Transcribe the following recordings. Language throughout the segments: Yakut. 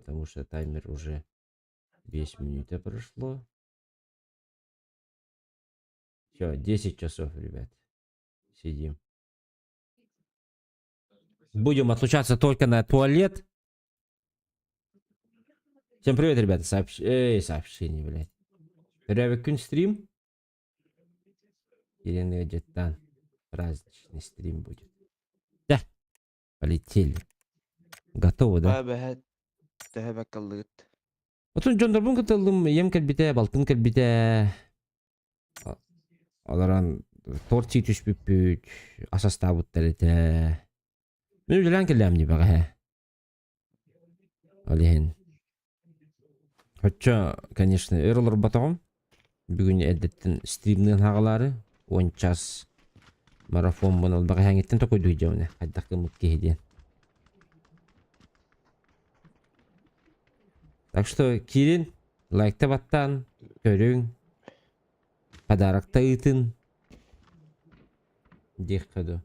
потому что таймер уже 5 минута прошло. Все, 10 часов, ребят. Сидим. Будем отлучаться только на туалет. Всем привет, ребята. Сообщ... Эй, сообщение, блядь. Күн стрим. Елена Деттан. Праздничный стрим будет. Да. Полетели. Готовы, да? Бэһэт төһө баккаллыгыт? Отун дьоннорбун кытыллым, ийэм кэлбитэ, балтым кэлбитэ. Олорон торт сии түспүппүт, ас астаабыттар этэ. Мин үлэлээн кэллэм дии бэҕэһээ. Ол иһин. Оччо, конечно, өр олорботоҕум. Бүгүн эрдэттэн стримныан хаҕалаары, 10 час марафоммун ол бэҕэһээҥиттэн токуйдуу дьэбинэ, хайдах гыммыт киһи диэн. Так что киирин, лайкта баттаан, көрүҥ, подарокта ыытын диэххэ дуу.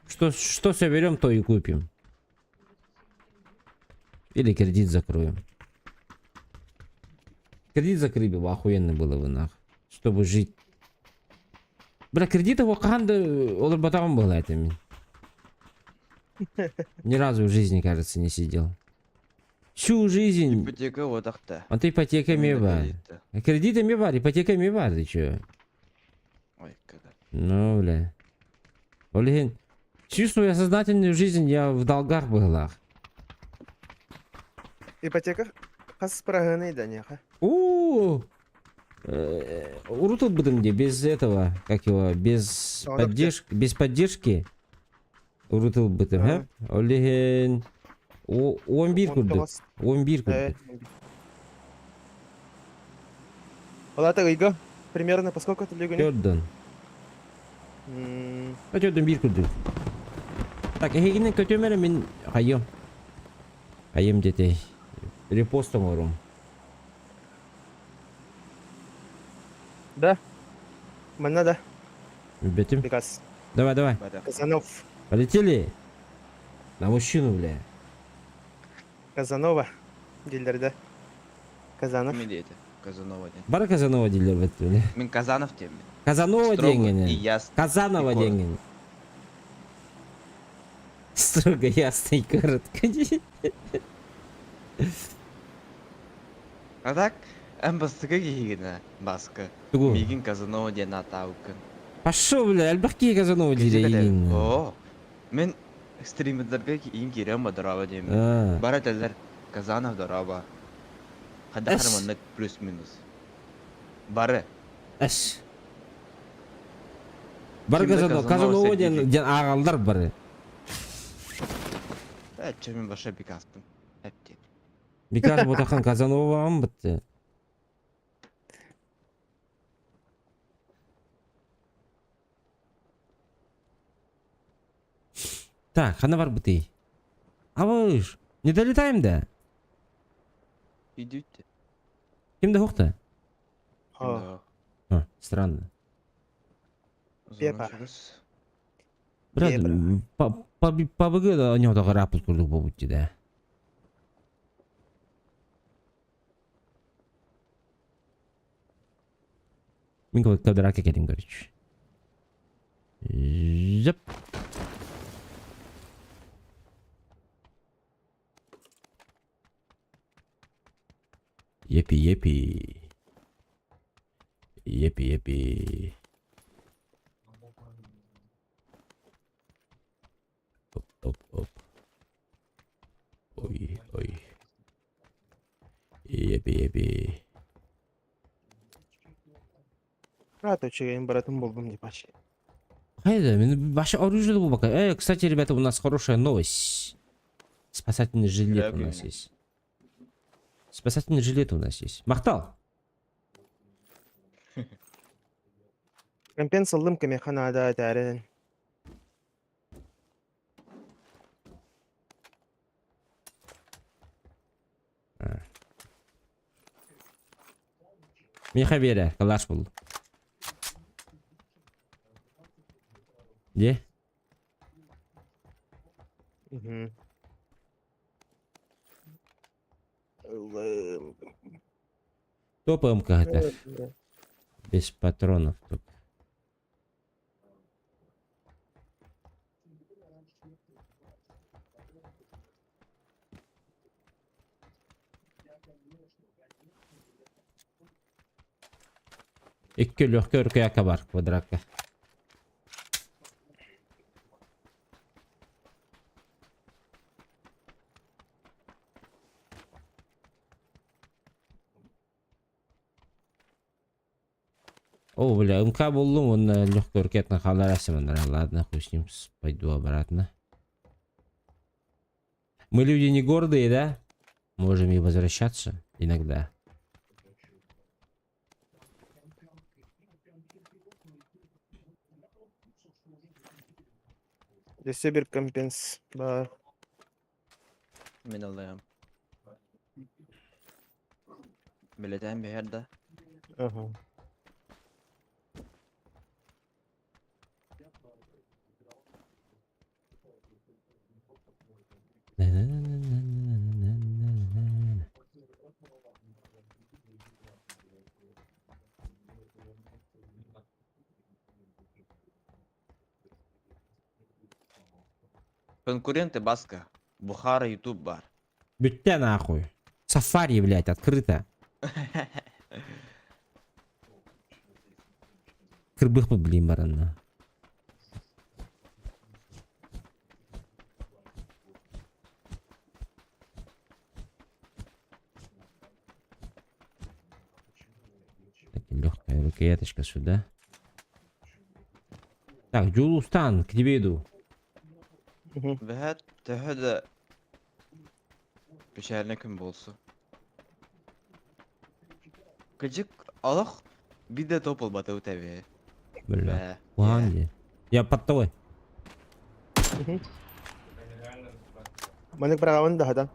Что, что соберем, то и купим. Или кредит закроем. Кредит закрыли бы, охуенно было бы нах. Чтобы жить. Бля, кредит его хаһан да олорботоҕум было это мин. Ни разу в жизни, кажется, не сидел. Всю жизнь. Ипотека отахта. А ты ипотека эмиэ баар. Кредит эмиэ баар, ипотека эмиэ баар, ты чё? Ой, когда. Ну, бля. Ол иһин, всю свою сознательную жизнь я в долгах быһылаах. Ипотека хас быраһыанай да неха? У урут ылбытым дии, без этого, как его, без поддержки, без поддержки урут ылбытым, һэ? Ол иһин 11 курдук, 11 курдук. Ол ата ыйга примерно по сколько төлөгүнүй? Төрдөн. Төрдөн биир курдук. Так, эһигинэн көтүөм эрэ мин хайыам. Хайыам диэтэй. Репост оҥорум. Да. Манна да. Билбэтим. Приказ. Давай, давай. Казанов. Полетели. На мужчину, бля. Казанова дииллэр да. Казанов. Ким диэтэ? Казанова диэн. Бары Казанова дииллэр бит, бля. Мин Казанов диэммин. Казанова Строго диэҥҥин. и ясно. Казанова и коротко. диэҥҥин. Строго, ясно и коротко. А так, эн бастакы киһигинэ, Баска. Тугу? Миигин Казанова диэн ааттаабыккын. Пошел, бля, элбэх киһи Казанова диирэ Киһи игин. Оо, мин стримердарга иин киирэн бодорообо диэммин. А. Бары этэллэр, Казанов дорообо. Хайдах эрэ Эс. маннык плюс-минус. Бары. Эс. Бары Ким да Казанова, Казанова Казанова диэн сэргиир. диэн ааҕаллар бары. Э, чэ мин баша бикастым. Эптиэн. Бикас ботахан Казановаҕын бытты. Так, хана барбытый? Абыш, не долетаем да? Идите. Ким да хохта? О, А, странно. Пепа. Брат, по по по БГ да у него только рапорт курдук буолбут да. Мин квадратка кэлин короче. Зып. Епи, епи. Епи, епи. Оп, оп, оп. Ой, ой. Епи, епи. Рад үчүгэйин быратым булдум деп ач. Хайда, мин вообще оружие булбака. Кстати, ребята, у нас хорошая новость. Спасательный жилет у нас есть. Спасательный жилет у нас есть. Махтал! Компенс ыллым кэмиэхэ наада этээрин. Миэхэ биэрэ, калаш буллум. Где? Мгм. Ыллым. Топ МК Без патронов тут. Икки легкий өркөйөккө бар квадратка. О, бля, МК буллум, он легкий ракетный Ладно, хуй с ним, пойду обратно. Мы люди не гордые, да? Можем и возвращаться иногда. Өссө бир компенс баар. Мин ыллыам. Билэтэн биһэр да. Ага. Конкуренты Баска. Бухара Ютуб бар. Бүттэ нахуй. Сафари, блядь, открыто. Кырбых блин баранна. Так, легкая рукояточка сюда. Так, Джулустан, к тебе иду. Бэһэт төһө да печальный күн буолсу. Кыдьык олох биир да топ ылбатыбыт эбии. Бля. Бээ. Куһаҕан дии. Я под тобой. Маннык быраҕабын да хатан.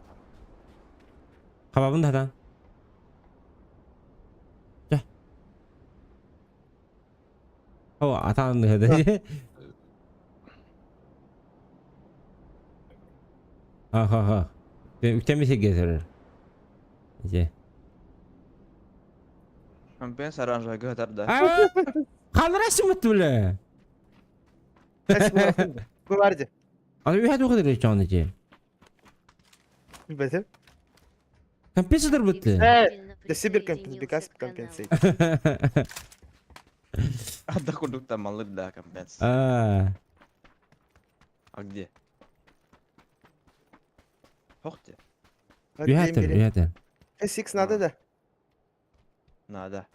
Хабабын да хатан. Чэ. О, атаан да. Ха-ха-ха. Үктэммит сиргэ сөрөр. Ити. Компенс оранжевый гытар да. Халара сымыт бля. Бу бар ди. Аны үһә тугы дир чоны ити. Билбэтим. Компенсатор бытты. Да Сибирь компенс, компенсей. Ада курдук там малыр да компенс. А. А где? Хохте. Үһәтер, үһәтер. S6 надо да? Надо.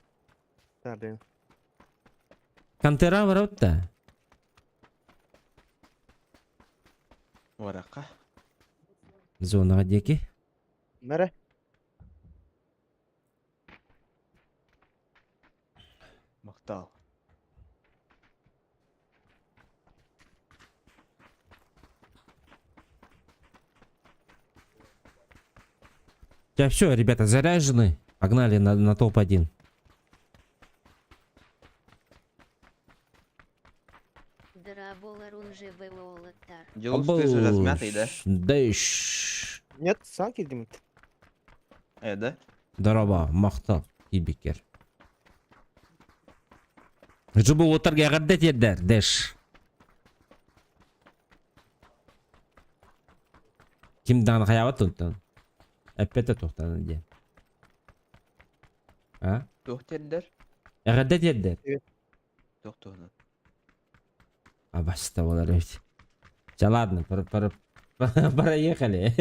Да, блин. Контера барабыт Варака. Зонаға диэки. Мэре. Мактал. Да все, ребята, заряжены. Погнали на топ-1. Дело ты же размятый, да? Дэш. Нет, сам килдим. Да? Дороба, махтал, кибикер. Жубу отарга эҕэрдэ тиэрдэр, Дэш. Ким даҕаны хайаабат туттан. Эппэтэ туохтан диэн. А? Туох тиэрдэр? Эҕэрдэ тиэрдэр. Туох туһунан? Абаста буолар эбит. Чэ ладно, проехали.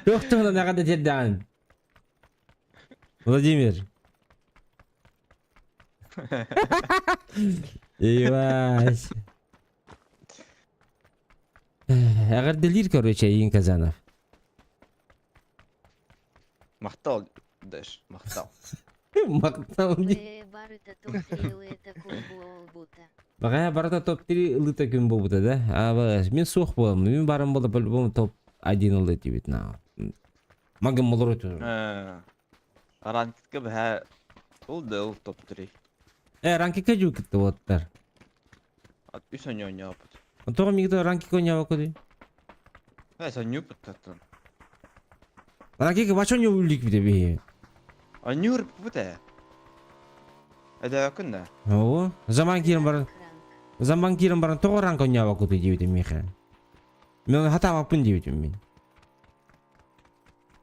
Туох туһунан эҕэрдэ тиэрдэҕин? Владимир. Ивась. Эҕэрдэлиир короче Иин Казанов. Махтал, Дэш, махтал. Махтал дии. Баҕайа барыта топ-3 ылыта күн буолбута да. А мин суох буолам. Мин барым буолла по-любому топ-1 ылы этибит на. Магым олору Ранкетка бэһэ ол да ыл топ-3. Э, ранкетка жуу кытты буоттар. Үс оонньооппут. Тоҕо мигда ранки коньява көдүй? Э, сонньук буттаттан. Ранки бачон не үллик бите биһи. Анньуур бут ээ. Эдээккин да. Оо, заман киирэн баран, заман киирэн баран тоҕо ранка онньообоккутуй диэбитим миэхэ. Мен хатаабаппын диэбитим мин.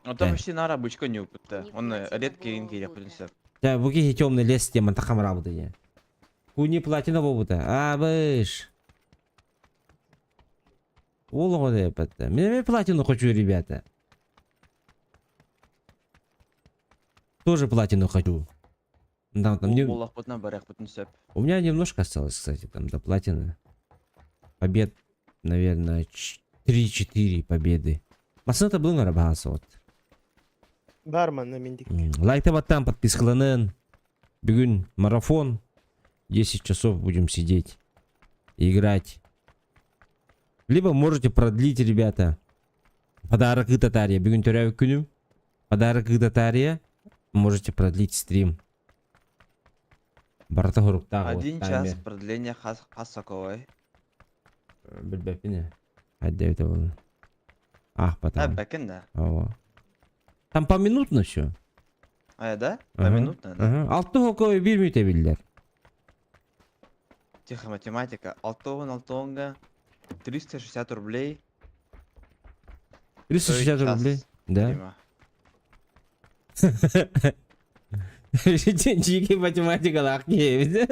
Оттон почти наар обычка онньууппут Онно редко киин киириэхпитин сөп. Да, бу киһи темный лес диэн тахамараабыта диэн. Куни платина буолбута. Абыш. Ол оҕо диэппэттэ. Мин эмиэ платину хочу, ребята. Тоже платину хочу. Да, там не... Буоллахпытына барыахпытын сөп. У меня немножко осталось, кстати, там до платины. Побед, наверное, 3-4 победы. Массыната булуҥ арабаһааса вот. Барман на миндик. Лайкта баттаан подпискаланын. Бүгүн марафон. 10 часов будем сидеть. Играть. Либо можете продлить, ребята. Подарок Татария. Бүгүн төрөөбүт күнүм. Подарок Татария. Можете продлить стрим. Барыта хоруктаах Один час продление хас хас соковой. Билбэппин Хайда буолла. Ах, потом. Бэкин да. Ого. Там поминутно все. А, да? Поминутно, да? Ага. Алты хоковой биир мүнүүтэ биллэр. Тихо, математика. Алтоон алтоонга 360 рублей. 360 час рублей. Да. стрима. Дьиикэй математикалаах киһи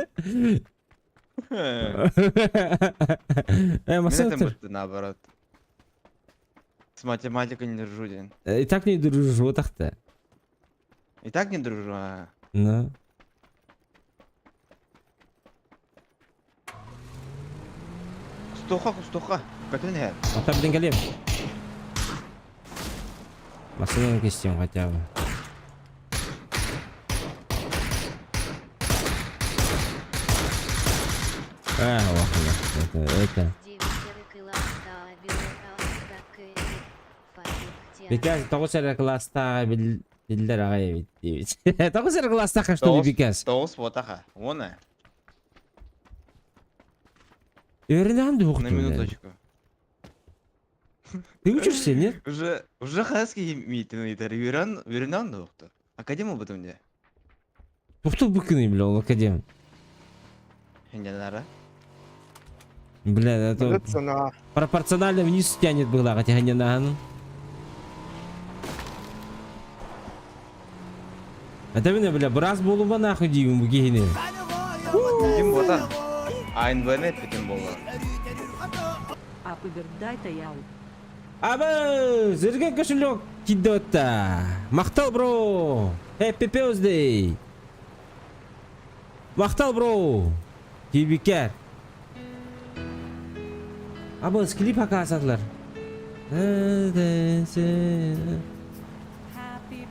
Э, Мен массыына это наоборот. С математикой не дружу, день. И так не дружишь, вот так-то. И так не дружу, а. Ну. Кустуха, кустуха. Көтөн иһэр. Ата билин кэлиэм. Массыынаны кистиэм хотя бы. А, ох, это, это. Беказ тоҕус эрэ кылаастааҕа биллэр аҕай эбит диэбит. Тоҕус эрэ кылаастаахха что ли Беказ? Тоҕус буотаха. Уона. Үөрэнэҕин На дуһуктун. минуточку. Ты учишься, нет? Уже, уже хаски миитин ыйытар. Үөрэн, үөрэнэҕин дуохту. Академ ылбытым дии. Тухту быкыны, бля, ол академ. Иннянара. Бля, это Цена. пропорционально вниз тянет было, хотя не на. Это меня, бля, бырас буолума нахуй диибин бу киһини. Ким буота? АНВ-ны эппитим буолла. Happy birthday, Таял. Абы, зірге кошелек кидотта. Махтал, бро. Happy birthday. Махтал, бро. Кибикер. Абы, клип показывалар. Happy birthday to you. Happy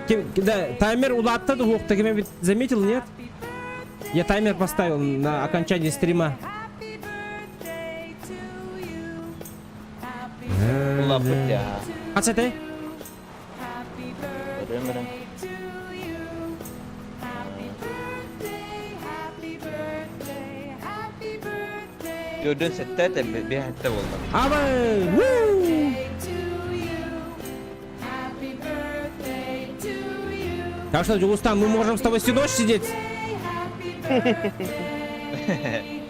birthday. Да, таймер улаатта да уохта ким заметил, нет? Happy birthday. Я таймер поставил на окончание стрима. Happy birthday to you. Happy Улааппыт дии. Хас этэй? Happy Барыам барыам. birthday to you. Happy birthday, happy birthday, happy birthday Төрдүн сэттэ этэ, биэс сэттэ буолла. Абы! Вуу! to you. Happy birthday to you. Так что, Джулустан, мы можем с тобой всю ночь сидеть? Happy birthday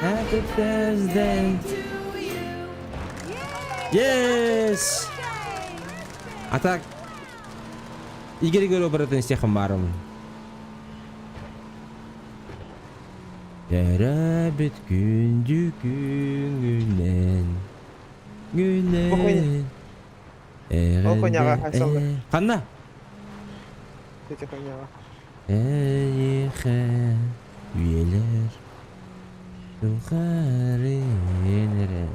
Happy birthday. to you. Yes! А так, Игорь говорил про это с Хамаром. Төрөөбүт күндү күнүнэн күнэн Ол хуйняҕа хайсаллар. Ханна? Эти хуйняҕа. Эйиэхэ үйэлэр тухары эрэ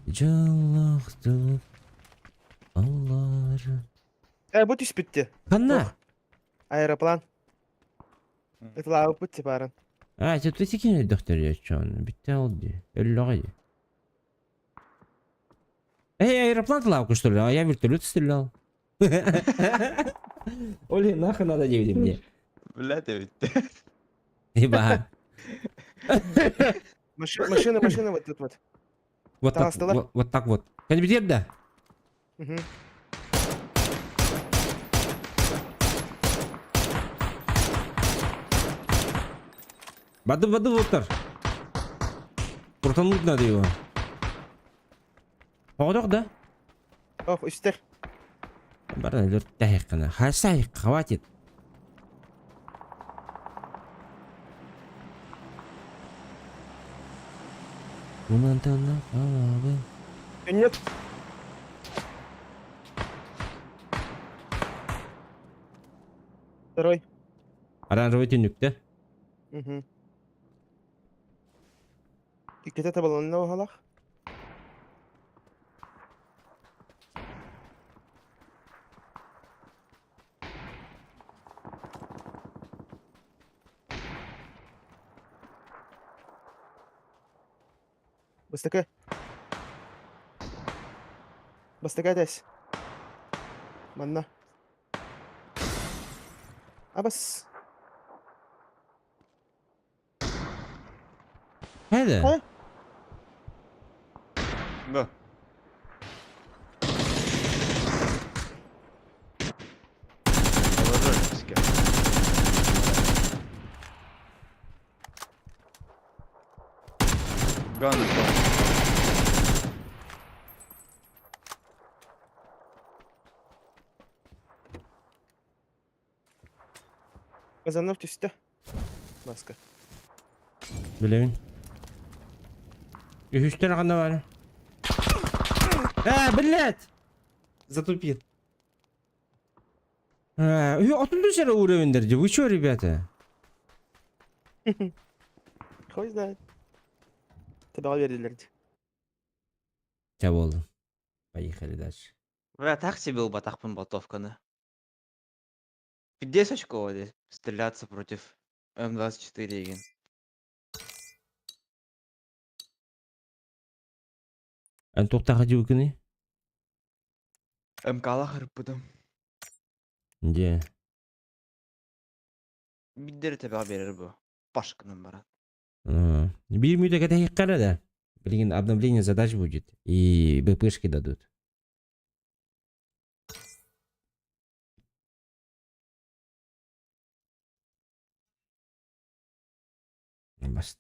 дьоллоохтук олор. Э, бу түспүттэ. Ханна? Аэроплан. Ытылаабыппыт типарын. А, это ты кини өлдөхтөр Бүтте ол дии. Өллөҕө дии. Эй, аэроплан тылаабыкка что ли? А я вертолет стрелял. Оли, нахуй надо диэбитим мне. Блядь, эбит. Еба. Машина, машина вот тут вот. Вот так, вот, вот так вот. Кэлбитиэр да? Угу. Бады, бады, оттар. Крутануть надо его. Оҕодох да? Ох, үстэр. Баран өлөртэһиэххинэ. Хасай, хватит. Нет. Второй. Оранжевый түннүктэ. Угу. Иккитэ табылынна оһолох. Бастакы. Бастакы этэс. Манна. Абас. Хайда? А? Да. Ган. Казанов түстэ. Маска. Билэбин. Үһүстэр ханна баар? А, блядь! Затупил. А, отун сера уровень дерди. Вы чё, ребята? Хуй знает. Тебя верили. Ча болду. Поехали дальше. Бля, так себе батахпын болтовканы. 50 очков здесь стреляться против М24 деген. Эн туохтаха дьиэбиккиний? МК-лах ырыппытым. Дьэ. Биддери тэбэҕэ биэрэр бу. Пашканан баран. Биир мүнүүтэ кэтэһиэххэ эрэ да. Билигин обновление задач будет. И БПшки дадут. Баст.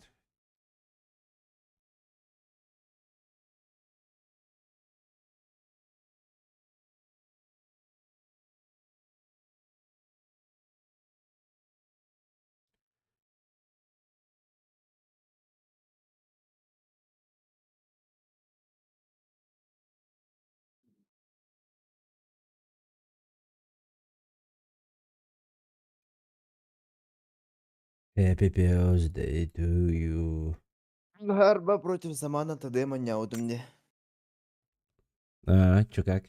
Happy birthday to you. Гарба против Замана Тадема мне. А, чё как?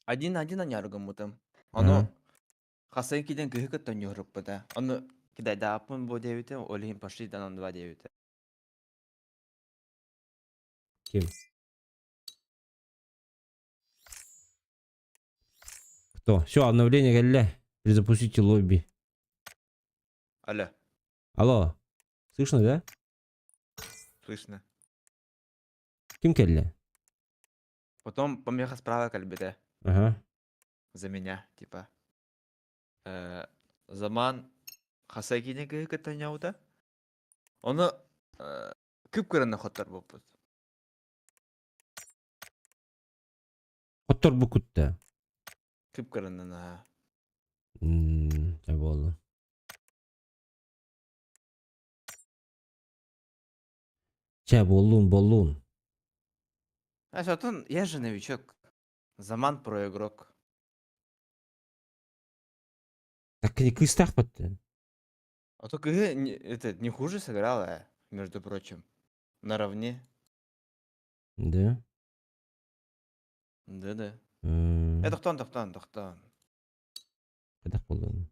Один-один аняргамутым. Ону хасан киден кыһы кытта ньуһуруппута. Ону кидайдааппын бу диэбитэ, ол иһин пошли данан два диэбитэ. Ким? Кто? Все, обновление кэллэ. Перезапустите лобби. Алло. Алло. Слышно, да? Слышно. Ким кэллэ? Потом помеха справа кэлбитэ. Ага. За меня, типа. Э, Заман хаса киден кыһы кытта ньаута. Ону э, күп-кыраны хоттор буолбут. Хотторбу кутта. Күп-кыраны наһаа. М, буолла. Чэ, буоллун, буоллун. А что, я же новичок. Заман про игрок. Так кини кыыстаахпыт. А то кыһы не, это, не хуже сыграла, между прочим. Наравне. Да? Да-да. М, Э, тохтоон, тохтоон, тохтоон. Хайдах буоллун?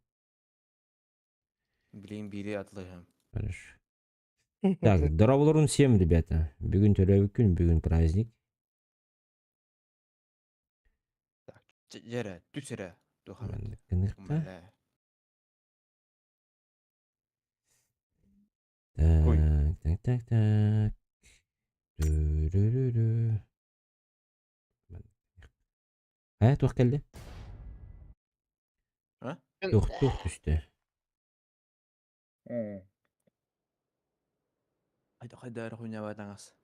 Блин, бири атлыһым. Хорошо. Так, дорооболорун всем, ребята. Бүгүн төрөөбүт күн, бүгүн праздник. Так, дьэрэ, түс эрэ. Тухаммыт. Кыныхта. Бля. Так, так. Дү-дү-дү-дү. Э, туох кэллэ? А? Туох туох түстэ? Хайда эрэ хуйнябатаҥас.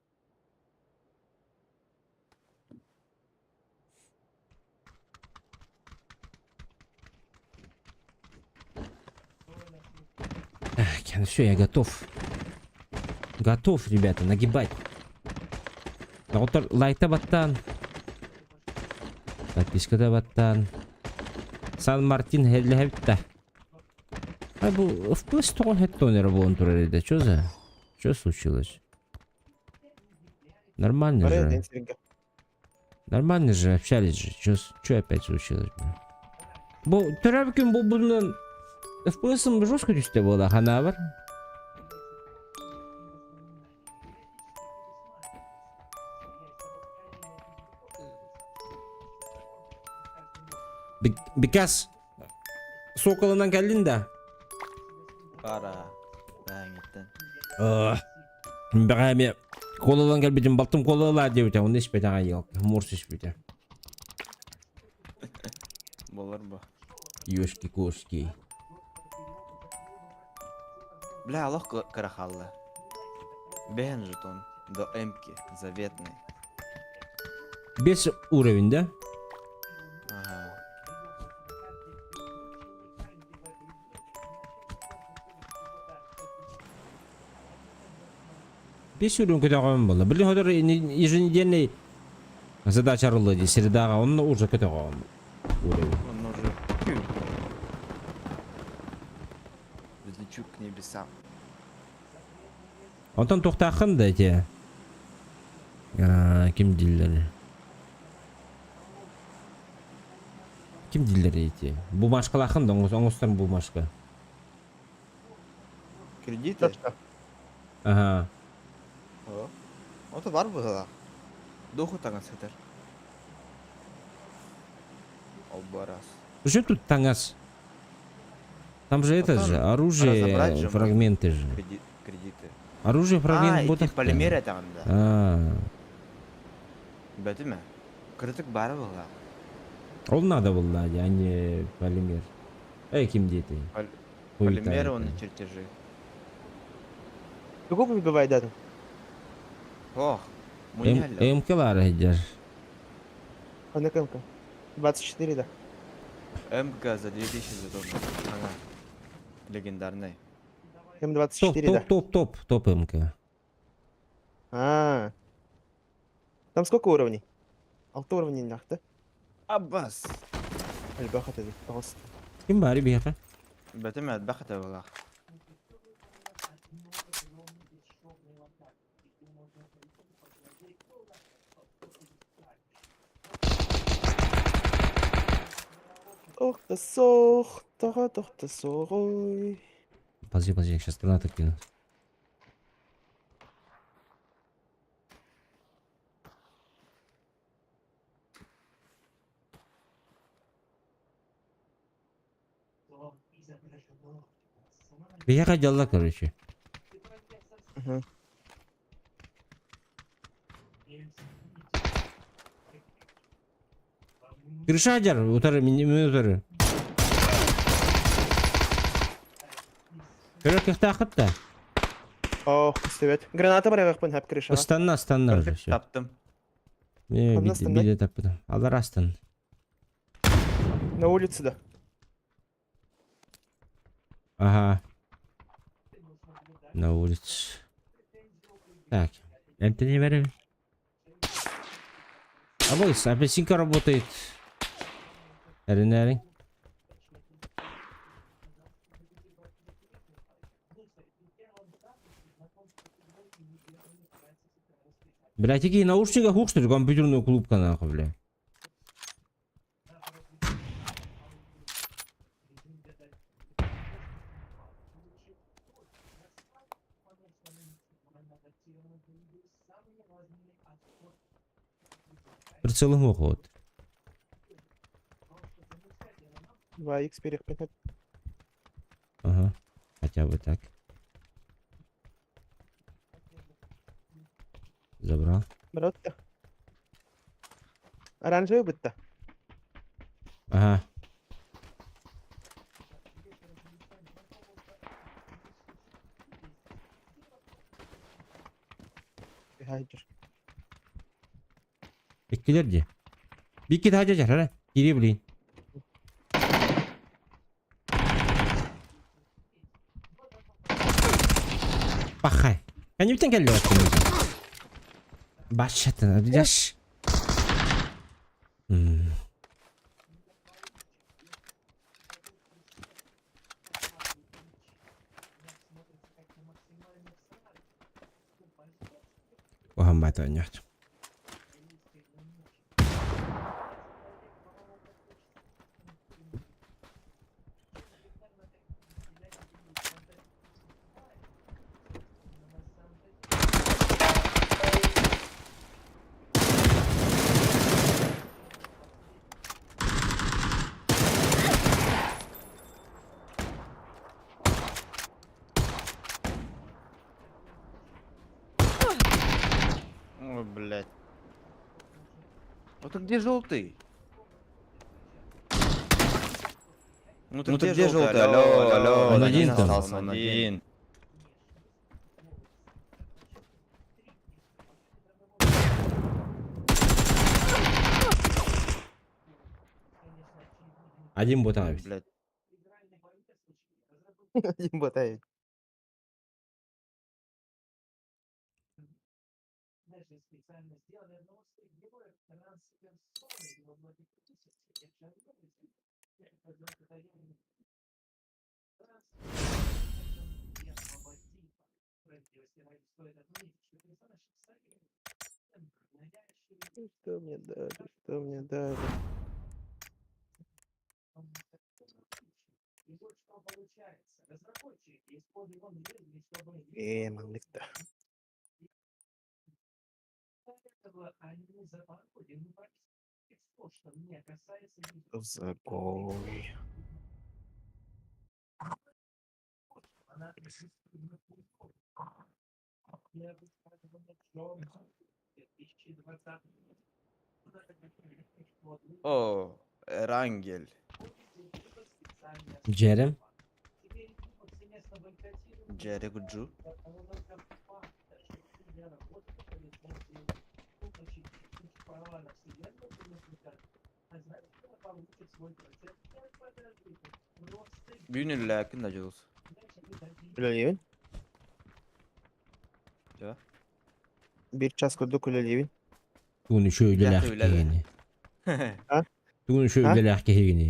Так, все, я готов. Готов, ребята, нагибать. Доҕоттор, лайкта баттаан. Подпискада баттаан. Сан Мартин хеллэһэбит Ай бу FPS тоҕо хеттон эрэ буолан турар этэ. Чё за? Чё случилось? Нормально Бары же. день сиргэ. Нормально же, общались же. Чё, чё опять случилось, бля? Бу төрөөбүт күн буолбутунан FPS-ым жестко түстэ буола ханаабар. Because Соколынан кэллин да? Бара. Бээҥиттэн. Бэҕэһээ эмиэ колалан кэлбитим балтым колалаа диэбитэ, онно испэтэҕэ елка, морс испитэ. Болар бу. Ёшки-кошки. Бля, олох кыра хаалла. Бэһэн жетон до эмки заветный. Без уровень, да? Ага. Бес уровень көтөҕөм буолла. Блин, хотор еженедельный задача арылла дии средаҕа, онно уже көтөҕөм уровень. Он уже взлечу к небесам. Онтон туохтааххын да эти ким дииллэр? Ким дииллэр эти? Бумажкалааххын да оҥостор бумажка. Кредиты? Ага. О. Ото бар быһыылаах. Духу таҥас сытар. Ол барас. Причем тут таҥас? Там же это же, оружие, разобрать же можно. фрагменты же. Кредиты. Оружие, А, фрагмент эти ботах. полимер этэҕин да. А, Бэтимэ. Кырытык баара быһыылаах. ол надо было, а не полимер. Эй, ким диэтэй? Полимер Хуета он это. чертежи. Тугу выбивай дату? Ох, мунялла. МКлар сылдьар. Ханнык МК? 24, да. МК за 2000 жетонов. Ага. Легендарный. Топ, М24, да. топ, топ, топ, топ МК. А. Там сколько уровней? Алта уровней нах, да? Аббас. Элбэх этэ тоҕус. Ким баары биһиэхэ? Бэтимэ элбэх этэ быһыылаах. Ох да сох, тоҕо тохто соҕой. Подожди, подожди, я сейчас гранату кину. Биһиэхэ дьалла, короче. Мгм. Крыша дьар, утары, мин утары. Көрөр кыахтааххыт да? Ох, истибэт. Граната барыахпын хап крышаҕа. Ыстанна, ыстанна уже, все. Таптым. Не, Ханна ыстанна? биле таппытым. Алар астан. На улице, да. Ага. На улице. Так, это не верим. А вот, апельсинка работает. Эрин, Бля, такие наушника хук, что ли, компьютерную клубка нахуй, бля. Прицелым вот. 2х перехпин хап. Ага. Хотя бы так. Забрал. Брат. Оранжевый бытта. Ага. Хайдыр. Иккилэр дии. Бикки таһа дьэ, Кири блин. Пахай. Кэннибиттэн кэллэ Баччатын, дьаш. Оһон баата оонньоот. Ой, блядь. Вот где желтый? Ну ты где желтый? Алло, алло. Он один там. Остался он один. Один ботан эбит. Блядь. Один ботает. Что мне дали? Что мне дали? Э, маннык-то. Загой. О, Эрангель. Джерем. Джерри Гуджу. Бүгүн үлэлээккин да Дьулус. Үлэлиибин. Дьэ. Биир час курдук үлэлиибин. Тугун үчүгэй үлэлээх Үлэлээх үлэлэ. киһини. А? Тугун үчүгэй А? үлэлээх киһигини.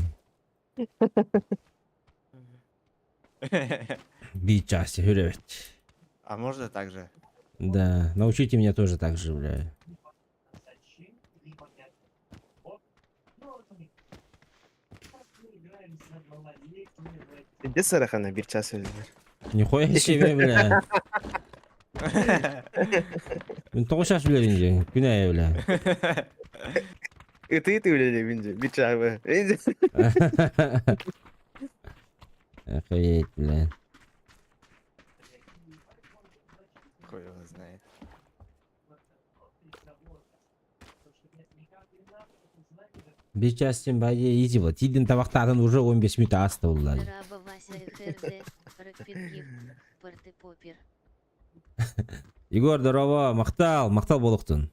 Биир чаас үлэбит. А можно так же? Да, научите меня тоже так же, бля. Где сарахана биир час үлэлиир. Нихуя себе, бля. Мин тоҕо час үлэлиин дьэ, күн аайы, бля. Ытыы үлэлиибин дьэ, биир чааһы. Охуеть, бля. Хуй его знает. Биир чаас баайы изи вот. Тиийдин табахтаатын уже 15 минут ааста буолла. Раба Вася ХРД, Рокпингив, Партепопер. Егор, здорово, махтал, махтал буолуохтун.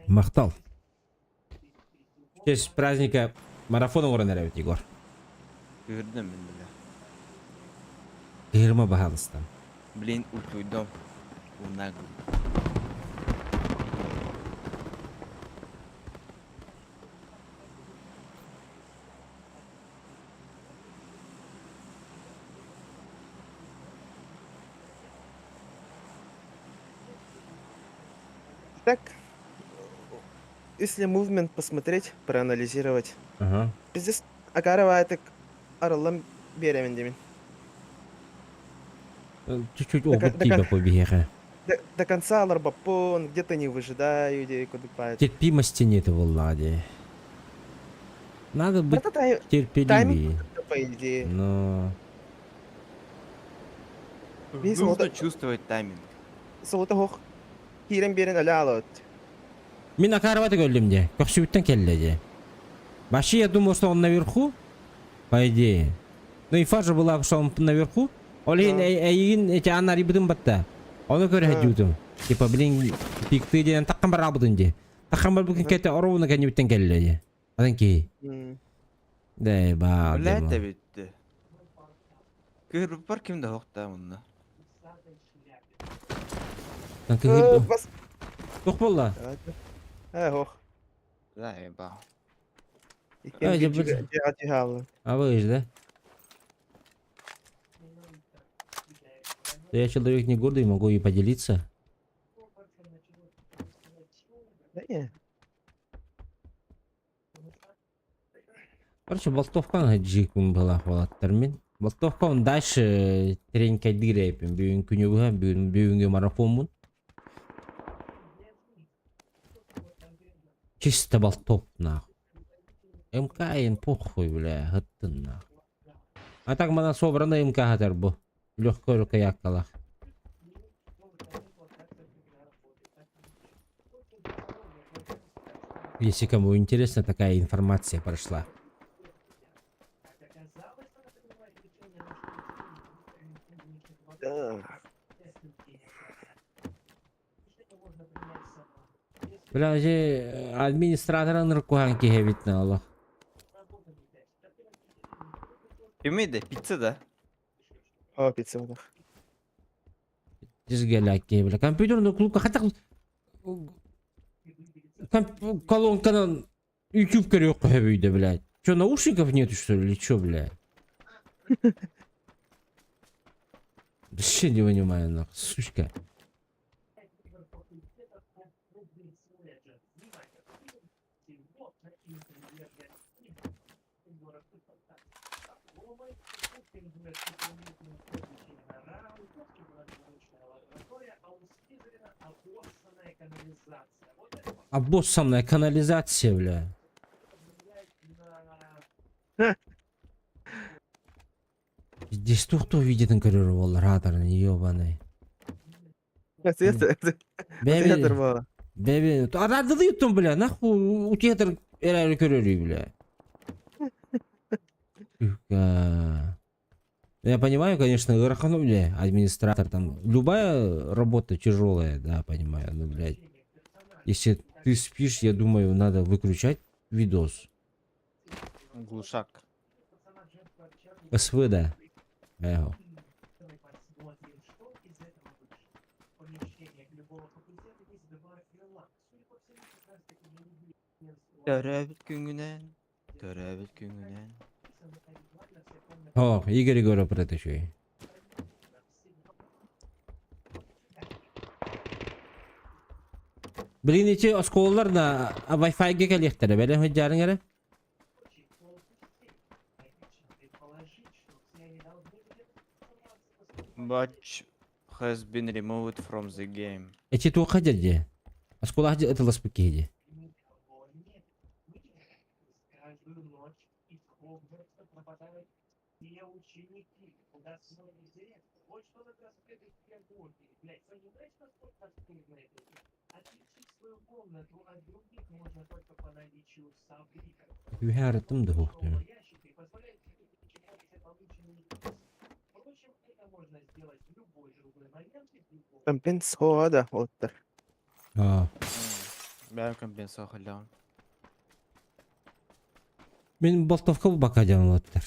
Махтал. В честь праздника марафон оҥорон эрэбит, Егор. Күүрдүм мин бля. Кыһырма баһаалыстан. Блин, утуйдум. Унагу. Так, если movement посмотреть, проанализировать. Ага. Пиздец, акарова это арыллан биэрэбин диибин. Чуть-чуть До опыт до тиийбэт биһиэхэ. До конца аларбаппын, где-то не выжидаю, где куда Терпимости нет буоллаҕа дии. Надо быть Это терпеливее. по идее. Но... Биһи Нужно солото чувствовать тайминг. солото суох киирэн биэрэн өлө хаалабыт. Мин Акарова көрдүм дии. Көхсүбүттэн кэллэ дии. Вообще я думал, что он наверху, по идее. Ну инфа же была, что он наверху. Ол иһин эйигин эти анарыйбытым батта. Ону көрө сылдьыбытым. Типа, блин, пикты диэн таххан бараабытын дии. Таххан барбытын кэтэ оруобуна кэннибиттэн кэллэ дии. Атын киһи. Да, баа, Блядь, да бүттү. Кыһырбыппар ким да суохтаа мунна. Кыһыр... Бас. Туох буолла? Ээ, ох. Да, ба. Иккиэн дьиэҕэ түһэ А вы же, да? Я человек не гордый, могу и поделиться. Да не. Короче, болтовканы жикпин была хвалаттар мин. Болтовканы дальше тренькайдыыр эпин. Бүгүн күнү быһа, бүгүн бүгүҥҥү марафоммун. Чисто болтов нахуй. МК похуй, бля, хыттын нахуй. А так мана собрано МК хатар бу. Легкой рукояткалах. Если кому интересно, такая информация прошла. Да. Бля, же администратора ныркухан киһи на Аллах. Кимий да, пицца да? О, пицца вот. Дизгелякки, бля. Компьютерный клубка хотя комп... колонканан YouTube көрүөххэ сөбүй блядь. Че, наушников нету, что ли, или че, блядь? Вообще не понимаю, нахуй, сучка. Обоссанная канализация, бля. Здесь кто видит көрөр радарын, ебаный. Театр буолла. Бэби, арадылы бля, нахуй у театр эрэ көрөрүй, бля. Сука. Я понимаю, конечно, ыарахан, бля, администратор там. Любая работа тяжелая, да, понимаю, ну, блядь. Если ты спишь, я думаю, надо выключать видос. Глушак. СВ, да. Эхо. Төрөөбүт күҥҥүнэн, төрөөбүт күҥҥүнэн. О, Игорь Егоров про это еще и. Блин, эти оскуолалар на Wi-Fi-га кэлиэхтэрэ, бэлэм сылдьаарыҥ эрэ. Batch has been removed from the game. Эти туохха дьэ. Оскуола ытыласпыт киһи дии. Үһэ арыттым да суохтуйум. Компенсода оттар. Аа. Бэйэм компенсация халлаҕын. Мин болтовка булбакка дьаҥылаттар.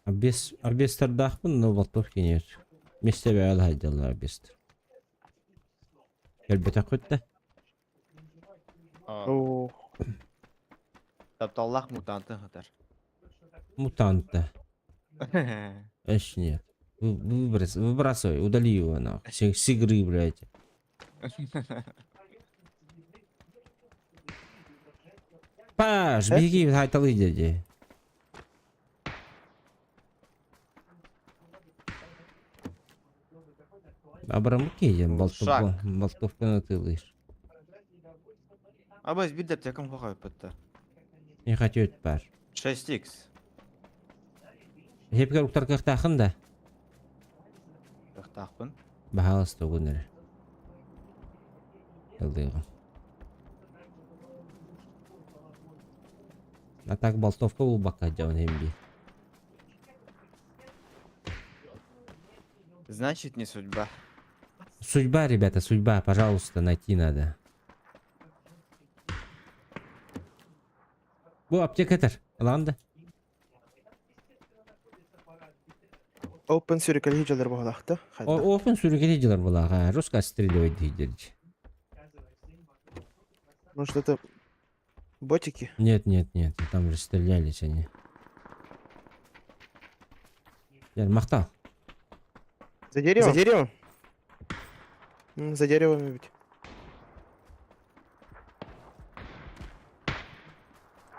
Обвес, обвестардаахпын, но болтовки нет. Вместе бэйэл хайдаллар обвестар. Кэлбэтэххит да? Оо. Тапталлаах мутантын хатар. Мутанта. Эш нет. Выброс, выбрасывай, удали его нахуй. С игры, блядь. Паш, беги, хайталы дяди. Абрамки едем, Шаг. болтовка на ты лышь. Абас биир дэптеком хохойпутта. Не хочу пар. 6x. Хепкер уктар кахтахын да. Таахпын. Баһаалыста угун эрэ. Ыллыаҕым. А так болтовка булбакка дьон иһин биир. Значит, не судьба. Судьба, ребята, судьба, пожалуйста, найти надо. Бу аптекатор. Ылаҕын да? Open сүрүкэлиһи дьалар буолаахта. Хайда. Open сүрүкэлиһи дьалар буолааха. Русская отстреливает диир. Может это ботики? Нет, нет, нет. Там же стрелялись они. Яр, махтал. За деревом? За деревом? За деревом ведь.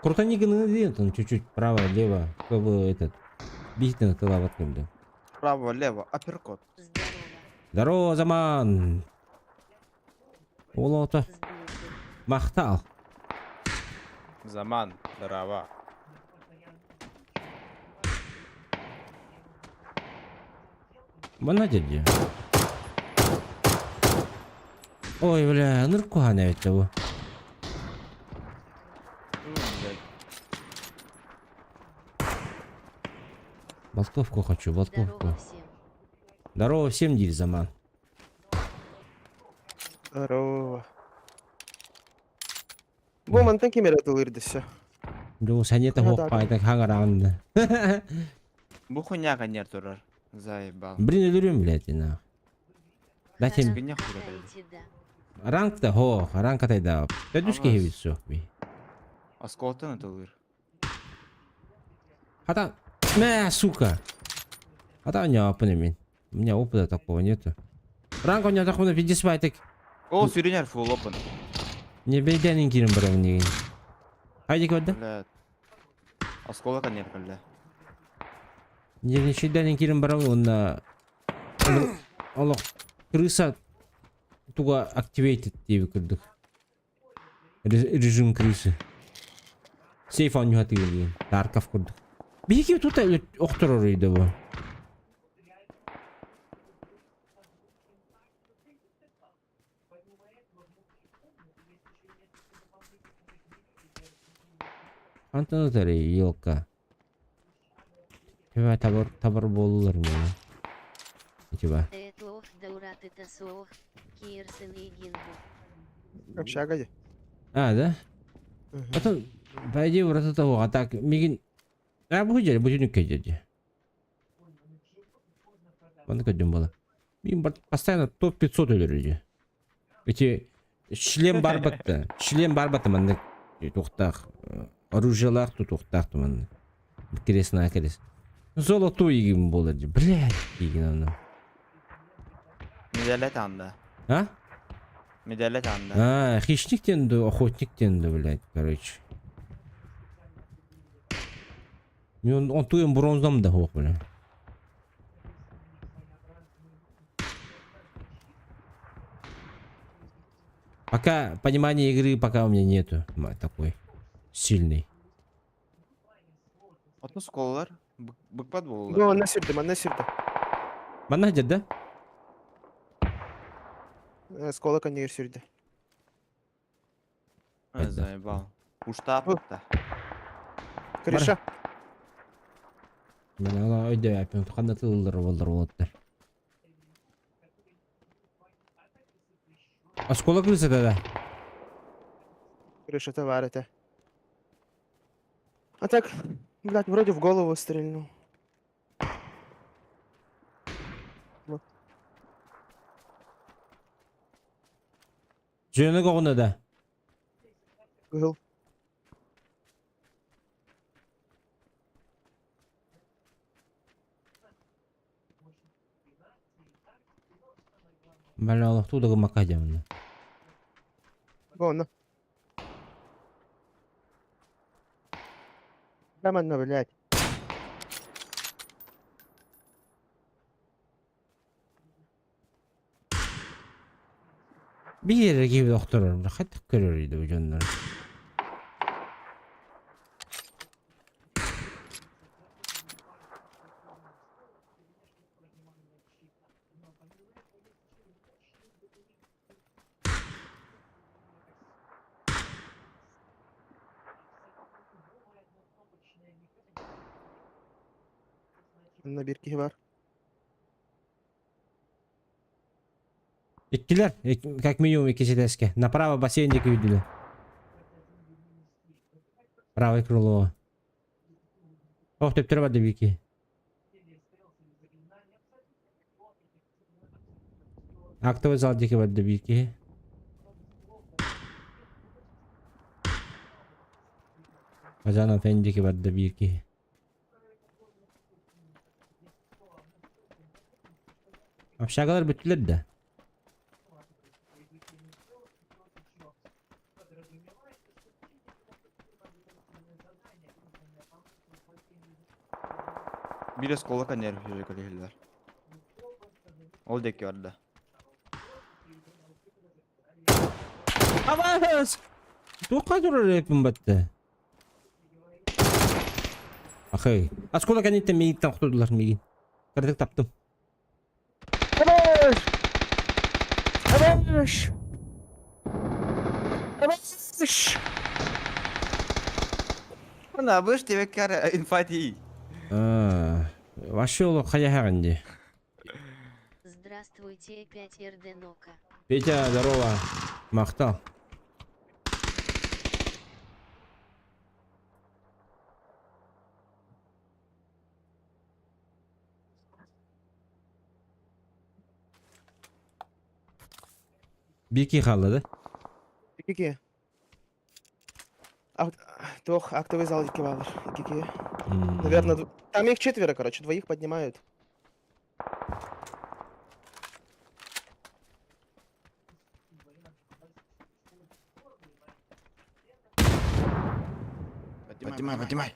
Крутани гынны он чуть-чуть право, лево, чтобы этот бихтин тылават кымды. Право, лево, апперкот. Здорово. Здорово, Заман! Олото. Сдулся. Махтал. Заман, здорово. Манна дедди. Ой, бля, ныр куһаҕан эбит бу. Блядь. Болтовку хочу, болтовку. Здорово всем. Здорово всем, диир Заман. Здорово. Бу мантан ким эрэ тылыыр дэсэ. Дуу санета Хайа хуох паайта хаҥараҕын. Бу хуйня конер турар. Заебал. Блин, өлөрүм, блядь, на. Дайте Харанг Хуйня хуй катаете, да. Ранг-то, хо, ранг катайда. Төдүс киһи суох би. Осколтан ытылыр. Хата, мэ, сука. Хата, у него мен. У меня опыта такого нету. Ранг у него такого пиздец байтык. О, сүрүнэр full open. Не бейденин кирин барабын деген. Хайди көрдө. Блядь. Осколок конер бля. Не шейденин кирин барабын онна олох крыса туга activated диэби курдук. Режим крысы. Сейф оонньуһа тыгын Тарков курдук. Биһиги тута охторор ыйда бу. Антон ытары елка. Тебя табар табар буолулар муна. Типа. Этлох даурат это суох, киирсен игинбу. Общага де. А, да? Потом, по идее, вот того, а так, мигин... А, бу дьэ, бу түнүккэ дьэ. Манна көрдүм буола. Мин постоянно топ-500 өлөрү Эти шлем барбатта. Шлем барбатта маннык туохтаах оружиелаах тутуохтаах маннык. Крест на крест. Золотой игин буолар дии. Блядь, игин аны. Медалет анда. А? Медалет анда. А, хищник диэн дуу, охотник диэн дуу, блядь, короче. Мен он туйын бронзам да суох, бля. Пока понимания игры пока у меня нету такой сильный. Отно сколалар. Быкпат Ну, буолалар. манна сүрдэ, манна сүрдэ. Манна дед, да? Скола коннегер сүрдэ. А, заебал. Уштапта. Крыша. Мен ала өйдөбөппүн ханна тыллар боллар болоттар. Осколок крысата да. Крыша товар это. А так, блядь, вроде в голову стрельнул. Жөнө оҕуна да. Кыһыл. Бля, олохтуу да гыммакка дьамна. Вон. Там одно, блядь. Биир эрэ киһи охторор, хайдах көрөр бу дьоннор. Онно биир киһи баар. Иккилэр, как минимум икки ситээскэ. Направо бассейн диэки үүрдүлэр. Правое крыло. Ох, төптөрө барда биир Актовый зал диэки барда биир киһи. Казанов эн диэки барда биир киһи. Общагалар бүттүлэр да? Биир оскуола нервһүрэ көрүһүллэр. Ол диэки барда. Абаас! Туохха турар эппин батта? Ахай. Оскуола кэнниттэн миигиттэн охтудулар миигин. Кыратык таптым. Абаш! Абаш! Абаш! Ана быш тебеккер инфати. А, Вообще ол хайаһаҕын дии. Здравствуйте, 5 Эрденока. Петя, здорово. Махтал. Бики хаалла да? Икки Туох актовый зал икки баалар. Икки Наверное, там их четверо, короче, двоих поднимают. Поднимай, поднимай.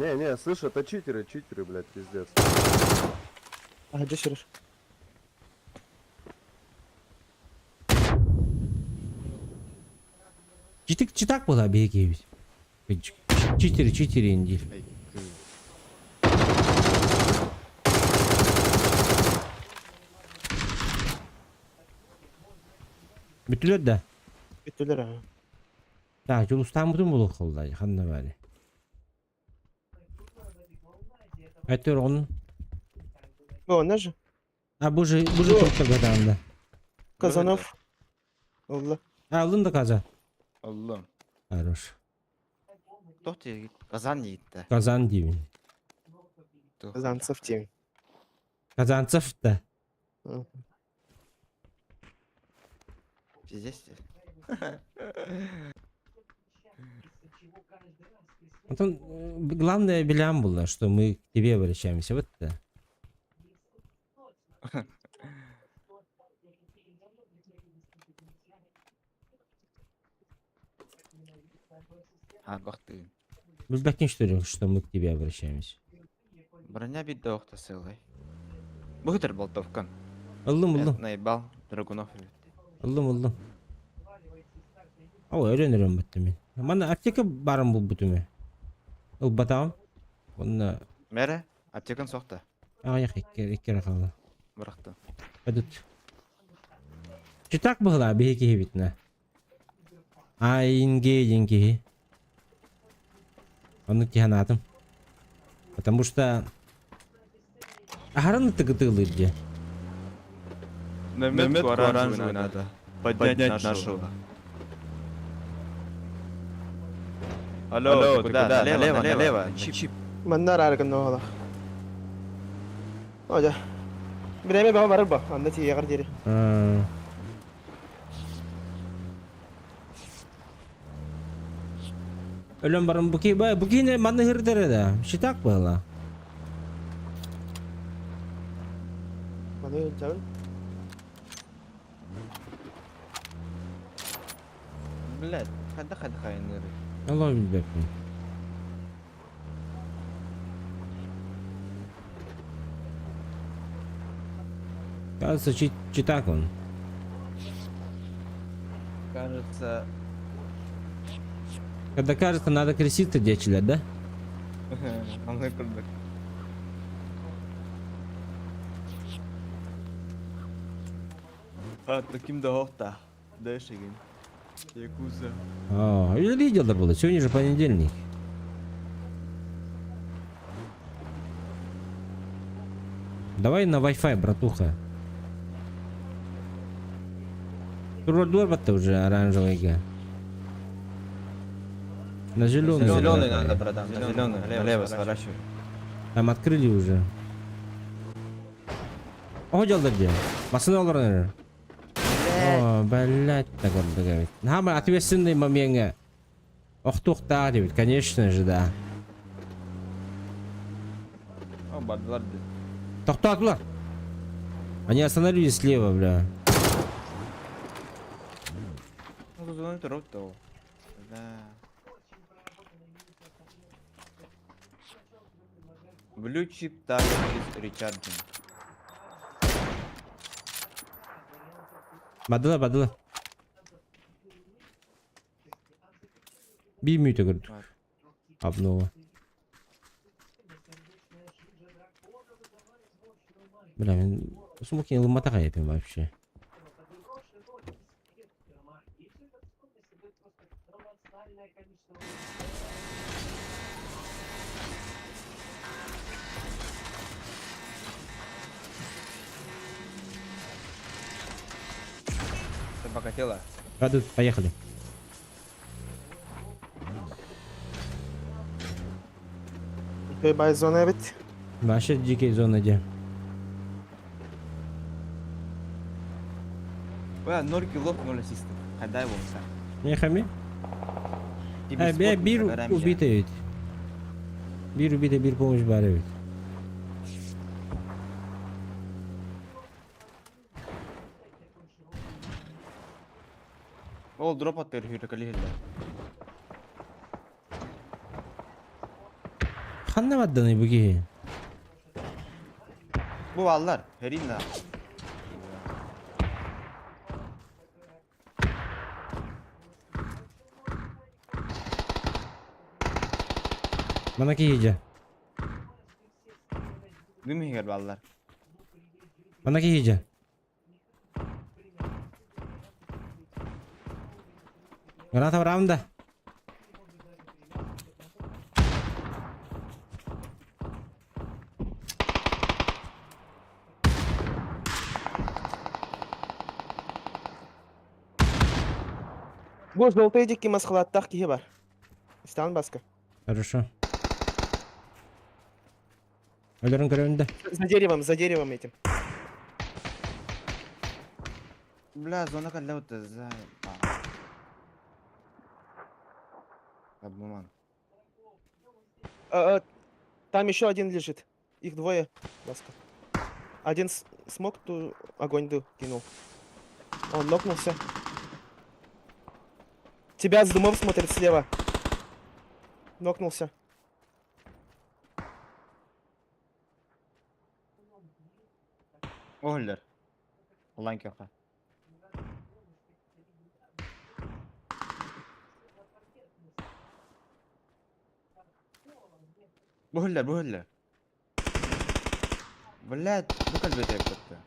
Не, не, слышь, это читеры, читеры, блядь, пиздец. А, где Сереж? Читик читак была биһиги Читери читери диир. Бүтүлэр да? Бүттүлэр аа. Так, Дьулустааммытын булуоххаллай, ханна баары. Эттер он. О, же. А бу же бу же туруктар да. Казанов. Олла. А, ылын да каза. Аллам. Хорош. Туох диир Казан диитте. Казан диибин. Казанцев тем. Казанцев да. Пиздец. Антон, главное билям было, что мы к тебе обращаемся. Вот это. Арбахтыын. Билбэккин что ли, что мы к тебе обращаемся? Броня биирдэ охто сыалай. Быһытар болтовкан. Ыллым, ыллым. Наебал Драгунов эбит. Ыллым, ыллым. О, өлөн өрөн баттым мин. Манна аптека барын булбутум ээ. Ылбатаҕым. Онно Мэрэ, аптекан суохта. аҕыйах икки икки эрэ хаалла. Бырахтым. Эдут. Чытаак быһылаа биһи киһибитинэ. Айнге диэн киһи. Оннук киһи анаатым. Потому что аһарын ытыгытыылыыр дии. На метку оранжевую надо. Поднять нашего. Алло, Алло ты куда? Налево, налево. Чип. Манна арааргын оҕолох. О, дьэ. Бирэми баҕа барар ба, анна тиийэҕэр диэри. Өлөн баран бу ки бу киһини манна ыһырдар да. Щитак была. Маны өлтөбүн. Блядь, хада хада хайныры. Алла билбэппин. Кажется, читак он. Кажется... Когда кажется, надо креститься, дечилер, да? Аны курдук. Ким да оһохта. Дальше игин. Якуза. А, или видел было. Сегодня же понедельник. Давай на Wi-Fi, братуха. Турбордорбат-то уже оранжевый. На зеленый. Зеленый надо, братан. На зеленый. Налево сворачивай. Там открыли уже. О, дьаллар дии. Массыына олорон эрэр. О, блядь, так ордук эбит. Наһаа ответственный момеҥҥа охтуохтаах диэбит, конечно же, да. О, бардылар дии. Тохтоотулар. Они остановились слева, бля. Ну, зоны турут Да. Blue chip target is recharging. Бардылар, бардылар. Биир мүнүүтэ көрдүк. Обнова. Бля, мин сумок ылымматах эбиппин вообще. Собака тело. Падут, поехали. Бай зона эбит. Вообще дикие зона где. Бля, 0 киллов, 0 ассистов. Хайдай болса. Не хами? Э, бе, биир убитый ведь. Биир убитый, биир помощь баар ведь. Ол дроп аттыр хүрекали Ханна бардыный бу киһи? Бу аллар, херин Мана киһи дьэ. Дым иһигэр баллар. Мана киһи дьэ. Граната барабын да. Бу желтый диэки масхалаттаах киһи бар. Истан баска. Хорошо. Өлөрөн көрөбүн да. За деревом этим. Бля, зона кэллэ за... Обман. Там еще один лежит. Их двое. Баска. Один смог ту огонь кинул. Он нокнулся. Тебя с дымом смотрит слева. Нокнулся. Оһоллор. Улан кеха. Бу бу Блядь, бу кэлбэтэ эппэтэ.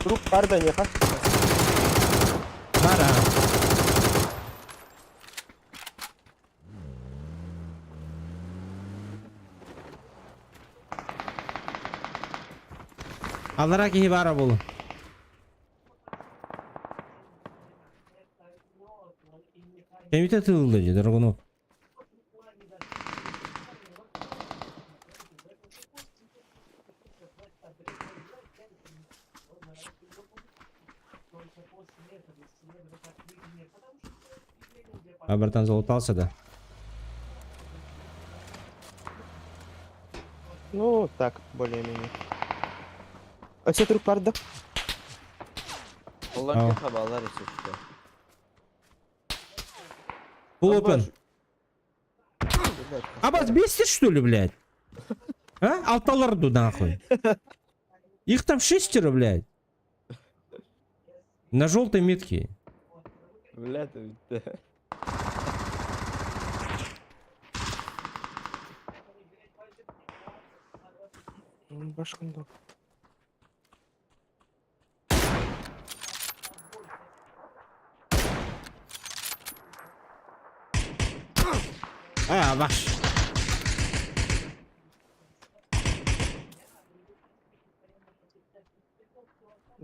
Труп баар да неха. Бара. Аллара киһи баара буолу. Кэмитэ тыылла дии, Драгунов. А братан залутался, да? Ну, так, более-менее. А все труп баар да? Улан А. кеха баллар если что. Full open. А вас бесит, что ли, блядь? А? Алталарду нахуй. Их там шестеро, блядь. На желтой метке. Блядь, это... Башкын А, ваш.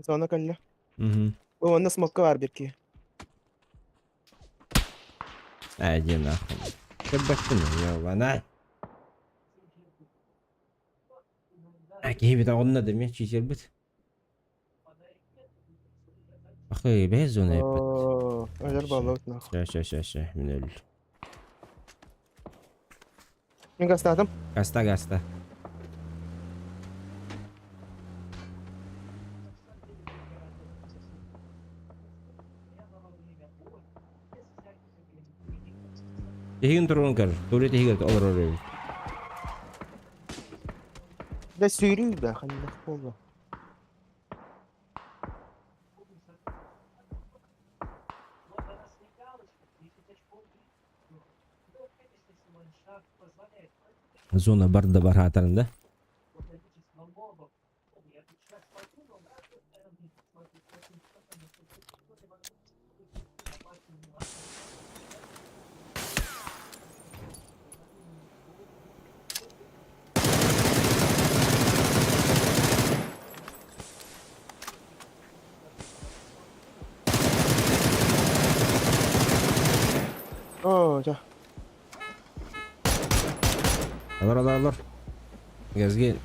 Зона кэллэ. Угу. Уонна смокка баар бирки. А, иди нахуй. Кэбэхпин, ёбана. А, киһи онно да мен читербит. Ахы, бэс зона эппит. Оо, өлөр буоллубут нахуй. Все, все, все, все, мин өлл. Мин гастаатым. Гаста, гаста. Тиһигин турун көр. Туалет иһигэр олорор эбит. Да сүүрүү да, ханнах буолла. Зона барда бархатарын да? Оо, дьэ. Алар, алар, алар. Газгел.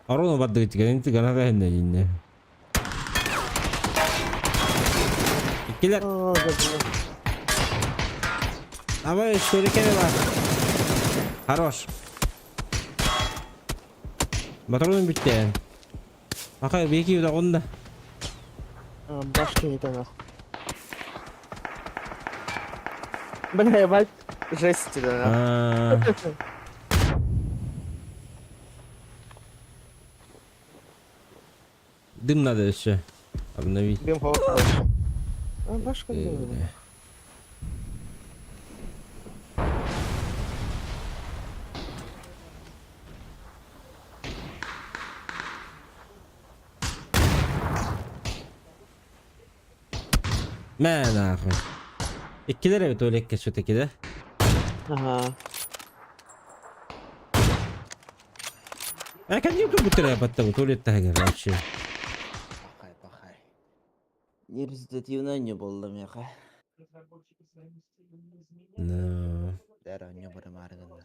Аруна бардыгыт инти гана да инне. Иккилер. Оо, дьэ. Давай, что ли, бар. Хорош. Батронум бүттэ. Аха, беки да онда. Башки не нахуй. Бля, ебать, жесть, да. А, Дым надо еще обновить. Дым холод. А, башка Э, Мә нахуй. Иккилер эбит туалекка все-таки, да? Ага. А кәдімгі тут бүтірі апатта туалет тағыр вообще. Пахай, пахай. Нерезультативно не болды меха. Да. Дәрі не бар марыгында.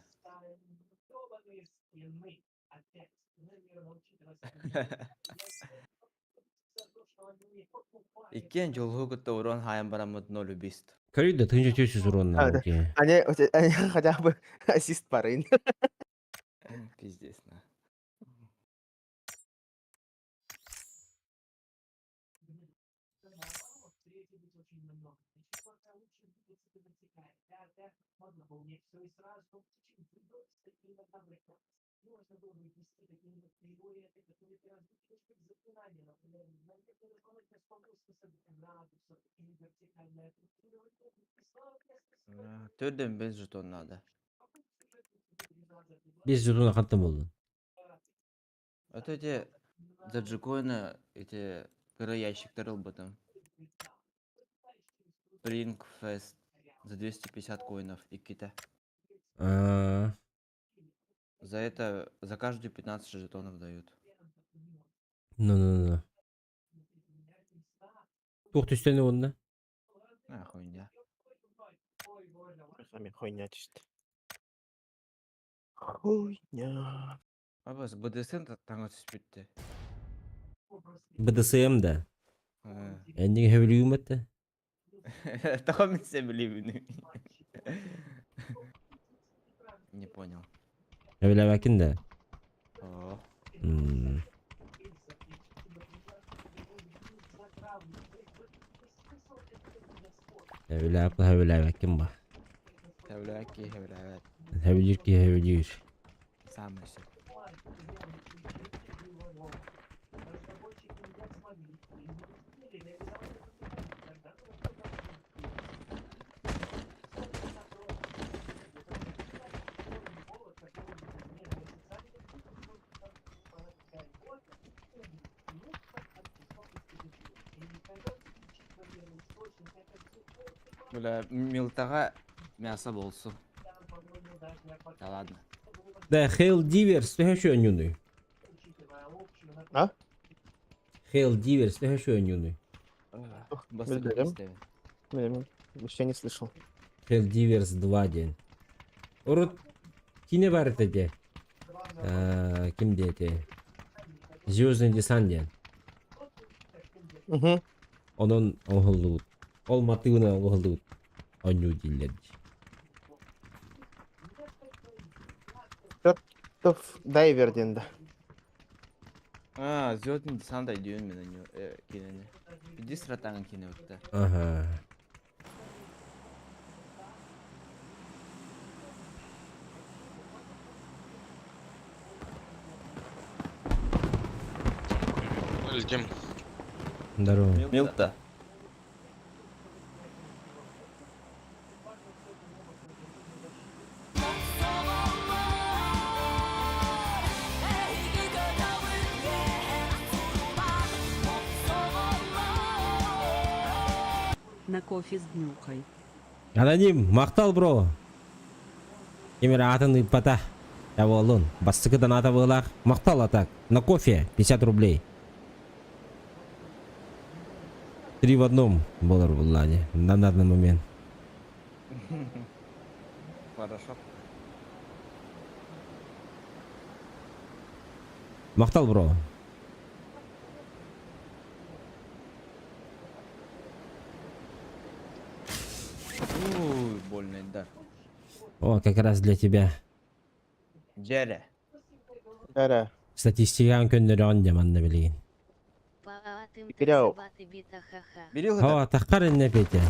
Иккен жолғы күтті урон хайын барамыд ноль убийств. Көрейді, тынжы төсіз урон А, да. Они, они хотя бы ассист парын. Пиздец, на. Төрден без жетон надо. Без жетона қаттан болды. Вот эти за джекоина эти кыра ящиктер ылбытым. Принг фест за 250 коинов икките. А, За это за каждую 15 жетонов дают. Ну-ну-ну. Тух түстені онда. А, хуйня. Сами хуйня чисто. Хуйня. Абас БДСМ таңа түспүттü. БДСМ да. Эндиге хөбүлүгүм этте. Того мен сен билеймин. Не понял. Хөбүләбәкин да. О, М. Хөбүләп хөбүләбәкин ба. Хөбүләки хөбүләбәт. Хөбүлүр ки хөбүлүр. Самый все. Бля, Милтаҕа мясо буолсу. Да ладно. Да, Hell Divers төһө оонньуунуй? А? Hell Divers төһө оонньуунуй? Бастакы Билбэтим. истэбин. Блин, вообще не слышал. Hell Divers 2 диэн. Урут киинэ баар этэ дии. Э, Ким диэти? Звездный десант диэн. Угу. Онон оҥоһуллубут. Ол матыыбынан оҥоһуллубут оонньуу дииллэр дии. Чертов дайвер диэн да. А, Звездный десант өйдүүн мин онньу киинэни. Биди сыратаҥын киинэ ытта. Ага. Летим. Здорово. Милта. На кофе с днюхой. Аноним, махтал, бро. Ким эрэ аатын ыыппата. Буоллун. Бастакы доната быһыылаах. Махтал, а так. На кофе 50 рублей. Три в одном буолар буллаани. На данный момент. Хорошо. Махтал, бро. Уй, больно, да. О, как раз для тебя. Дьэ. Дара. Статистикаҕын көннөрөҕүн дьэ манна билигин. Паатым Киряу. тасыбаты бита ха-ха. Бери О, таххар инне Петя.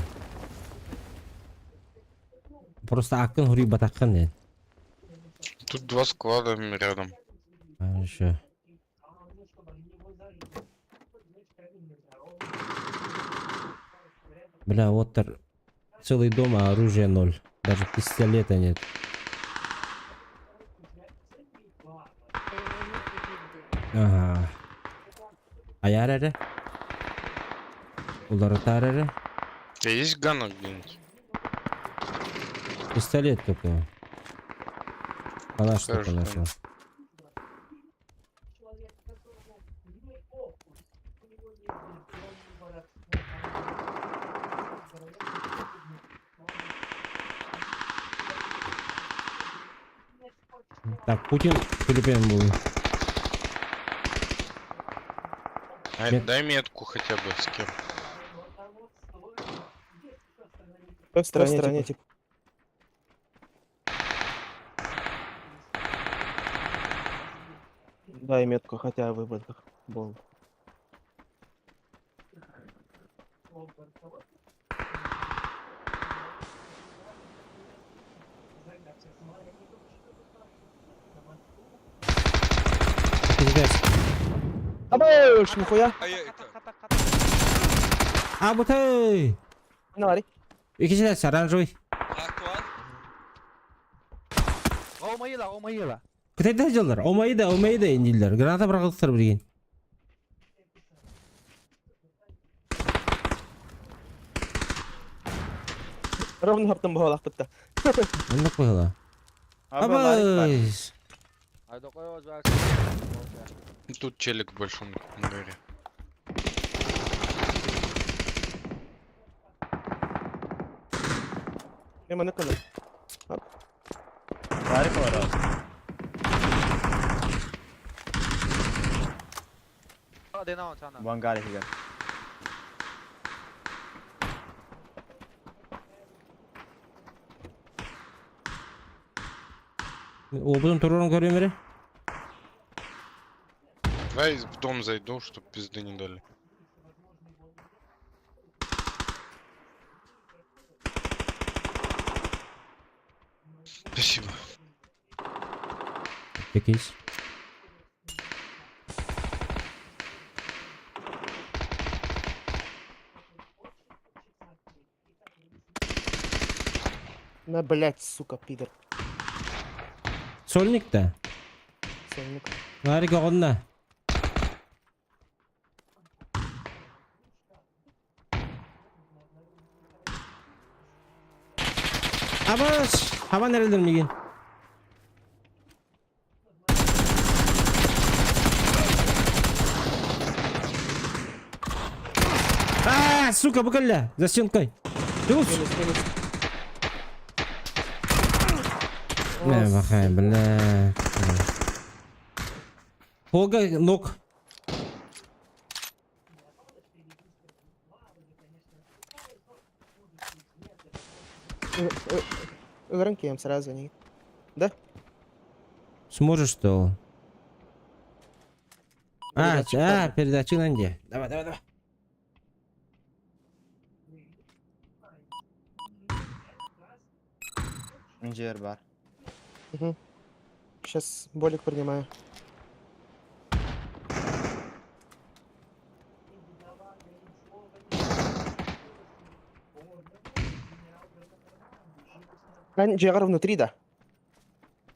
Просто аккын хуруйбатаххын диэн. Тут два склада рядом. Хорошо. Бля, вот целый дом, а оружия ноль. Даже пистолета нет. Эвени купидду. Ага. Айар эрэ? Уларытаар эрэ? У тебя есть гана где-нибудь? Пистолет только. Калаш только Хорошо. нашел. Так, Путин Филиппин был. Ай, Мет- дай метку хотя бы с кем. В той стороне, стороне, типа. Дай метку, хотя выбор был. Пиздец. Абыш, нихуя. А, вот эй! На, лари. Иккис оранжевый. Кытайда дьыллар, омайда, омайда индиллер. Граната бырахтар билигин. Ровно хаптан буолахпытта. Оннук быһыылаах. Абыс! Тут челик в большом ангаре. Мен маны кылым. Ларик var. В ангаре играет. Уопутун туруоран көрүөм эрэ. Давай в дом зайду, чтоб пизды не дали. Спасибо. Якийсь. На, блять, сука, пидор. Сольник да? Сольник. Ларик оҕунна. Абас! Хабан эрэллэр мигин. А, сука, бу кэллэ! За стенкой. Дьулус! Минус, минус. Не, махай, бля. Хога ног. Ыгыран кием сразу не. Да? Сможешь что? А, а, передачи на где? Давай, давай, давай. Инженер бар. Угу. Сейчас болик принимаю. Джагар внутри, да?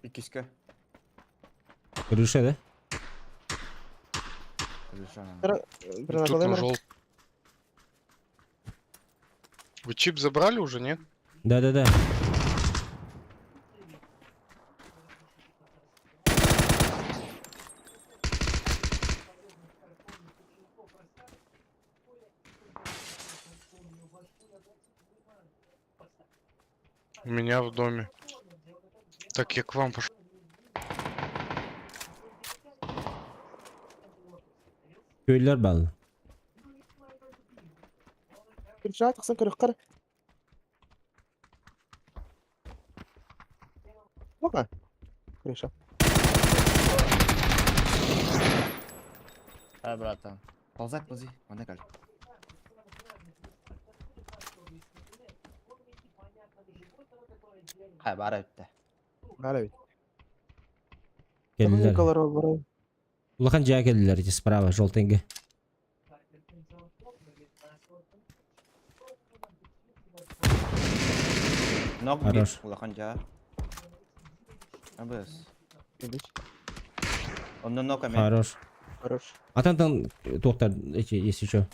Иккискэ. Крыша, да? Крыша. Тут на жел... Вы чип забрали уже, нет? Да-да-да. У меня в доме. Так, я к вам пошел. Köylüler bağlı. Крыша тахсан көрөххөр. Ока. Крыша. А, братан. Ползай, ползи. Манна кэл. Хай, бара өттө. Бара эбит. Келдилер. Колор барай. Улахан дьиэ келдилер ити справа, желтеньки. Ног бир Хорош. улахан дьаа. Абыс. Онно ног эмэ. Хорош. Хорош. А там там доктор эти есть еще.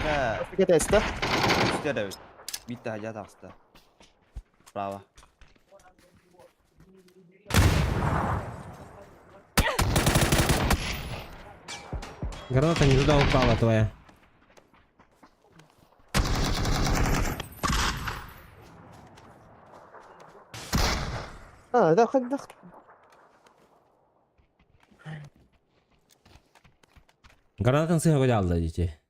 Да. Кэтээстэ. Үстэ эбит. Биир таһырдьа таҕыста. Право. Граната не туда упала твоя. А, да, хоть да. Гранатын сыһа алла дите.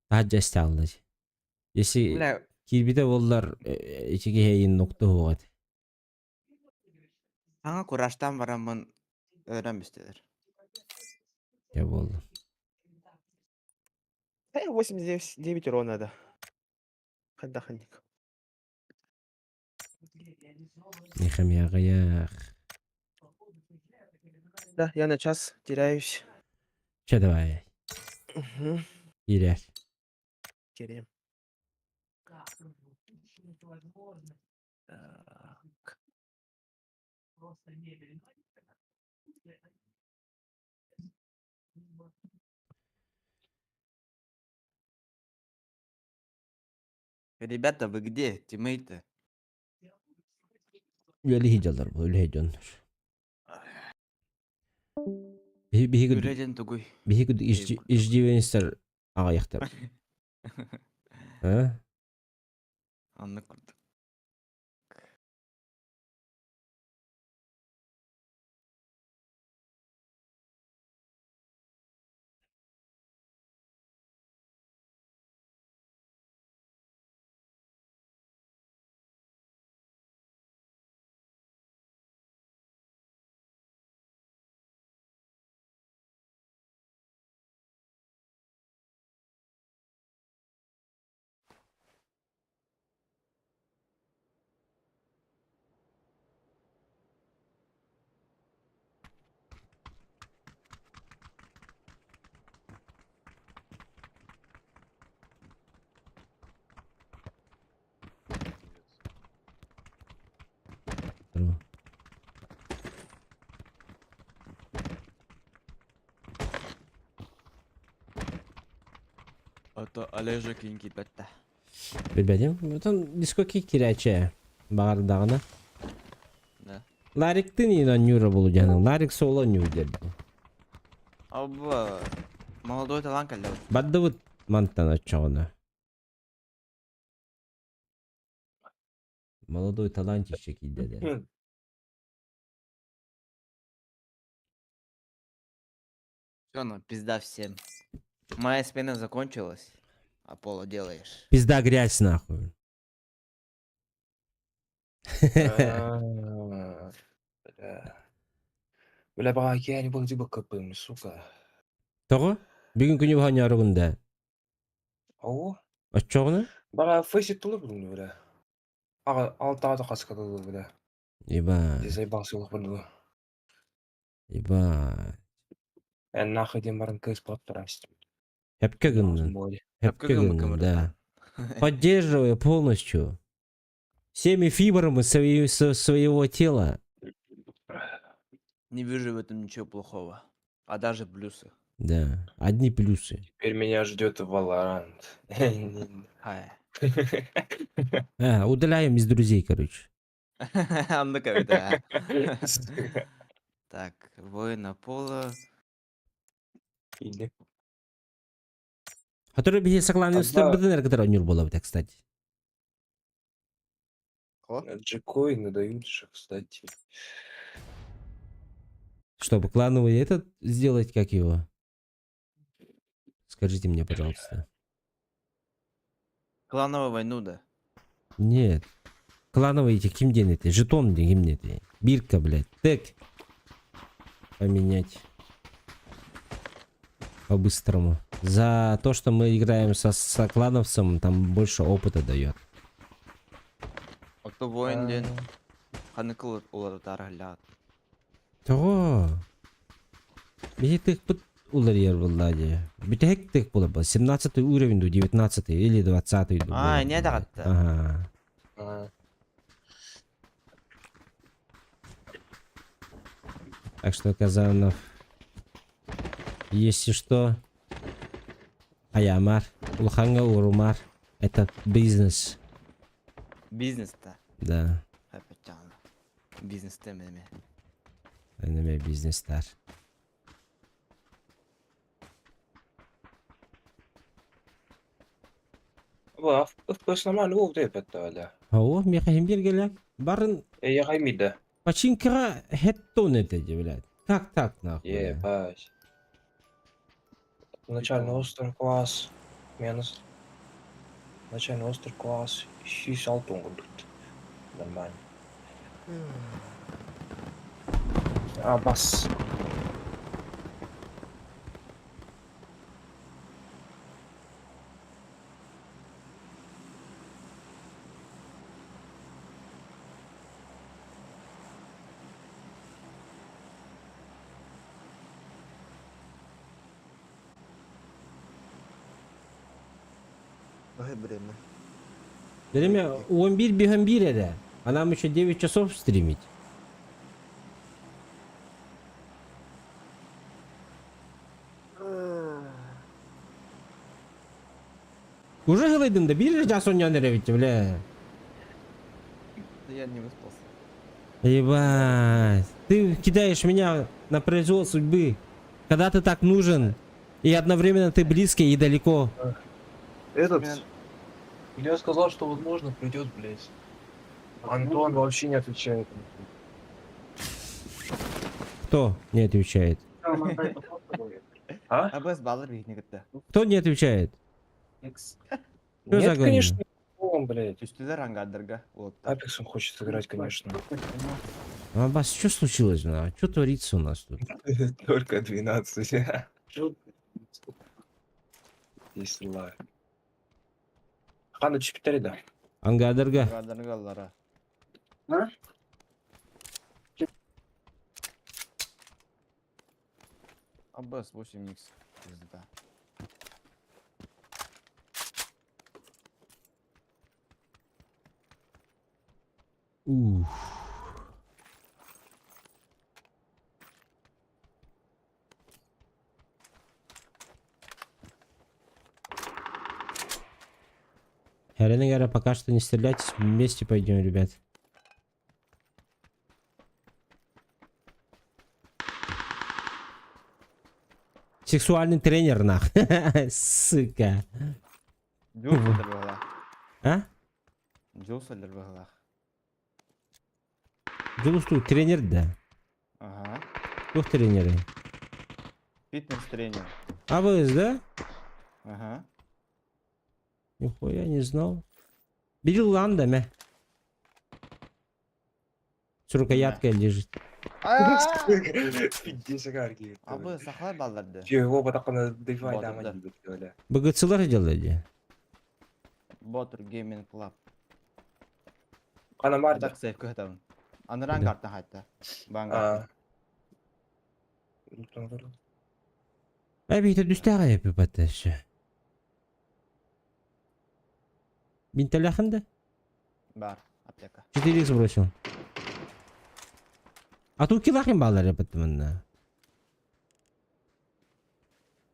Таһырдьа истэ Если Бля, киирбитэ буоллар ити киһи нокта уоҕат. Саҥа кураштан бараммын өлөн бүстүлэр. Я буолла. 89 урона, да. Хайдаханник. Нихамяҕыйах. Да, я на час теряюсь. Чэ давай. Угу. Киирээр. Теряем. Так. Ребята, вы где? Тиммейты? Үлэлии дьаллар бу үлэһит дьоннор. Биһи биһиги Үлэ диэн тугуй? биһиги иждивенецтэр аҕыйахтар. А? Оннук курдук. Ото Олежек киин киирбэт да. Билбэтим. Отон дискоки кирээччи баҕардаҕына. Да. Лариктын иин онньуура булу дьаһанын. Ларик соло онньуур диэн. Абба молодой талант кэллэ. Бардыбыт мантан оччоҕуна. Молодой талантище киирдэ да. Все, ну пизда всем. Моя смена закончилась. Аполло делаешь. Пизда грязь нахуй. А, Бля. Бля, баҕа я не буду кыппым, сука. Тоҕо? Бүгүн күнү баһаньоругун да. Оо. Оччоҕуна? Баҕа фейсит тулу бүгүн бля. Аҕа алтаҕа хаска тулу бля. Еба. Заебался олох Еба. Эн нахуй диэн баран кыыс боттарастым. Хэпкэ гыннын. Хэпкэ гыннын, да. Поддерживаю полностью. Всеми фибрами своего тела. Не вижу в этом ничего плохого. А даже плюсы. Да, одни плюсы. Теперь меня ждет Valorant. Хай. А, удаляем из друзей, короче. А ну-ка, да. Так, воин Аполло. Или. Который биһи сакланы үстөр кытары онньуур буолабыт, кстати. Джекоины дают же, кстати. Чтобы клановый этот сделать, как его? Скажите мне, пожалуйста. Клановую войну, да. Нет. Клановый эти ким это? Жетон ким это? Бирка, блядь. Тег. Поменять. По-быстрому. За то, что мы играем со клановцем, там больше опыта дает. А кто воин диэн ханыкыл уларытар Того. Биһи тыхпыт уларыйар буолла дии. Бүтэһик тых буолар 17 уровень ду 19 или 20 ду. А, не даҕатта. Ага. А, Так что, Казанов, если что, Аямар, Улханга Урумар, это бизнес, Бизнес-то. да, Опять Бизнес-то эми. энеме бизнестер. Бу FPS нормально ол деп это О, меха бергелек. Барын Э, я гаймида. починкага хеттон это, блядь. Как так, нахуй? бля? Ебать. Начальный остров класс. Минус. Начальный остров класс. 66 тут. Нормально. А, бас. Ой, время. Время 11 бигамбир это. А нам еще 9 часов стримить. Уже говорим, да бир час он не ведь, бля. Да я не выспался. Ебать. Ты кидаешь меня на произвол судьбы. Когда ты так нужен, и одновременно ты близкий и далеко. Этот. Илья сказал, что возможно придет, блядь. Антон вообще не отвечает. Кто не отвечает? А? АБС баллар бихне кытта. Кто не отвечает? Что за Нет, конечно, он, блядь. Үстүлер ангадырга. Вот. Апексом хочет играть, конечно. А, Бас, что случилось? на? Что творится у нас тут? Только 12. Есть лай. Хана 4 да. Ангадарга. Ангадыргалара. АБС 8 икс. Пизда. Ух. Эрэнигара пока что не стреляйтесь, вместе пойдем, ребят. Сексуальный тренер, нах. Сука. Дьул сылдьар быһалаах. А? Дьул сылдьар быһалаах. Дьулустуу тренер да. Ага. Туох тренерий? Фитнес-тренер. АБС, да? Ага. Нихуя не знал. Бери ланда, мэ. С рукояткой лежит. Пиздец, арги. Абы сахалар балларды. Его потакана дыфай Ботур, дама да. дибет öyle. БГЦлар делали. Ботур Gaming Club. Kana var da. Так сейф көтәбин. Аныран Да. карта хатта. Банга. Әбейті дүстәғі әпі батташы. Бинталяхында? Бар, аптека. 4 бросил. А тут килахин баллар баттымында.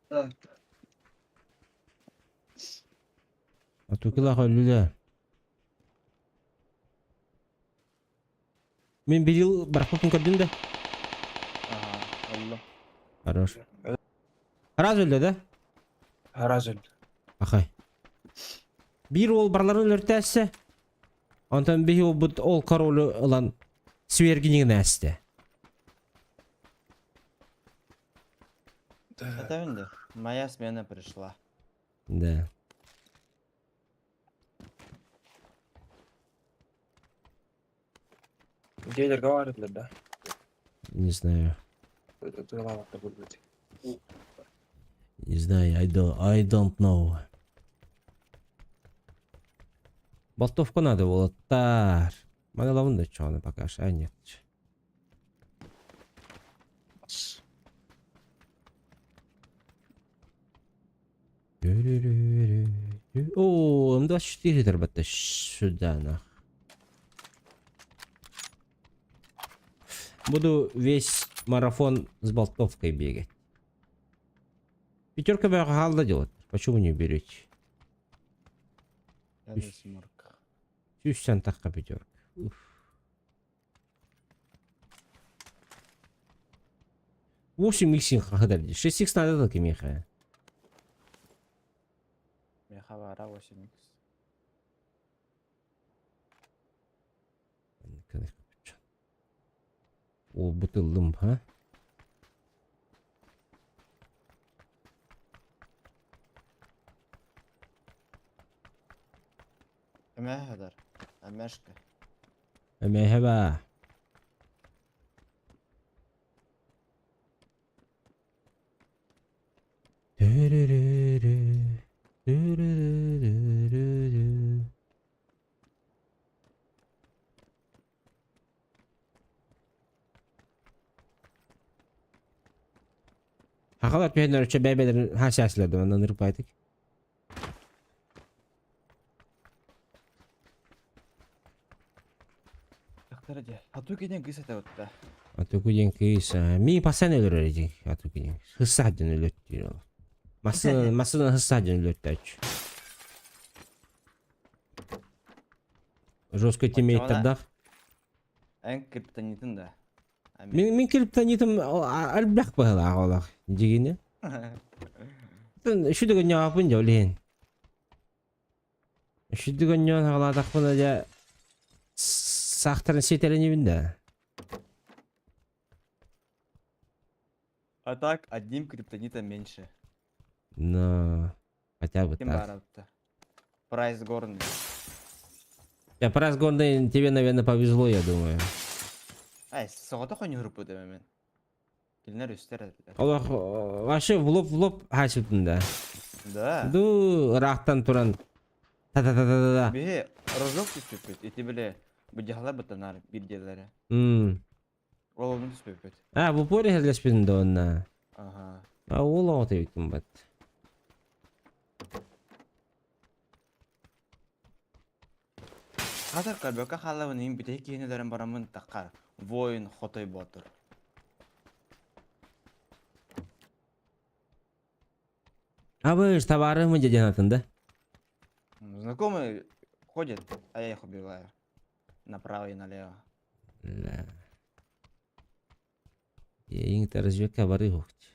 А тут килах өлүлө. Мен бирил барахпын көрдүм да. Ага, алло. Хорош. Раз өлдө да? Раз өлдө. Ахай. Биир уол барларын өлөртөөссө. Онтон биһи уолбут ол королу ылан свергинигин ээстэ. Это инде. Моя смена пришла. Да. Дилер говорит, да? Не знаю. Это лава будет. Не знаю, I don't know. Болтовку надо уолаттар. Маны лавын да чоны пока что. А нет. О, М24 тарбатта сюда нах. Буду весь марафон с болтовкой бегать. Пятерка халда делать. Почему не берете? Сүүс тахха пятерка. Уф. 8 иксин хахадар. 6 икс надо только меха. Меха бара 8 икс. О, бутылым, ха? Эмэхадар. Эмэшка. Эмэхэба. Хахалар түһэннэр өчө бэйбэлэрин хасяслердим онон ырыпайтык. Атуки диэн кыыс этэ ытта. Атуку диэн кыыс мин пасан өлөрөр дии Атуку диэн. Хыссаах диэн өлөттүүр ол. Массыына массыына хыссаах диэн өлөттөөччү. Жестко тиммейттердах. Эн криптонитын да. Мин мин криптонитым элбэх быһылаах олох дьигини. Үчүдүгөн ньаапын дьэ олиһин. Үчүдүгөн ньоон хаҕалаатахпына дьэ саахтарын сиэтэлэнибин да. А так одним криптонитом меньше. Но хотя бы Ким так. барабыта. Прайс горный. Я прайс горный тебе, наверное, повезло, я думаю. Ай, соҕотох ойнуур мен. Кинилэр үстэр этилэр. Олох вообще в лоб в лоб хасыптын да. Да. Ду ыраахтан туран та-та-та-та-та. Биһи рожок түспүппүт. Ити били быдьаһалар бытанар бирделери. Ол ону түспүппүт. А, в упоре херлеспин да онна. Ага. А ол оҕото эбиккин бат. Хатар көрбөккө хаалабын иин бүтэһик киһини бараммын таххар. Воин хотой боотур. Абыш табаарым дьэ атын да. Знакомый. Ходят, а я их убиваю. Направо и налево. Да. Эйиҥ разведка бары уһукть.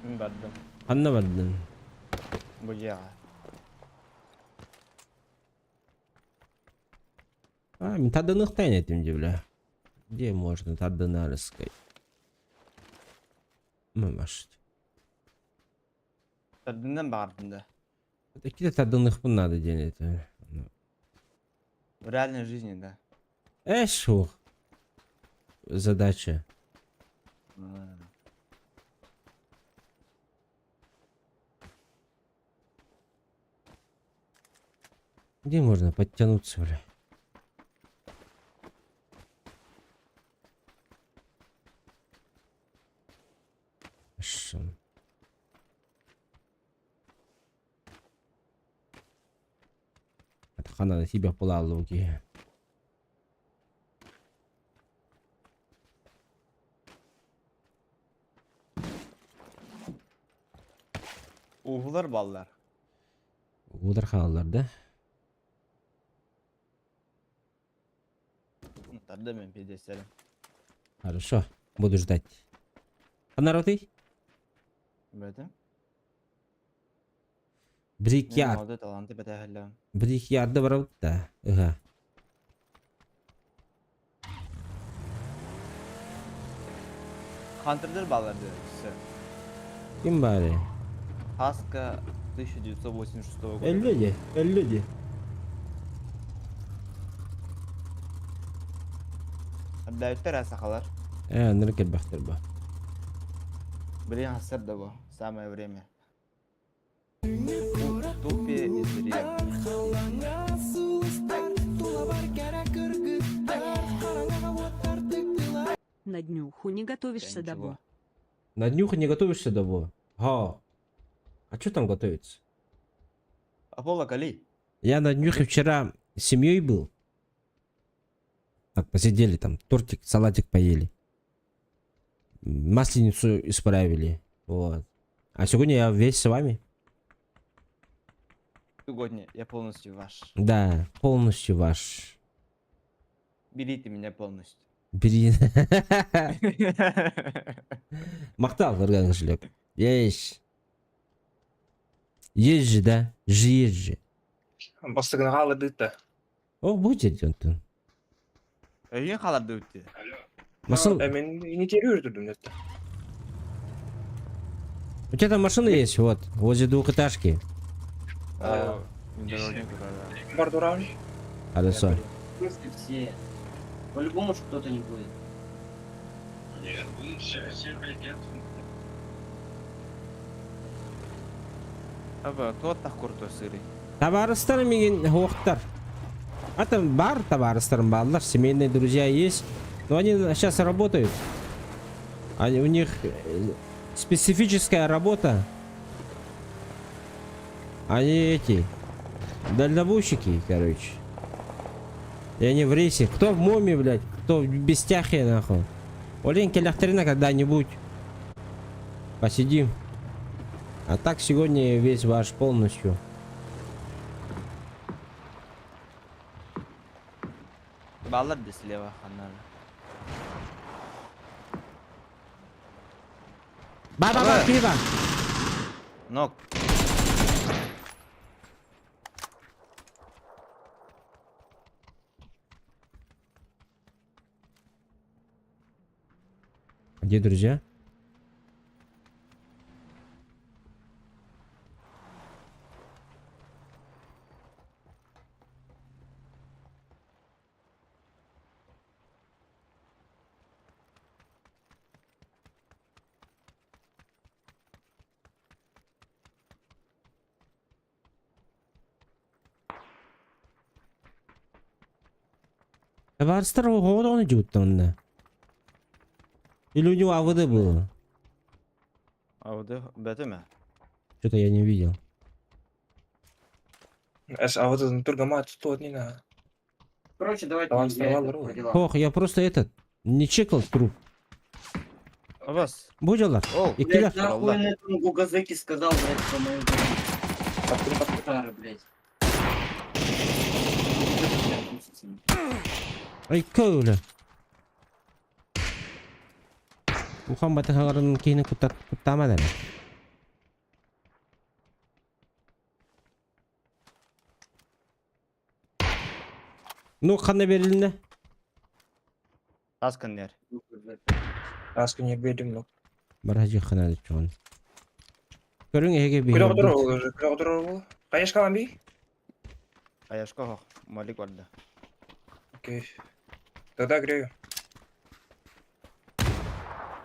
Мин бардым. Ханна бардын? Бу дьиэҕэ. А, мин тардыныахтаан этим дии бля. Где можно тардынарыскай? Мамашт. Тардынан баҕардым да. Какие-то тардыныахпын надо диэн это. В реальной жизни, да. Эш, ух. Задача. Где можно подтянуться, бля? Шо? Хана тебя полалуги. Ууһулар баллар. Уулар хааллар да? Тарда мен пиздестерим. Хорошо, буду ждать. А народ Бөтүм. Брикяр. Молодой таланты бэтээһэллэм. Брикярда барабыт да. Ыга. Хантердер баллар все. Ким баары? Хаска 1986 года. Элледи, элледи. Бэйттэр сахалар. Э, ныры келбэхтер ба. Блин, хасар да бу. Самое время. Тупе из На днюху не готовишься Да до ничего. На днюху не готовишься до Ха. А что там готовится? Аполло Кали. Я на днюхе вчера с семьей был. Так, посидели там, тортик, салатик поели. Масленицу исправили. Вот. А сегодня я весь с вами. Сегодня я полностью ваш. Да, полностью ваш. Берите меня полностью. Бери. Махтал, Орган кошелек. Есть. Есть же, да? Же есть же. Бастыгнаҕа да. О, будет он тут. Өйүн халарды үтти. Машин... Мен не терюрдүм это. У тебя там машина есть, вот, возле двухэтажки. Бар дуран. Хорошо. В смысле все? По-любому ж кто-то не будет. Нет, все, все придет. Аба, туаттах курту сыры. Табаарыстар миигин суохтар. А там баар табаарыстарым бааллар, семейные друзья есть. Но они сейчас работают. Они, у них специфическая работа. Они эти, дальнобойщики, короче. И они в рейсе. Кто в Моме, блядь, кто в Бестяхе, нахуй. Олень кэллэхтэринэ когда-нибудь. Посидим. А так сегодня весь ваш полностью. Бааллар да слева ханнар. Ба-ба-ба, пиво! Нок. Где друзья? Табаарыстар оҕоҕо идут онно. Или у него АВД было? АВД бөтүмэ. Что-то я не видел. А вот этот Тургамат, что не на. Короче, давайте Давай, я вставал, это, здорово. по делам. Ох, я просто этот, не чекал труп. Вас. Буделар. О, И киллер. Блядь, нахуй он этому Гугазеки сказал, блядь, про мою Тары, блядь. Ай, көөлө. Ухан батыхаларын киһини куттаама дэнэ. Ну, ханна берилинне? Асканер. Аска не бердим, ну. Баражы хана чон. Көрүң эһиги Куда биһиги. уже, куда Конечно, ламби. Аяшка хох. Малик барда. Окей. Тогда грею.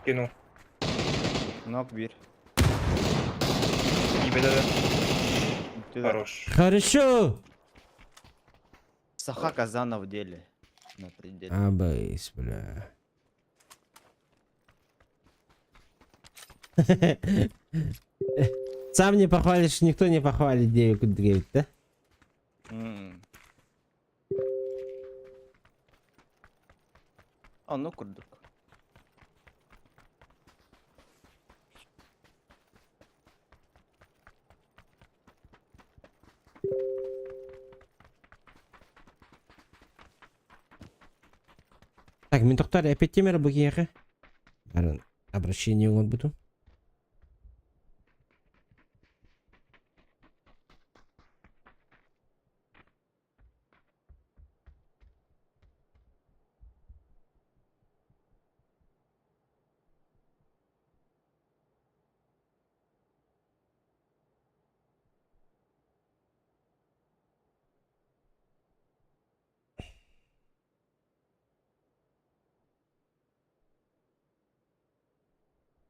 Кину. Нок бир. Не беда, да. Хорош. Хорошо. Саха казана в деле. На пределе. Абайс, бля. Сам не похвалишь, никто не похвалит девять девять, да? М. А, ну курдук. Так, мин тоқтар опять темер бу киһиэхэ. Арын обращение оҥорбутум.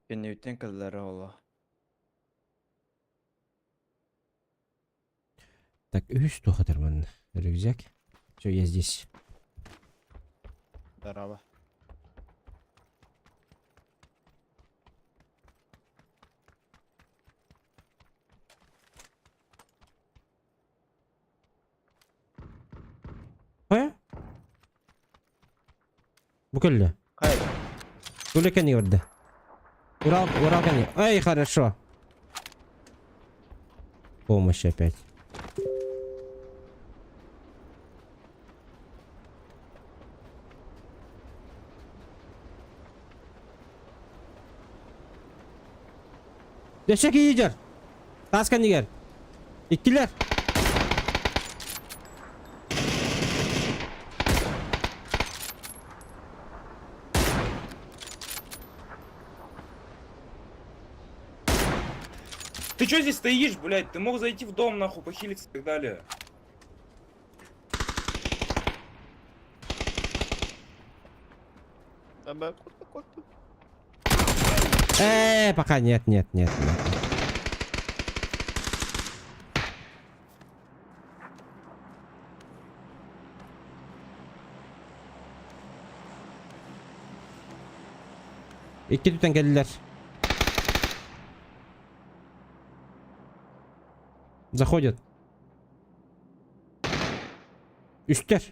Кэнниттэн кэллэрэ ола. Так, үс тухатарман рюкзак. Все, я здесь. Здорово. Э? Бу кэллэ. Хай. Үлэ кэннигэр барда. Урал, Урал кэннигэр. Ай, хорошо. Помощь опять. Өссө киирэр. Таас кэннигэр. Иккилэр. Ты чё здесь стоишь, блядь? Ты мог зайти в дом, нахуй, похилиться и так далее. Пока нет, нет, нет, нет. Икки түтэн кэллилэр. Заходят. Үстэр.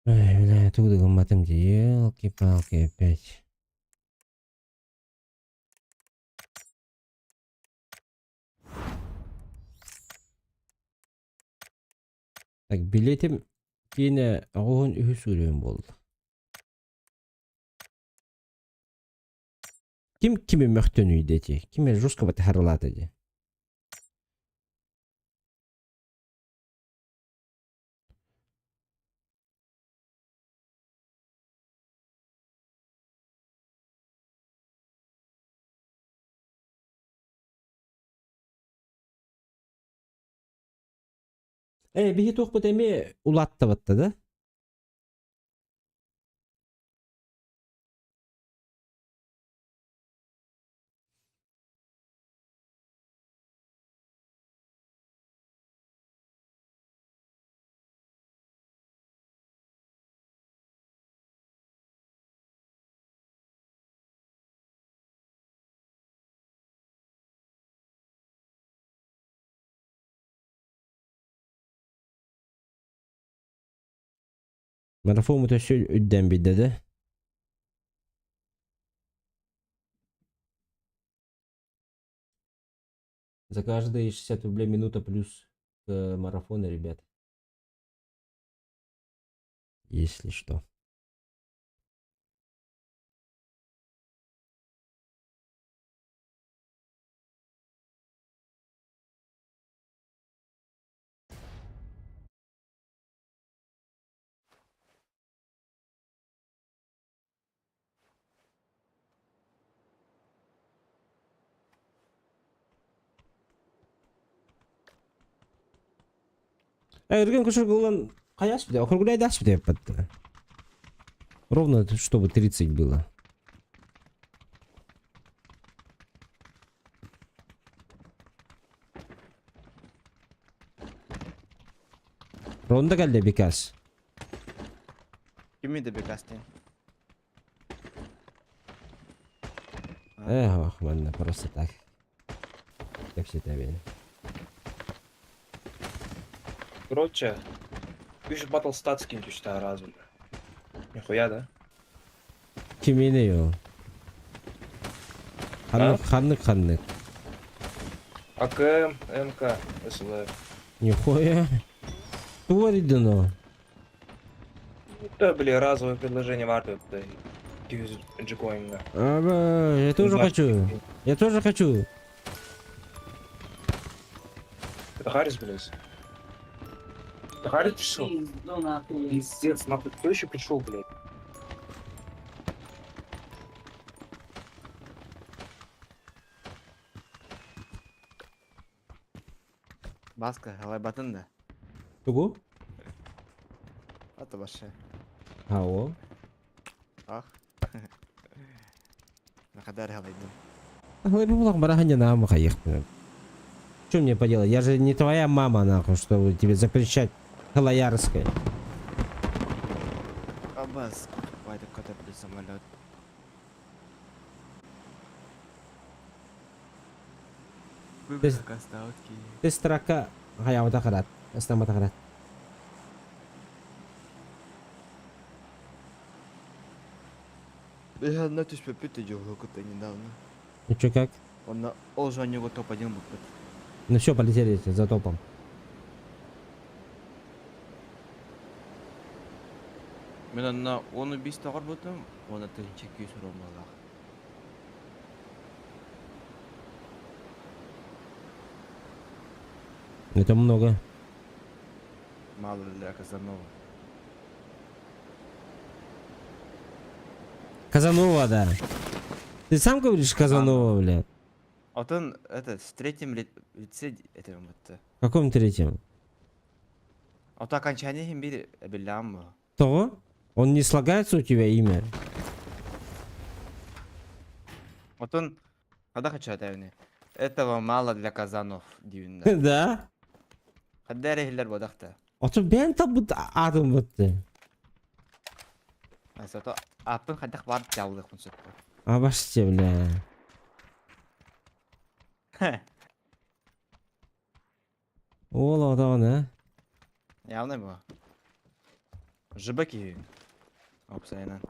Ай, бля, оттуда гымматым дии, елки-палки опять. Так, билетим киинэ 83 үрүөн буолла. Ким кими мөхтөнүй дети? Ким жестко батыхарылаата дии? Ээ, биһи туохпут эмиэ улааттабатта да? Марафон өссө үрдээн биэрдэ да? За каждые 60 рублей минута плюс к марафону, ребят. Если что. Эрген көшіргілін қаяш бде? Округляй дашь бде подты. Ровно, чтобы 30 было. Ронда кэллэ Бекас. Кими да Бекас диэн? Эх, ох, манна просто так. Кэпсэтэбин. Короче, үс Battle Stats кин түстэ разом. Нихуя, да? Киминий ол? Ханнык, ханнык, ханнык. АКМ, МК, СЛ. Нихуя. Тугу но? Да, бля, разовое предложение варто, да. Джикоинга. Аба, я тоже хочу. Я тоже хочу. Это Харрис, блядь? Это Харрис пришел? Пизду нахуй. Пиздец, нахуй, кто еще пришел, блядь? Баска, халайбатын да. Тугу? Ата башы. Ао. Ах. Нахадар халайдым. Что мне поделать? Я же не твоя мама, нахуй, чтобы тебе запрещать Халаярское. Абас, покупай какой-то, блядь, самолет. Ты строка хаябата карат. Астамата карат. Я на түспөппүт дьолу кытта недавно. Ну чё, как? Он на ол жонюга топ-1 был. Ну все, полетели за топом. Мен на он убийство горбутум, он это чеки суромалах. Это много. Мало для Казанова. Казанова, да. Ты сам говоришь Казанова, бля? А вот он, это, в третьем лице этого вот. В каком третьем? А то окончание химбири билям. Того? Он не слагается у тебя имя? Вот он, когда хочу это Этого мало для Казанов, дивин. Да? Хадда рехлер бодахта. А то бен табыт адым бытты. Аса апын хадах бар жалдык мун сөппө. А баште, бля. Ол адам, а? Явно бу. Жыбы Опсайынан.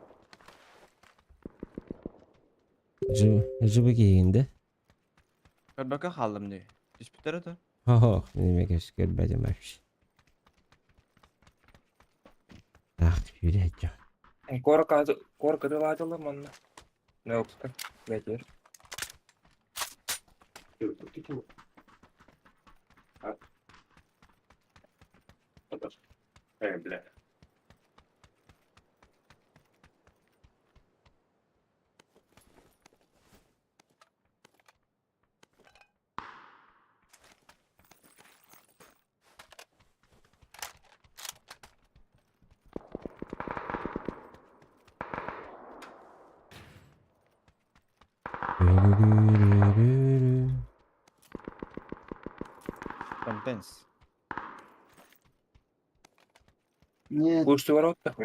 Жыбы кийин, да? Көрбөкө халдым ди. Түспүтөр өтө. Ох, неме көрбөдүм вообще. Ах, блядь. Корка, корка дыладила манна. Нөкска, блядь, Эй, бля. Компенс. Нет. Слушайте ворота?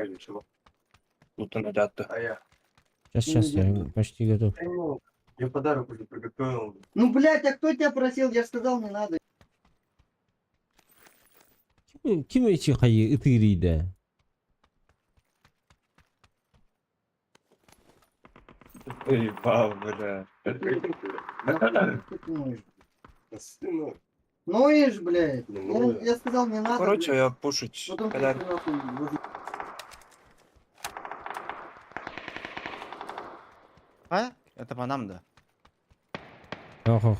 Тут он А я. Сейчас, сейчас, я почти готов. Я подарок уже приготовил. Ну, блядь, а кто тебя просил? Я же сказал, не надо. Ким, ким эти хайы ытырыйда? Ебал, бля. Ты ноешь? Сынок. Ноешь, блядь. Ну, Я, я сказал, не надо, Короче, блядь. я пушить. Потом ты Колян. нахуй возле А? Это по нам, да? Ох, ох.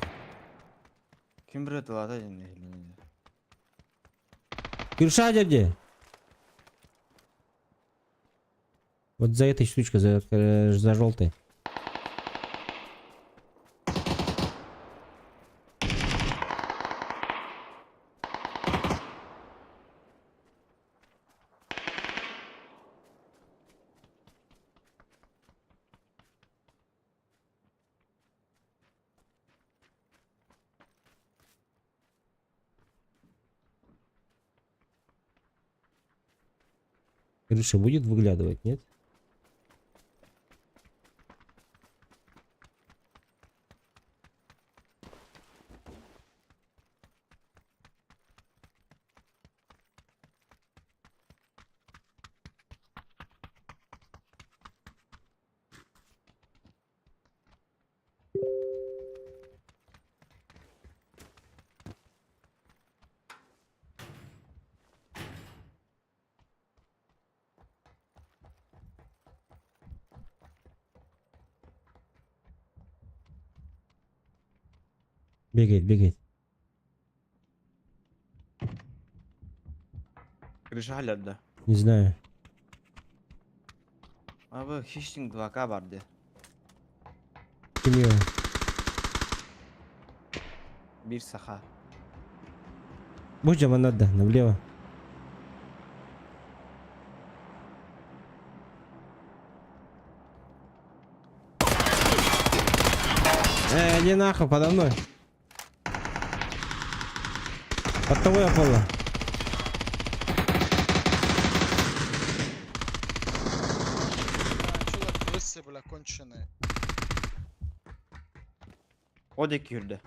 Ким бирет лата не. Кирша дядя. Вот за этой штучкой, за желтой. Крыша будет выглядывать, нет? Бегает, бегает. Крыша да. Не знаю. А вы хищник 2К барды. Ким его? Бир саха. Будь надо, налево. Иди нахуй, подо мной. Под тобой, Аполло. Крысы, бля, конченые. Одек юрді.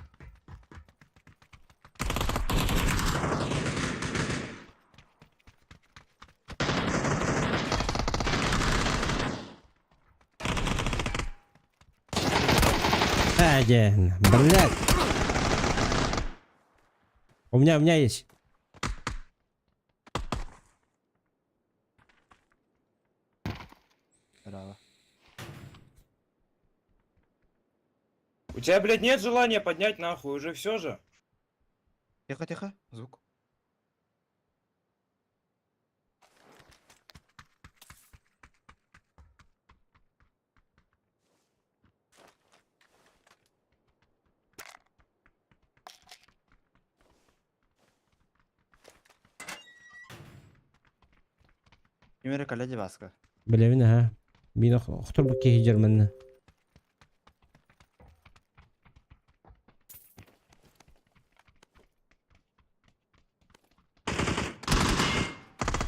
Один, блядь. У меня есть. Браво. У тебя, блядь, нет желания поднять нахуй, уже все же? Тихо, тихо. Звук. Кимере каледи баска. Бля, мин, ага. Мин охтор бу киһи жерменне.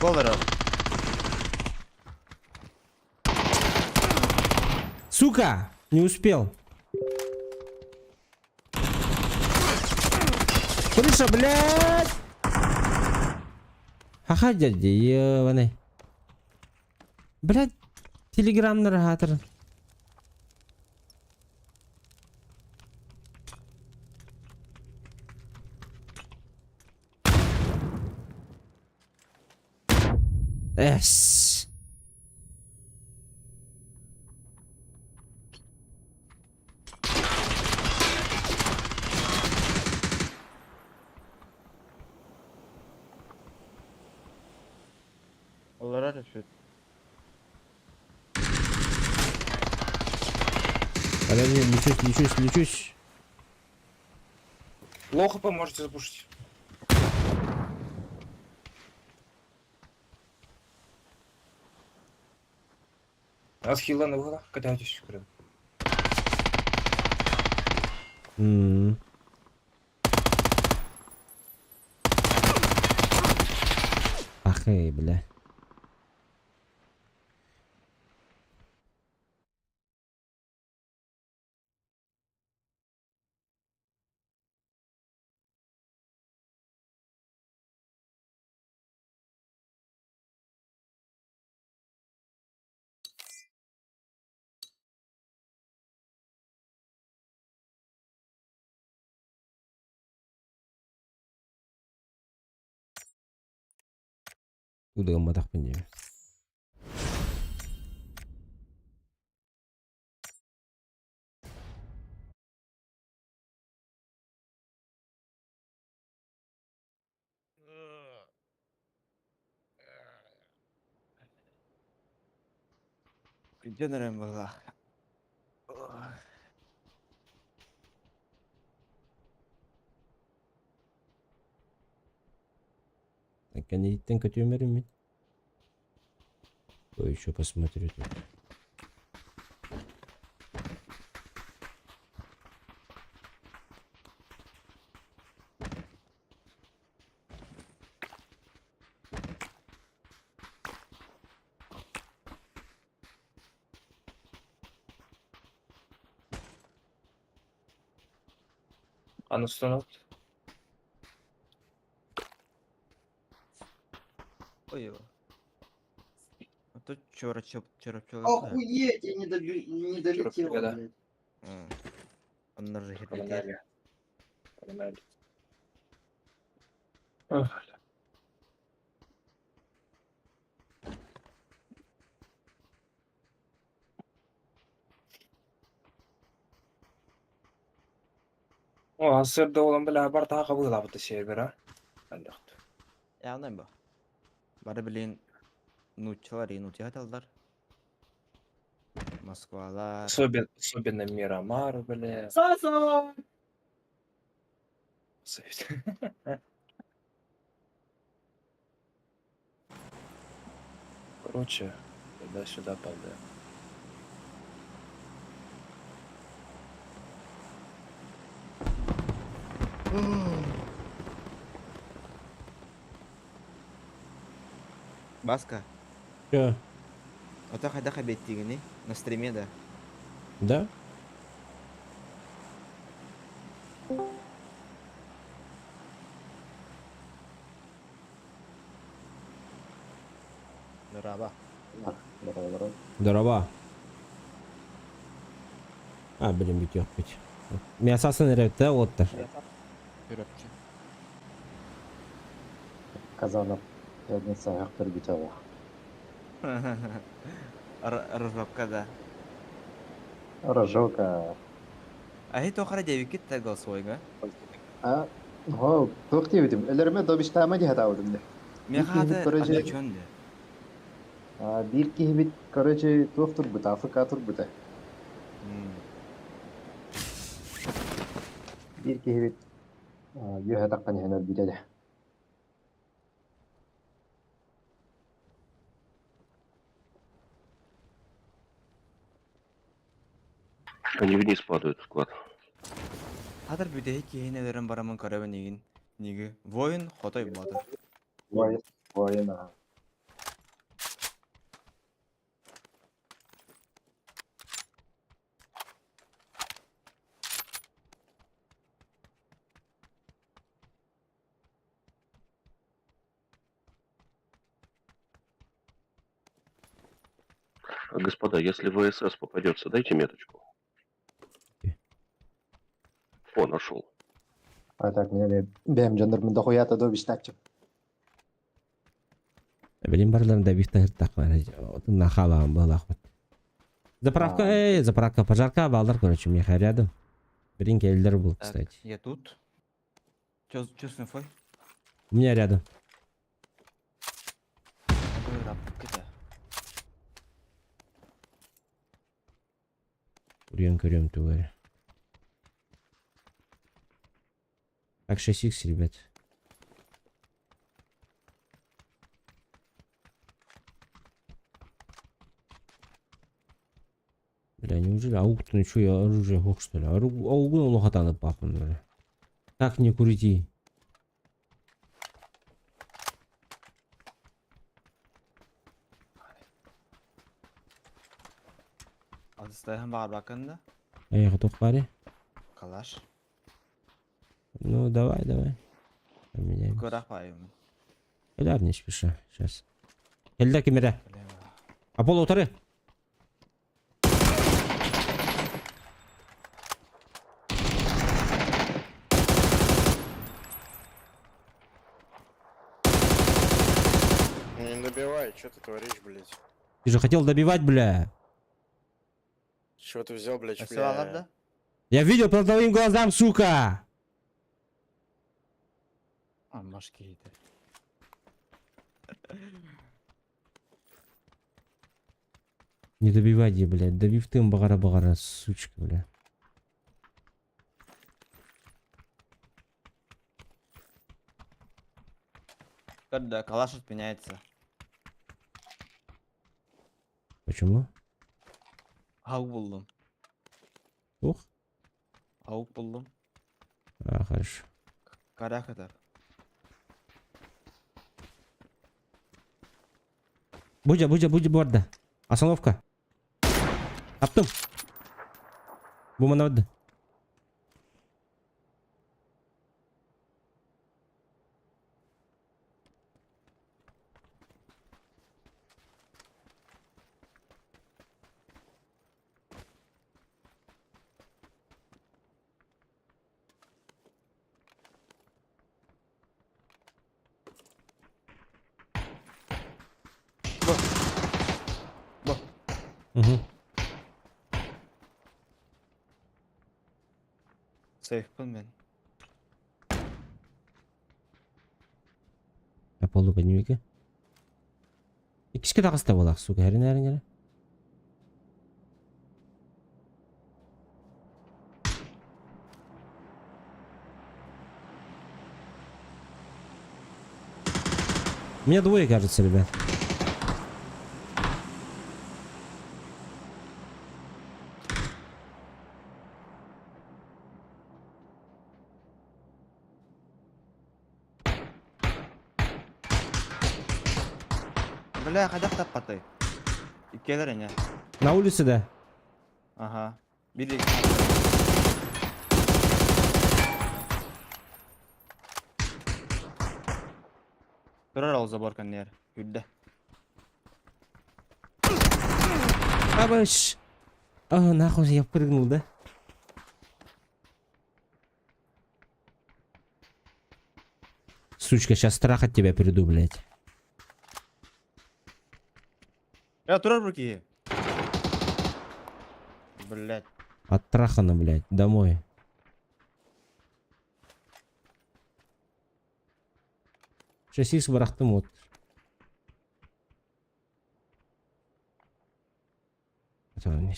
Повера. Сука! Не успел. Крыша, блядь! Ха-ха, дядя, ебаный. Блядь, телеграм наратор. Эс. Олара түшүт. Подожди, лечусь, лечусь, лечусь. Плохо поможете запушить. От хила на углах катайтесь, прям. М. Ах, эй, бля. Удагамматахпын диэми. Күндүн эрэн быһыылаах. Кэнниттэн көтүөм эрим мин. Еще посмотрю тут. Анастонов. Ой, а тут чорочоп чорочоп. Охуеть, я не, добью, не долетел, да. блядь. Оннор же хербетер. Погнали. Погнали. Ох, О, сырда olan бля бар таға қабылдабыты сервера. Аллахт. Яғнай ба. Бары билин нуччалар и нуччалар. Москвалар. Особенно, особенно Мирамар, бля. Саса! Совет. Короче, туда-сюда падаем. Баска. Че? Ото хайда хабеттигини на стриме да. Да? Нураба. Здорово. А, блин, бит yok бит. Мясасын эрепте оттар. Хүрөпчү. Казанов пятница хактыр битала. Рожопка да. Рожока. А это охра девикит та голосовойга. А, хо, туох диэбитим. Элэрмэ добиштаама дии хатаабытым дии. Мен Биир киһибит, хата короче, отвлечен де. а, биир киһибит, короче, туох турбута, АФК турбута. Биир киһибит үөһэ таххан иһэн өлбүтэ дэ. Они вниз падают в склад. Хатар бүтэһи киһини өлөрөн барамын көрөбүн игин. Ниги. Воин хотой батыр. Воин, воин, а. Господа, если ВСС попадется, дайте меточку. О, нашел. А так, меня бэм жандырмын дохуята добиштачы. Блин, барларын да бихта нахалаан был. Заправка, эй, заправка, пожарка, балдар, короче, у меня рядом. Блин, келдер был, Так, кстати. я тут. Чё, чё с инфой? У меня рядом. Көрем, көрем, тугары. Так, 6х, ребят. Бля, неужели аук ну что, я оружие хок, что ли? Аугун олохатаны пахун, бля. Как не курить? Адыстайхан бар бакында. А я готов паре? Калаш. Ну, давай, давай. Поменяем. Көрәк байым. Эляр не спеша, сейчас. Элда кемере. Аполло утары. Что ты творишь, блядь? Ты же хотел добивать, бля. Чего ты взял, блядь, Өссө бля? бааллар да? Я видел по твоим глазам, сука! А, машки это. Не добивать ее, блядь. Добив ты баҕара-баҕара, сучка, бля. Когда калаш отменяется. Почему? AUG буллум. Ух. AUG буллум. А, хорошо. Карак это. Будя, будя, будя, борда. Остановка. Аптым. Бу манна Бо. Угу. Сейфпын мин. Аполло подними-ка. Иккискэ таҕыста буолаах, сука, эрин эрин эрэ. У меня двое, кажется, ребят. Бля, хайдах таппатай. Иккиэлэр ини. На улице, да? Ага. Били. Турар ол забор кэннигэр. Үрдэ. Абаш! А, нахуй я прыгнул, да? Сучка, сейчас страх от тебя приду, блядь. Э, турар руки. Блять. Оттрахано, блядь, домой. Шасси бырахтым вот. Это не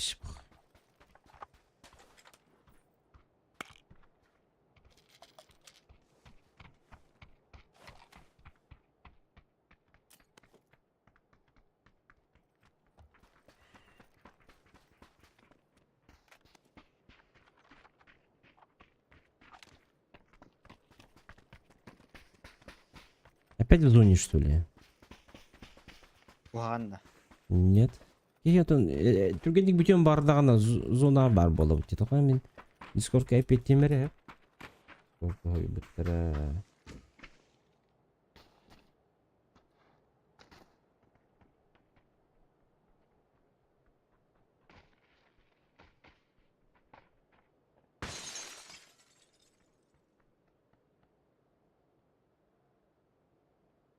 Опять в зоне, что ли? Ладно. Нет. Киһи түргэнник бүтүөн баардаҕына зона баар буолабыт дии мин Дискордка эппиэттиэм эрэ буттара.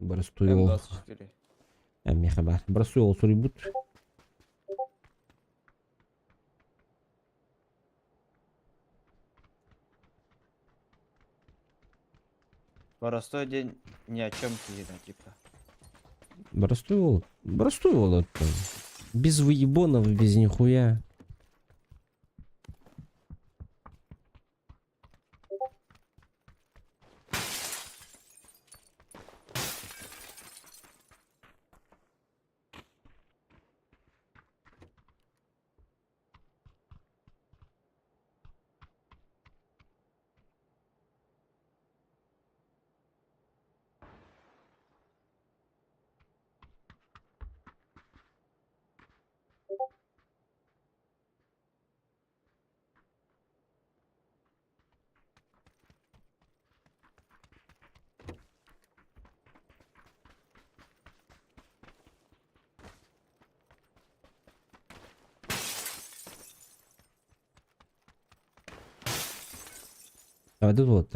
Боростуй ол. М24. Эмиэхэ баар. Боростуй ол суруйбут. Простой день ни о чем киһи типа. Боростуй ол. Боростуй ол это. Без выебонов, без нихуя. Давай тут вот.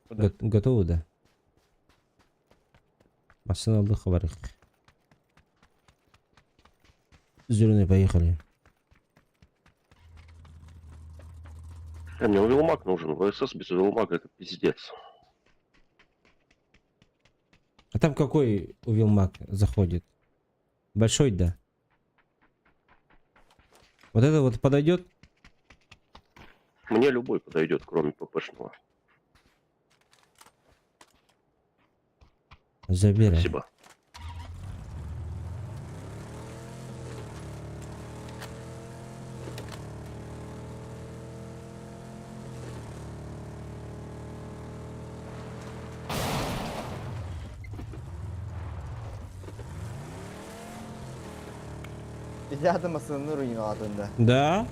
Куда? Готовы, да? Массыына ыллыхха барыах. Зеленый, поехали. А мне Вилмак нужен. ВСС без Вилмага это пиздец. А там какой Увилмак заходит? Большой, да? Вот это вот подойдет? Мне любой подойдет, кроме ППшного. Забирай. Спасибо. Идеята масыны руйналадында. Да?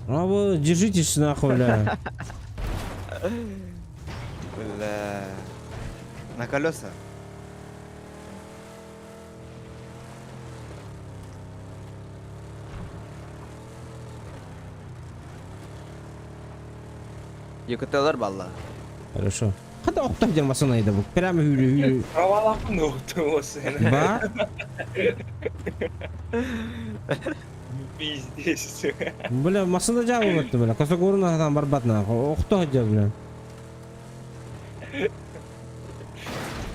А вы держитесь нахуй, бля. Бля. На колеса. Якуталар балла. Хорошо. Хата охта дер масына иде бу. Прямо hürü hürü. Провалапнул Ба? Пиздец. Бля, масына жабы батты, бля. Косогорuna там барбат нахуй. Охта дер, бля.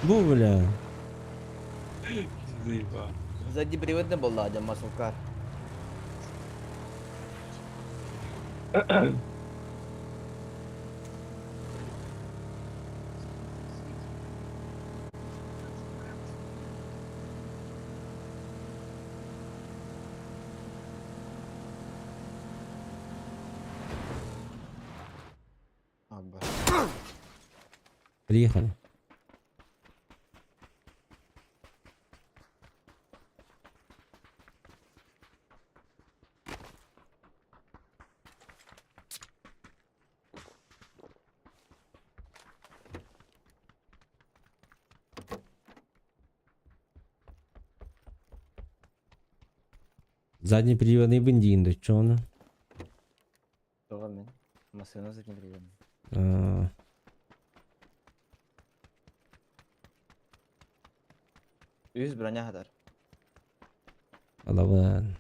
Бу, бля. Заебал. Сзади приводный был, да, маслкар. Абба. Приехали. Заднеприводный бензин, да чё он? Тоҕо мин. Массыына задний приводный. А, Үс броня хатар. Алабан.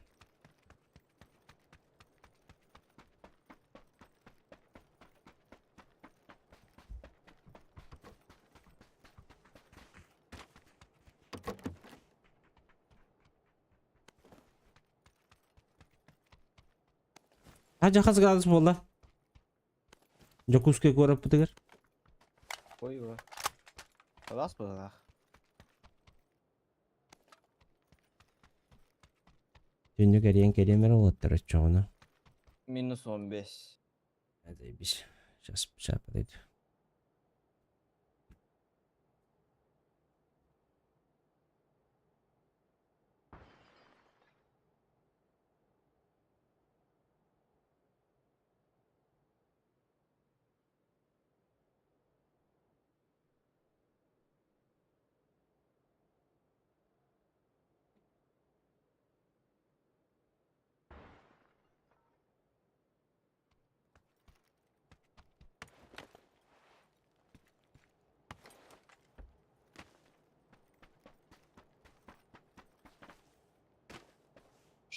Хажа хас градус буолла? Дьокуускай куораппытыгар. Ой, ой. Алас буоллах. Түннүк эриэн кэриэмэр олоттар оччоҕуна. Минус 15. Заебись. Сейчас, сейчас подойду.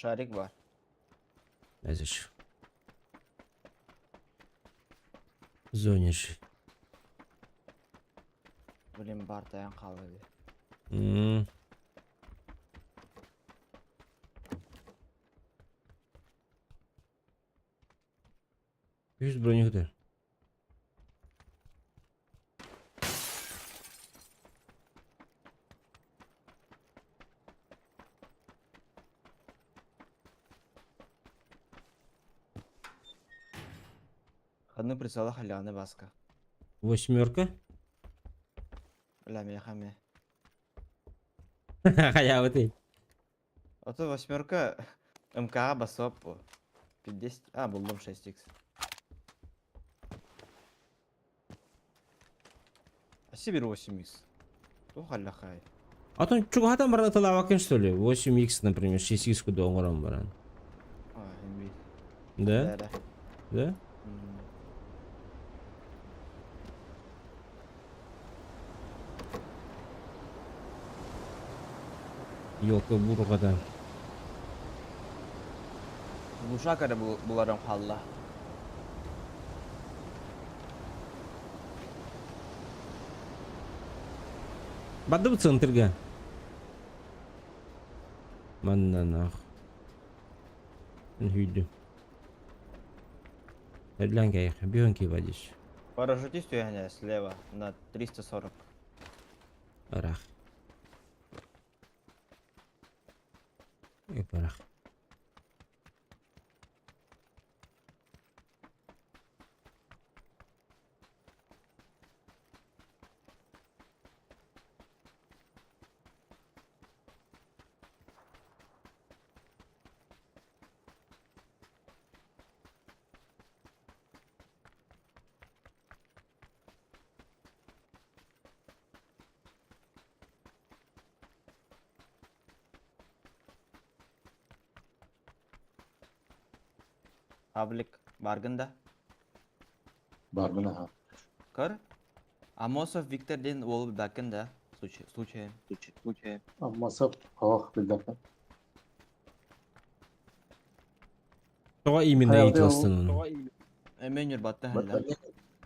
Шарик бар. Знаешь. Зонишь. Блин, бар тайан қалды. Үс бронюктар. Ханны прицела халяны баска. Восьмерка. Ля, мехами. Хотя вот и. А то восьмерка МК басоп. 50. А, булдым 6х. А Сибирь 8х. Ту халяхай. Атын чугаһатан баран ыталаабаккын что ли? 8x, например, 6x куда оҥорон баран. Да? Да? Елка бурҕата. Глушак эрэ буларым хаалла. Бардыбыт центрга. Манна нах. Хүйдүм. Эдлән кәйх, бүйөн ки вадиш. Парашютист түһэнэ слева на 340. Ырах. Ырах. Паблик баргын да? Барбын аха. Көр. Амосов Виктор диэн уолу билбэккин да? Случайно. Случайно. Аммосов ох билбэппин. Тоҕо именно Хайа, ыйыталастын ону? Эмиэ Ньурбаттан иһэллэр.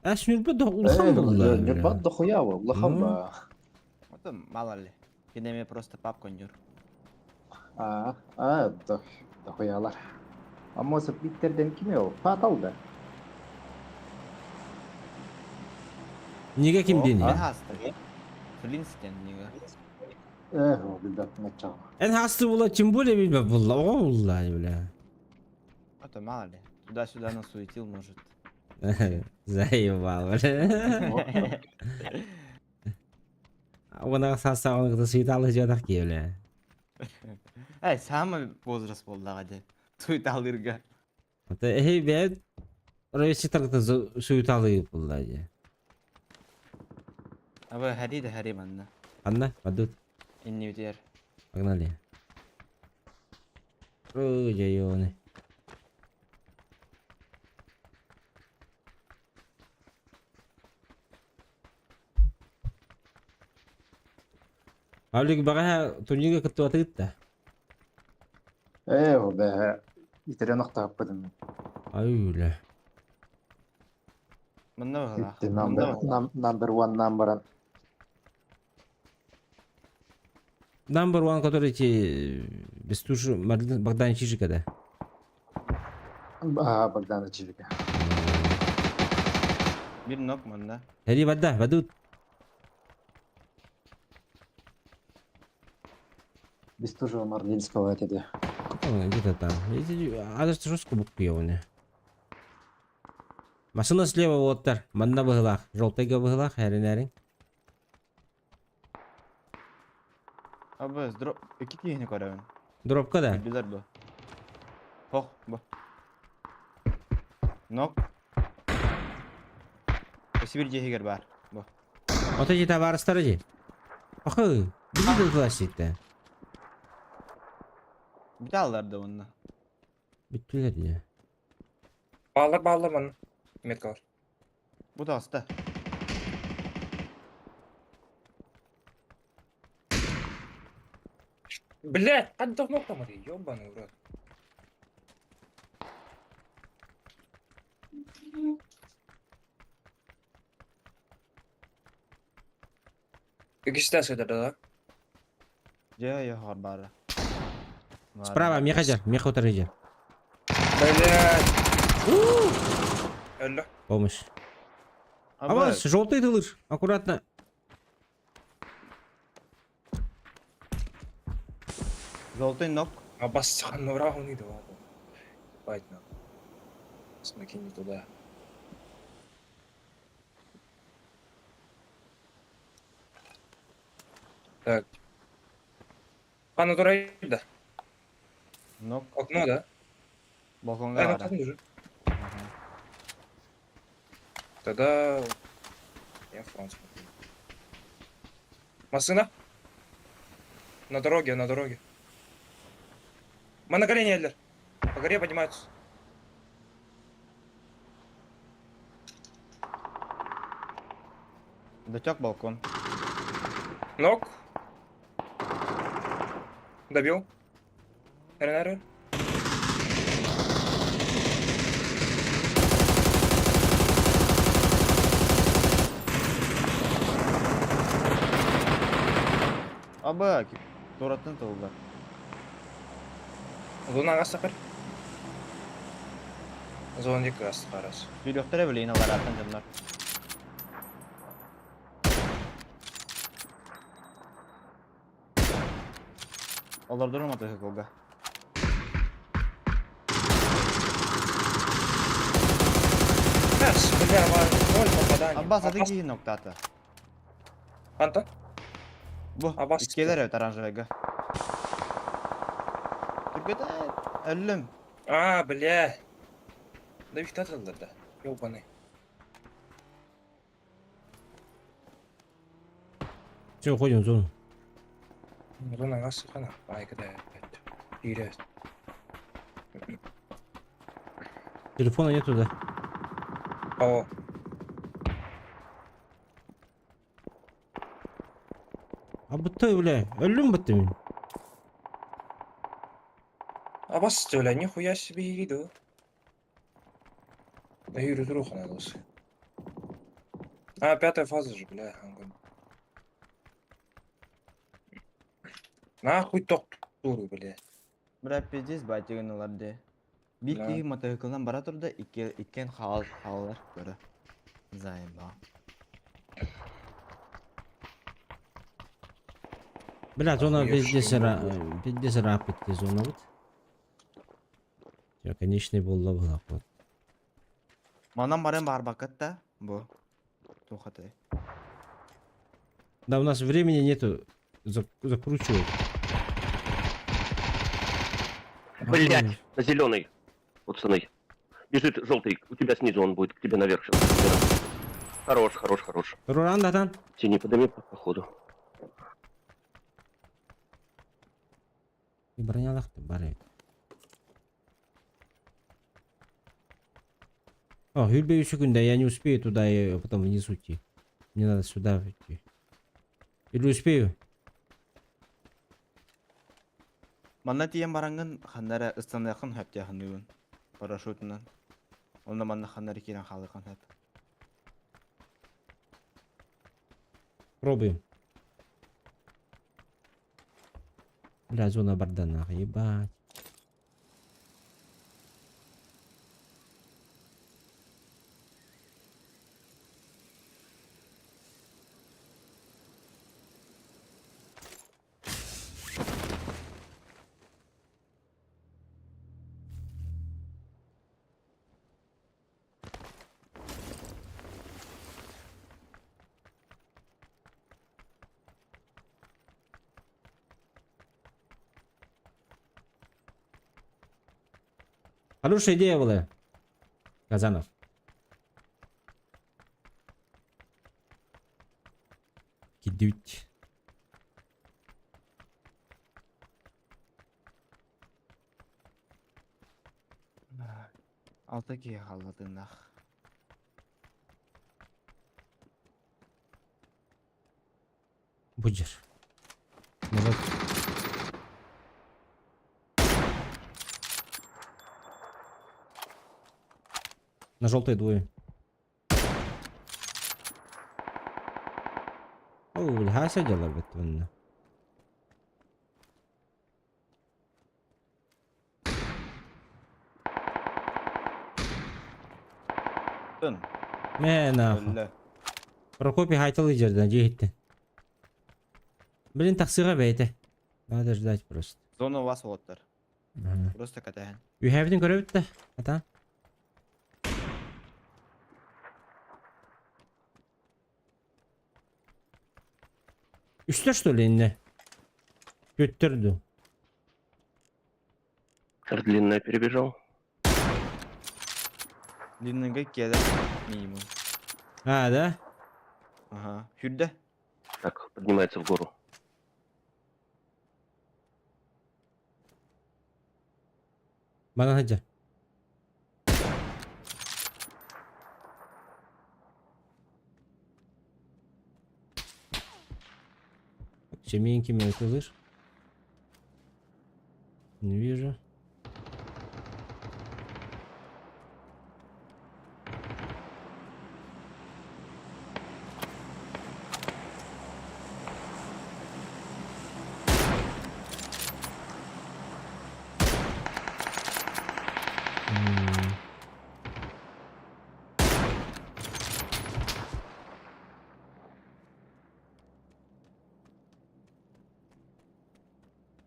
Ас Ньурба да улахан буолла. Ньурбат дохуя улахан ба. Это мало ли. Кини эмиэ просто папка Ньур. А, а, дохуялар. Аммосов Викторден ким ол? Патал да. Неге ким диэн? Флинстен неге. Эх, билбэппин оччоҕо. Эн хасты була, тем более билбэт булла. Оҕо булла, бля. Это мало ли. Туда-сюда насуетил, может. Заебал, бля. Уонна саастааҕын кытта суеталыы дьиэтэх киһи, бля. Эй, самый возраст буоллаҕа дии. Суеталыырга. Это эһи бэйэт ровесниктар кытта суеталыы булла дии. Абы хари да хари манна. Анна, падут. Иннибитигэр. Погнали. Ой, дьайыаны. Павлик баҕаһа турнирга кыттыбатыгыт да? Ээ, бэ итирэн охтооппутум. Ай үлэ. Манна быһалаах. Итти number number one number Number one, который эти Бестужев, Богдан Чижика, да? А, Богдана Чижика. Бир нок манна. Эри вода, воду. Бестужева Марлинского этиде. Где-то там. А даже жестко буквы его. Машина слева вот Манна быһылаах. Желтыйга быһылаах, эрин Абы, дроп... Икки киһини көрөбүн. Дропка да? Билер бу. Хох, бу. Нок. Сибирь дьиһигэр баар. Бу. Вот эти товарыстары дии. Охы, билди классикта. Бүтэ аллар да онно. Бүттүлэр дии. Баалар баалар манна. Меткалар. Бу да аста. Блять, как давно там это, ёбаный в рот. Иккистээх сытар да? Дьэ, йохор баара. Справа, меха дьэр, меха утары дьэр. Блять. Өллө. Помощь. А вот, желтый ты лыж, аккуратно. Желтый нок. Обоссанный враг не давал. Ебать нахуй. Смоки не туда. Так. А, натурально, да. Нок. Окно, да? Балконга А, баара. ну, уже. Тогда я фронт смотрю. Машина? На дороге, на дороге. Мы на горе не Эллер. По горе поднимаются. Дотек балкон. Нок. Добил. РНР. Аба, туратын тыллар. Луна астахар. Зона екі астахарас. Сүрөхтөрө билейин алар атын дьоннор. Олордорум мотоциклга. Бля, ноль попаданий. Аббас аты киһи ноктаата. Антон? Бу, Аббас. иккиэлэр эбит оранжевайга. Түргэтэ, өллүм. А, бля. Да их да. Ёбаный. Все, уходим в зону. Зона астахана. Ай, когда Ире. Телефона нету, да? О. А будто, бля, өллүм бутты мин. Абас, бля, нихуя себе иду. Да Юрий Друха надо. А, пятая фаза же, бля. огонь. Нахуй ток туру, бля. Бля, пиздец, батигын ылар де. Биир Бля. киһи мотоциклынан бара турда, икки иккиэн хаал хаалар көрө. Заебал. Бля, зона Охуевший пиздец, нахуй. пиздец рапид зона вот. Все, конечный был вот. Манан баран барбакат да бу. Тухаты. Да, у нас времени нету закручивать. Блять, на зеленый. Пацаны. Бежит желтый, у тебя снизу он будет, к тебе наверх сейчас. Хорош, хорош, хорош. Руран, датан. Синий подними по походу. И бронялах ты, бары. О, Юльбе секунда, я не успею туда и потом вниз уйти. Мне надо сюда уйти. Или успею? Манна тиийэн бараҥҥын ханна эрэ ыстаныаххын сөп диэхин парашютунан. Онно манна ханна эрэ киирэн хаалыаххын сөп. Пробуем. Бля, зона бардана, ебать. Хорошая идея была. Казанов. Кидють. Алта киһи хааллатыннах. Будешь. Назад. На желтой двое. О, бля, дела в этом. Тын. Мэ нахуй. Өллө. Прокопий хайтал жерден жейітті. Блин, таксыға бәйті. Надо ждать просто. Зона у вас олоттар. Ага. Просто катэһэн. Үйәбітін көрі бітті. Ата. Үстө что ли инне? Көттірді. Длинная перебежал. Длинныйга киэлэр минимум. А, да? Ага. Хүрдэ. Так, поднимается в гору. Манан сылдьар. Семейки меня слышишь? Не вижу. М.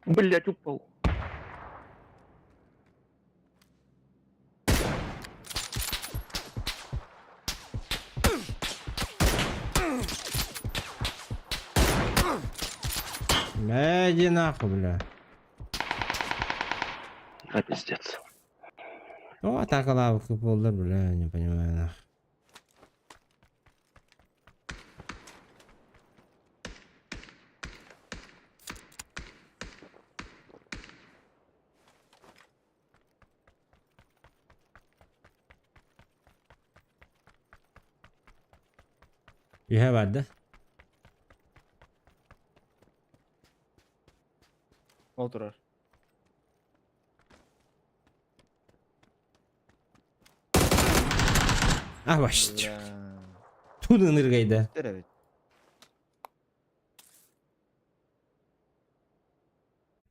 Блять, упал. Бля, иди нахуй, бля. А пиздец. О, так лавка полда, бля, не понимаю, нахуй. You have var да? Ол турар. А, вообще. Бля. Тут ыныргайда. Бүтэр эбит.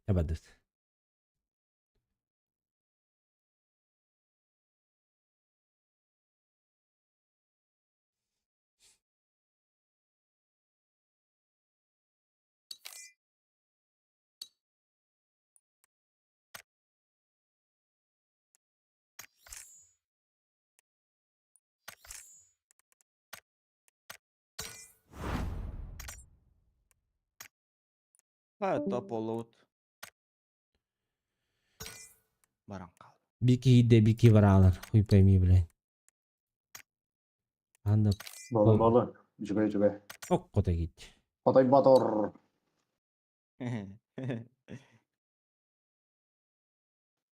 Табадыт. Ха, топ олут. Баран кал. Бики иде, бики баралар. Хуй пойми, блядь. Анда Болы, болы. Үчүгэй, үчүгэй. оккота гит. Хотой Батор.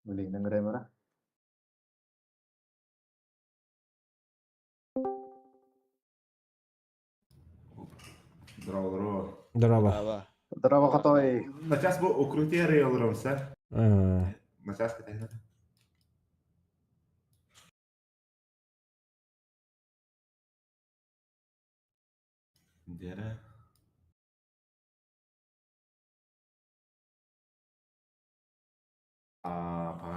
Блин, ыҥыраймара. Здорово, здорово. Здорово. Ава. Здорово, Хотой. На час бу укрытие рыялырымса. А, На час кытайна. Дера. А, па.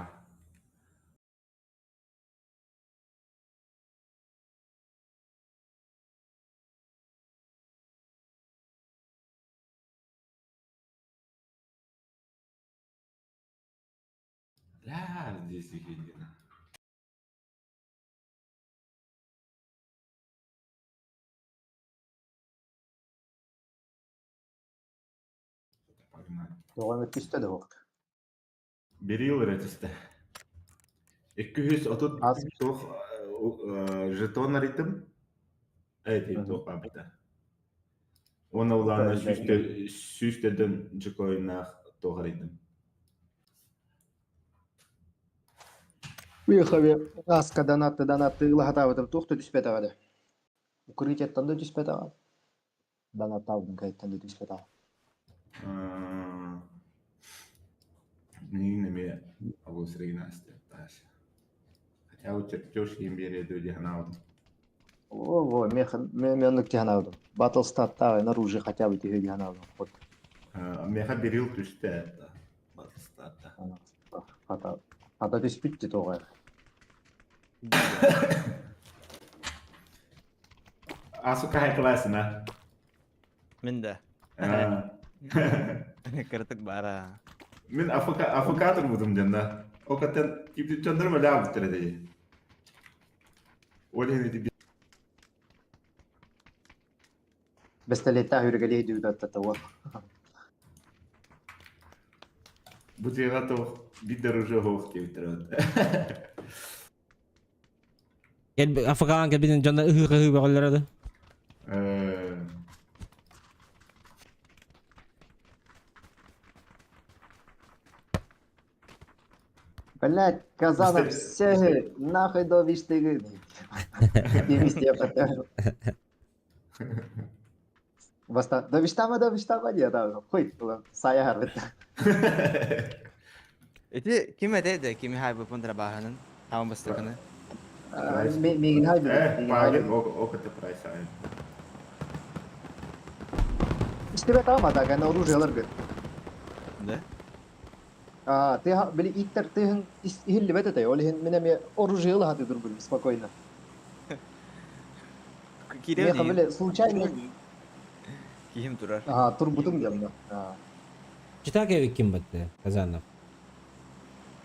Ля, здесь едино. Погнали. Тоҕо түстэ да уох. Берил ретисте. 230 Аз тух жетон ритм. Эти тух пампта. Оны улана сүүстерден жыкойнах туох ритм. Уехали. Аска донатты донатты ылахатабытым туох да түспэт аҕа. Укрытиеттан да түспэт аҕа. Донаттаабытым кайттан да түспэт аҕа. Мин эме абус регинасте таш. Хотя у чертеж империя люди ханаут. О, во, меха, мен тиханаудым. Батл стат тагы наружу хотя бы тихе тиханаудым. Вот. Меха берил түсте это. Батлстатта. Хата, хата түспүт тоҕо. Асу кахай классина. Мин да. Кыртык бара. Мин афокатор будум ден да. Окаттан типти чондор ла буттер деди. Олен ди Бестелетта хүргелей дүүдатта тауа. Бутыга тох бидер уже хох типтер. Кел афакаан кабинен жонда ыхы-ыхы бөҕөллөрө да. Блять, Казанов все нахуй довиштыгы. Баста, довиштама, довиштама, нет, хуй, сая харбит. Ити ким этэ да кими хайбыппын трабааһынын хаан бастакыны. Мигин хайбы. Э, Пагин, опыта прайс айн. Истибет ама да, гана оружие алар Да? А, ты били иттер тыһын иһиллибэт этэ, ол иһин мин эмиэ оружие ылаһаты турбун спокойно. Киирэн били случайно Киһим турар. А, турбутум диэмно. Читак ким бытты, Казанов?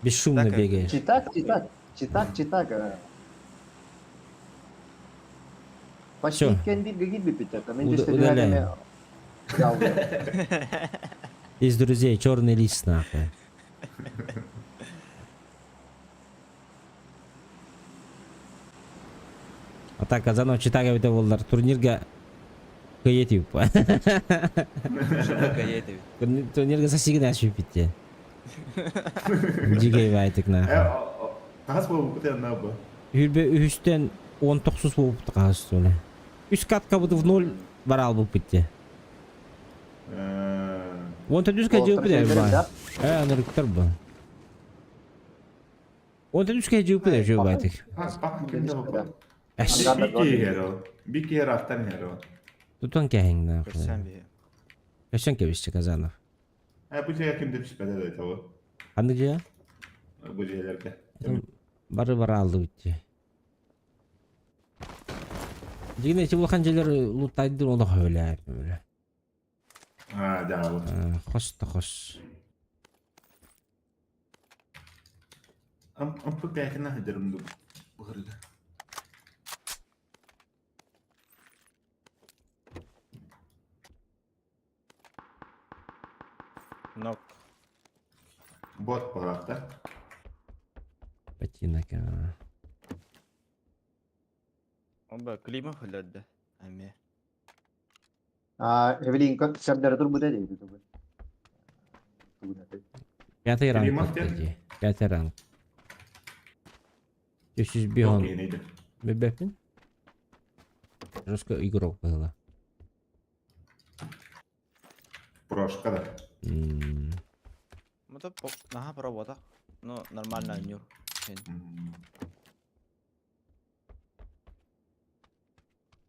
Бесшумно бегаешь. Читак, читак, читак, читак. Почти иккен бир гигит бит Удаляем. Из друзей черный лист нахуй. А так Казанов читак эбитэ буоллар турнирга кыйа тип. Турнирга сосигин әшіппитте. Дьигэй байтык нахуй. Хас буолбут эн бу? Хүрбе үһүстэн 19 буолбут хас тула. Үс катка в ноль барал бууппут Онтон үс кэдьиуппут ба. Э, анырыктар бу. Онтон үс кэдьиуппут эжүү байтык. Хас пак кимде бу? Эш. Бики херо, херо. Тутан кэһиң нахуй. Көрсөн биһи. Көрсөн кэбисчи Казанов. Э, бу жеге кимде түспэдэ да того. Ханны жеге? Бу жегелерге. Бары бара алды битти. Дигине эти улахан жерлер луттайдыр оны хөлә. А, да, вот. Хос та хос. Ам ам пятина хадырым бу. Нок. Бот палатта. Ботинок. Оба клима хөлөдө. Эме. А, Эвелин, как турбу деді? Пятый ранг. Пятый ранг. 301. Бебепин? Жестко игрок было. Прошка, да. Мото наха пробота. Ну, нормально нюр.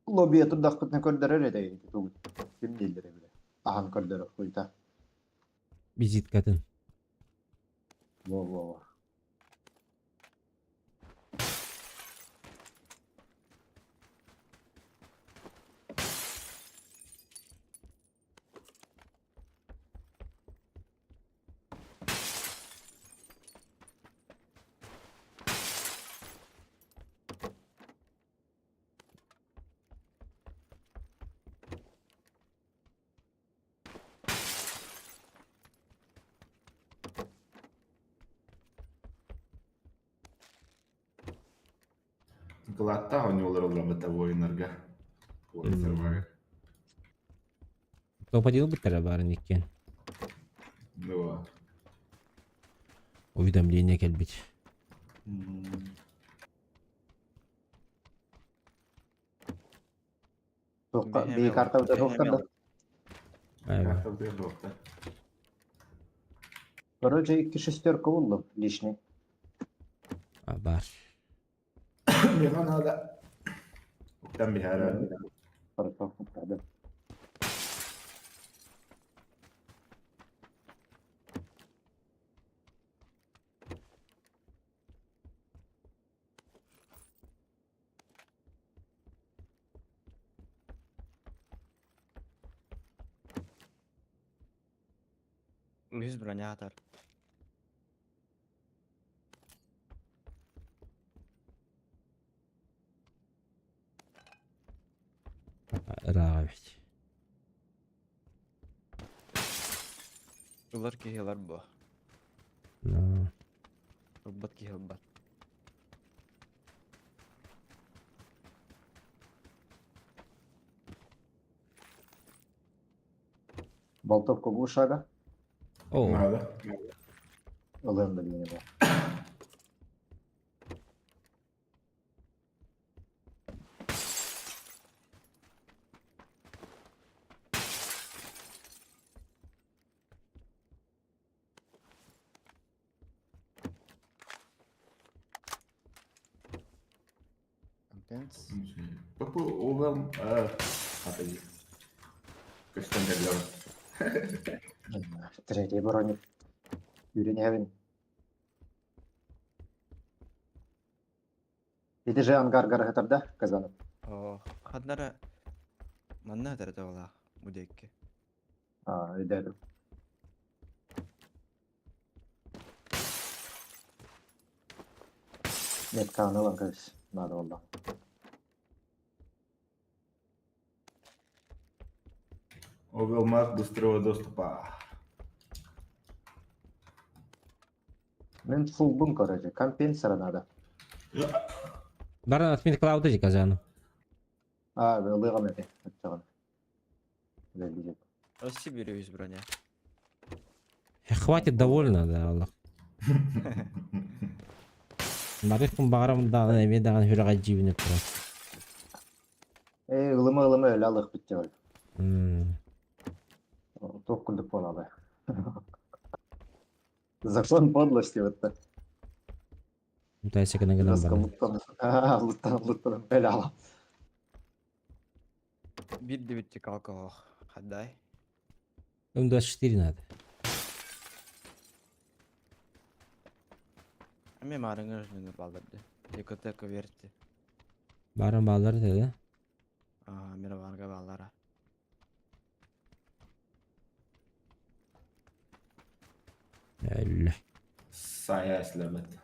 Лобби турдахпытна көрдөрөр этэй тугут. Ким дииллер биле. Ахан көрдөрөр хуйта. Визиткатын. Во во во. Глатта у него лабата воинарга. Топ-1 быттара барын иккен. Ну. Уведомление кэлбит. Би карта да. Карта. Короче, икки шестерка булдум лишний. А, бар. Мне надо. Там бихара. Хорошо, да. Үһүс броня атар. Ыраҕа бит. Ылар киһилар бу. Ну. Ылбат киһи ылбат. Болтовка будешь ага? О. Надо. Ылым да бу. Папа угол отойди. Көстөн кэллэҕин. Третий броник. Үүрүнэбин. Ити же ангар гараһытар да, Казанов? Оо, ханнара манна этэр табалаах бу диэкки. Аа, өйдөөтүм. Метканы ылан кэбис, наада буолла. Угол марк быстрого доступа. Мин фулбун короче, компенсора надо. Баран отметь клауды Казану. А, ылыгам эти, оччоҕуна. Үлэлиир. Россия берёз броня. Хватит довольно, да, Аллах. Барыхпын баҕарам даҕаны эмиэ даҕаны сүрэҕэ дьиибинэ турар. Ээ, ылыма ылыма өлө алых бүттэ Туох курдук буолаабай. Закон подлости вот так. Тайся гына гынан Жестко баран. луттан, луттан, луттан, өлө ала. Бир дебитти алкоголь. Хадай. М24 надо. Эми маарыҥы жнүнү балдырды. Дикотека верти. Баран баалар да. Аа, мироварга баллара. Әллә. Сая эсләбет.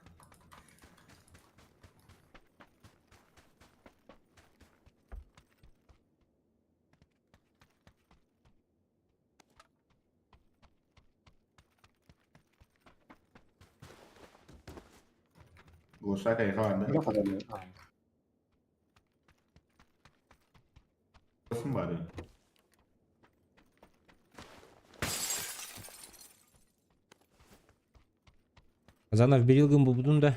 Глушак айга да? Басым бар. Казанов берилгин бу да.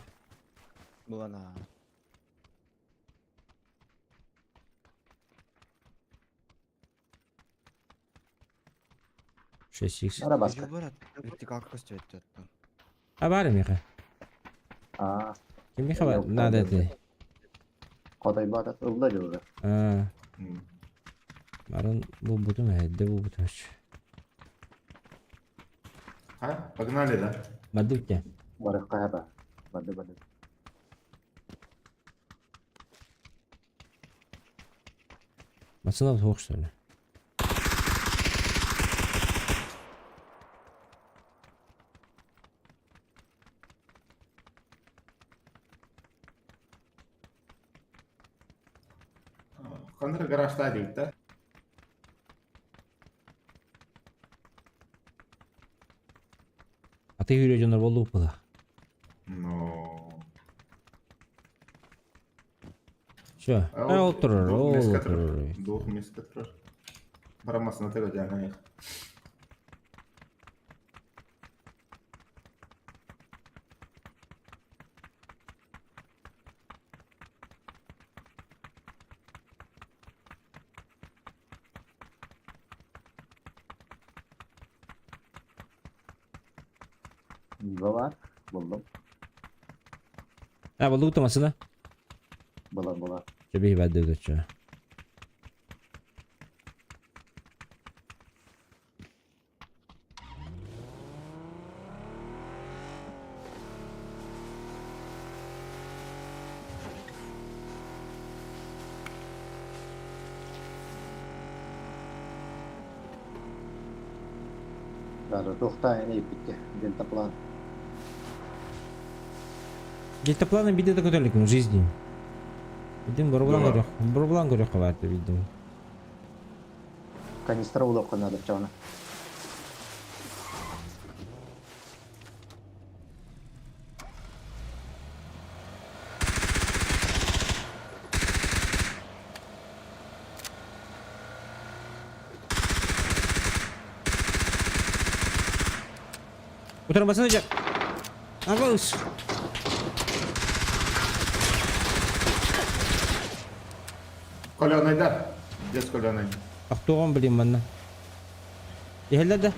Булана. Шесть икс. Арабаска. Вертикалка көстүбэт А бар меха. Аа. Ким меха надо это. Хотой бата ылла жылы. А. Барын бу бутум әдде бу бутум. А, погнали, да? Бадык Барыкка хаба. Бады бады. Пацанов двух, что ли? Хандра гаражта дейт, да? А ты Юрий дьонор болду была. Но... Все. Ол турар, ол турар. Двух мест турар. Барамасына тего жаңа Бар, булдум. А, болду утамасына. Була була. Тебе бәдде өтчө. Даже тухта эне битте. Дельтаплан. Дельтапланы биде да көтөлүк в жизни. Видим бурблан көрөх. Бурблан көрөх барды видим. Канистра улап канады чана. Утырын басын жак. Агылыш. Коленой, да? Где с коленой? Ақтоған білем манна. Ехелдер да.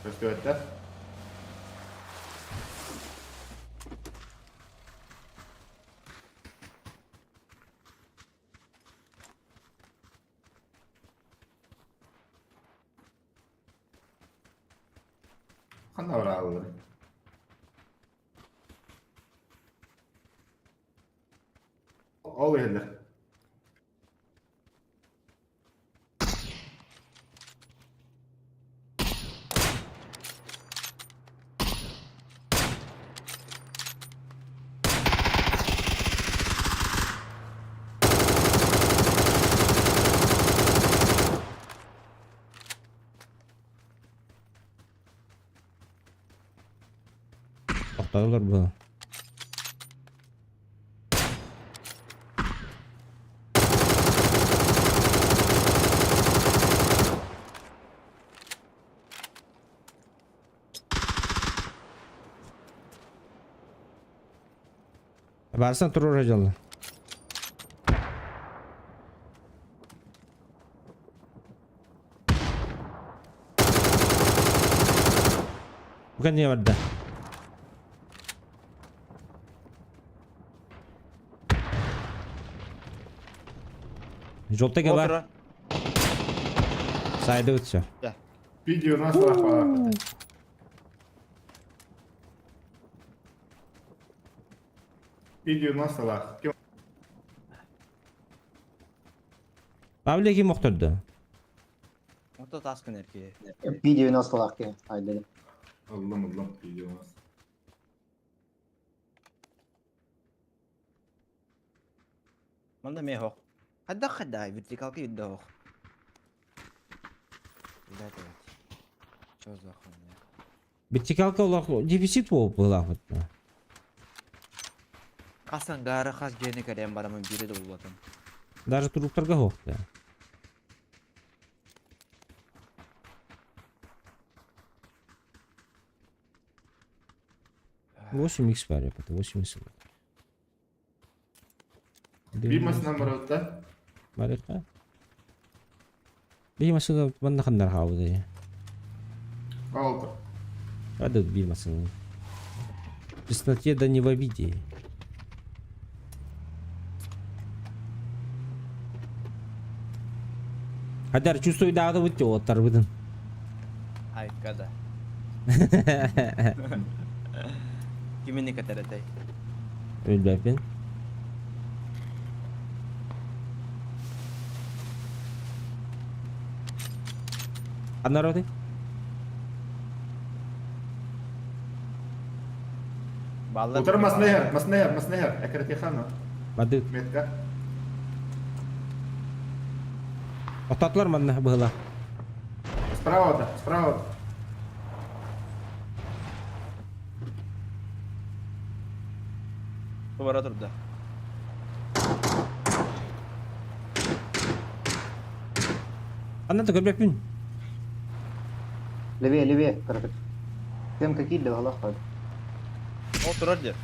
Көстүбэт, да? Ханна барааллар? Ол иһэллэр. Тохтоолор бу. Барсан турur дьолло. Бу кэннигэ барда. Желтый бар. Сайды все. Видео нас лапа. Видео нас лах. Павле ким охторду? Ото тас кенерки. P90 лах ки. Айда. Аллам аллам видео нас. Манда ме хох. Хадда хадда вертикалка юдда хох. Блядь, Чё за хуйня? Вертикалка олох дефицит буолуп быһылаахпыт. Хас ангары хас дьиэни кэрийэн бараммын биири да булбатым. Даже туруктарга суох да. 8 х бар это 8 х. Биир масынан барабыт Барыка. Биир масына манна ханнар хаалбыт. Алты. Рада биир масына. В тесноте да не в обиде. Хадар, чувствую, да, вот оттарбытын. Айка да. Кимини кэтэрэтэй? Билбэппин. Ханна оротой? Баллар Утары масна масна масна Экратихана. Бады. Метка. Оттатылар манна быһыла. Справа да, справа. Бара турда. Анна да көрбөппүн. Левее, левее, короче. Кем какие для Аллах Ол турар дии.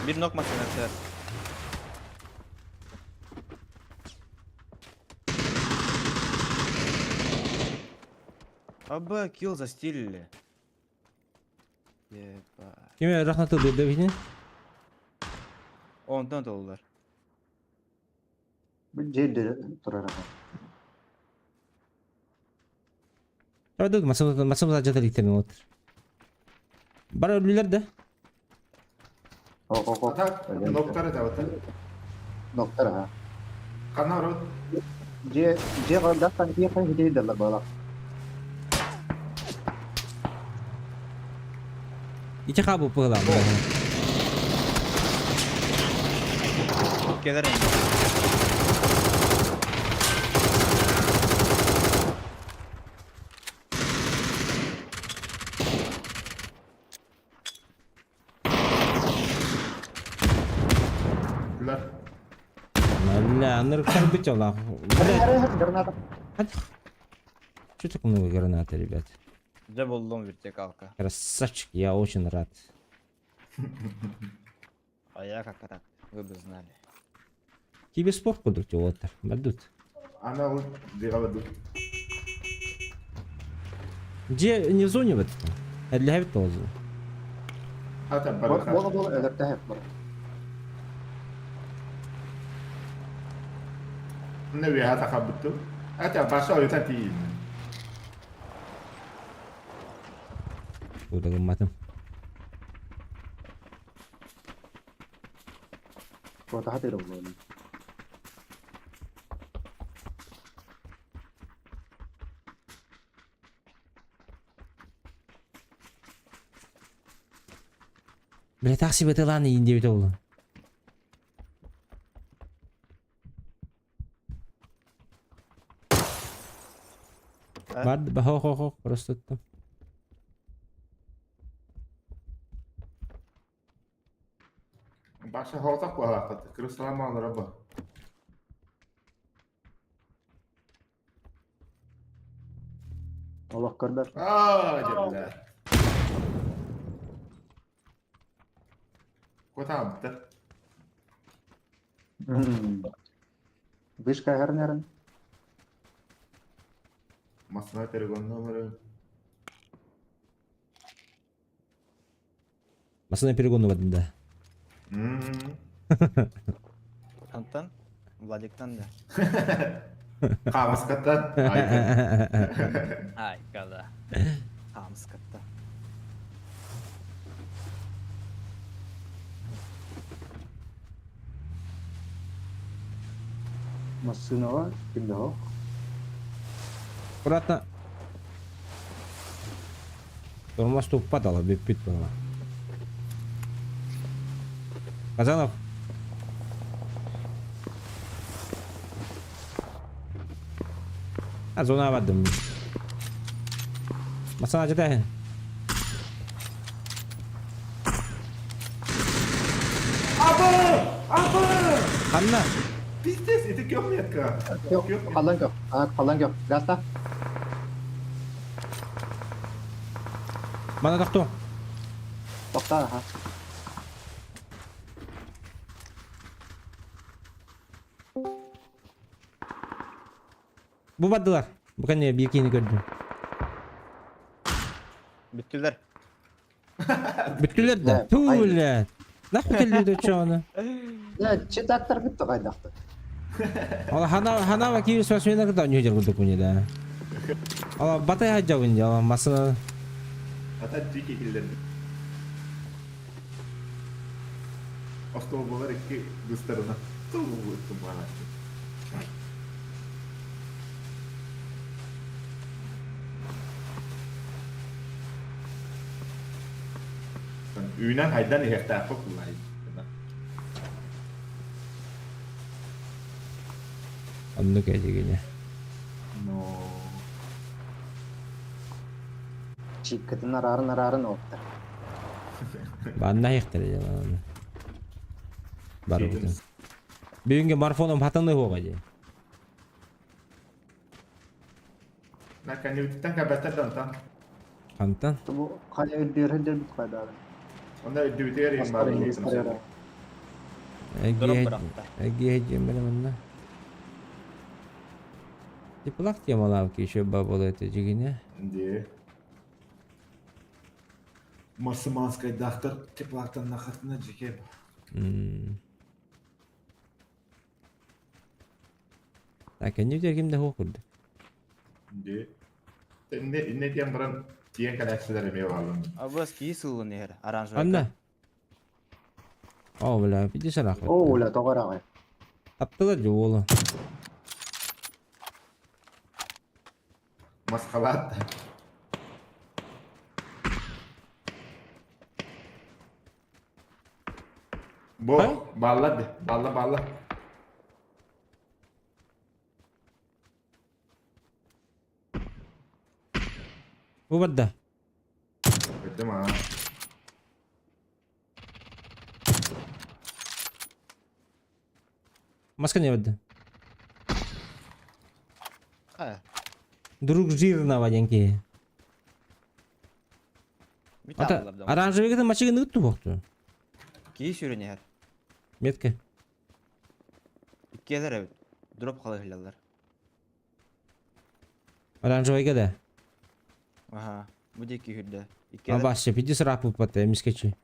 Биир нок машина сэр. Аба, килл застилили. Еба. Ким рахнаты дырда бихни? Онтон толлар. Дьиэ турар. Давай масым масым жата ликтерин отыр. Бар өлүлөр да. О, о, о. Так, ноктар это вот. Доктор, а. Ханна рот. Дьиэ, дьиэ дастан дьиэ хан хитейдаллар бала. Ити хабы пыла. Келер Лар. Бля, аныр карбыть Аллах. Бля, Граната. Что так много гранаты, ребят? Дьэ буллум вертикалка. Красавчик, я очень рад. А я как рад. Вы бы знали. Киберспорт кудук отыр. Бадут. Она вот делала Где не в зоне в этом? А для тоже. Хата Бола бараха. бола өлөртөһөп бар. Онно үөһэ тахабыттым. Ата баша ойута тиийинним. Куда гымматым. Фотоха тыыр буолуо. Бля, так себе тылаан иин диэбитэ буолуо. Бар, хо хо хо, просто там. Баша хоотох буолаахпыт. Кырысалаан маалара бу. Олох көрбөт. Аа, дьэ Кутаабыттар. Вышка аһарнарын. Массына перегоннолору. Массына перегону бардым да. Антон? Владиктан да. Хаамыскаттан. Айка да. Хаамыскатта. Массыынаҕа ким да суох. Аккуратно. Тормоз туппат ала бүппүт буолла. Казанов. А зона бардым. Масана жетәһин. Абы! Абы! Ханна? Пиздец, это кёмметка. Халан көр. Халан көр. Гаста. Мана тохтоо. Тохтоо, аха. Бу бардылар. Бу кэннэ биир киһини көрдүм. Бүттүлэр. Бүттүлэр да. Туу бля. Нахуй кэллиит оччоҕуна. Дьэ, читаттаргыт да хайдахтар. Ол хана хана киви спортсмена кытта оонньуу сылдьар курдук муни да. Ол батай хаджабын дьэ, ол массына Ата дьики киллэрдим. Остуолбалар икки быстарына тыл баҕааччы. Үүнэн хайдан иһиэхтээххэ кулай. Оннук эдигине. Но Чиккатын араарын араарын оттар. Банна иһиэхтэрэ дьэ Барыбытын. Бүгүҥҥү марафоном хатаныы хуоҕа дии. Наканьютиттан кэбэттэр да онтон. Хантан? Бу хайа үрдүөр үрдүрбүт хайдаарын. Онно үрдүбүтүгэр иһин баар Эгиэһэ манна. Теплак темалаах еще бабала это дьигине. Дии. Марсыманскайдаахтар теплактан нахатына дьике. Так, кэннибитигэр ким да суох курдук. Дии. Инне инне диэн баран тиэн кэлээччилэр эмиэ бааллар. Абас кии сылын иһэр оранжевый. Анна. О, бля, иди сарах. О, бля, тоҕо ыраҕай. Таптылар же уолу. Масхалаат. Бу балла балла балла. Бу барда. Өттүм аа. Маска не барда. А. Друг жирного диэн киһи. Ата оранжевый мачыгын ытту бохту. Кии сүрүн иһэр. Метка. Иккиэлэр эбит. Дроп халыһыллар. Оранжевыйга да. Аха. Бу диэки үрдэ. Иккиэлэр. Абасча, пиди сырап уппата, эмискечи.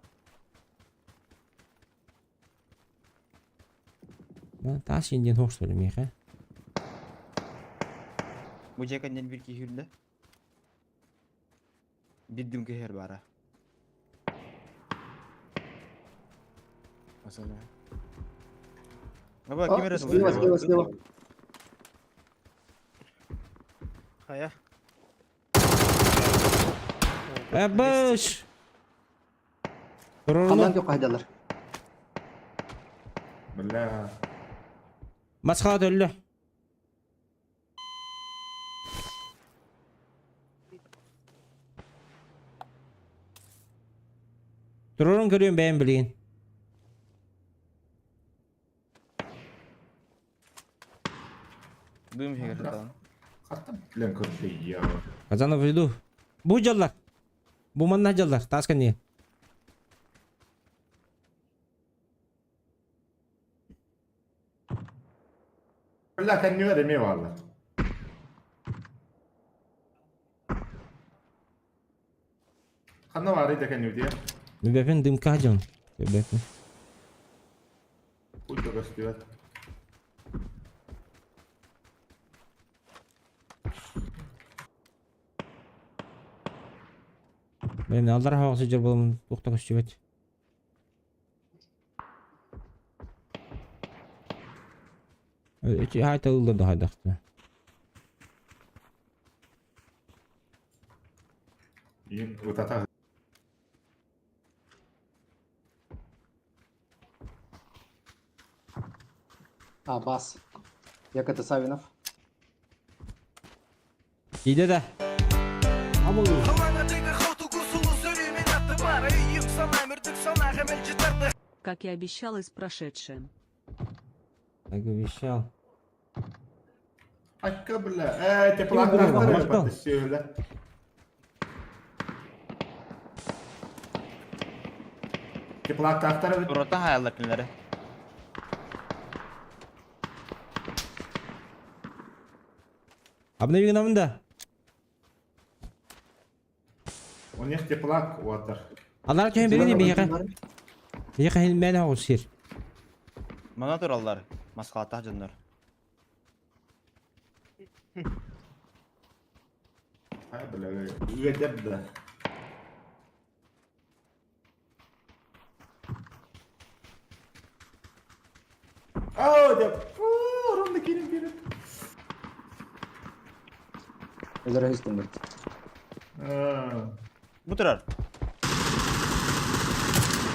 Таас инден хош что ли, миха? Бу дьиэ кэннин биир киһи үрдэ. Биир дым киһи баара. Асана. Аба ким эрэ Слева, слева, слева. Хая. Эбэш! Халан yok haydalar. Бля. Масхалат өллө. Турурун көрүөн бэйэм билигин. Дым иһигэр сытаҕын. Хаттан билэн көрдөйө. Казанов иду. Бу дьаллар. Бу манна дьаллар. Таас кэннигэ. Бля, кэннигэр эмиэ бааллар. Ханна баарый да кэннибитигэр? Бэпин дымка дьон. Бэпин. Пульта көстүбэт. Мен алдар хаҕасы жер боламын туохта көстүбэт. Эти хайта ылла да хайдахта. Иин утата А, бас. Яката Савинов. Иде да. Как и обещал из прошедшим. Так обещал. Акка бля. Э, теплактар баттысыла. Теплактар Рота хаяллар кинилэри. Обнови нам да. У них теплак уотар. Алар түһэн берини биһиэхэ. Биһиэхэ хин мэн оҕус сир. Мана тураллар. Маскалаттаах дьоннор. Ай бля, үөдэр да. Оо, деп. Ронда кирин кирин. Өлөрө үстүн бит. Бу турар.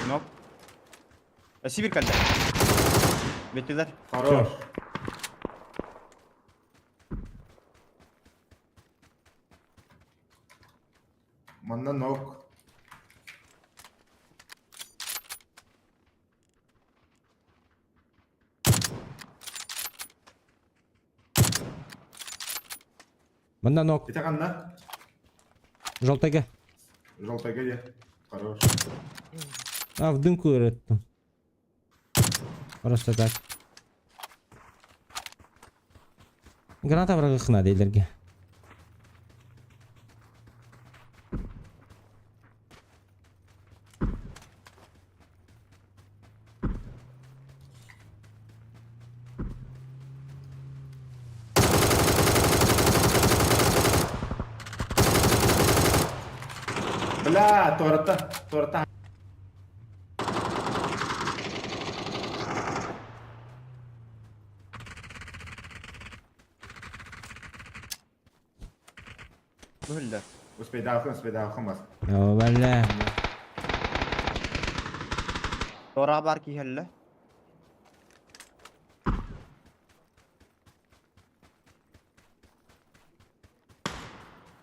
Нок. Сибирь кэллэ. Бүттүлэр. Хорош. Манна нок. Манна нок. Ити ханна? Желтайга. Желтайга де. Хорош. А, в дымку ырыттым. Просто так. Граната бырагыхына дейлерге. Бля, торта, торта. Бөһүллэр. Успейдаахын, успейдаахын бас. О, бля. Тора бар киһэллэ.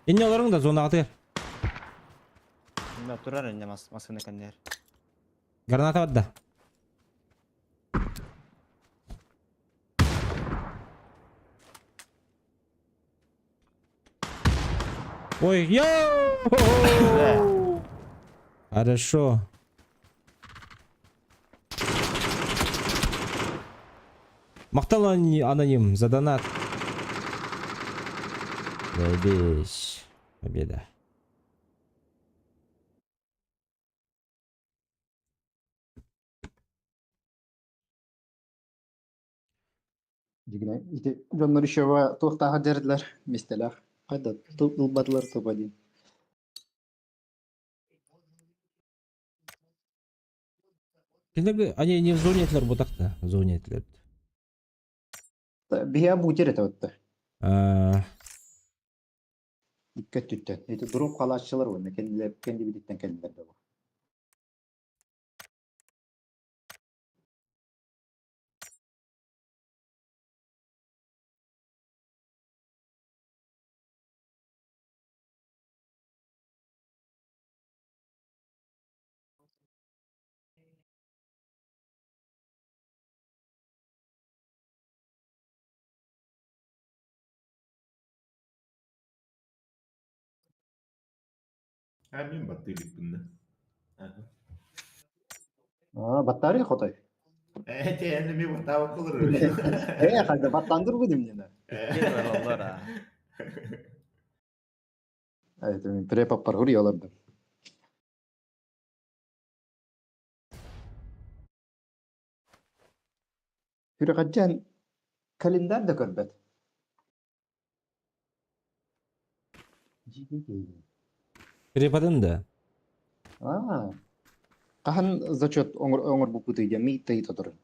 Инне олорың да зона атыр. Мына турар инне мас масканы кэннэр. Граната бадда. Ой, йоу! Хорошо. Махтал аноним за донат. Заебись. Победа. Дьигинэ ити дьоннор еще туохтааҕа дьэрдилэр миэстэлээх. Хайда ылбатылар тоба диэн. Кинилерге они не в зоне этилер бутакта, в зоне этилер. Биһиэ бутер этэ отта. Аа, Икки өттүттэн. Ити дроп халааччылар уонна кэннилэр кэннибититтэн кэллилэр да бу. А мин баттыылыкпын да. Аха. Аа, баттаарый хотой. Э, те эми баттаабак болор. Э, хайда баттандыр бу дим Икки а. Это мен препап бар олордум. Хүрөкатжан календарь да көрбөт. Преподын да. Аа. Хаһан зачет оҥор буппутуй диэн миит тайыта турар.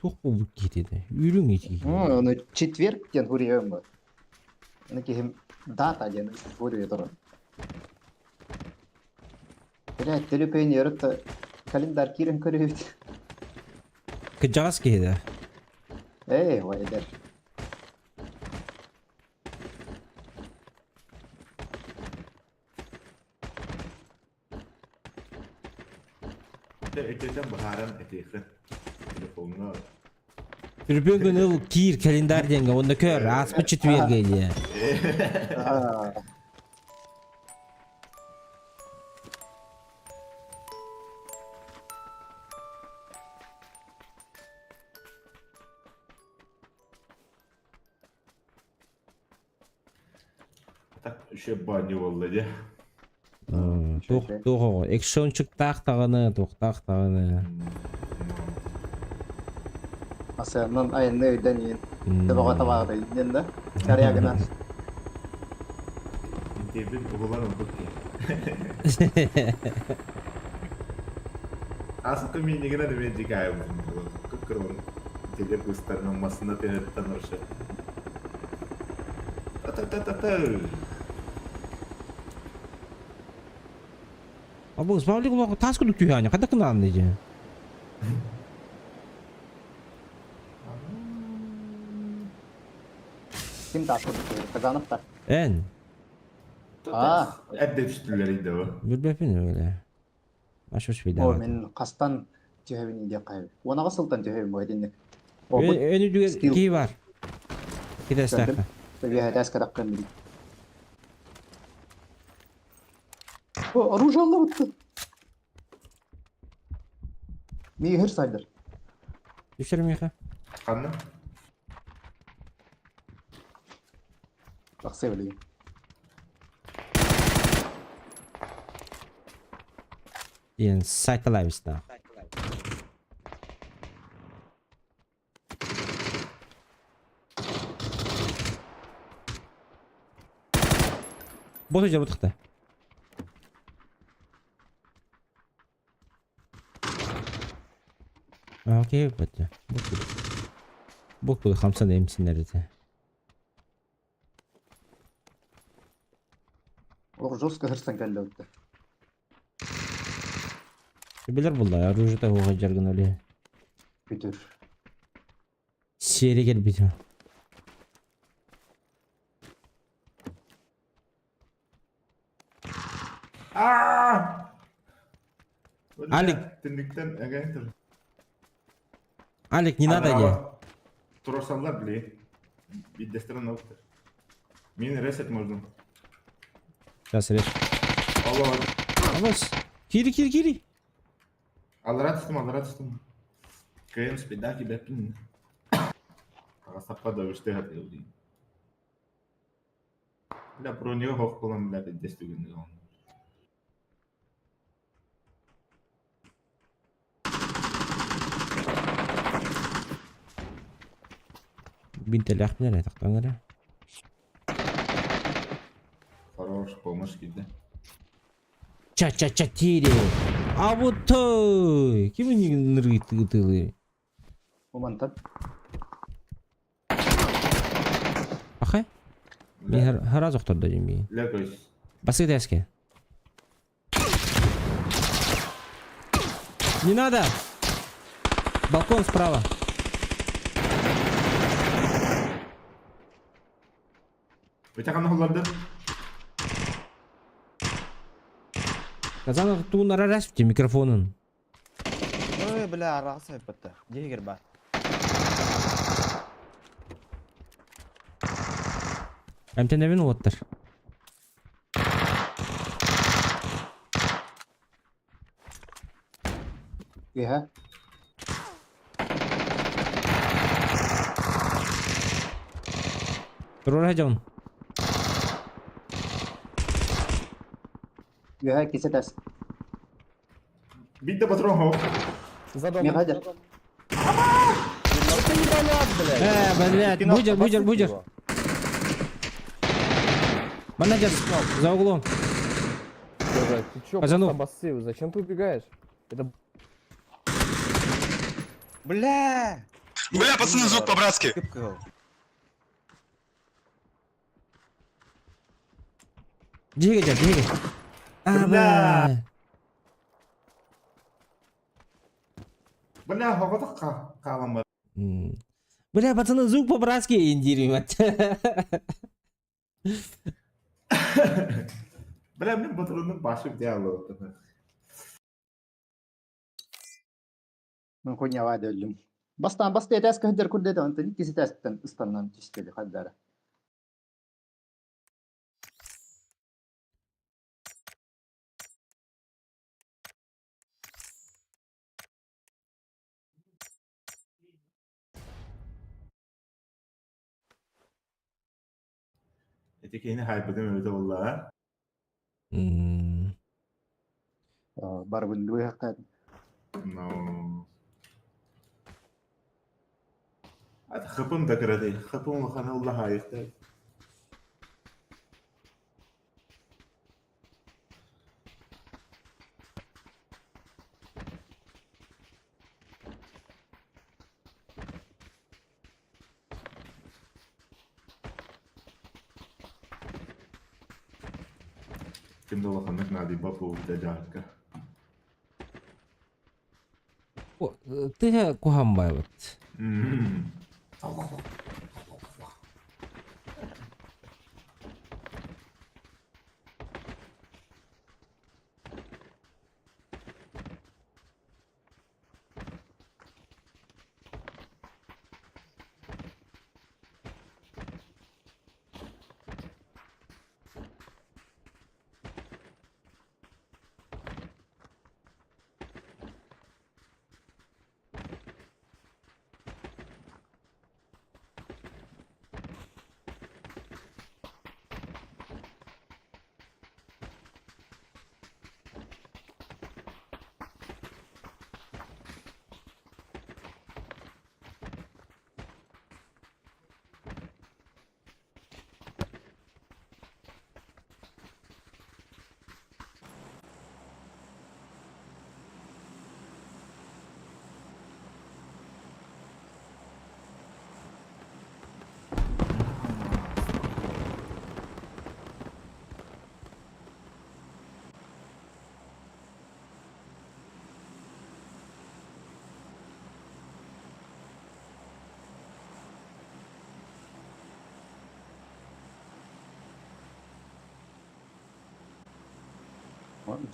Туох буолбут киһитэ Үрүҥ ити. Ону четверг диэн хуруйам бар. Аны киһим дата диэн хуруйа турар. Бля, төлөпөйүн өрөттө календарь киирэн көрүбүт. Кыдьаҕас киһи да. Эй, вайдер. Өтөтөн баһааран этиэхэ. Телефоҥҥа Түрбүн күн ыл киир календарь диэҥҥэ уонна көр ааспыт четвергэ диэ. Так еще баню буолла дии. Туох туох оҕо экшончуктаах даҕаны туохтаах даҕаны. Асыаннан айанны өйдөн иин. Төбөҕө табаҕытай диэн да. Карягынан. Интебин угулар онтук киһи. Асыкка миннигинэ да мен дикаайбытым кыккырын теле быстарынан масына тыһыттан орша. Та-та-та-та-та. Абы Павлик улахан таас курдук түһээни хайдах гынаан дии. Ким таас курдук түһэр? Казанов та. Эн. Аа. Эрдэ түстүлэр иде бу. Билбэппин öyle. Ашыш О, мен хастан түһэбин диэх хайбы. Уонаҕа сылтан түһэбин бу этинник. Өн үдүгэр киһи бар. Китестээххэ. Төбүөһэтээс катаккан билин. О, оружие аллабытты. Миһир сайдыр. Түшер миха. Ханна? Тахса билигин. Диэн сайталаабыстаах. Бот жабытыкта. Окей, бөттө. Бок бу хамсан эмсиннер этэ. Ох, жестко хырсан кэллэ өттө. Билер булла, оружие того жаргын оле. Бүтүр. Сиэри кэлбит. Аа! Алик. Түннүктэн агентр. Алик, не надо де. Турасаллар били. Биддестерен оптер. Мин ресет можно. Сейчас режь. Алло. Алос. Кири, кири, кири. Аллара түстүм, аллара түстүм. Кыйын спидаки бэппин. Ага сапка да үште хатыл дейм. Бля, броню хох кылам, бля, биддес түгүн. Бинтелэхпин эрэ тохтоон эрэ. Хорош, помощь киирдэ. Ча-ча-ча-тири. А вот той! Ким ныргытылы? Бу мантан. Ахай? Мен хара зохтордо дим. Лөкөс. Басы тәске. Не надо! Балкон справа. Өтө ханна холларды? Казанов туун арарас микрофонун. Ой, бля, арасы бітті. Дегер бар. Эмтенебин уоттар. Үһэ. Турар дьон. Үһэ кисе тас. Бит да патрон хоп. За домом. Михаил. Блядь, будер, будер, будер. Менеджер, за углом. Ты чё, Казанов. обоссыл? Зачем ты убегаешь? Это Бля! Бля, пацаны, звук по-братски. Кып-кыл. Двигай, двигай. А, бля. Бля, хоҕотох хаалан бар. Бля, пацаны, звук по-братски индири, мать. Бля, мин патронун башы бите аллы. Мен хуйня өллүм. Бастан басты этээс көһдөр курдет онтон киси тестен ыстаннан түстели хаддара. Эти кини хайпытым өтө болла. Бар бүндү хакка. Но. Ат хыпым да кырады. Хыпым улахан улла хайыкта. Ким да улаханнык нади бапу дажарка. Ты кухамбай вот.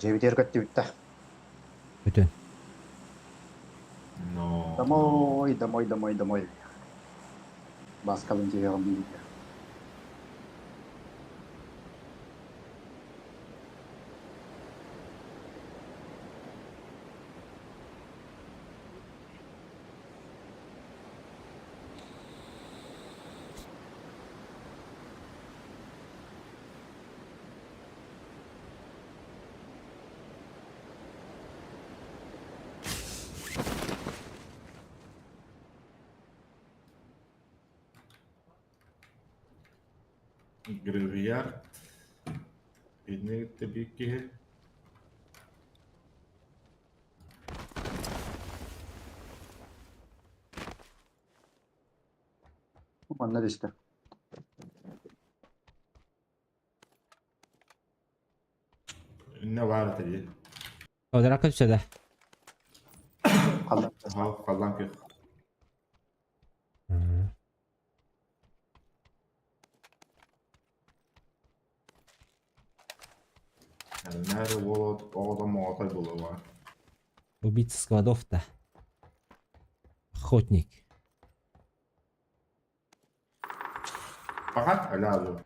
Жебитер көттү бүтті. Бүтін. Но. Домой, домой, домой, домой. Баскалын жегем бийде. Гравиард. Инни биир киһи. Манна түстэ. Инне баар этэ дии. Квадратка түсэ да. Халлан. Халлан көх. Нары уол оҕото моҕотой буолуоҕа. Убийца складов-то. Охотник. Пока, аля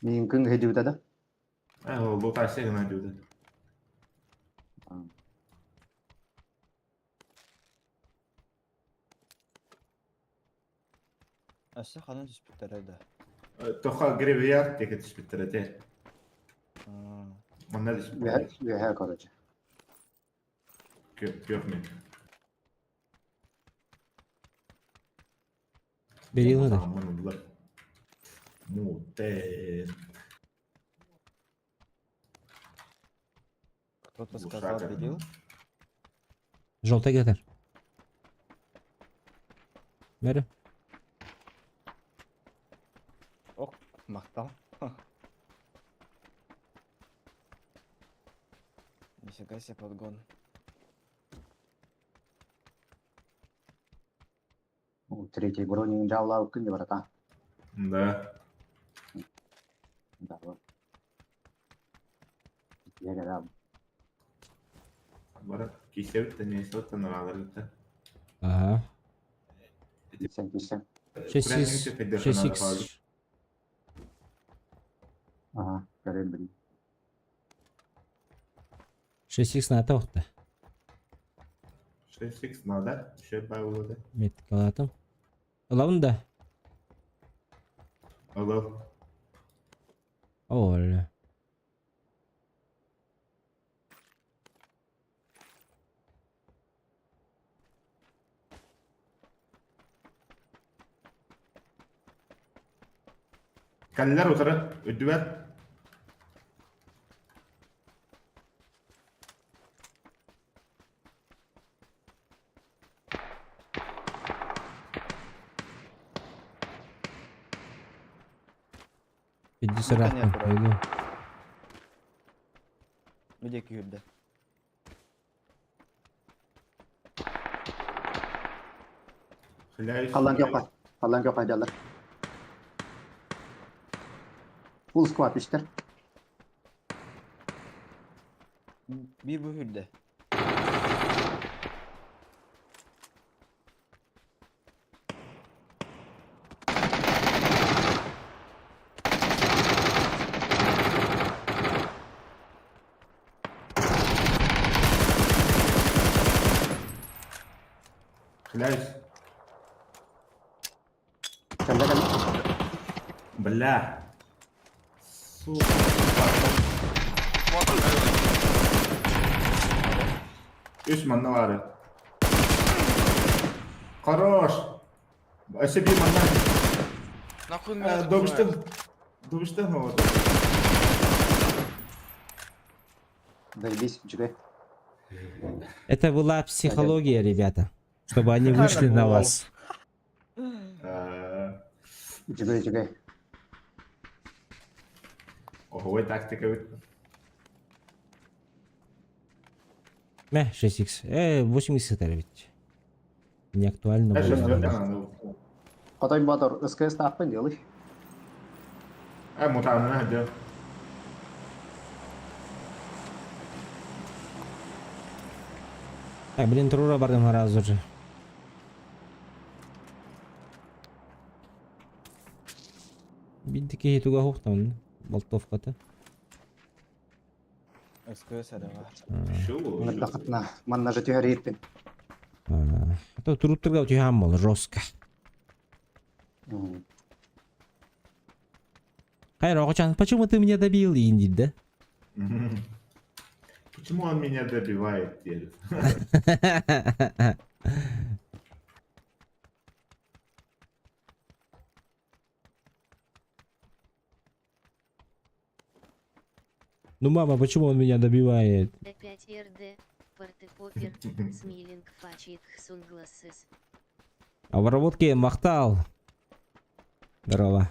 Миин күн хедибитэ да? Лутайся гына диэбитэ. Өссө ханан түспүттэрэ да? Тоха гревияр диэки түспүттэрэ те. Манна түспүттэрэ. Үөһэ короче. Күөх мен. Берилы да. Мутен. Кто-то сказал, берил. Желтый гетер. Бери. Ох, махтал. Нифига себе подгон. Третий бронин жаулау күн де барата. Да. Да, вот. Я да. Барат кисебит не сот наалар Ага. Кисен кисен. 6 6 Ага, көрем били. 6 на тоқта. 6 надо, еще байлады. Меткалатым. Ылабын да. Алло. Оля. Каллар утары, үдүбэр. Иди сарахпын. Иду. Где күйірді? Халлан кёкка. Халлан кёкка жаллар. Full squad иштер. Bir bu hürde. Хляюсь. Кэллэ кэллэ. Бля. Сука. Үс манна бары. Хорош. Өссө bir манна. Нахуй меня Добыштым. Добыштым вот. Заебись, үчүгэй. Это была психология, ребята. Чтобы они вышли на вас. Үчүгэй, үчүгэй. Ого, тактика. Мә, 6х. 8х это ведь. Не актуально было. Хотой Батор, СКС тааппын делай. Мутанына хадя. Так, блин, Трура бардым сразу же. Биддики туга хуктан. Болтовката. СКС это Мырдақытна, манна же түһэр А то туруттарга түйһәм бол жестко. Хайра, Охочан, почему ты меня добил, Инди, да? Почему он меня добивает теперь? Ну, мама, почему он меня добивает? Опять РД, партипопер, смилинг фачит хсунглассес. Обработки махтал. Здорово.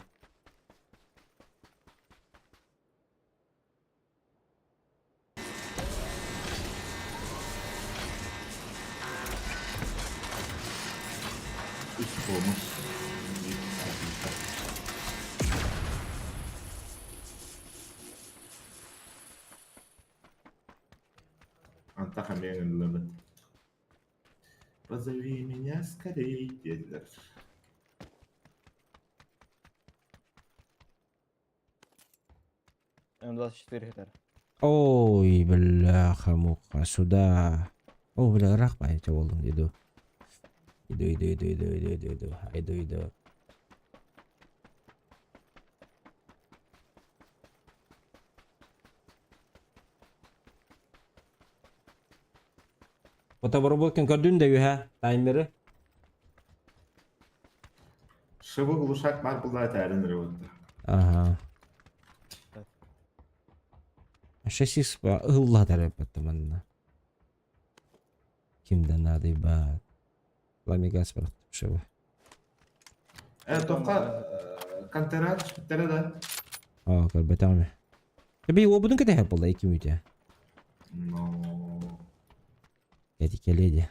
Үс хомус. Антах эмиэ ыҥырыллыбыт. Позови меня скорей диэтилэр. М24 хитер. Ой, бляха-муха, сюда. О, бля, ыраах баайча буоллум, иду. Иду, иду, иду, иду, иду, иду, иду, иду, иду. Фотобоработкин көрдүн да үһэ таймеры. Шывы глушак бар булла этээрин ырыбытта. Ага. Шасис ылла тараппатта манна. Ким да надо ба. Ламигас барахтып шыбы. Э, тоққа контера түспүттэрэ да. Оо, көрбөтөҕүм. Эби уобутун кэтэһэр буолла икки мүтэ. Но... Эти кэлиэ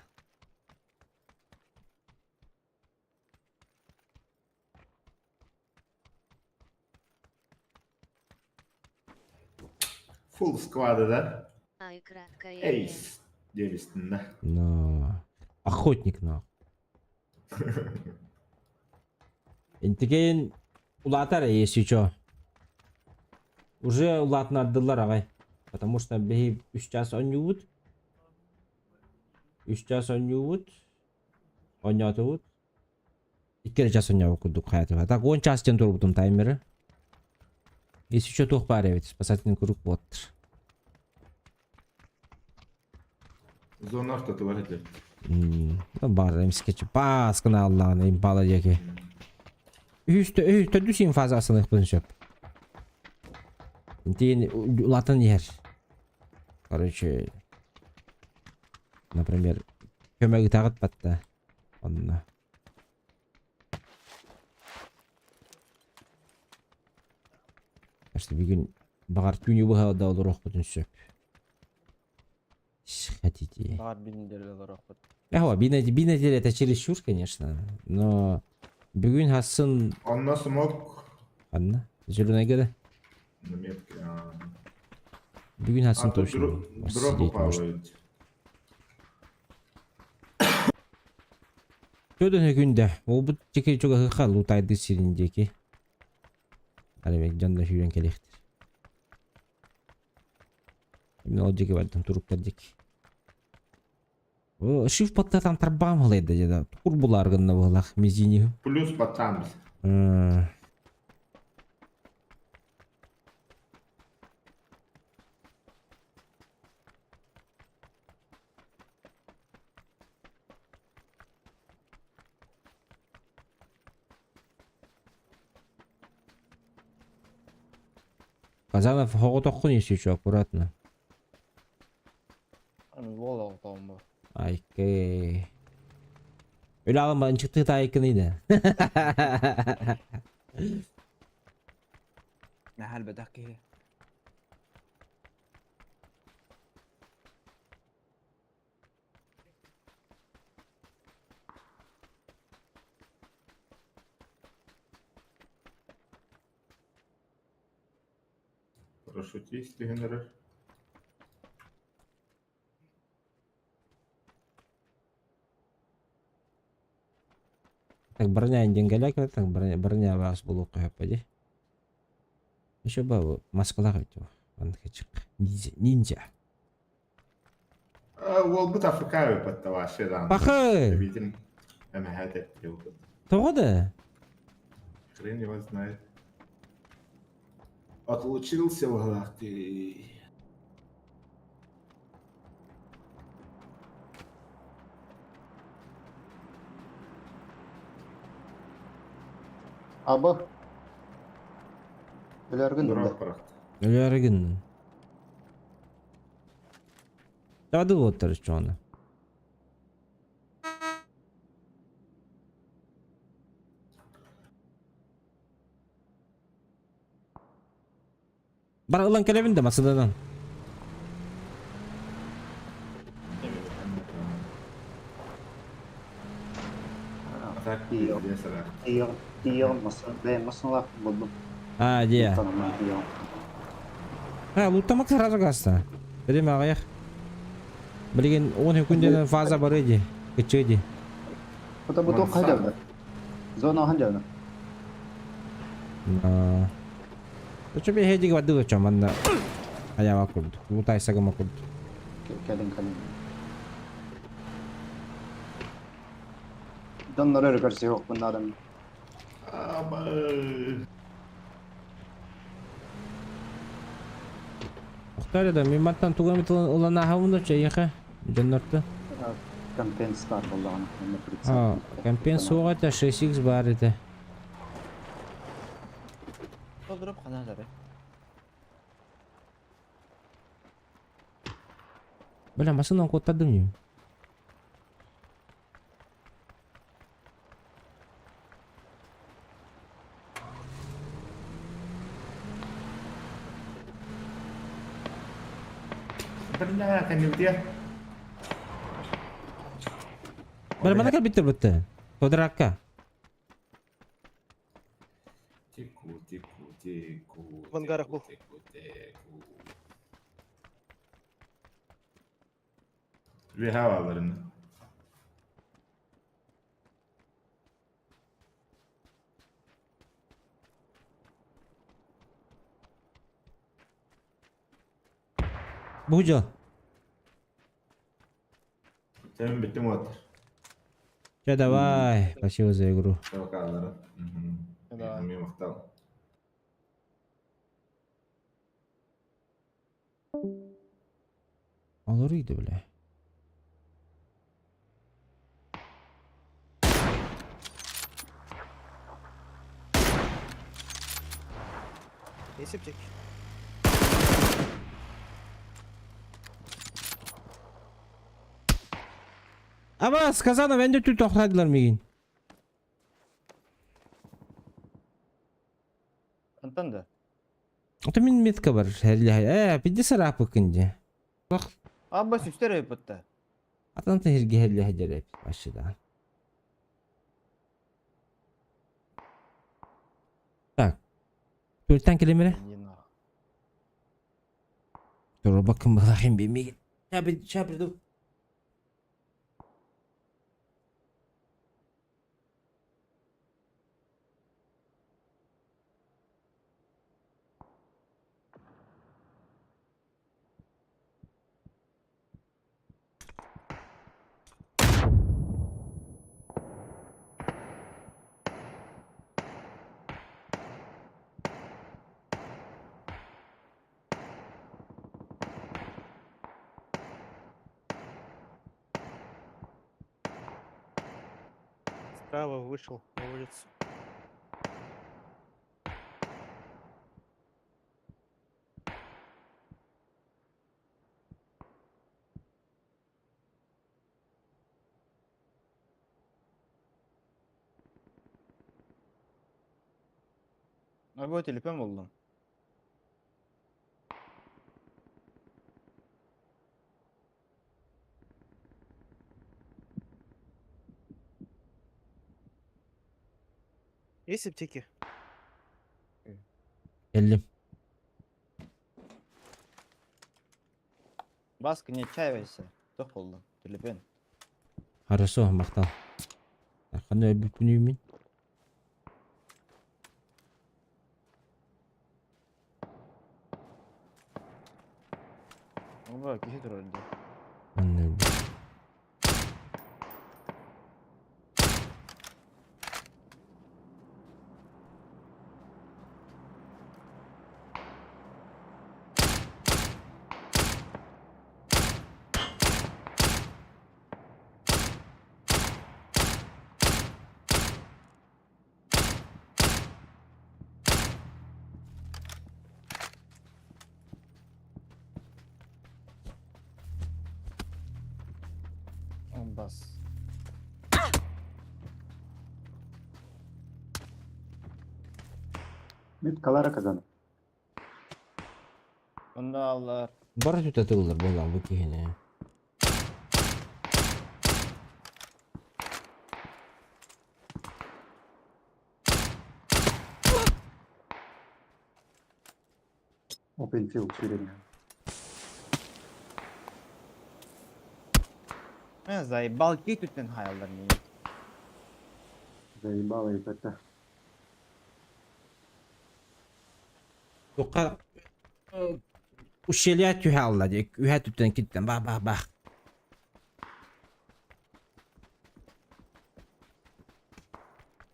Full squad да? Ай, краткая. Эйс. Диэбистин да. Но... Охотник нахуй. Интиген улаатар если чё. Уже улаатынардылар аҕай. Потому что биһи үс час оонньуубут. Үс час оонньуубут. Оонньоотубут. Икки эрэ час оонньообут курдук хайатыба. Так 10 час диэн турбутум таймеры. Если чё туох баар эбит. Спасательный круг буоттар. Зона ортотугар этилэр. Баар эмискэчи паас гына аллаҕына импала диэки. Үһүс төрдүс иин фаза астыныахпын сөп. Интиин улаатан иһэр. Короче, например, көмө ытаҕыт батта. Онно. Так что бүгүн баҕар түүнү быһа да олоруохпутун сөп. Хотите. Баҕар биир неделя олоруохпут. Ага, биир неделя это чересчур, конечно, но бүгүн хассын... Онно смог. Анна, зеленая да? На метке. Бүгүн хассын точно. Дроп упал. Төдөн күндэ, ол диэки чугаһыха лутайды сирин диэки. Арай дьон да сүүрэн кэлиэхтэр. Именно ол диэки бардым туруктар диэки. Шиф паттатан тарбаам халайда дьэ тур булаар гынна быһылаах мизини. Плюс пацан. Казанов хоҕотоххун если что, аккуратно. Лол оҕотоҕум бу. Айкы. Өлө алын чыкты тайкыны да. Наһаа элбэтэх киһи. Парашютист генерер. Так броня диэн так броня броня бас булуохха сөп дии. Еще ба маскалаах эбит Маннык ниндзя. Ниндзя. Уолбут Африка ыппатта вообще да. Пахы! Видим. Эмэһэт Тоҕо да? Хрен его знает. Отлучился в ты. Абы. Өлөргүн да. Дурак барахта. Өлөөрү гыннын. Давай оттар чоны. Бар ылан кэлэбин да масыданан. А, где? А, луттамак сразу гаста. Время аҕыйах. Билигин 10 күнден фаза бары ди. Кыччы ди. Это бу туох хайдабы? Зона ханжабы. Очо би хедиги барды очо манна. Аява курдук. Лутай сагама курдук. Кэлин кэлин. Доннор өрө көрсүөх надо. Охтар да мен маттан туга мит ылан ахабын очо яха. Дьоннорто. Компенс бар боллаҕына. А, компенс суох этэ, 6x бар этэ. Толдуруп ханаалары. Бля, машинаны куоттардым дии. Бля, кэннибитигэр. Бля, мана кэлбиттэр бытты. Квадракка. Теку, теку, теку. В ангарах был. Теку, теку. Үөһэ баалларын. Бу дьыл. Сен бүттүм уоттар. Чэ, давай. Спасибо за игру. Табакаалары. Мен мактал. Олор иди, бля. Есть аптеки? Ама сказано, мен де түл тоқтадылар мигин. Антон да. Ото мин метка бар. Э, пиди сарапы күнде. Абба сүстер өйпөттө. Атан тахирге хелле хеджереп башыда. Так. Төрттен келемере. Dur bakın bakayım bir migin. Şabir şabir dur. Справа вышел на улицу. Абы телефон болдум. Есть аптеки? Келдим. Баска не отчаивайся. Тох болдум. Телефон. Хорошо, мактал. Қандай бүкүн мин. Оба кихи турар ди. Андай. Бас. Бүт калара казан. Онно аллар. Бары түтэ тыллар буолан бу киһини. Open field сүүрэн. Э, заебал кий түттен хаяллар мени. Заебало и это. Тука ущелья түһэ алла дии. Үһэ түттэн киттен бах бах бах.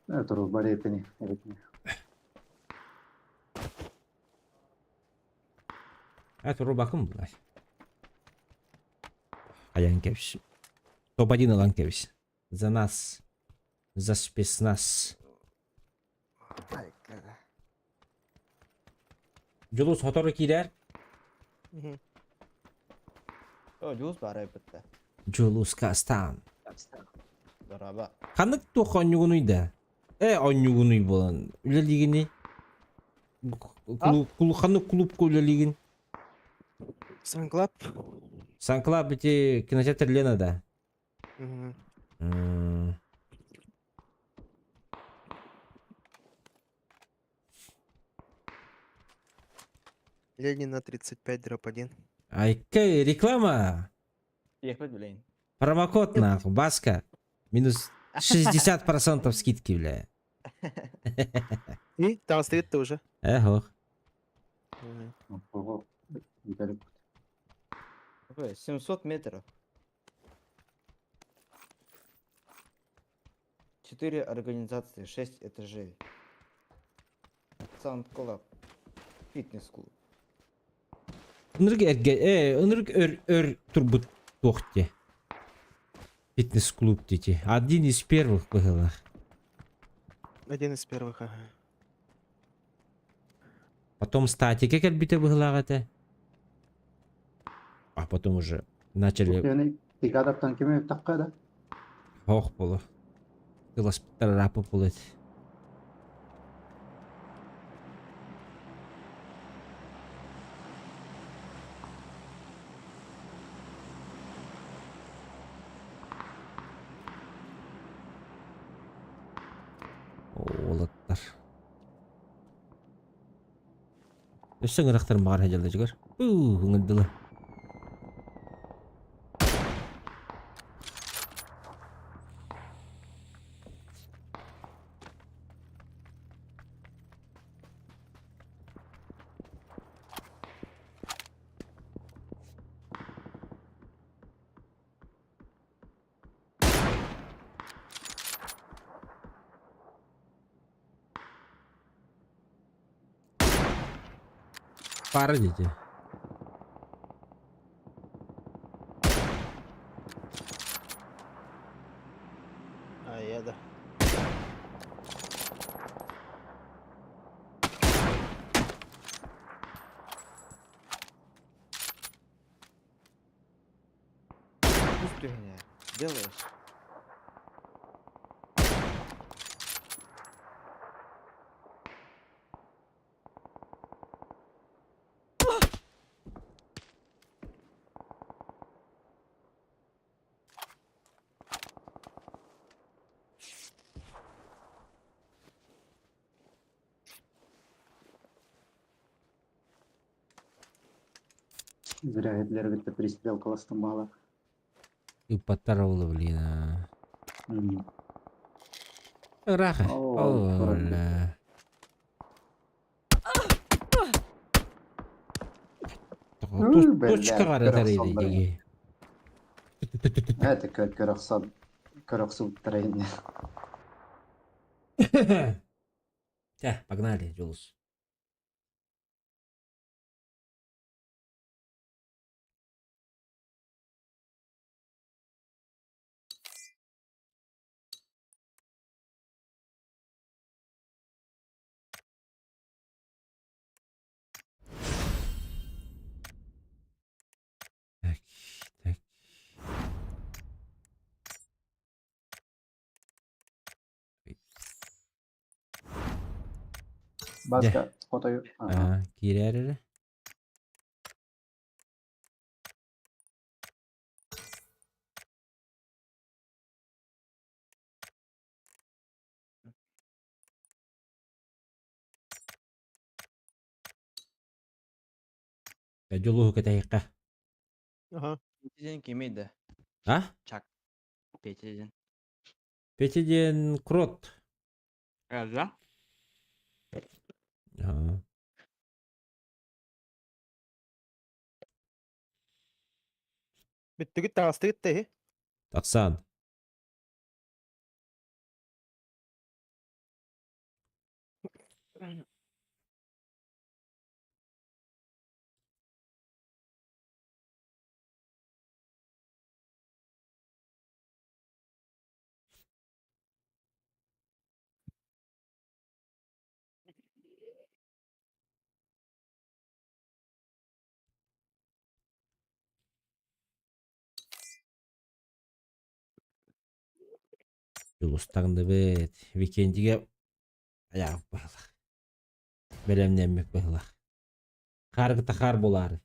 Это баретini. Evet. Это рубакым булар. Аян кевш. Топ-1 ылан кевш. За нас. За спецназ. Жулус хотору киирэр. О, жуус бары бітті. Жулус Кастан. Дораба. Ханнык туох онньугунуй да? Э, онньугунуй буолан. Үлэлиигини? Ханнык клубка үлэлиигин? Санклаб. Санклаб ити кинотеатр Лена да? Мгм. Ленина 35 дробь 1. Айка, реклама! Ехать, блин. Промокод нахуй, Баска. Минус 60% скидки, бля. И там стоит тоже. Эх, Мгм. Ого. Недалеко. Какой? 700 метров. Четыре организации, 6 этажей. Саунд Клаб. Фитнес-клуб. Ынырык эргэ, ынырык өр, өр турбут туох дии. Фитнес-клуб дии. Один из первых было. Один из первых, ага. Потом статика кэлбитэ быһыылаах этэ. А потом уже начали Yani бригадаттан кими такка да? ох боло. Тыласпыттар болот. Уолаттар. Өссө ыҥырахтар баҕар сылдьаллар. Уу, ыҥырдылар. Пара дети. А, я да. Пусть ты меня делаешь. Зря Гитлер это пристрелка ластомала. И потарвало, блин. а. М. Раха. О, О, ля. Ой, бля, Точка қаратар еді көрөксаллар. деге. Это көрөксал көрөксул трейне. Тә, погнали, Жулус. Так, так. Баска хотою. Ага, киирээр эрэ. Дьулуһу кэтэһиэххэ. Ага. Петя диэн кимий да? А? Чак. Петя диэн. Петя диэн крот. Да? Ага. Бүттүгүт таҕыстыгыт да иһи. Тахсан. Дьулустаҥныбыт. Викендигэ айаҕа быһалах. Бэлэмнэммит быһалах. Хааргыта хаар буолаары.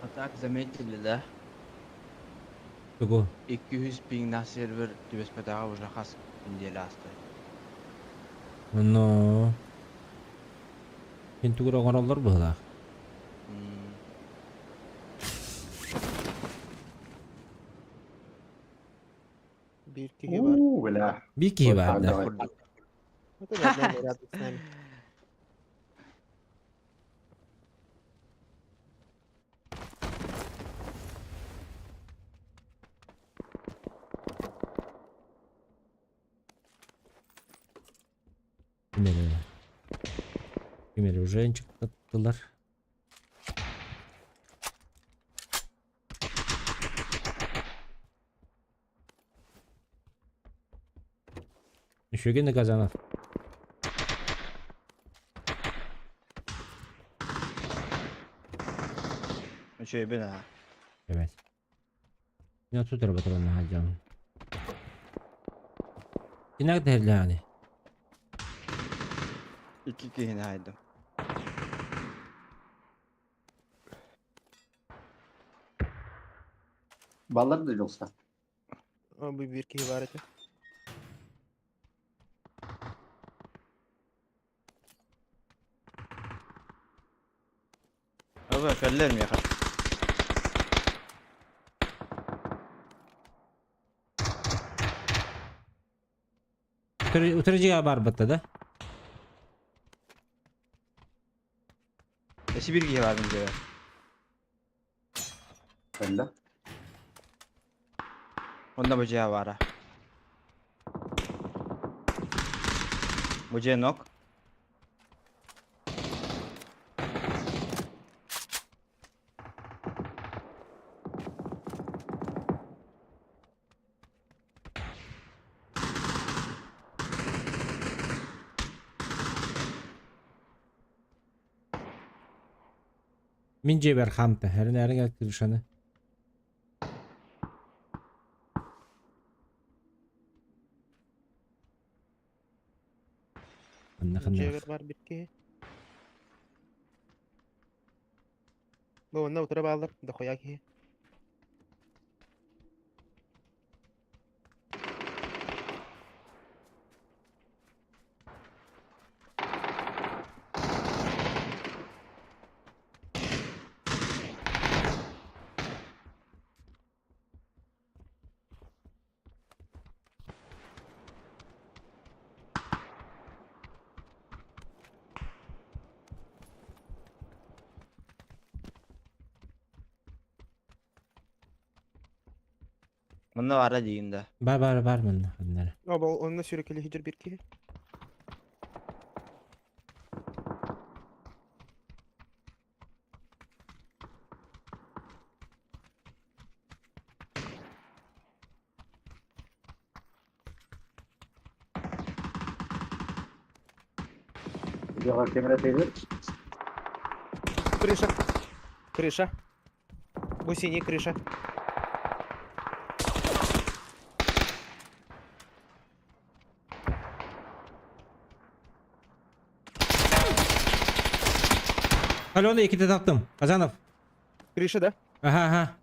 А так заметили, да? Тугу? 200 пингнаах сервер түбэспэтэҕэ уже хас неделя ааста. Но. Кин тугу оҥороллор быһыылаах. Биир киһи бар. Уу, бля. Биир киһи баар да. Это нормально, рядом с нами. Ким эрэ. Ким эрэ уже ынчыктаттылар. Үчүгэй Казанов. Үчүгэйбин аа. Evet. Мин оту батыран хаджам. Кинак дэһэллээҕини? Икки киһини хаайдым. Баллар да дьолста. Бу биир киһи баар этэ. Aba кэллэр миэхэ. Утары дьиэҕэ барбатта да? Эси биир киһи баар мин дьиэбэр. Кэллэ. Онно бу дьиэ баара. Бу дьиэ нок. Мин дьиэбэр хаамта, эрэнээриҥ крышаны. Анна ханна? Дьиэбэр бар бир киһи. Бу онно утары бааллар, дохуя киһи. Манна баара диигин да. Бар бар бар манна ханнара. Оба онно сүрүкүлү хидир бир киһи. Крыша. Крыша. Гусиний крыша. Алена, иккитэ таптым. Казанов. Крыша, да? Ага, ага.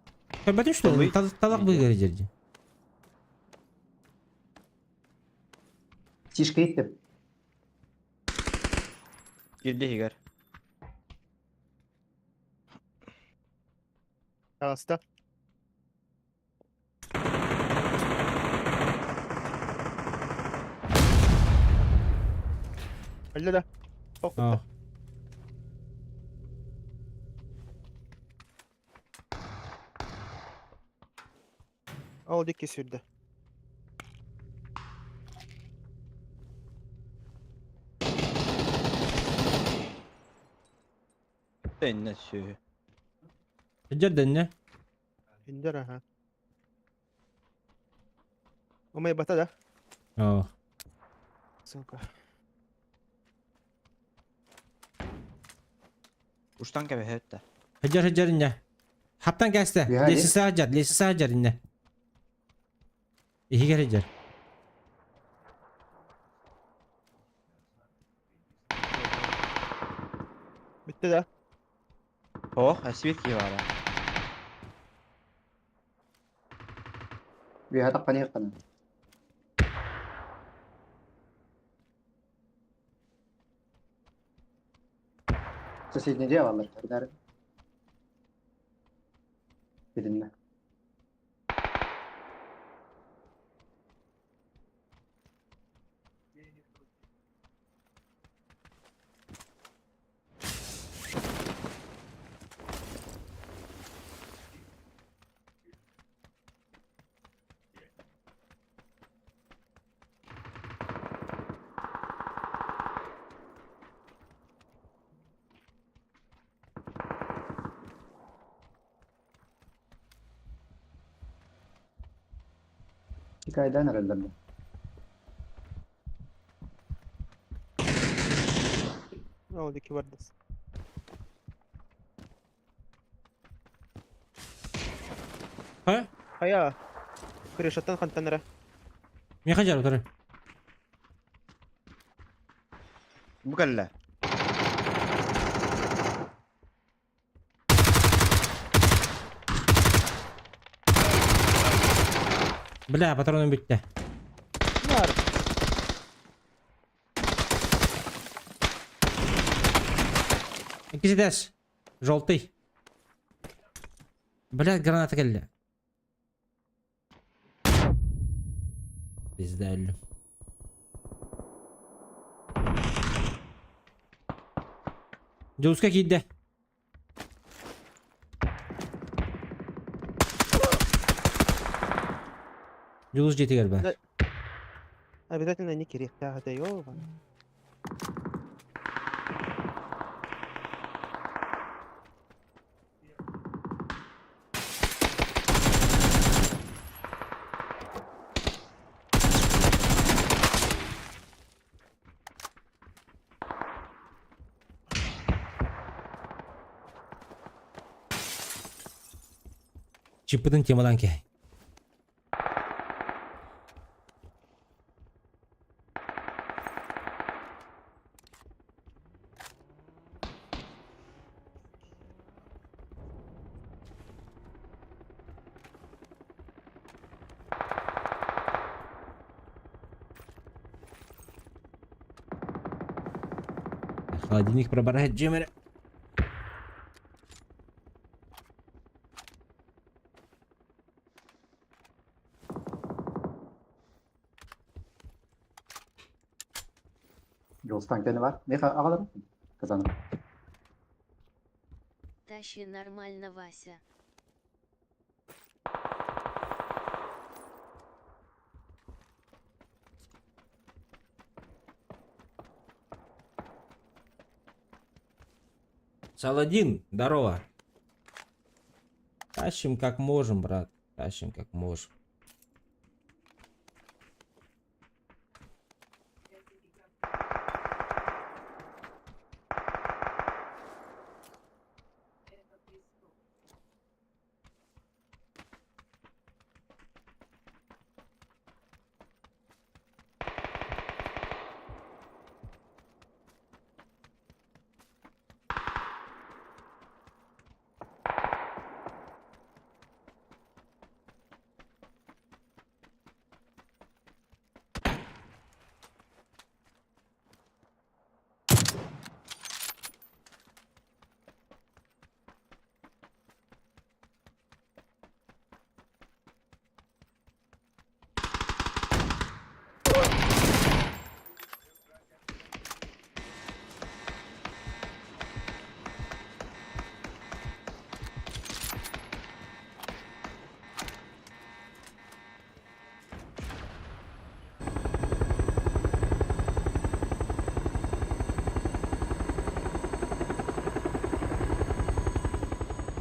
Көрбөтүн что ли? Талак быгар жерди. Тишка иттим. Кирди иһигэр. Аста. Өллө да. А. Ол дикки сүрдэ. Тэннэ сү. Дьэр дэннэ. Индер аха. Умай бата да? Оо. Сука. Устан кэбэһэттэ. Хадьар хадьар инне. Хаптан кээстэ. Лесиса хадьар, лесиса хадьар инне. Иһигэр хадьар. Бүттэ да? Ох, свет киһи Үөһэ таххан иһэххинэ. Соседний дьиэ бааллар, көрдөрү. Билиннэ. Hikayeden herhalde bu. Ne oldu ki vardınız? Ха? Хайа. Крышаттан хантан эрэ. Миэхэ дьар утары. Бу кэллэ. Бля, патроным бүттэ. Бар. Иккис этээс. Желтый. Бля, граната кэллэ. Пизда өллүм. Дьулуска киирдэ. Дьулус дьиэтигэр баар. Обязательно не кириэхтээх этэ, ёба. Чиппытын темалаан кэһэй. Холодильник пробарает Джиммер. Жолстан кені бар. Меха ағалар. Казанов. Тащи нормально, Вася. Саладин, здорово. Тащим как можем, брат. Тащим как можем.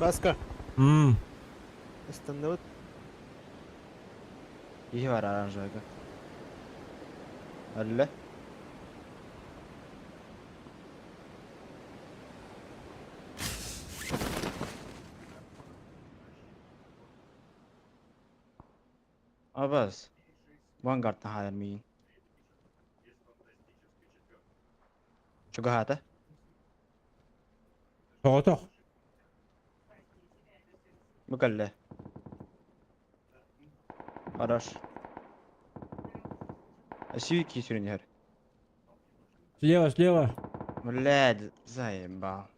Баска. М. Остановит. Киһи бар оранжевыйга. Өллө. Абас. Вангардтан хаайар миигин. Чугаһаата. Соҕотох. Бу кэллэ. Хорош. Сүүки сүрүн иһэр. Слева, слева. Блядь, заебал.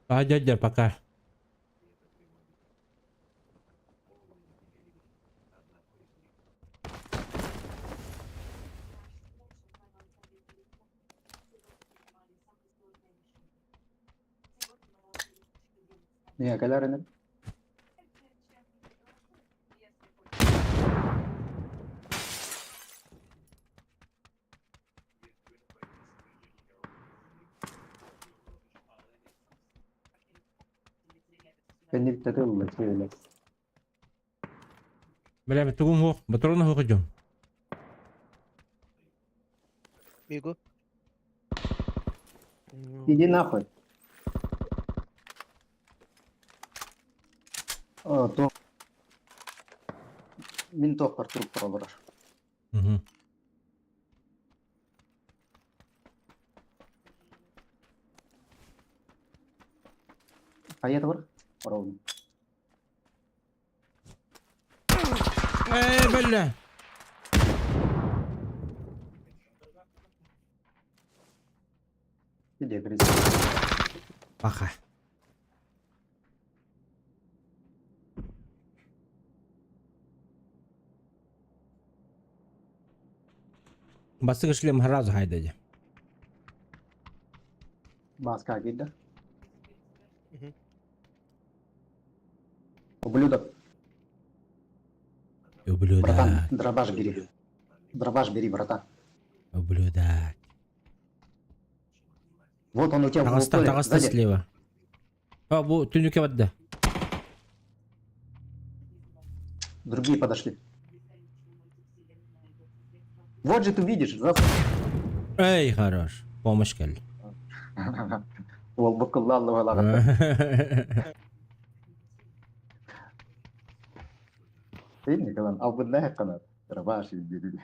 А, дядя, пока. Не, кэлэр ини. Кэннибиттэ тылла чиэлэ. Бля, тугум суох, патрона суох дьон. Бегу. Иди нахуй. О, то. Мин тохпар туруп олорор. Мгм. Хайа бар? Ровно. Эй, бля! Иди, грыз. Пока. Бастык шлем сразу хайдады. Маска киирдэ. Мгм. Ублюдок. Ублюдок. Братан, дробаш бери. Дробаш бери, братан. Ублюдок. Вот он у тебя в Таҕыста, упоре, таҕыста сзади. слева. А, бу түннүккэ барда. Другие подошли. Вот же ты видишь, за... Эй, хорош. Помощь кэллэ. Уолбукка лаллы Видно, калан албыннаах канат. Рабаш дири.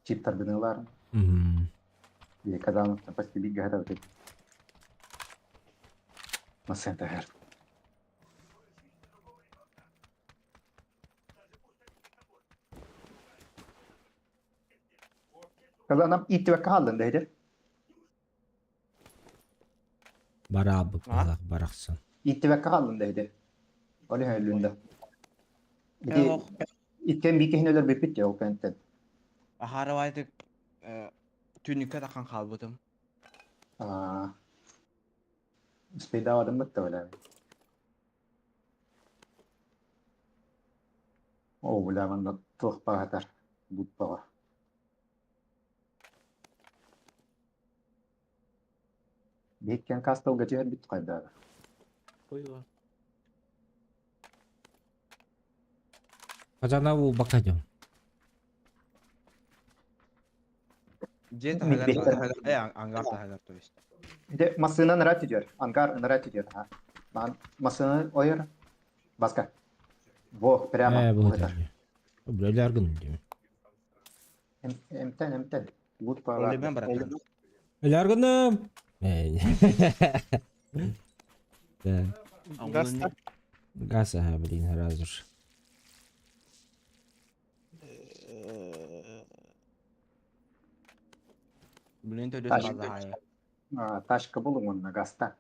Чип тардынылар. Казанов почти биг готов. Масента хер. Казанам иттибэккэ хааллын да ити? Бараабыт быһалаах барахсан. Иттибэккэ хааллын да ити? Ол иһин өллүн да. Ити иккен биир киһини өлөрбүппүт дии ол кэнниттэн. Аһаарабайтык түннүккэ таххан хаалбытым. Аа. Успейдаабатым бытта бля. Оо, бля, манна туох баҕатар бут баҕа. Биһиккэн касталга түһэрбит хайдаҕа. Хазана булбакка дьон. Дьиэ таһыгар э ангар таһыгар то есть. Де массыына нырат түдүөр, ангар нырат түдүөр. Маан массыына ойор баска. Во, прямо. Э, бұл Бля, гын деймін. Эмтен, эмтен. Лут Өлемен братан. Өлөр гыным. Да. Газ Газ, ага, блин, разуж. Блин, төлөс база Тачка булуҥ уонна гаста.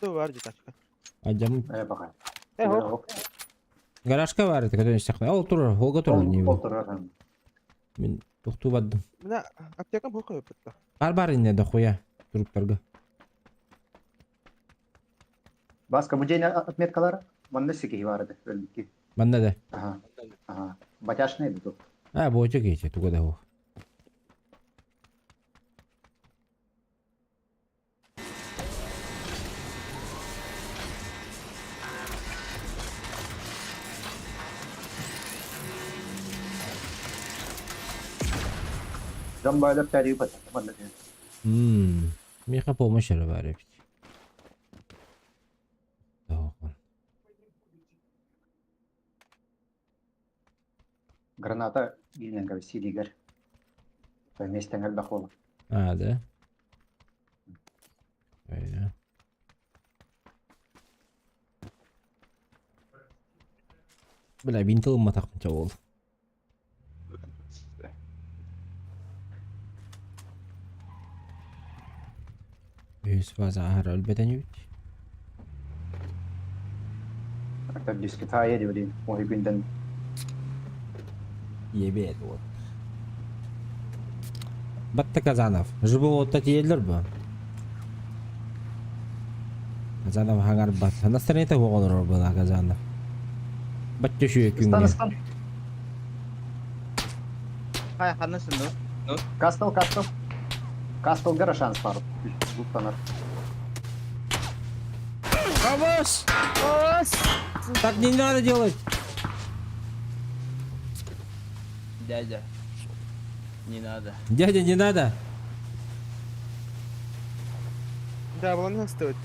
Бар дии тачка. Адьам. Э, баҕай. Э, хоп. Гаражка бар это, который сахна. Ол турар, холга турар не. Ол турар. Мин тохтуу бардым. Мына аптекам хохой өппүттэ. Бар бар инне дохуя туруктарга. Баска бу дьиэни отметкалар манна сикиһи бар этэ өлбүкки. Манна да. Аха. Аха. Батяшный эбит А, буоча киһи туга да хуох. Дьон байлар тэрийбэт манна диэн. Мм. Миэхэ помощь эрэ баар эбит. Граната иилинэн сиилигэр миэстэҥ элбэх буолар. А, да? Öyle. Бля, винт ылымматахпын ол. Үс фаза аһар өлбөтөн үбүт. Дискетая диэбитин уһуй күнтэн Ебет вот. Батта Казанов. Жыбы отта тиеллер бу. Казанов хагар бат. Настроение оҕолорор была Казанов. Батча шүйе Ыстан күҥҥэ. ыстан. Хай, ханна ну? Кастл, кастл. Кастлга шанс бар. Луттанар. Помощь! Так не надо делать! Дядя. Не надо. Дядя, не надо! Да, булан стоит.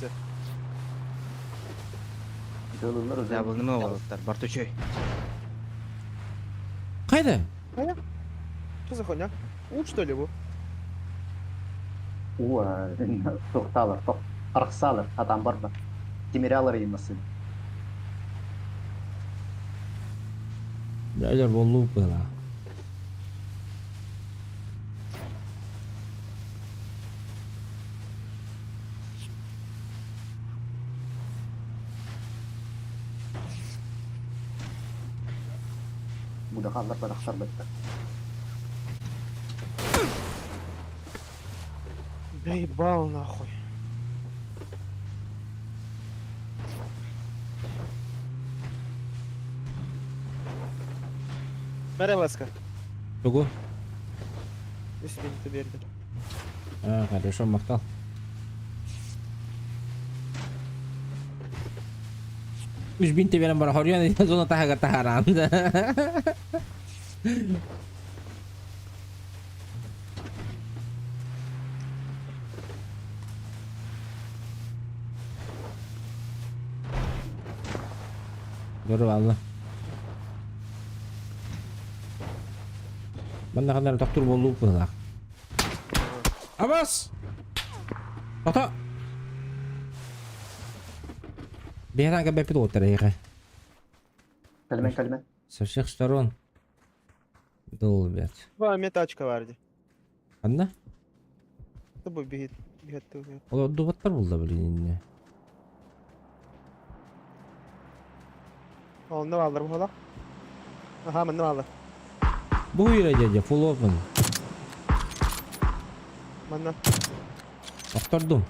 Да, был нема олоттар. Бартучой. Кайда? Что за хуйня? Ут что ли бу? Уу, тохталар, тох. Архсалар, атам барба. Тимирялар имасы. Бля, боллу была. Будахаллар барахсар бетте. Да ебал нахуй. Бәрі Васка. Тугу? Үс минуту бердим. А, хорошо, махтал. Үс бинти берен бара хорьян зона таһыгар таһараан. Dur valla. Манна ханнары тохтур болуу быһылаах. Абас! Ата! Биһиэхэ кэбэппит уоттар эһиэхэ. Кэлимэн кэлимэн. Со всех сторон долбят. Ба, мне тачка бар ди. Ханна? Бу бихит бихит Олордубаттар булла блин инне. Онно бааллар буолар. Аха, манна бааллар. Бу үйрэ дядя, full open. Манна. Охтордум.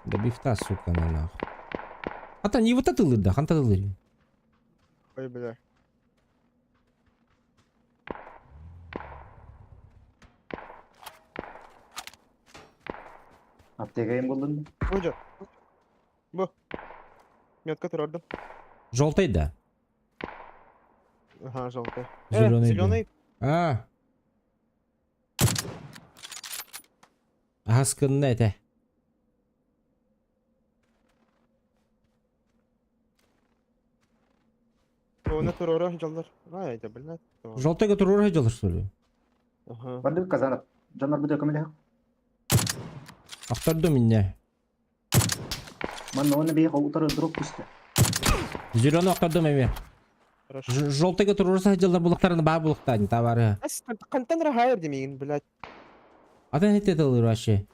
Да бифта, сука, на нахуй. Ата не вот это да, ханта лыр. Ой, бля. Аптекайым булдun Бу жо. Бу. Метка турордум. Желтый, да. Ага, желтый. Зеленый. Зеленый. А. Аскынна этэ. Оны турору жаллар. Ай, да, блядь. Желтыйга турура жалыр что ли? Ага. Бардык казанат. Дьоннор бу көмөлөһө. Охтордум инне. Манна оны бейх утары дроп түстэ. Зеленый охтордум эме. Желтыйга турура жаллар булыктарын баа булыктан товары. Кантан рахайыр демейін, блядь. Атын хитте тылыр вообще.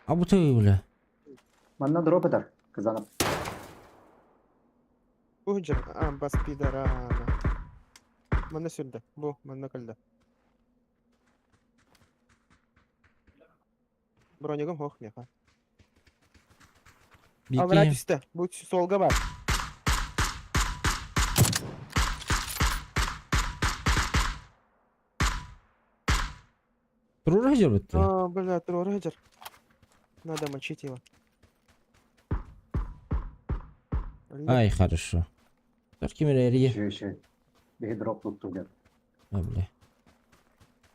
А бу ты, бля. Манна дроп этар казанат. Бу жыр, а, бас пидорана. Манна сүрді. Бу, манна калды. Бронигым хох меха. Алра түсті. Бу солға бар. Турура жер бітті. А, бля, турура жер. Надо мочить его. Ай, хорошо. Только мерерия. Еще, еще. Бейх дроп тут тугер. А, бля.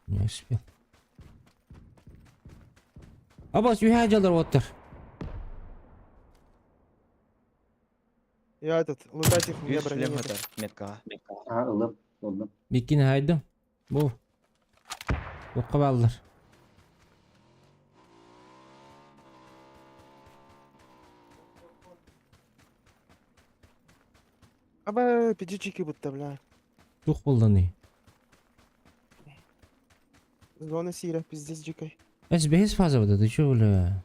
Не успел. Абас, үйе жалар оттыр. Я этот, лутать их, у меня Үс брони шлем нет. это, меткаҕа. Ага, ылым, ылым. Биккини хайдым. Бу. Оққа баллар. Аба, пидичики будто, бля. Тух болданы. Зона сира, пиздец дикой. Эс бес фаза болды, ты чё, бля?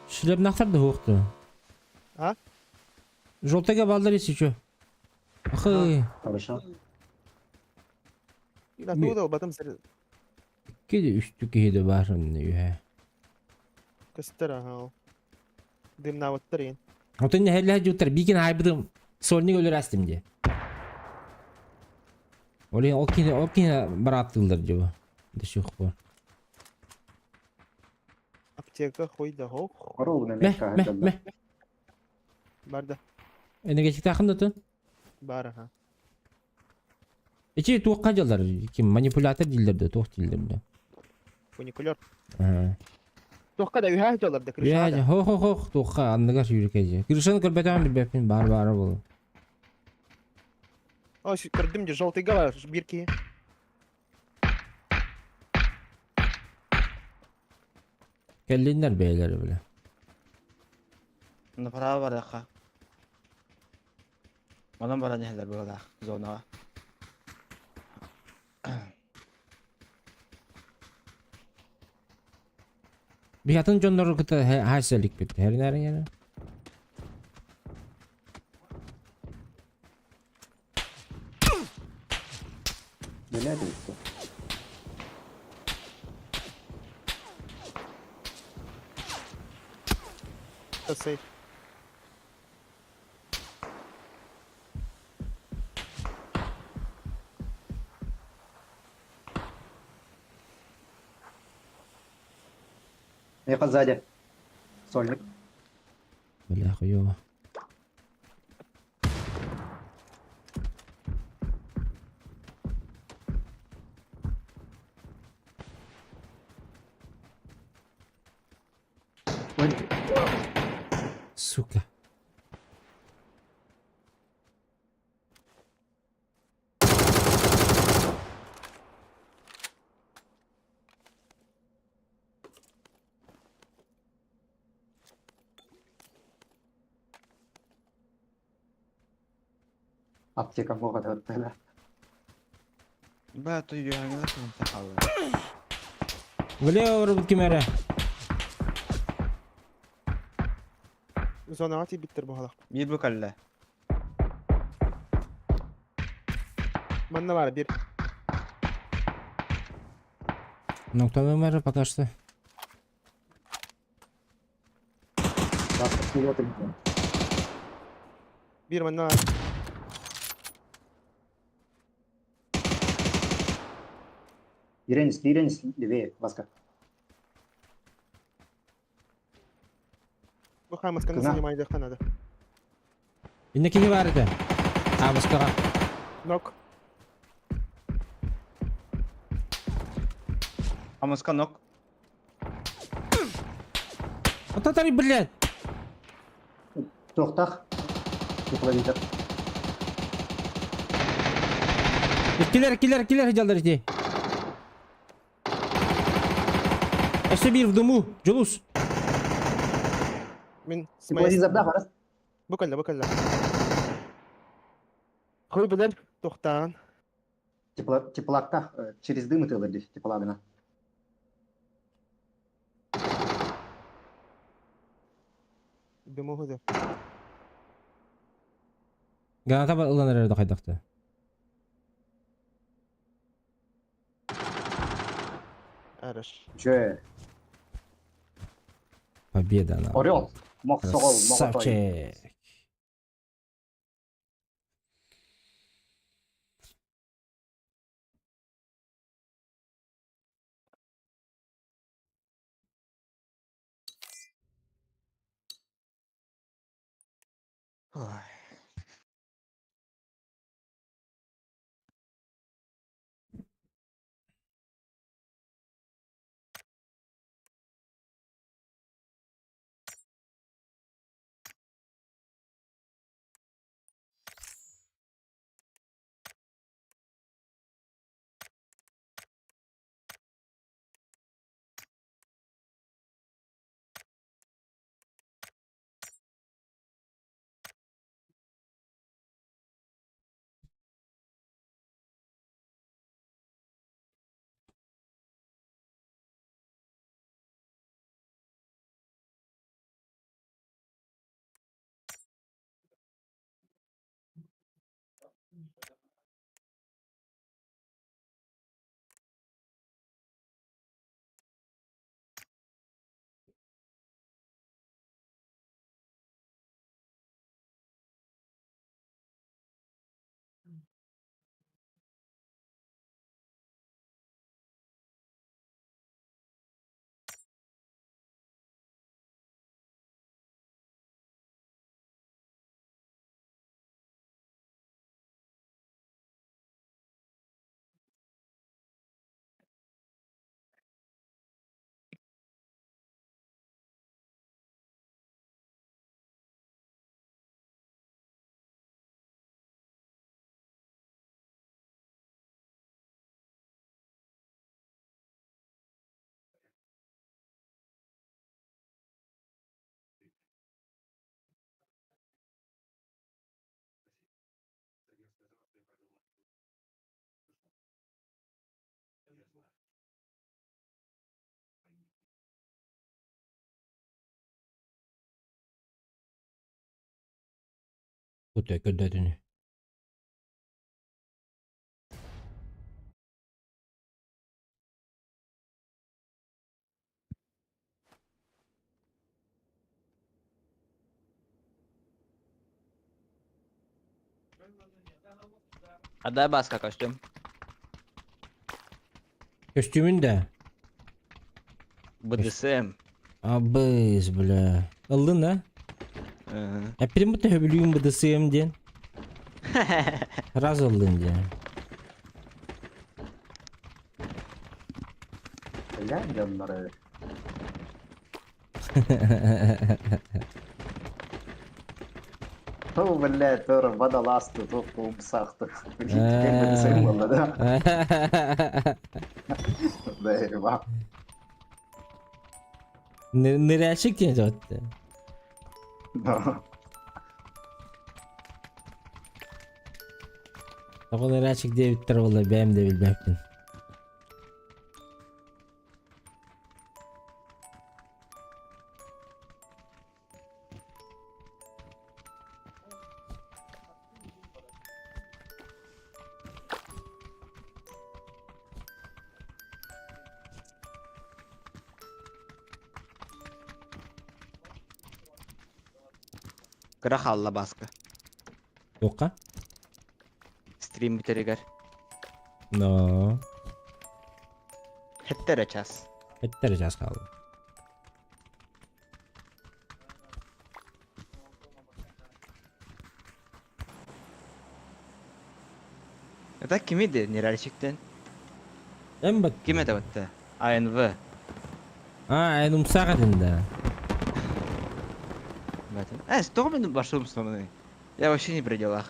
Шлеп нақтарды оқты. А? Желтыйга балдар если чё. Ахы. Хорошо. Да, ты удал, потом сыр... Кеде үстү кеде барын үйе. Кыстыр, ага. Дым на вот трин. Отын хәллә жутар биген айбыдым сольник өлөр астым де. Оли окин окин бараттылар жобо. Дөшүк бу. Аптека хуй да хох. Корол Мeh мeh мeh. Барда. Энеге чиктахын да тын. Бар, ага. Ичи туаққа жалдар, ким манипулятор дилдер да, туақ дилдер да. Фуникулер. Ага. Туаққа да үйә жалар да, Я, крышада. хо хо хо, туаққа анныга сүйрекеже. Крышаны көрбетем билбеппин, бар бар бол. О, көрдім де, желтый гала, бирки. Келлиннер бейлери биле. Направо барыахха. Онон баран иһэллэр быһыылаах зонаҕа. Биһатын дьоннору кытта хайсалик бит. Херинәрин яна. Это сейф. Меха сзади. Сольник. Бля, хуёво. Сука. Аптека бога да. Бля, то юһаҥҥа туһунта хаалла. Влево робот кимере. Зонаҕа тиийбиттэр буолла. Биир бу кэллэ. Манна баар биир. Ну, кто номер пока что? Биир манна баар. Иренис, Иренис, левее, Васка. Бу хаамысканы Кына. занимайдыахха надо. Инна кини бар это. Амускаға. Нок. Амыска нок. Вот это, блядь. Тохтах. Тепловизор. Киллер, киллер, киллер дьалдар ити. Өссө биир в дыму. Жулус. Мин с моей... Тепловизор, да, раз. Бу кэллэ, бу кэллэ. Хуй билэр. Тохтаан. Тепло, теплактах, через дым это здесь, теплогна. Дыму худы. Граната ылан эрэр хайдахты. Арыш. Че? Победа она. Орел. Мох согол, мох Красавчик. Ой. Куда, куда ты? Отдай Баска костюм. Көстүүмүн да. БДСМ. Абыс, бля. Ыллын да? Эппитим бу төһөбүлүүм БДСМ диэн. Раз ыллын диэн. Бля, дьоннор О, блядь, тоже водолазку, тут умсахты. Теперь БДСМ было, да? Да, рыба. Ныряльщик диэн дьоҕутта. Да. Тоҕо ныряльщик диэбиттэр буолла бэйэм да билбэппин. Кыра хаалла Баска. Туохха? Стрим бүтэригэр. Но. Хэттэ эрэ час. Хэттэ эрэ час хаалла. Это кими де неральщиктен? Эн бат. Ким это батта? АНВ. А, эн умсаах этин да. Э, что мен башым сонуй? Я вообще не при делах.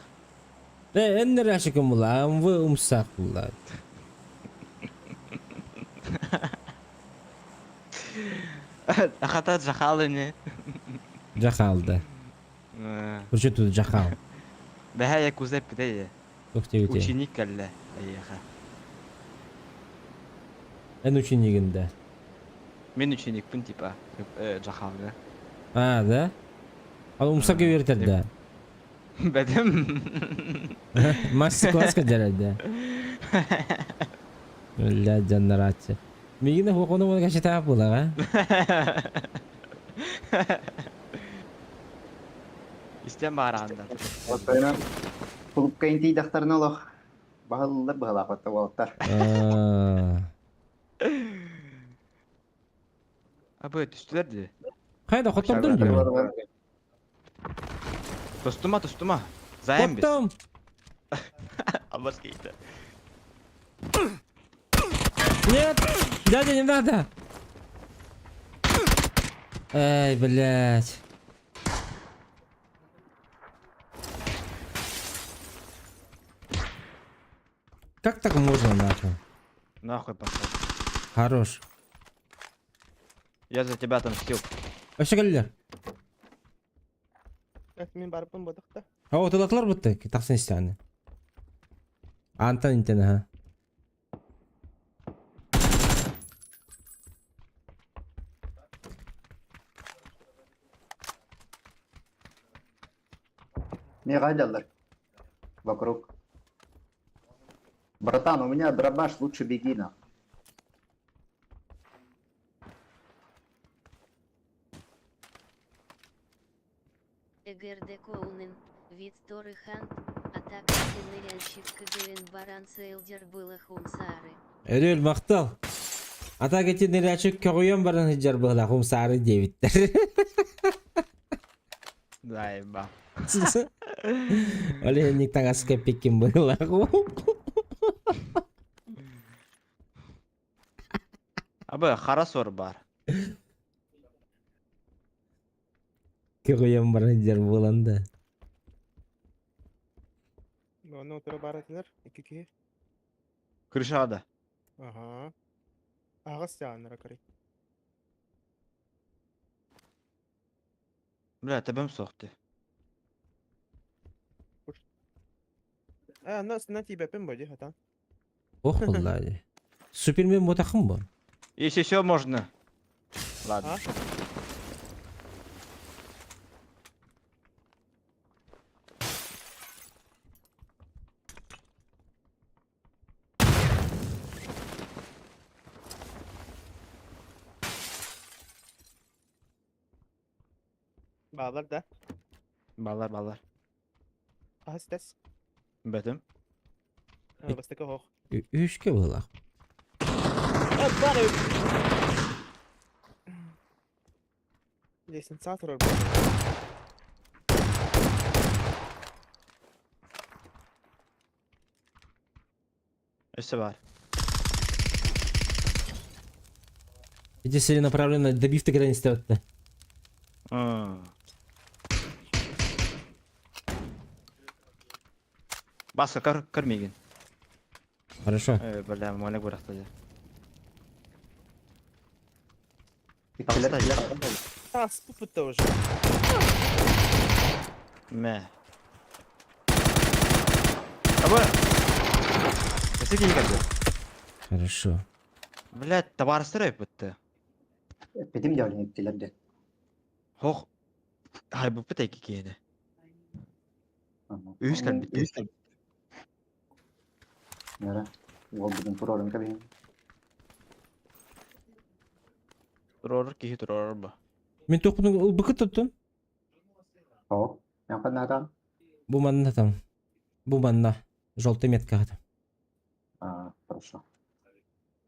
Э, эн неральщикым була, АНВ умсаах була. Ахата жахал ини. Жахал да. Причем тут Жахал? Бэһэ якуза эппитэ Туох Ученик кэллэ эйиэхэ. Эн ученигин да? Мин ученикпин типа Жахалга. А, да? Ал умсарга үөрэтэр да? Бэдим. Мастер-класска дьэрэр Бля, дьаннарааччы. Мигин хуохону мана кэчэтаах буолаҕа. Истэн баараанда. Оттойна клубка интийдахтарына олох баһыллар быһалаах уолаттар. Абы түстүлэр дии. Хайда хоттордун дии. Тустума, тустума. Заем біз. Хоттом. Абас кейті. Нет! Дядя, не надо! Эй, блядь. Как так можно, нахуй? Нахуй пошел. Хорош. Я за тебя отомстил. Вообще кэллилэр. Мин барбын бодохто. О, тылатылар бутты. Тахсан истэҕинэ. Антон интен аха. Не гадалар. Вокруг. Братан, у меня дробаш, лучше беги на. Эгэрдэ Коунен, Виктор Хант, атака ныряльщик КГН Баран Сейлдер было Хумсары. Өрүөл махтал. Атак ити нырячык көҕүйэн баран сылдьар быһылаах умсаары диэбиттэр. Заеба. Ол иһинник таҥаска эппиккин быһылаах. Абы хара сор бар. Көҕүйэн баран сылдьар буолан да. Онно утары баар этилэр икки киһи. Крышаҕа да. Аһаа. Аҕыс саҕаннара көрүй. Бля, төбөм суох дии. Э, на на тиийбэппин бо дии хатан. Ох буоллаа дии. Супермен буотаххын бу? Если еще можно. Ладно. А? Баалар да. Балар, балар. Аһас тэс. Бэтим. Бастакы оһох. Үһүскэ быһылаах. Бары! Лестница турар. Өссө бар. Иди целенаправленно добив ты границы өттө. Баска көр, көр миигин. Хорошо. Э, бля, моля бырахта дьэ. Иккилэр А, спупыт уже. Мэ. Аба. Өссө киһи кэлдэ. Хорошо. Блядь, табаарыстар өйпүттэ. Эппитим дьэ иккилэр дэ. Хох. Хайбыппыт эки киһини. Үһүс кэлбит. Нара. Уол бүгүн турарын кэбиһин. Туророр киһи туророр ба. Мин тохпутун ылбыкыт туттун. О, я ханнаатаан? Бу манна там. Бу манна. Желтый меткаҕа там. А, хорошо.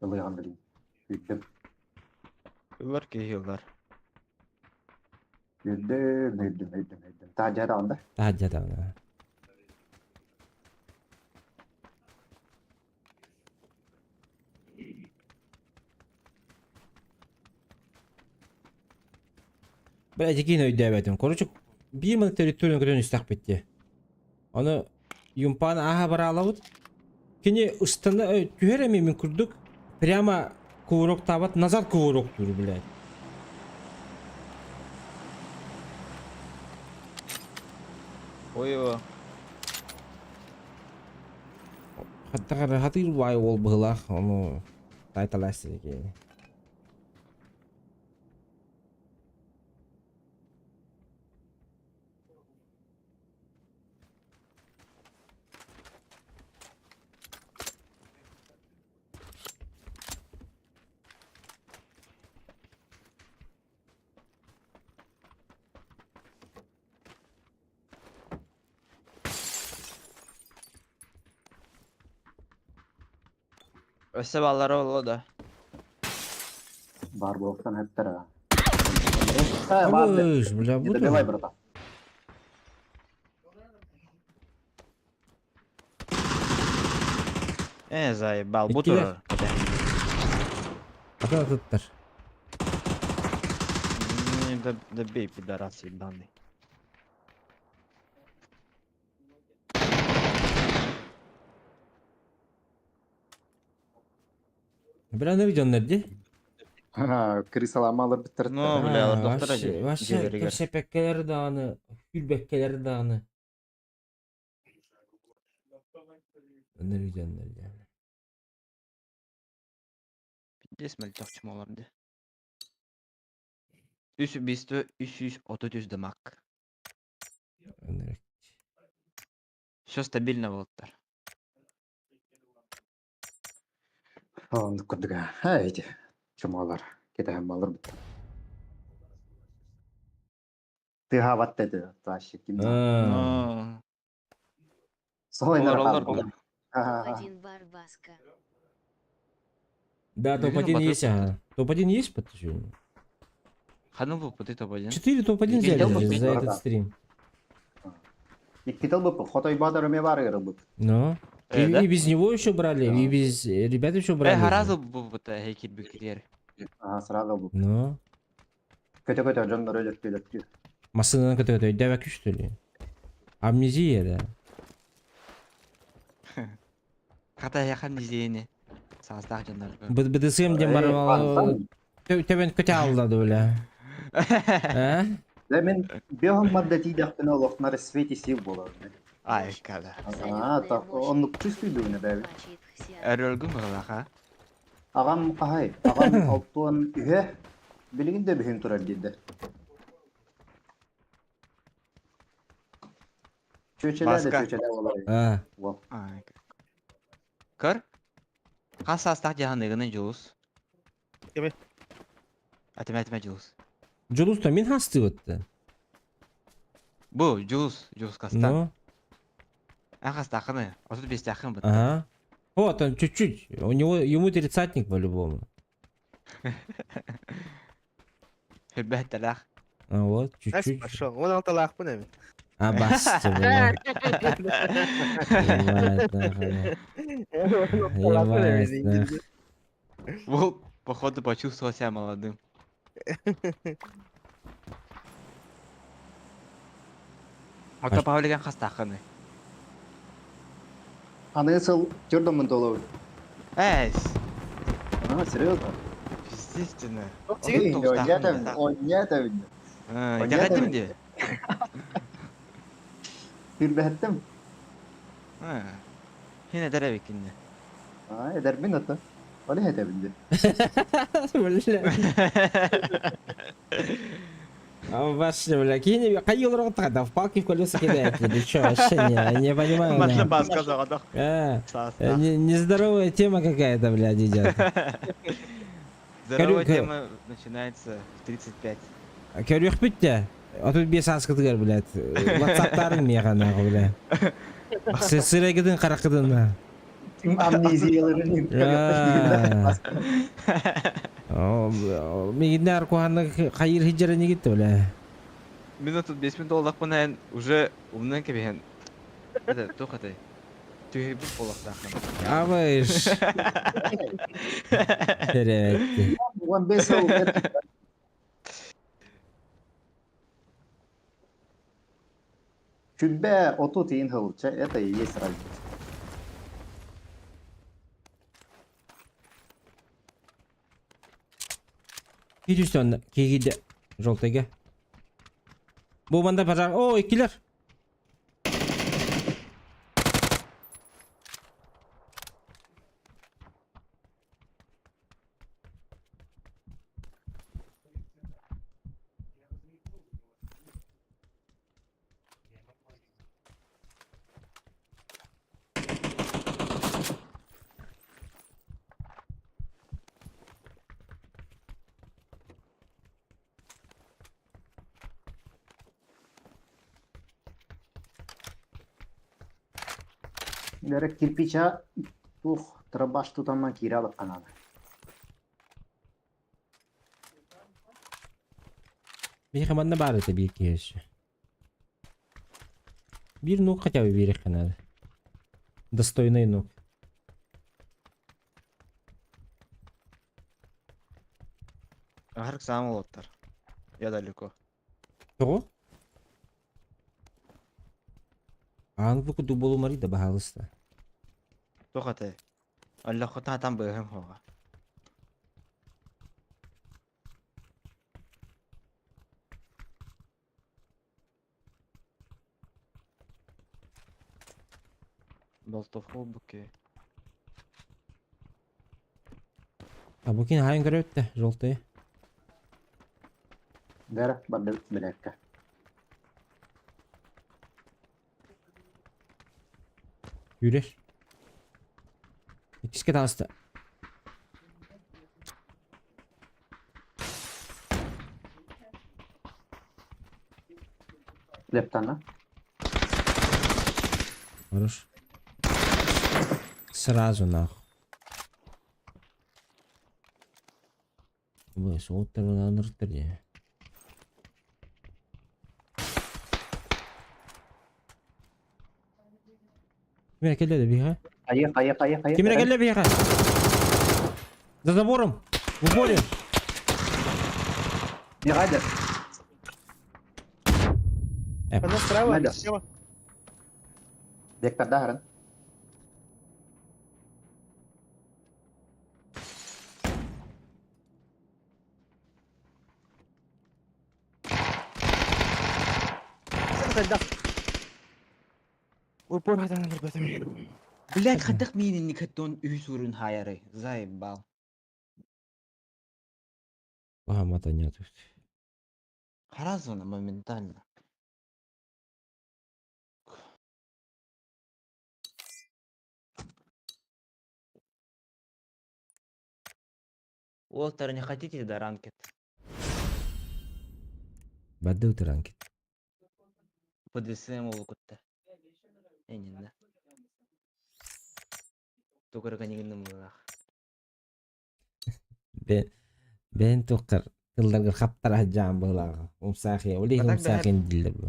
Ылыаҕын билин. Күүттүм. Ылар киһи ылар. Үрдүм, үрдүм, үрдүм, үрдүм. Таһырдьа даҕан да? Таһырдьа даҕаны. Бля, дикин өйдөөбөтүм. Короче, биир маны территорияны көтөн истэхпит дии. Аны юмпааны ааһа бараалабыт. Кини ыстана түһэр эмиэ мин курдук прямо кувырок-таабат назад кувырок-туур, блядь. Ой, о. Хаттаҕар хатыыр баай уол быһылаах, ону тайталаастын кини. Өссө баллара олло да. Бар буолуохтан эттэр аа. Э, бар де. Слышь, бля, Не буду. добивай, братан. Э, заебал, бу Иккилэр. турар. Атын атыттар. Не добей, пидорас ебаный. Бля, аны дьоннор дии. Крысалама алыр биттер. Ну, бля, А, доктор вообще, вообще дьиэлэригэр. кэпсэпэккэлэр даҕаны, күлбэккэлэр даҕаны. Ынырык дьоннор дии. Пиздец мөлтөх чумолар дии. Үс убийство, 333 дамаг. Ынырык. Все стабильно буолтар. Оннук курдук аа эти чумалар кэтэһэн балар бит. Тыаһаабат да этэ вообще ким да. А, Ну, Солайнар олороллор хаалбыт. Топ-1 Барбаска. Да, Билигин топ-1 батыр есть, ага. Топ-1 есть подтверждение? Ханна булпут топ-1. 4 топ-1 Билигин взяли топ-1 за этот Да. стрим. Икки тыл хотой баатар эмиэ баар ырылбыт. Ну. Э, И, да? и без него еще брали, Да. и без ребят еще Э, брали. же. харазы булбут хейкир бүккетер. Аа сразу ылбыт. Ну. Көтө-көтө дьоннор өлөртүү өлөртүү. Массыынан көтө-көтө өйдөөбөккө что ли? Амнезия, да. Хата яхан низиени. Саастаах дьоннор. БДСМ диэн Э, бар антан. төбөн көтө алла да бля. А? Дэ мин биоһон мадда тиийдэхпинэ олохнар свете сил буолар. Ай, када. Аа, так оннук чувствую бэби. Өрөлгүн быһылаха. Аҕам хаһай, аҕам алтуон үһэ билигин да бүһүн турар диирдэр. Чүөчэлээ да Баска. чүөчэлээ буолар. А. Уол. Ай. Көр. Хас саастаах дьаһаныгынан Дьулус. Кими? Атыма атыма Дьулус. Дьулус то мин хастыбытты. Бу Дьулус, Дьулус Кастан. Ну. А хастааххыный? 35-тээххин бытта. Ага. Вот он чуть-чуть. У него ему тридцатник по-любому. Хүрбэттэлээх. А вот, Эс чуть-чуть. пошел. Он алталаахпын эми. А басты, бля. Ебать, нахуй. Ебать, нахуй. Волк, походу, почувствовал себя молодым. Ото Павлиган хастааххыный? Аны сыл түрдімін толы. Эс! А, серьезно? Естественно. Ойнятабын. Итэҕэттим дии. Түрбэһэттим. Хин эдэр эбиккин дии. А, эдэрбин ото. Ол этэбин дии. Бля. А вообще, бля, кинь, какие рот тогда в палки в колеса кидает или что, вообще не, не понимаю. Манна нахуй. баска заҕадах. А, Саастаах. нездоровая тема какая-то, блядь, идет. Здоровая Корю- тема начинается в 35. Көрүөхпүт 35 ааскытыгар, блядь. WhatsApp-тарың миэхэ, нахуй, бля. Сырайгытын харакытын. Амнезияларын. А. Мигиннэр куһанна хайыр хиджерени гитте, бля. Мин 35 долларпын эн уже умнан кэбиһэн. Это туох этэй? Түһүбүт буолуохтааххын. Абыш. Теребетти. 15 сыл Чүлбэ отут иин хылча, это и есть разница. Кийүстөн кийгиде желтыйга. Бу манда пожар. О, иккилер. Дәрі кирпича тух дробаш тутаман кире алып канады. Биһиэхэ манна баар этэ биир киһи өссө. Биир нук хотя бы биэриэххэ наада. Достойный нук. Ахарык саам олоттар. Я далеко. Тоҕо? Аан бу курдук буолумарый да баһаалыста. Туох этэй? Аллаххытын хатан быыһым хоҕа. Болтовка буке. А бу кини хаайын көрөбүт да, желтые. Дәрі барды біләкке. Yürür. Иккискэ таҕыста. Лептана. Хорош. Сразу нахуй. Бу суоттарынан аныртыр дии. Ким эрэ кэллэ да биһиэхэ? Хайы, хайы, хайы, хайы. Ким эрэ кэллэ биһиэхэ? За забором! В упоре! Бегайдер. Она справа, Надо. слева. Вектор дагран. Да. Упор хатан ребята. Блять, хатах миин никаттон үс урун хаяры. Заебал. Ага, нет. Сразу моментально. Уолтер, не хотите до ранкет? Бадды ранкет. ПДСМ олукутта. Энин да. Тугу эрэ гынньыгынным быһыылаах. Бэйэн туоххар тылларгар хаптара сылдьаҕын быһыылааҕа. Умсаахыйа, ол иһин А так бэһэ умсаахыйан дииллэр бу.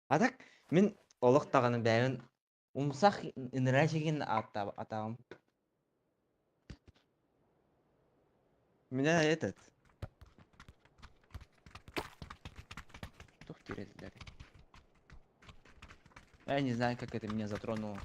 А так мин олох даҕаны бэйэбин умсах нырящигин атаҕым. Меня этот Туох диир Я не знаю, как это меня затронуло.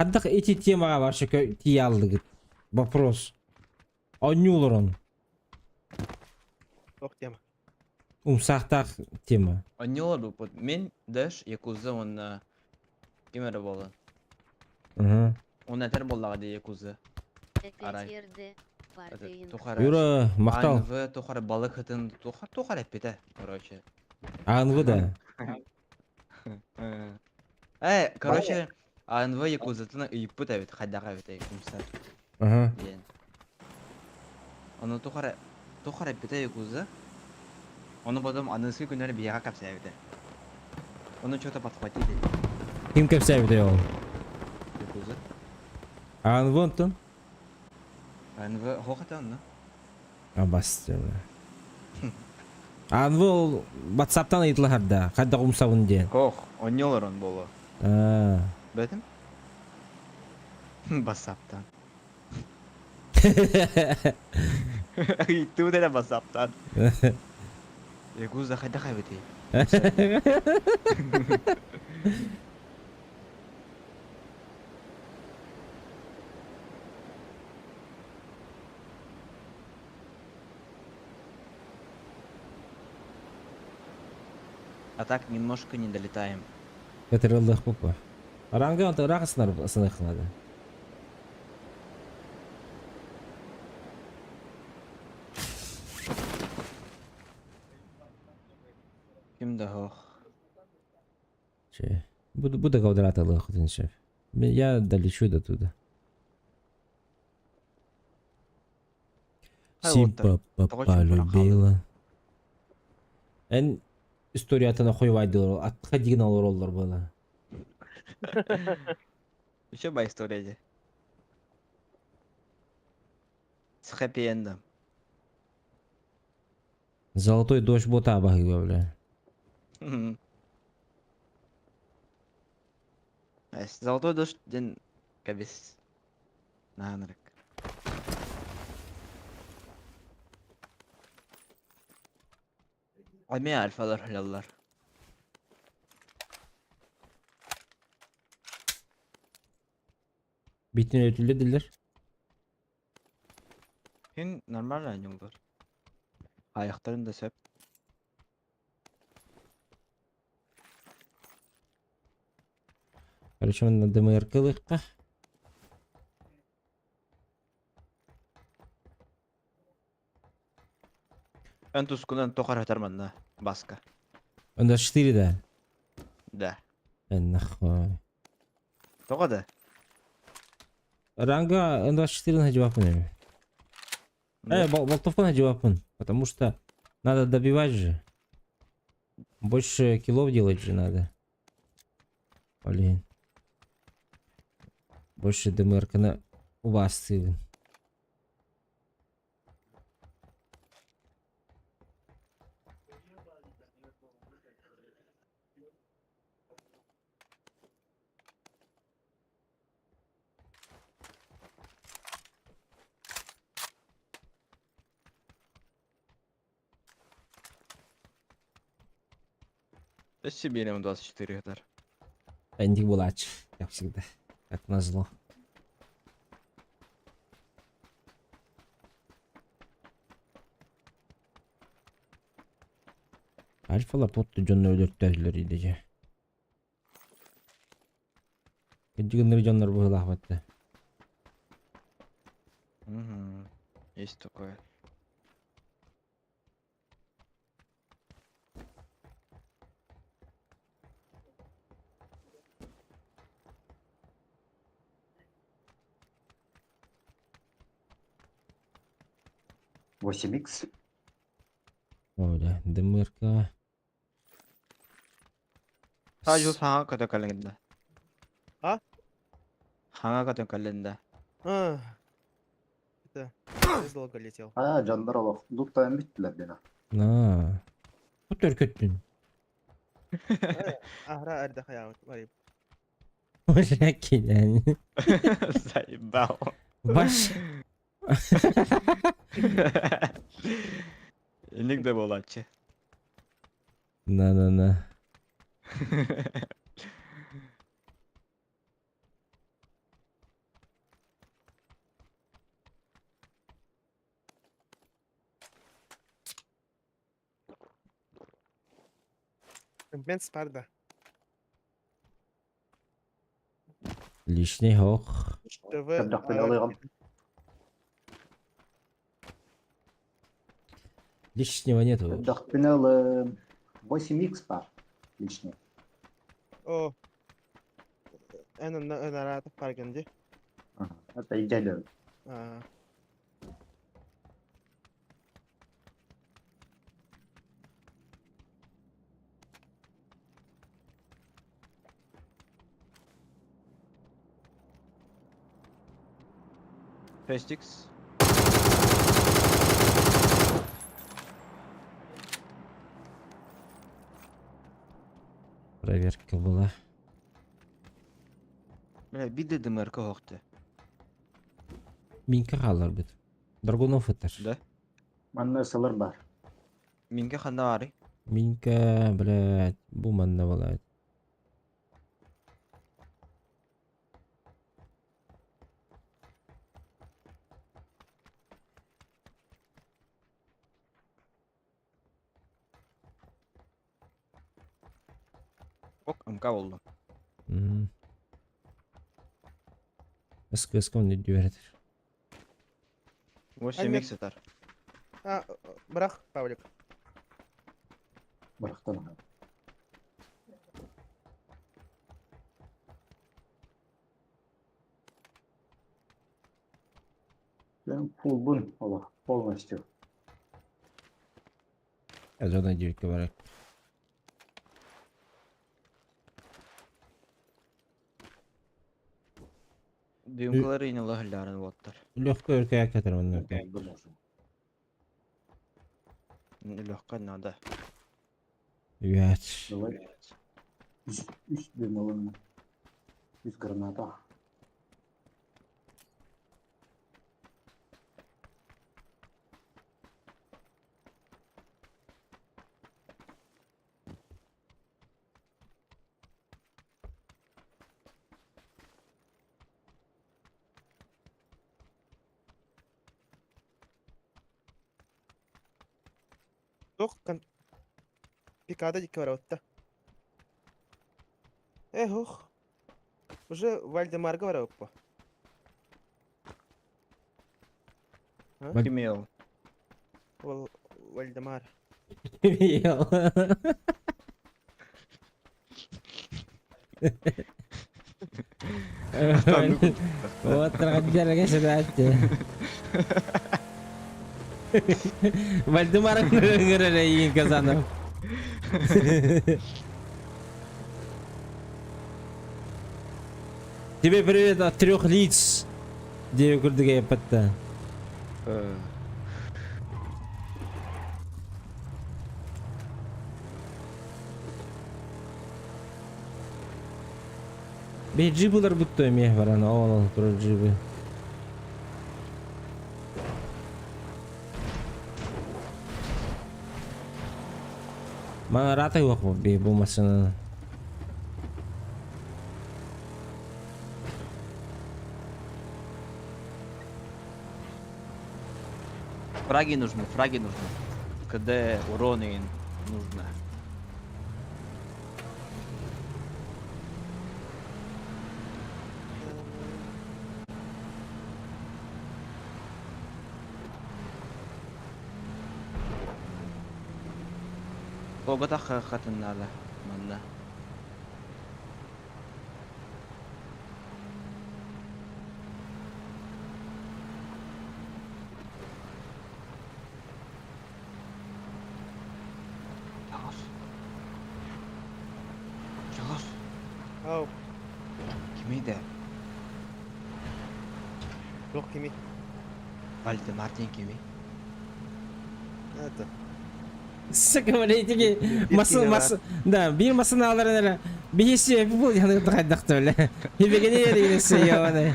Хайдах ити темаҕа вообще тиийэ алдыгыт? Вопрос. Оонньуу олорон. Туох тема? Умсаахтаах тема. Онньуу олорбуппут. Мин, Дэш, Якуза уонна ким эрэ буолан. Угу. Уонна этэр буоллаҕа дии Якуза. Арай. РД, Это тухары Юра, махтал. АНВ тухары балык ытын тухар тухар эппитэ, короче. АНВ да. Короче, АНВ Якузатын ыйыппыт эбит, хайдах эбит умсар Ага. диэн. Ону тухары тухары эппитэ Якуза. Ону потом аныгыскы күннэр биһиэхэ кэпсээбитэ. Ону что-то подхватили. Ким кэпсээбитэ ол? Якуза. АНВ онтон? АНВ хоох этэ онно. Абас АНВ ол WhatsApp'тан ыйытылаһар да, хайдах умсабын диэн. Хоох, онньо олорон буолуо. Аа. Бэтим? Бассаптан. Ыйыттыбыт эрэ бассаптан. Якуза хайдах эбитий? А так немножко не долетаем. Кэтэрэллэх пупа. Аранга онто ыраах ысыныаххынада. Ким да ох. Че. Буду, буду квадраталыах шеф. Я долечу до туда. Симпа полюбила. Эн историятын хуйвайдылар, атка дигин олороллор была. Еще ба история де. С хэппи-эндом. Золотой дождь бота баһыыба бля. Золотой дождь ден кабис. Наанырык. Эмиэ альфалар өлөллөр. Бүтүн өтүллэ дилер. Хин нормально оонньууллар. Айахтарын да сөп. Короче, манна ДМРК ылыахха. Эн тускунан тоҕо эрэ манна Баска. Онда 4 да. Да. Эн нахуй. Тоҕо да? Ранга Н24 жавапын эми. Болтовканы жавапын. Потому что надо добивать же. Больше килов делать же надо. Блин. Больше ДМРК на убастыыбын. Өссө биэрэм 24 гектар. Энди булач, как всегда. Как назло. Альфа лапотты дьонно өлөртөөлөр идеже. Кырдьыгыннары дьоннор быһыылаахпатта. Угу. Есть такое. 8х. Оля, ДМРК. Сажу саҥа көтө кэллиҥ да. А? Хаҥа көтө кэллиҥ да. А, Это долго летел. А, дьоннор олох луттаан бүттүлэр диэн. На. Бу төркөттүн. Ахра эрдэ хаyaabыт барып. Бля, килэн. Заебал. Баш. Инник да буолааччы. На-на-на. Мен спарда. Лишний хох. ТВ. Көрдөхпүнэ ылыаҕым. Лишнего нету. Көрдөхпүнэ ылым. 8х бар. Лишний. О. Эн наратов паргенди. Ага. Это идеально. А. Шесть икс. Проверка была. Бля, биир ДМРК оһохту. Минка хаалар бит. Драгунов этер. Да? Манна сылыр бар. Мингэ ханна баарый? Минка, блядь, бу манна была. Ок, МК буоллум. СКС он дүйәрдер. 8 икс сытар. А, бырах, Павлик. Бырахтан. Ben fullbun ola полностью. Зона 9 барак. Дюмкалары инала хылларын буоттар. Легко өркө катар манна. Легко надо. Үәт. Давай. Үс, үс дым ылынна. Үс граната. Туох кан Пикада дикке барабытта. Эх, ух. Уже Вальдемарга барабыппа. Кимел. Ол Вальдемар. Ел. Вот трагедия сәләтте. Вальдемар ngырыр Казанов. Тебе привет от трех лиц. Где курдыга патта. Бе джибылар бутто эме баран ол тур джибы. Мана рата yok бе бу машина. Фраги нужны, фраги нужны. КД, уроны нужно. Богота хатын надо. Манна. Ау. Кимий да? Жоқ кими. Вальдемар диэн кимий? Это. Сука, блядь, масы, масы, да, бир масын аларын эле. Биһиси бу яны хайдахты бля. Хибегени еригинесе ёбаный.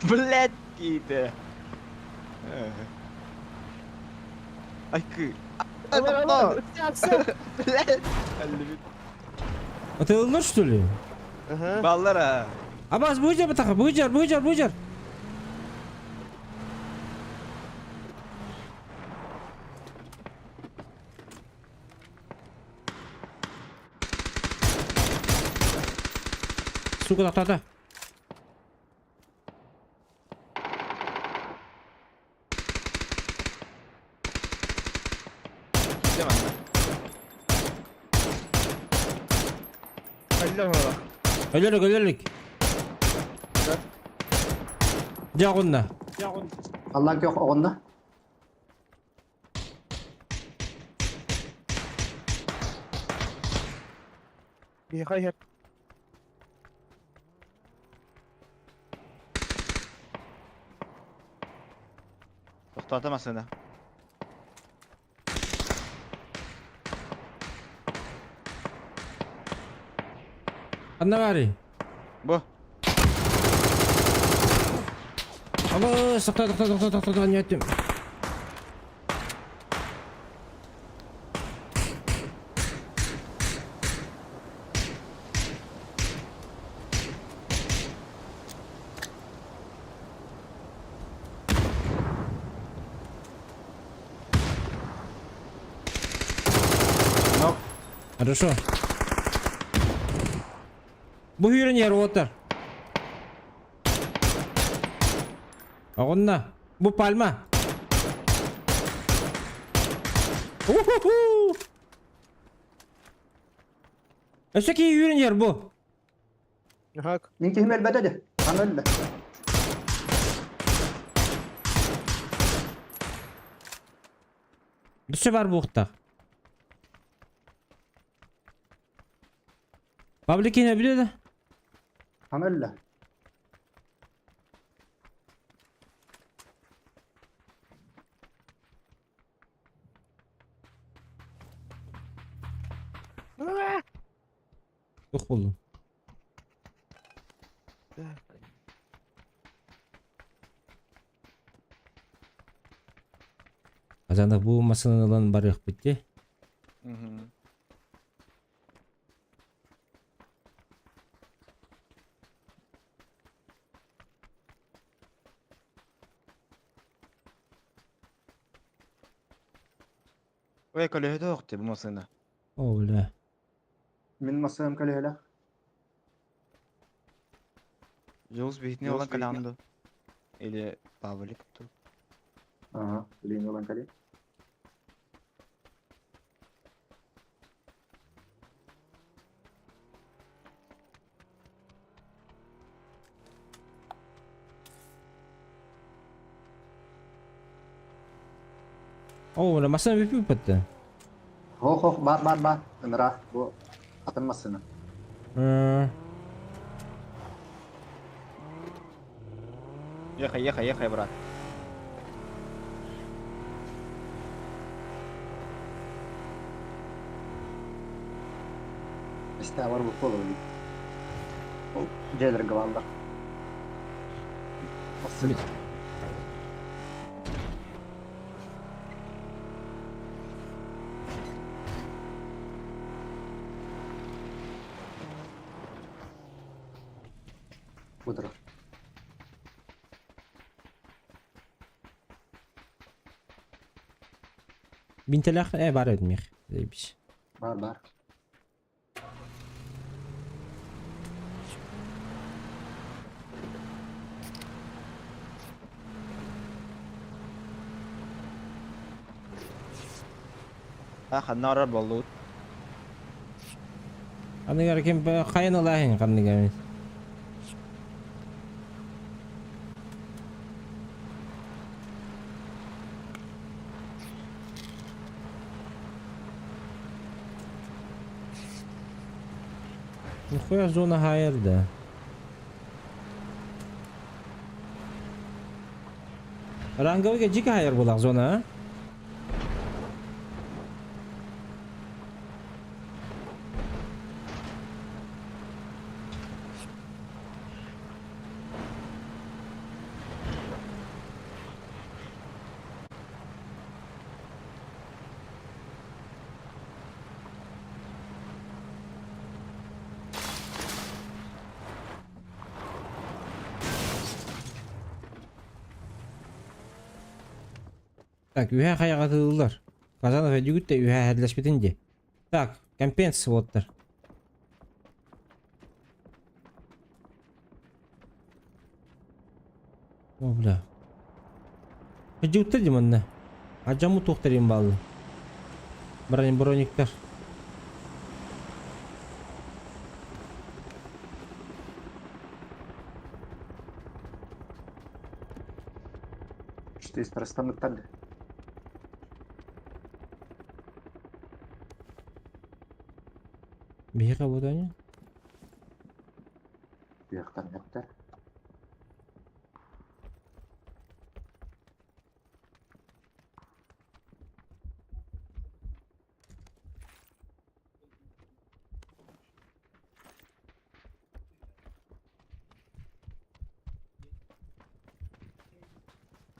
Блядь, киитэ. Айкы. Блядь. Атылыныр что ли? Ага. Баллара. Абаз, буйжар бутаха, буйжар, буйжар, буйжар. Сука, тохтото. Өлөрүк, өлөрүк. Дьэ оҕунна. Аллаан көх оҕунна. Биһиэхэ иһэр. Тохтоото массыына. Ханна баарый? Бу. Алло, тохтоо, тохтоо, тохтоо, тохтоо, тохтоо, Хорошо. Бу үүрэн иһэр уоттар. Оҕунна. Бу пальма. Уху-ху! Өссө киһи үүрэн иһэр бу. Ага. Мин киһим өлбөтө де. Аны өллө. Өссө бар буохтаах. Павлик киһи билэ да? Аны өллө. Туох буоллуҥ? Азанах бу массыынаны ылан барыахпыт дии. Ой, көлөһөтө охте бу массыына. О, бля. Мин массыынам көлөһөлөөх. Жолус биһитини ылан кэлэҕин дуо? Или Павлик ту? Ага, билигин ылан кэлиэ. О, бля, массыына бүппүт Хох хох бар бар бар. Ыныраа бу атын массыына. Ехай, ехай, ехай, брат. Истэ бар бу буолуо Ол дьиэлэргэ бааллар. Массыына. Будура. Бинтелэх э бар эдмих. Заебись. Бар бар. А ханна барар буоллубут? Аныгар ким хайын ылааһын ханныгар. Нихуя зона хайер да. Ранговыйга дьике хайар буолах зона, а? Так, үһэ хайаҕа тыыллар. Казанов өйдүгүт да үһэ хэрлэспитин дии. Так, компенс уоттар. О, бля. Өйдүгүттэр дии манна. Адьаммыт туохтар им баалла. Брониктар. Что из простомыттар. Биһиэхэ буотаня? Үөхтан үөхтэр.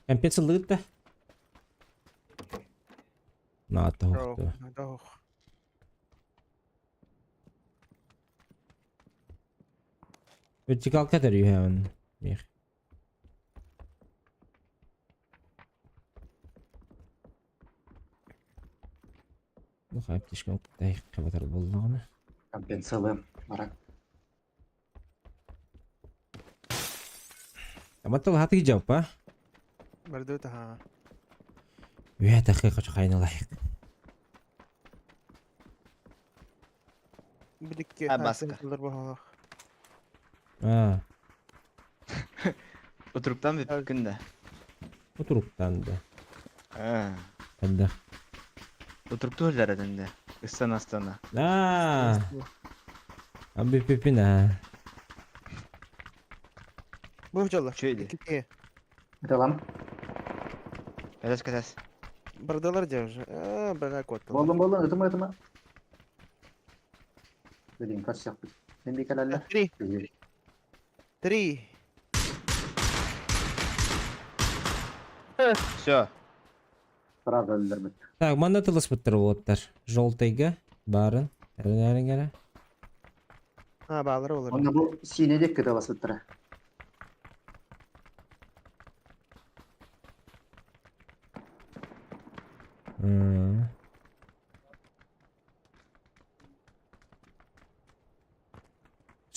Кэмпиэт сыллыгыт да? Наата Оо, оһохто. наада оһох. Вертикалка тэрийэҕин. Миэх. Бу хаптишка тайхка батар буоллаҕына. Компенсалыам. Баран. Аматтал хатыы дьалпа. Бардыбыт аһаа. Үһэ тахы хочу хайналайык. Бидикки А, баска. сыллар баһалах. Аа, Утуруктан бүппүккүн да. утуруктан да. Аа. Ханна. Утуруктуу сылдьар этин да. Ыстана ыстана. Аа. Абиппипин аа. Бу дьоллор. Үчүгэй дии. Икки. Ыталам. Кэтэс кэтэс. Бардылар дьэ уже. Аа, бля, куоттылар. Боллун боллун ытыма ытыма. Блин, көрсөхпүт. Мен бии кэлэллэр. Три. Три. Все. Сразу өллөрбүт. Так, манна тылыспыттар уоттар. Желтыйга барын. Эрин А, баалары олар. Онно бу сиine диэки кыталаспыттара.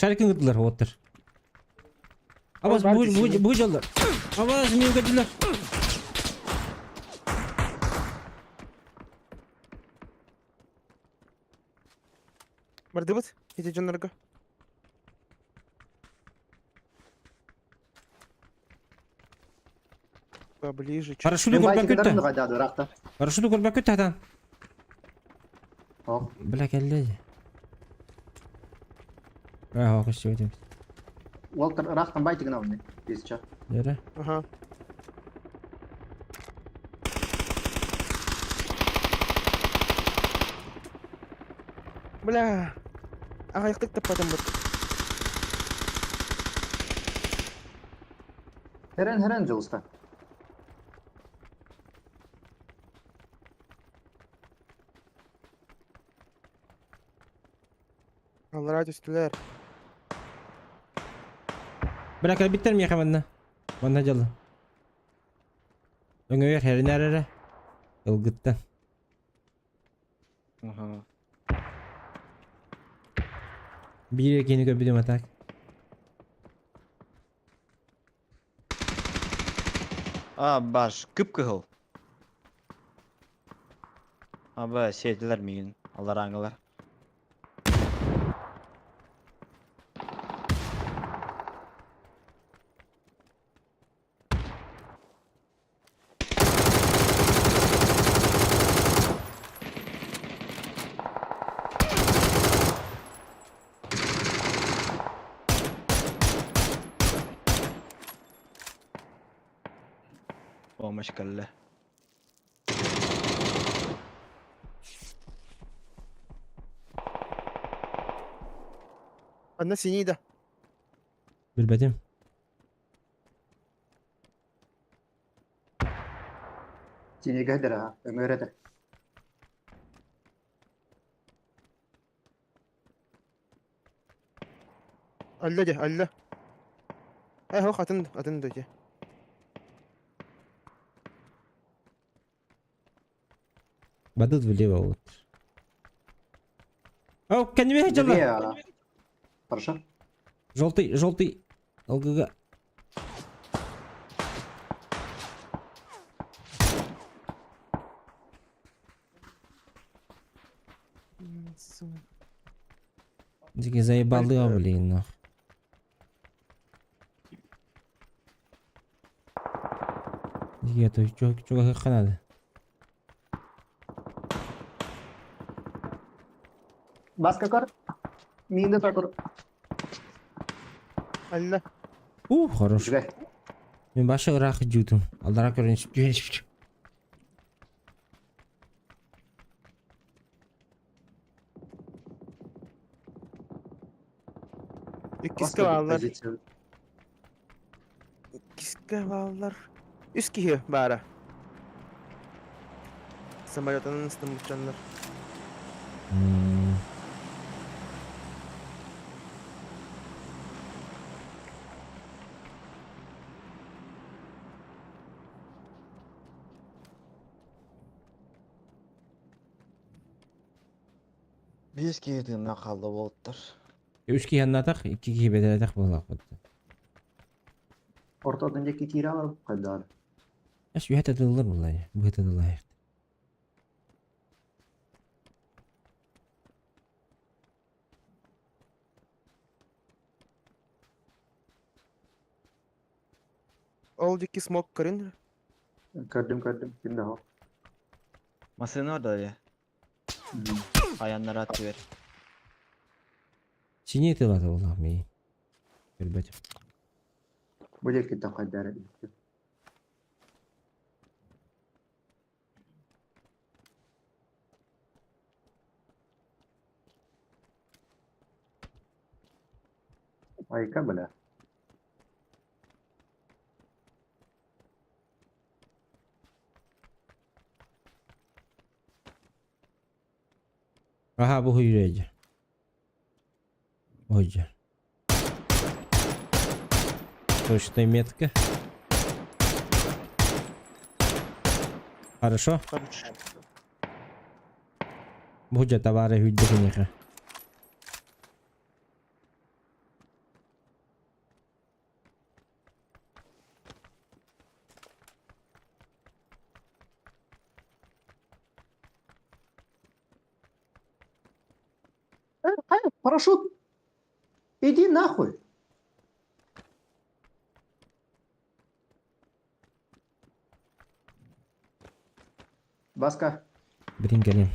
Шарикин кытылар уоттар. Абас бар бу десең. бу бу жаллар. Абас мен кытылар. Бардыбыт. Ити дьоннорго. Поближе. чуть. Парашюту Мен көрбөк байтыгы күттө. кайда ыракта. Парашюту көрбөк күттө атан. О, Бля келди. Аа, хокуш өтөм. Уолтер ырактан байтыгына онны. Бесча. Нере? Ага. Бля. Ағаяқтық таппадым бұт. Херен херен жылыста. Аллара түстілер. Бля кэлбиттэр миэхэ манна. Манна дьалла. Өҥөйөр хэринээр эрэ. Ылгыттан. Ага. Биир киһини көрбүтүм атак. А, баш, кып-кыһыл. Аба, сиэтилэр миигин, алларааҥылар. Помощь кэллэ. Анна синий да. Билбэтим. Синийгэ сылдьар аха, өҥөр этэ. Алла дьэ, алла. Э, ох, атын, атын да дьэ. Бадыт влево вот. О, кэннибэ дьалла. Хорошо. Желтый, желтый. ЛГГ. Дикий заебал, блин, нах. Дикий, это чё, чё как надо? Баска көр. Миинде такыр. Алла. У, хорош. Мен башы ыраах жуутум. Алдара көрөн түһэн Иккискэ бааллар. Иккискэ бааллар. Үс киһи баара. Самолетынан ыстаммытчаннар. Биэс киһи тыыннаах хаалла уолаттар. Үс киһи аннатах, икки киһи бэтэрэтэх буоллахпыт. Ортотун диэки киирэ алар хайдаар. Эс үһэ тытыллар буллай, быһы тытыллайык. Ол диэки смок көрүн. Көрдүм көрдүм. Ким да Массыына ордо Хайаннара түөр. Синий тылата буоллах мии. Көрбөтүм. Бу диэкиттэн хайдаар эбит. Айка бля. Аха бу хуйрейдь. Ой. Точная метка. Хорошо. Бу товары хүддэ Парашют! Иди нахуй! Баска. Блин, кэлин.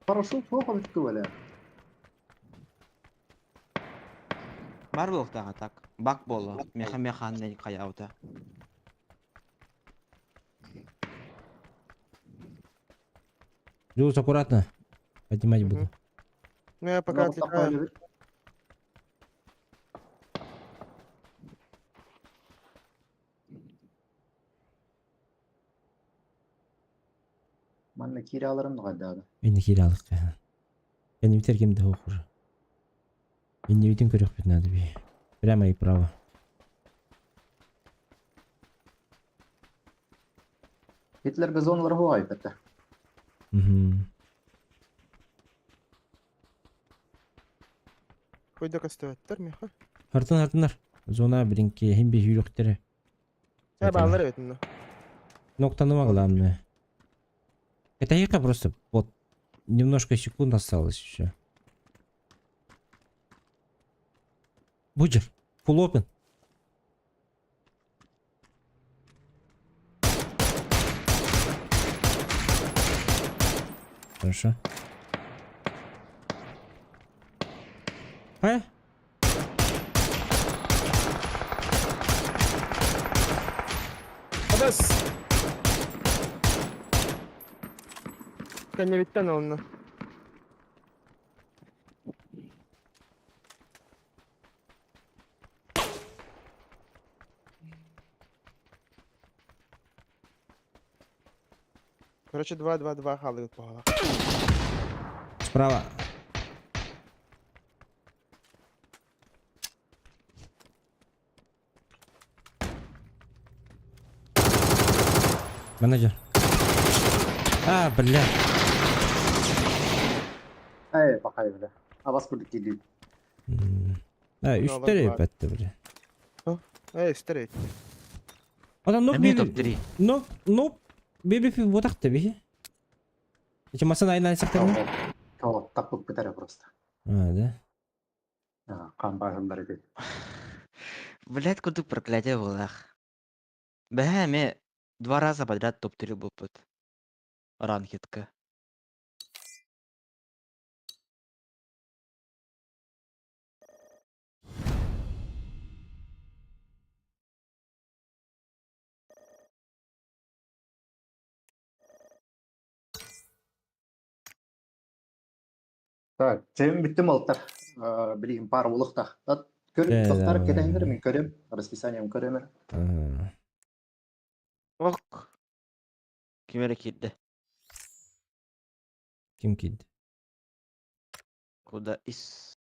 Парашют плохо вытыкывали. Бар буолуохтааҕа так. Бак буолла. Меха механный хайаабыта. Джулс, аккуратно. Поднимать буду. Ну я пока отвлекаю. Манна киирэ аларым да. Мин киирэ алык. Кэннибитер ким да суох уже. Иннибитин көрүөхпүт надо би. Прямо и право. Гитлер газонлар хуай бетте. Угу. Койда кастыбаттар меха. Хартын хартынар. Зона биринки хим би хүрүхтэрэ. Я баалар эбит ну. Ноктаныма главное. Это ека просто вот немножко секунд осталось еще. Буджер, full open. Хорошо. А? Чугас! Кэннибиттэн онно. Короче, 2-2-2 хаалыгыт буолла. Справа. Менеджер. А, бля. Эй, пахай, бля. А вас куда кидают? А, үстер өпәтті, бля. Эй, үстер Одан нок Эмиэ топ-3. Нок, нок, беби фи ботакты би. Эче масан айнан сактарны? Таппык бітәрі просто. А, да. Камбаһымдар эти. Блять, кудук проклятие булах. Бэһэ эмиэ два раза подряд топ-3 буолбут. Ранхитка. Так, чэм бүттүм алтар. Билигин паар булуктах. Көрүм тохтар кэтэһиннэр мин көрөм, расписанием көрөм. Ок. Ким эрэ киирдэ. Ким киирдэ? Куда ис?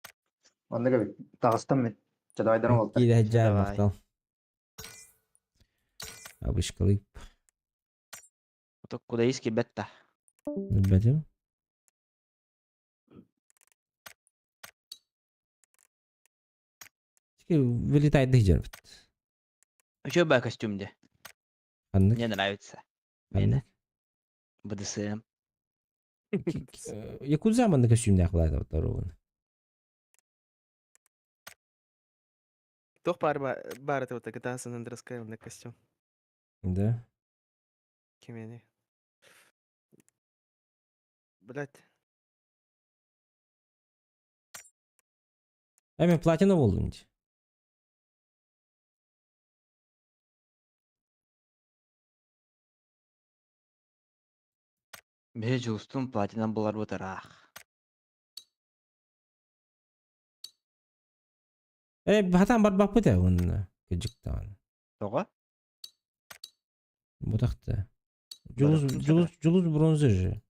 Оннук таҕыстым мин. Чадайдарым алтар. Киирэ сылдьаар махтал. Абышкалыып. Куда ис киирбэт да. Билбэтим. Вылетает дыхжарбыт. Үчүгэй костюм де. Ханнык? Мне нравится. Ханнык? БДСМ. Якудза манна костюмнээх лаатабыттар Туох баар баар этэ вот GTA San Andreas на костюм. Да. Кимени. Блять. Эми платина болдум ди. Бе жуустун платина булар бутараах. Э, хатан барбаппыт э онна. Кыжыктаан. Тоҕо? Бутахта. Жулус, жулус, жулус бронза же.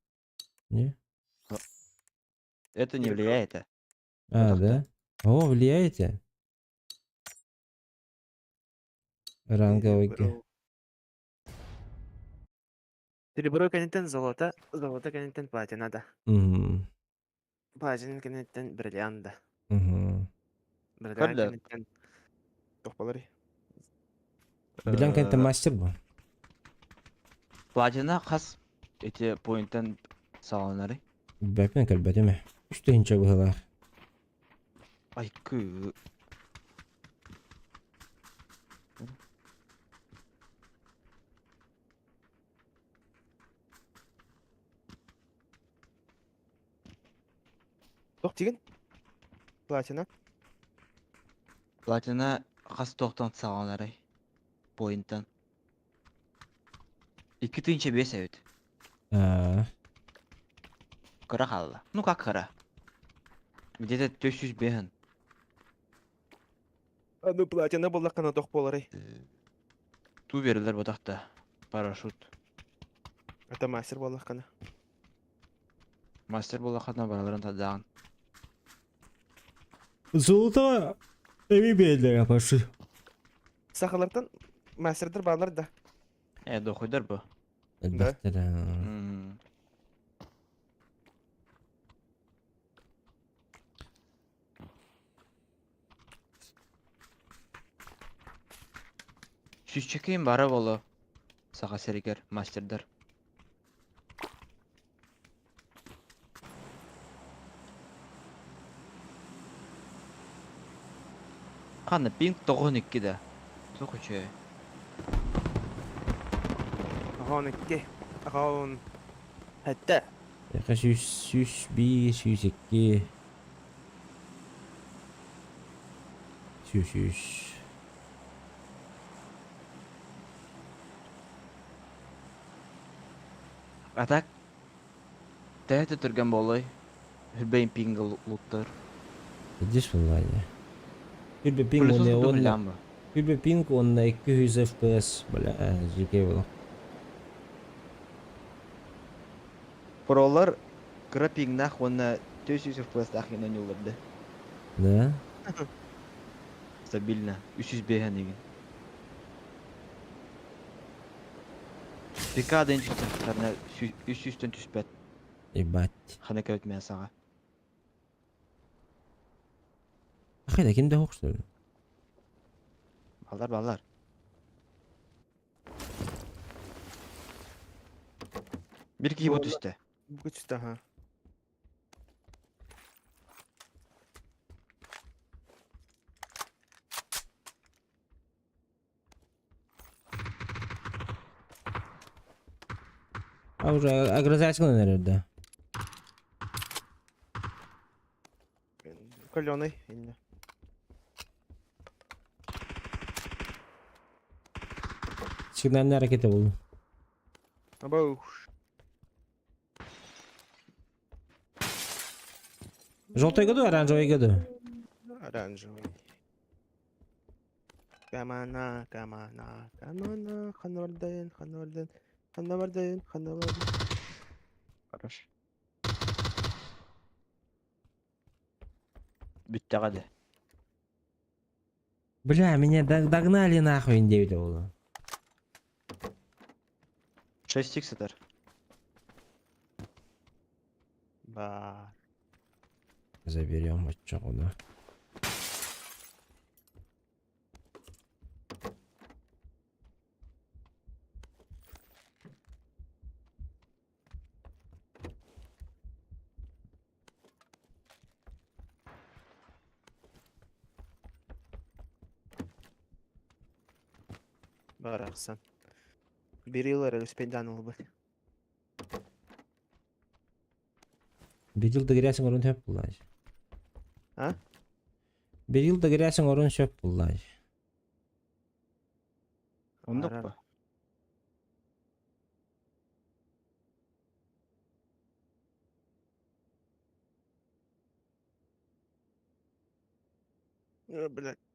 Не? Это не влияет. А, а да? О, влияете? Ранговый. Серебро кэнниттэн золото, золото кэнниттэн платина да. Угу. Платина кэнниттэн бриллиант да. Угу. Бриллиант кэнниттэн туох буоларый? Бриллиант кэнниттэн мастер бу. Платина хас эти поинтан саҕаланарый? Билбэппин көрбөтүм ээ. Үс тыһыынча быһыылаах. Айкы. Туох диигин? Платина. Платина хас туохтан саҕаланарый? Поинтан. 2005 эбит. Аа. Кыра хаалла. Ну как кыра? Где-то 405. А ну платина буоллаххына туох буоларый? Туу биэрэллэр ботахта. Парашют. Это мастер буоллаххына. Мастер буоллаххына бараларын тардаҕын. Золото эми биэрэллэр парашют. Сахалартан мастердар баалар да. Э, дохуйдар бу. Элбэхтэр. Сүүсчэкэйин бара боло Саха сиригэр мастердар. Ханна пинг 92 да. Туох үчүгэй. 92. 97. Яка 101, 102. 103. А так, төһө түргэн буолуой? Хүрбэйин пинга луттар. Видишь, Владя? Күрбэ пинг Пылесос он курдук он үлэм бу. Күрбэ пинг он 200 FPS, бля, жеке было. Пролар кыра пингнаах уонна 400 FPS-таах гынан ньулларды. Да? Стабильно. 305 игин. ПК ден түстэхтэринэ 300-тэн түспэт. Ебать. Хана кэбит мясаҕа. Ахай, ким да что ли? Баллар баллар. Бир киһи бу түстэ. Бу түстэ, ага. А уже огрызательно, наверное, да. Каленый, именно. Сигнальная ракета был. Абау. Желтый году, оранжевый году. Оранжевый. Камана, камана, камана, ханварден, ханварден, ханварден, ханварден. Хорош. Бүттэҕэ да. Бля, меня догнали нахуй, 9 было. 6 сытар. Ба. Заберем вот чё куда. Барахсан. Берилар успейдан ылбыт. Бирил дэгирээсиҥ орун сөп буллаaj. А? Бирил дэгирээсиҥ орун сөп буллаaj. Оннук ба? Э, блядь.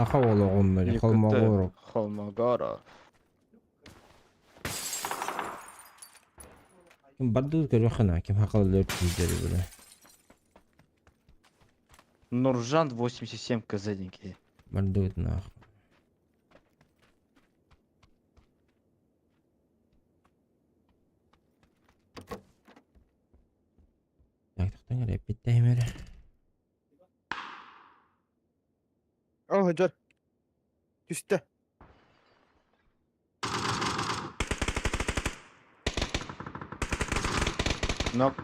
Аха олоҕуннар, Холмогоров. Холмогоров. Ким бардыы көрөххүнэ, ким хакал өлөр бile. Нуржан 87 кз деньги. Бардыы нахуй. Так, тохтоҥ эрэ, эппиттэһим эрэ. О, дьор. Түстэ. Нок.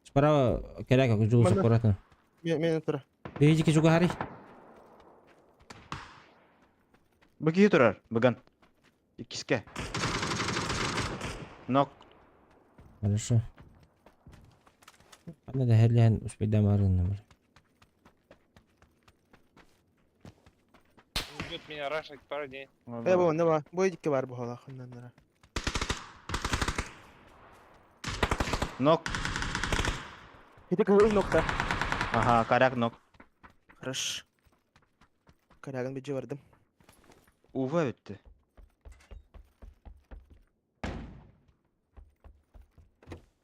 Справа кэрэ жуулса Манна. аккуратно. Мен тура. Биһиги чугаһарый. Бу киһи турар, быган. Иккискэ. Нок. Хорошо. Аны да херлээн успейдам арыыннамар. Идет меня рашить парни. Э, бу, не ба. Бу икки бар бу хола ханнаннара. Нок. Ити кызыл нокта. Ага, коряк нок. Хорош. Корягын беджи бардым. Ува өттү.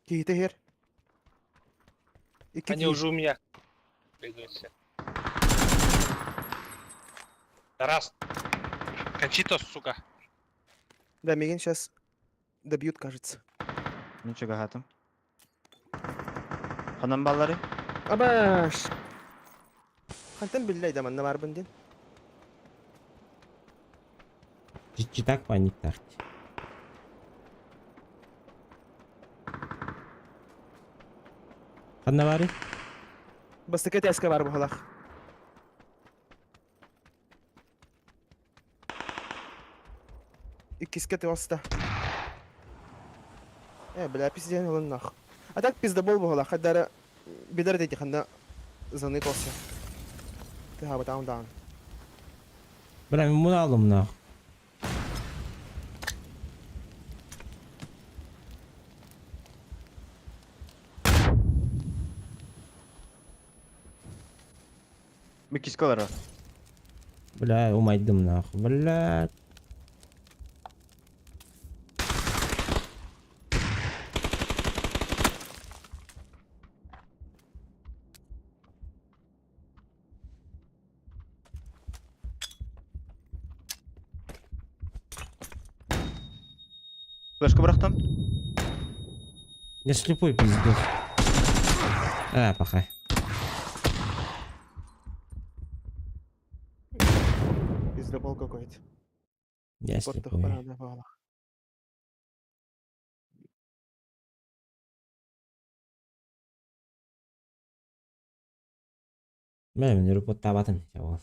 Киһите хер. Икки Они киһи. уже у меня. Бегают все. Раз. Кончито, сука. Да, миигин сейчас добьют, кажется. Мин чугаһаатым. Ханан баллары? Абаш. Хантан биллей да манна барбын дин. Читак паник тахти. Ханна бары? Бастакы тәске бар бу холах. Иккискэ тоста. Э, бля, пиздец ылын нах. А так пиздобол буола, хадара билэр дети ханна заныкался. Ты хаба даун. Бля, мин муну алдым нах. Микиска олорор. Бля, умайдым нах. Бля. Флешка бырахтым. Я слепой пиздец. А, пахай. Пиздобол какой-то. Я слепой. Бля, мин репорттаабатым. Вот.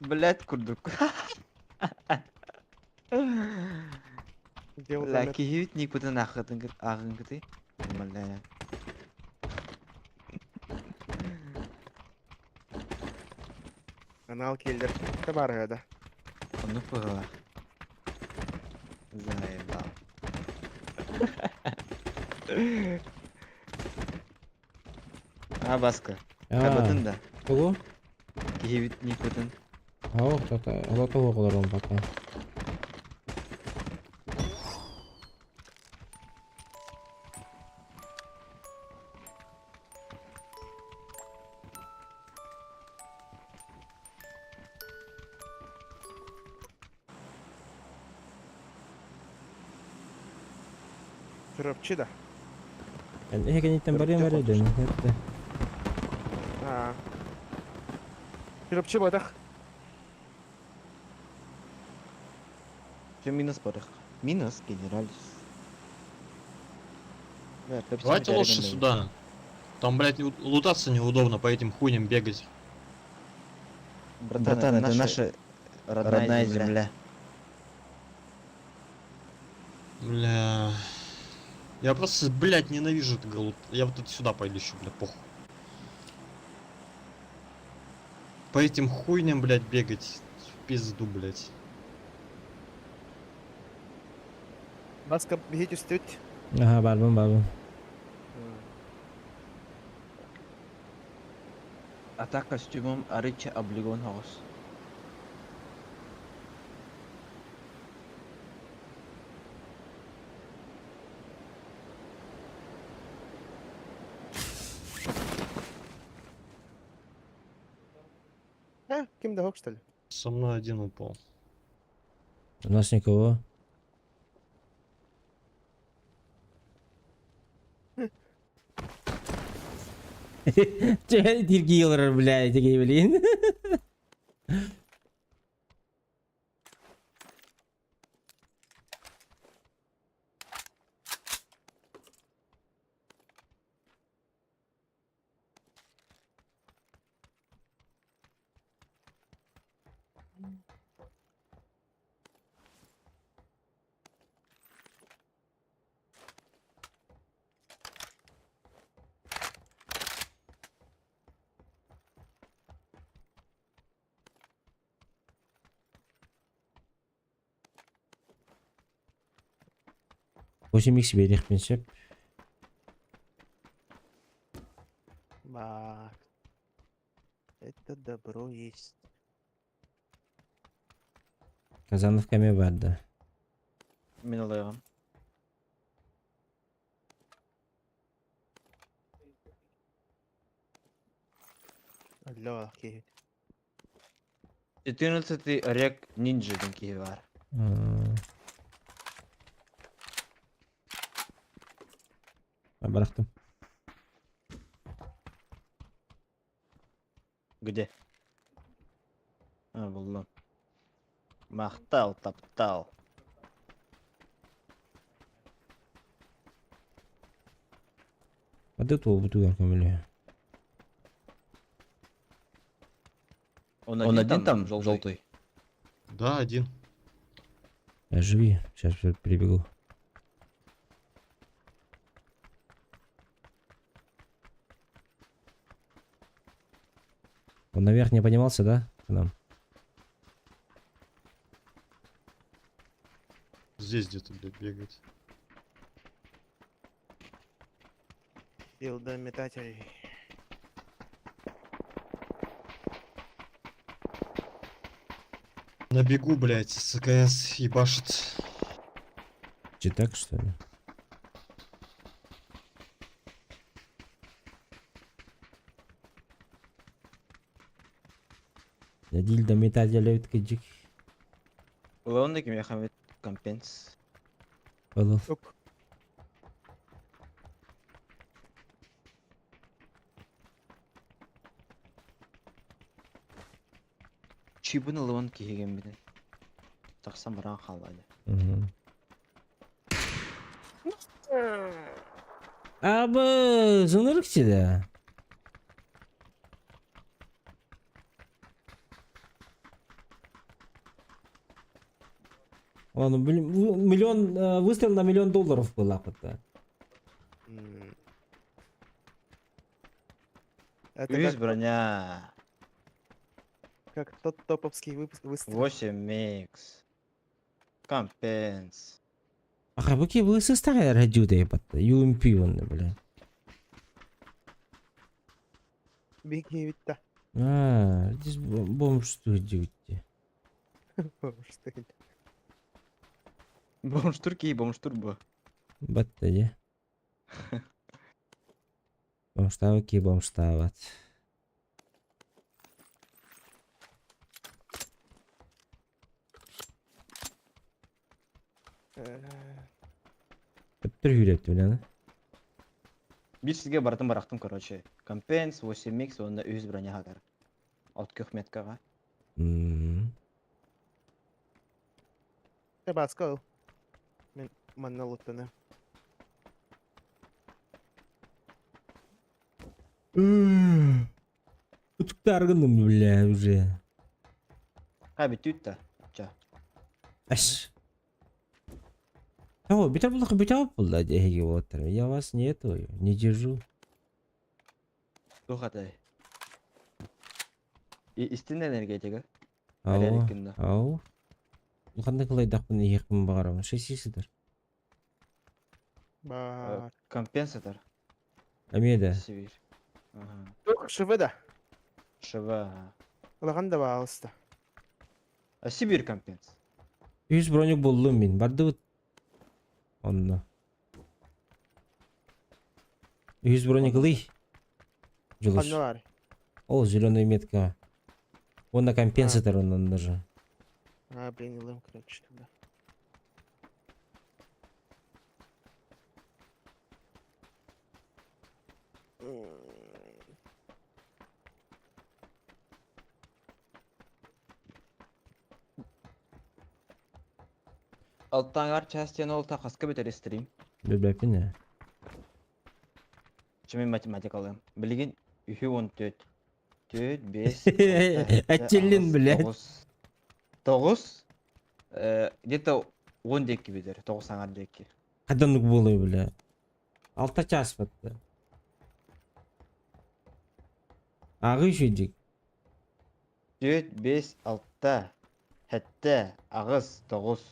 Блять, курдук. Бля, киһибит никуда нахытын ағын Бля. Анал келдер. Табар да. Оны пыгыла. Заебал. А, Баска. Кабатын да. Кого? Киһибит никутын. Ау, тата, ала того пока. Чурапчы да. Эхекениттен барыам эрэ ден. А. Чурапчы бодах. Все минус барых. Минус генералис. Давайте лучше сюда. Там, блядь, лутаться неудобно, по этим хуйням бегать. Братан, это наша родная земля. Бля. Я просто, блядь, ненавижу это голуб. Я вот это сюда пойду еще, бля, похуй. По этим хуйням, блядь, бегать. В пизду, блядь. Баска бегите үстүт. Ага, барбын, барбын. Ата костюмум арыча облигон хаос. Э, ким да что ли? Со мной один упал. У нас никого. Тиргилер, блядь, блин. 8x биэриэхпин сөп. Ба. Это добро есть. Казановка эмиэ баар да. Мин ылыаҕым. Алло, киһи. 14 рек ниндзя диэн киһи баар. Бырахтым. Где? А, буллум. Махтал, таптал. Ады туолбутугар көмөлөһө. Он один, Он один там, желтый? Да, один. Живи, сейчас прибегу. Он наверх не поднимался, да? К нам. Здесь где-то, блядь, бегать. Билдометатель. На бегу, блядь, с АКС ебашит. Че так, что ли? Дилдометатель өткөжүк. Ылыан кимиэхэ компенс. Олов. Чибын ылыан киһигэн битин. Тахсан баран хаалла. Абы, зынырык да. Ладно, миллион, выстрел на миллион долларов был это. Это Үс как, броня. как тот топовский выпуск выстрел. 8 микс. Компенс. Аха, бу ки высыстагар хадюда ебатта. UMP он, бля. Беги ведь та. А, здесь бомж что делать? Бомж ты. Бомж турки, бомж турбо. Батта, де. Бомжтабы ки бомжтабат. Төптөр хүрөттү биланы. Бир сизге бартын барактым, короче. Компенс, 8 микс, онда үс броня хатар. От көхметкага. Баска Мен манна луттаны. Утуктаргыным, бля, уже. Ха бүтүт да. Ча. Аш. О, битер булдык битер булды деги вот. Я вас не это, не держу. Тухатай. И истинная энергетика. Ау, ау. Кандай кылайдакпын иекпин багарам. Шесисидер. Бар. Компенсатор. Амеда. Сибирь. Ага. Тух ШВ да. ШВ. ага. Лаган да баалыста. А Сибирь компенс. Үс броник болдум мин. Барды Онно. Үс броник ылый. Жулуш. Ханна бар. О, зеленая метка. Он на компенсатор он даже. А, блин, илым, короче, тогда. Алтаңар частен ол тақаска бітер стрим. Билбеппин э. Чемен математикалым. Билигин үхү он төт. Төт, бес, Әттелин, блядь. Тоғыз. Где-то он деки битер. Тоғыз аңар деки. Каданнык болой, бля. Алта час батты. Ағы еще Төт, бес, алта. Хәтта, ағыз, тоғыз.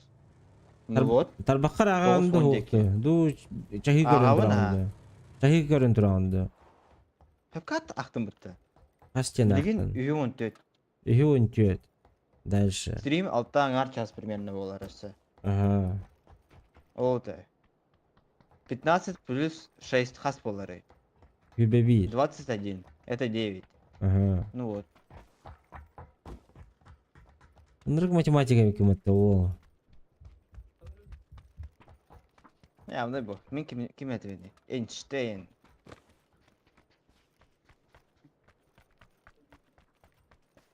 Ну вот. Тарбаххар ааҕаҕын 90 да диэки. уһукту. Дуу чаһыы көрөн Ааҕабын тураҕын аа. да. Чаһыы көрөн тураҕын да. Хөккат ахтым бытта. Хас диэн Билигин аахтын? үһү 14. Үһү 14. Дальше. Стрим алта аҥаар час примерно буолар өссө. Ага. Ол да. 15 плюс 6 хас буоларый? Хүбэбиир. 21. Это 9. Ага. Ну вот. Ынырык математика кимэтте ол. Явно бу. Мин ким ким этибини? Эйнштейн.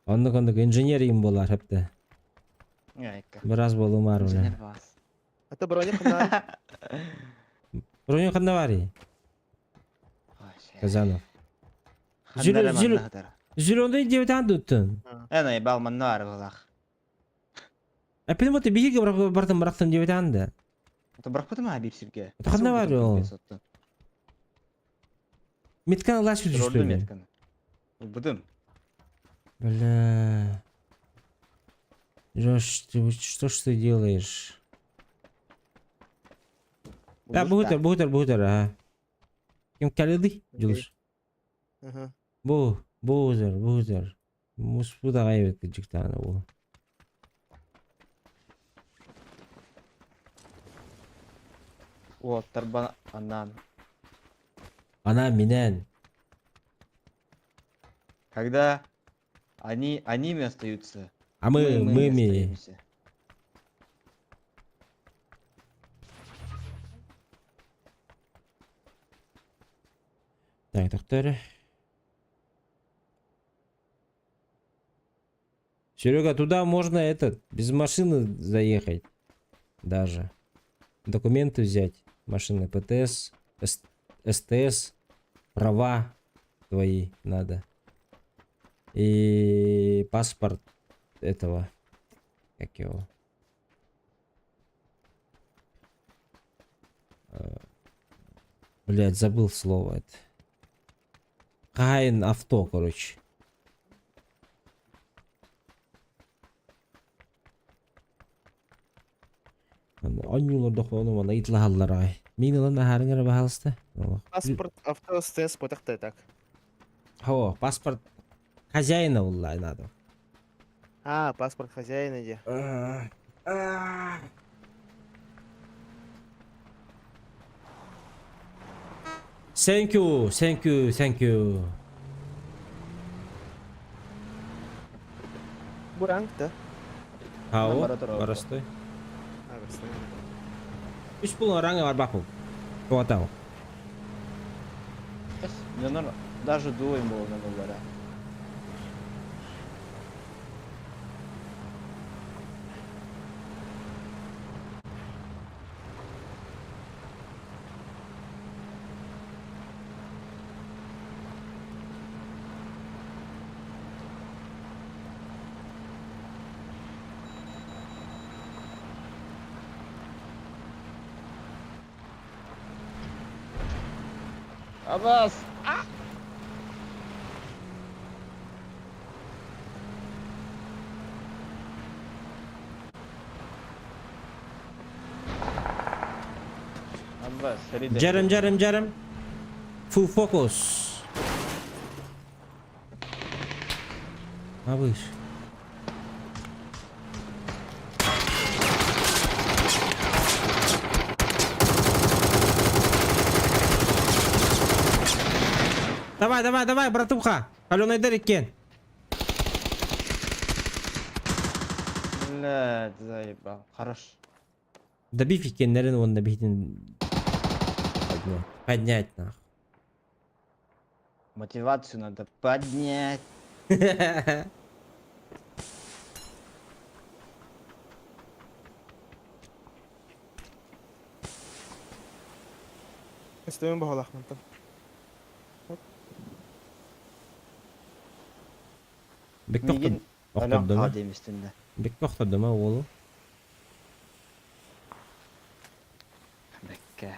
Оннук оннук инженер им буолар хэпте. Айка. Бираз буолумаар Инженер бля. баас. Это броня хана. Броня ханна барый? Казанов. Ханнара манна хатара. Зеленый девятан туттун. Эн айбал манна арылах. Эппитим вот биһиги бартын бырахтым девятан да. Это бырахпытым аа биир сиргэ. Ханна бар ол? Метканы лаш Ролду түстү. метканы. Будым. Бля. Жош, ты что ж ты делаешь? Да, бухутер, бухутер, бухутер, ага. Ким калыды, Дьулус? Ага. Бу, бухутер, бухутер. Муспут аҕай эбит кырдьыктаҕына бу. Уоттарба анаан. Анаан минээн. Когда они оними остаются, А мы мы мы мыми. остаемся. Так, доктор. Серега, туда можно этот, без машины заехать. Даже. Документы взять. Машины ПТС, СТС, права твои надо. И паспорт этого. Как его? Блять, забыл слово это. Каин авто, короче. Онньуулар дохуону мана ыйыталаһаллар аҕай. Мин ылан аһаарыҥ эрэ баһаалыста. Паспорт авто СТС потахта так. О, паспорт хозяина уллай надо. А, паспорт хозяина где. Thank you, thank you, thank you. Буранг, да? Ау, барастой. А, барастой. Үс булун ранга бар бапу. Туатау. Даже дуем было на Абас! Абас, Жарым, жарым, жарым. Full focus. Абыш. Давай, давай, давай, братуха. Аленай Дериккен. Блядь, заебал. Хорош. Добив иккеннэрин уонна биһитин поднять. Поднять нах. Мотивацию надо поднять. Стоим баҕалаах мантан. Бэккэ Миигин өлөн охтордума. хаал диэмистиннэ. Бэккэ охтордума уолу. Бэккэ.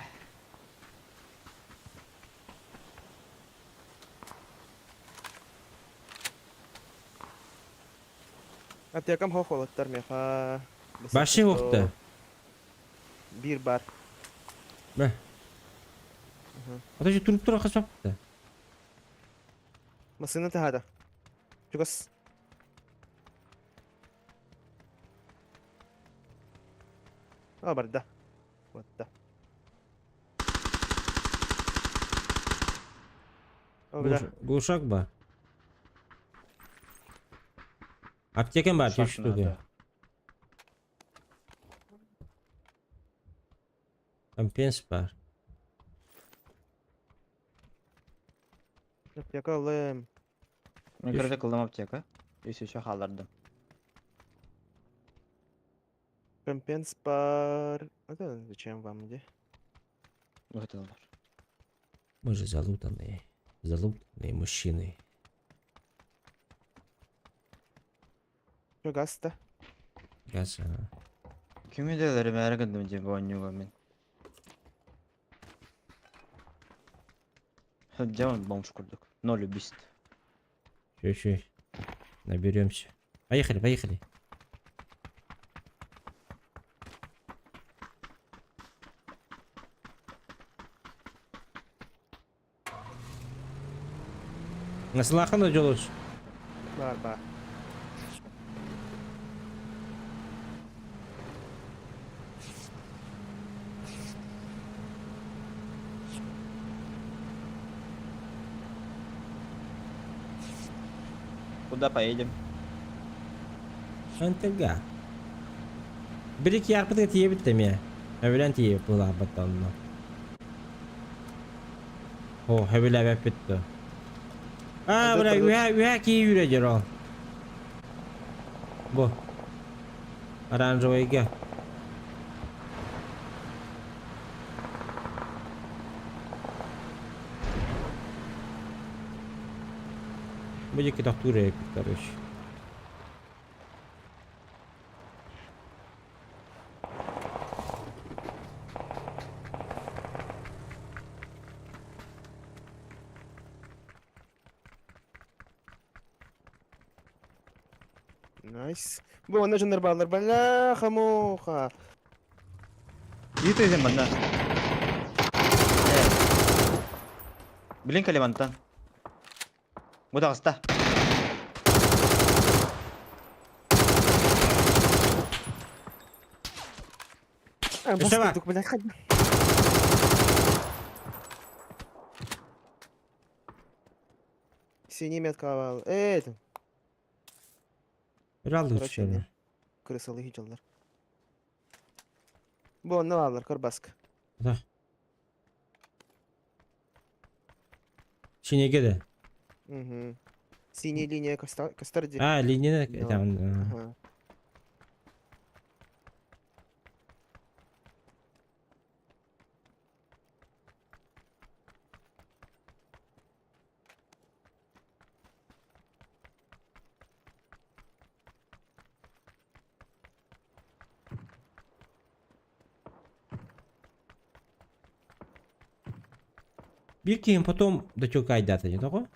Аптекам хохолоттар меха. Баши охта. Биир баар. Бэ. Ата туруп тура хасапты. Массыына таһаада. Чугас. А, барда. Барда. О, бля. Глушак ба. Аптекам бар, Глушак 3 штуки. надо. Компенс бар. Аптека ылым. Мен короче кылдым аптека. Если еще халардым. Компенс бар. Это зачем вам где? Вот это бар. Мы же залутанные. Залутанные мужчины. Что газ-то? Газ, ага. Кими делери мәрі гындым деп ойнуға мен. Жаман бомж курдук. Ноль убийств. Чё, чё? Наберемся. Поехали, поехали. Наслахана жолуш. Бар, бар. Куда поедем? Антага. Бирик ярпытыга тиебит теме. Өбүлэн тиебит булаабат онно. О, хөбүлэбэп бүттү. А, бля, үһэ үһэ кии үрэ дьоро. Бу. Оранжевыйга. Бу диэки тохтуур эбиппит, короче. Найс. Бу онно дьоннор бааллар. Бляха-муха. Иит өзен манна. Блин, Калимантан. Бу таҕыста. Өссө бар. Синий метка баар. Эй, это. Ыраллы Короче, үчүгэй. Крысалы хидьаллар. Бу онно бааллар, Карбаск. Да. Синеге да. Угу. Синяя линия Кастарди. А, линия Да. там. Ага. Биир киһим потом дочукайдата не того?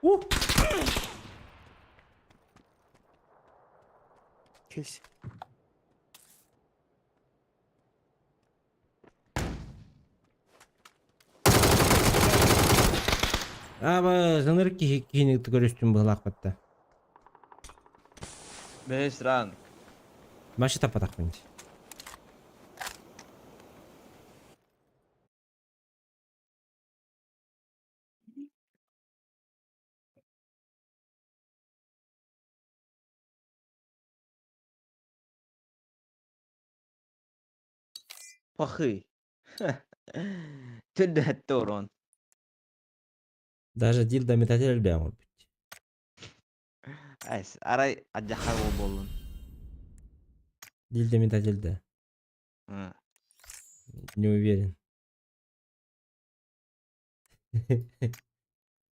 У! Келс. Аба, зыныр киһини көрүстүм быһылаах Бэс ранг. Маша тапатах мин. Пахы. Түрдәтті урон. Даже дилда метатель элбээн быть. Айс, арай адьахар болун. Дилда метатель да. Не уверен.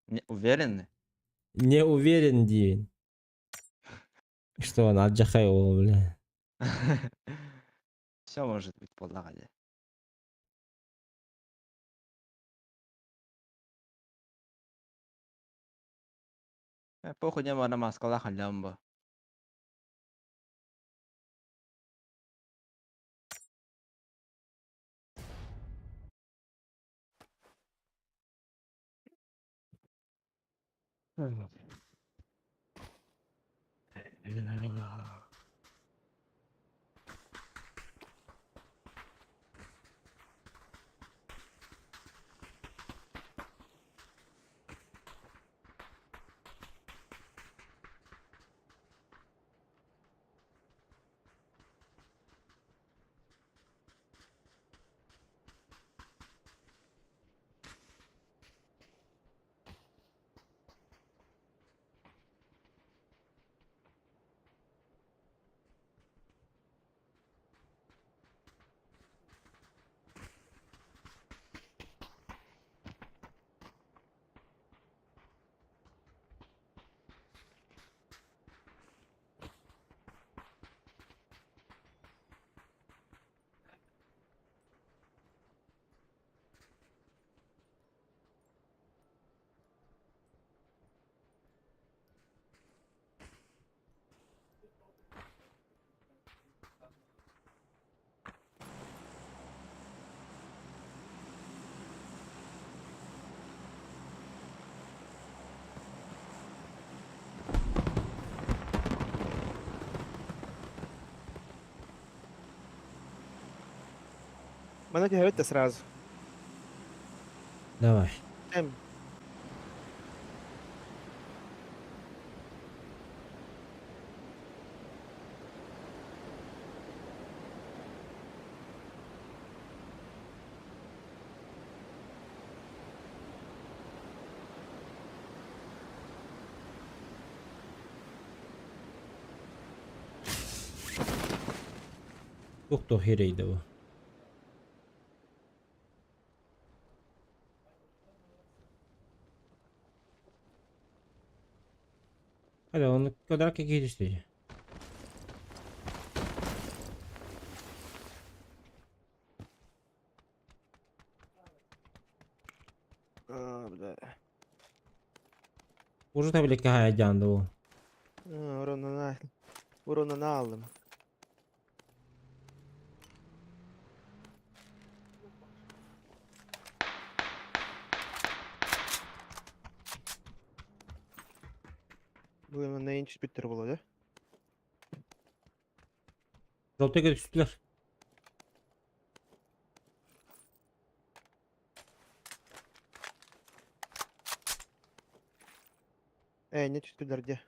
Не уверен? Не уверен, Дивин. Что он алдьархай ол, бля. Все может быть буоллаҕа дии. Похуй не бана маскалаах халлаан бу. Мана түһэбит да сразу. Давай. Эм. Тух-тух херейді bu. Hadi onu kadar ki düştü. А, бля. Уже таблетка хаядянды bu. Уронана. Уронана алдым. Бу neyin түспүттер болот, э? Жолтайга түстүлөр. Э, не түстүлөр де.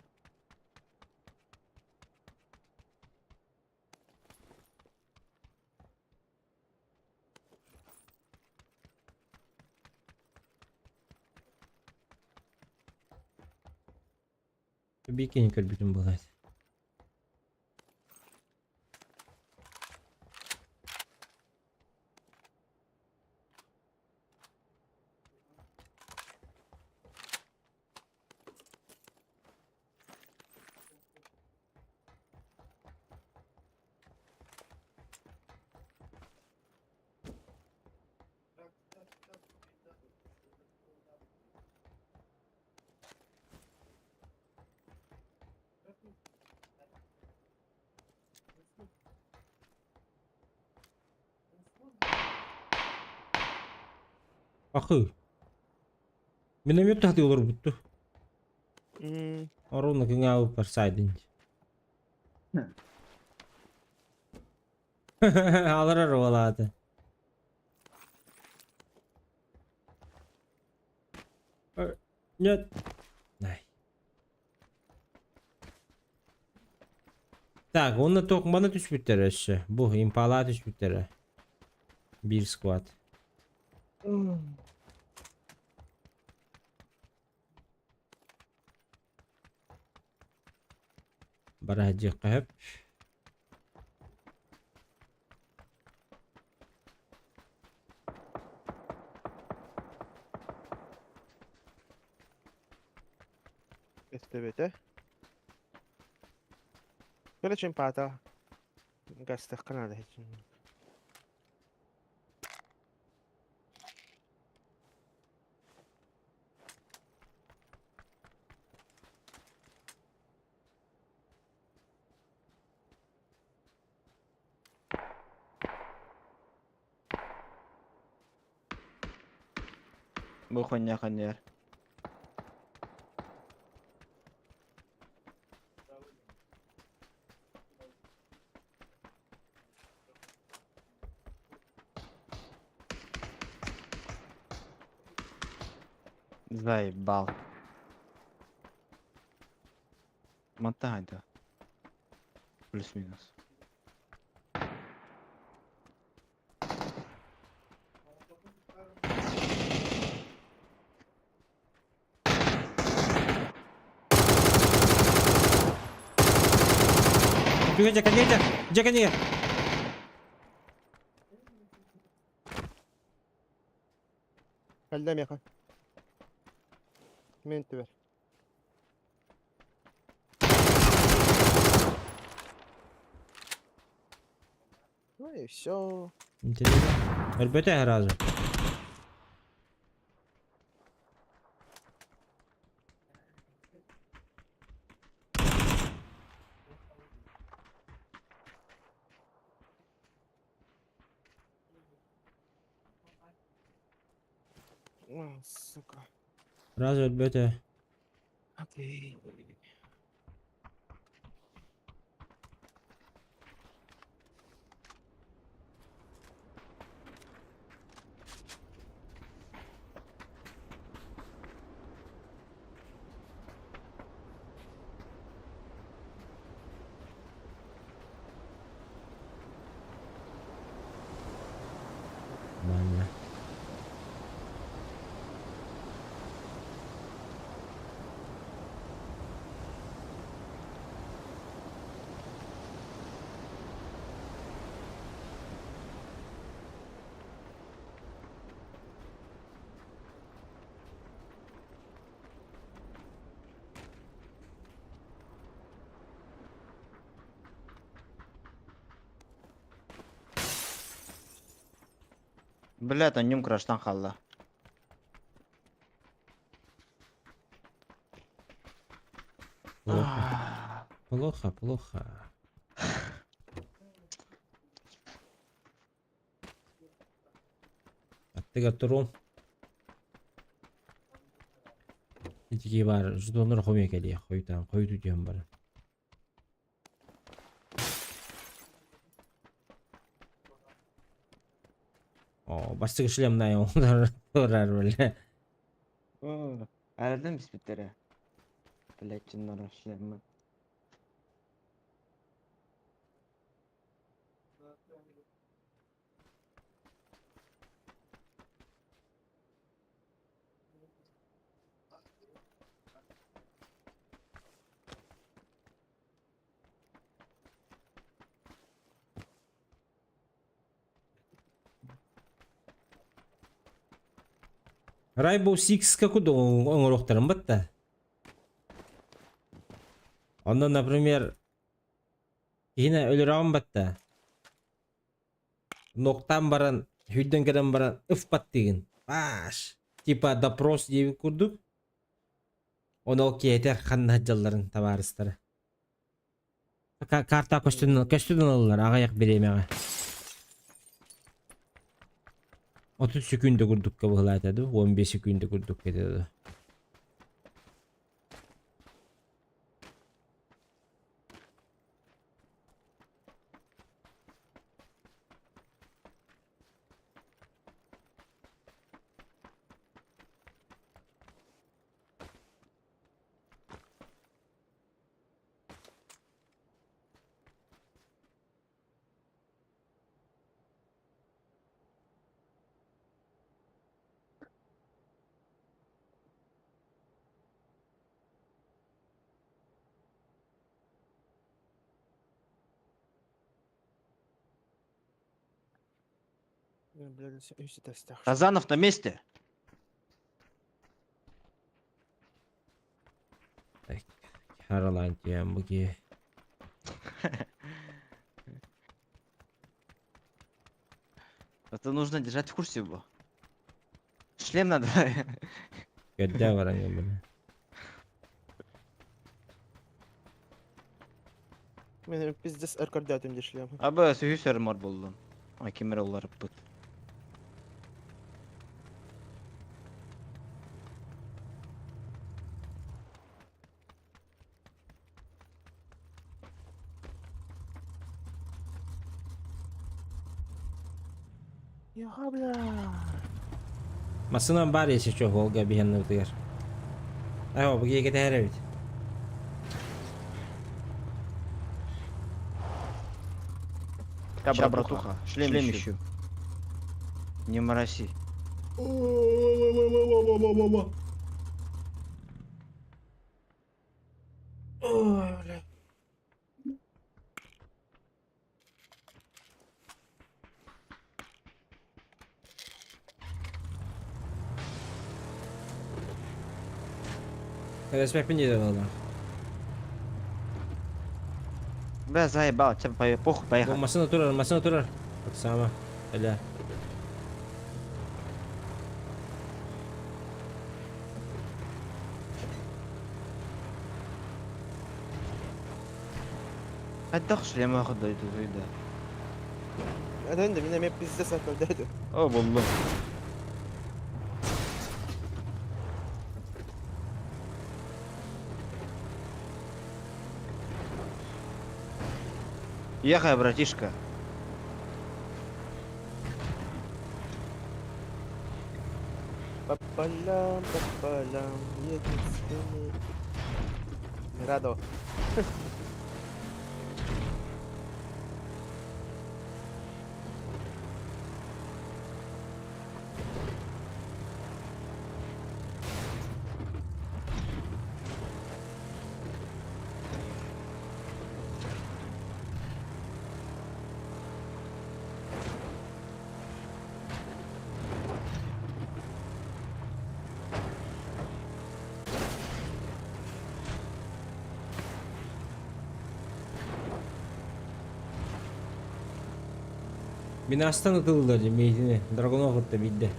Бикини көрбүтүм булат. Ахы. Миномет тахты олар бутту. Оруна күңә алып барсайдын. Алар олады. Нет. Най. Так, оны тоқманы түспүттер өссө. Бу импала түспүттер. Bir squad. Бараджи кап. Өстөбөтө. Көлө чемпата. Гастах канада. Бу хуйня ханньар. Заебал. Мотай, да. Плюс-минус. Дьэ, кэннигэ, дьэ кэннигэ. Кэллэ миэхэ. Мен түбэр. Ну и все. Интересно. Өлбөтө сразу. О, сука. Сразу өлбөтө. Окей. Нормально. Бля, танюм краштан халла. Плохо. Плохо, плохо. Аттыгар турум. Итики бар, ждонор хомия кэлиэ, хойутаан, хойуту түһэн баран. О, бастык шлемнай оҥорор бля. Арадан биспиттэрэ. Блять, чыннара шлеммин. Rainbow Six-ка курдук оҥоруохтарын батта. Онно, например, киһини өлөрөҕүн батта. Ноктаан баран, сүүрдэн кэлэн баран ыфпаттыгын. Паш! Типа допрос диэбит курдук. Ону ол киһитэр ханна сылдьалларын табаарыстара. Карта көстөн көстөн ылаллар аҕыйах бириэмэҕэ. 30 секунда курдукка быһылаата дуу, 15 секунда курдукка этэ дуу. Казанов на месте. Харалаан түһэн бу киһи. Это нужно держать в курсе его. Шлем надо. Көрдөө баран гыммын. Мен пиздец өр көрдөөтүм дии шлем. Аба сүүс өрмөр буллум. Ай кимер олар быт. Яха, бля. Массыынан баар если что, Волга биһиэнныбытыгар. Ай, бу киһи эбит. Ща, братуха, шлем, шлем ищу. Не мороси. Ой, бля. Респект не давала. Бля, заебал, тебе похуй, поехали. Массына турар, массына турар. Так само. Бля. Хайдах шлема ходойду да. Эден мин эмиэ пиздец көрдөдү. О, буллум. Ехай, братишка. По полям, по полям, едет с Мирадо. Мин астан ытыллар мейтини. Драгонов отта бидде.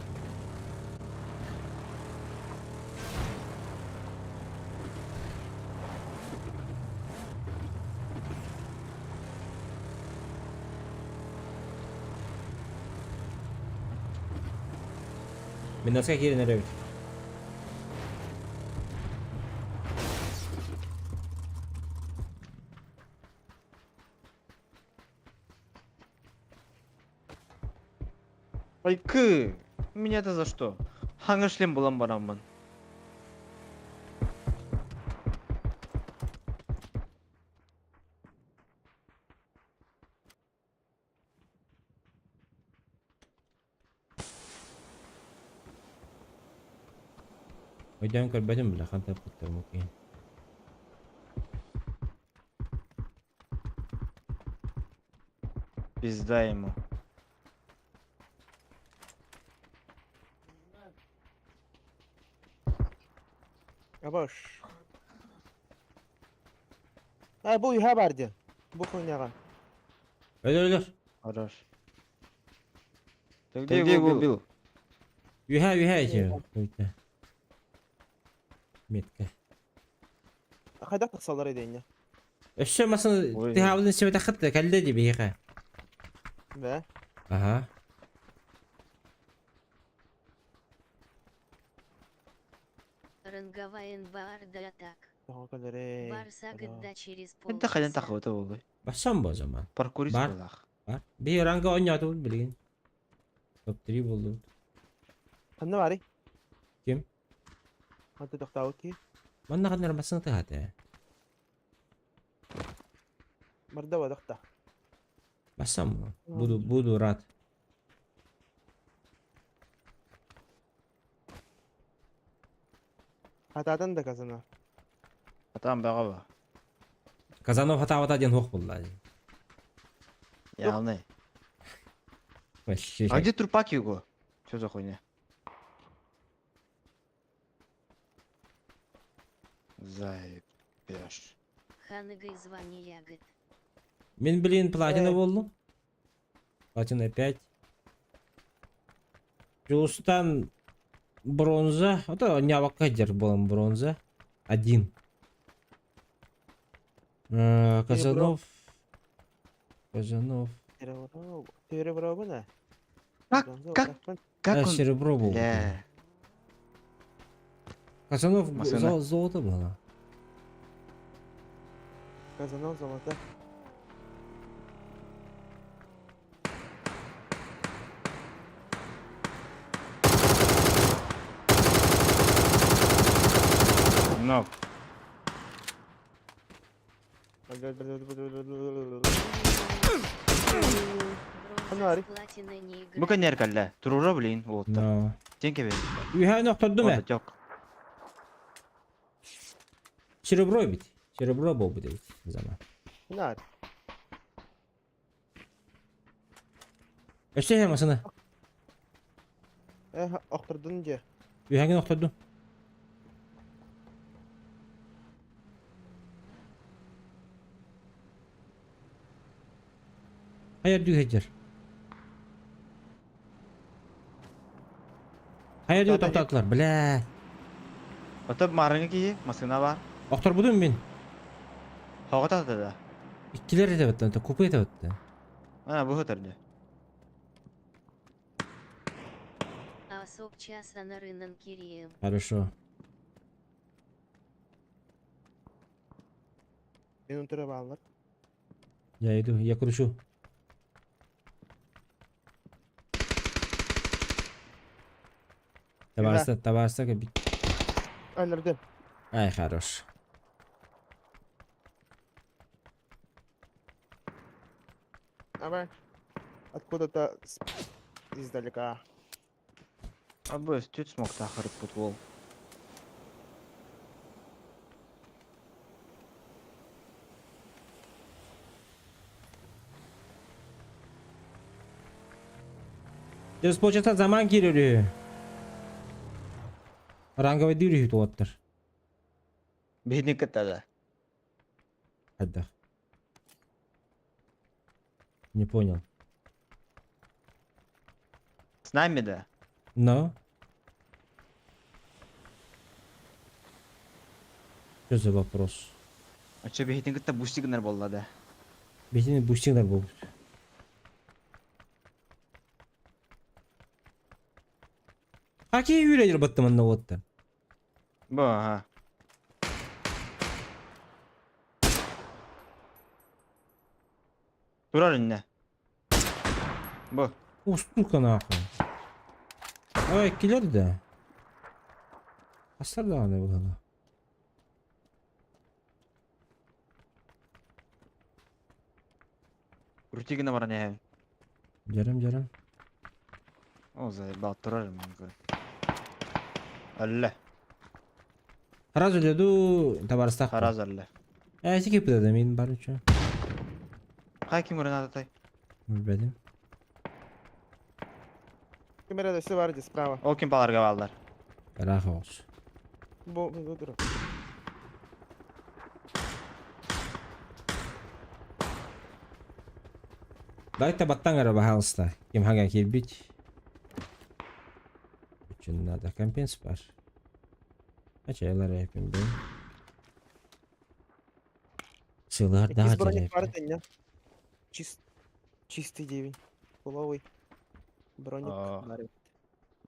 Мин аска кирен эребит. Ай, кы! Меня-то за что? Хаңы шлем булам барамын. Ойдан көрбөтүм бile хан таппыттар мукин. Пизда ему. Абаш. Ай, бу юха барды. Бу хуйняга. Өлөр өлөр. Хорош. Ты где его убил? Юха юха эти. Метка. Хайда тахсалар эдейне. Өссө масын Ой. тыхабын себете хатты калды ди биха. Да. Ага. Ранговая НБАР да так. Тоҕо Барса да через Это хадан полчаса. тахыбыта болду. Бассан бу zaman. Паркурист Бар. булах. Бар. Би ранга ойнатып билген. Топ 3 болду. Ханна бары? Ким? Ханта тохтаабыт ки. Манна каннар масын тыхаты. Барда бадахта. Бассан бу. Буду буду рад. Хатадан да казана. Атам багаба. Казанов хатабата ден хок булла. Явный. Вообще. А где трупак его? Что за хуйня? Заебешь. Ханыгай звание ягод. Мен блин платина болду. Платина 5. Жулустан бронза. Это нявакка жер болом бронза. 1. Казанов. Казанов. Серебро бына. Как? Как? Как он? Серебро был. Бля. Казанов Машина. золото было. Казанов золото. Нок. Анари. Бу кэннэр кэллэ. Турура блин, уолаттар. Но. Тен кэбин. Үһээн охтордум ээ. Оток. Серебро бит. Серебро буолбут эбит зама. Нар. Өссө иһэ масына. Э, охтордун дии. Үһэҥин охтордум. Хайа үрдүк сылдьар. Хайа үрдүк тохтоотулар, бля. Ото маарыҥы киһи, массыына баар. Охторбутум мин. Хоҕо да. Иккилэр этэ баттан, купе этэ баттан. А, бу өтөрдө. Асоп час анарынан кирием. Хорошо. Мен утары бааллар. Я иду, я кручу. Табаарыста, табаарыста кэлбит. Өлөрдүм. Ай, хорош. Давай. Откуда-то издалека. Абы түт смог тахырып уол. Через полчаса заман киирэр. Ранговый дүүрү туоттар. Биһини кытта да. Хайдах. Не понял. С нами да? Но. Что за вопрос? А чё биһитин кытта бустигынар болла да? Биһини бустиңдар буолбут. Какие үйренер баттым анна уотта? Бу, ага. Турар инне. Бу. О, сука нахуй. Ай, килер да. Астар даҕаны быһыла. Крутигына баран эһэм. Жарым, жарым. О, заебал, турар мен көрө. Алла. Сразу леду табарыстах. Сразу алла. Э, сики пыда мин бар үчү. Кай ким граната тай? Билбедим. Ким все бар справа. Ол ким баларга балдар. Ыраах оҕус. Бу, бу, бу, Дайте баттан эрэ баһаалыста. Ким хаҥа киирбит. Үчүн надо компенс бар. Ачайлар эпин бу. Сылар да Иккис броник бар жарайпын. этэннэ. Чист... Чистый девень. Половый. Броник О. бар эбит.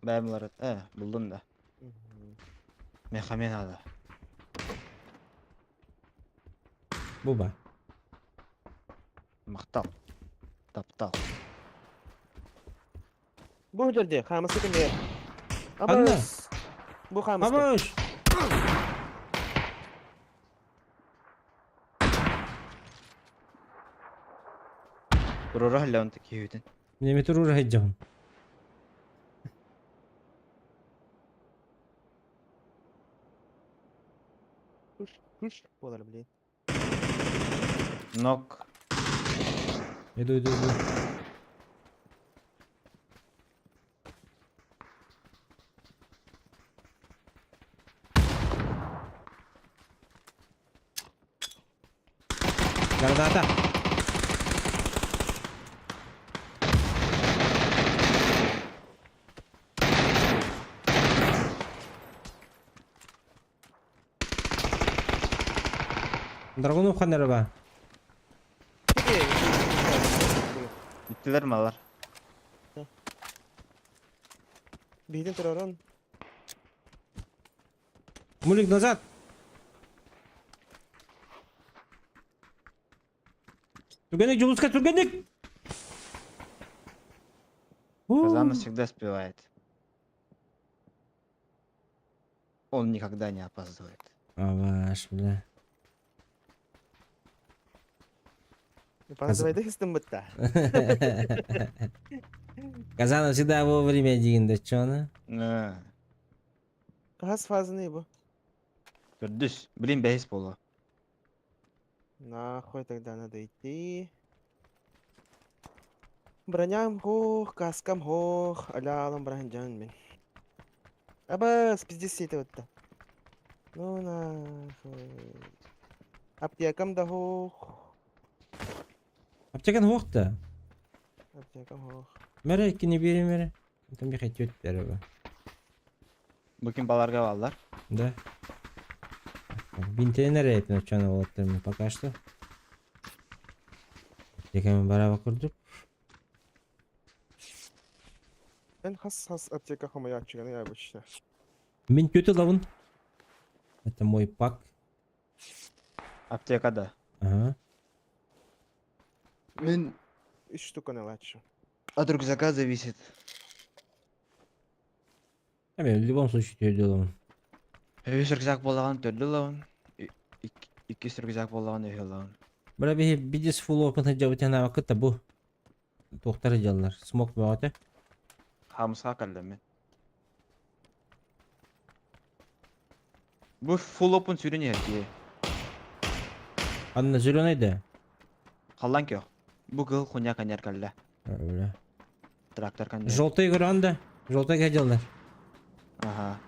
Бэм Э, булдум да. Мгм. Мехаме надо. Буба. Мактал. Таптал. Бу жерде хамысы кимде? Анна. Абыс. Бу хамысы. Абыш! Турура халлаун такие Неме турура хайджаһын. Күш, күш болар, блин. Нок. Иду, иду, иду. Граната! Драгунов ханнара Биттилер малар. Биһитин тураран. Мулик назад! Тургенник, Жулуска, Тургенник! Казанов всегда успевает. Он никогда не опаздывает. Абаш, бля. Опаздывай да бытта. Казанов всегда вовремя деген да чё она? Газ фазаны бу. Төрдүс. Блин, бэһис буолла. Нахуй тогда надо идти. Броням хох, каскам хох, алялам бранжан мин. Абас, пиздец это вот Ну нахуй. Аптекам да хох. Аптекан хох-то. Аптекам хох. Мэре, кини бери мэре. Там бихай тёт бери Бу ким баларга баллар. Да. Бинтенер эпин чана болаттырмын пока что. Декемен бара курдук. Мен хас хас аптека хомаячыганы я обычно. Мен тётя лавын. Это мой пак. Аптека да. Ага. Мен Үч штука налачу. от рюкзака зависит. А мен в любом случае тётя лавын. Үс рюкзак буоллаҕына төрдү ылабын. Иккис рюкзак буоллаҕына үһү ылабын. Бара биһи бидис full open хажабытын авакыта бу. Туохтар жаллар. Смок баҕата. Хамсаға кэллим мин. Бу full open сүүрэн иһэр дии. Анна зеленый да. Халлан көх. Бу кыһыл хуйня каньяр кэллэ. Бля. Трактор каньяр. Желтый көрөн Желтый жаллар. Ага.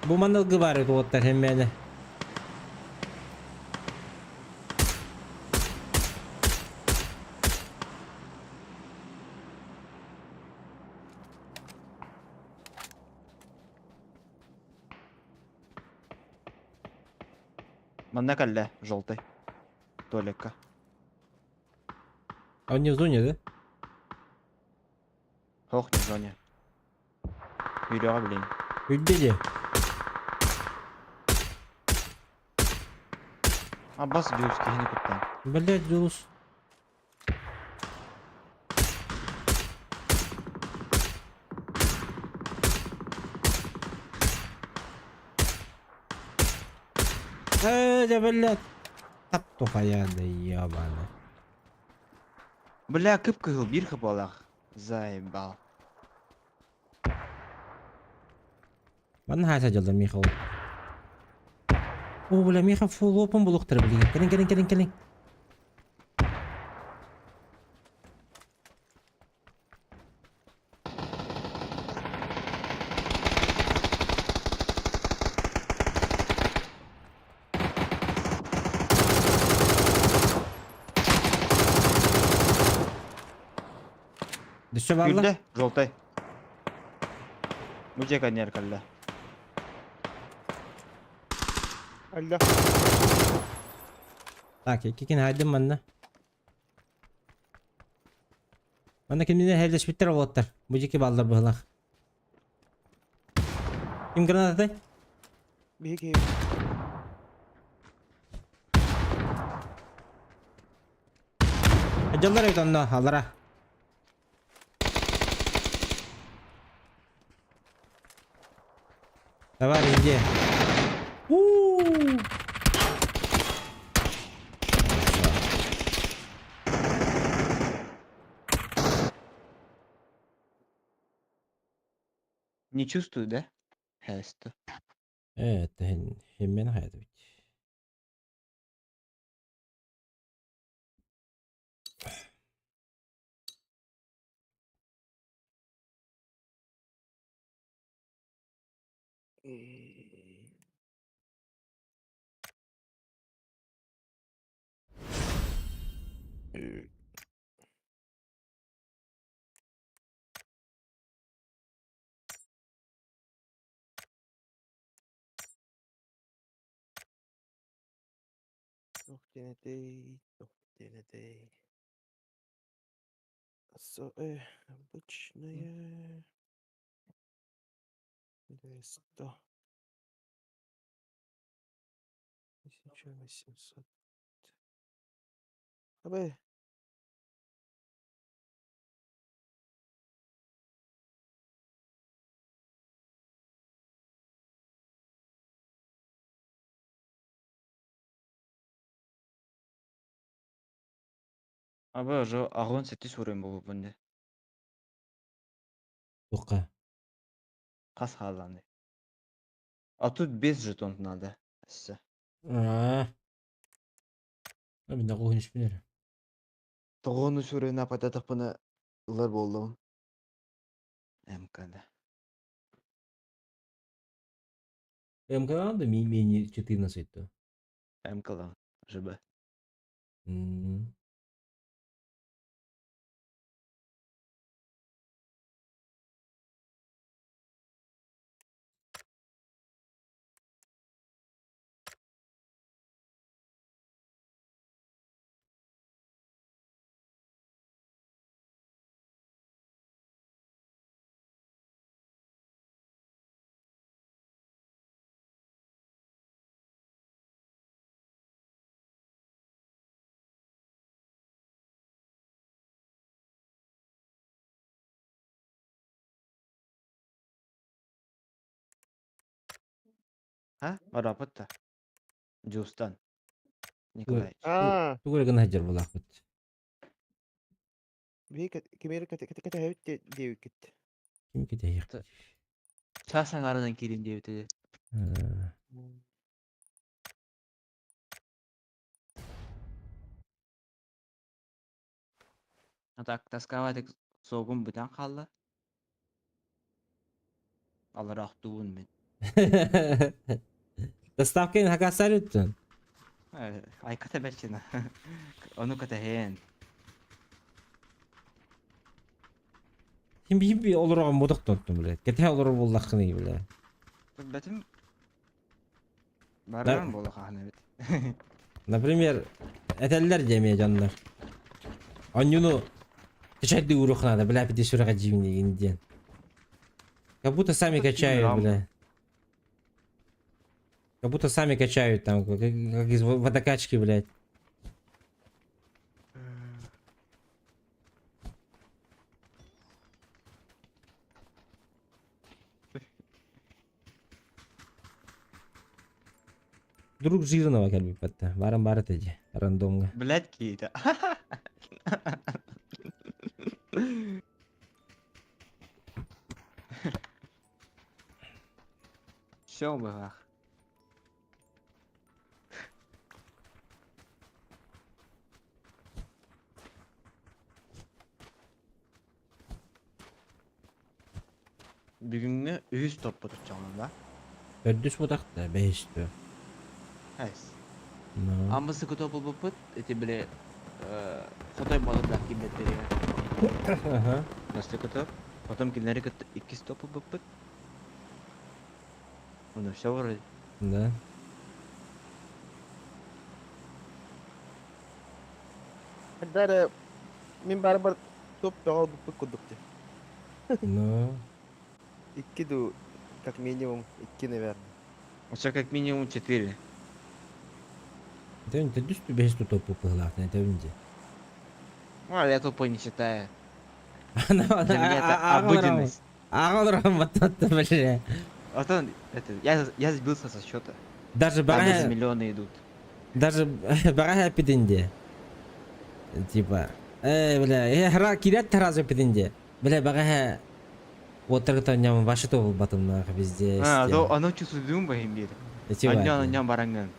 Бу маныл гыбары туоттар хеммәне. Манна кэллэ, желтый. Туалекка. А он не в зоне, да? Ох, не в зоне. Юрия, блин. Үдде Аббас дьуус киһини куттаан. Блять, Дулус. Да, блядь. Тап тухая, да ебаный. Бля, кып-кыһыл биир хапалаах. Заебал. Манна хааса дьалла Михаил. О, бля, Миха full open булуктар билген. Келин, келин, келин, келин. Дүші балла? Күлдэ, желтый. Бу дьэ каньяр кэллэ. Алла. Так, кикин хайдым манна. Манна кимнene хәлдәшбиттер олоттар. Бу жеке баллар быһылах. Ким гранатай? Биһиги. Жаллар эбит онно, алара. Давай, иди. У-у-у. Не чувствую, да? Хэсто. Это хеммен хайда бит. Тух тенетей, тух тенетей. Со, обычная. 200. 1800. Абы. Аба уже 87 уровень буолбуппун дии. Туохха? Хас хаалланый? А тут без жетон надо. Өссө. Аа. Мин да көһүнүспүн эрэ. Тоҕону сүрүнэ апататахпына ылар буоллум. МКда. МК надо мини 14 то. МКла. ЖБ. А? Барапыт да. Дьуустан. Николаевич. Аа. Тугу эрэ гына сылдьар буолаахпыт. Биһи кимиэри кэтэһэбит диэбиккит. Ким кэтэһиэх? Чаас аҥаарынан киирин диэбитэ. Аа. А так тасковать суогум бүтэн хаалла. Алараахтуун мин. Доставка хакасар үттүн. Айката бэрчина. Ону кэтэһээн. Ким биһи олорогон модох тоттум биле. Кэтэһэ олорор буоллаххыный биле. Бэтим баран буола хаһан эбит. Например, этэллэр диэмиэ дьоннор. Онньуну качайды урух надо, бля, пити сүрэҕэ дьиибинигин диэн. Как будто сами качают, бля. Как будто сами качают там, как из водокачки, блядь. Друг жирного кэлбиппэтэ. Баран бары тэдьи. Рандомҥа. Блядь, киһитэ. Все быһах. Бүгүҥҥү үһүс топпут оччоҕуна да? Төрдүс бутахта, бэһис тө. Эс. Ну. Аммысы кото булбуппут, эти били хотой балырдаах киирбэттэригэр. Ага. Бастакы топ, потом кинилэри кытта иккис топ булбуппут. Ну все вроде. Да. Когда эрэ мин барыбар топ бөҕө ылбыппыт курдук дии. Ну. Икки дуу, как минимум, икки, наверное. Все как минимум четыре. Тэн төрдүс ту бэһис ту топ быһылаах тэбин дии. Ну, я тупо не считаю. Для меня это обыденность. Ааҕа баттатта бля. А то это, я сбился со счета. Даже Там баҕа миллионы идут. Даже баҕа эппитин Типа, бля, я кирят сразу эппитин Бля, баҕа уоттаргыта ням ваши то батым нах везде. А, то оно чувствует бахим бир. Аньян аньян баранган.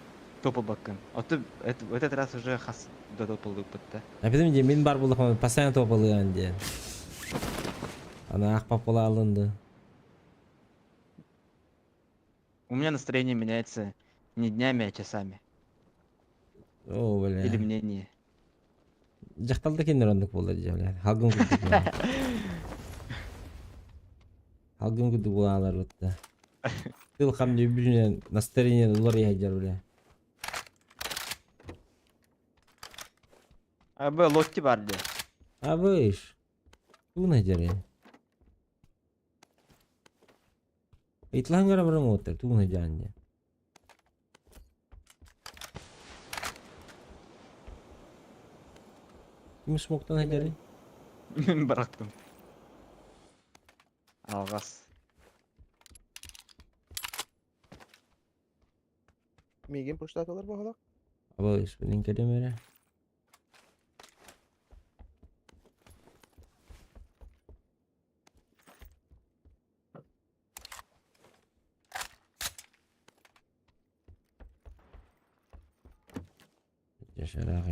Топа баккан. А то это, в этот раз уже хас да топалыппыт. А потом де мин бар булдах постоянно топалыган де. Ана ах папала алынды. У меня настроение меняется не днями, а часами. О, бля. Или мнение. Дьахталда кинилэр оннук буолар дьэ, бля. Халгын курдук. Халгын курдук буолаалар бытта. Тыл хамны үбүнэн настроение улар иһэдьэр, бля. А б лотти бар де. А выш. Туна дьэрэ. Итлан гара баран оттар, туна дьаанньа. Ким смоктан хадьары? Мин бырахтым. Алҕас. Миигин пуштаатылар буолла. Абыш, билин кэлим эрэ. Шарах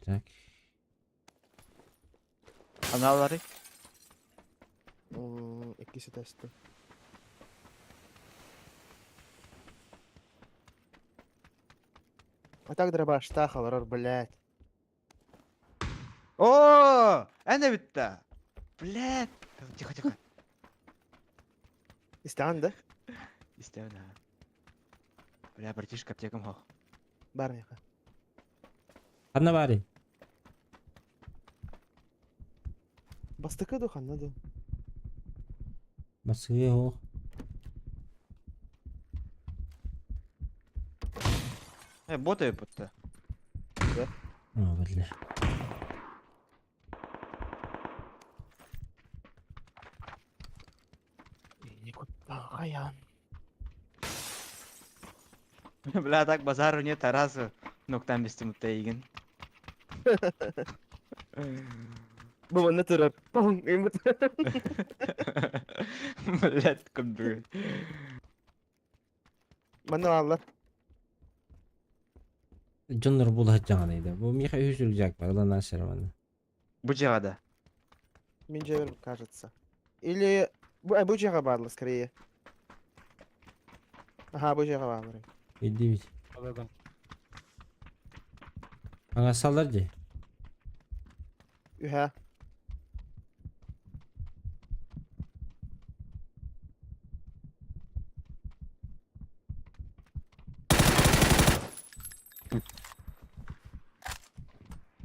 так. Аналары. Иккиси тесті. А так дробаштах аларар, блядь. О, әнә битте. Блядь. Тихо, тихо. Истәгән да? Истәвен, ха. Бля, братишка, аптекам хох. Бар миха. Ханна бары. Бастыкы ду ханна ду. Басыгы хох. Бот өйпүтті. Да. А, бля. Хаян. Бля, так базару нет, Тарасу. Ноктан бестим тейген. Бу манна турар. Пong, имбит. Блядь, көмдүгүн. Манна аллар. Дьоннор булаһыт дьаҥанайда. Бу миэхэ үһүс рюкзак бар, ылан аасар манна. Бу дьиэҕэ Мин дьиэбэр, кажется. Или бу дьиэҕэ бааллар скорее. Ага, бу дьиэҕэ бааллар. Иди Аҥассаллар дии. Үһэ.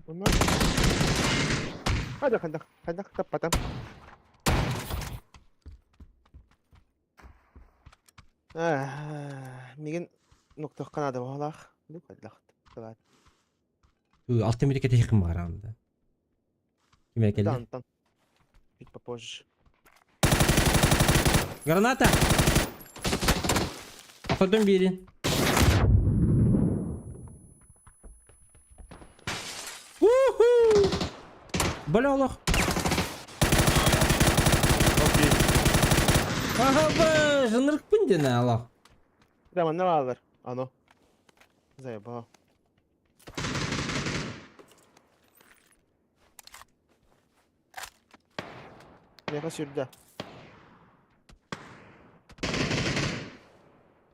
Онно. Хайдах, хайдах, хайдах таппатам. Мигин нуктахха наада буолаах. Бу хайдах тылаат. Алта мүнүүтэ кэтэһиэххин баҕараҕын да. Ким эрэ кэллэ? Да, Антон. Чуть попозже. Граната! Отодон биэрин. Уху! Бля, олох. Ага, б, жынырыкпын дені алах. Прямо на лавр. А ну. Заебал. Меха сюда.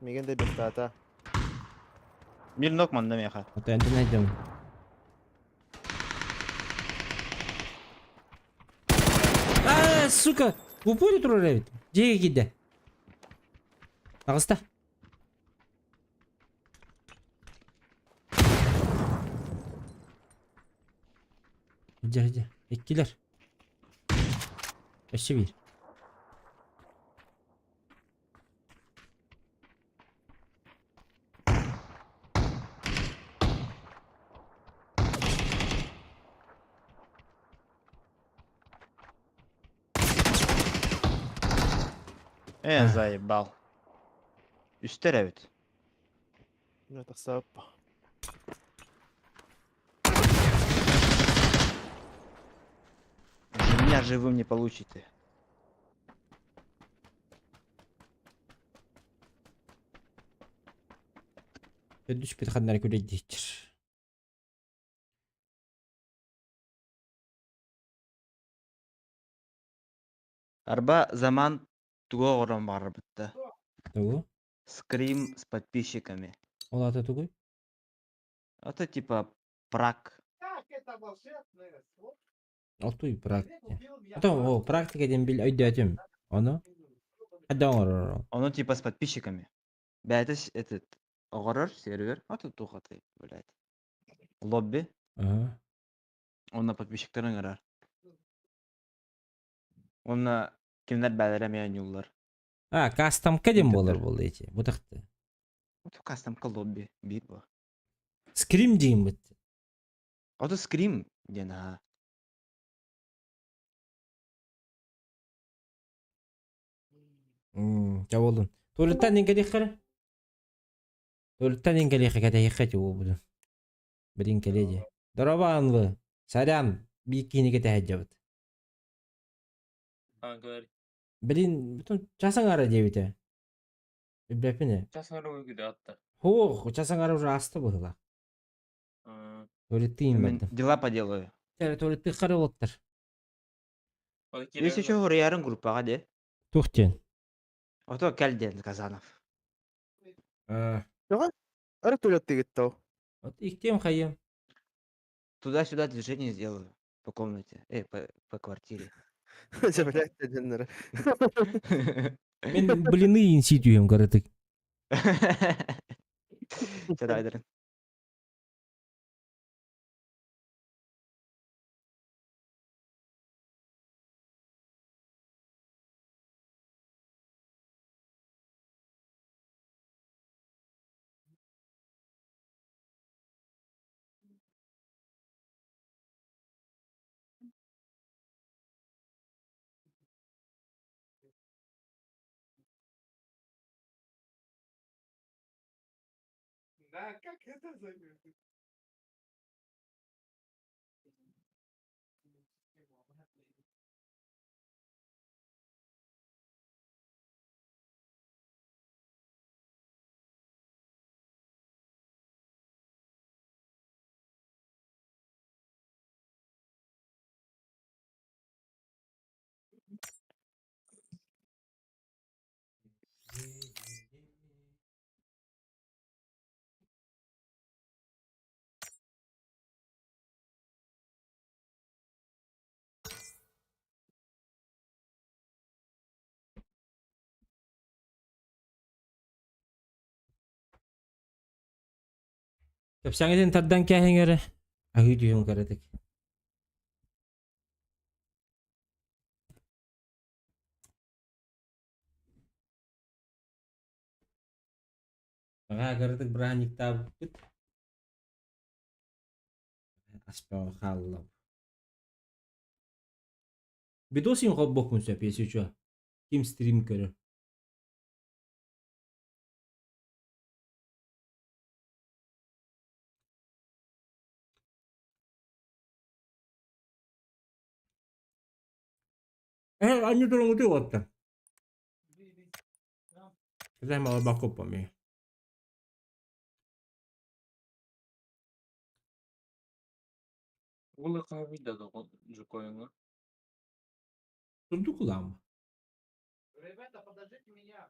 Миген де бестата. Мир нок манна меха. Вот я найдем. А, сука! В упоре турар эбит. Дьиэгэ киирдэ. Таҕыста. Дьэ, дьэ. Иккилэр. Өссө биир. Заебал. Үстэр эбит. Ну это сап. Меня живым не получите. Төрдүс петханнар күлэйдииччир. Арба заман тугу оҥорон баҕарбытта. Тугу? Скрим с подписчиками. Ол аата тугуй? Это типа прак. Ол туй практика. Ото о практика диэн бил өйдөөтүм. Ону? Хайдах оҥорор ол? Оно типа с подписчиками. Бэйэтэ этот оҥорор сервер. А тут тухатай, блядь. Лобби. Ага. Онно подписчиктарын ыҥырар. Онно кинилэр бээлэрэ эмиэ оонньууллар. А, кастомка диэн буолар буолла ити. Бу тахты. Вот кастомка лобби биир бу. Скрим диэн бит. Ото скрим диэн аха. Чэ буоллун. Туалеттан диэн кэлиэххэ Туалеттан диэн кэлиэххэ кэтэһиэххэ ити буолбутун. Билин кэлиэ дии. Дорообо Анлы. Сарян, биир киһини кэтэһэ Билин бүтүн час аҥаара диэбитэ. Билбэппин ээ. Час аҥаара атта. Һуох, час аҥаара уже ааста быһыылаах. Туалеттыын Мен бардым. дела поделаю. Чэ, туалеттыы хара уолаттар. Если что, хуруйарын группаҕа де. Туох диэн? Ото кэл диэн Казанов. Тоҕо? Ары туалеттыгыт тоо. Вот иктиэм хайыам. Туда-сюда движение сделаю по комнате, по квартире. Блядь, дэннэри. Мин блины инсии түһүөм кыратык. Чэ, давай, Да, как это зовут? Кэпсээҥҥитин тардан кээһиҥ эрэ, аһыы түһүөм кыратык. Баҕаа кыратык бырааһынньыктаабыппыт. Аспаҕа хаалла. Видосин холбуохпун сөп, если чё. Ким стрим көрөр. Анньы туруҥҥутуй уоттар. Кэтэһим албакка ми. Улы кабида жукоюңа. Турду кулаама. Ребята, подождите меня.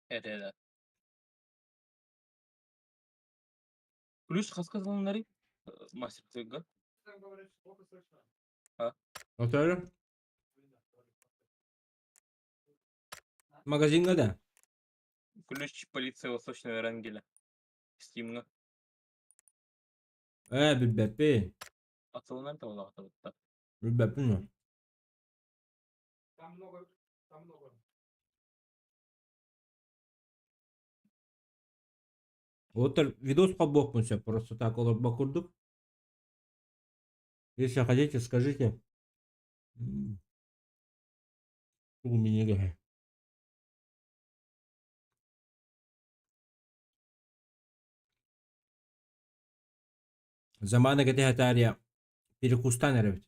Это Плюс хаска звоннари? Мастер цыга. А? Отель? Магазиҥҥа да? Ключ полиция Восточного Рангеля. Стимна. Ээ, билбэппин. Атылынан тавлаҕа Билбэппин. Там много, там много. Уоттар видос холбуохпун сөп, просто так олорбо курдук. Если хотите, скажите. Тугу минигэһэ. Замана кэтэһэ таарыйа перекустаан эрэбит.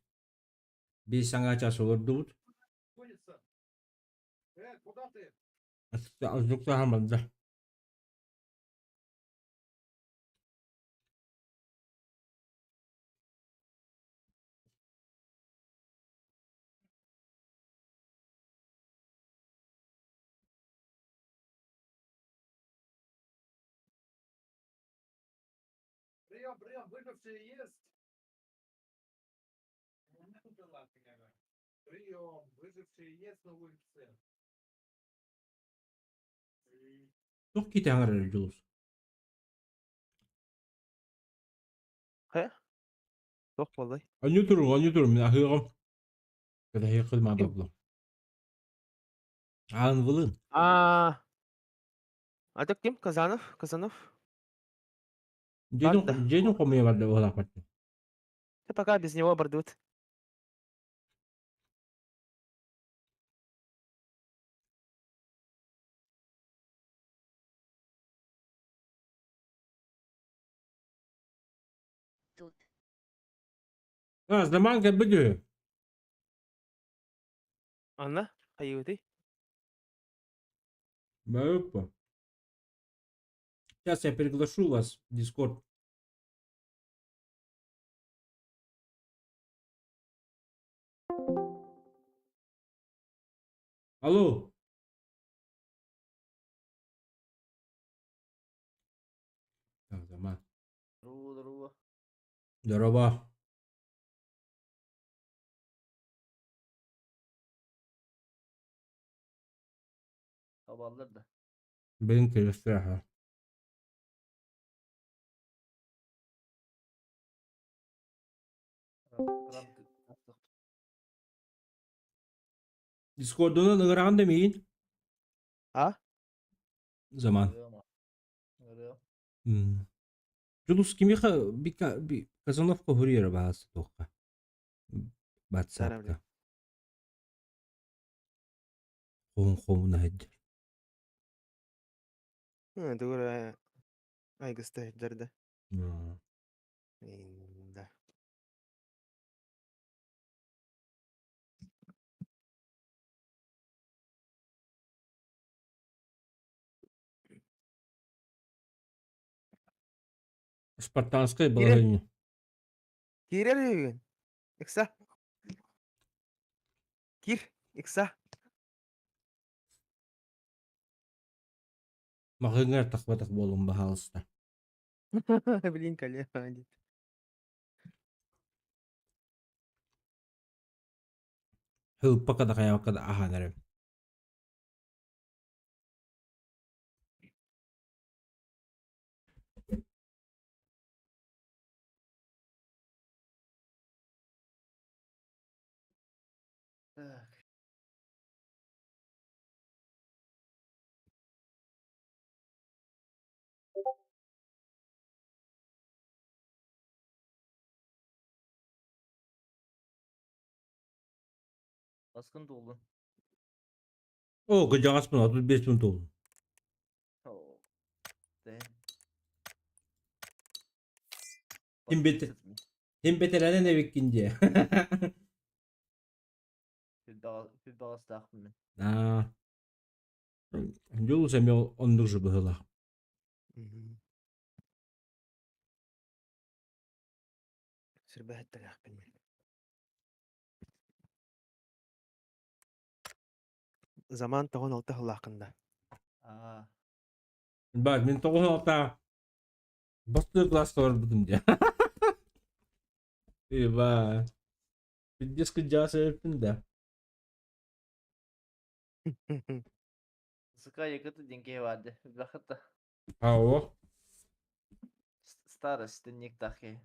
Биир саҥа час олордубут. Аздыктаһан барда. Прием, прием, выжившие есть. Прием, выжившие есть на улице. Туох киһи аҥарар Дьулус? Хайа? Туох буоллай? Анньыы туруҥ, анньыы туруҥ, мин аһыаҕым. Кэтэһиэххит маада буолла. Аан вылын. А, а так ким? Казанов? Казанов? Дьиэтин Барда. дьиэтин хомуйа барда быһалаахпат. Ты пока без него бардут. Тут. А, Заман кэлбит үһү. Анна, хайыытый? Бэппа. Сейчас я приглашу вас в Дискорд. Алло. Так, Заман. Здорово, здорово. Здорово. Хабаллар да. Бэйэҥ кэлэстээх Дискордунан ыҥыраҕын да миигин? А? Заман. Дьулус кимиэхэ Казановка уһуруйара баҕас туохха? Ватсапка. Хоһун хоһуна сылдьар. Тугу айгыста сылдьар да. Да. Спартанскай балаһыанньа. Киирэр үһүгүн. Ыкса. Кир, ыкса. Маҕаһыыҥҥа тахпатах буолуҥ баһаалыста. Блин, коллега диэт. Һыыппакка да хайаабакка да аһаан эрэбин. Так. Баскын туоллун. Оо, кырдьаҕаспын, 35 мин туоллум. Оо. Дээн. Ким бэт ким бэтэрээнэн эбиккин диэ. Күлбэҕэстаахпын мин. Аа. Дьулус эмиэ оннук же быһыылаах. Сүрбэһэттэлээхпин мин. Заман тоҕон алта сыллааххын да. Аа. Баар, мин 96 бастыыр класска барбытым дии. Eba. Пиздец кырдьаҕас эбиппин да. Сука, якуты деньги барды. Бахыта. Ао. Старость не тахи.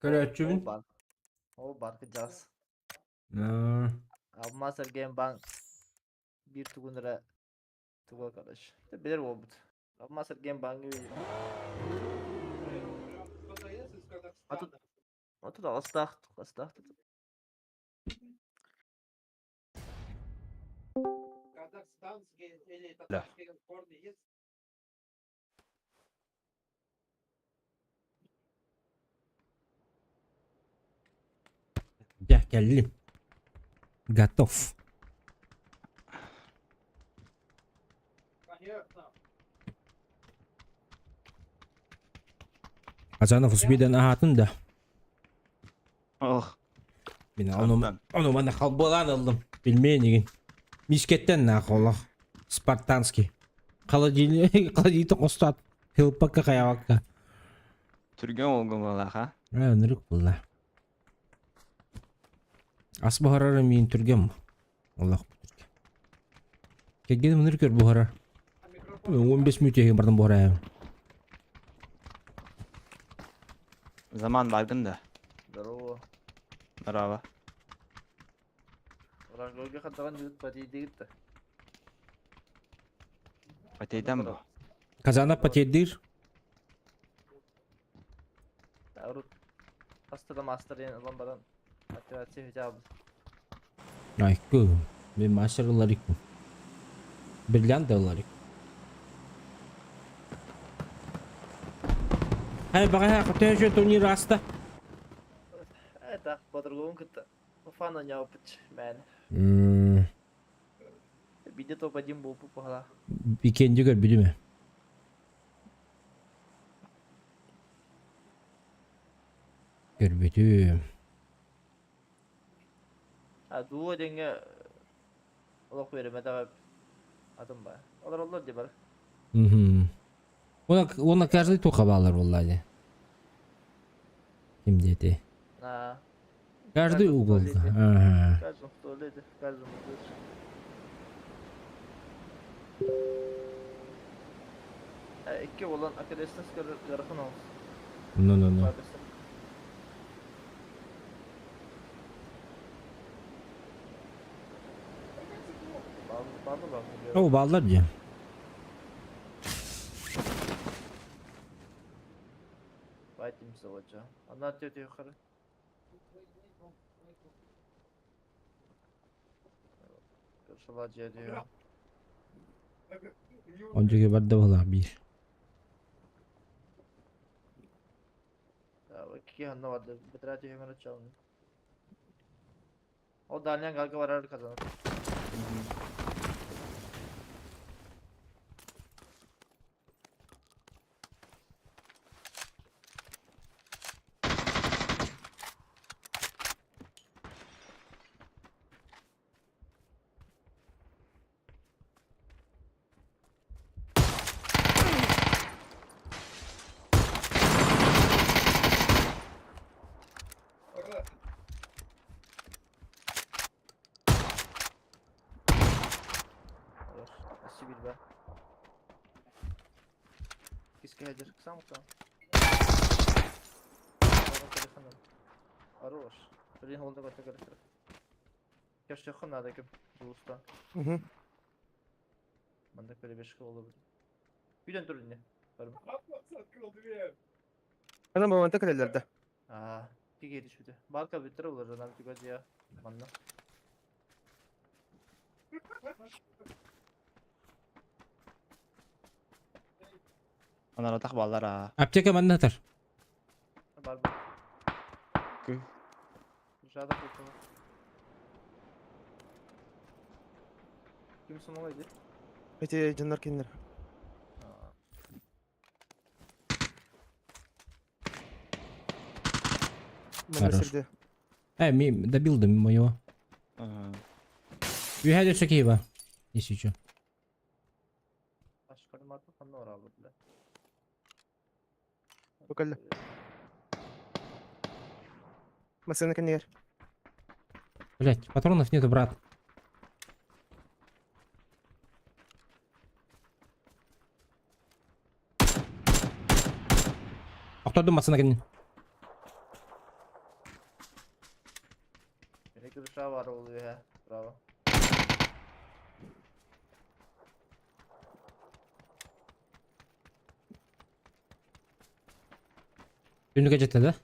Көрөөччүбүн. Ол бар. Ол бар кырдьаҕас. Алмаз эргиэн банк биир тугун эрэ туга короче. Билэр буолбут. Алмаз эргиэн банк А тут а тут алыстаах астаах тут. Да. Дьэ, кэллим. Готов. Азанов успейдан аһаатын да. Ох. Мин ону ону манна халбалаан ыллым. Билмээн игин. Мискеттен наах олох. Спартанский. Холодильник холодильникте хостоот хилпакка хайабакка. Түргэн олгун буоллаах, а? Ээ, ынырык буолла. Ас буһарар миин түргэн Олох түргэн. Кэргэним ынырык өр буһарар. 15 мүнөт иһин бардан буһарайым. Заман баргын да. Здорово. Здорово. Врангойга хатаҕан дьүт патийдигит да. Патейдан бу. Казана патейдир. Урут хаста да мастер диэн ылан баран операция бүтэ Айкы. Мен мастер ыларикпин. Бриллиант да ыларик. Хай баҕаһа көтөөчө турнир аста. Это по-другому кытта фана не опыт мэн. Биде топ-1 буолбут баһала. Иккиэнди көрбүтүм ээ. Көрбүтүм. А дуо диэҥҥэ Олох үөрэммэтэх атын ба. Олороллор дии бары. Мгм. Уонна уонна каждый туха баалар буолла дии. Ким диэти? На. Каждый уголка. Ага. Каждом в туалете, в каждом углу. Икки болан окрестность ыарахан ол. Ну-ну-ну. О, бааллар дии. Ончуга барда буоллах биир. О дальняк барар казаныр. Угу. Ана момента кэлэллэр да. Анаратах баллар а. Аптека манна тар. Эти дьоннор кинилэр. Манна Хорош. сирде. Ми добил до моего. Ага. Үһэ өссө киһи ба. Если чё. Бу кэллэ. Массыына кэннигэр. Блять, патронов нету, брат. Охтордум массына кэннин. Түнүкэ жетте да?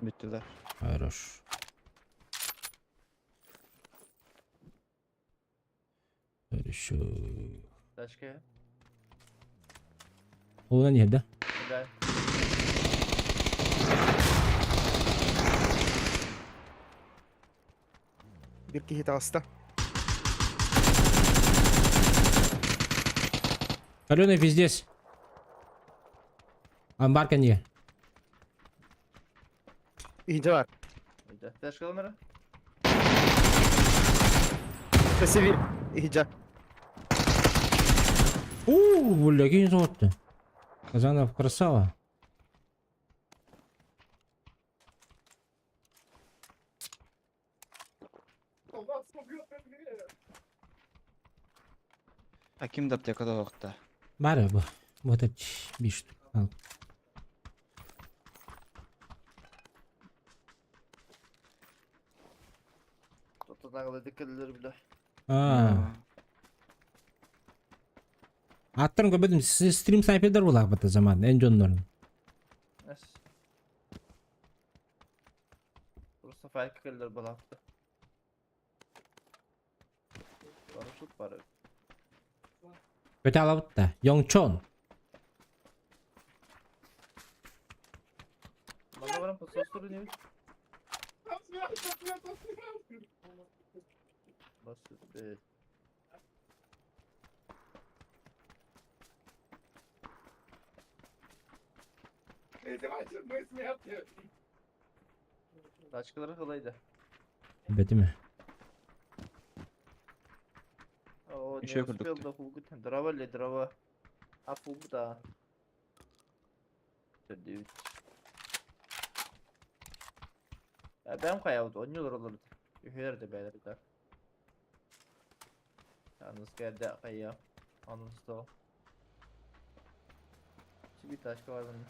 Бүттүлэр. Хорош. Хорошо. Улан нет, да? Биир киһи таҕыста. Каленый пиздец. Амбар не. Иһинчэ бар. Өссө иһинчэ. У, бля, какие золото. Казанов красава. А ким да аптекада уақытта? Бары бу. Вот это биш штук. Ал. А. Аттарын көбөдүм стрим снайпердер булак бата заман эн дьоннорун. Көтө алабыт да. Йонгчон. Тачкалары кылайды. Бэтиме. О, не Еще успел продукты. да хугут. Дрова ли дрова? А фугда. 9. Ben kayavut oynuyorlar olurdu. Ühler de beğenirler. Yalnız geldi kaya. Anlısı da o. Bir taşka var bunda.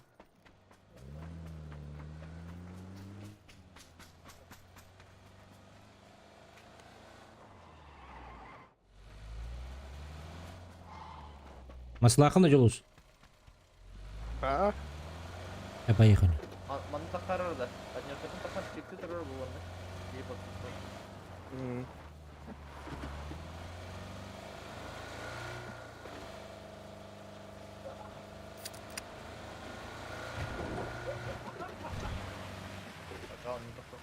Маслахын да жолус. А? Э, поехали. Манна тахарар да. Поднятын тахар чекти турар бу ванны. Дей бак. Пока он не пошел.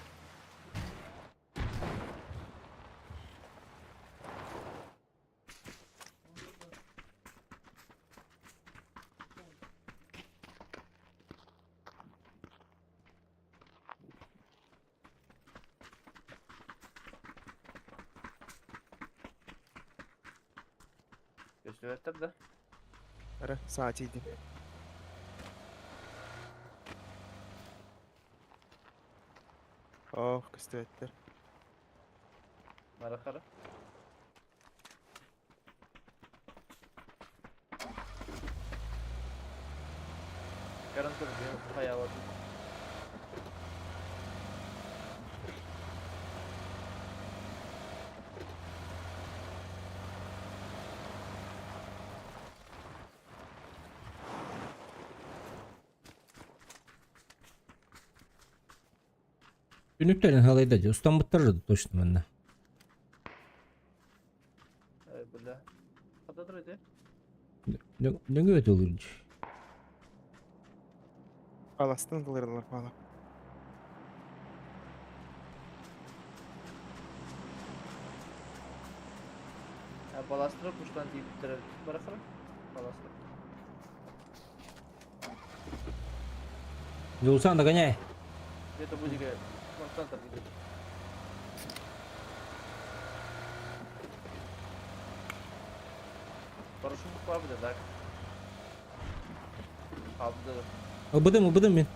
Көстүбэттэр да. Ара, саат иди. Ох, көстүбэттэр. Марахара. Гарантыр бен хаяват. Түнүктөрүн халайда же устамбыттар точно манна. Эй, бля. Хата иди. Нөңгө өтө олур. Аластын кылырдылар пала. Баластырып уштан тиіп бітіріп. Барахара. Баластырып. Жолсан догоняй. Где-то будет вон центр где-то. Парашют правда, так? Правда. Убыдым, убыдым мен.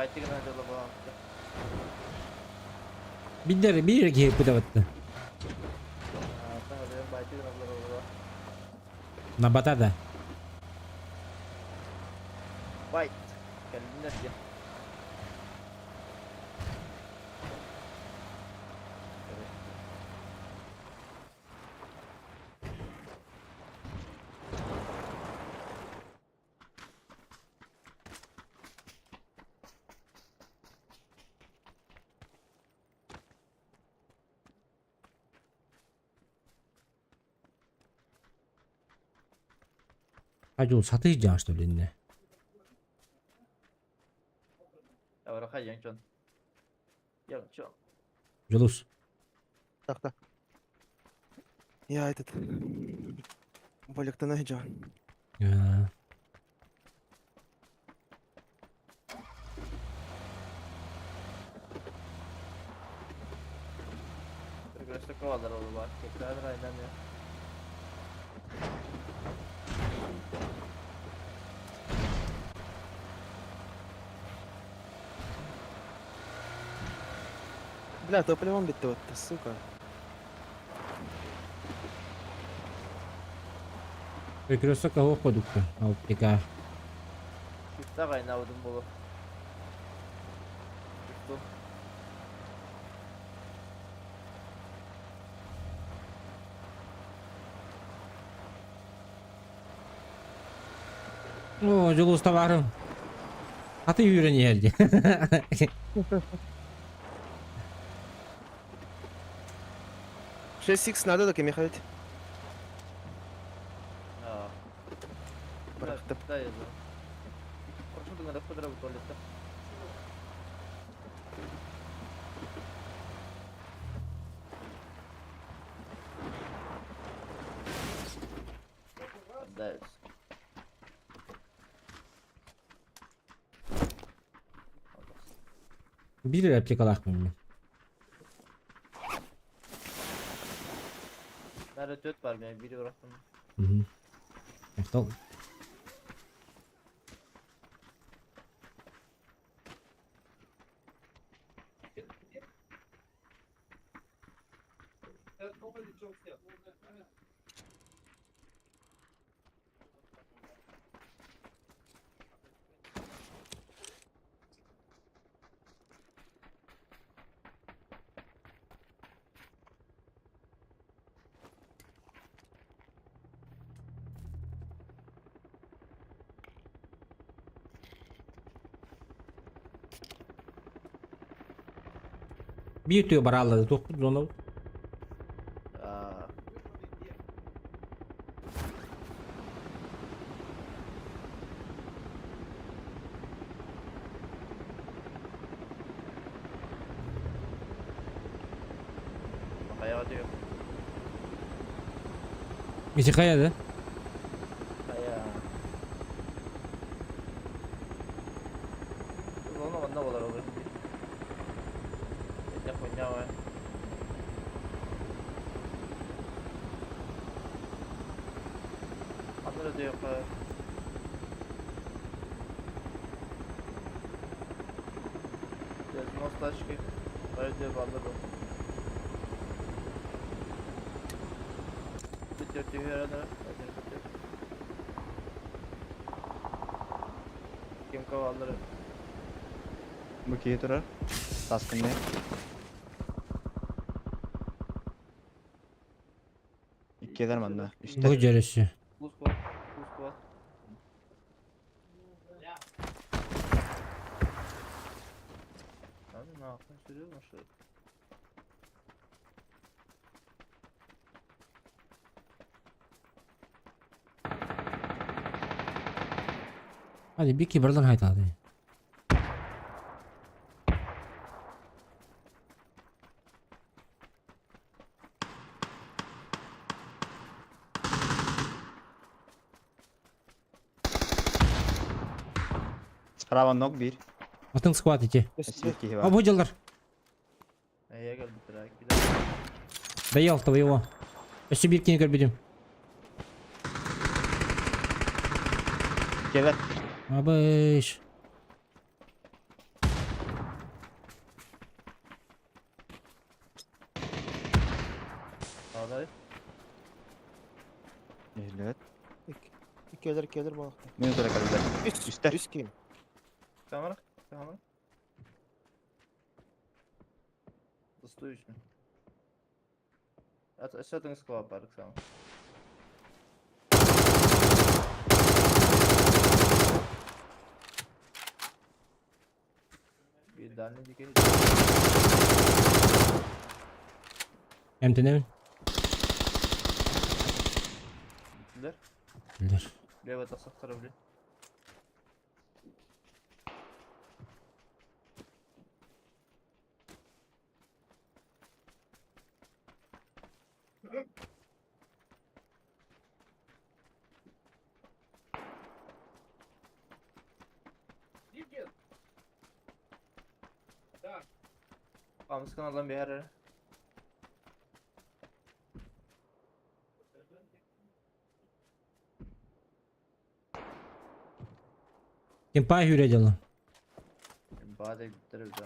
Байтигін жылы болған. Бидер бир ки пытаватты. На батада. Байт. Кәлдинер А жол саты жан что ли не? Жолус. Так, так. Я этот... Болектана жан. Перекресток олар бар. Tekrar aynen ya. Бля, топливом битти вот, сука. Перекресток кого ходукта. Аптека. Шифта кайнабыдым болу. Шифту. О, жолус товарым. А ты үйрен елди. 6х надо да кемеха ведь. А. Бырахтым. Да, язы. Тыңырап туалетта. Отдаются. Бир аптекалаах мен. Nerede төт бар мен biri bıraktım. Мгм. Махтал. Биир түйө барааллады туох зона. Аа. Kaya diyor. Ити кая да? Kaya. Зона манна болар olur. Это хуйня ва. Анны diyor ka. There's no тачки. Böyle ballı bu. Bitir diyor herhalde. Kim kavalları? Бу кие турар. Таскынны. Иккелер манна. Бу Үстер. жересі. Buz koy. Buz koy. Abi ne yaptın? Sürüyor mu şu? Hadi bir kibardan hayt hadi. Справа ног бир. Атын схват ити. Светки А бар. бу жылдар. Neye geldi bir daha? Доел твоего. Өссө бир кини көрбүтүм. Келер. Абыш. Ağday. Ehlet. Иккелер, иккелер балакта. Мен тура келдер. Үс, Үстер. үс ким. Камера. Камера. Достуешь. Aşağıdan squad var tamam. Bir tane dikey. Эмтенемин. Bittiler. Билер. Лево тасақтара біле. Амскан алан бэхэр. Кемпай хүрэ дела. Баада биттер бит.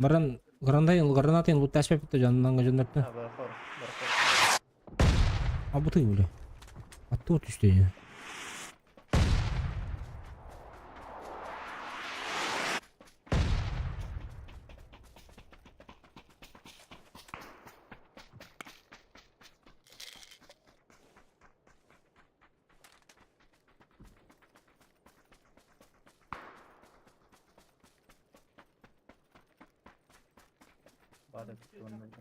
Баран гранатын гранатын луташ пепте жанынан жоннорто. Ha барахор, барахор. А бу ты бля. А тут түстө. Баада битти онун.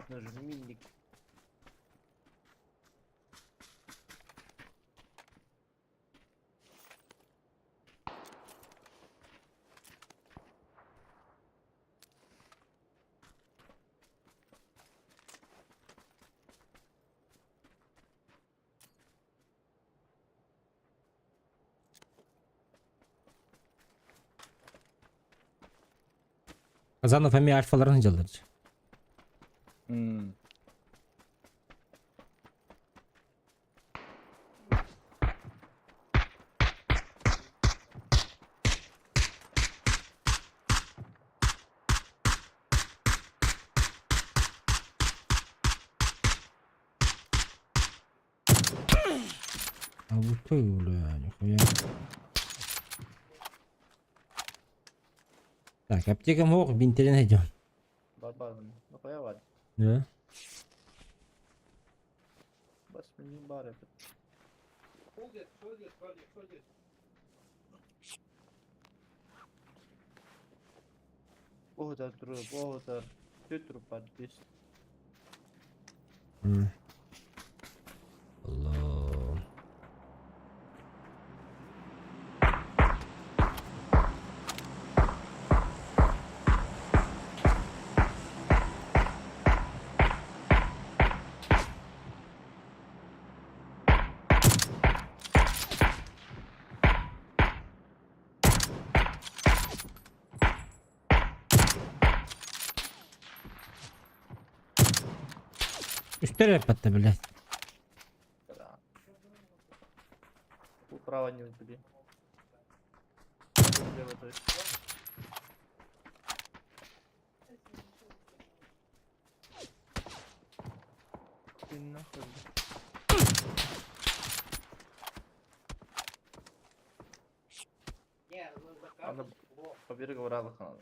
Минник нужен, минник. Казанов эмиэ альфаларын сылдьаллар. А вот ты, бля, нихуя. Так, аптека мог, бинтелен найдем. Бар-бар, нахуя вар? Да? Бас мне бар этот. Богдар, Петру подпис. Allah. Үстэр эппэтте, блядь. Да. Право не убили. Лево, то есть. Ты нахуй. Надо по берегу Урала надо.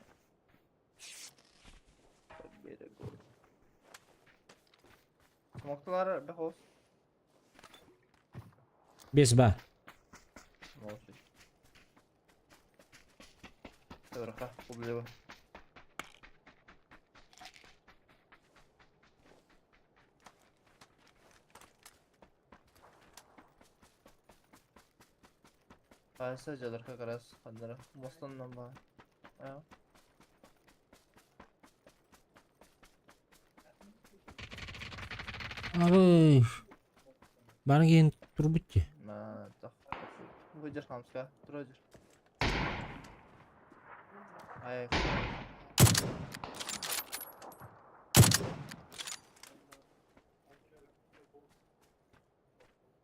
По берегу. Смокталар бехос. Без ба. Молчи. Добре, облево. Аса жадарка карас хандара. Мостан нама. А. Абы. Бары кейін турбутти. Ма, тах. Выйдешь хамска, тройдешь. Ай.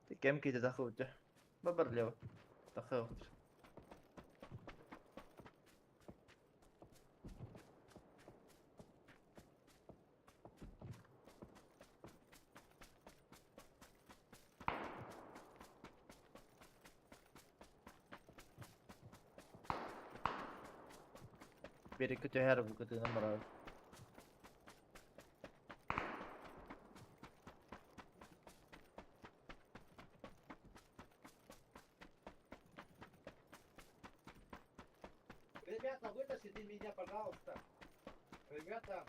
Ты кем киде дахы Бабар лево. Дахы. Берекке түһэр бу кытыынан барар. Ребята, вытащите меня, пожалуйста. Ребята.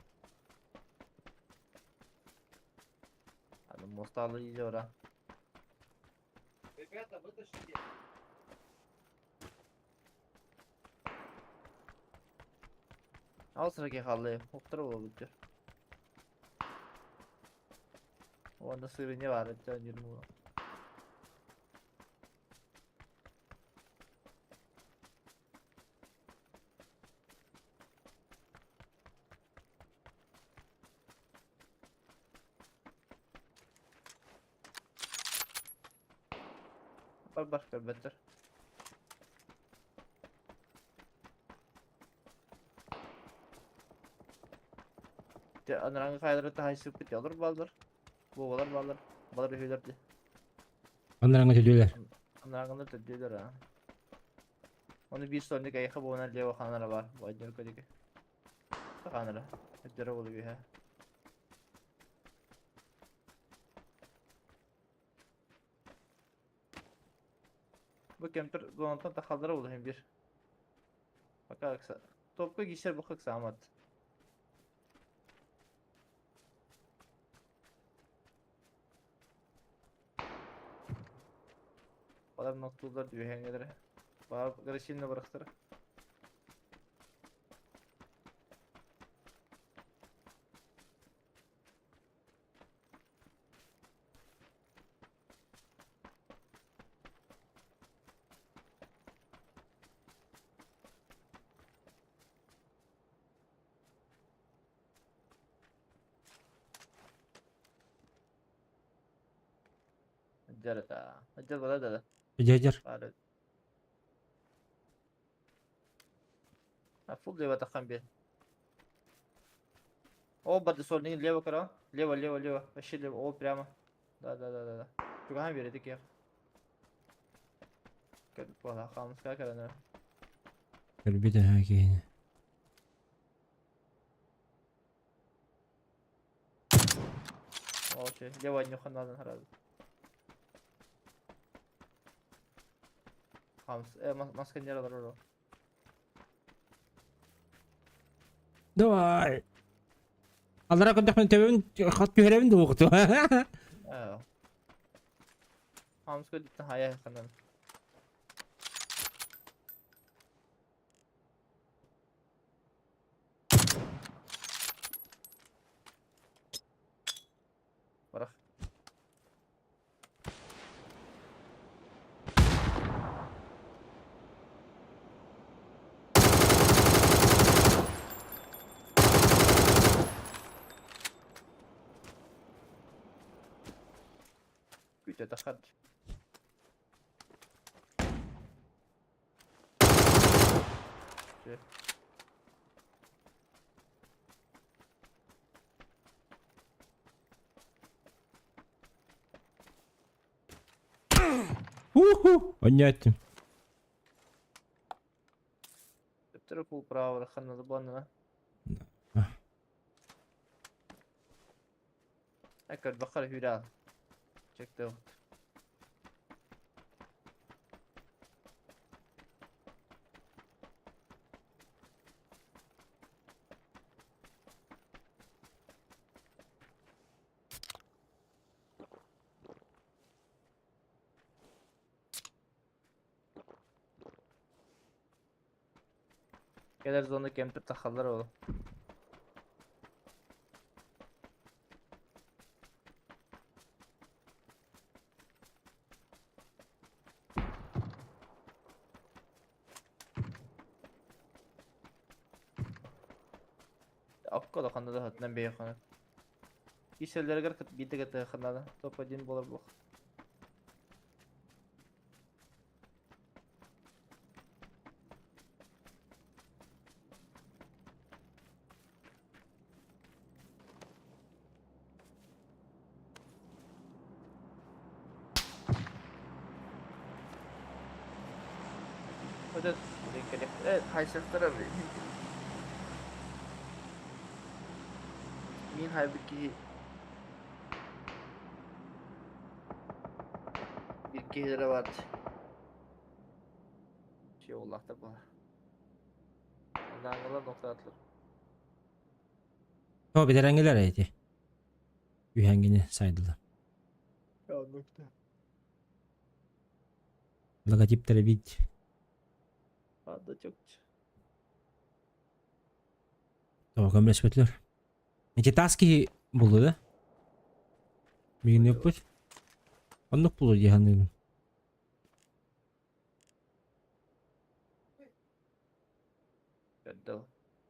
Аны мосталы идёра. Ребята, вытащите. Ал сыраке халлы, оқтыр болу бүтті. Онда сыры не бар, это не Бар бар көрбөттөр. Те анраңы кайдыры тахайсы бит ялыр балдар. Бу балар балдар. Балар өйлөрдү. Анраңы төдөлөр. Анраңы төдөлөр а. Оны бир сонник айха буна лево ханара бар. Ваднер көдүгө. Ханара. Өдөрө болу бу. Бу кемтер зонтан тахалдара болу hem бир. Бака акса. Топка гишер бу хак самат. Балар ноктууллар үөһээҥҥилэрэ. Баар агрессивно барахтара. Дядер. О, бардесольный лево кара. Лево, лево, лево. Вообще лево. О, прямо. Да, да, да, да, да. Чугаһан биэрэдик я. Хамска карана. Көрбүт аха киһини. Окей, лево однюха надо сразу. Хамс, маска не рада Давай. Аллара көрдөхпүнэ төбөбүн хат түһэрэбин да уоҕуту. Хамска диттен хая ханан. Барах. Күүтэ тахар. Уху! Онньоттум. Төптөрө кул право ханнады буанна. Экер бакар хүрә. Чекте. Кэлэр зона кемпер тахаллар ол. Акка да ханна да хатынан бэйэ хана. Киселлэригэр биирдэ кытта ханнада топ-1 буолар буох. Вот хайсахтара Мин хайбыт киһи бир киһилэрэ бар. Şey улаахтар була. Андааңылар ноктаатылар. О, бетереңгилер эти. Үһэнгини сайдылар. Нокта. Логотиптері бит. Ада чокчу. Тоҕо көмөлөспөтүлэр. Ити таас киһи булду да? Мигин өппүт. Оннук булу дии саныыбын. Көрдө.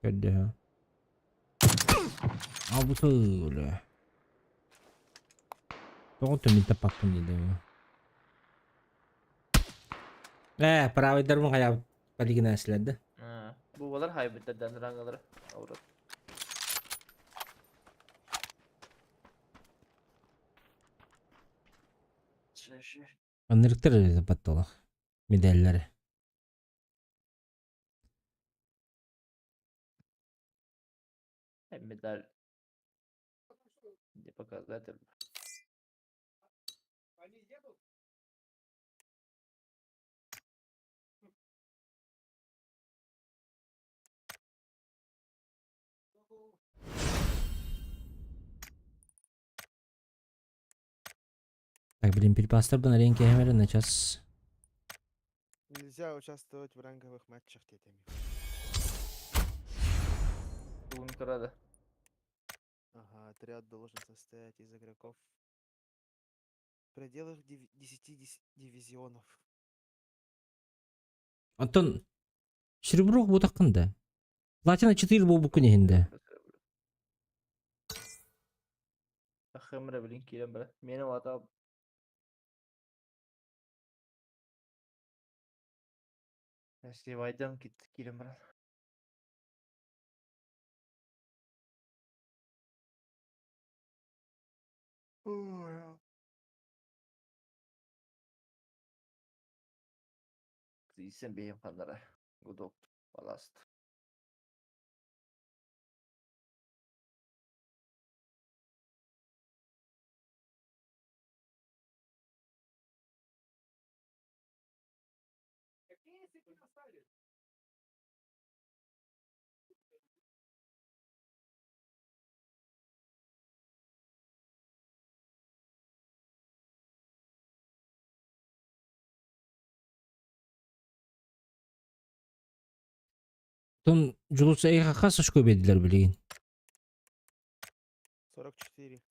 Көрдө. Албыты өлө. Тоҕо түмүн таппаппын диде. Э, правайдарбын хайаабыт полигинааслар да. Бу балар хайбыттардан рангалары. Аврат. Анырыктар батталах медаллары. Медаль. Не показатель. Так, блин, перепастар бы на ренке на час. Нельзя участвовать в ранговых матчах тетями. Тугун турады. Ага, отряд должен состоять из игроков в пределах 10 дивизионов. Антон, серебро буолбатаххын да. Платина 4 буолбуккун иһин да. Ахымра билин киирэн бара. Мені вата Сливайдан киирэн баран. Исен бейім қандара. Гудок. Баласт. Какие цифры остались? Антон Дьулус эйиэхэ хас очко биэрдилэр билигин? 44.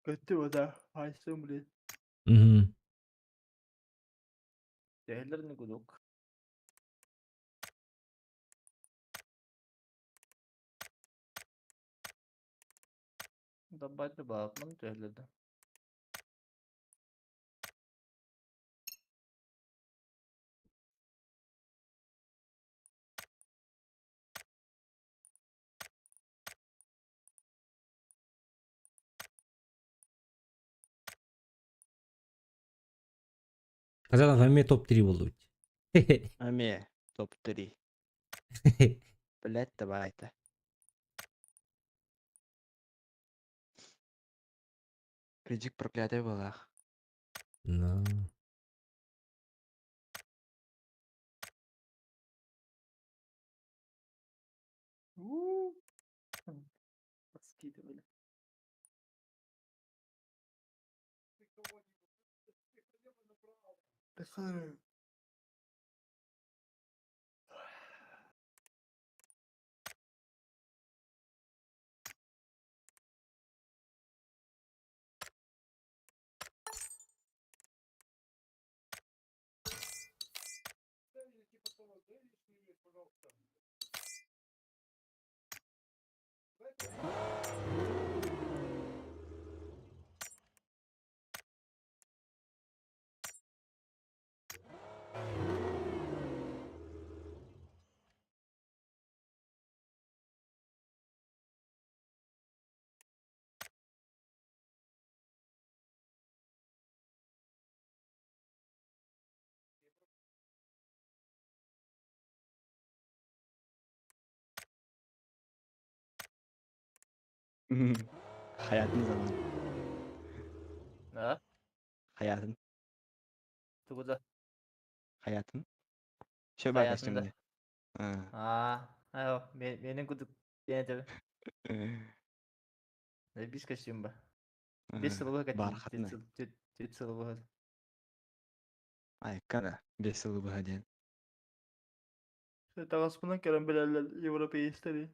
Көттü o da. Haysın блин. Değerlerini гудок. Добавить багман değerlerdi. Казахстан эмиэ топ-3 буоллубут. Эмиэ топ-3. Блять, давай это. Критик проклятый была. No. Подскидывали. Hayatın zaman. Ha? Hayatın. Тугуда. Hayatın. Şöyle bak Hayatında. şimdi. Ha. Аа, аа, менин кудук диэн Бис костюм ба. Бес сылы Бархатный. Түт сылы баха. Ай, кара. Бес сылы баха диэн. Таҕаспынан көрөн билэллэр европеистери.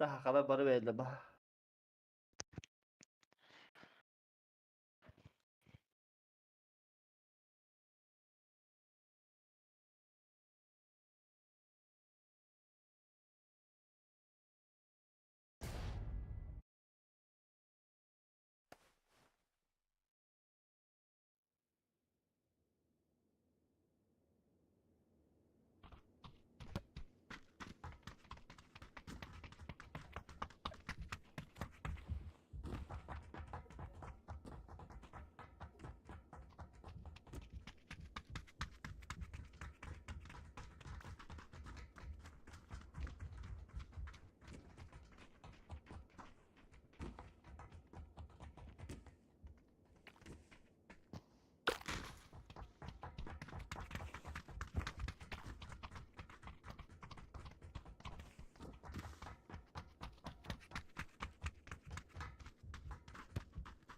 Таха бары бэллэ ба.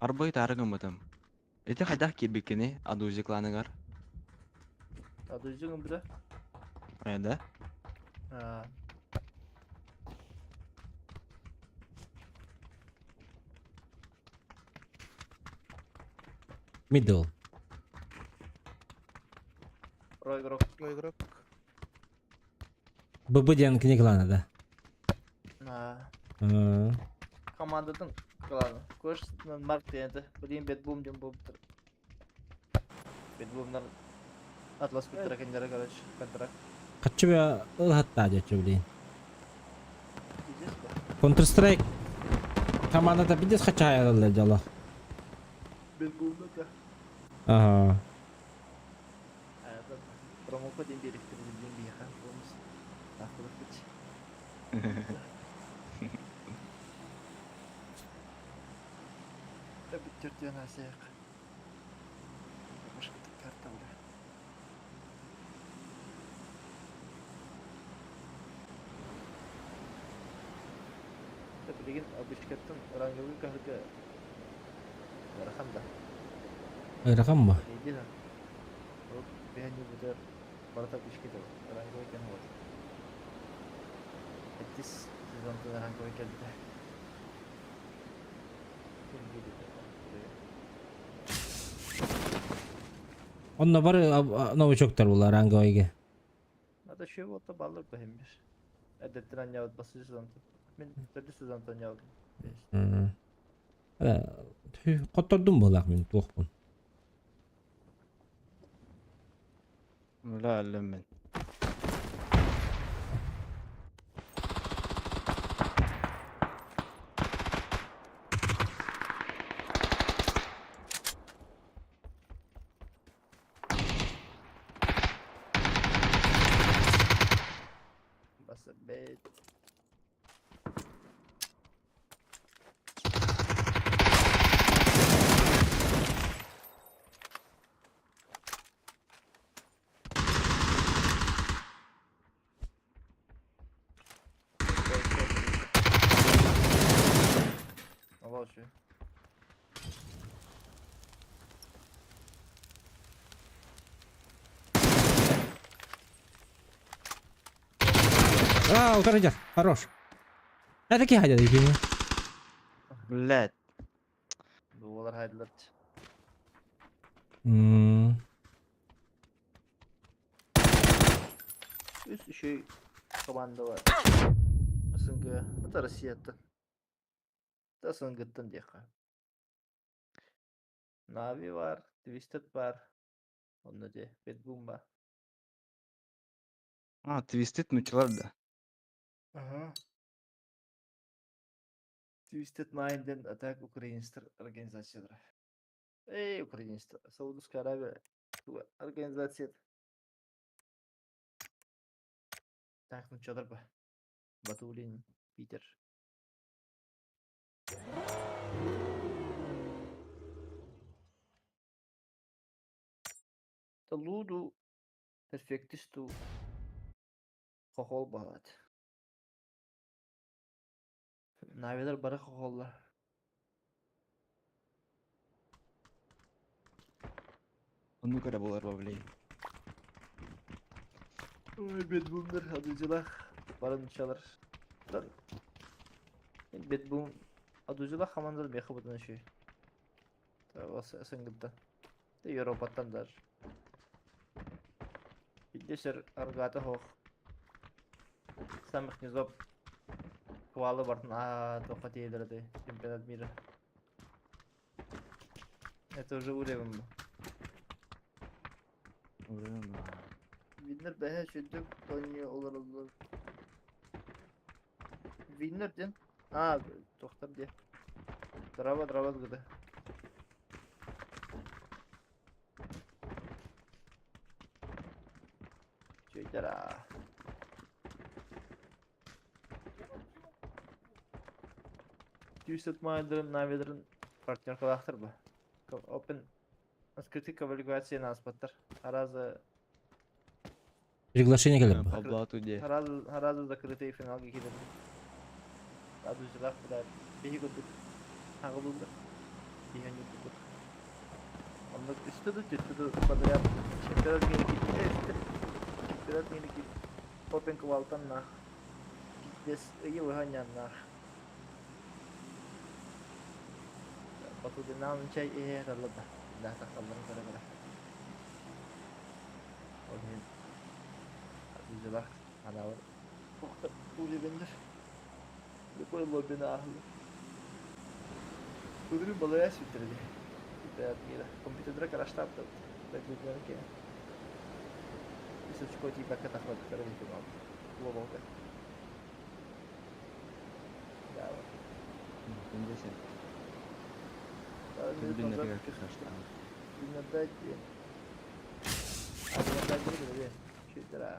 Арбай таары гыммытым. Ити хайдах киирбиккиний Адузи кланыгар? Адузи гыммыта? Э, да? Аа. Middle. Про игрок. Про игрок. ББ диэн кини клана да. Аа. Аа. Командатын кланы. Көш Марк диэн этэ. Билигин Бэтбум диэн буолбуттар. Бэтбумнар Атлас куттара кинилэрэ короче контракт. Хаччы бе ылхаттаа диэччи билигин. Counter Strike командата пиздец хачаайалалар дьоло. Бэтбумна да. Ага. Промокод диэн биэриэхтэрин билигин биһиэхэ бонус. Таахтыбыт. Бүттүрдүөн асыах. Башкытык карта бля. Билигин обычкаттан ранговый каһыга ыарахан да. Ыарахан ба? Иди да. Ол биһэн бутер барыта обычка да ранговый кэн вот. Эттис сезонтан ранговый кэлбитэ. Онно бары новичоктар була ранговыйга. Ата шөй болта баллар бэһиммир. Эдеттен анньаабыт басты сезонтан. Мин төрдүс сезонтан анньаабытым. Хоттордум буолаах мин туохпун. Бля, өллөм мин. Баса бэт. Молодцы. А, утарыдьар, хорош. Это киһи хайда дии Блядь. Дуолар хайдылар. Үс үчүгэй команда бар. СНГ, это Россияттан. Это СНГ-ттан диэххэ. Нави бар, Twisted бар. Онно дии, Бэтбум бар. А, Twisted нучалар да. Ага. Twisted Mind диэн атак украинецтэр организациялара. Эй, украинецтэр, Саудовская Аравия организация. Так, нучалар ба. Батулин, Питер. Луду перфектисту хохол балат. Навилар бары хохоллар. Оннук эрэ буолар ба, блин. Ой, бетбумнар, адузилах, бары нучалар. Бетбум, адузилах хамандар меха бутан шүй. СНГ-та. Европаттан даже. Билдесер аргата хох. Самых низов квалы бартын а тоқа тиедірді чемпионат мира. Это уже уровень был. Уровень. Виннер бэһэ сүрдүк тонньу олороллор. Виннер диэн? Аа, туохтар диэ. Драва драва гыда. Чүйтара. Twisted Mind'ın Navi'lerin партнер кылаахтар бу. Open открытый квалификацияны ааспаттар. Аразы Приглашение кэлэр бу. По блату де. Сразу, сразу закрытый финалга киирдим. Адузилах, блядь, биһи курдук. Хаҕы булда. Тиһэн курдук. Онно үстэ да түттэ да подряд чемпионат мира үстэ чемпионат мира Open квалтаннаах пиздец ыйы быһа анньаннаах. Батудинаан чай иһэ талла да да тахсалларын көрө-көрө. Ол иһин Абдуллах анаабар уливеннер любой лоббины ааһыллар. Бүгүн балая сүттерди. Чемпионат мира. Компьютердара краштаабыт. Бэддүннэр киһи. Үс очко тиийбэккэ тахсыбатахтара дии санаабыт. Глобалга. Да, вот. Күндүсэ. Пару минут Түрдүн назад этигэр краштаабыт. Виноград диэн. А виноград диэн Чүйтэрэ.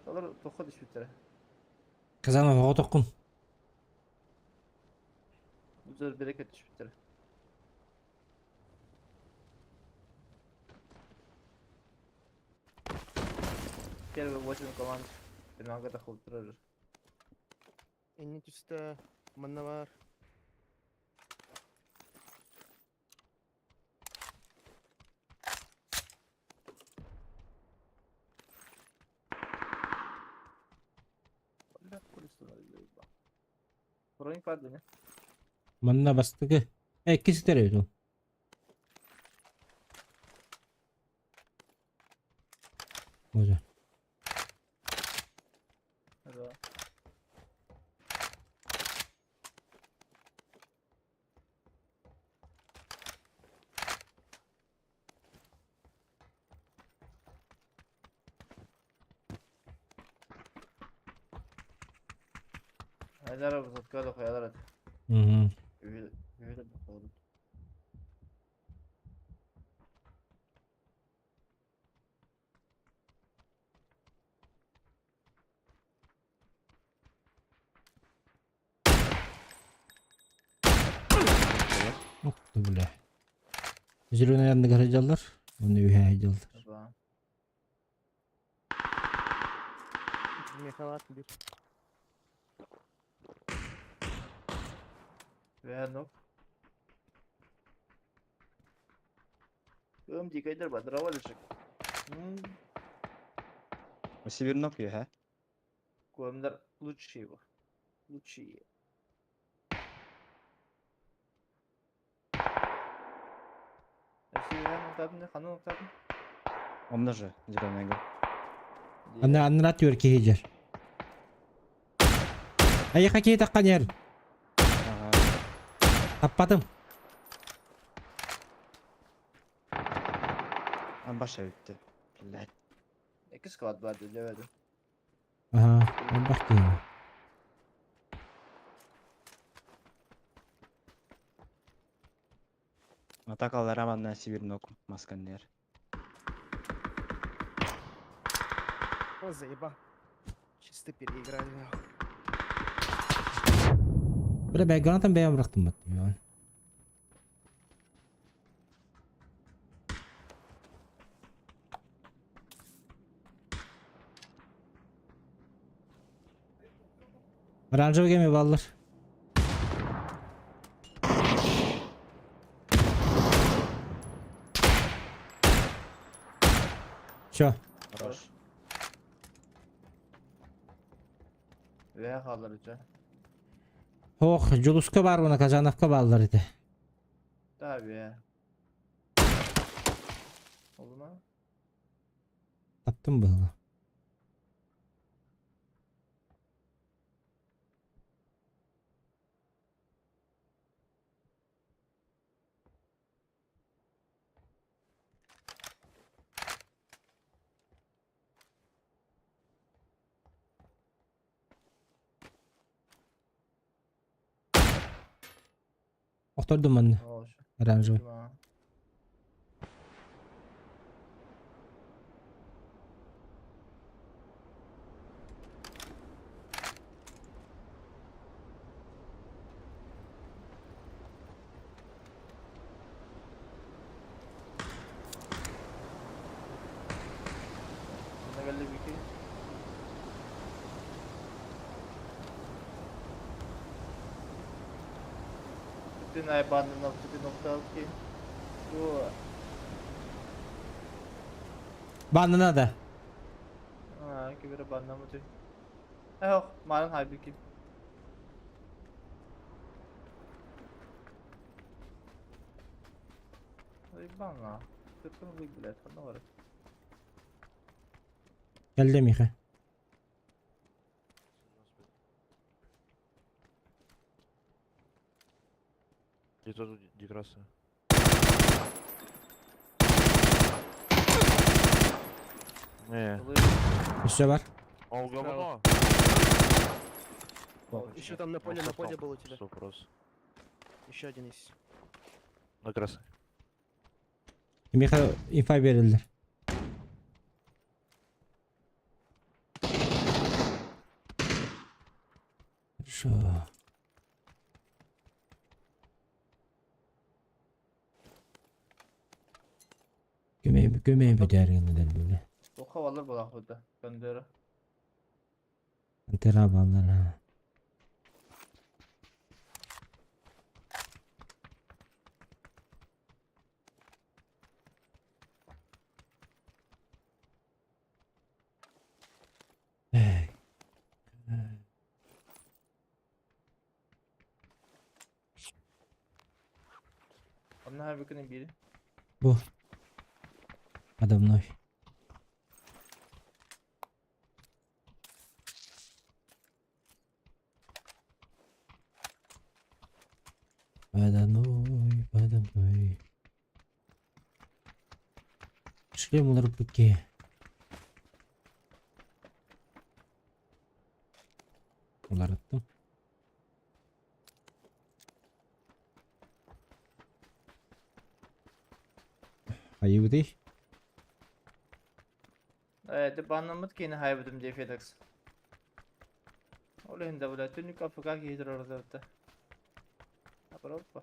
Олор туохха түспүттэрэ? Казанов оҕотоххун. Бу берекет түспүттэрэ. Первый восемь команд финалга тахылтырар. Инни түстэ манна бар. Бля, Бронь падали. Манна бастакы. Икки ситэр эбит ол. Боже. Да. Айдара высотка хуялар. Угу. Үһү болду. Ух ты, бля. Зеленый анныгар дьаллар. Оны үһэ дьаллар. Да. Мехалат бир. Ве нок. Кым дикайдер бадрава лишек. Севернок үһэ. Көмдер лучшие его. Лучшие. Ханын октадын? Онно же зеленый Анна аннара түөр киһи дьэр. Айыха киһи таххан ер. Ага. Таппатым. Баша бүттү. Блядь. Эки склад бар диye Аха, элбэх киһи. Атакалара манна севернок масканнер. О, заеба. Чисто переиграли нахуй. Бля, бә гранатам бәйәм бырахтым бат. Оранжевый кеме баллар. Все. Хорош. Ве халар үчө. Ох, Жулуска бар уна Казановка баллар ити. Tabii. Oldu mu? Таптым было. Охтордум манна. Olsun. Оранжевый. Tamam. Ne geldi bir ki? Ты наебанный, ты нокталки. Баннана да. Аа, кибere баннамыты. Эх, марын хайбики. Ебана. Ты вы, блядь, одно говорит. Кэллэ Миха. Где тут где красная? Не. Еще бар. Он в говно. Еще там на поле, на поле был у тебя. Вопрос. Еще один есть. На красный. Миха инфа берилдер. Хорошо. Көмей көмей бөтәргән дәл Тоха алыр була худа. Бандера. Антера баллар. Эй. Онна хайбикini biri. Бу. Подо мной. Подо мной, подо мной. Шлем уларбыки. Уларыттым. Айыбыды. Э, баннамыт кини хайбытым дии Федекс. Ол иһин да бля, түнүк АФК киһи турар Апропа.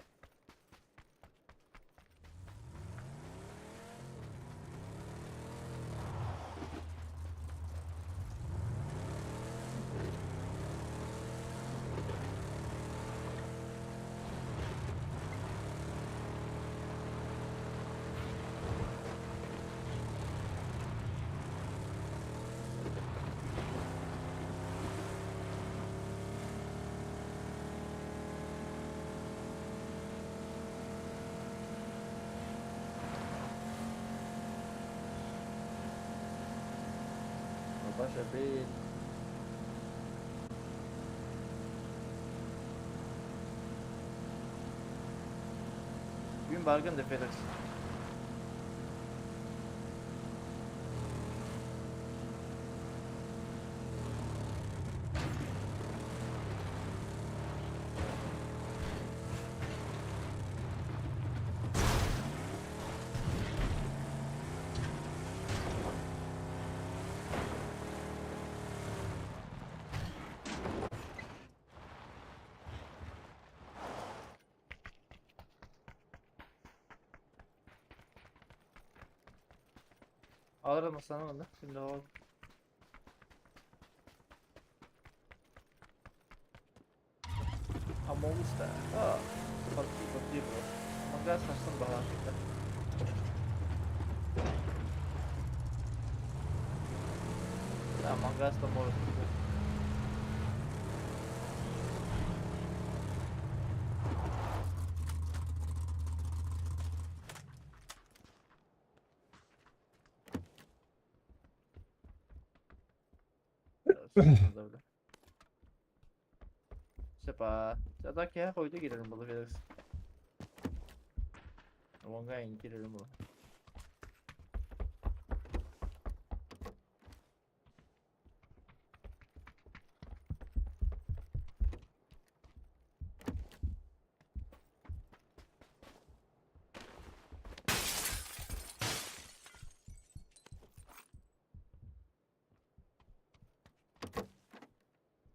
Паша, блин. Gün bargın da Felix. Alırım sana onu. Şimdi o. Among Us da. Aa. PUBG PUBG bu. Among Us saçtan bağlantı. Among Us da mor. Sepa. Zaten ki koydu girelim bunu Felix. Among Us girelim bunu.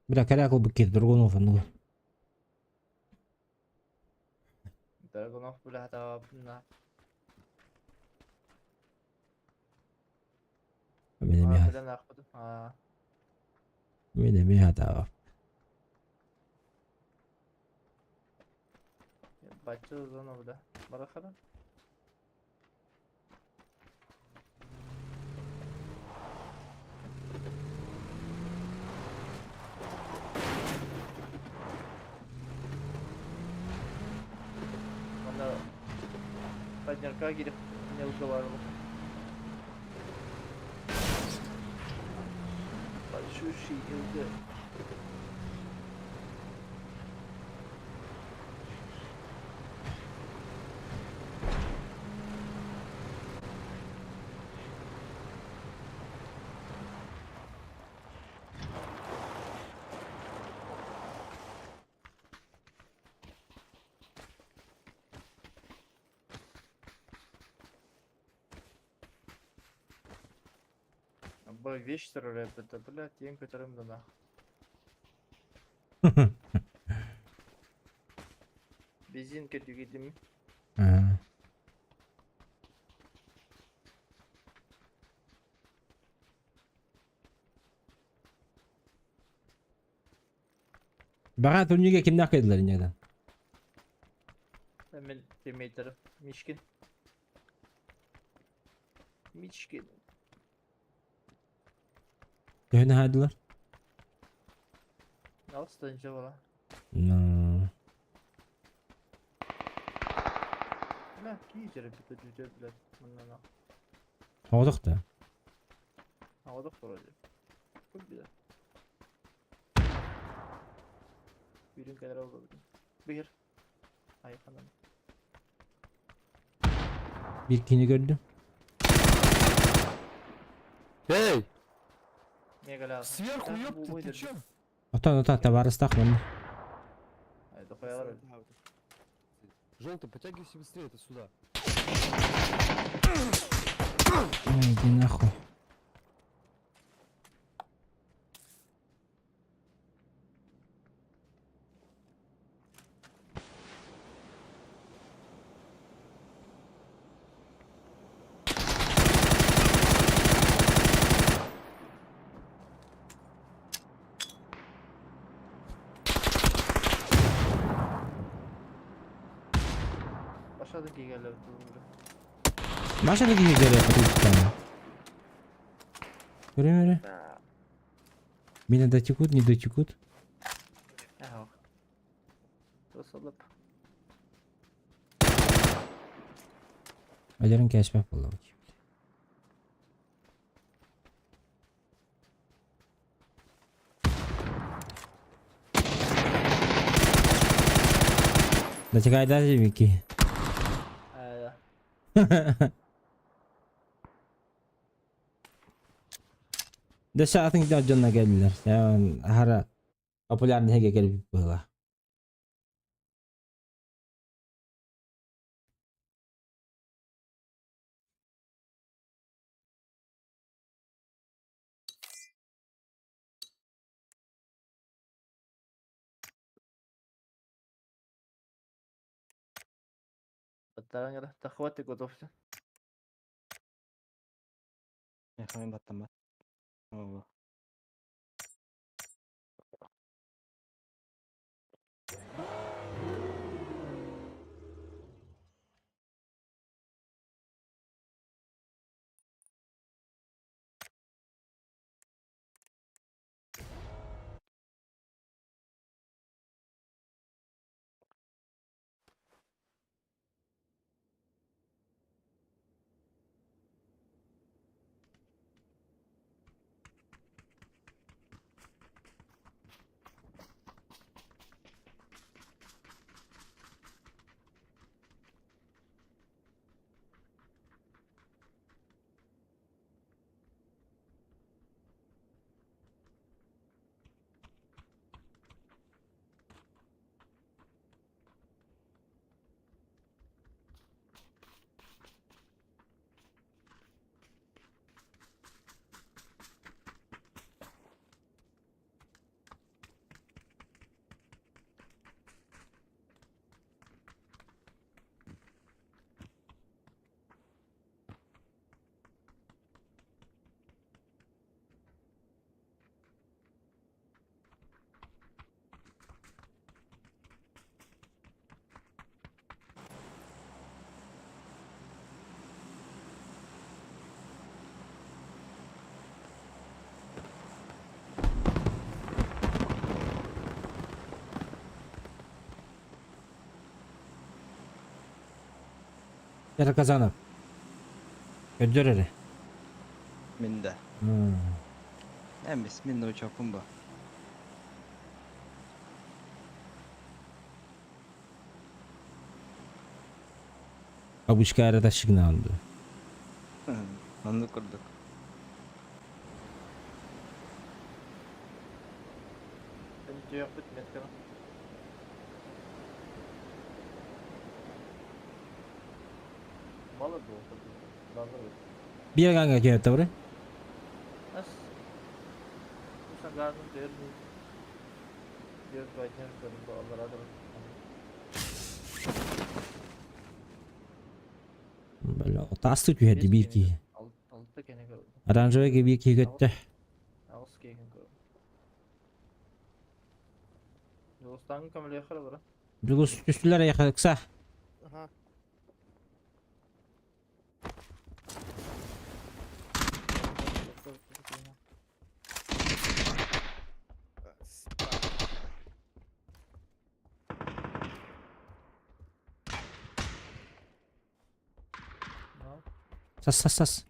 Бля, коряк быкет, Драгунов, ну. Dragunov бля да на. Мені А, мега. бля нахуй. А. Мені мега та. Бачча зона бля. Барахара. Она поднярка гирев не уговаривал. Большущий ЛД. Б вещь рэп, это, блядь, тем, которым да нах. Бензин кәтүгедім. Ага. Бага турниге кимнәк кайдылар инде? Мен тиммейтерім. Мишкин. Мишкин. Төһөнө хайдылар? Алыстан бала. Ну. Бля, киджер бит дүтө, блядь. Мыннан ақ. Тоғдық та. Ağdıq вроде. Көп бile. Бирин кәдер oldu бит. Бир. Ай, ханам. Bir kini gördüm. Эй! Мегаля. Сверху, ёпта, ты чё? Отан отан табарыстақ мында. Ай, дохуялар. Желтый, подтягивайся быстрее, это сюда. Ай, иди нахуй. Башадын кийгәләр бу. Машина киге келе подключена. Көрөм Меня дотекут, не дотекут. Ага. Тосылып. Алерин кәшпәк булды. Дотекай даже Вики. Ая. Да саатын жонна келдилер. Хара популярный хеге келип была. Баттаран тахваты готовься. Мехамен баттама. Ого. Тарказанов. Көрдөр эрэ. Мин да. Эмис мин новичокпун бу. Бабушка эрэ ташыгнаан дуу. Оннук курдук. Өнтүөхпүт метканы. Мало было, должно быть. Биир ганга киһи бары. Ас. Санганым дерни. Дер байтер көрүн балалар. Бля, таасты түһэрди биир киһи. Алты кene көрдüm. Оранжевый биир киһи көттө. Ағыс кейген көрдüm. Жолстан көмөлөйхөр бара. Дьулус түстүлэр эйиэхэ ыкса. Ага. Сас сас сас.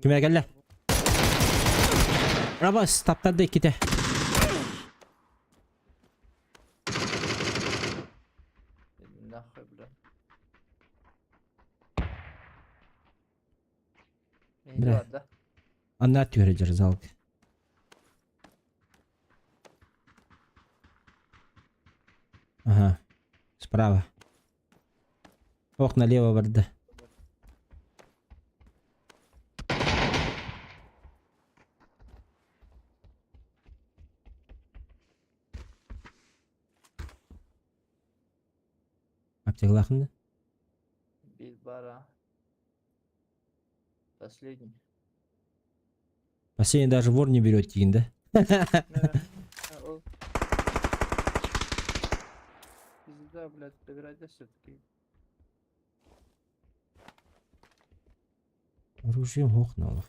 Кимэ кэллэ? Рабас таптарды иккитэ. Нахуй, бля. Бля. Анна түһэрэ дьар залга. Ага. Справа. Ох, налево барда. Аптекалаахын да? Бильбара. Последний. Последний даже вор не берет тиин, да? Пизда, блядь, превратился все-таки. Оружием хохнуло.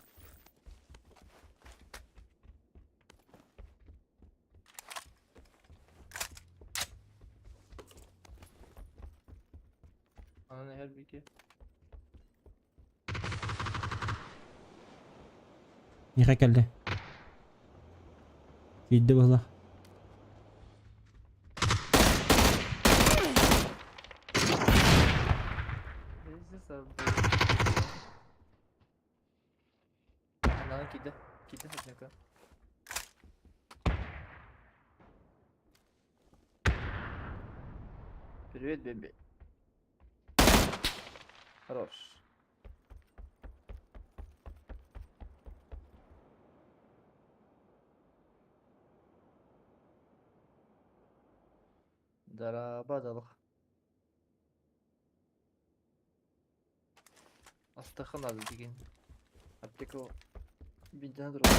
Анан эһэр бики. Миэхэ кэллэ. Киирдэ быһыылаах. Анан киирдэ. Киирдэ сатньыка. Привет, беби. Хорош. Дарабадалых. Астахан надо деген. Аптека бензин турар.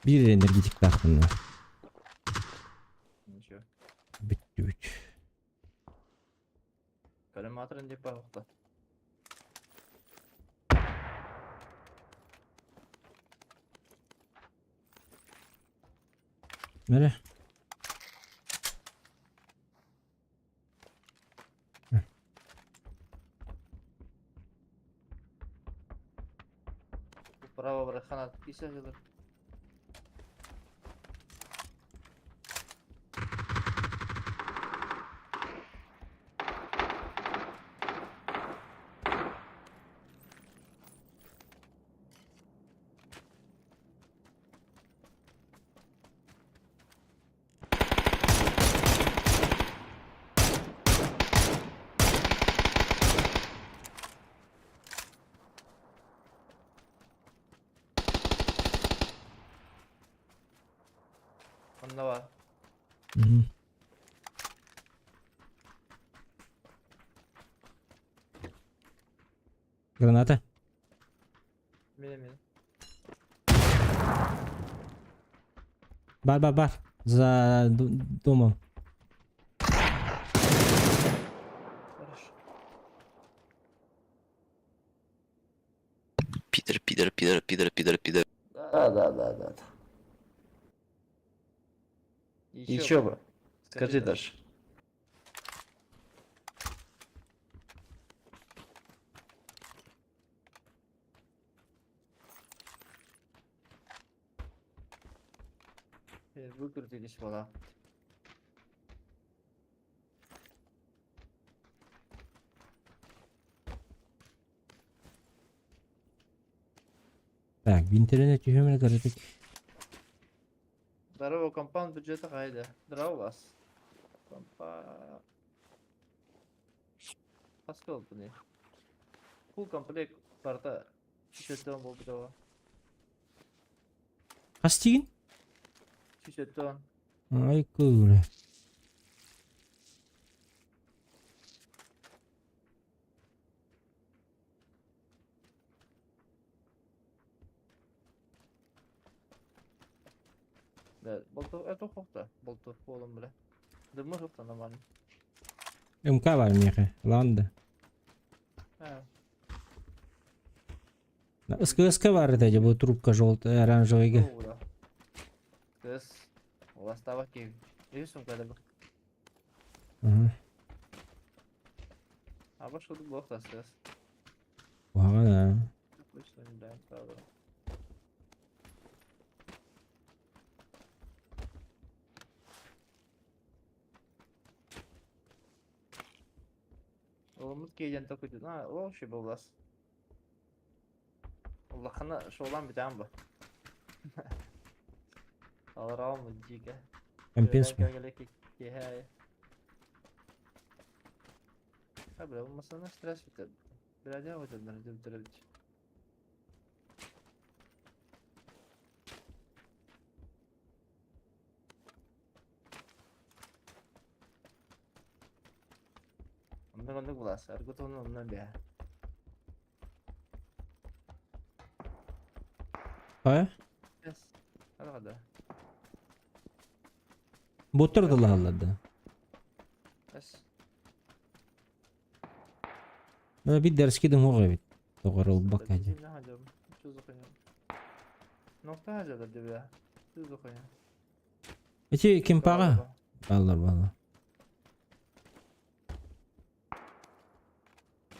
Биир энергетиктаахпын. Ничего. Бүттүбүт. Коллиматорын деп барықта. Мэрэ. Право брахана кисе жылыр. Онно бар. Мгм. Граната. Мine мine. Бар, бар, бар. За домом. Пидор, пидор, пидор, пидор, пидор. Да, да, да, да. Еще бы. Скажи даже. Выкрутились вода. Так, интернет түһүмэр көрөтүк. Здорово, компан бюджета хайда. Здорово вас. Компа... Хаскал бұны. Full комплект барда. 370 болды да. Хас тиин? 370. Ай кыылы. Да, болту это хохта. Болту полом, бля. Да мы хохта нормально. МК бар миэхэ. Ланда. А, СКСК бар это бу трубка желтая, оранжевыйга. ну, да. СКС. У вас табаки. И сумка да. Ага. А башка тут блок СКС. Куһаҕан аа. Точно не даем, правда. Оломут кейден такой, на, вообще был вас. Улахана шолан битәм бу. Алрам диге. Компенс ми? Бля, бу масана стресс битә. Бля, өтә, бля, бит. Онда онда булас, аргут оны оннан бә. А? Yes. Hadi hadi. Боттар да лаалларда. Yes. Бит дәрскидин хоҕа эбит. Тоҕор ылбакка дьэ. Нокта хажа да бя. Түз хуйня. Эти кимпаҕа? Баллар баллар.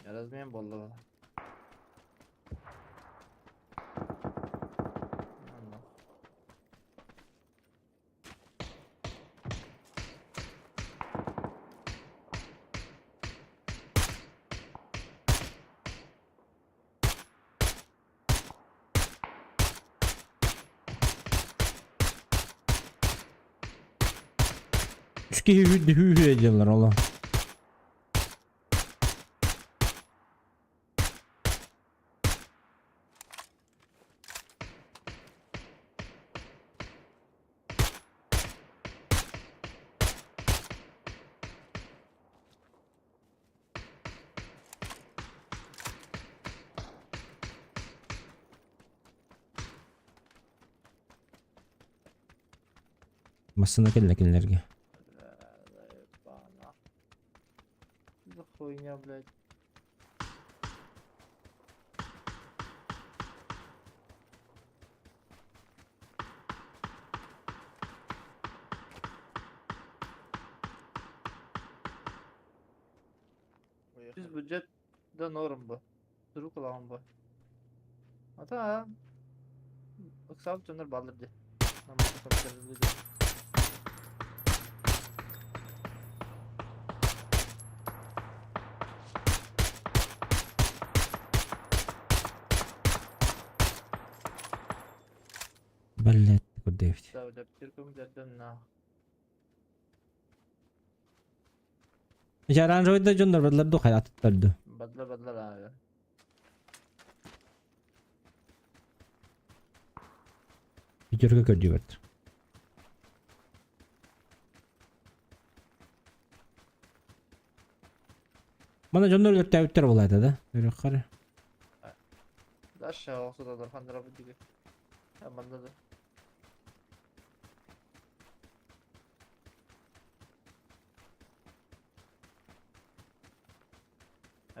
Размен болду. Үскэ hүү hүү диэллэр ола. Массына кэллэ кинилэргэ. Бана. За хуйня, блядь. Biz бюджет да норм бу. Дурук алаган бу. Ата Ыксап жонор балдыр ди. Блять, куда Да, деп тиркüm дерден на. Дьэ оранжевый дьоннор бадлар ду хайа аттарду. Бадла бадла ла. Пятерка көрдүбэт. Мана дьоннор өлөртөөбүттэр буолаата да. Өрөххөр. Дальше осуда хандра бу диге. Манда да.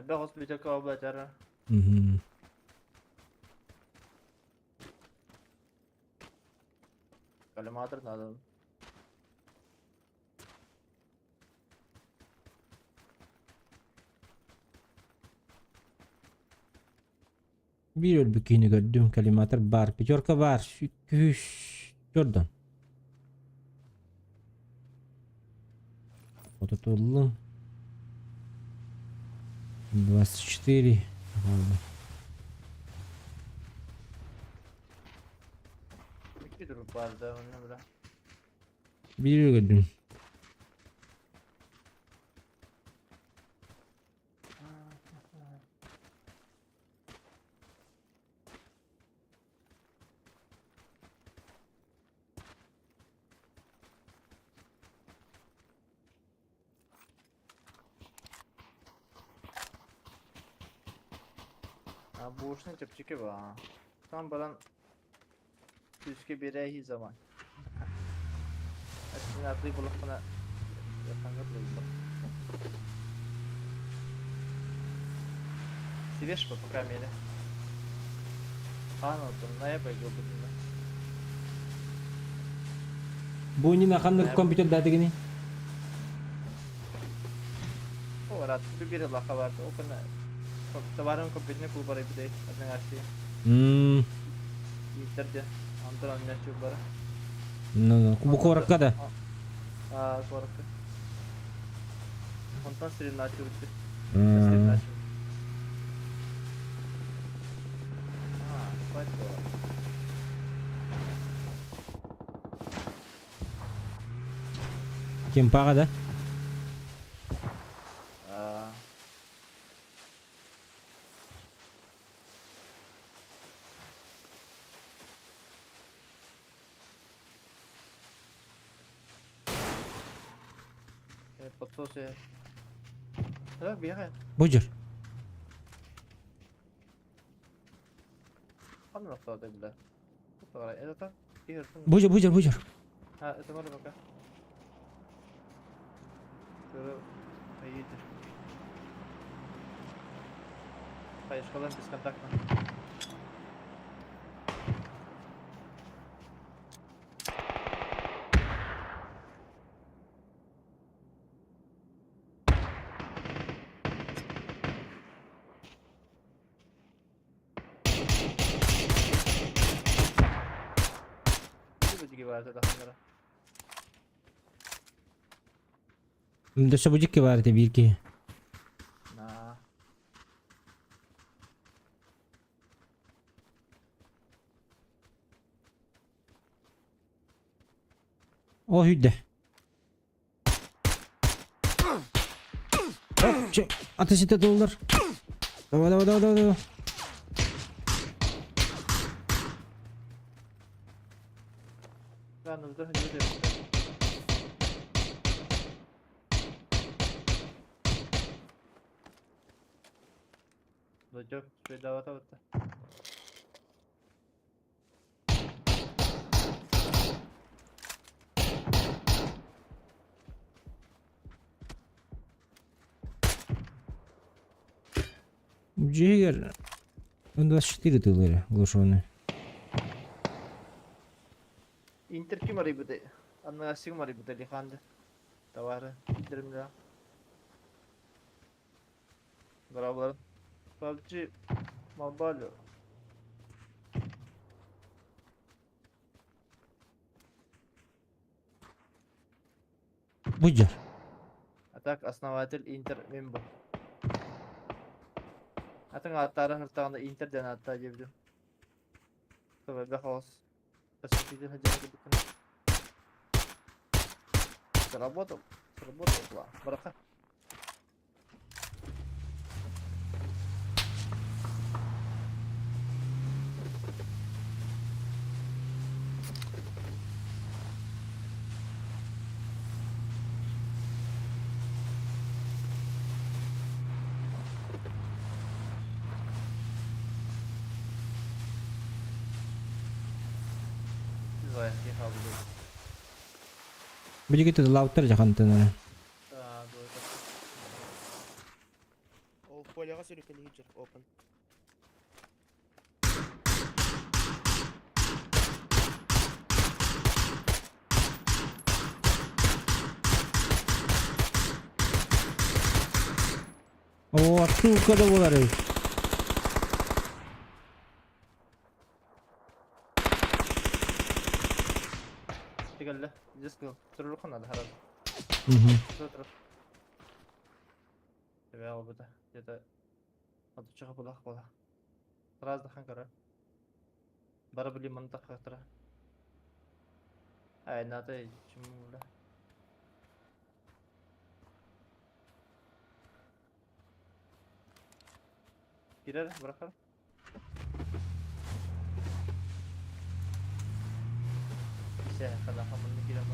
Әбә госпиталь кабы бәтәр. Мгм. Коллиматор надо. Биир өлбүт киһини көрдүм, коллиматор баар, пятерка баар, күһүс Jordan. Отутуллум. 24. Ладно. Икки турук баар да, онно бля. Биир көрдүм. А бушный чэпчэки ба. Там баран күүскэ биэрээһии заман. Эстин ардыы булахпына яханга булбат. Свеж по пока мере. А, ну там на я пойду буду. Бу иннинэ ханнык компьютердаатыгыный? О, рад бир лаха бар. Окна товарым компьютерный клуб бар эбидей. Одна Мм, Интерде. Антон аннячу бар. ну, бу куоракка да. А, куоракка. Онтон стрельначу битти. М. Стрельначу. А, хватит. Кемпаҕа да? А. Подсосы. Да, бегай. Будьер. Будьер, будьер, будьер. А, это можно пока. Поедешь. Поехала бесконтактно. Дөссө будикки баар этэ биир киһи. О, хүдде. Ateş ete doldur. Давай, давай, давай, давай, давай. Джиггер. 24 тылыры глушеный. Интер ким арыйбыты? Анныга сигм арыйбыты лиханды. Товары. Интеримде. Браво. PUBG Mobile. Будьер. А так основатель Интер Мимбо. Атын аттары хыртағында Интер ден атта дебдім. Хаос. Сработал. Сработал план. Браха. Будигит лауттар жахантын. Ол поляға сүрекелі жүр, open. О, сука да буолар. Тигелле. Здесь был. Туруруха надо, хараз. Мгм. Тур. Тебя обыта. Где-то Отучаға булах була. Раз дахан кара. Бара били мантах хатра. Ай, надо чему бля. Кирер, брахар. Все, хана хамын кирер.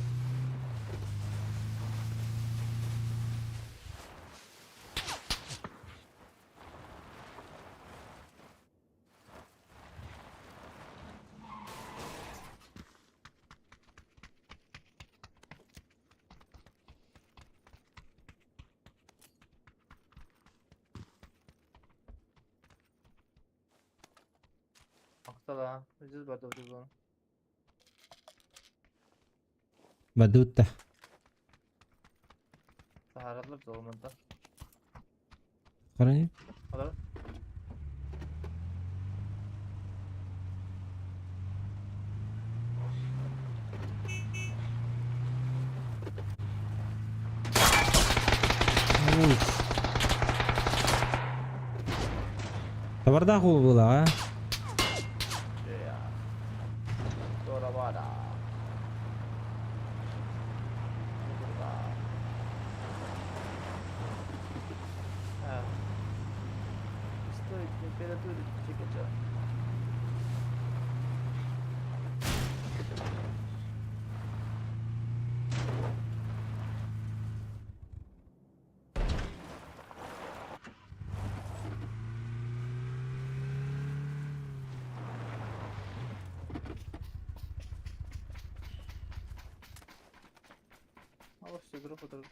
Мактала, здесь барды в зону. Бадутта. Сахарадлар золманта. Қараны. Алар. Табардах ол была, а? Стой, температура чекача. А все, группа тоже.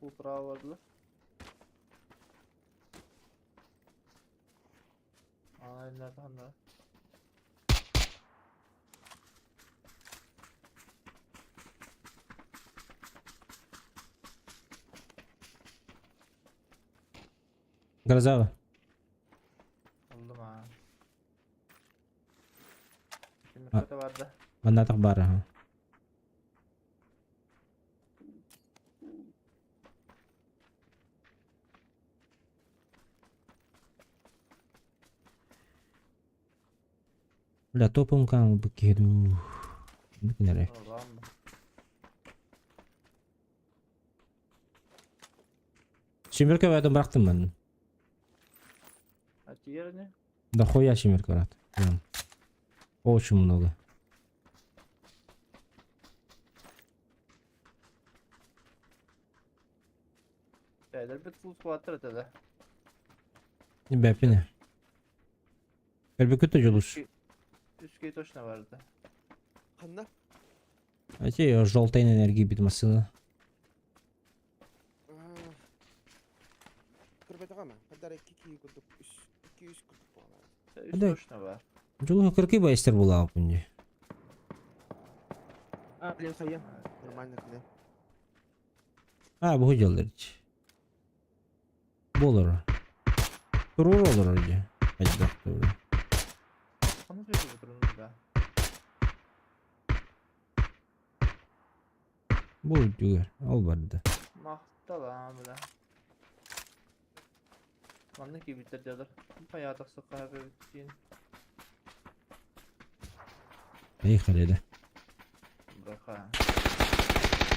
Управа vardı. Aynen tamam. Грозава. Oldum ha. Şimdi Ha. kötü vardı. Маннатах бар, ага. Бля, топом кам быкеду. Нүкнере. Allah'ım. Семерка в этом брахтым мен. А тиерне? Да хуя семерка, брат. Прям. Очень много. Beyler bir full squattır ötede. Не бәпине. Әлбәкөтө жолуш. Üskü'yü toşuna vardı. Ханна? А те желтая энергия бит машина. Көрбөтөҕө Хаддар икки кии курдук үс икки үс курдук буолар. Үс Да. toşuna var. Жолу кыркы байстер була пунди. А, блин, хайа. Нормально киле. А, бу жалдыр. Болор. Турур олор же. Айдак турур. Onu söylüyor bu durumda. Бу жүгер. Ол барды. Махтала бля. Манны кибиттер дядыр. Bayağı da sokağa bir Поехали, да. Браха.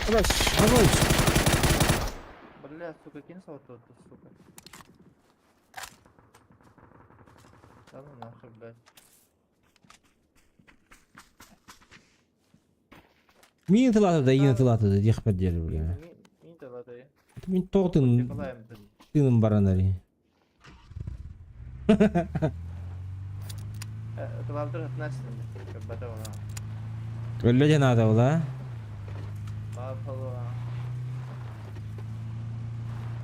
Давай, давай. Бля, сука, кинь салату, сука. Да ну нахуй, блядь. Мин тылаты да, ин тылаты да, дих поддерживали, бля. Мин тылаты. Это мин тоғытын тыным баранари. Тылавдыр атнасın. Кабата она. Өллө надо була. Бабала.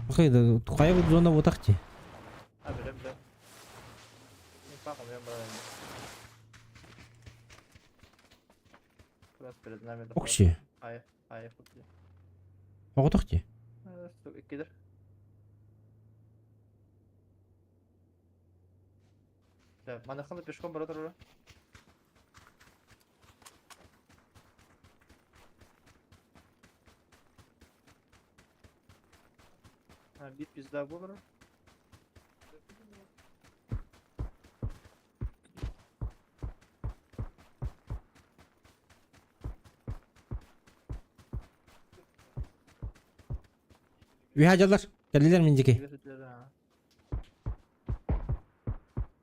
Хайда, кая бу зона бутакчы. А, билем, билем. Мен пахом, я брал. Раз перед нами. Окси. Ай, ай, хуй. Оҕотох дии. Иккидер. Манаханы пешком бара турара. Бит пизда буолара. Үһэ дьаллар. Кэллилэр мин дики.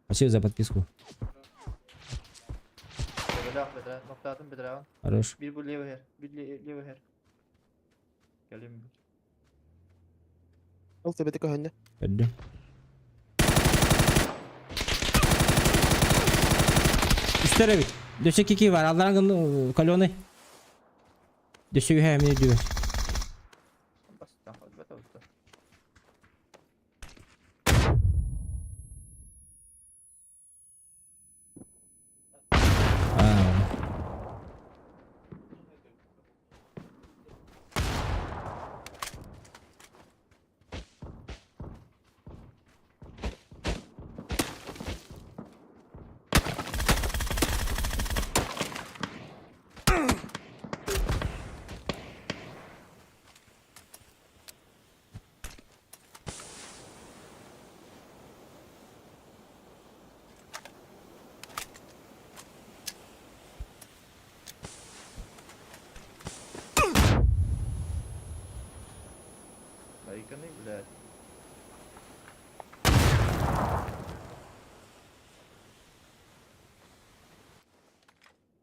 Спасибо за подписку. Хорош. Bir bu левый хер. Bir левый хер. Кэлим. Ол төбөтө көһүннэ. Көрдүм. Үстэр эбит. Дөссө кики бар. Алларан каленый. Дөссө үһэ эмиэ дүөс. Бастан холбата утта. Байканы, блядь.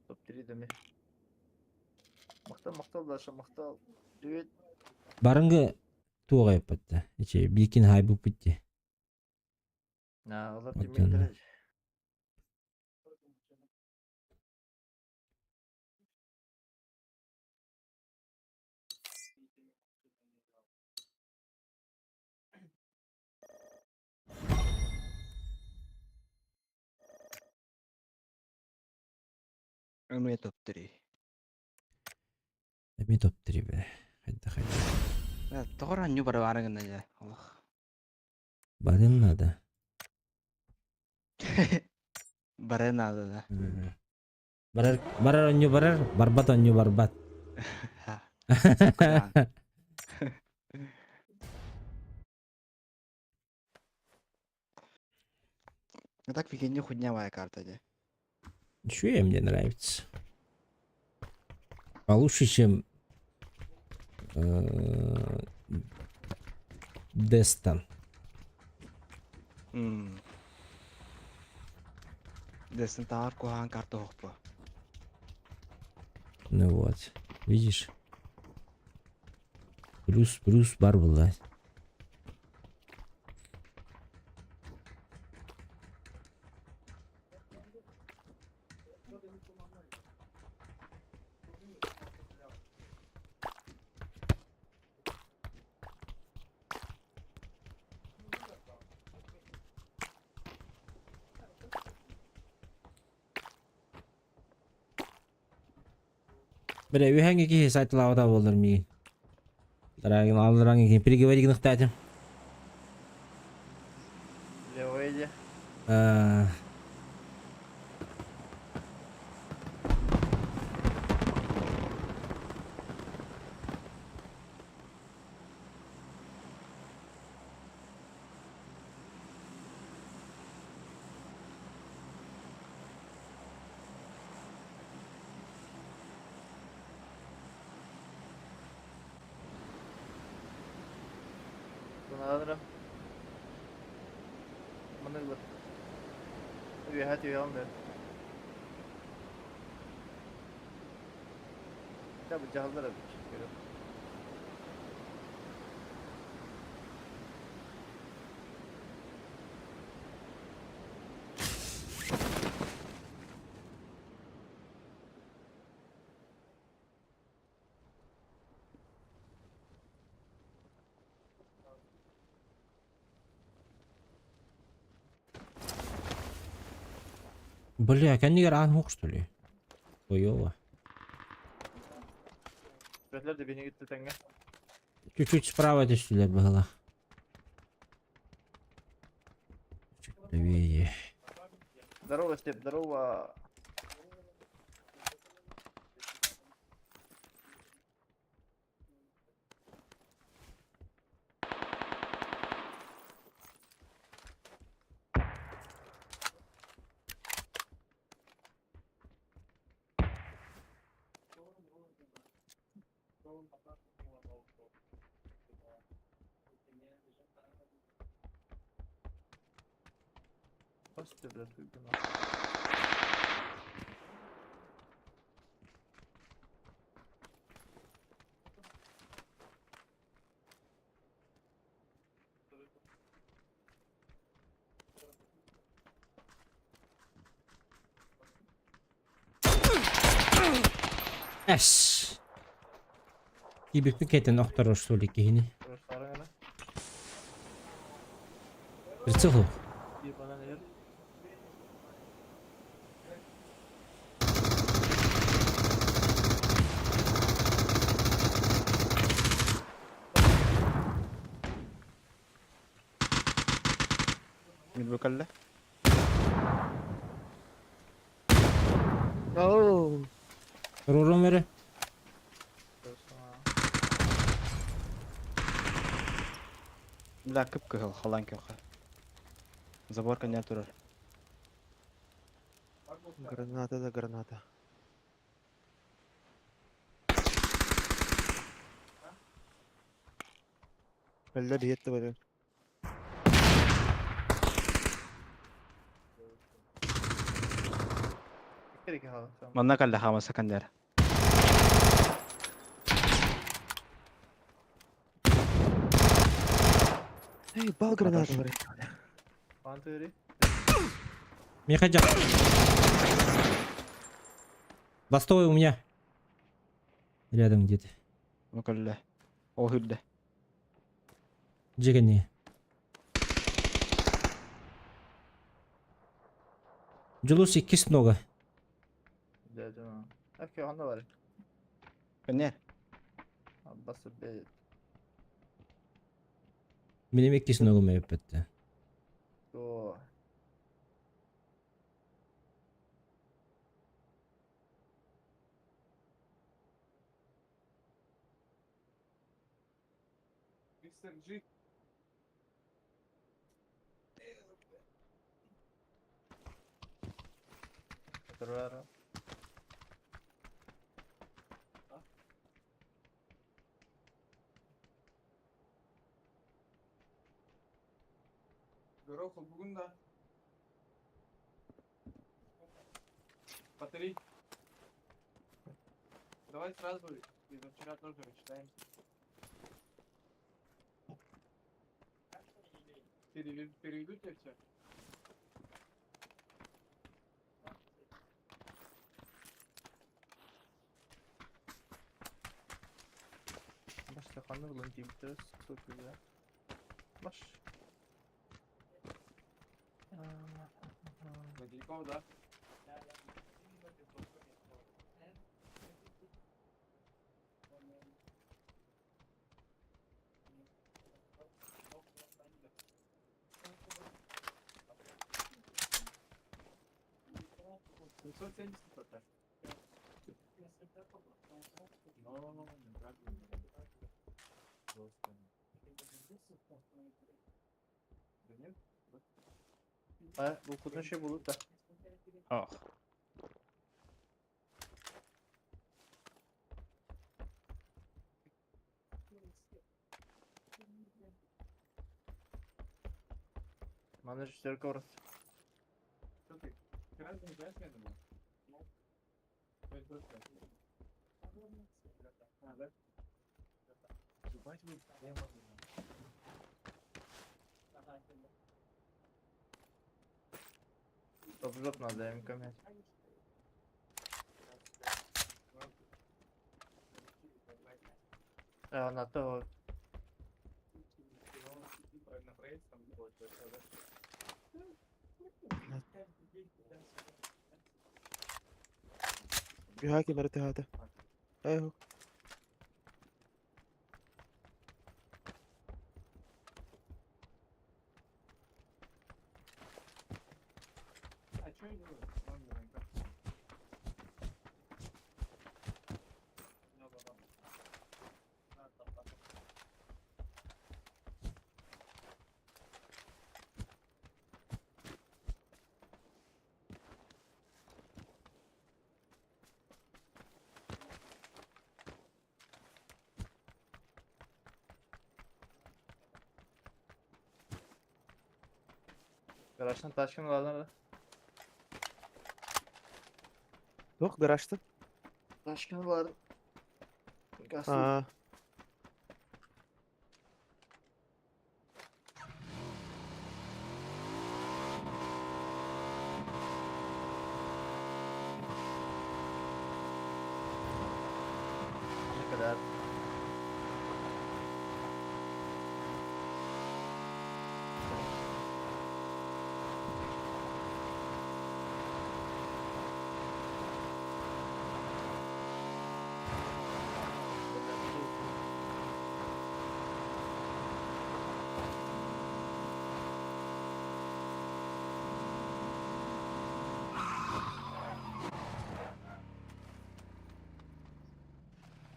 Топ-3 деми. Махтал, махтал, Даша, махтал. Привет. Барынгы туох айыппатта. Ичи бикин хайбуппут дии. На, олар Оттон. тиммиттер. Эмиэ топ-3. Эмиэ топ-3 бе. Хайда хайда. Тоҕо ранню барыбаары гына дьэ олох. Барыан надо. Барыан наада да. Барар, барар онньу барар, барбат онньу барбат. А так фигня хуйнявая карта дьэ. Ничего мне нравится. Получше, чем Дестон. Дестон таар куһаҕан карта оһохпо. Ну вот, видишь? Плюс, плюс бар была. Бля, үһэҥҥэ киһи сайтылаабата буоллар миигин. Дараагын аллараҥ киһи переговори гыныхтаатым. Левой иди. Тунаадыра. Маннык Үөһэ түһэҕин бэр. Дьэ былдьаһаллар эбит. Көрүөх. Бля, кэннигэр аан суох что ли? Ойуоба. Бәтлер де бені кетті тәңге. Чуть-чуть справа түстүлэр быһыылаах. Чуть левее. Здорово, Степ, здорово. Басты, блядь, уйду нахуй. Эс. Киирбиппин кэтэн охторор что ли киһини. Прицел суох. Мин бу кэллэ. Оу. Туруорум эрэ. Бля, кып-кыһыл, халаан көхө. Забор кэннигэр турар. Граната да граната. Өллөр иһит да Манна кэллэ хаамаса кэннигэр. Эй, бал граната бар. Миэхэ дьах. Бастовый у меня. Рядом где-то. Бу кэллэ. Ол үрдэ. Дьиэ кэннигэр. Дьулус иккис нога. Кэннигэр. Минем иккис ногум эппэттэ. Мистер G. Горох бүгүн да. По три. Давай сразу, из вчера тоже вычитаем. Переведу тебе все? Баш ханны булан типтер супер. Баш. Нагляков, да? 770 пока. Но, Да нет? А, бу кутун şey булып да. Ох. Мана шестерка орыс. Что ты? Вчера не знаешь, это было? А, да? Ебать вы, прямо. Топ жоп надо им камять. А, на то. Үһэ ким эрэ түһээтэ. Эй. Гаражтан тачканы ылаллар да. Туох гаражта? Тачканы ылар. Газ. Аа. Ne kadar?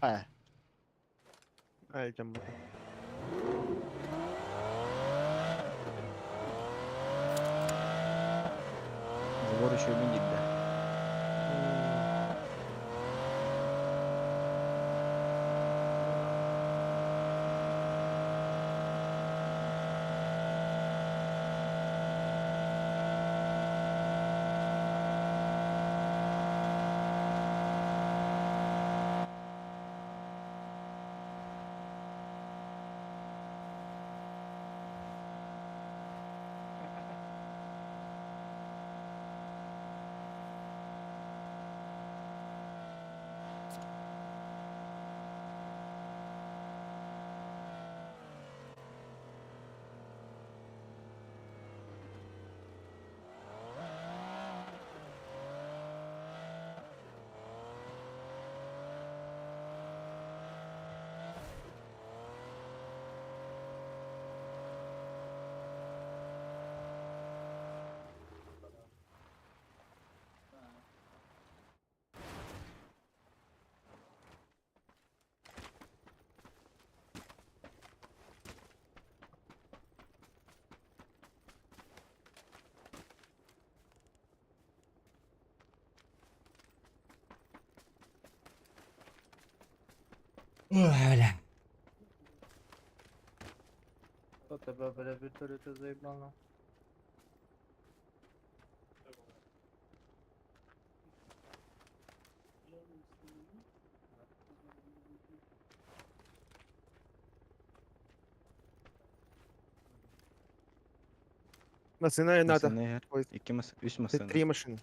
А. Ай, там. Забор еще видит, да. Ой, бля. Кто тебя, бля, вертолеты заебал на? Машина и надо. Машина, Ой, Икки мас... Үс машина. Три машины.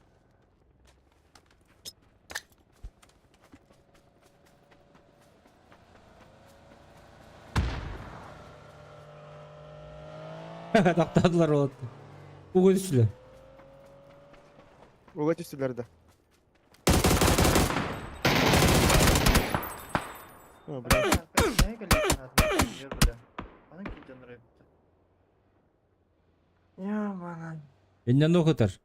Тақтадылар олады. Уға түстілер. Уга түстүлэр да. О, бля. Ямана. Иннен оқытар.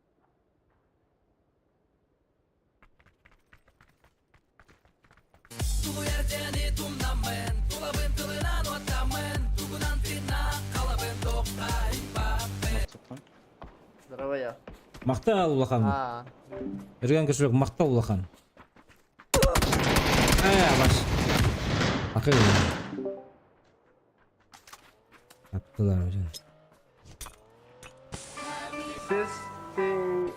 Здорово я. Мақта улахан. А. Үрген кошелек мақта улахан. Ә, баш. Ақыл. Аттылар өзін. Систing.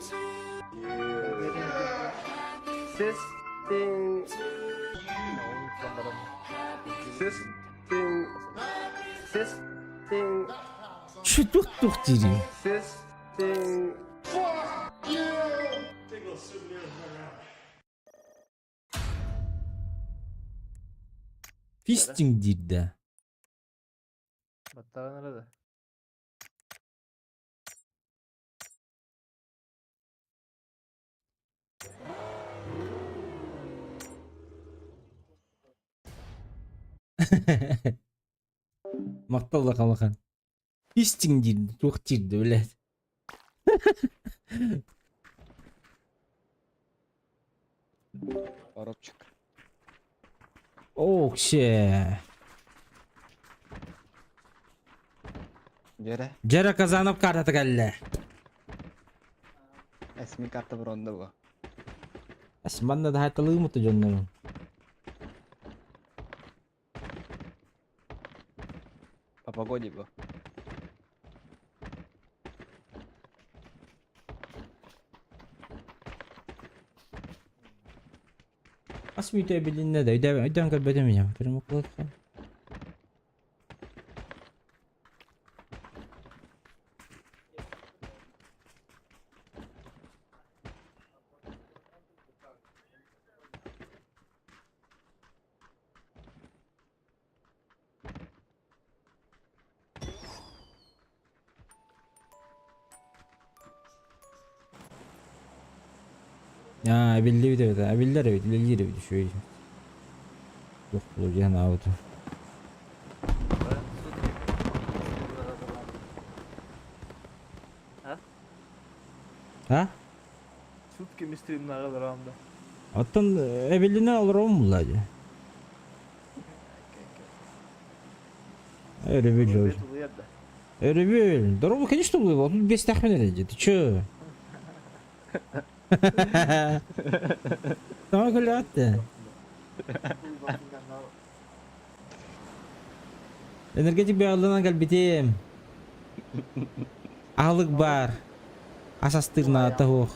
Систing. Систing. Систing. Чү туқ туқ дейді. Систing. Фистинг дейді. Battara nerede? Мақта улахан улахан. Фистинг дейді, туқ дейді, блядь. Коробчик. Окше. Жere. Жара Казанов картаты кәлі. Эсми карта бронда бу. Асманна да хайталығы мұты жоннарын. По погоде бу. Хас мүнүүтэ билиннэ да өйдөөн көрбөтүм ийэм. Перемоклатка. Аа, эбиллибит эбит, эбиллэр эбит, үлэлиир эбит үчүгэй. Туох буолуо дии санаабытым. А? А? Сутками стримнага олором да. Оттон эбиллинэ олоробун булла дии. Өрөбүл. Өрөбүл. Дорогу, конечно, улуйба. Тут без тахмин эрэ Ты чё? Тоҕо күлэҕит Энергетик бэҕэллэнэн кэлбитим. Аһылык баар. Ас астыыр наада суох.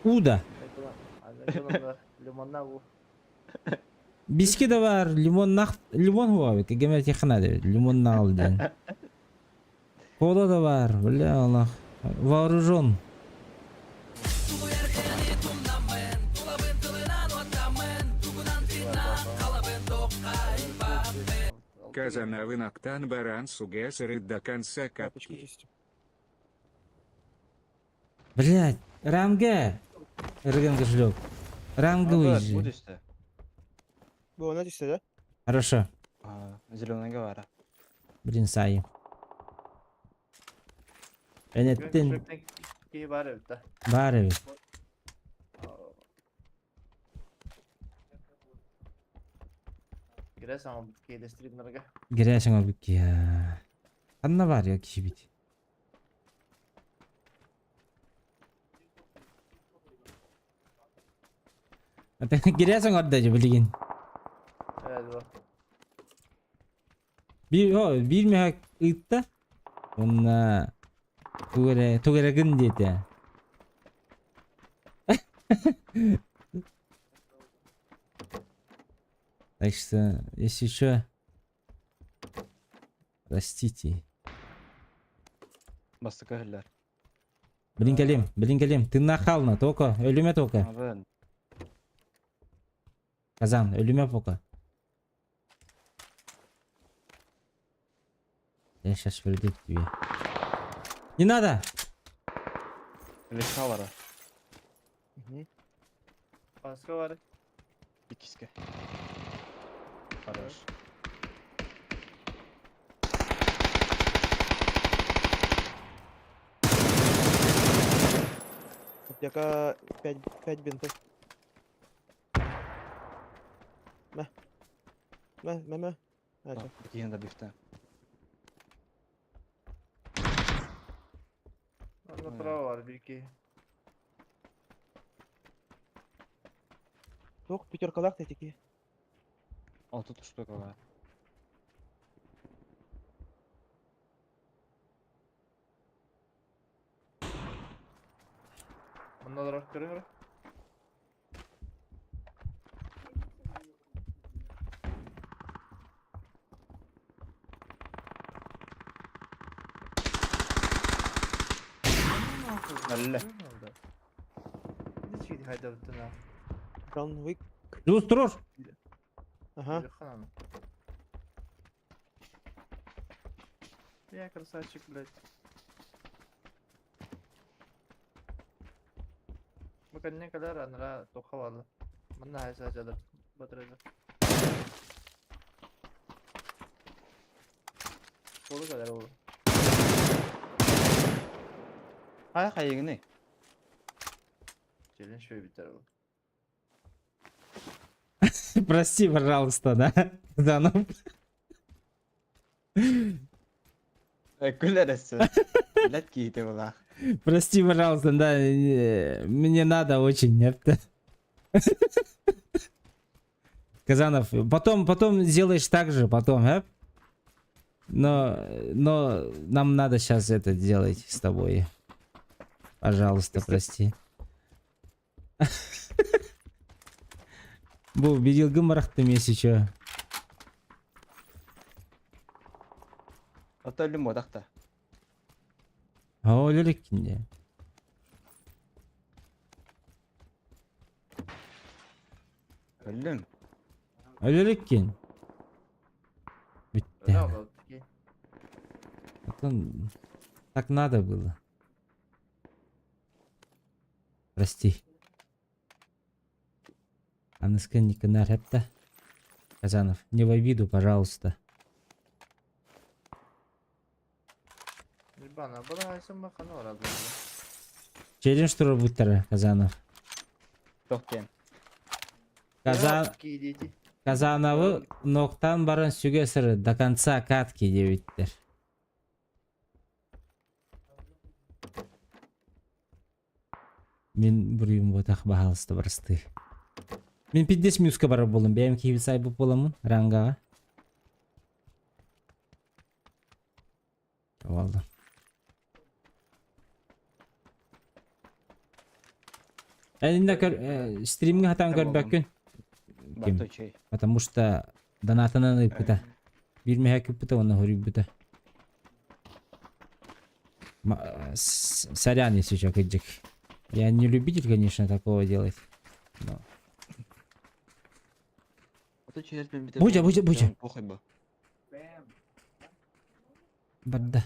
Уу да. Биски да баар, лимоннаах, лимон хуа эбит, кеме тихана эбит, лимоннаах диэн. Кола да баар, бля, Аллах. Вооружен. Казанавын баран сугэсэрит до конца катки. Блядь, ранга! Рыган кошелек. Ранга выезжай. Будешь-то? Было да? Хорошо. Зеленая гавара. Блин, сай. Энеттин Киһи баар эбит да. баар эбит. Кире саҥа киһи стримнарга. Гирээсиҥ олбут киһи. Ханна баар я киһибит? Гирээсиҥ ордо дьэ билигин. Ээ Биир, о, биир мөһөк ыытта. Уонна тугу эрэ, тугу эрэ гын диэтэ. Так что, если что, простите. Бастакы өһүллэр. Билин кэлиэм, билин кэлиэм. Тыыннаах хаална, тока, өлүмэ тока. Абын. Казан, өлүмэ пока. Я сейчас приду к тебе. Не надо! Леха бара. Баска бар. Иккискэ. Хорош. Аптека 5, 5 бинтов. Мэ. Мэ, мэ, мэ. Это. Киһин да бифте. Направо бар биир киһи. Туох пятеркалаах тетики. Алты штука бар. Онно олорор көрүҥ Әллә. Не чиги хайдабыттын а? Джон Уик. Плюс турур. Ага. Я красавчик, блядь. Бу кэннэ кэлэр анара тоха баалла. Манна хайса дьалар батырыга. Суолу кэлэр ол. Хай хайыгыны. Челен шөй бүтэр ол. Прости, пожалуйста, да? Да, ну. Күлэр эссе. Блядь, киһите была. Прости, пожалуйста, да, мне надо очень, нет. Казанов, потом, потом сделаешь так же, потом, э? Но нам надо сейчас это делать с тобой. Пожалуйста, прости. Бу видеогым барахтым если чё. Ото өлүм бодахта. О, өлөрүккин Өллүм. Өлөрүккин. Бүттэ. Потом так надо было. Прости. Аныска Никонар это. Казанов, не в обиду, пожалуйста. Челлендж турбуттара Казанов. Тоқтен. Казан... Казановы ноктан баран сүгэ сыры до конца катки диэбиттэр. Мин буруйум буотах баһаалыста барыстыы. Мин пиддес мюска барар буоллум, бэйэм киһибит сайбыт буоламмын рангаҕа. Валда. Элинде көр стримҥэ хатан көрбөккүн. Ким? Потому что донатынан ыыппыта. Биир мөһө кыппыта уонна хоруйбута. Сорян, если что, кыдьык. Я не любитель, конечно, такого делать. Но... Буча, буча, буча. Барда.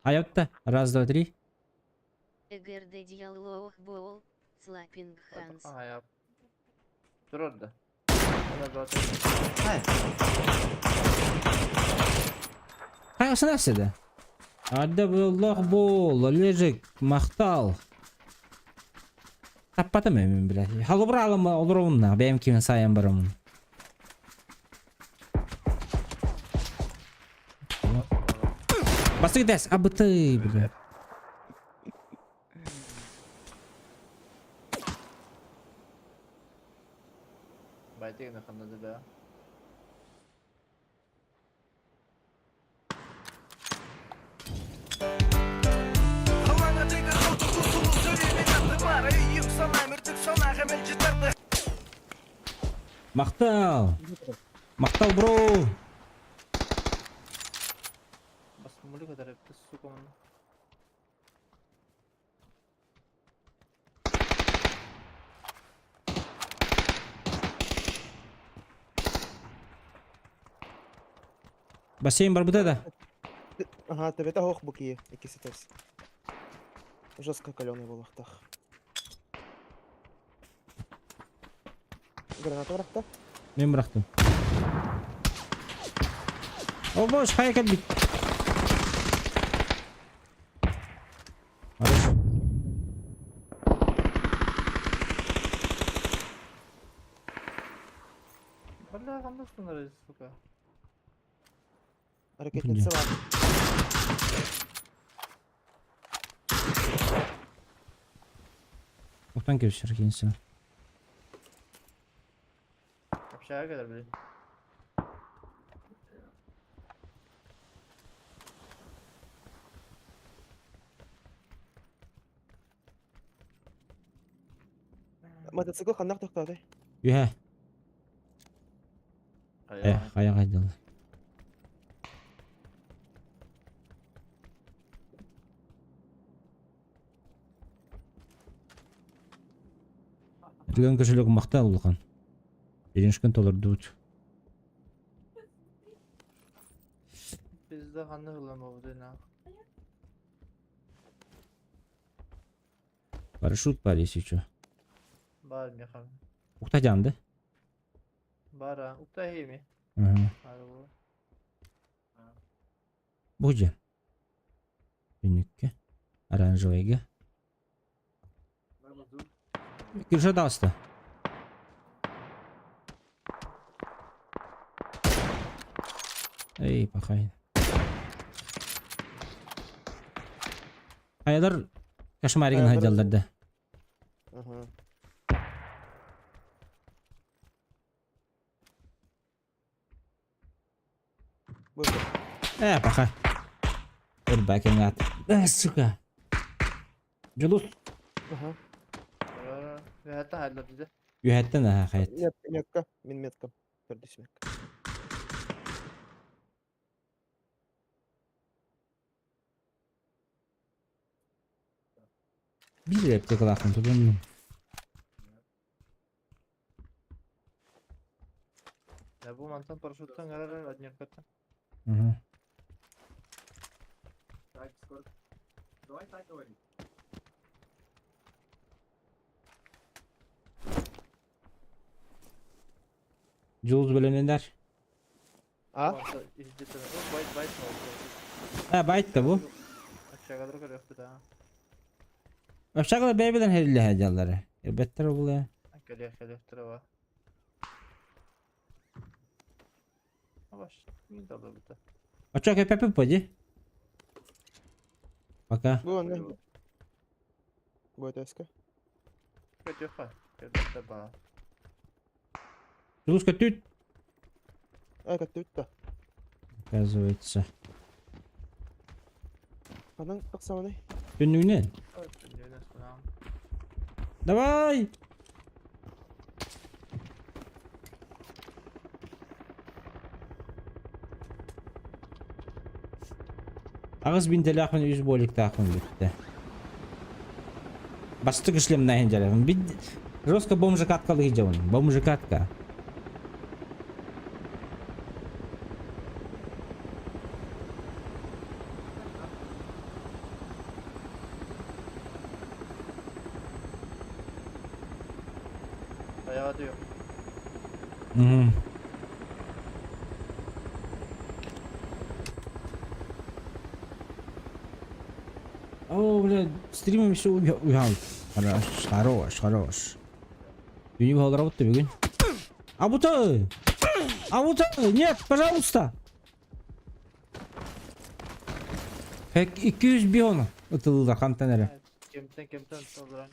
Айотта. Раз, два, три. Эгэрдэ диалог бол, Slapping Hands. Турар да. Хайасына да. Ада буллах бол, Олежик, махтал. Таппатым мен, блядь. Халыбыр алым олоровна, бэйэм кимен сайан барамын. Бастык дэс, абыты, бля. Махтал! Махтал, бро! Бассейн барбыта да? Ага, төбөтө ох бу кии, иккиси тес. Жестко каленый буолуохтаах. Граната бырахта. Мен бырахтым. О, боже, хайа кэлбит. Хорошо. Бля, ханна сука. Ракетница бар. Ухтан кебис ракетница. Общага кэлэр, блин. Мотоцикл ханнах тохтотой. Үһэ. Э, хайа хайдал. Регион кошелек махтал улахан. Денежкын толордубут. Пизда ханна ылам на. Парашют бар, если что. Бар механ. Ухта да? Бара, укта хими. Ага. Бу же. Түнүккэ. Оранжевыйга. Кирша даста. Эй, пахай. Хайалар кошмаригин хайдаллар да. Ага. Выход. Пока. Ырбакингат. Сука. Дьулус. Ага. Үһәттә хәлләр диде. Үһәттен аха хайт. Нет, метка. Мин метка. Төрдүс метка. Биир аптекалаахпын тутуннум. Я бу мантан парашюттан гарар однеркаттан. Угу. Так, сколько? Давай так говори. Дьулус бэлэмнэнэр. А? Байт байт. А, байт да бу. Общагадыр көрөктү да. Общагала бэйбеден хериллэһэ дьаллары. Эрбэттэр обула. Кэлиэх кэлиэх тура Баш, мин да бу. Очо кэпэпи поди. Пока. Бу онно. Бу этэска. Көтүөххэ. Кэлбэттэ ба. Дьулус көтүт. Ай, көттүбүт да. Оказывается. Анан тахсаманы. Түннүгүнэн. Давай! Аҕыс бинтэлээхпин үс буоликтаахпын бүттэ. Бастык шлемнааһын дьарыгым. Бид жестко бомжикаткалыы дьабын. Бомжикатка. Ayağı diyor. Мгм. О, бля, стримом все убегал. Хорош, хорош, хорош. Юни работы бүгүн. Абута! Абута! Нет, пожалуйста! Хек 200 бион ытылды хантан эрэ. Кемтен кемтен салдыран.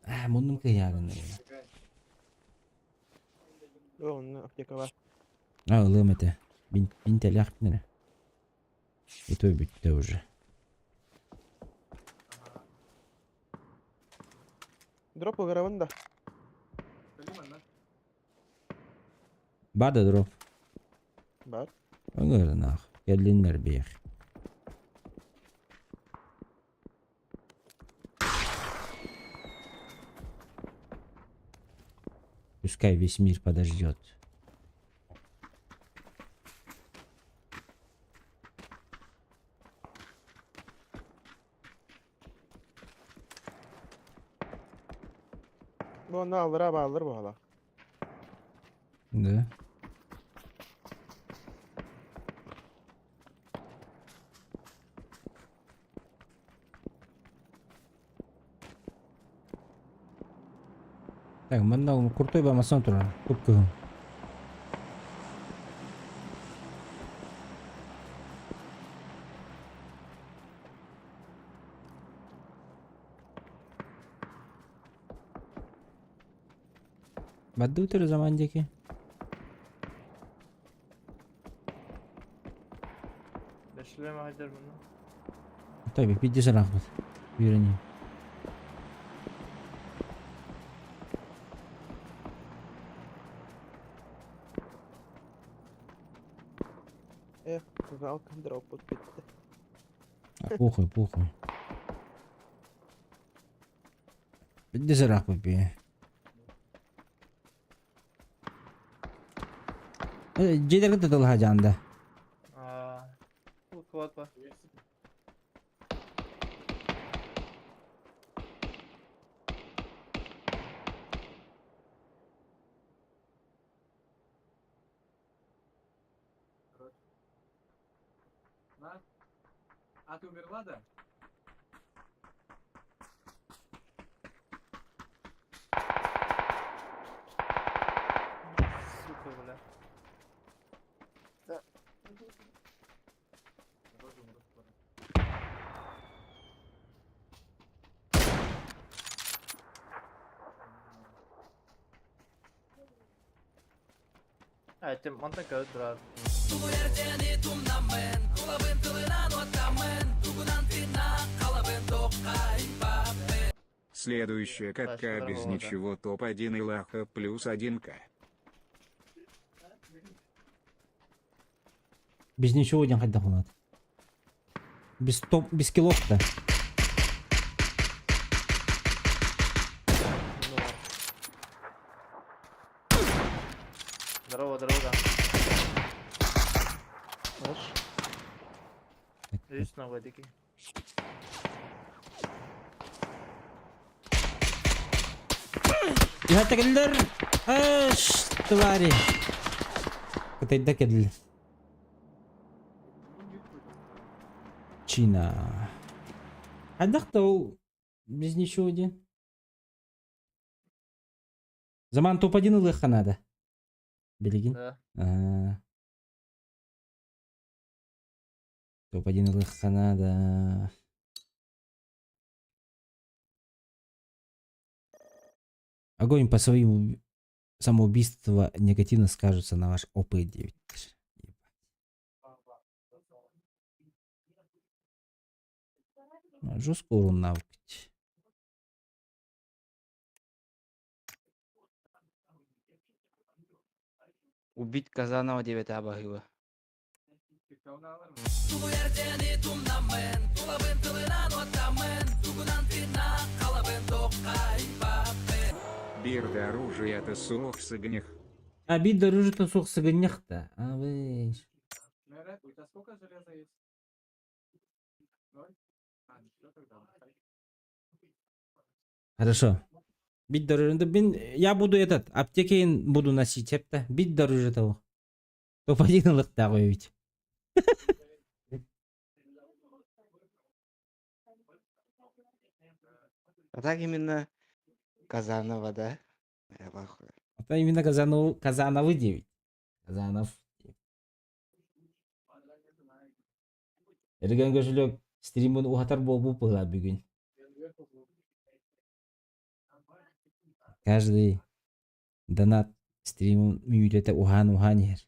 А, муннум кыйарын. Бу онно аптека бар. А, ылым это. Бин бинтелях бинere. И то бүттэ уже. Дроп ыгырабын да. Бар да дроп. Бар. Ыңырынах. Келлиннер биэх. Пускай весь мир подождет. Бу онно аллара бааллар буолла. Да. Так, манна крутой бамасан турар. Көп көһүн. Бадды өтөр заман деки. Бешлеме хайдар bunu. Tabii 50 рахмат. Үйренейін. Эх, жалко, дроп бүттэ. А, Похуй, похуй. 50 рахмат би. Жедерге тытылха жанда. Аа. Бу квад бар. На. А ты умерла, да? Сука, бля. Да. Тоже умру скоро. Этим онтон көрө турар. Следующая катка без ничего топ-1 и лаха плюс 1к. Без ничего диэн хайдах буолаат? Без топ, без килов-то. Здорово, здорово, да. Үс нога дики. Түһэтэ кэллэр. Эш, твари. Кытайда кэллэр. Чина. Хайдах да ол без ничего диэн. Заман топ-1 ылыахха наада. Билигин. Да. Аа. Топ-1 ылыахха наада. Огонь по своим самоубийство негативно скажется на ваш ОП-9. Жестко урон навык. Убить Казанова 9 баһыыба. Бирді оружие суох сыгынньах. А бит оружие суох сыгынньах да. А вы... У тебя сколько железа есть? Ноль? А, ну тогда. Хорошо. Бит дорожу. Бин, я буду этот, аптеки буду носить, это. Бит дороже того. Топ-1 ылыктаах ведь. А так именно Казанова, да? Я в ахуе. Это именно Казанов, Казановы 9. Казанов. Эрген кошелек стримын уһатар буолбут быһыылаах бүгүн. Каждый донат стримын мүнүүтэтэ уһаан-уһаан иһэр.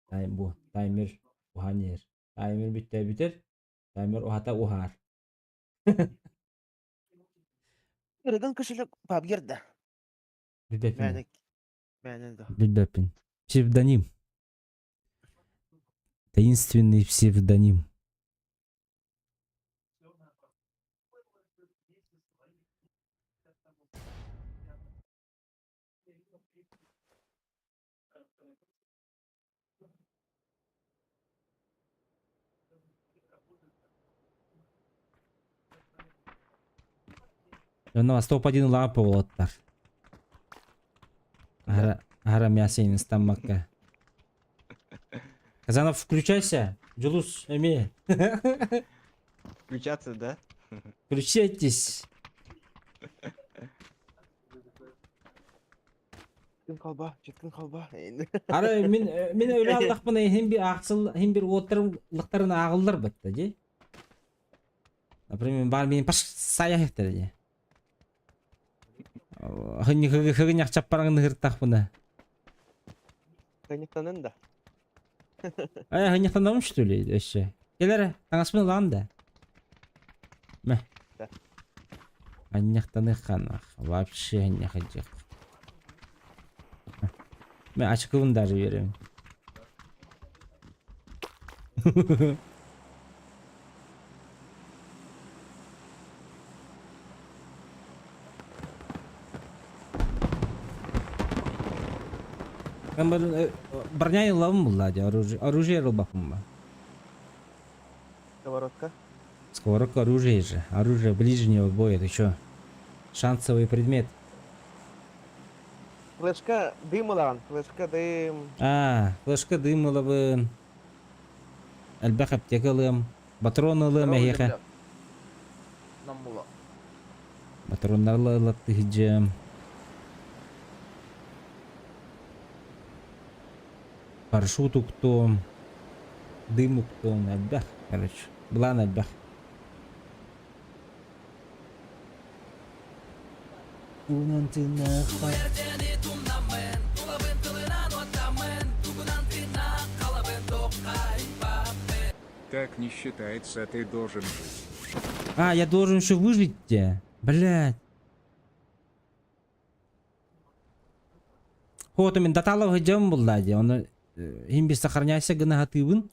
Тайм бу таймер уһаан иһэр. Таймер бүттэ бүтэр, таймер уһата уһаар. Ырыган кошелек пабгер да. Билбэппин. Мээнэ мээнэ да. Билбэппин. Псевдоним. Таинственный псевдоним. Онно 101 лаапа уолаттар. Аһара, аһара мясо ыстаммакка. Казанов, включайся. Дьулус, эмиэ. Включаться, да? Включайтесь. Читкин халба, читкин халба. Ара мин мин өлө аллахпына хим бир аахсыл хим бир уоттарым лыктарын ааҕыллар батта дии. Например, бар мин паш сая дии. Хыгыньах чаппараңын ыһыртахпына. Хыгыньахтанын да. Ай, хыгыньахтанабын что ли өссө? Кэл эрэ, таҥаспын ылаҕын да. Мэ. Да. Анньахтаныхханах. Вообще анньахадьах. Мэ ачыкыбын даже биэрэбин. Броня ылабын булла дии, оружие, оружие ылбаппын ба. Сковородка. Сковородка оружие же. Оружие ближнего боя, ты чё? Шансовый предмет. Флешка дым ылаҕын, флешка дым. А, флешка дым ылабын. Элбэх аптека ылыам. Патрон ылыам эһиэхэ. Наммула. Патроннары ылаттыһыдьыам. Парашют уктуом. Дым уктуом элбэх, короче. Былаан элбэх. Тугунан тыыннаахпар. Так не считается, ты должен жить. А, я должен еще выжить те. Блядь. Хоту мин даталов хыдьам булла ди. Оны хим бис сохраняйся гына хатыбын.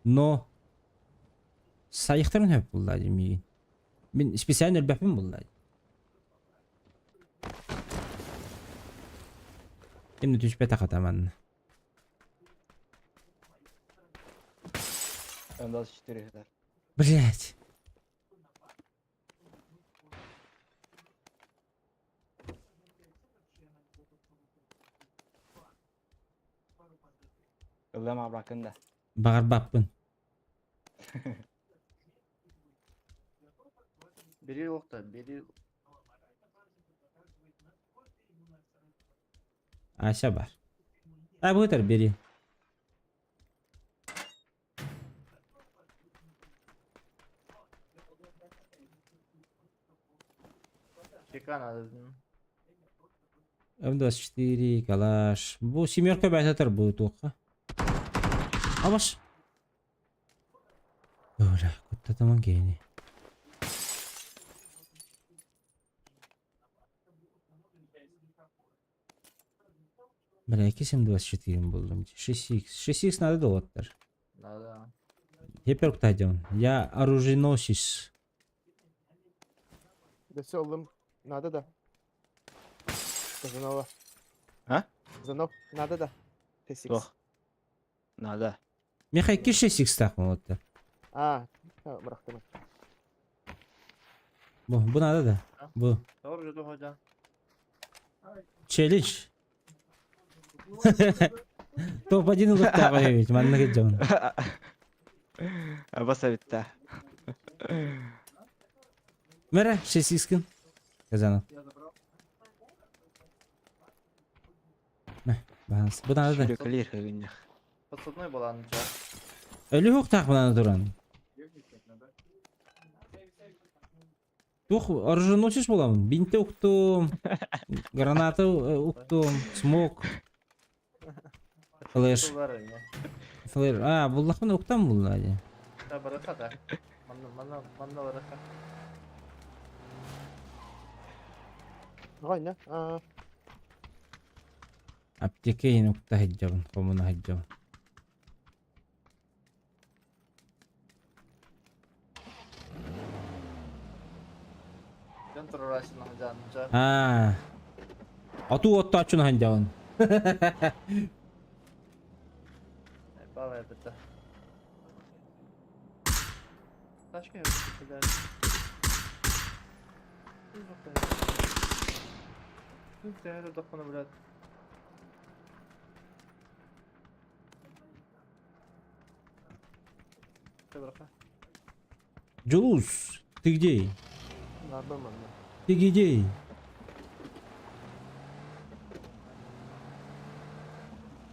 Но сайыхтарын хөп булла ди миигин. Мин специально өлбөппүн булла ди. Ким да түспэтэх атаман. М24 да. Блять. Ыллам абракын да. Баҕарбаппын. Бери охта, бери. Ася бар. А бу бери. Чека надо. М24, калаш. Бу семерка бәтәтер бу туққа. Абаш. Бля, куттатаман кейни. Бля, який М24 булдум. 6х. 6х надо доллар. Надо. Теперь куда Я оруженосец. Да все, лым. Надо, да. Казанова. А? Занов, надо, да. Т6. Туох. Надо. Михай, ки 6х так вот. А, бырахтым. Бу надо да. Бу. Doğru жду hoca. Челлендж. Топ-1 улуктаҕа ведь, манна кэджон. Абаса битта. Мэрэ, 6х Казанов. Баланс. Бу надо да. Клир хагыннах. Подсадной была анча. Өлі хуқтақ бұнаны туран. Тух, оруженосец буламын. Бинті уктум, граната уктум, смок. Флеш. Флеш. А, буллахмын уктам булла. Да, бараха да. Манна, манна, манна бараха. Ваня, а. Аптекейін укта хеджабын, комуна хеджабын. А. Ату оттаачун ханжабын. Павел это. Ташка я блядь. Блядь. Джулус, ты где? Ты где?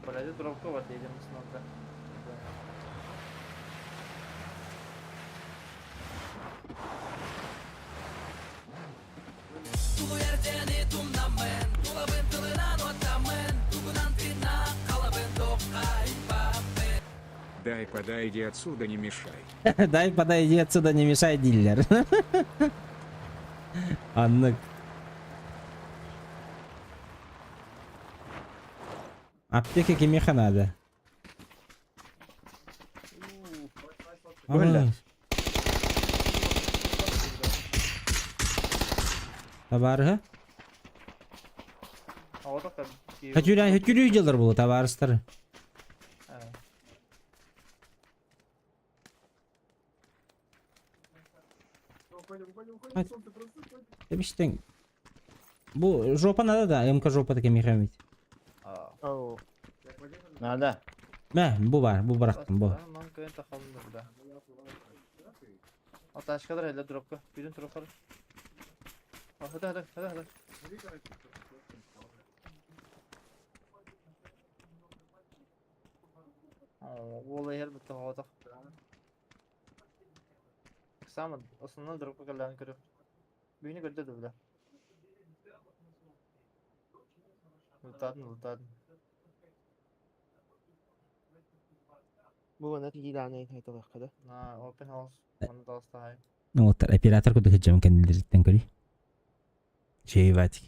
Блядь, дробка вот едем снова. Дай подойди отсюда, не мешай. Дай подойди отсюда, не мешай, дилер. Аннык. Аптека кимеха надо. Бля. Табарыха? Хөтүрэн хөтүрүү жылдар болу табарыстар. Demiştin. Bu жопа надо да, МК жопа таки мехамит. Надо. Мә, бу бар, бу барактым, бу. Аташкалар эле дропка. Бүтүн туруктар. Хада хада хада хада. Ол эр битте хада. Самын, основной дропка каллан көрүп. Бүйүнү көрдө да. Лутаатын, лутаатын. Бу манна тиийдааны айтылыахха да. На, open house. Манна таҕыстаһай. Ну вот оператор курдук сылдьабын кэннилэриттэн көрүй. Чаеватик.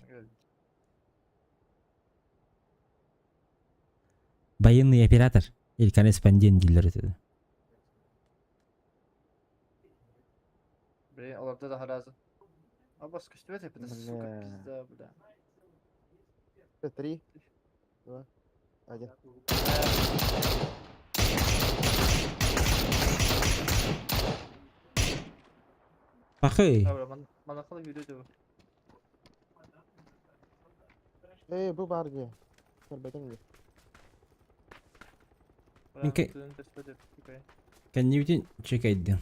Военный оператор или корреспондент дииллэр этэ. Блин, олордо да харазы. Абас көстүбэт эппитэ, сука, Бля. пизда, бля. Три, два, один. Пахы. А, бля, манахала yürüdü bu. Эй, бу бар дии. Көрбөтүҥ дии. Бля, Окей. тыын көстүбэт эппит, Кэннибитин чекайдым.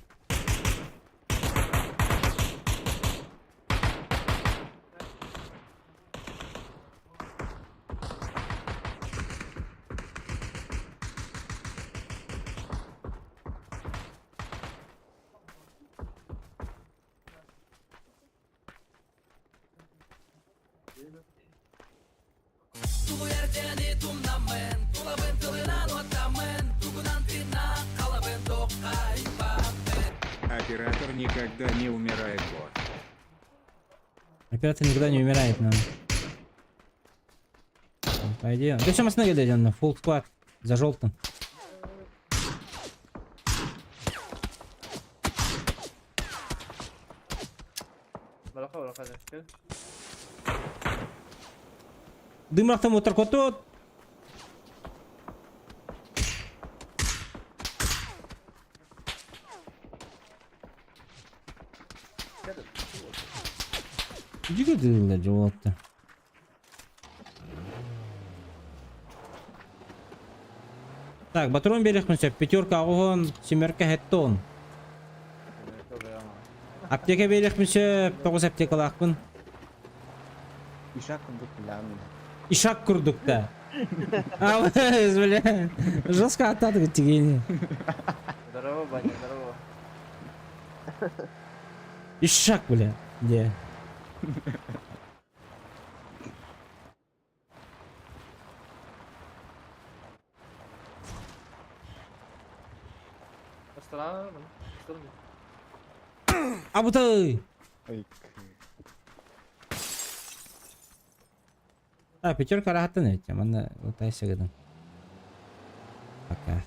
Оператор никогда не умирает, бот. Оператор никогда не умирает, но... По идее... Да все, мы с дойдем на full склад. За желтым. Бараха, бараха, кел. Дым рахтам утар котот. Иди ты, жолотто. Так, батрон берег пятерка огон, семерка хеттон. Аптека берег тоғыз аптекалаақпын. Ишак курдук бля. Ишак курдук да. А, бля, жестко атады тигени. Здорово, Баня, здорово. Ишак, бля. Где? Астана, Астана. Абутай! А, пятерка рахаттан эти, манна лутайся гыдым. Пока.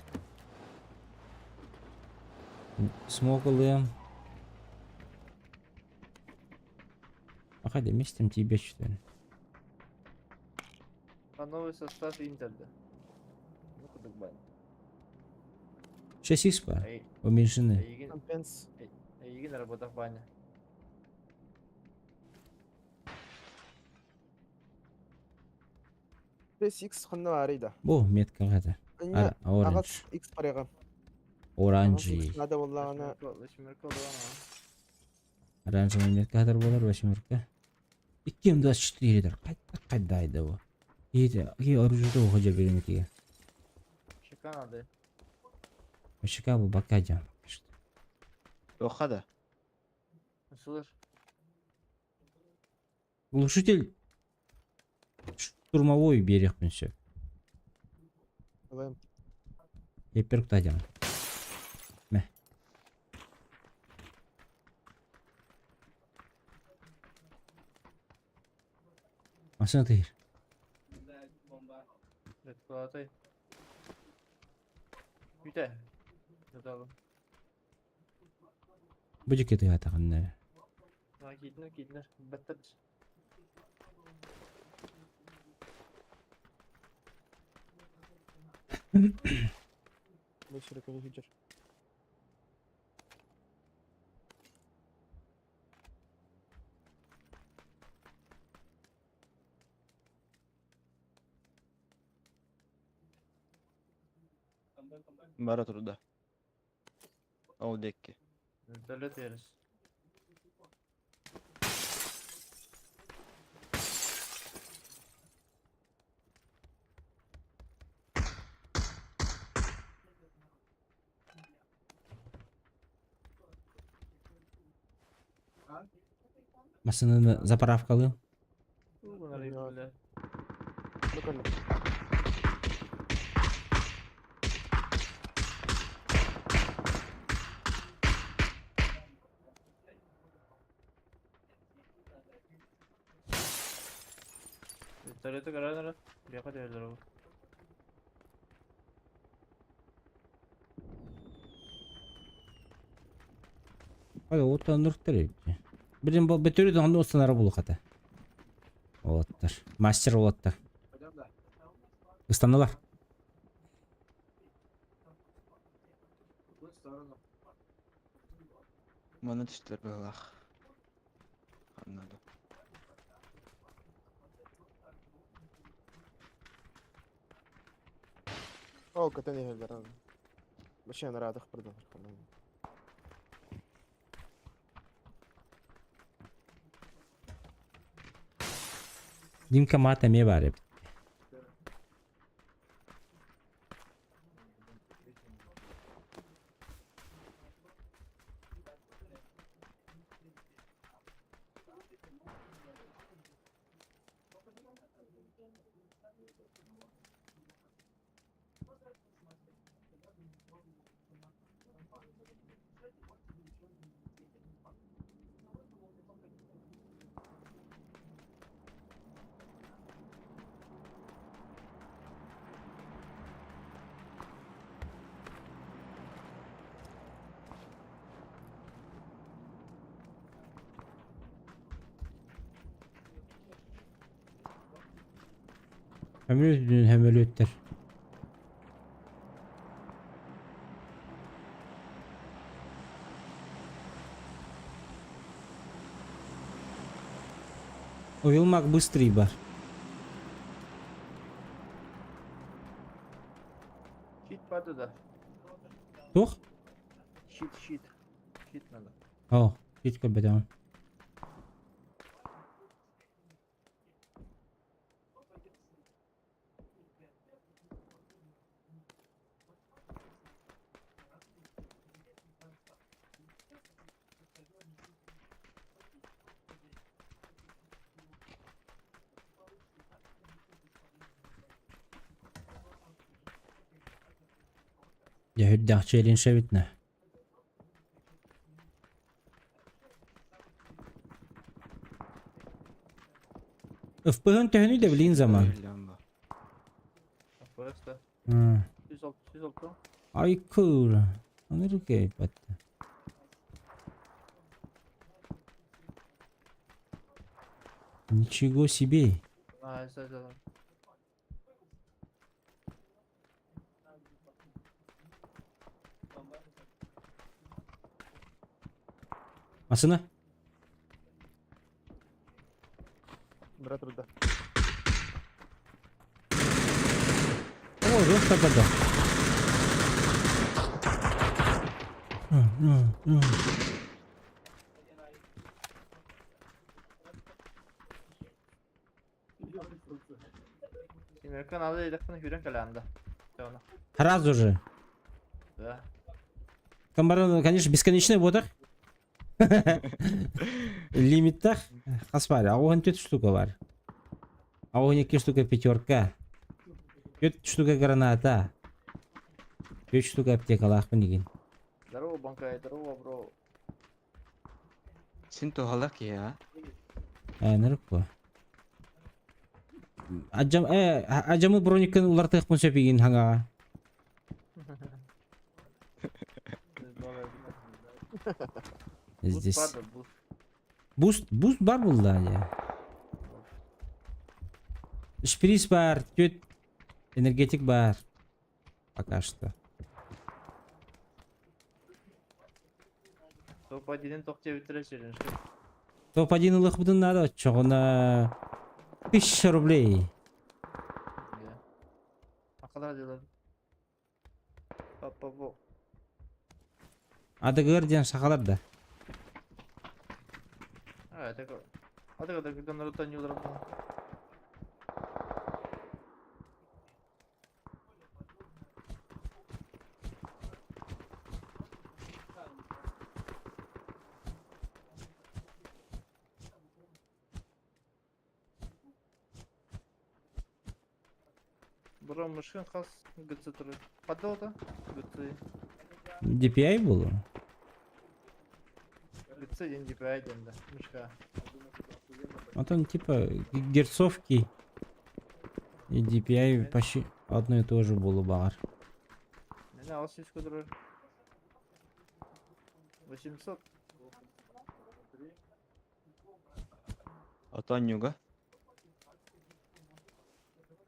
Смог ылыам. Аха, деместим тебе что ли? А новый состав Интерда. Ну кудук Баня. 6 испа. Эй. Уменьшены. Эйигин, Компенс. эйигин работах Баня. Плюс X ханна арыйда. Бу метка это. Anya Оранж. агас X парыга. Оранжевый. Надо боллагана. Восьмерка была. Оранжевый метка хатар болар, восьмерка. 2.24 дер. Кайда кайда айда бу. Иди, ки оружие уходя беремекиге. Чека надо. Очка бу бака жам. Тоха да. Слышь, Глушитель штурмовой берег все. Ылым. Лепер кутадям. Мә. Машина тыйыр. это куда ты? Үтә. Жаталы. Бу жеке тыга тагын. На, китнер, китнер. Беттер. Бу сүрөкөнү хүжөр. Бара турда. Ол декки. Вертолет ерес. Машинаны заправкалы. Бля. Только Вертолеты гораздо бияка дебелер ол. Ой, оттан нұрттар. Бірден бол бөтөрү онда останара булуката. Олаттар. Мастер олаттар. Ыстаналар. Маны түстер быһылах. Аннады. О, көтөн иһэллэр. Вообще нарадах продал. Димка мата ме бар эбит. Хөмөлөт хөмөлөттер. Овилмак быстрый бар. Щит паду да. Тух? Щит, щит. Щит надо. О, щит көбөтөм. Я хүрдэх челин шебитне. ФПГ төһөнү де билин заман. Просто. М. 106, 106. Ай кур. Анырке батта. Ничего себе. А, это это. Масына? Брат труда. О, жоқ табады. Американ алды едақпын хүрен калянда. Сразу же. Да. Камбарон, конечно, бесконечный бодах. Лимиттах. Хас бар. Ауған төрт штука бар. Ауған екі штука пятерка. Төрт штука граната. Төрт штука аптекалаах деген. Здорово, банкай, здорово, бро. Син тухалак я. Э, нырыкпы. Аджам, аджамы броникын улар тык сөпеген хаңаға. Здесь. Буст бар, буст. Буст, буст бар булда я. Шприц бар, төт энергетик бар. Пока что. Топ-1 тоқ бітірі челлендж. Топ-1 ылых будын надо, чоғына 1000 рублей. Ақалар делар. Папа, Адыгыр ден шақалар да. А, это как? А ты когда когда Наруто не удрал? Бро, мышкин хас ГЦ турар. Хадда ГЦ. DPI было? ГЦ диэн DPI диэн да. Мышка. Вот он типа герцовки и DPI почти одно и то же было бар. Менә 600 турар. 800. Ото Нюга.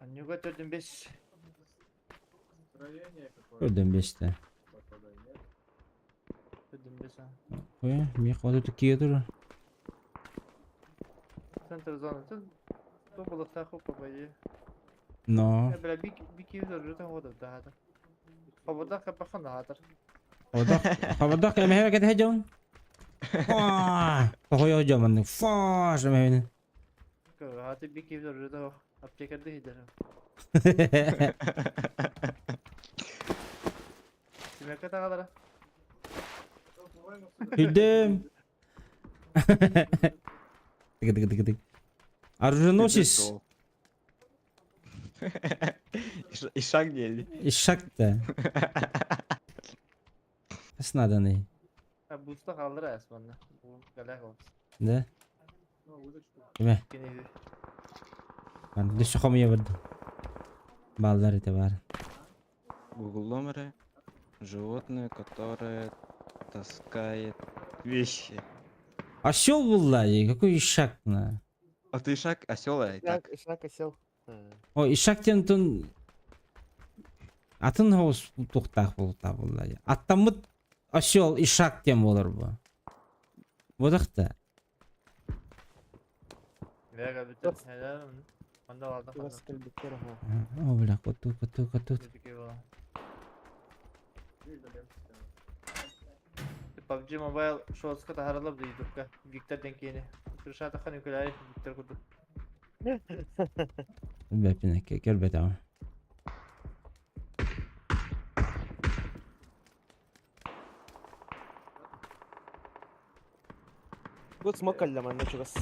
Нюга 4,5. Көрдüm бесте. 4,5. Ой, мне хватит такие. Центр зоны. Тут то было саху попади. Но. Бля, бик бик юзер жутан вода да. Хабадах капахан хатар. Хабадах, хабадах, я мехе кете хеджон. Фа, похой хеджон ман. Фа, шамene. Хаты бик юзер жутан аптекарда хидер. Кимәкә тагадара? Хүлдüm. Тык тык тык тык. Оруженосец. Ишак дели. Ишак да. Снаданы. Буста kaldır esmanna. Bu galak olsun. Да? Киме? Мен дөссө хомия бардым. Баллар это бар. Google номеры. Животное, которое таскает вещи. Осел был да, какой ишак на. А ты ишак, осел, а так. Ишак, осел. О, ишак тен тун атын хоус тухтах болта булла. Аттамыт осел ишак тем болар бу. Бодахта. О, бля, коту, коту, коту. PUBG Mobile шоуска таһаралап да ютубка. Виктор Денкени. Крышата хан үкеләри Виктор курду. Бәпинеке, кел бетам. Вот смок каллама, началось.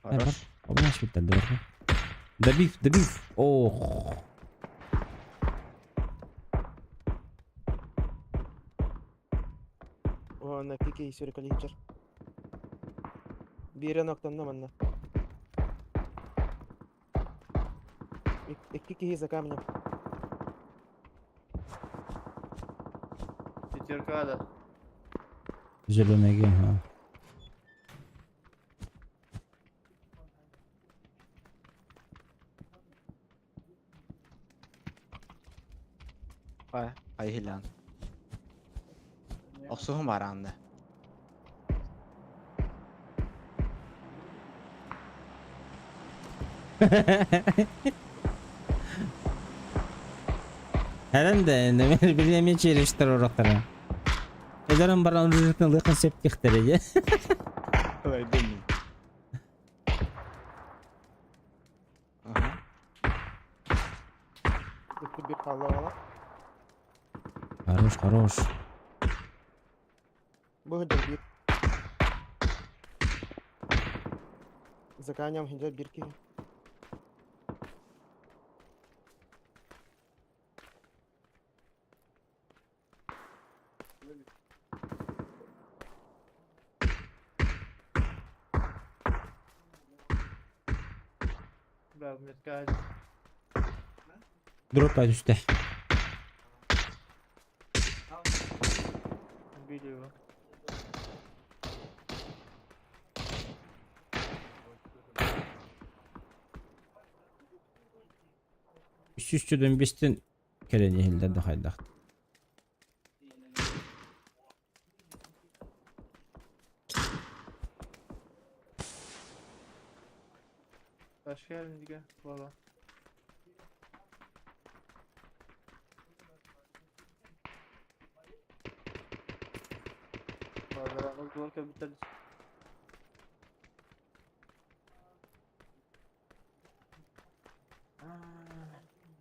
Хорош. Обнаш бит Добив, добив. Ох. О, на пике и колледжер. Бире ноктан манна. Икки киһи за камнем. Пятерка да. Зеленый ага. Ай, ай хилян. Охсуһум баранды. Herhalde ne bileyim çeliştir oraqtara. Эдерен баран ружитын лыхын септихтере, Ой, думаю. Ага. Bir kalла Хорош, хорош. Бу bir. За камнем хинжер bir киһи. Бля, метка. Дроп üstte. Убили его. Үс үстүдөн бестен келен ehilder de haydaq. Başka yer mi diye? Valla. Valla duvar kabitler.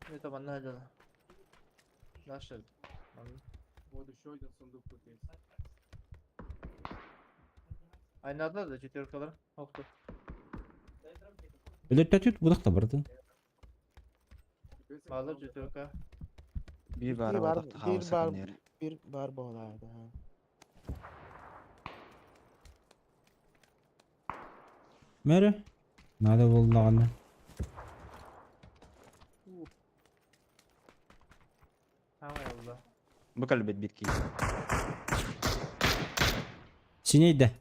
Это манна дела. Наша. Вот еще один сундук тут есть. Айнадылар да четверкалар. Охту. Өлөртөтүт будах та бардын. Баалар четверка. Бир бар Бир бар, бодохто бир хаоса бар, кэннигэр. бир бар буолаада. Мөрө. Надо боллаҕына. Самай олла. Бу кэлбит бир киһи. Синейде.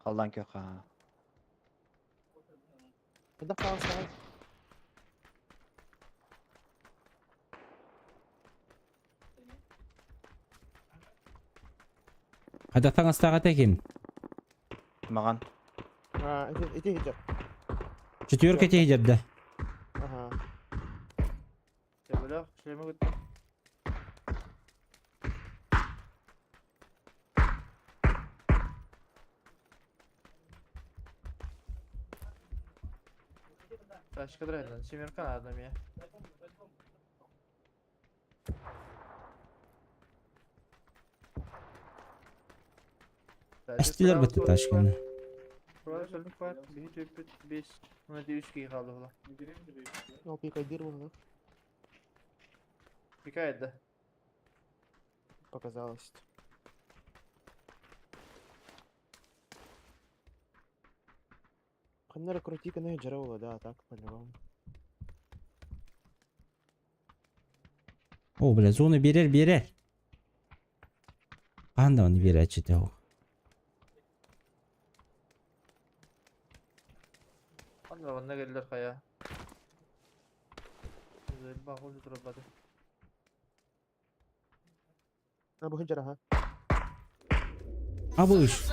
Халлаан күөх хаһаа. Хайдах таҕыстаҕай? Хайдах таҥастаах этэ ким? Маҕан. А, ити ити иһитэр. Четверка тиһидэрдэ. Ага. Төбөлөөх шлемы кытта. Тачка драйдан, семерка надо мне. Эстилер бытты ташканы. Ол пикайдыр буолла. Пикает, да? Показалось. Ханна эрэ крутиканы дьара буолла, да, так, по-любому. О, бля, зона берер, берер. Хаһан даҕаны биэрээччитэ ол. Ханна манна кэллэр хайа. Бахул турбаты. А, бу дьара, ха. Абыш.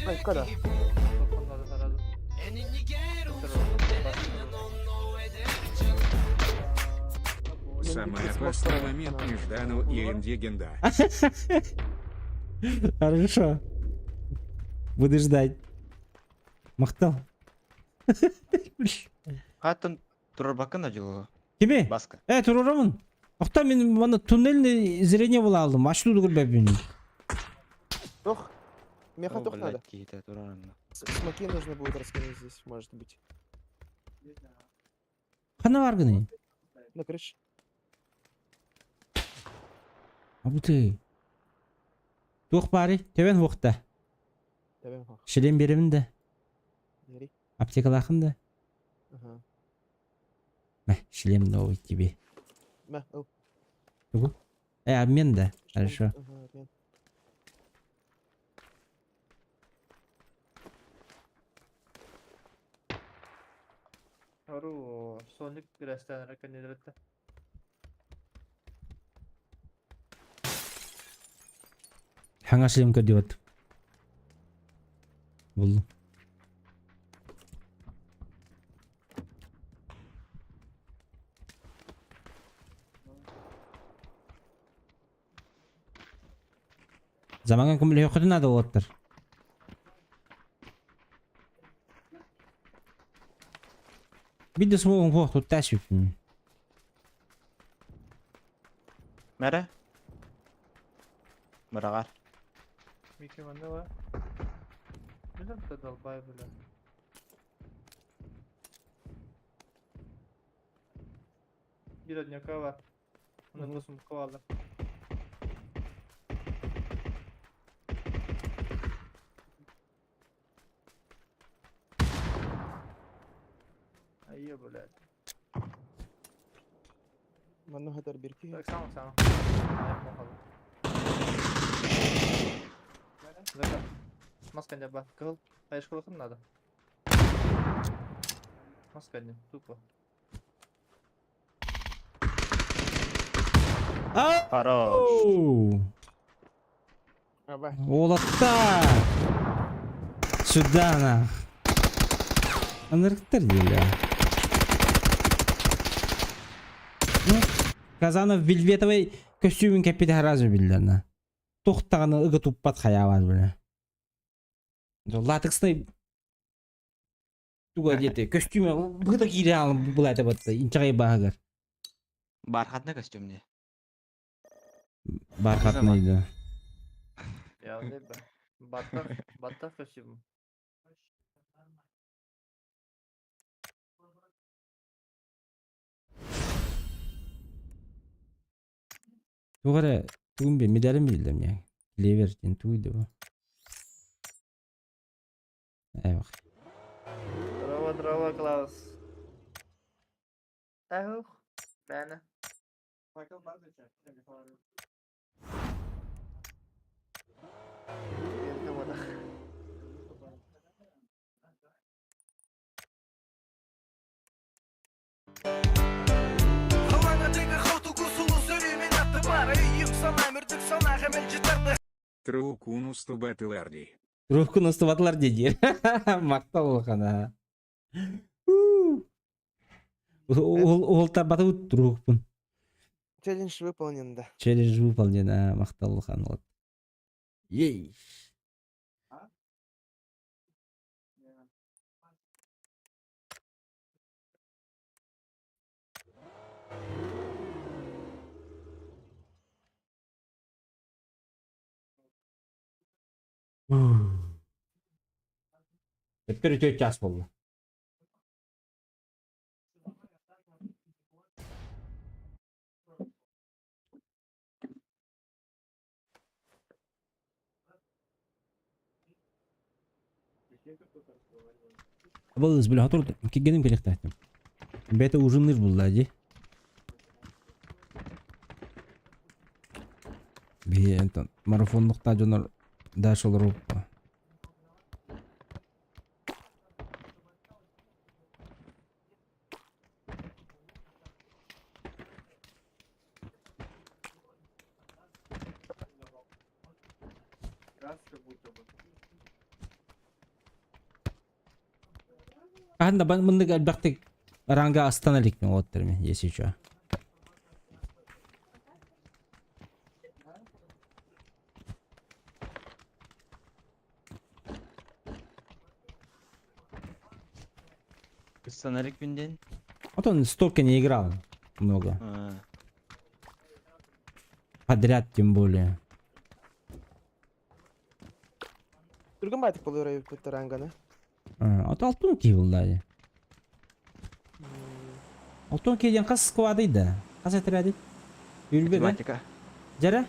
Ай, када. Самый опасный момент Неждану и Эндигенда. Хорошо. Буду ждать. Махтал. Хаттан турарбаккын да дьылы. Кими? Баска. Э, турурамын. Охта мин маны туннельный зрение була алдым. Ачту көрбөппүн. Тох. Меха О, тох надо. блядь, киһитэ турарым. Смоки нужно будет раскинуть здесь, может быть. Ханна баргыный? На крыше. Абыты. Туох баары? Төбөн хуохта. Төбөм хуох. Шлем беремин да. Бери. Аптекалаахын да. Ага. Мә, шлем новый тебе. Мә, ыл. Тугу? Э, обмен да. Хорошо. Ага, обмен. Ару, Соник рәстән рәкәннәр Хаҥа шлем көрдүбэт. Буллум. Заманга көмөлөһүөххүтүн наада уолаттар. Биир да смогун суох туттаа сүппүн. Мэрэ? Быраҕар. Микки манна бар. Билем да долбай бля. Биир одняка бар. Онно босумка бааллар. Айе, блядь. Манна хатар бир киһи. Так, сам, сам. Зака. Маска не ба. Кыл. Хайышкылыкын надо. Маска не, тупо. Хорош. Уолаттар! Сюда нах. Ынырыктар диля. Ну, Казанов вельветовый костюмун кэппитэ сразу биллэрнэ. Туох даҕаны ыга туппат хайаабат бile. Латексный туга диэти көстүүмэ быта киирэ былаата батта инчэҕэй бааһыгар. Бархатный костюм не? Бархатный да. Я Баттах, баттах костюм. Туох эрэ тугун би медалин билдим мне. Клевер диэн тугуй да бу. Ээх. Здорово, здорово, Клаус. Эх, Бэна. Трукун устубатылар дии. Трубканы устубатылар дии. Мактал улахана. Уһултарбатыбыт трубкун. Челлендж выполнен, да. Челлендж выполнен, а, мактал улахан вот. Ей. Өткөр үтүө час буолла. Балыс бile hatır кигеним келехтәхтем. Бәте ужинныр булла ди. Би энтон марафонлукта дьонор дальше олоруп. Анда мындык элбэхтик ранга астана иликпин уоттар мен, если чё. Сценарик диэн. Вот он столько не играл много. А, Подряд тем более. Түргэн байтык болор ранганы. А, вот алтын ки булла. Алтын ки диэн хас сквады да. Хас отряды? Үрбе да? Математика. Жара?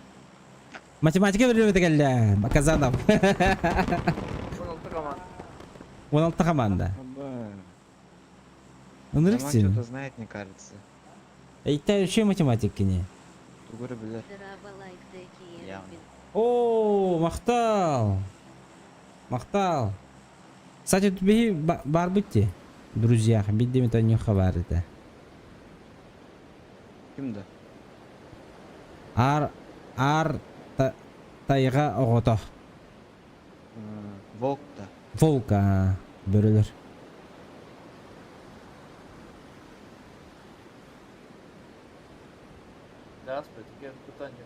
Математика билбете келле. Казанов. 16 команд. 16 команда. Оба. Ынырык Роман сен. что-то знает, мне кажется. Эйте вообще математик не. Тугуры билер. Драба лайк деки Явно. ербин. О, махтал. Махтал. Кстати, тут бихи бар битти. Друзья, биддеми то не хабар это. Ким да? Ар ар та, тайга оҕото. Волк да. Волк а, бөрөлөр. Да, спать, питание.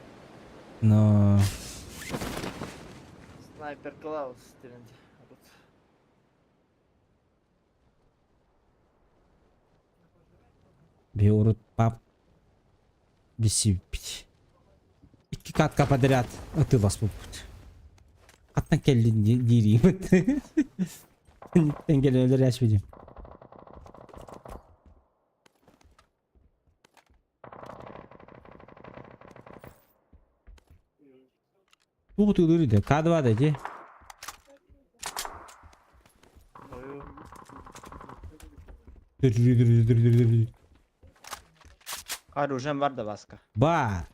Но Снайпер Клаус тренд. Вот. би урут пап бисиппит. Икки катка подряд ытылас буппут. Хаттан келлин дириимит. Тенгелелер яшпидим. Тугу тыгдыры К2 да ди. Оружием бар да Васка. Бар.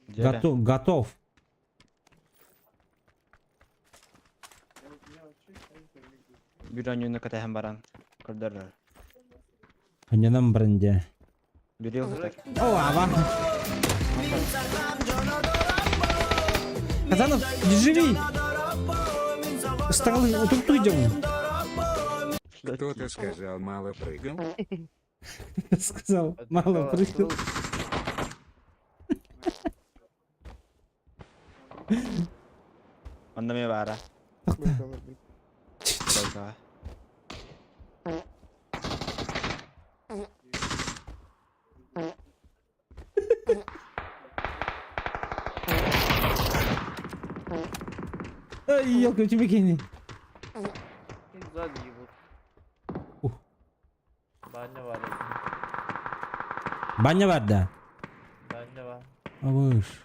Дьэ. Готов, готов. Бюронюну катаһан баран. Көрдөрөр. Ханянам бренде. Бирил так. О, ава. Казанов, не живи! Стал, тут идем. Кто-то сказал, мало прыгал. Сказал, мало прыгал. Онно ме бара. Только. Ай, елка, у тебя кини. Сзади ебут. Ух. Баня бар. Баня бар да? Баня бар. Абыш.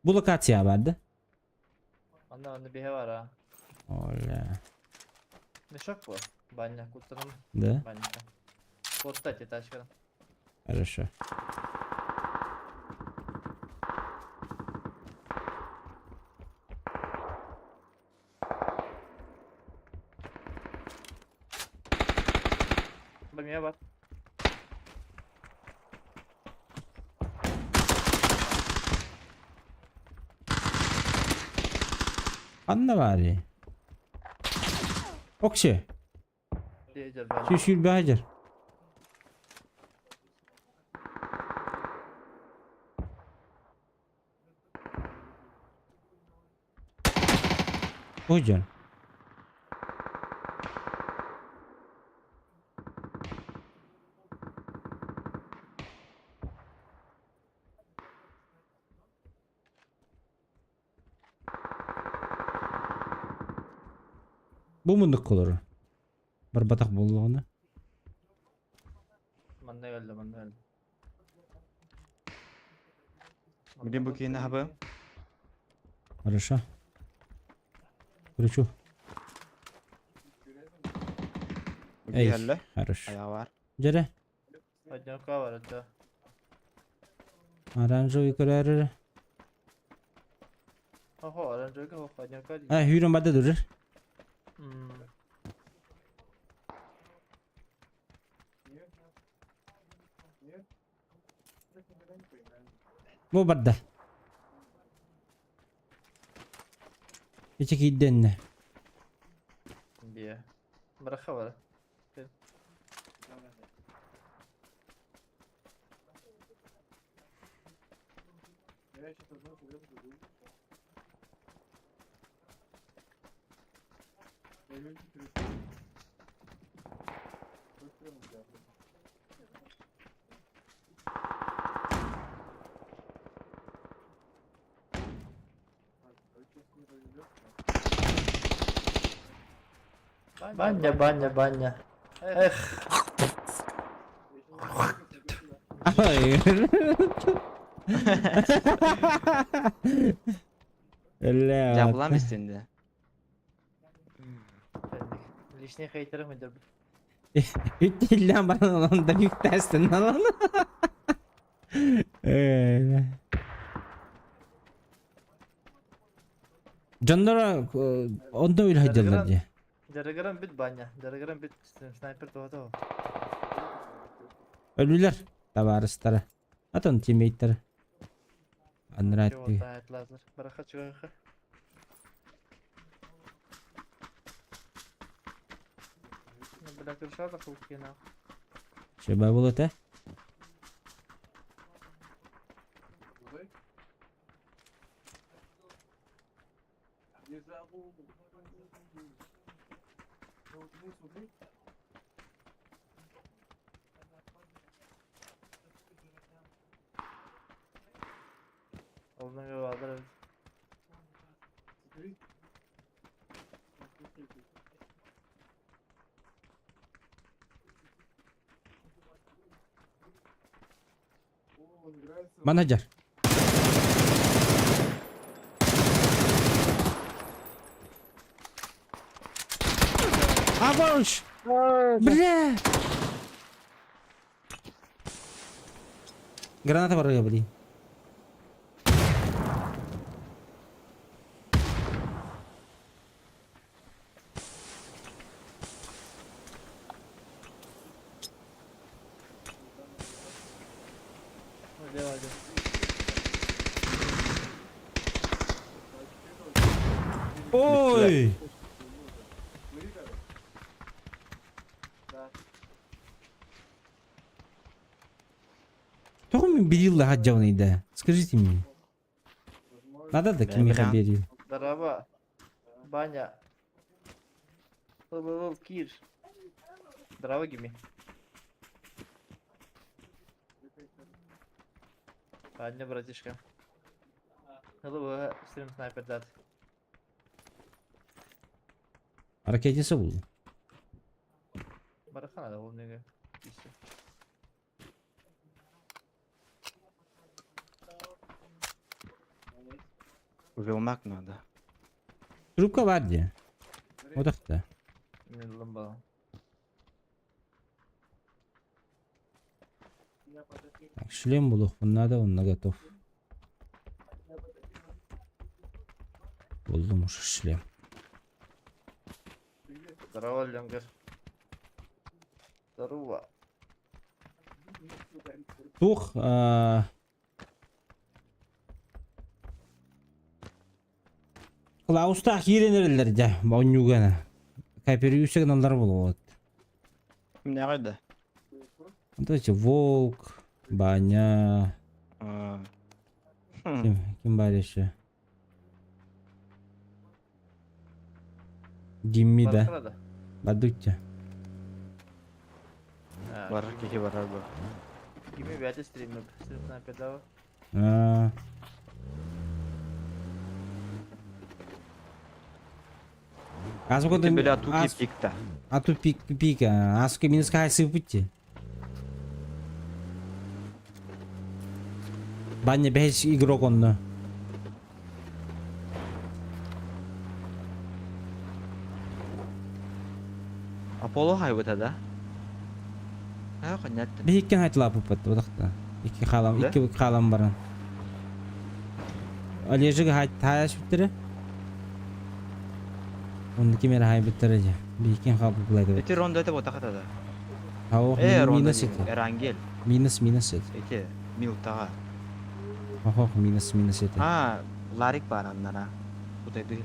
Бу локация бар да? Анна анна биһэ бар а. Оля. Мешок бу. Баня куттанам. Да? Баня. Вот эти тачка. Хорошо. Бамия бар. Ханна баарый? Окше. Сүүрбэһэ Ходьон. Бу мундук колору. Барбатах буоллаҕына. Манна өлдө, манна өлдө. Блин, бу киһини хабы. Хорошо. Кручу. Эй, хорош. Аяҕа бар. Дьэрэ. Однёка бар, да. Оранжевый көрөөрү. Охо, оранжевый хох, однёка дии. А, хүүрэн бада дурur. Бу барда. Ичи киирдэннэ. Бия. Быраха бар. Баня, баня, баня. Эх. Бля. Дьаабылаан истинде. Лишний хейтерім өдір. Үттиллэн баран онон да бүктээстин алан. Дьонноро онно үлэ сылдьаллар дии. Дьарыгыран бүт баня, дьарыгыран бүт снайпер тоҕото. Өлүлэр табаарыстара. Атын тиммейттэр. Анраатты. Бараха чугаха. Бля, крышата хулкина. Шеба болот э? Олны бадар. Менеджер. Аванш! Бля! Граната барыга блин. Ой! Тоҕо мин берилла хаджабыный да? Скажите мне. Надо да кимиэхэ берил? Дороба. Баня. Ыл ыл ыл киир. Здраво, Гими. Аня, братишка. Ылы стрим снайпер дат. Ракетница булду. Барахана да ол неге. Велмак надо. Трубка бар дии. Отахта. Мен ылым бала. Так, шлем булуохпун надо, онно готов. Буллум уже шлем. Здорово, Ленгер. Здорово. Тух, Клаустаах киирэн эрэллэр дьэ, оонньууга Кооперируйся гыналлар буолуо. Кимнээҕий да? Давайте Волк, Баня. Ким, ким бар еще? Гимми да. Бадучча. Барар киһи барар бу. Гимми бэйэтэ стриммит. Стрим снайпердааҕы. Азбука Ты бля туки пикта. А ту пик пика. Аска минус кай сыпытте. Баня бэс игрок онно. Аполло хайбыта да? Аа ханнаттым. Биһиккен хайтылааппыт бодохто. Икки хаалам, икки хаалам баран. Олежига хайа сүттэрэ. Онно ким эрэ хайбыттара дьэ. Биһиккен хаалбыт Эти рондо это вот да. Ау, Э, рондо минус это. Эрангель. Минус, минус это. Эти Милтага. Ох, минус, минус это. А, Ларик бар аннара. Кутай дыхли.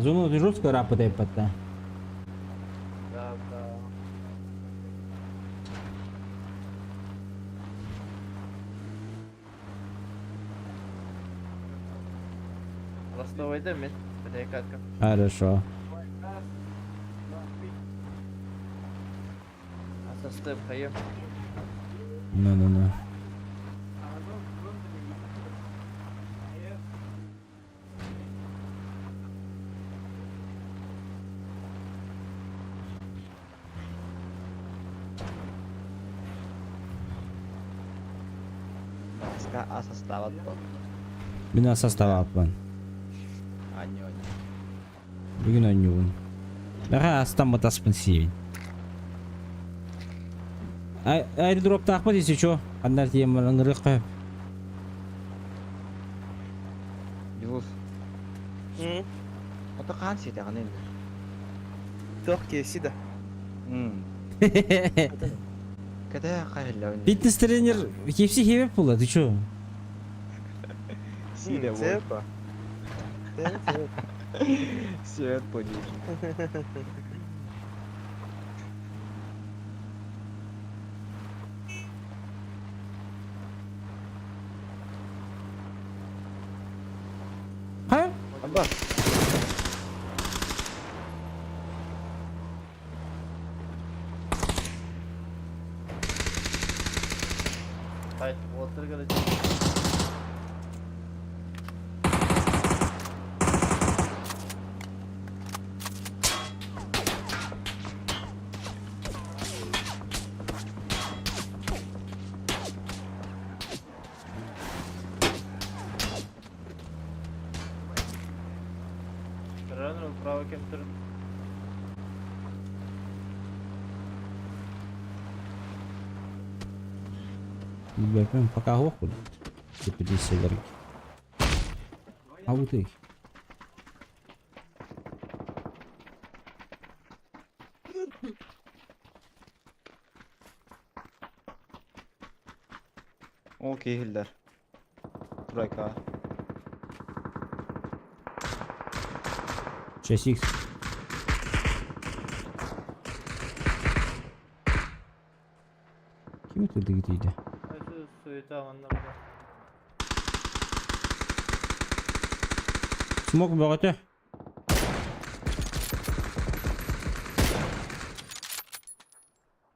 Зону жестко рапатай патта. Да, да. Ростовайда мен. Бля, Хорошо. Асасты хайым. Ну-ну-ну. Ска а состава то. Мин состава аппан. Аньо. Бүгүн оонньуубун. Бэҕэ астаммыт аспын сиибин. Аэродроптаахпыт если чё. Ханна тиийэн баран ыҥырыахха сөп. Дьулус. Ото хаан сиэтэҕин эн? Туох KFC да. Кэтэ хаһыллабын. Фитнес-тренер KFC хебеп була, ты чё? Сиде Цепа. Свет подишь. Ха? Аба. Хайт, уолаттар Рано право кемтер. Билбэппин, пока суох курдук. Типа А вот их. киһиллэр. Тройка. 6х. Ким ытырдыгы тиийдэ? Суета манна бара. Смок бөҕөтө.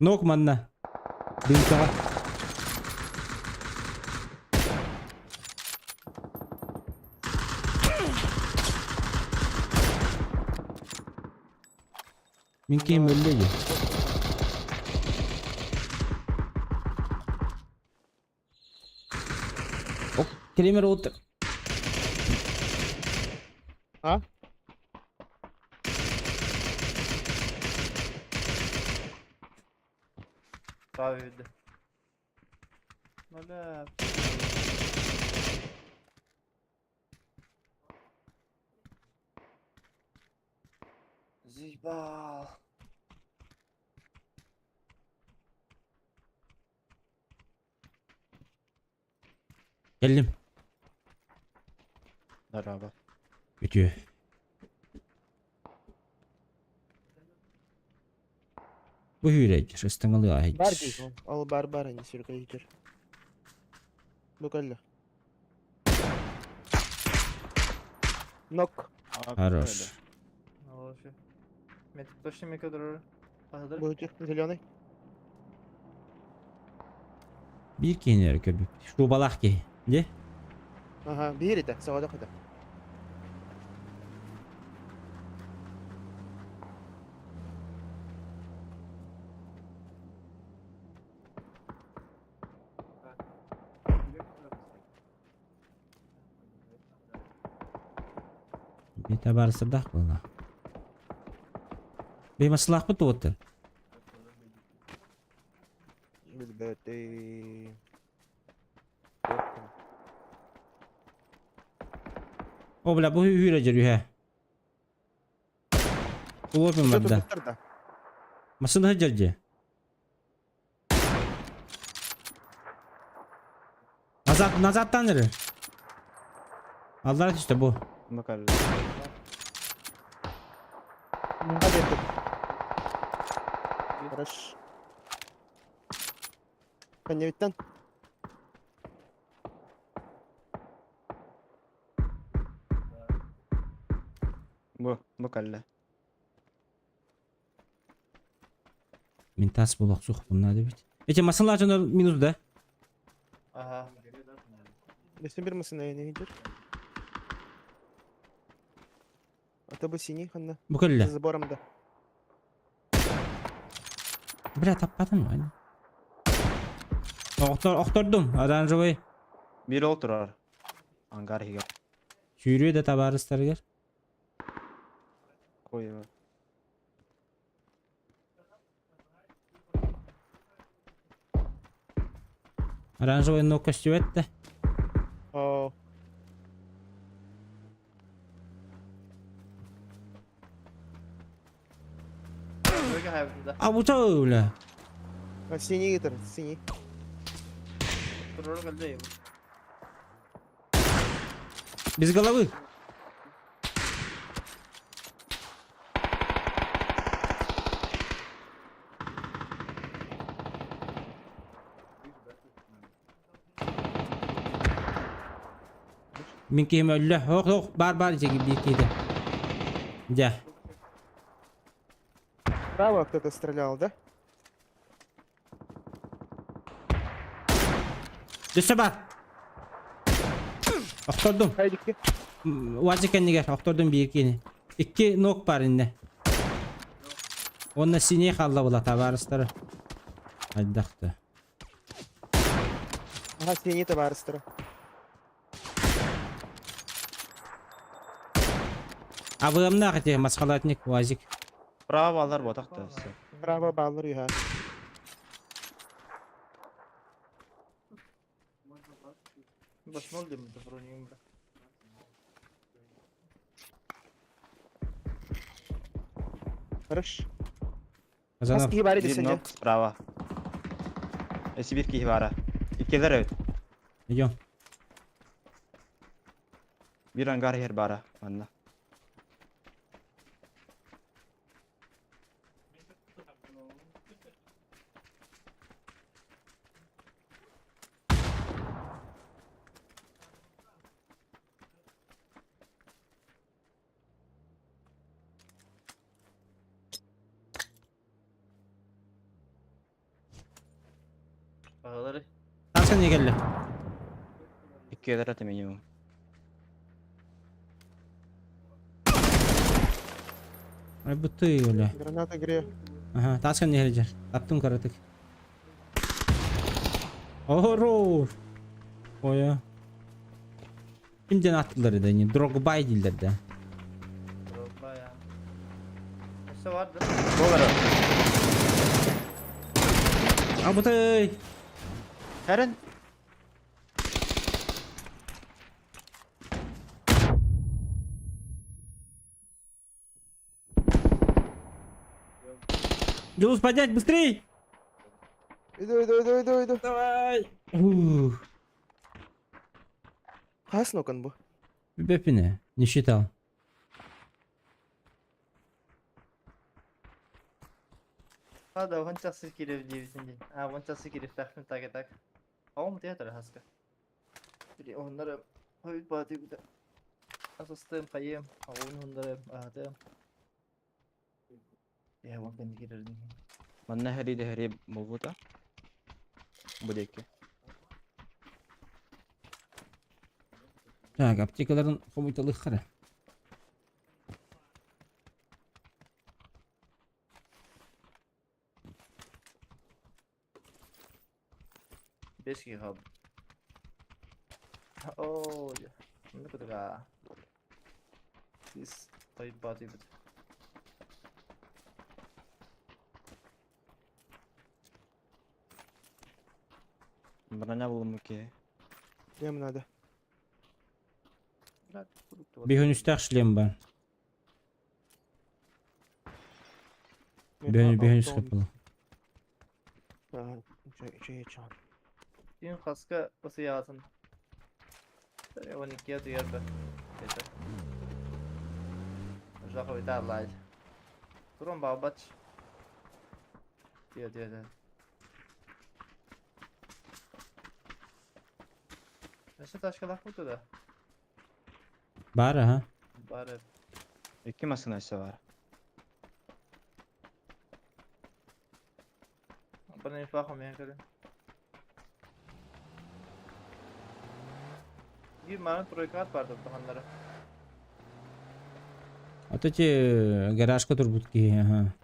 Нок манна. Дымкаҕа. Мин киһим өллө дии. Ок, Кремер от. А? Правильно. Бля. Заебал. Кэллим. Здорово. Үтүө. Бу hүүрэй, ыстаҥалыы Бар дии. Ол бар бар ини сүргэ иһитэр. Бу кэллэ. Нок. Хорош. Метик точно микродрор. Бу зеленый. Биир киһини эрэ көрбүт. Шубалаах киһи. Дьэ? Ага, биир этэ, саҕадах этэ. Мин табаарыстардаах буолла. Беймаслаахпыт туоттар. Билбэти. О, бля, бу үүрэ дьөрүһэ. Улуопун барда. Массыына сылдьар дьэ. Назад, назадтан эрэ. Аллара түстэ бу. Бакалла. Хорош. Конневиттен. Бу, бу кэллэ. Мин тас булах суох bunlar бит. Эти масалар дьонор минус да? Ага. Өссө бир масына не идет. А то бы синий ханна. Бу кэллэ. За забором да. Бля, таппатым ань. Охтор, охтордум, оранжевый. Биир ол турар. Ангар иһигэр. Сүүрүө да табаарыстарыгар. Хуй Оранжевый но көстүбэт да. О. А бу бля. А синий гитар, синий. Без головы. Мин киһим өллө. Ох, ох, бар бар дьиги биир киһитэ. Дьэ. Право кто-то стрелял, да? Өссө бар. Охтордум. Уазик кэннигэр охтордум биир киһини. Икки ног бар инне. Онно синий хаалла була табаарыстары. Хайдахты. Ага, синий табаарыстары. Абыамнаах ити масхалатник УАЗик. Право алар ботах да. Право баллар юха. Басмал дим броню. Хорош. Казанов. Киһи баар Биир ног справа. Сибир киһи баара. Иккилэр эбит. Идем. Бир ангар хер бара манна. Аҕалары. Таска не келли? Икки это минимум. Ай бутты öyle. Граната гре. Ага, таска не келжер. Таптым каратык. Хорош. Ой. Кимден аттылар edi? Не Дрогбай дейлер да. Drogba ya. Өссө vardı. Болары. А бутый. Хәрен. Дюс, поднять быстрей! Иду, иду, иду, иду, иду. Давай! Ух. Хас нокан бу. Бепине, не считал. Хада ончасы кирев дейбитин дей. А ончасы кирев тахмин так так. Оғым театр хаска. Бiri onları hoyut batı bir de. Asastım kayım. Оғын onları adım. Я вон ben girerdim. Манна хәри дә хәри булбута. Бу деки. Так, аптекаларын хомуталы қара. Беш гигаб. Оо, не кудага. Сис hoyut batı bir. Броня булым ки. Шлем надо. Бихөн үстәк шлем бар. Бихөн бихөн үстәк була. Чей чан. Дин хаска осыясын. 12 туярбы. Это. Жака бит аллай. Турон бабач. Тио тио тио. Өссө ташкалах бу да. Бар, ага. Бар. Икки машина өссө бар. Баны инфахом я көрө. Bir маны тройкат барды туханнары. Вот эти гаражка турбутки, ага.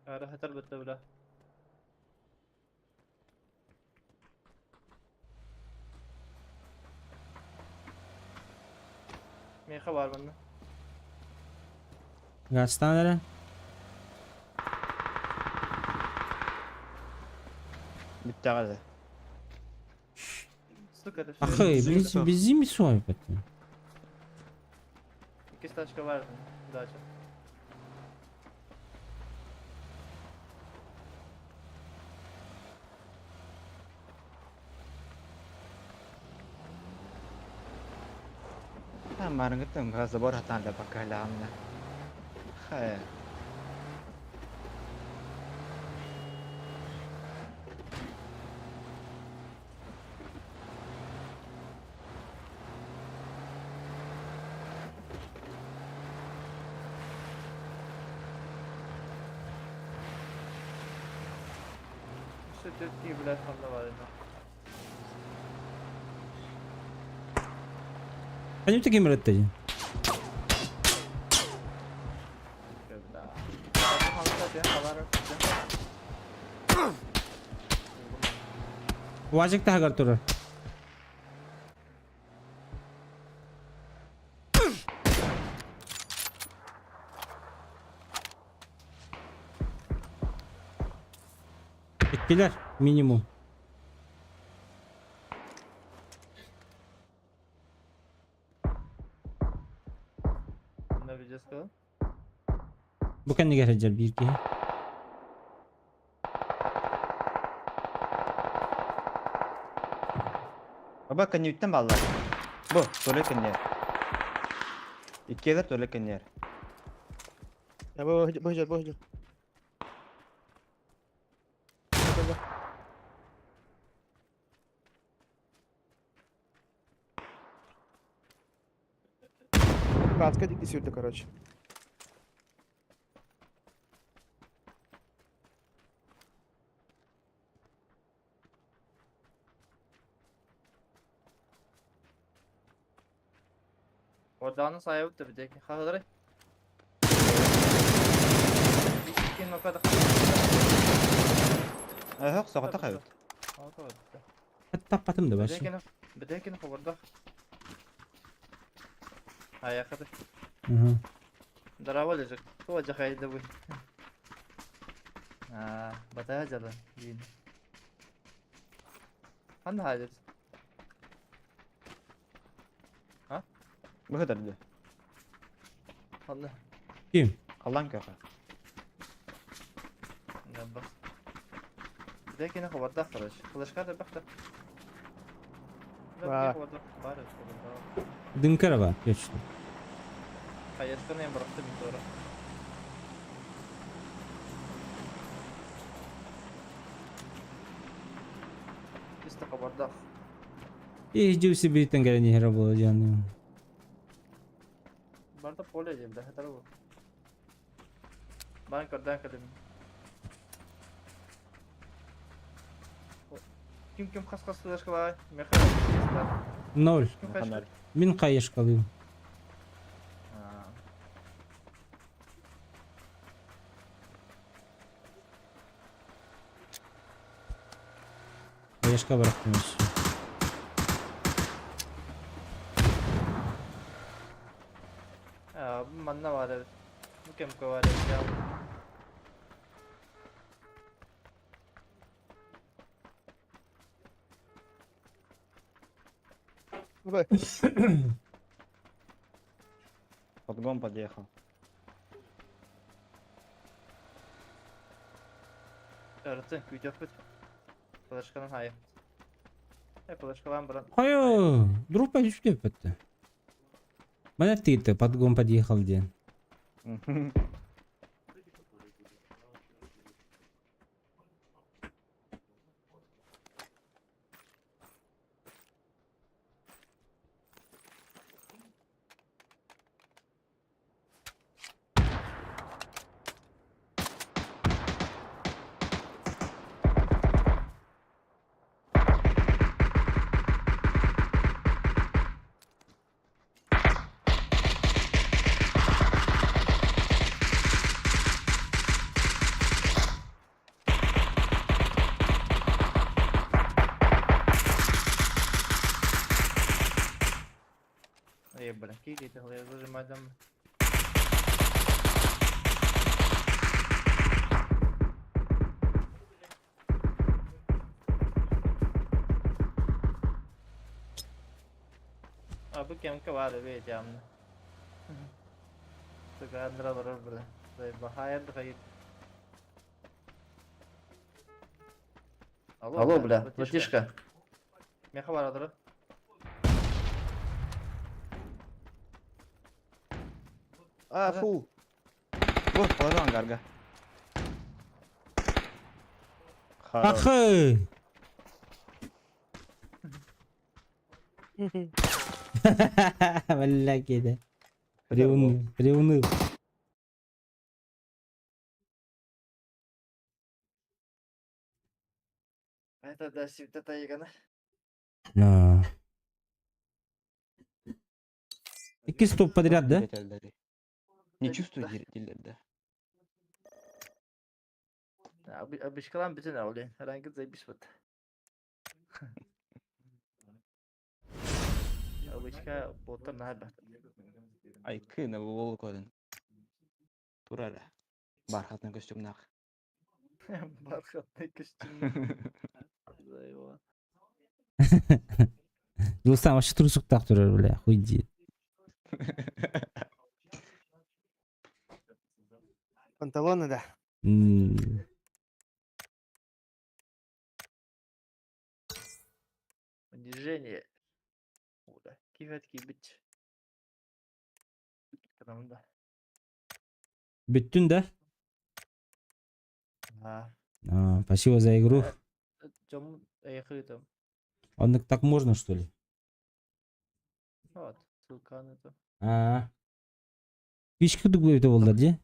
Ара хатар битте била. Меха бар манна. Газтан эрэ. Биттәгә. Сука, это Ахай, бензин ми суай бетте. Икки тачка бар. Дача. Барынгыттым забор хатан да пока лямна. Хэ. Өссө төрт билет ханна бар инде. Они таким реттеди. Уазик тахагар турар. Иккилер минимум. На видео сказал? Бу кэннигэр сылдьар биир киһи. Аба кэнниттэн бааллар. Бу, туалет кэннигэр. Иккиэлэр туалет кэннигэр. Я бу бу бу бу. Катка дикки сюрда, короче. Ордааны сайабыт да бидеки. Хахыдырай. Икки нокада. Өһөх соҕотох эбит. Таппатым да вообще. Бидекини хобордох. Аяқады. Угу. Здорово, лежик. Кто жахайды вы? А, батая жала. Дейін. Қандай хадыр? А? Быһытарды. Қандай? Ким? Аллан көхө. Бас. Бидекини хобордох, короче. Флешка да бахта. Бар. Дынкарова, точно. Хаешканы мен бырақты мен тура. Чисто хабардах. И жду себе тенгер не было дианы. Барда поле дем, да, это Бан көрдөн кэлим. Ким ким хас хас флешкалай? Меха. Ноль. Ким хаешка? Мин хаешкалыым. Хаешка барахтымыз. А, манна бар эбит. Бу кемке бар эбит. Я. Давай. Подгон подъехал. Ырытын күүтөхпүт. Флешканан хайы. Э, флешкалан баран. Хайа, друг түштеп бітті. Мана тиді, подгон подъехал ден. Эй, блин, киги я зажимать дам. А бу кемке бар эбит ямны. Сука, андра барар бля. Бахайыр да Алло, Алло, бля, братишка. Меха бар адыры. А, фу. Вот, положу ангарга. Хорош. Ахы! Бля, кеде. Приуныл, приуныл. Это да, сивтата егана. Да. Икки стоп подряд, да? Не чувствую дилер, да. Обычкалан бүтүн аули. Рангы заебись вот. Обычка боттар наһа Ай, кына бол кодын. Турара. Бархатный костюмнах. Бархатный костюм. Заеба. Дулстан вообще трусуктах турар, бля, хуй. Панталоны, да. М, Унижение. Уда. Кивет кибит. Кадамда. Бүттүн да? А. А, спасибо за игру. Дьом эйхытым. Он так можно, что ли? Вот, ссылканы это. А. Фишка дугу это болдар дии.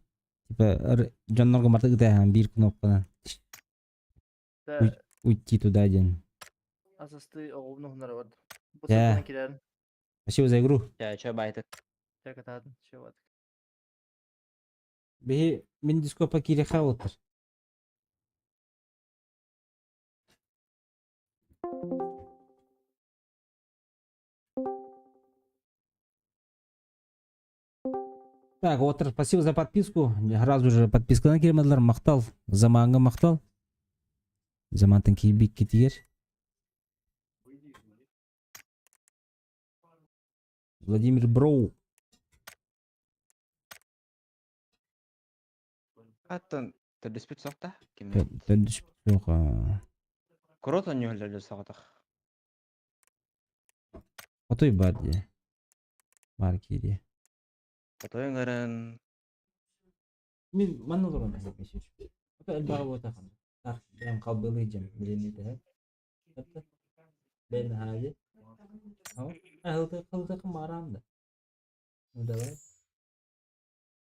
Типа дьоннорго мартык ытаһан биир кнопканан Да, уйти туда один. асасты оҕубун уһунара бар. Бу Да. ссылканы кирэн. Спасибо за игру. Чэ, чэ, байтык. Чэ, катаатын, чэ, вот. Биһи мин дископа киириэххэ буолтар. Так, вот, спасибо за подписку. Сразу же подписканы киирмэдилэр. Махтал. Заманга махтал. Замантан киирбиккитигэр. Владимир Броу. Аттан төрдүспүт суох да? Ким? Төрдүспүт суох. Курот онньуһуллар соҕотох. Отой бар дии. Бар киириэ. Отой ыҥырын. Мин манна олорон Ото элбэҕи буотахан. Так, бэйэм халбылыы дьэм билиннитэһэ. Бэйэн хаайы. Хылтыкы мараам да. Ну давай.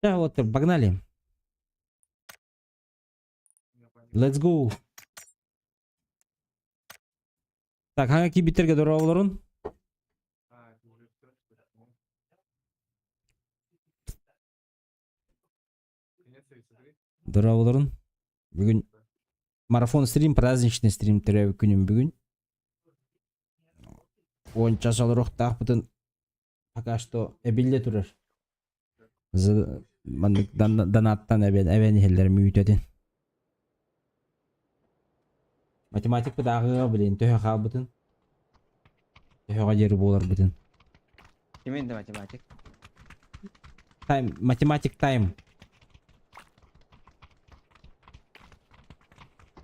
Да, вот, погнали. Let's go. Так, хаҥа киирбиттергэ дорооболорун. Дорооболорун. Бүгүн марафон стрим, праздничный стрим төрөөбүт күнүм бүгүн. Уонча солоруохтаахпытын пока что эбиллэ турар. Маннык донаттан эбэн эбэн иһэллэр мүйтэтин. Математикпыт ааҕыаҕа билин төһө хаалбытын, төһөҕө диэри буоларбытын. Кимин да математик? Тайм, математик тайм.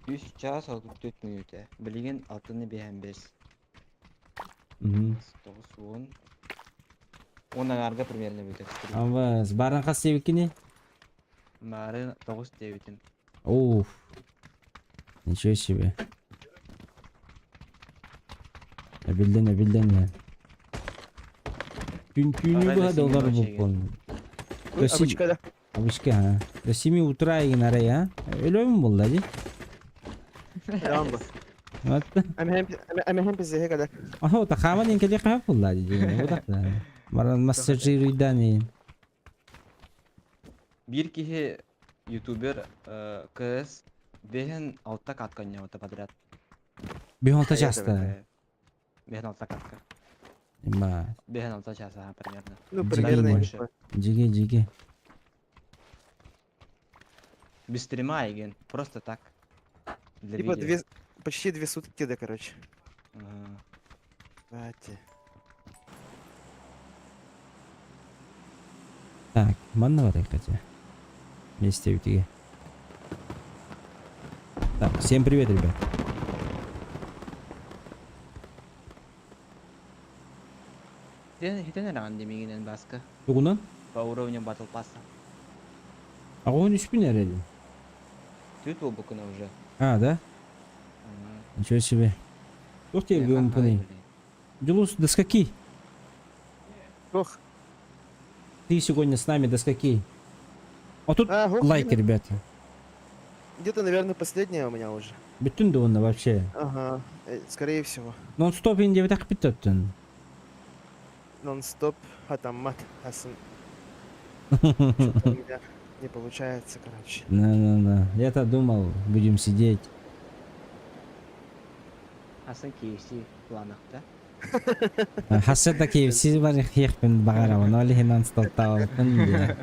Үс чаас 34 мүнүүтэ. Билигин алтыны биэһэн бэс. 9 10. 10 аҥаарга примерно бүтэр. Абас, баарын хас диэбиккиний? Баарын 9 диэбитим. Уф. Ничего себе. Эбиллэн, эбиллэн иһэн. Күн түүнү Арай быһа да да олор 7 ночи буппун. До семи... Обычка да. Обычка, а. До 7 утра игин арай, а? Өлөмүн булла ди. Рамбо. Вот. Амехем пизде када. Аха, та хаман ин кели хап булла ди. Вот так. Баран массажируйдан ин. Биир киһи ютубер КС бэһин алта катка оонньообута подряд. Бэһин алта часта. Бэһин алта катка. Ма. Бэһин алта часа примерно. Ну, примерно. Больше. Жиги, жиги. Без стрима, Еген. Просто так. Для Типа видео. две, почти 2 сутки, да, короче. Ага. Давайте. Так, манна бар хотя. Вместе утиге. Так, всем привет, ребят. Хитэн эрэҕин димигинэн баска. Тугунан? По уровню Battle Pass'а. А он үспүн эрели. Тут буолбуккуна уже. А, да? Ага. Ничего себе. Ух ты, Э, гумпаны. ага, Дюлус, до скольки? Ох. Ты сегодня с нами до скольки? А тут А, ох, лайки, ребята. Где-то, наверное, последняя у меня уже. Бүттүн да онно вообще. Ага, скорее всего. Нон-стоп инде так бүттөттүн. Нон-стоп, а там мат, асан. Что-то у меня не получается, короче. На-на-на. Я-то думал, будем сидеть. Асан KFC в планах, да? Хасса да KFC бар хехпин багарабын. Ол иһин нон-стоптаабыппын диye.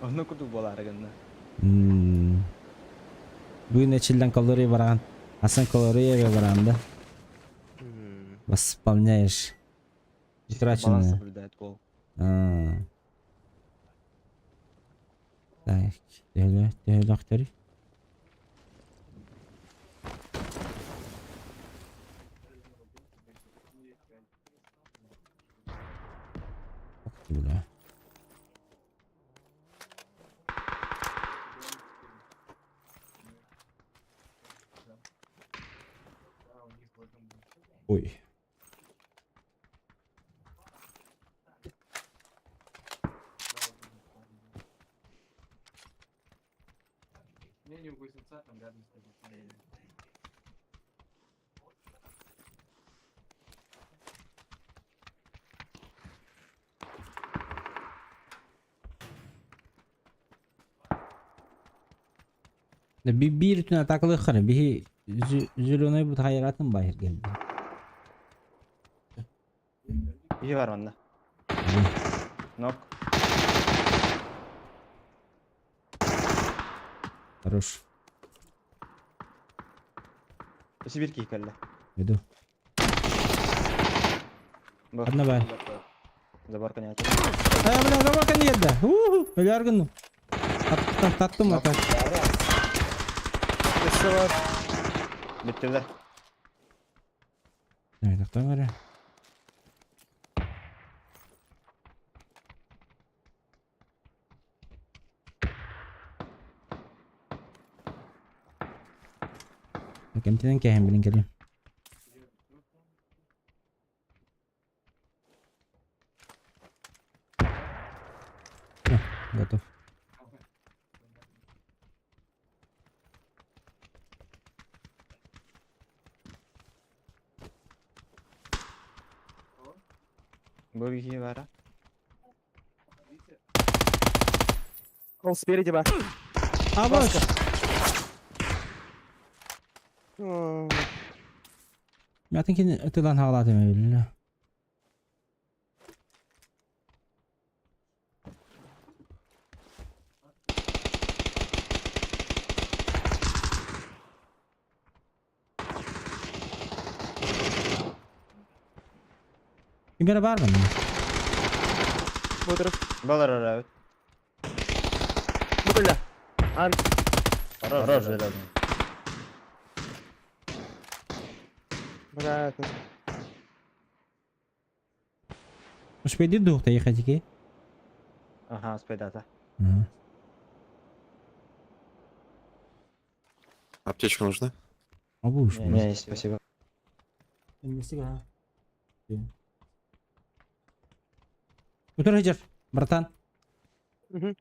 Онно курдук буолаары гынна. Бүгүн эчилден калория бараган. Асан калория бараган да. Восполняешь. Баланс Утраченное. соблюдает пол. А. Так, төһөлөөхтөрүй? Бля. Ой. Не, у кузнеца там рядом с тобой. Биир үтүн атакалыаххара биһи зеленый бут хайаратын баһыр geldi. Биһи бар онно. Нок. Хорош. Өссө биир киһи кэллэ. Иду. Бу. Одна бар. Забор конячек. Ай, бля, забор коньерда. Уху, өлөр гынным. Таттым, таттым ата. Өссө бар. Бүттүлэр. Давай, тохтоҥ эрэ. Кэмтинэн кээһэн билин кэлиэм. Готов. Бу киһи бара. Ол спереди бар. Абаш! Мятын кини ытылан хаалаатым эбиллэ. Ким эрэ баар манна? Бодоров. Балар арабыт. Бля. Ан. Хорош, железный. Бля. Успейди дух-то ехать ки? Ага, успейдата. Аптечка нужна? А будешь? Не, не, спасибо. Утыр сылдьар, братан. Мгм.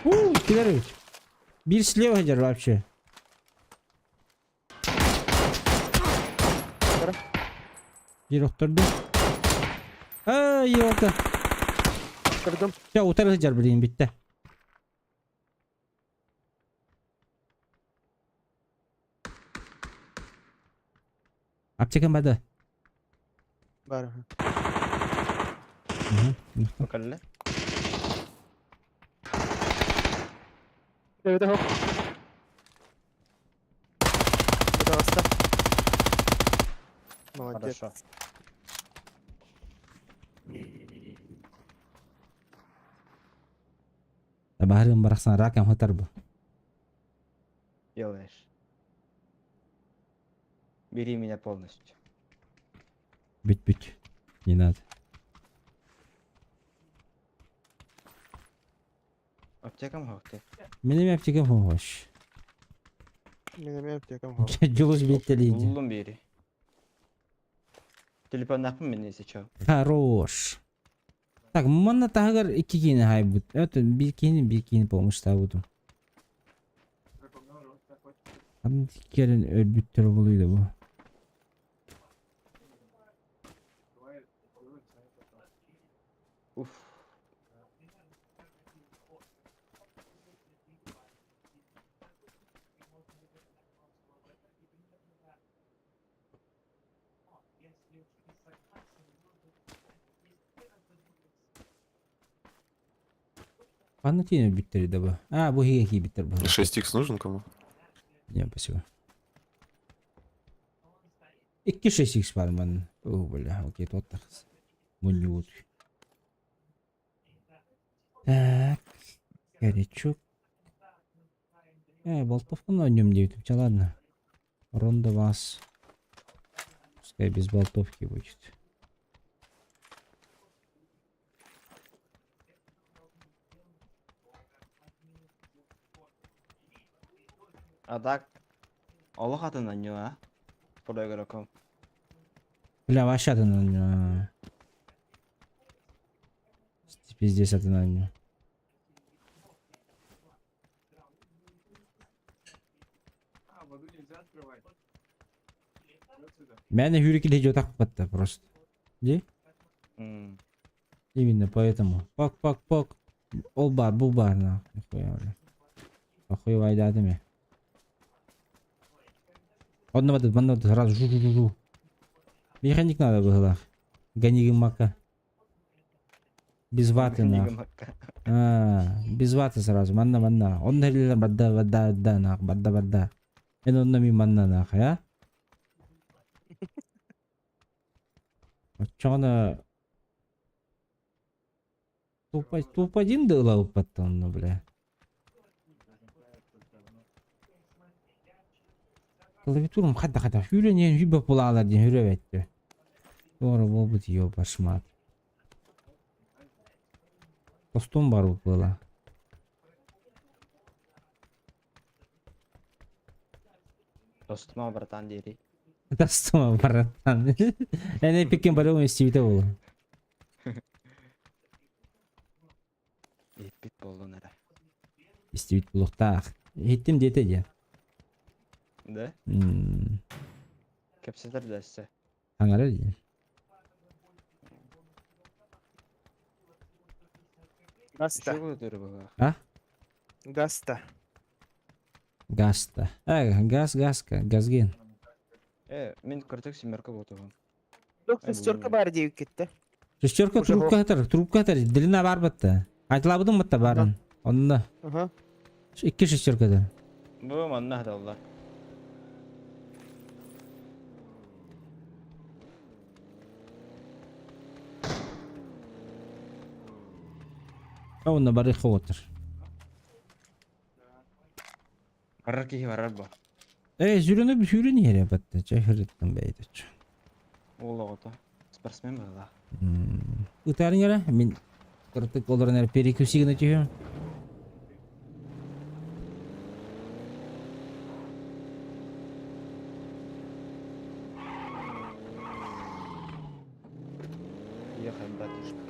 У, килер Биир слева сылдьар вообще. Биир охторду. Ай, елка. Охтордум. Все, утары сылдьар блин, бүттэ. Аптекам бада. Бар. Кэллэ. Это хоп. Пожалуйста. Молодец. Хорошо. Табаарым барахсан раком хатар бу. Делаешь. Бери меня полностью. Бүт-бүт. Не надо. Аптекам хохты. Менем аптекам хош. Менем аптекам хош. Дьулус биттелиди. Уллум бери. Телефон нахпын мен если чё. Хорош. Так, манна таһыгар икки киини хайбыт. Это биир киини, биир киини помощь буду. Ан керен өлбүттөр болуйда бу. Уф. Ханна тиин өлбүттэр да бу. А, бу хиге киибиттер бу. 6х нужен кому? Не, спасибо. 2 6 бар манна. О, бля, окей, тот тахс. Мунньубут. Так, горячок. Болтовка на нем диэбитим. Чэ ладно. Ронда вас. Пускай без болтовки будет. А так, олох атын анньуу а? Про игроком. Бля, вообще атын анньуу. Пиздец атын анньуу. А, воду нельзя открывать. Мээнэ хүрүк илэ просто. Ди? Именно поэтому. Пок, пок, пок. Ол бар, бу бар, нахуй. Нихуя, бля. Охуевайдаатым Онно бады, манна бады, сразу жу-жу-жу-жу. Механик надо было. Гони мака. Без ваты нах. А, без ваты сразу. Манна манна. Онно хелилер бадда бадда бадда нах, бадда бадда. Эн онно ми манна нах, я? Оччоҕуна тупо тупо-один да ылабыппаттан онно, бля. Клавиатурам хайда-хайда сүүрэн иһэн сүүрбэ булаалар диэн сүрэ Туора буолбут ёба шмат. Тостуом барбыт буола. Тостума, братан диэри. Тостума, братан. Эн эпиккен по-любому истибитэ буолуо. Иһиппит буоллун эрэ. Истибит буолуохтаах. Иһиттим диэтэ диэн. Да? Кэпсэтэр да өссө. Таҥара диэн. Гаста. А? Гаста. Гаста. А, газ, газка, газген. Э, мин кырдьык семерка буолтугум. Туох шестерка баар диэбиккиттэ. Шестерка трубка хатар, трубка хатар, длина бар батта. Айтылабытым батта барын. Онно. Ага. Икки шестеркада. Бу манна хаталлар. Онно бары ховотыр. Барар киһи барар бу. Э, сүрүнү сүрүн иһэрэ батта. Чэ хырыттым бэйдечче. Уол оҕото. Спортсмен быһыылаах. Ытаарыҥ эрэ, мин кыратык олорон эрэ перекуси гына түһүөм. Ехай, братишка.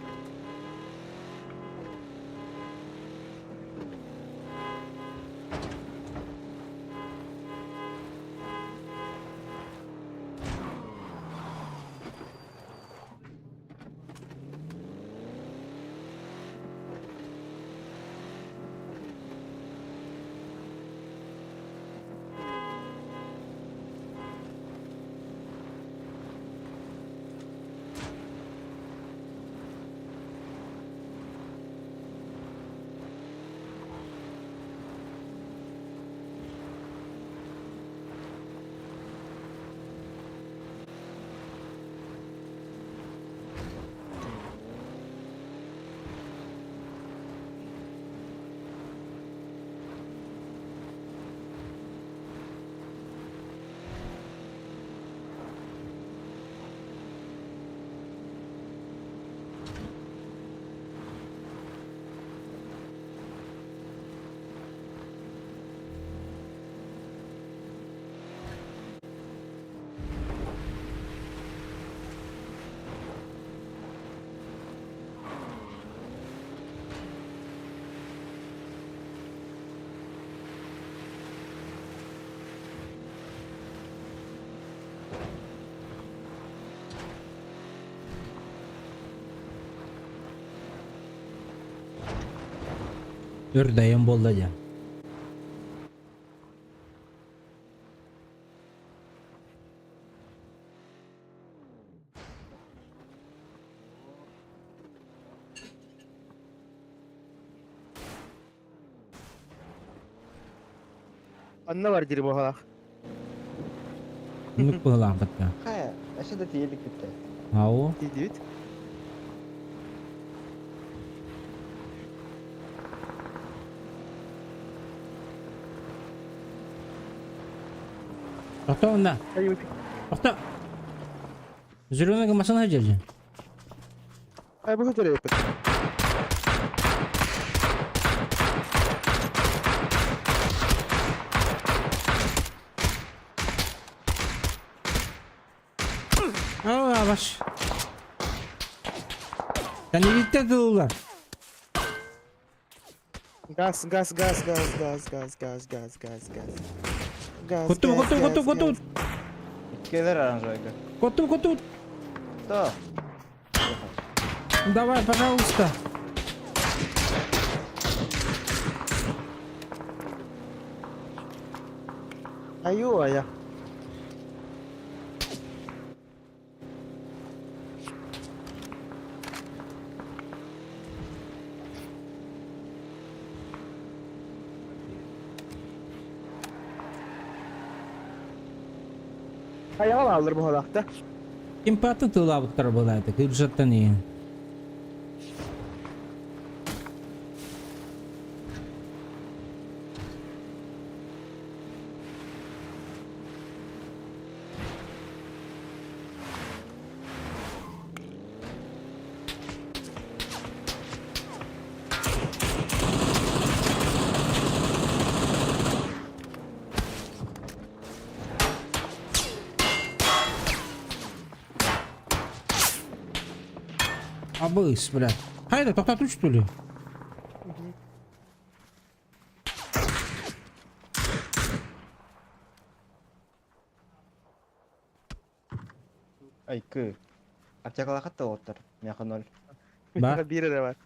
Өр дайын буолла диэн. Анна бар дири баҕалаах. Нук быһылаах батта. Хайа, өссө да тиийэ иликпит Ау. Тиийдибит. Охто онна. Охто. Зеленый машина дядя. Ай, bu kadar yapın. Aa baş. Sen ilikte dıllar. Газ, газ, газ, газ, газ, газ, газ, газ, газ, газ. Газ, Kutu, газ, kutu, газ, kutu, kutu. газ. Келер оранжевый. Коту, коту. Кто? Давай, пожалуйста. Аю, а я. Hayal alır bu halakta. Ким паты тылабыттар была, так бюджеттен iyi. Абыс, блядь. Хайда, тоқтату что ли? Айкы. Аптекала хатта оттар. Мяха ноль. Ба. Bir de var.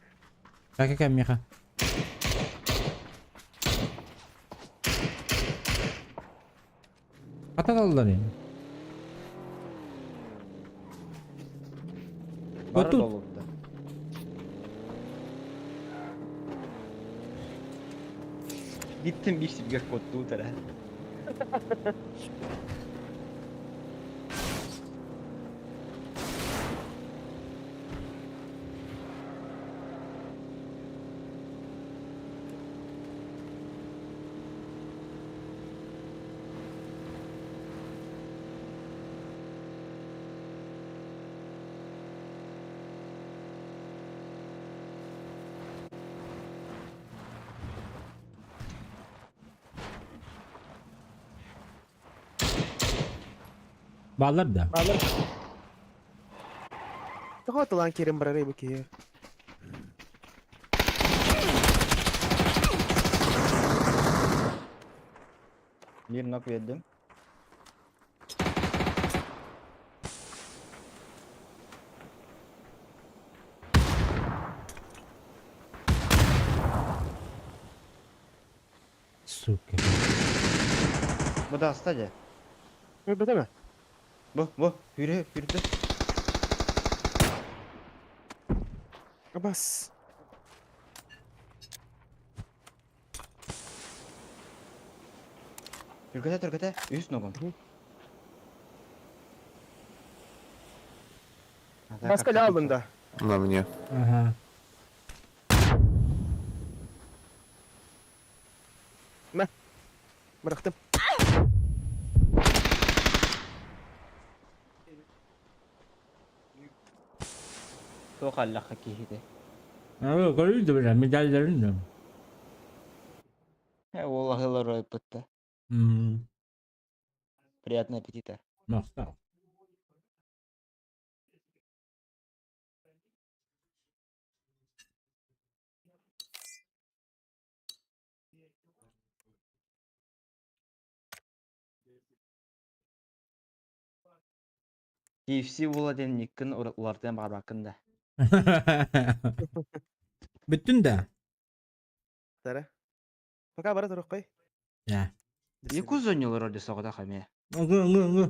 Так, какая меха? Аталалар енді. Бары Вот тут. долупты. Gittim bir sirge kottu tere. Баллар да. Alır. Тоҕо тылан кирин барар бу киһи. Bir knock verdim. Сука. Bu da hasta de. Öyle mi? Bu bu yürü yürüdü. Bas. Türkete türkete. Üst nogum. Pascal aldın da. На мне. Ага. Bıraktım. Çok Allah hakiki. Aa, көрүлдү бля, медальдарын да. Vallahi лорой пытта. М, Приятного аппетита. Мақтау. KFC була ден никкин улартан барбакын да. Бүттүн да. Тара. Пока бара турук кой. Я. Якуз ойнолор орде соғда хаме. Ыңы, ыңы, ыңы.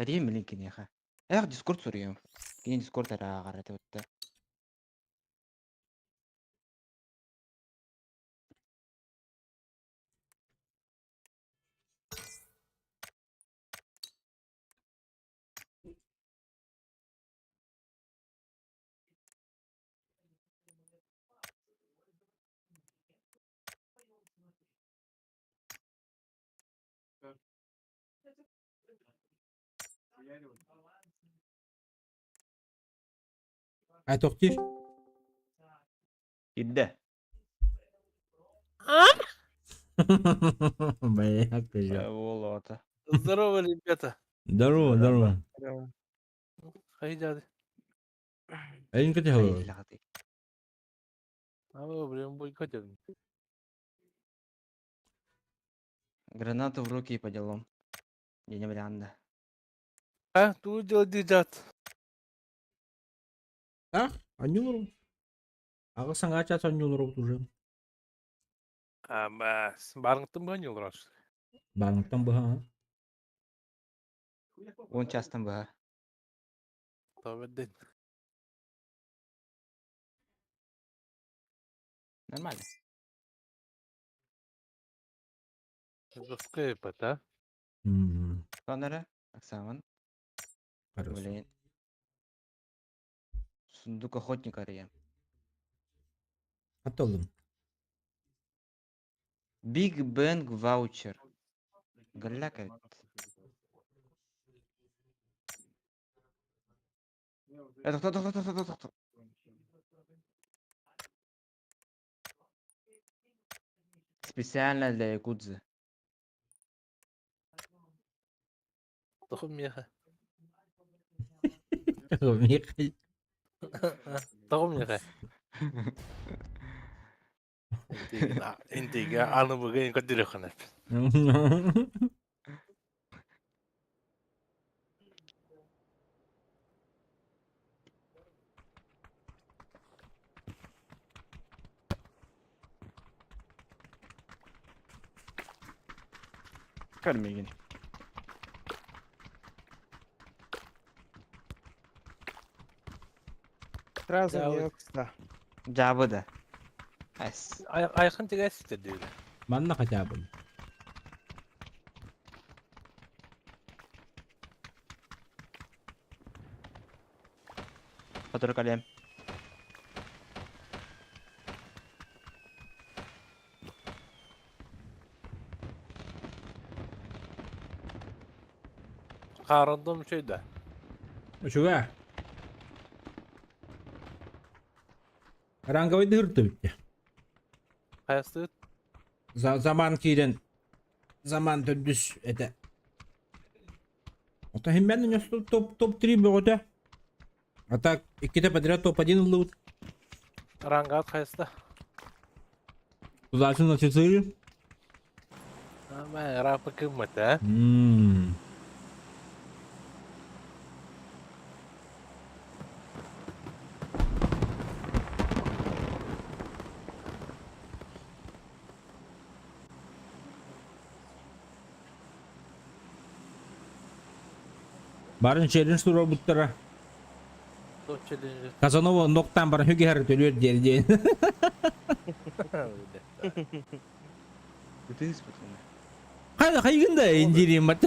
Әрие милин кинеха. Эх, Дискорд суруйум. Кини Дискорд ара ағара деп отты. Ай тохтир. Ирдэ. Бля, козел. Уол Здорово, ребята. Здорово, здорово. Хай дяди. Эйин кете А блин, бой хотел. Гранату в руки и по делам. Я не вариант, да. А, тут делать дедят. А? Анюлору. Ага саңа час анюлору уже. А, бас. Барыңтын бу анюлору. Барыңтан быха. Он частан быха. Табедден. Нормально. Заскайпат, а? Сонора, Оксаман. Блин. Сундук охотника арыйа. Атолым. Биг Бэнг ваучер. Галляка. Это кто, кто, кто, кто, кто, кто? Специально для якудзы. Тохум меха. Меха. Тохум меха. Интига аны бүгін көтөрө ханап. Көрмеген. Сразу Да, не вот. да. Жабы да. Әс. Айқын тегәсті дейді. Манна хотя бы. Который калем. Қарындым шөйді. Үчүгә. Ранговый дырты битте. Қаясты За заман кирен. Заман төдүс это. Ото химмен нес топ топ 3 бөгөтө. А так икките подряд топ 1 ыллыбыт. Рангат қаясты. Тузасын на 4. Ама рапы кыммат, а? Барын челлендж тура буттара. Топ челлендж. Казанова ноктан бар хүгер төлөр дер ден. Ты пацаны. Кай кайгында индирим бат.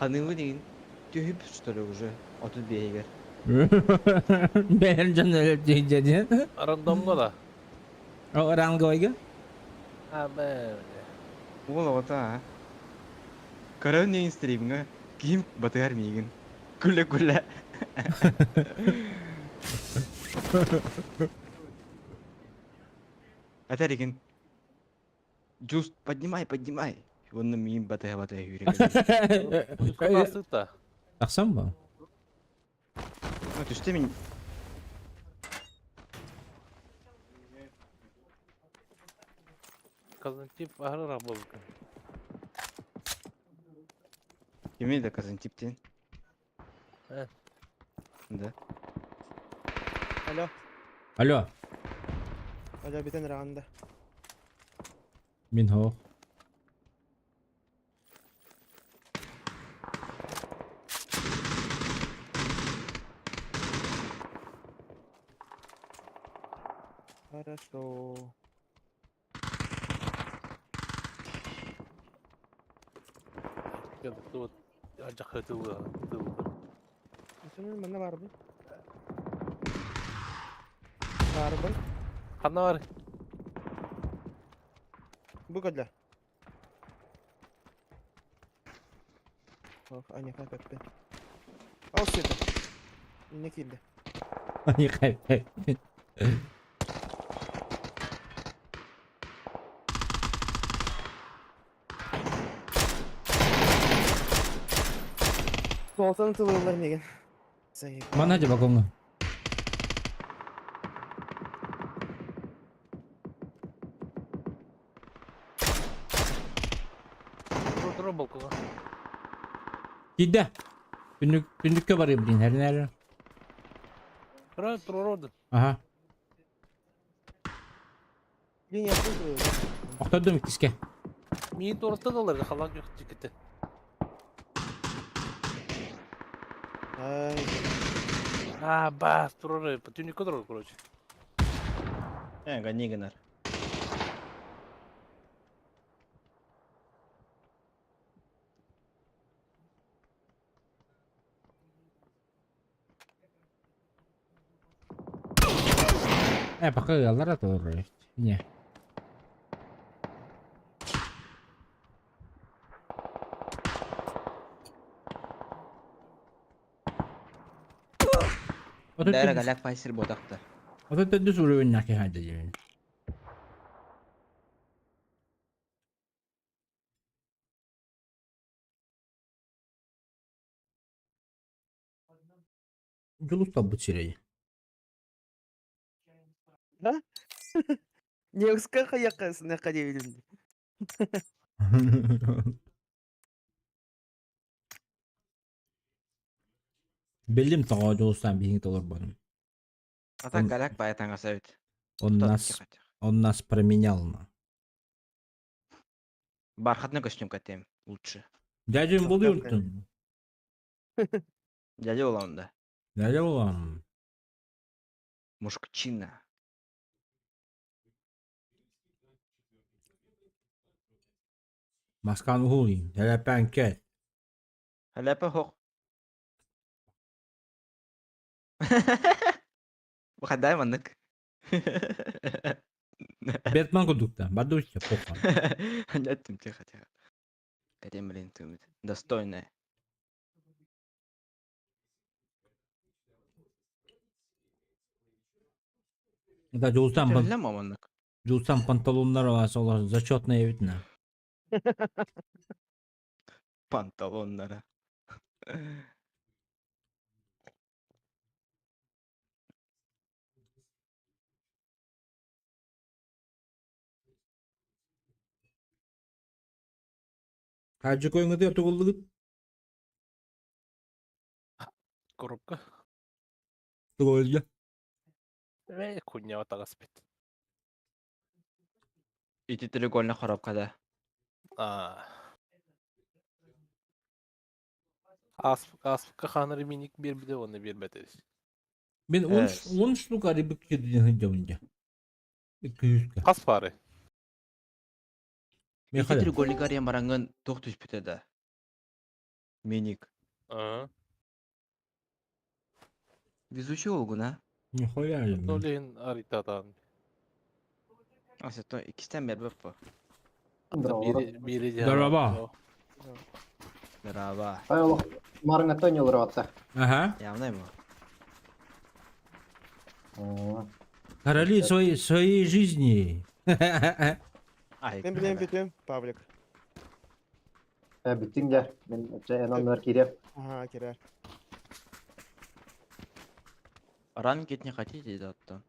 Ханылы деген түйіп, что ли, уже? Отыз бейгер. Бәрін жан өліп дейін Рандомға да. О, ранговойга? Ама. Ол ота, а. Көрөн деген стримге ким батыгар миигин. Күле-күле. Атаригин. Джуст, поднимай, поднимай. Он на миин батыга батыга хүреген. Қасыта. Тақсан ба? Ну, түшті мен. Казантип ары рабы. Кеме да Казантиптен. Э. Да. Алло. Алло. Алло, битен ранда. Мин хо. Хорошо. Манна бар бу. Бар бу. Ханна бар. Бу кадла. Ох, а не хаппин. Ал сыта. Не килди. Не хаппин. Солтан тылылар меген. Заебал. Мана же балконга. Тура балконга. Киде. Түннүк түннүккө барып блин, хернер. Тура тура. Ага. Линия тылылар. Охтордум киске. Мин турата далар халак yok чиките. Ай. А, бас, тура, түннүккө тура, короче. Гони гынар. Пока аллара тур. Не. Дәрі галяк пайсыр бодақта. Вот это дүс уровень нахи хайды деймін. Жулус табыт сирей. Да? Не ускаха якас на кадевидим. Билим тоҕо Жулустан биһиң толор барым. Ата галяк байатанга совет. Он нас променял на. Бархатный костюм катем лучше. Дядям болуyorsun. Дядя болам да. Дядя болам. Мужчина. Маскан уһули. Дядя кет. Халяпа хок. Бухадай маннык. Бэтмен кудукта. Бадуйся, похуй. Нет, тихо, тихо. Катем, блин, ты достойная. Да, Жулустан Бля, маманнык. Жулустан панталоннар вас олар зачетная видно. Панталоннара. Хажы койңыды тугулдугут. Коробка. Тугулду. Э, хуйня вот спит. Ити треугольный коробка, да. А. Ас ас каханыр миник бир биде оны бир бетес. Мен 10 штук арибик кедин хыджамынja. 200 Кас пары. Мен Ити треугольник арьян барангын тоқ түспүтэ да. Миник. А. Везучий олгун, а? Нихуя ли. Толин аритатан. А, то икистен бер бөп Бири Здорово. Здорово. Ай, олох, марыңа не олар Ага. Явно ему. Короли своей жизни. Ай, Мен билем бүтүм, Павлик. Бүттүң да. Мен эноннар киреп. Ага, кирер. Ранкет не хотите, да, то.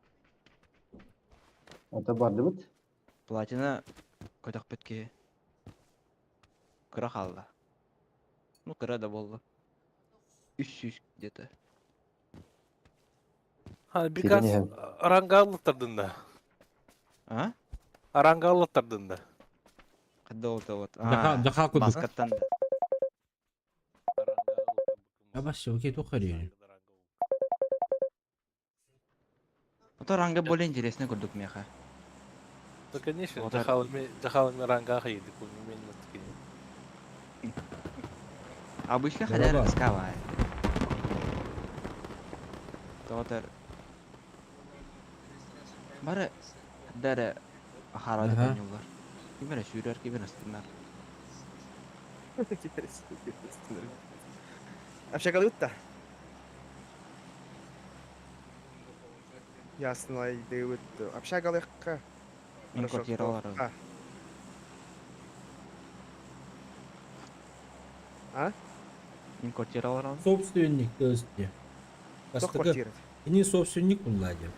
Это барды бут. Платина көтөх бітке. Кыра қалды. Ну, кыра да болды. 300 где-то. Ha birkaç рангаллыктардын да. А? Рангаллыктардын да. Қада ол вот. Даха кудук. Маскаттан да. Абасы, окей, тухари. Это ранга более интересный курдук меха. Да, конечно, Вот дахалами ранга хайдык, у меня такие. Обычно халяр рисковая. Тотер. Бары дәрі харады канюлар. Кимере сүйрер, кимере стынар. Общагалыт да. Ясно, идыбыт. Общагалыкка. Мин квартира олорор. А? Мин квартира олорон. Собственник, то есть. Кто квартира? Не собственник Владимир.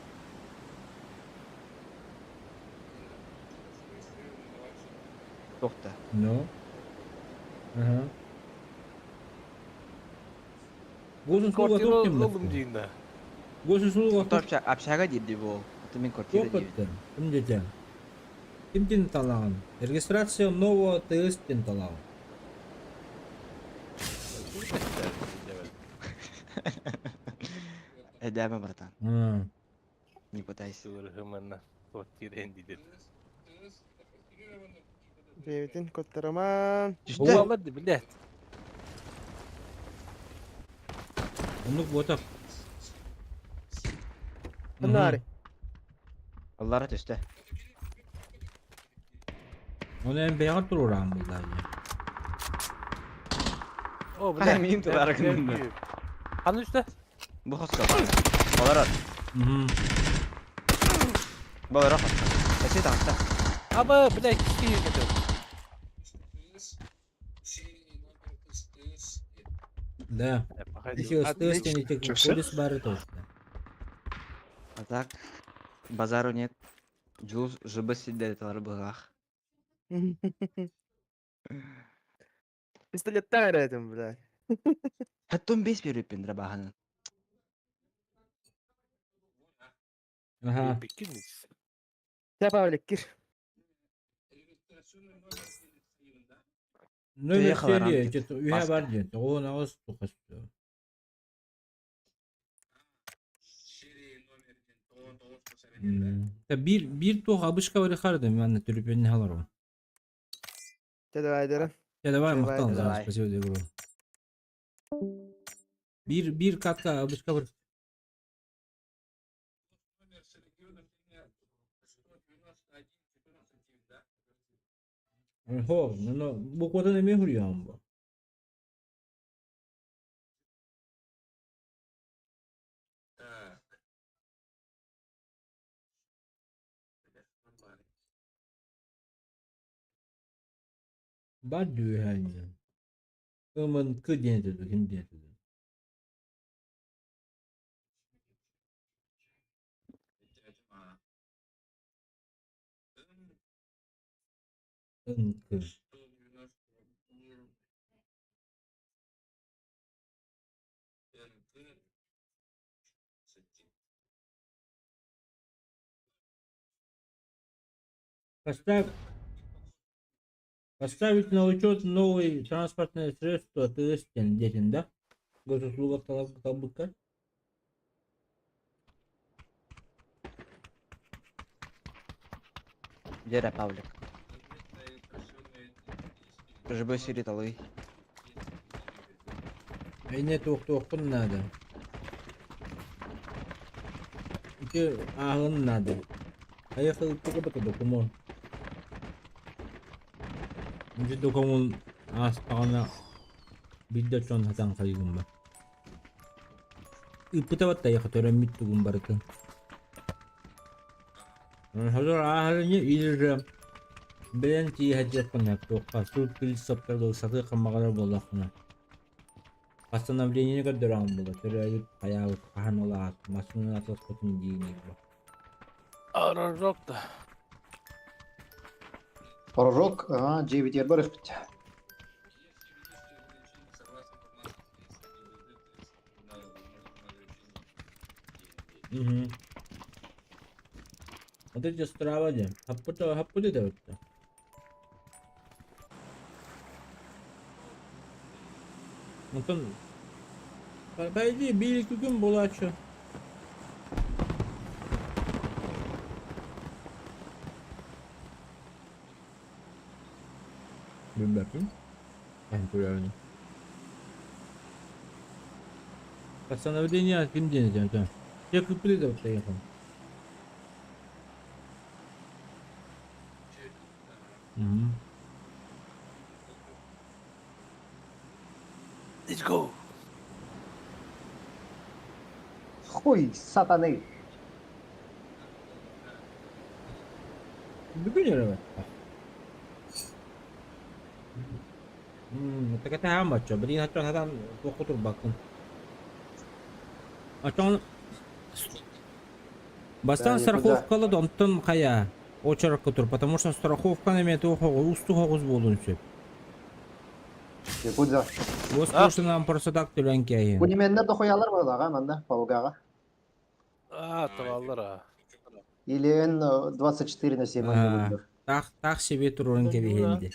Тохта. Ну. Ага. Госуслуга Квартира топ ким ылдым диин да. Госуслуга Общага общага диир бу. Это мин квартира топ диир. Ким дете? Ким дин талагын? Регистрация нового ТС дин талагын. Эдеме, братан. Не пытайся. Манна квартира диир. Бэйбитин коттараман. Буолар да билет. Оннук ботах. Нари. Аллара түстэ. Оны эм бэйҕэр туруораан буллаа дии. О, Хай, бля. мин тулары гынным. Ханы үстэ? Бу хоска. Олорор. Болоро хоска. Эси таҕыста. Аба, бля, кишки кетер. Да. Еще СТС не Чё, тек всё? полис бары тоже. А так, базару нет. Джулс ЖБ сидит быһах. Пистолеттан этим, блядь. Хаттон бес бериппин драбаханын. Ага. Те, Павлик, кир. Номер Приехала серии, рамки. где-то үйе Маска. бар дед. Оған ауыз тұқасты. Bir bir тух абышка бар харды мен түрпенне халар. Те давай, дера. Я давай Давай, мактан за давай. спасибо за игру. Bir bir катка абышка бар. Хо, ну бу кодан эме хурьям бу. Бар дүйәнне. Ымын кы денетеди, ким денетеди. Ын кы. Поставь Поставить на учет новые транспортные средства ТС детям, да? Госуслугах талабыка. Дера Павлик. ЖБ сидит алы. Эне туох-туохпун надо. Ити ааҕын надо. Айахы ыппыка документ. Ити документ ааспаҕына бидде чон хатан хайыгын ба. Ыппыта батта төрөммүт тугун барытын. Хазар ааһарыны или же бэйэн тииһэдьиэххинэ туохха суут пил саптарга сатыы хаммаҕалар буоллаххына. Постановление көрдөрөҕүн була төрөөбүт хайаабыт хаһан олаат массыына атыспытын диини бу. Арарок да. Пророк, ага, JBTR бар ихпит. Угу. Вот эти справа де. Хаппута хаппута да вот. Онтон по идее били күкүн булаачы. Билбэппин. Эн Постановление ким диэн Я купили да вот ехал. Угу. Let's go. Хуй сатаны. Бүгүн эрэ Так это хамачча. Блин, хачча хатан туохку турбаккын. Очон Бастан Да, якудза. страховкалы донтон хая очеракка тур, потому что страховканы эме туох усту хоҕус буолун сөп. Якудза. Госпошлинан просто так төлөн кээһин. Кунименнер дохуялар буолаҕа манна Павгаҕа. А, tavallar а. Или Н 24 на 7 ойнууллар. Таах таах себе турурун кэбиһинди.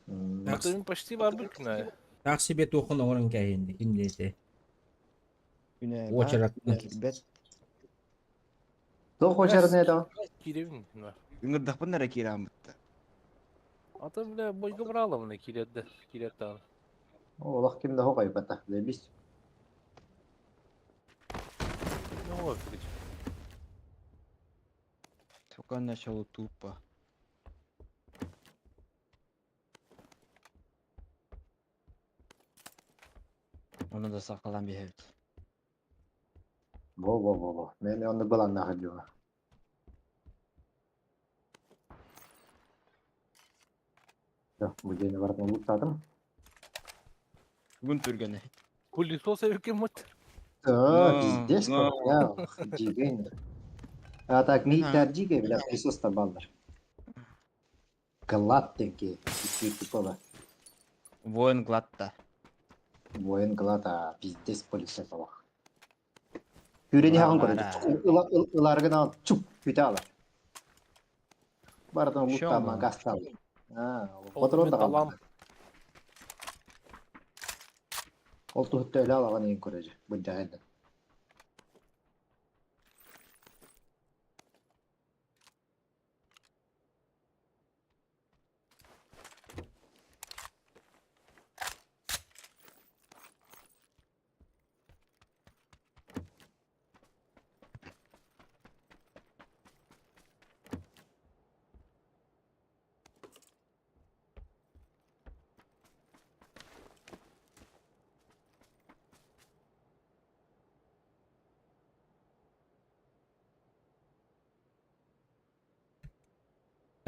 Атын почти бар бит күнә. Таах себе туохун оҥорон кээһинди киндиэти. Күнә Очеракка. кирбет. Туох очерын это? Киребин. Ыҥырдахпын эрэ киирэн бытта. Атын бля бойга брала мына киредде. Киреттан. Олох ким да хоҕойбата. Заебись. Ну, вот, Только начало тупо. Оны да сақалан биһэбит. Во-во-во-во. Мен онны быланнаах дьуо. Все, бу дьиэни барытын луттаатым. Бүгүн түргэнэ. Пылесос эбикин мут. Да, Ну, пиздец, ну. я дьигэйин. А так, мииттэр дьигэ, бля, пылесос баллар. Глад тенки, типа Воин гладта. Воин глад, а пиздец пылесос алах. Хүрени хаҕын көрөдү. Ыларгын чуп күтэ алар. Барытын луттаама гастал. Патрон да Талам. Ол туһутта өлө алаҕын иин көрөдү. Быдьаайда.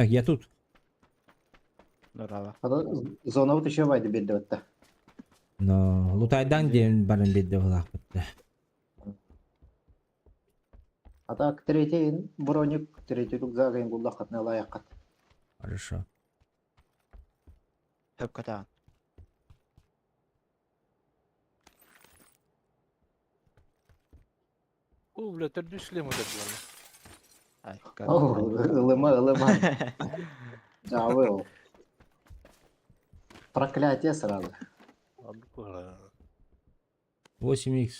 Так, я тут. Нұрала. Зона вот еще вайды берді өтті. Но лутайдан диэн баран биэрдэ булаахпытта. А так третий броник, третий рюкзак им буллахат на лаяқат. Хорошо. Хөп катаан. О, бля, төрдү шлем өтөп Ай, О, ылыма, ылыма. Жабыл. Проклятие сразу. 8х.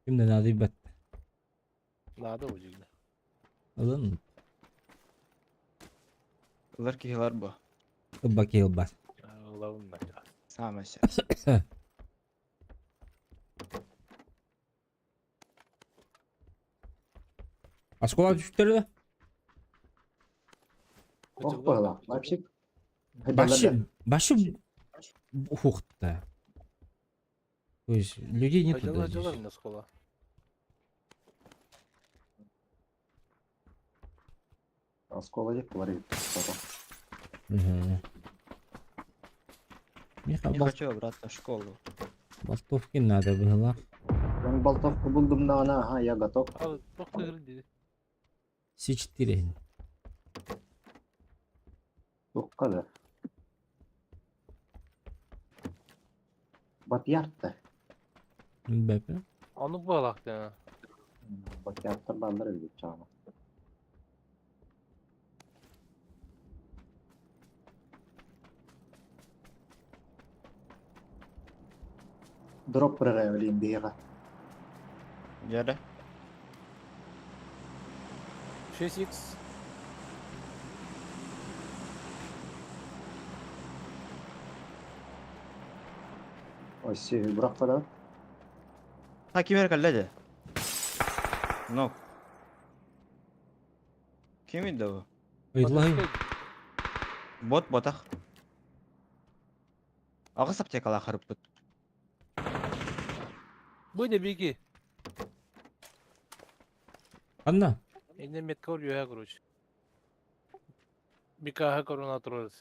Кимде надо бат. Надо удивно. Ылын. Ылар кихилар бу. Ыбба киһилбат. Лавын Самый сә. Оскола түштер да? Ох, была. Вообще. Башы, башы ухта. То есть людей нету Дела да, дела здесь. на школа. Оскола деп говорит. Мгм. Миха, Не бол- хочу обратно в школу. болтовки надо было. Мен болтовку булдум на она, ага, я готов. А, тохты гырды. С4. Тухка да. Батьяртта. Бәпе. Аны балакты. Батьяртта баллар бит чама. Дроп прорывали бега. Жара. 6х. Ой, брак пара. Ha кимер калледе? Нок. Ким иди бу? Ыйлай. Бот ботах. Аҕыс аптекалаах харыппыт. Быня, беги. Анна. Инне метка бар үөһэ, короче. Микаха корона турар.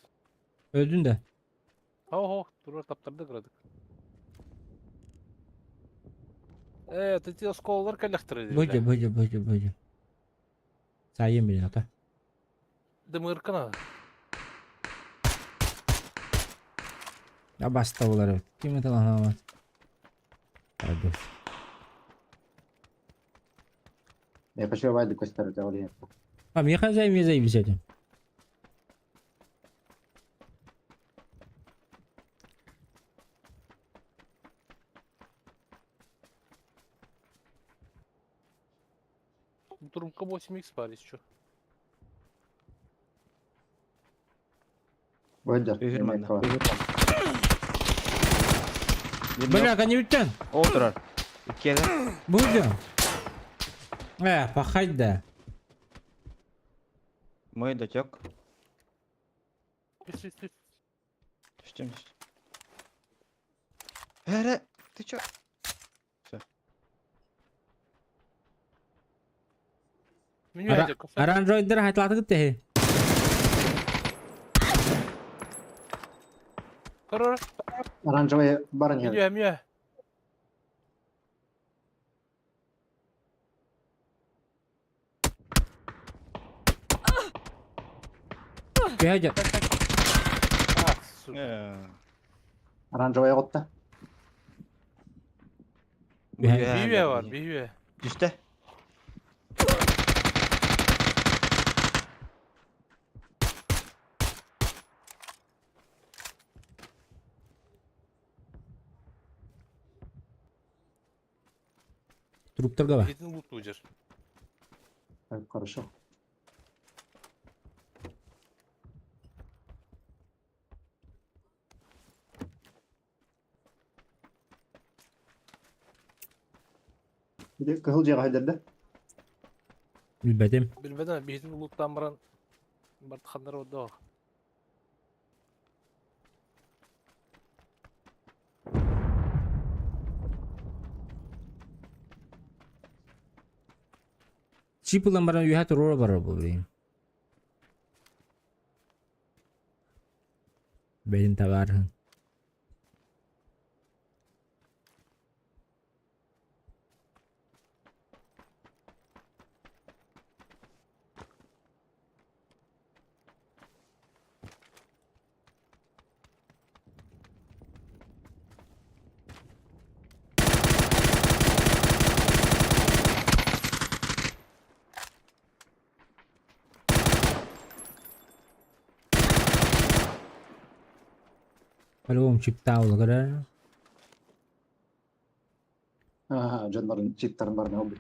Öldün de. Хо-хо, турар таптарды кырадык. Э, ты те осколалар кэллэхтэрэ Быдьа, быдьа, быдьа, быдьа. Сайын билин ата. Дымыркана. Я баста болар эбит. Ким это лаһаамат. Hadi. Я хочу вайды көстөр ол А мне хозяин мне заебись этим. Трубка 8х парить, чё? Выйдер. Үһүр манна. Бля, конъюнктен. Ол турар. Иккиэлэр. Будем. Пахать да. Мой дотек. Түс, түс, түс. Түстүм түстүм. Эрэ, ты чё? Всё. Меню әдек, кофе. Оранжойдер хайлатыгыт теһи. Корор. Оранжевый баран Меню, меню. Кэһэ А, сука. Оранжевый отта. Бүйе бар, бүйе. Түстэ. Труптарга бар. Един лут уйдер. Так, хорошо. Биде кыһыл жега хайдерде. Билбэтим. Билбеден, бихитин луттан баран бартхандар одо. Чип ылан баран үһэ туруора барар бу блин. Бэйин табаарһын. По-любому чип таула көрөр. Ага, жоннорун чиптарын барын алды.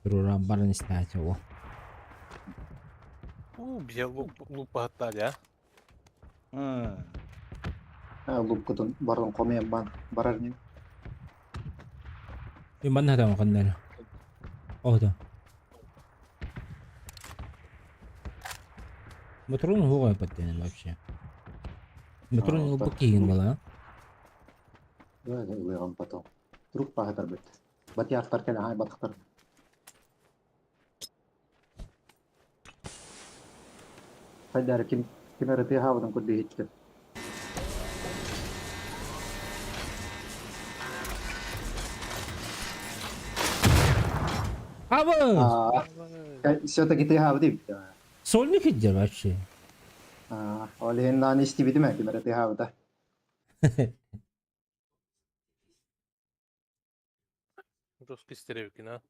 Туруора баран истээчи о. У, бия лук лук бахаттар, я. А, лупкутун барын комуям бан барар не. Мен манна хатам ханнара. О да. Моторун хугай паттен вообще. Моторун А, лупа так. киин бала. Да, да, уйган потом. Труп пахатар бит. Бат яктар келе хай батктар. Хайдар ким ким эрте хавдан кудди хитте. Аба! Все-таки ты хавди. Сольник идер вообще. А, ол хин нан истибидим ким эрте хавда. Жесткий стеревкин, а.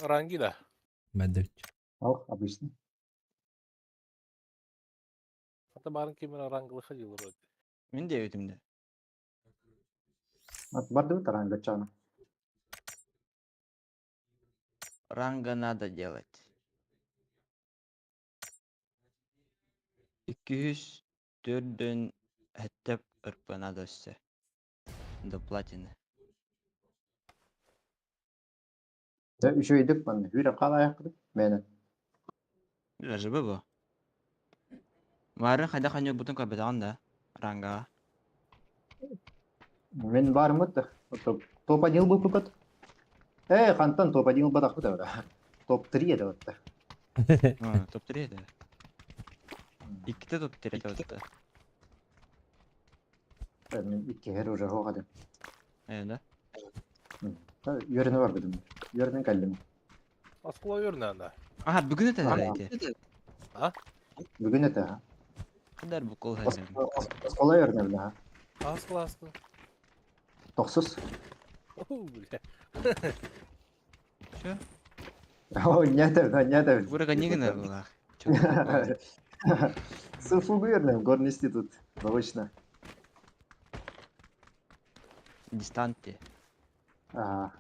Ранги, да. Бәдүт. Ох, обычно. Это барын кемера ранглы ходил вроде. Мин девятимде. Ат барды таранга чана. Ранга надо делать. 200. Төрдүн сэттэ ырпына да өссө. До платины. Дьэ үчүгэйдик манна үүрэн хаалаайахпыт мээнэ. Даже бу. Баарын хайдах анньылбытын көрбөтөҕүн да, рангаҕа. Мин баарыммыт да топ-один ылбыппыт. Ээ, хантан топ-один ылбатахпыт эбит. Топ-3 этэ батта. Топ-3 этэ. Иккитэ топ-3 этэ батта. Мин иккиһэр уже суох этим. Ээ, да? Үөрэнэ барбытым. Үөрэнэн кэллим. Оскуола үөрэнэ да. Аха, бүгүн этэ эти. А? Бүгүн этэ. Хандар бу кол Оскуола үөрэнэ билэ. Аас класска. Тохсус. О, бля. Чё? О, нет, нет. Вырага не гына была. СФУ үөрэнэ, горный институт. Заочно. Дистанте. А.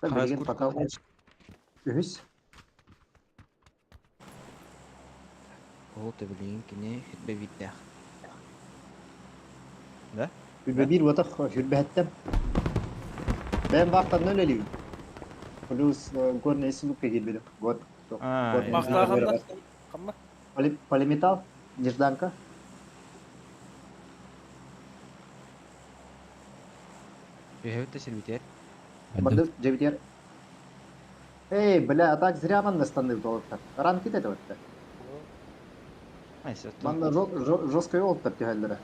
Так, билигин пока үһүс. Ол да билигин кини хүрбэ биирдээх. Да? Хүрбэ биир буотах хүрбэһэттэн. Бэйэм баахтан үлэлиибин. Плюс горный институтка киирбитим. Год. Бахтааханна? Ханна? Полиметалл, Нежданка. Үһэбит да сирбитер. Барды дьэбитигэр Эй, бля, а так зря манна станных доллар. Ранки это вот. Манна жесткой олттар түһэллэрэ.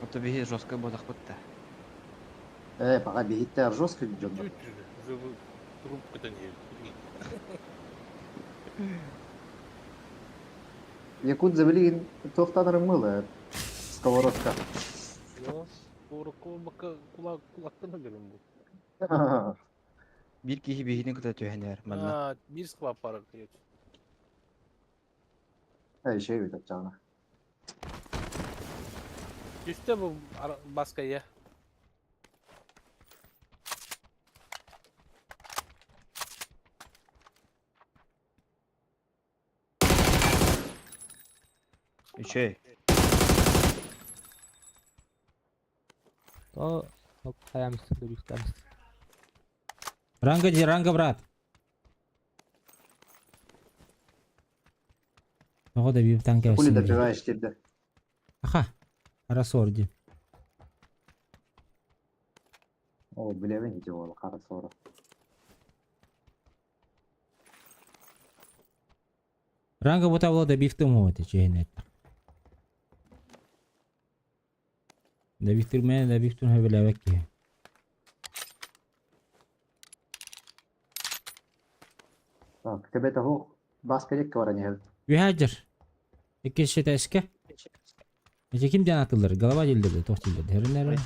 Ото биһи жесткой бодахпыт да. Пока биһиттэр жесткой дьоннор. Трубка-то не. Якут забили туохтан мыло сковородка. Кулактан өлөрүм бу. Биир киһи биһини кытта түһэнээр манна. Биир склад пара кыйыт. Эй, шей бит ачаана. Түстэ бу баская. Үчүгэй. То Ранга ди, ранга, брат. Тоҕо да биир танк Хули добиваешь тебе. Аха. Харасор ди. О, билэбин ити ол харасора. Ранга бута була добивтым вот чейин Добивтирмэ, добивтун хөбүлээбэт киһи. Так, тебе того баска декке баран иһэбит. Үһээдьэр. Иккис шетээскэ. Эти ким диэн атыллар? Голова дииллэр туох дииллэр? Хериннэр.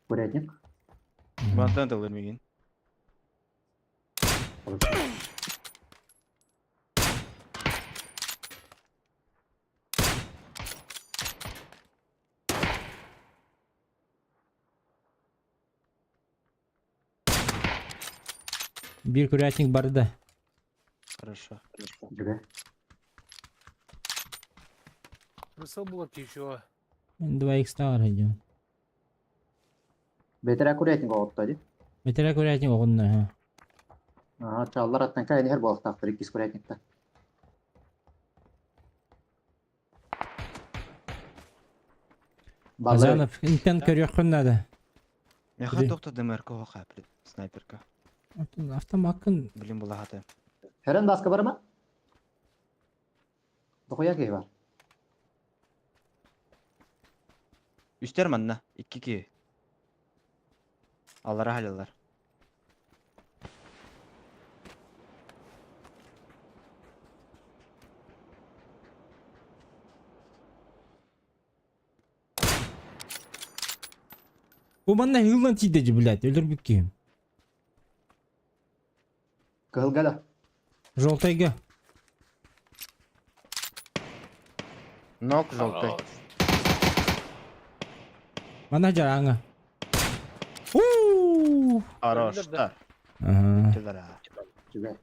Курятник. Мантан тылыр мигин. Биир курятник барда. Хорошо. Тебе. Присыл было еще. 2х таар идем. Бэтэрэ курятник оҕотто ди. Бэтэрэ курятник оҕунна. Аа, чаллар аттан кайын иһэр буолуохтаахтар иккис курятниктан. Азанов, интен көрүөххүн надо. Меха тохто ДМРК хоха снайперка. Автомаккын. Блин булахаты. Херен баска барма? Дохуя киһи бар. Үстер манна. Икки ки. Аллара халялар. Бу манна хыллан тиийдэ блядь, өлөрбүт киһим. Кыһылга да. Желтайга. Нок желтый. Манна жараңа. Уу! Хорош. Ага. Тебе.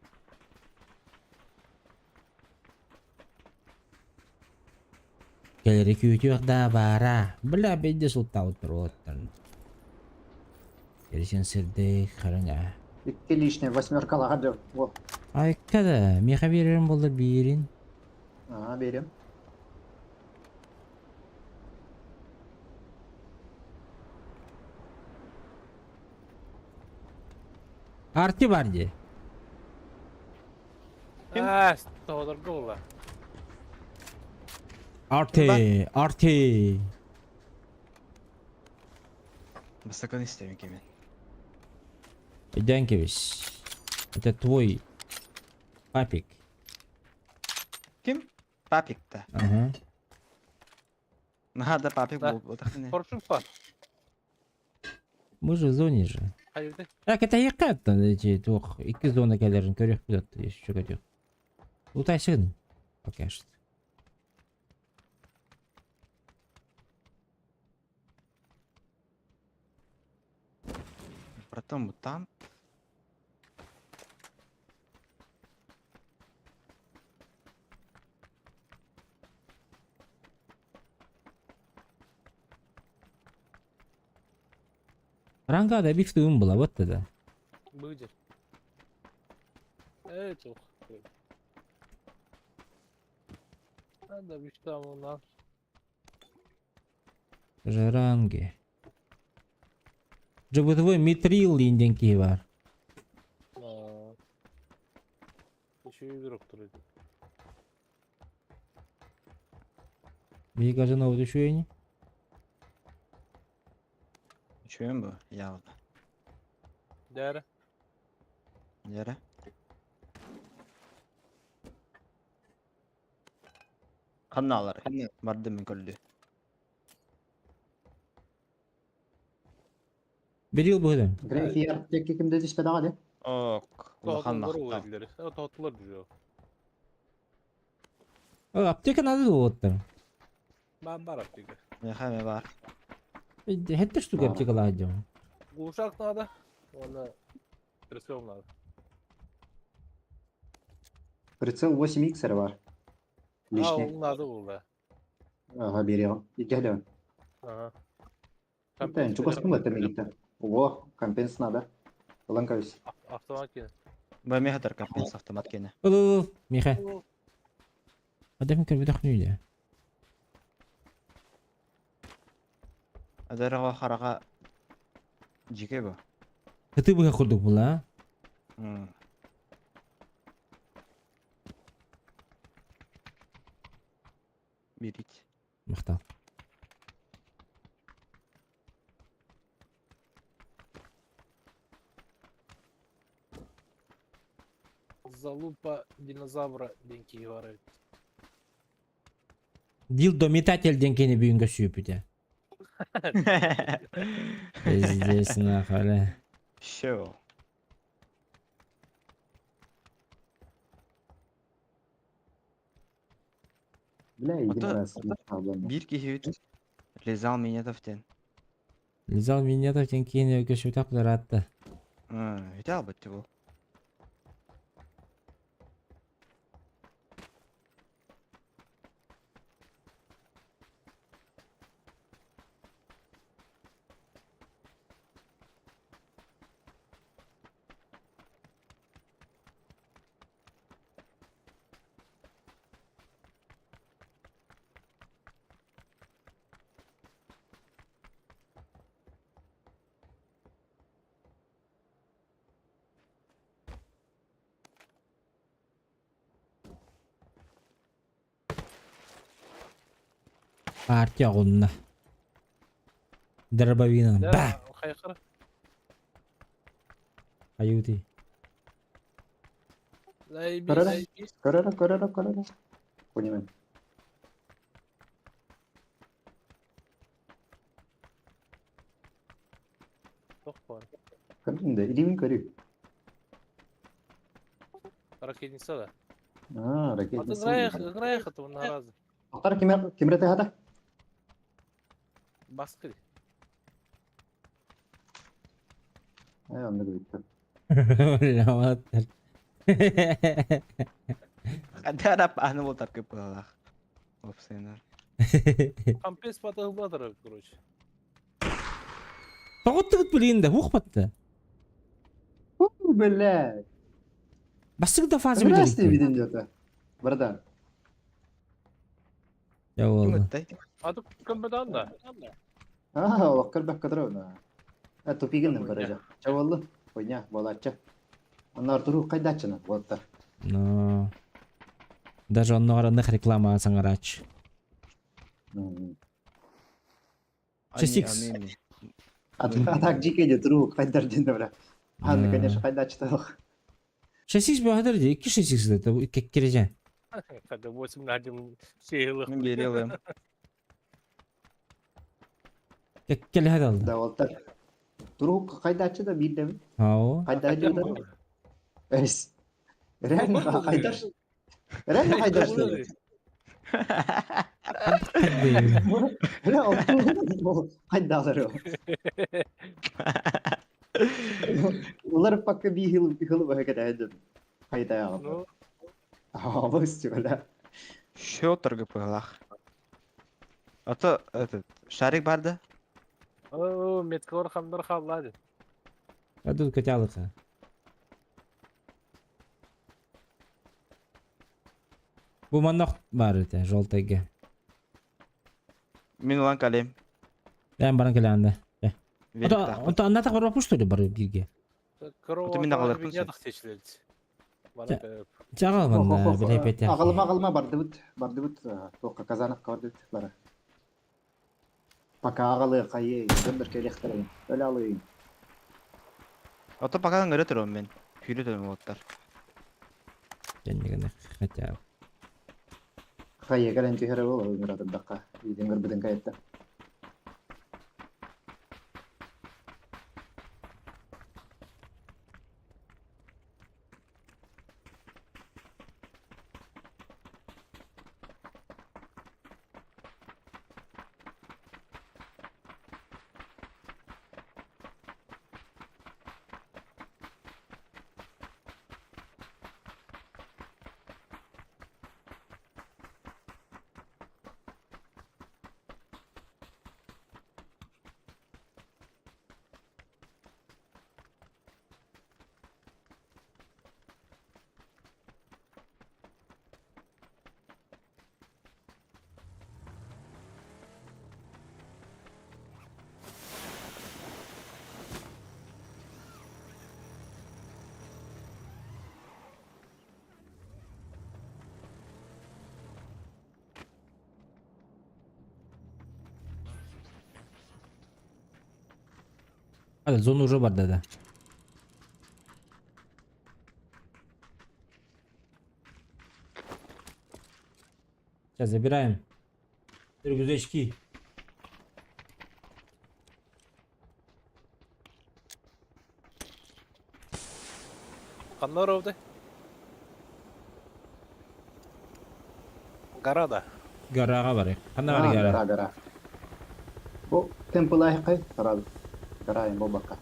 Кэлэри күүтүөх да баара. Бля, бэйдэ сылтаабыттар уолаттарын. Кэрисен сырдык хараҥа. Икки лишний восьмеркалаҕа дьон. Во. Айка да, миэхэ биэрэрим буоллар биэрин. Аа, биэриэм. Арти бар дии. Аа, тоҕолорго буолла. Арти, Арти. Бастакын истэбин кимин. Өйдөөн кэбис. Это твой папик. Ким? Папик-то. Ага. Наһаа да папик буолбатах ини. Хоршук бар. Мы же в зоне же. Хайырды. Так, это яққа эти туох икки зона кэлэрин көрүөхпүт еще көтүөх. Утайсыгын пока что. Братан, мутант. Рангада биф тыын была вот тогда. Быдер. Эй, тух. Надо там у нас. Жаранги. Жабытвой митрил инден киһи бар. Еще игрок турар. Биһиги ажанабыт үчүгэйни. Үчүгэй бу, явно. Дәрі. Дәрі. Ханна алар. Барды мен көрдү. Берил быһыдан. Грейфиер текки кимде түспэт аҕа дии? Ок, улахан Тоғытылар махтал. өлдері. Тоғытылар жүр. Аптека надо буолуоттар. Мен бар аптека. Меха ме бар. Хетте штука аптекалаах дьон. Глушак надо. Оны прицел надо. Прицел 8x эрэ бар. А, Лишний. ол надо ол да. Ага, берем. Иккиһэлээн. Ага. Тэн, чугаспын бата мигиттен. Ого, компенс надо. Ылан кабис. Автомат кene. Бу меха тар компенс автомат кene. Ыл ыл ыл, Миха. Адам көрбөтөх нүдэ. Адараға хараға жике бу. Кыты быһа курдук була. М. Берите. Махтал. Залупа динозавра деньги бар. Дилдо метатель диэн кини бүгүн көрсүбүтэ. Пиздец нахуй, бля. Все. Бля, един Ото раз. бир киһи Лизал Минетов тен. Лизал Минетов диэн кини көрсүбүтэх ыраатта. Үтэ албыт бу. Партия оҕунна. Дробовина. Ба! Хайқыр. Аюти. Заебись, Көрөрө, заебись. көрөрө, көрөрө, көрөрө. Понимаем. Тоқ бар. Көрдүм да, илиибин көрүү. Ракетница да. Аа, А ты ракетница. играешь, играешь этого на раза. Тоқтар кимер кимре хата? Баскы. Ай, онны бүттү. Ламаттар. Адарап аны болтар көп балалар. Опсайнар. Компес батыһыллатыр, короче. Тоҕуттубут билигин да, уох батта. Бля. Бастык да фаза Здрасте, виден где-то. Братан. Я болду. Аты көмбөтөн да. Аа, олохкор баккатыра. А тупигин баража. Чаваллы. Хуйня, болача. Оннор турук кайдачына болта. Но. Даже онноор ынах реклама саҥарач. Шестикс. А так жикеде турук кайдар ден бра. Аны, конечно, кайдачы Шестикс бөһөтөр ди, икки шестикс это кеккереже. Когда 8 на 1 сеялых. Берелым. Кеккеле алды. Да, болта. Турук кайдачы да бирдем. Ау. Кайдачы да. Эс. Реально кайдаш. Реально кайдаш. Бля, кайдалар. Улар пока бихил бихил бахаката хеджен. Хайда. Ну. А, быстро, бля. Счет РГП-лах. А то этот шарик бар да? О, меткор хамдар халлады. А тут котялыка. Бу маннах бар это, желтайга. Мин улан калем. Мен баран келе Велик Онта анна так барбаппын что ли бар бирге? Корова мин агаларпын сен. Чагал манна биле пете. Агалыма агалыма бардыбыт, бардыбыт, тоққа Казановка бардыбыт бара. Пока агалы кайы, көмдөр келехтер. Өлө алыйын. А то пока ыңыры турам мен. Хүрү турам оттар. Кеннигene хотя. Кайы кален түһәрә бол, өмөр адындакка. Үйден көрбүден кайытта. Hadi зона уже бар да. Сейчас забираем. Рюкзачки. Каннар овды. Гора да. Гораға бар. Қанда бар гора? Гора, гора. Бу темпл айкай, сразу. Гора им бабака.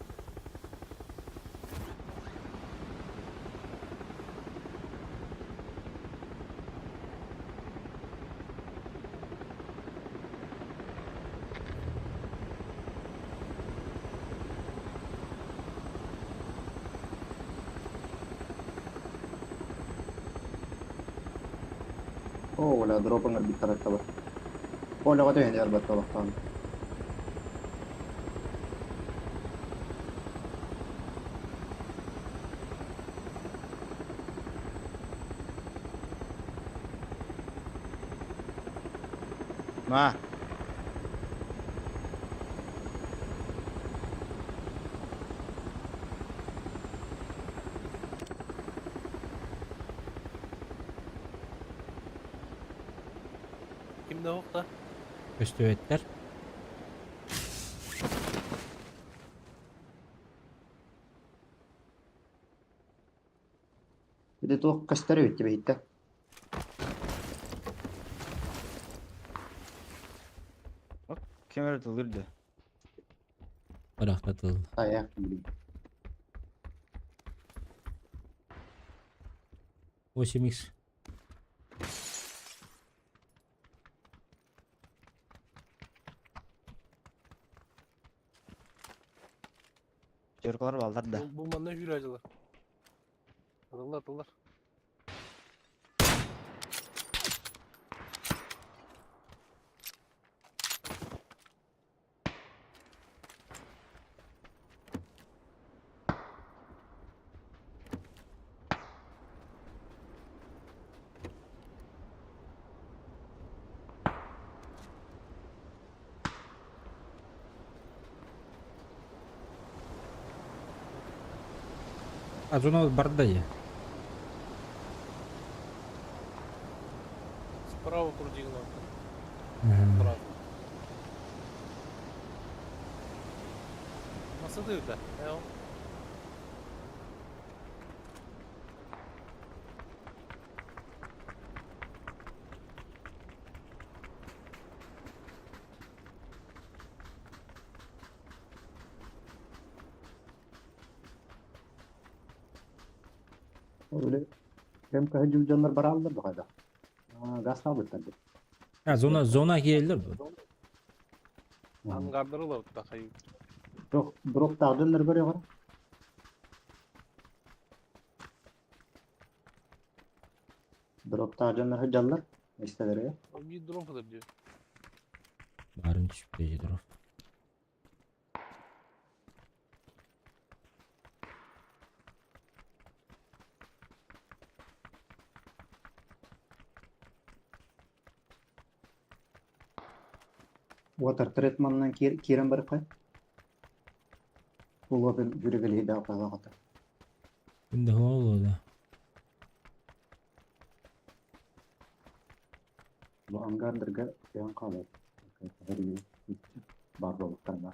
О, оля дропыңыр бит таракка бар. Оля гата енді арбат талақтан. Ма. Кимде окта? Көстөбеттер. Биде тоқ кастары өтті бейті. Кемер тылырды. Барақтатыл. Аяқ билейм. 8 х. Пятеркалар балдар да. Бу манна хүрәҗиләр. Атылар, атылар. А зона барда я. Справа крутигна. Ага. Справа. Насадив да. Эл. Öyle hem kahıcı canlar baraldır bu kadar. Gaz aldılar. А зона зона келдер бу. Ангардыры да хайы. Дроп дроп тағдынлар бар яғар. Дроп тағдынлар hıcallar. İsteleri. Bir drop adır diyor. Барын түшүп дроп. Water treatment'dan кирен бар кай. Бул опен жүрегели да кайга. Инде болду да. Бу ангардырга ян калат. Бар болуптарга.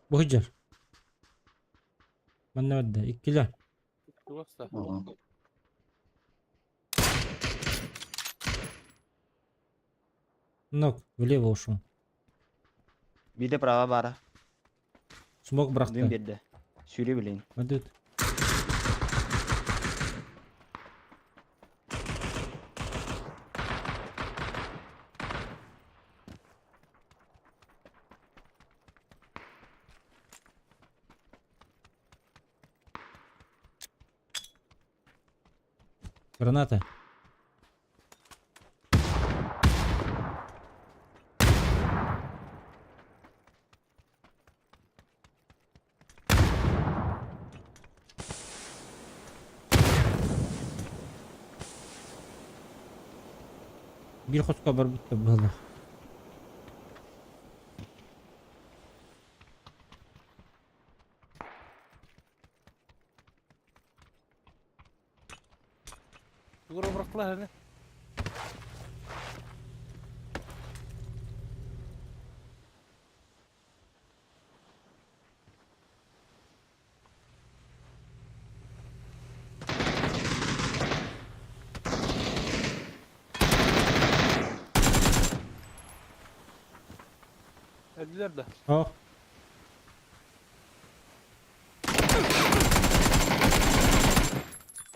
Бу хыджар. Манна бадда иккилер. Тугаса. Нок, влево ушел. Биде права бара. Смог Дым бракты. берді. Сүйре билейин. Мадут. Граната. Bir хоска бар бутта было. Тугура бырактылар эне. Öldüler de. Oh.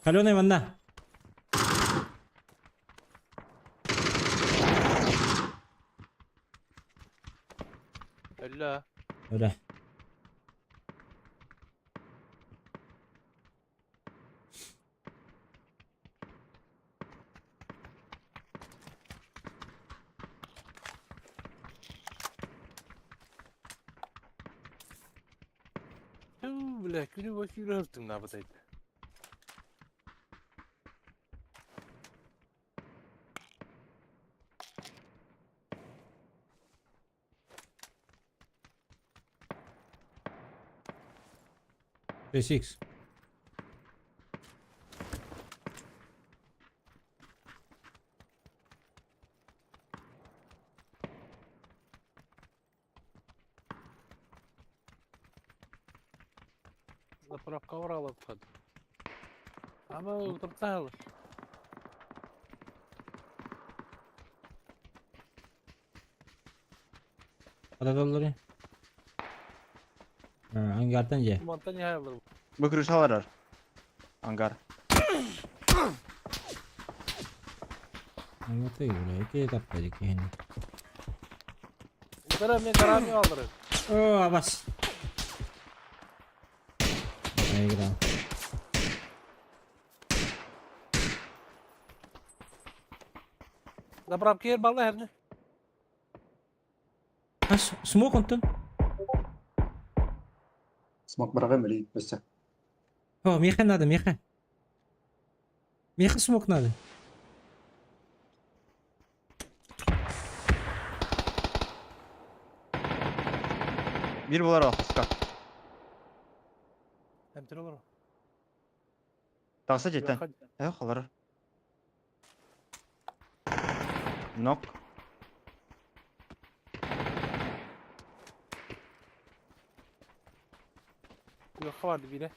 Каленый манна. Öldü ha. Öyle. Tüh, бля, күнү бою сүйрө на бытайт. Шесть икс. Заправка уралып кад. Ама утыртсалар. Кадаллары. Ангартан же. Мантан не алыр. Бу крыша аларар. Ангар. Ангаты бля, эки этапта дикени. Утара мен гарами алыр. О, абас. Я играл. Заправка ер балла herне. А, смог он тут? Смог барагым или бөсө. О, меха надо, меха. Меха смог надо. Бир болар ахыска. Әмтер олар. Тақса жеттен. Эх, алар. Нок. Yok vardı biri.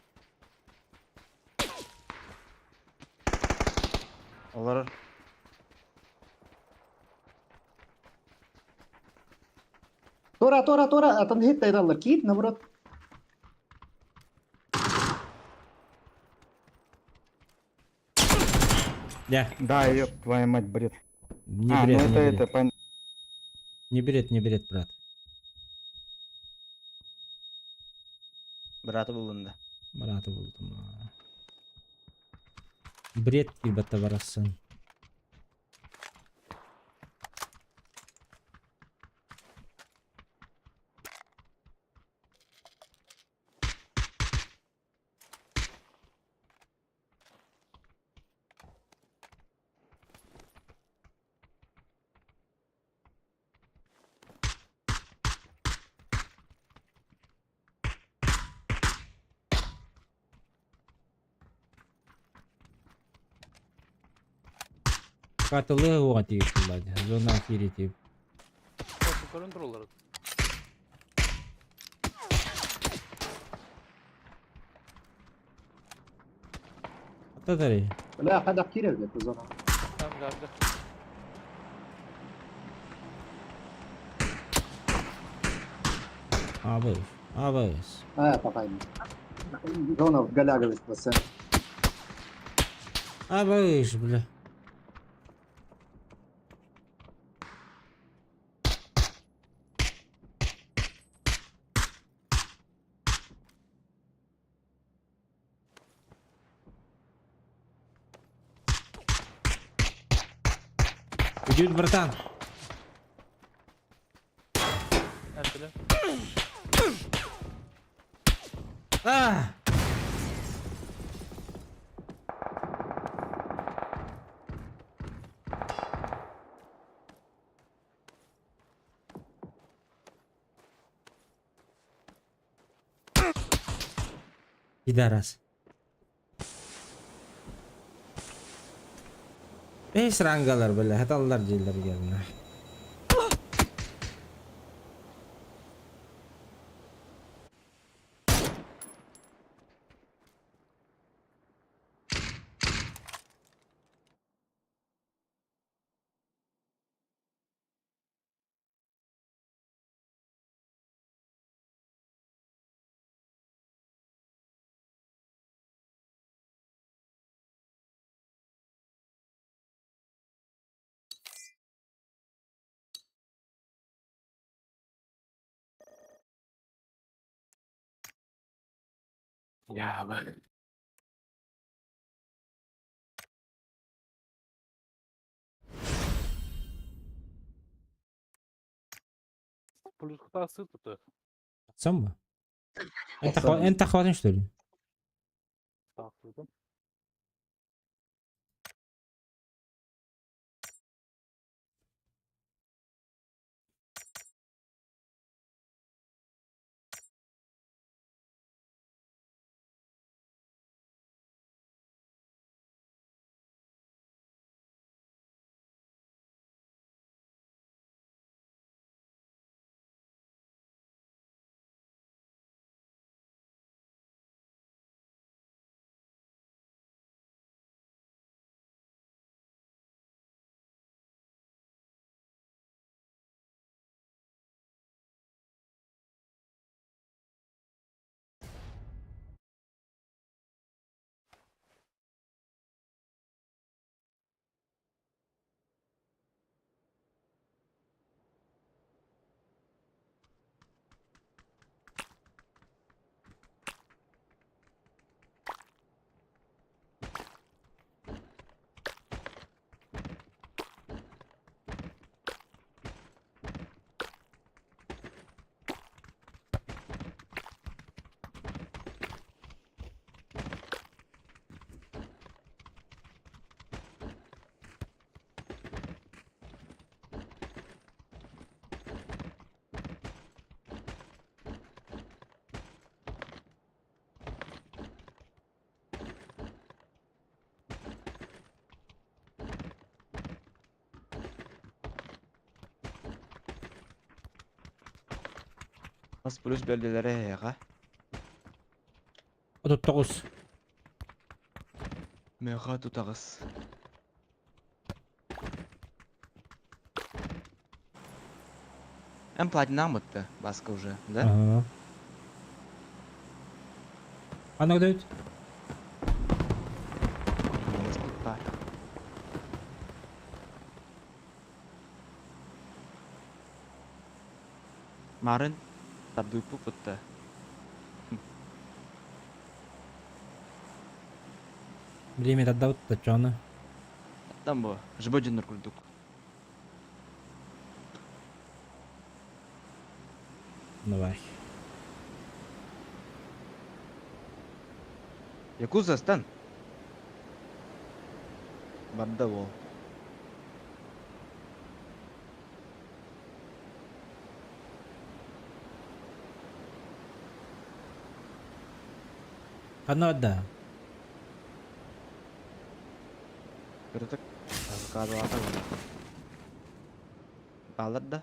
Алар. Тора, тора, тора, атан хит тайраллар. Киит, наоборот. Да. Да, ёб твою мать, бред. Не а, бред, ну не это, бред. это, пон... Не берет, не берет, брат. Браты булында. Браты булдым. Бред ребята барасын. Катылы оға тиіп бұлады. Зона кири тип. Көрін тұрулар. Ататари. Бля, хадак кирер деп зона. Там гарда. Абыз. Абыз. А, пока. Зона в галяговость бөсө. Абыз, бля. Идет, братан. А! Пидорас. Бес рангалар, бля, хаталлар дейлер geldi. Я, б. Плюс хтасы тут. Сам бы? Энта хватит, что ли? Так, Хас плюс бэрдилэрэ эһиэхэ? 39. Миэхэ тутаҕыс. Эн платинаҕын бытта, Баска уже, да? Ага. Ханна көтөбүт? Баар. Марын тардыыппыт бытта. Время тардабыт оччоҕуна. Там бу, жбо дьоннор курдук. Давай. Якуза стан. Барда ол. Ханна барда? Кырытык авокадолата Балар да.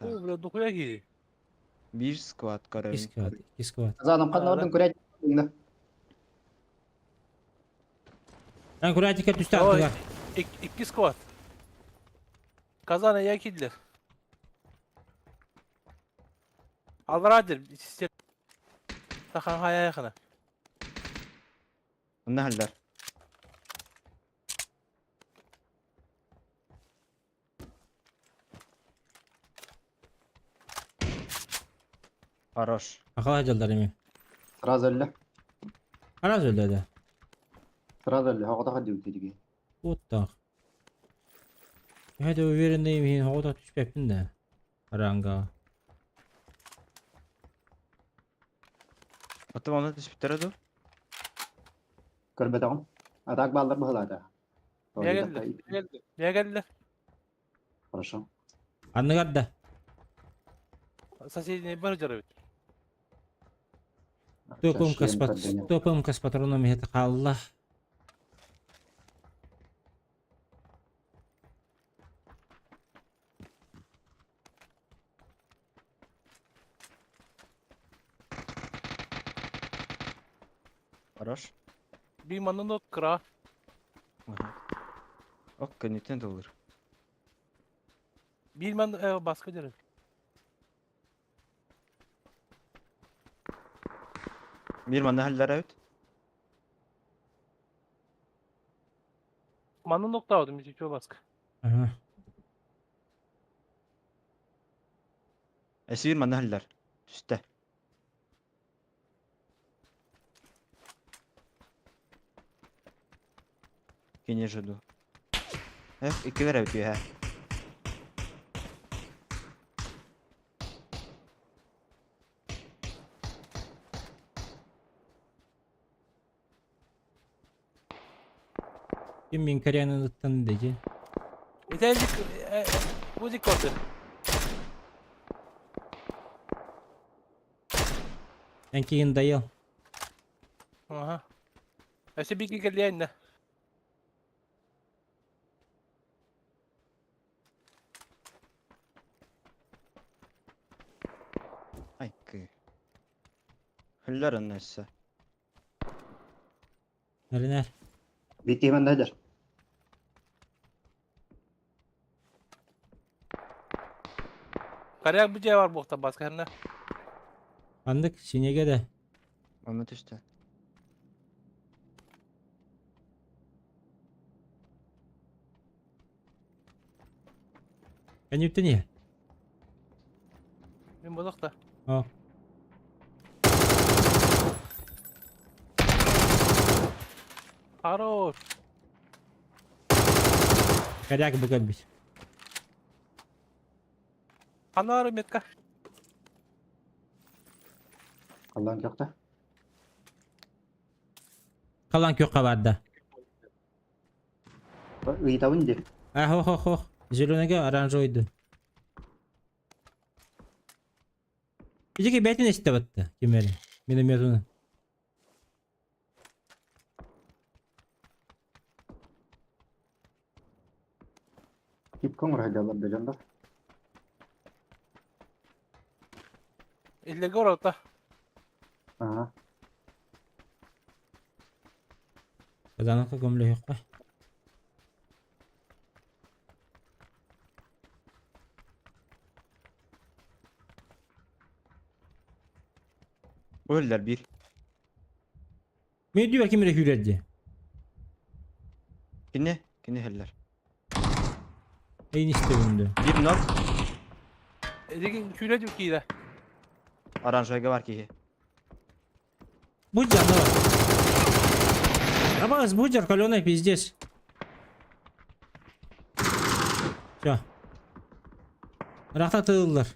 О, бля, дохуя киһи. Биир сквад көрөбүн. Икки сквад, икки сквад. Казаным ханна бардын көрәт. Эн курятикка түстэ Ой, аттыгар. Икки сквад. Казана я киллер. Алрадер, систер. Тахан хаяйхана. Онно халлар. Хорош. Акала дьаллар эми. Сразу өллө. Сразу өллө да. Сразу өллө. Хоҕото хаддыбыт диги. Вот так. Я это уверенный мин хоҕото түспэппин да. Ранга. Оттон онно түспүттэрэ дуу? Көрбөтөҕүм. Атак бааллар быһылаата. Не келди? Не келди? Хорошо. Анныгар да. Соседний бар жарабит. Топом с патроном это хаалла. Хорош. Би манын от кыра. Ок, көнүттэн толур. Бир ман баска жарабит. Бир манна халлар эбит. Манын ноктаудым, үчү баска. Ага. Эсир манна халлар. Түстэ. Кини жду. Эх, иккилер эбит үһэ. Ким мин Кореянын ыттан деди. Итәлик музик корды. Эн кигин дайыл. Ага. Өсө бики келлиэнне. Айкы. Халлар онно өссө. Нэринэр. Бикки мен дайдар. Коряк бу бар буохта баска ханна. Андык синеге да. Онно түстэ. Кәнүптен не? Мен бодохта. О. Хорош. Коряк бу кэлбит. Ханары метка. Аллаан көхтө. Калан көккө барда. Ыйтабын ди. А хо хо хо. Зеленыйга оранжевый Ижеке бәтин эсте батты. Кимери. Минометуну. Кип көңөр хайдалар бөлөм бар. Иллерге орота. Ага. Казанка көмлөһүккэ. Өллөр бир. Мен дүйбер ким эрэ күүрэрди. Кини? Кини хеллер. Эйин истебинди. Бир нок. Эдигин күүрэ дүр киирэ. Оранжевыйга бар киһи. Будь жар, Абаас, будь жар, каленый пиздец. Все. Рахта тыллар.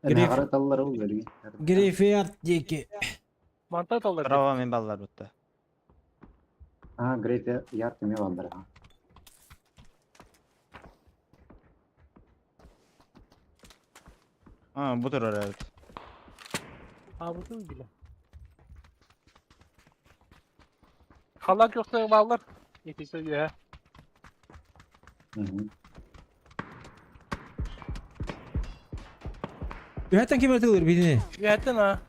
Гриф. Таллар ол бөлүгү. Грейфиард диэки. Манта таллар. Права мен баллар бутта. А, грейт ярд эме баллар. А, бу турар эбит. А бу тыл биле. Халак yoksa ballar. Yetişse diye. Үһәттен ким тылыр бини. Üyettin ha.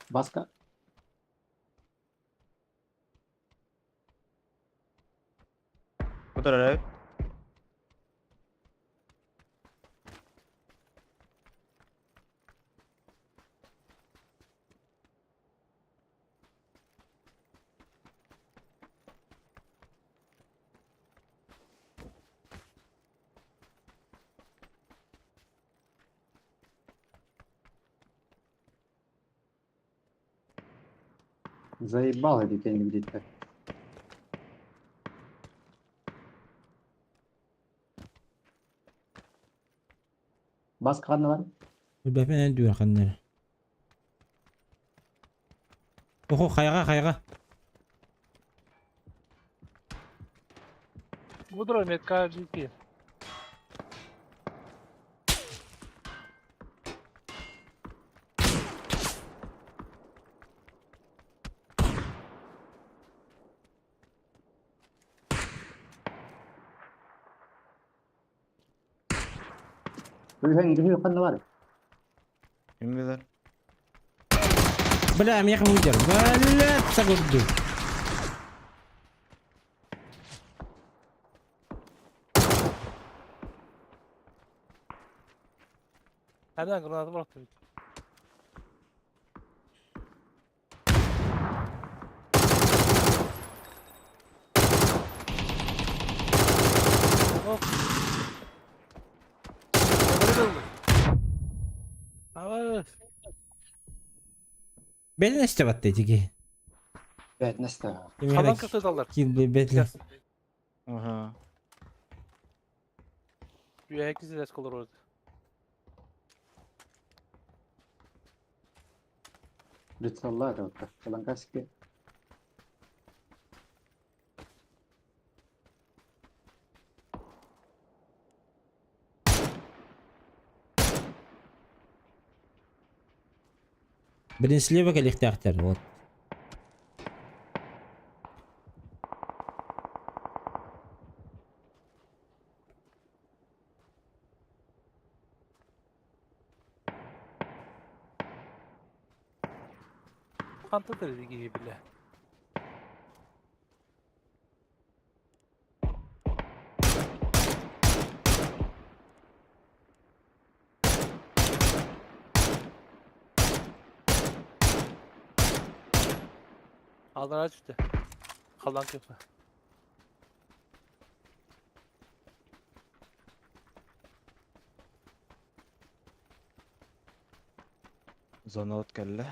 Баска. Бу турар эбит. Заебал эти тени где-то. Баска ханна бар? Үлбәпен ән дүйер ханнар. Охо, хайга, хайга. Bu durum metka GP. Үйһен гүһү ханна бар? Ким билер? Бля, мех выдер. Бля, сагурду. Nereden granatı bıraktı? Hop. Evet. Белин эстебат деги. Бәт нэстэ. Kalan kıtı dallar. Ким бетле. Ага. Üye herkesi res olur orada. Рицалла это Каланкасики. Блин, слева коллектор, вот. Kanta da gibi bile. Aldılar çıktı. Kalan köpe. Зона от кэллэ.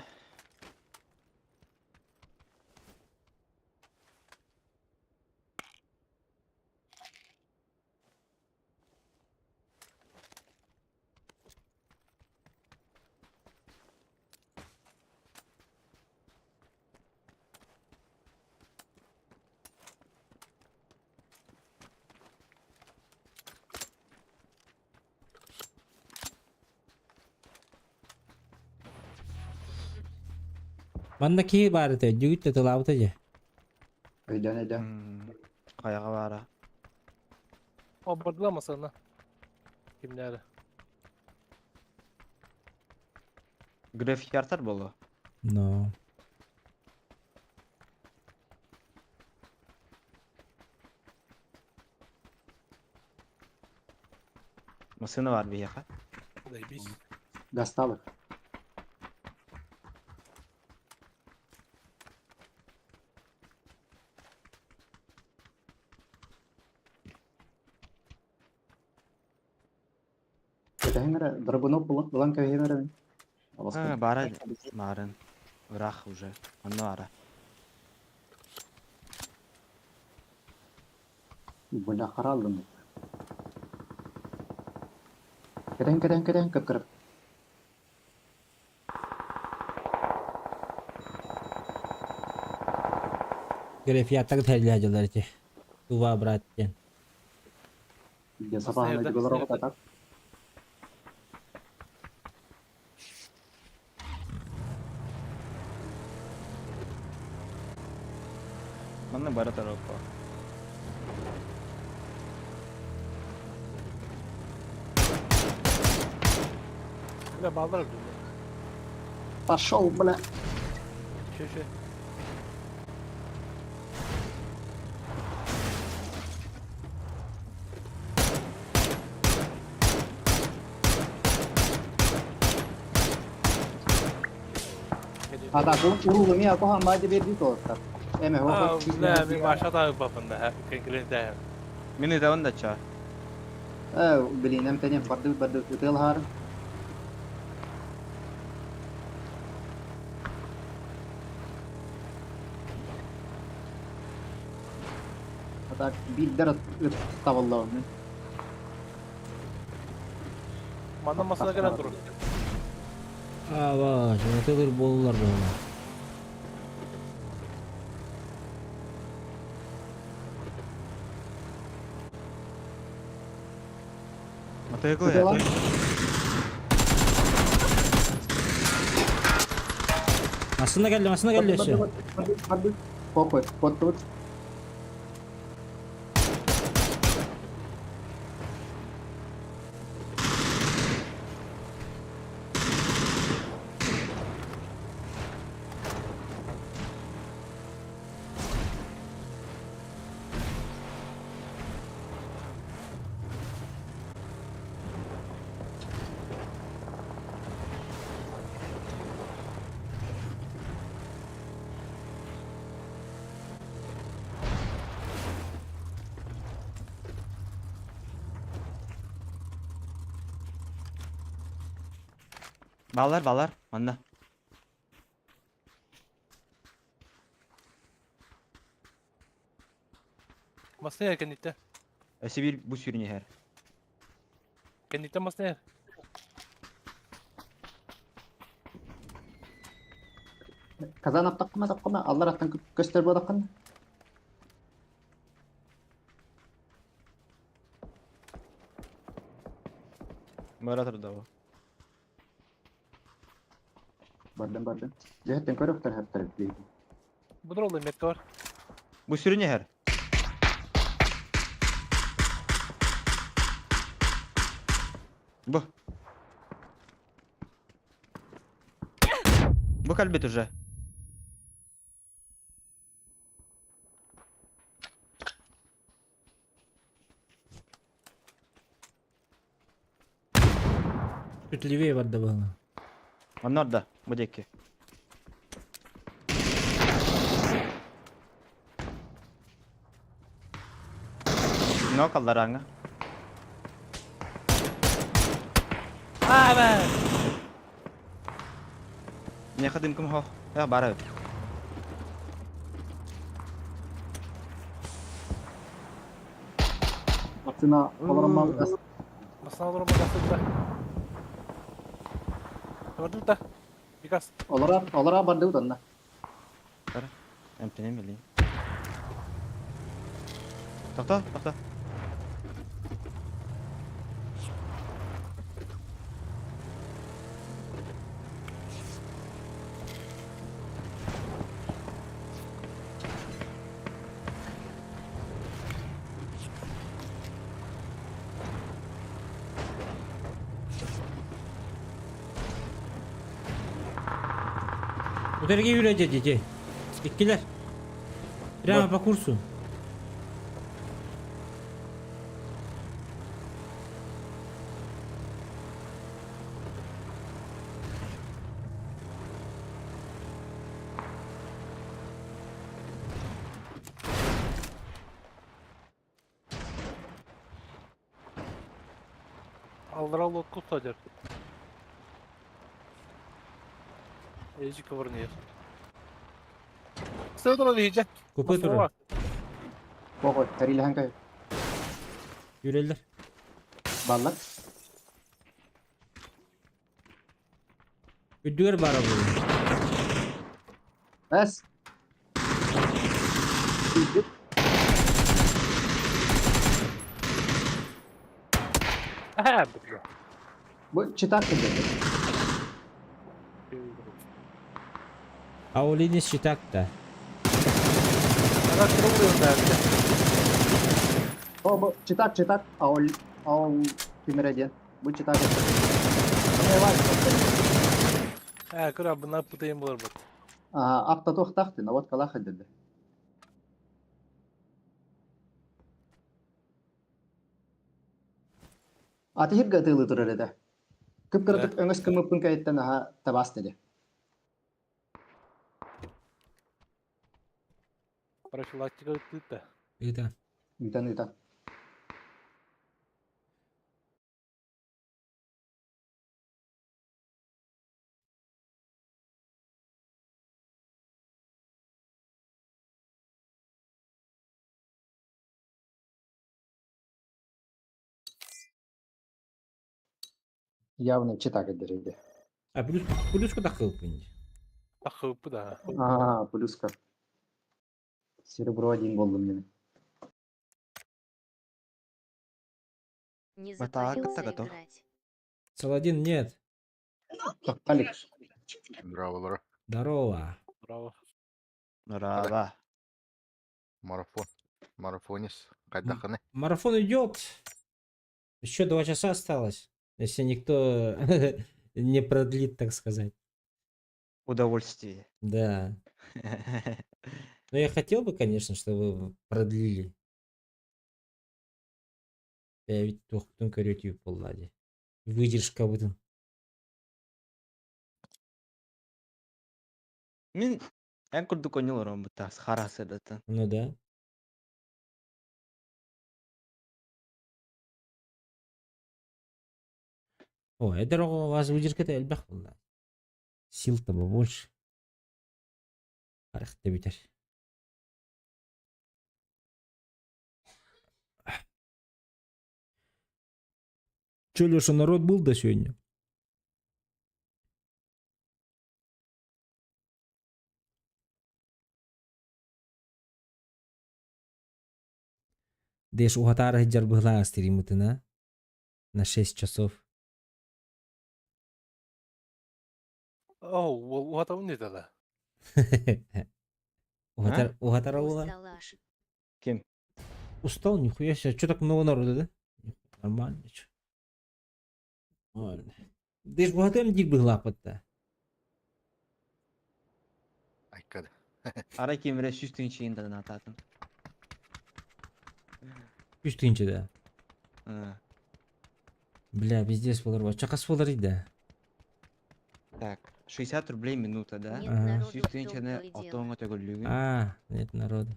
Манна киһи баар этэ, дьүгүт да тылаабыта дьэ. Өйдөөн өйдөөн. Хайаҕа баара. Обордула масана. Кимнәре? Грейвярдтар буолуо. Но. Массыына баар биһиэхэ. Заебись. Досталых. Кэтэһиҥ эрэ, Драгунов булан кэбиһиэм эрэ мин. А, баара маарын. Ыраах уже. Онно баара. Бля, хараллым. Кэтэһиҥ, кэтэһиҥ, кэтэһиҥ, кып-кырап. Грейфияттар тэриллэ дьыллар ити. Тува брат диэн. Сапаһына дьугалар так. Манна бара тороппо. Бля, балдар öldü. Пошел, бля. Şey şey. А так, урулу мия кохан байды берди толоттар. Эме А, бля, мен баша тагып бапында, конкурент Мин ытабын да ча. Э, блин, эмтенем барды барды ытылхар. А так, биддер ыттабыллабын. Манна масына кэлэн турur. Ава, тылыр болулар буолла. Мотоцикл я. Массына кэллэ, массына кэллэ өссө. Похуй, вот тут. Балар, балар, манна. Масына yer кэнниттэ. Өссө биир бу сүүрүн иһэр. Кэнниттэ масына yer. Казан аптаққыма таққыма, аллар аттан көстер бодаққын. Бара турда бу. Бардым, бардым. Жэхэттен көрөктөр хэптер дейdi. Бу тураллы метка бар. Бу сүүрүн иһэр. Бу. Бу кэлбит уже. Чуть левее барда было. Онно да, бу диэки. Но каллараҥа. А, бля. Миэхэ дымкым хо. Я бара. Машина олороммал Масына олорон басты да. Барды да. Бикас. Олора, олора барды утанна. Бара. Эмтенем билин. Тохто, тохто. Утарги юрэ дети. Иккилер. Прямо по курсу. Аллара лодку садят. Ежик варнир. Сыдра лиже. Купе турар. Похуй, тарилахан кай. Юрэллэр. Баллар. Үрдүгэр баара буолуо. Эс. Аха, бля. Бу читак кэлбит. А ол ини читак-то. Ана круглый да. О, бу читак, читак, аол, аол кимэрэ диэн. Бу читак. Ээ, кыра бына путайым болар бут. Аа, автотуохтаах дин, вот калах деді. Атыһырга атыылыы турар этэ. Кып-кыратык өҥөс кымыппын кэйиттэн аһа табаас деді. Профилактика ыытта. Ыыта. Ыытан ыытан. Явно читак эдэрийди. А плюс плюска тахсыбыппын дии. Тахсыбыппыт аа. Аа, плюска. Серебро один боллум мин. Не Батаға запарился готов. играть. Саладин нет. Алик. Здраво, Здорово. Браво. Браво. Марафон. Марафонис. Кайдаханы. Марафон идет. Еще 2 часа осталось. Если никто не продлит, так сказать. Удовольствие. Да. Но я хотел бы, конечно, чтобы продлили. Я ведь туохтун көрөтүү буолла Выдержка бутун. Мин эн курдук оонньууларым бутаас харасырдатын. Ну да. О, это у вас выдержка-то элбэх буолла. Сил-то побольше. Харахта бүтэр. Че, Леша, народ был до сегодня? Дэш уһатаары сылдьар быһылаах стриммытына на 6 часов. Оо, уһатабын диэтэ да. Уһатар, уһатар буолан. Усталаш. Ким? Устал, нихуя себе. Че так много народу, да? Нормально, чё. Нормально. Дэш уһатыам диир быһылаахпыт Айкада. Арай ким эрэ сүүс тыһыынча донаттаатын. Үс тыһыынча да. Бля, пиздец буолар. Чакас буолар да. Так, 60 рублей минута, да? Нет Ага. народу Сүүс в том-то тыһыынчаны и дело. отоҥҥо төгүллүүгүн. А, нет народу.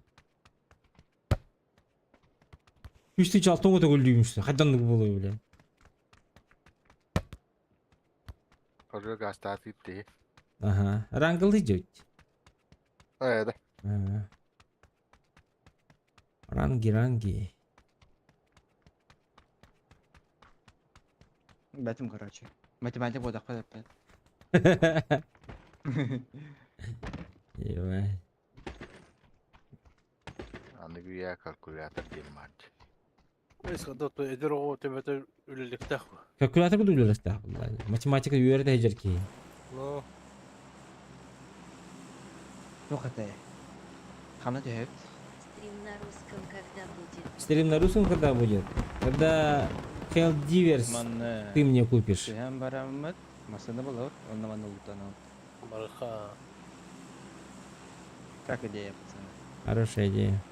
Үс тыһыынча алтыҥҥа төгүллүүмүш. Хайдах буолуой, бля. Хожуга астаты ты. Ага. Рангалы идет. Э, да. Ага. Ранги, ранги. Бэтим, короче. Математик буолдахпыт опять. Ебать. Аныгы я калькулятор диэн Эдэр оҕо төбөтө үлэлиэхтээх. Калькулятор буду үлэлэстээх. Математика үөрэтэ сылдьар киһи. Ну, Туох этэй? Ханна түһэбит? Стрим на русском когда будет? Стрим на русском когда будет? Когда Helldivers Манна ты мне купишь. Түһэн бараммыт. Массыына булабыт. Онно манна лутанабыт. барыха. Как идея, пацаны? Хорошая идея.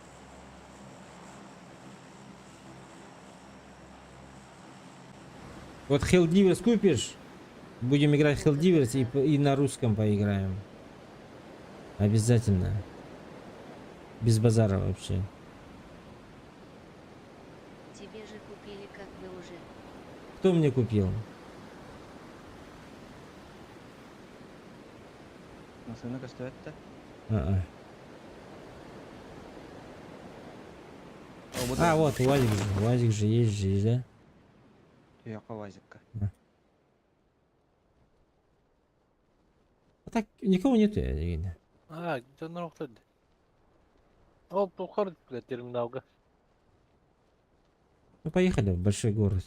Вот Helldivers купишь, будем играть в Helldivers и на русском поиграем. Обязательно. Без базара вообще. Тебе же купили как бы уже. Кто мне купил? Массыына көстүбэт А-а. А, вот, УАЗик же. УАЗик же есть же, да? Туйака УАЗикка. А так никого нету, я не А, дьоннор охтор. Ол тухар бля терминалга. Ну, поехали в большой город.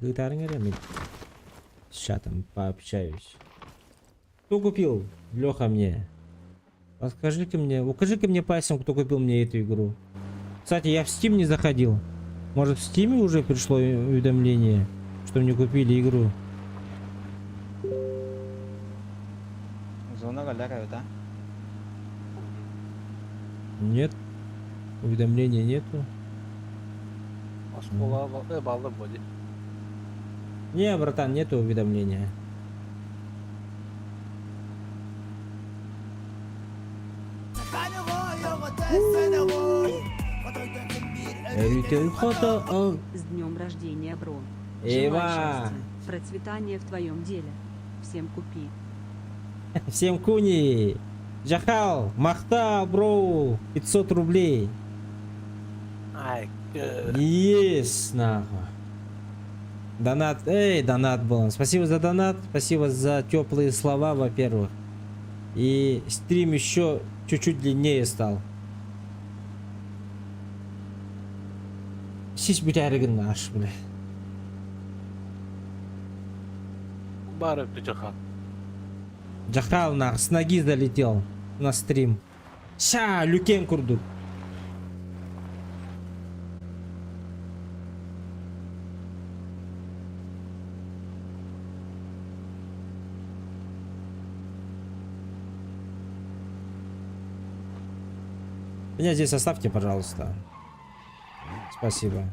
Гитарный С чатом пообщаюсь. Кто купил? Леха мне. Подскажи-ка мне, укажи-ка мне пальцем, кто купил мне эту игру. Кстати, я в Steam не заходил. Может, в Steam уже пришло уведомление, что мне купили игру? Зона галера, да? Нет. Уведомления нету. Оскола баллы будет. Не, братан, нету уведомления. С днем рождения, бро. Эва! Желаю счастья, процветания в твоем деле. Всем купи. Всем куни! Жахал, махта, бро, 500 рублей. Ай, Есть, нахуй. Донат, эй, донат был. Спасибо за донат, спасибо за теплые слова, во-первых. И стрим еще чуть-чуть длиннее стал. Сись бүтәрігін наш, бля. Бары жаха. Жахал нах, с ноги залетел на стрим. Ща, люкен курдук. Меня здесь оставьте, пожалуйста. Спасибо.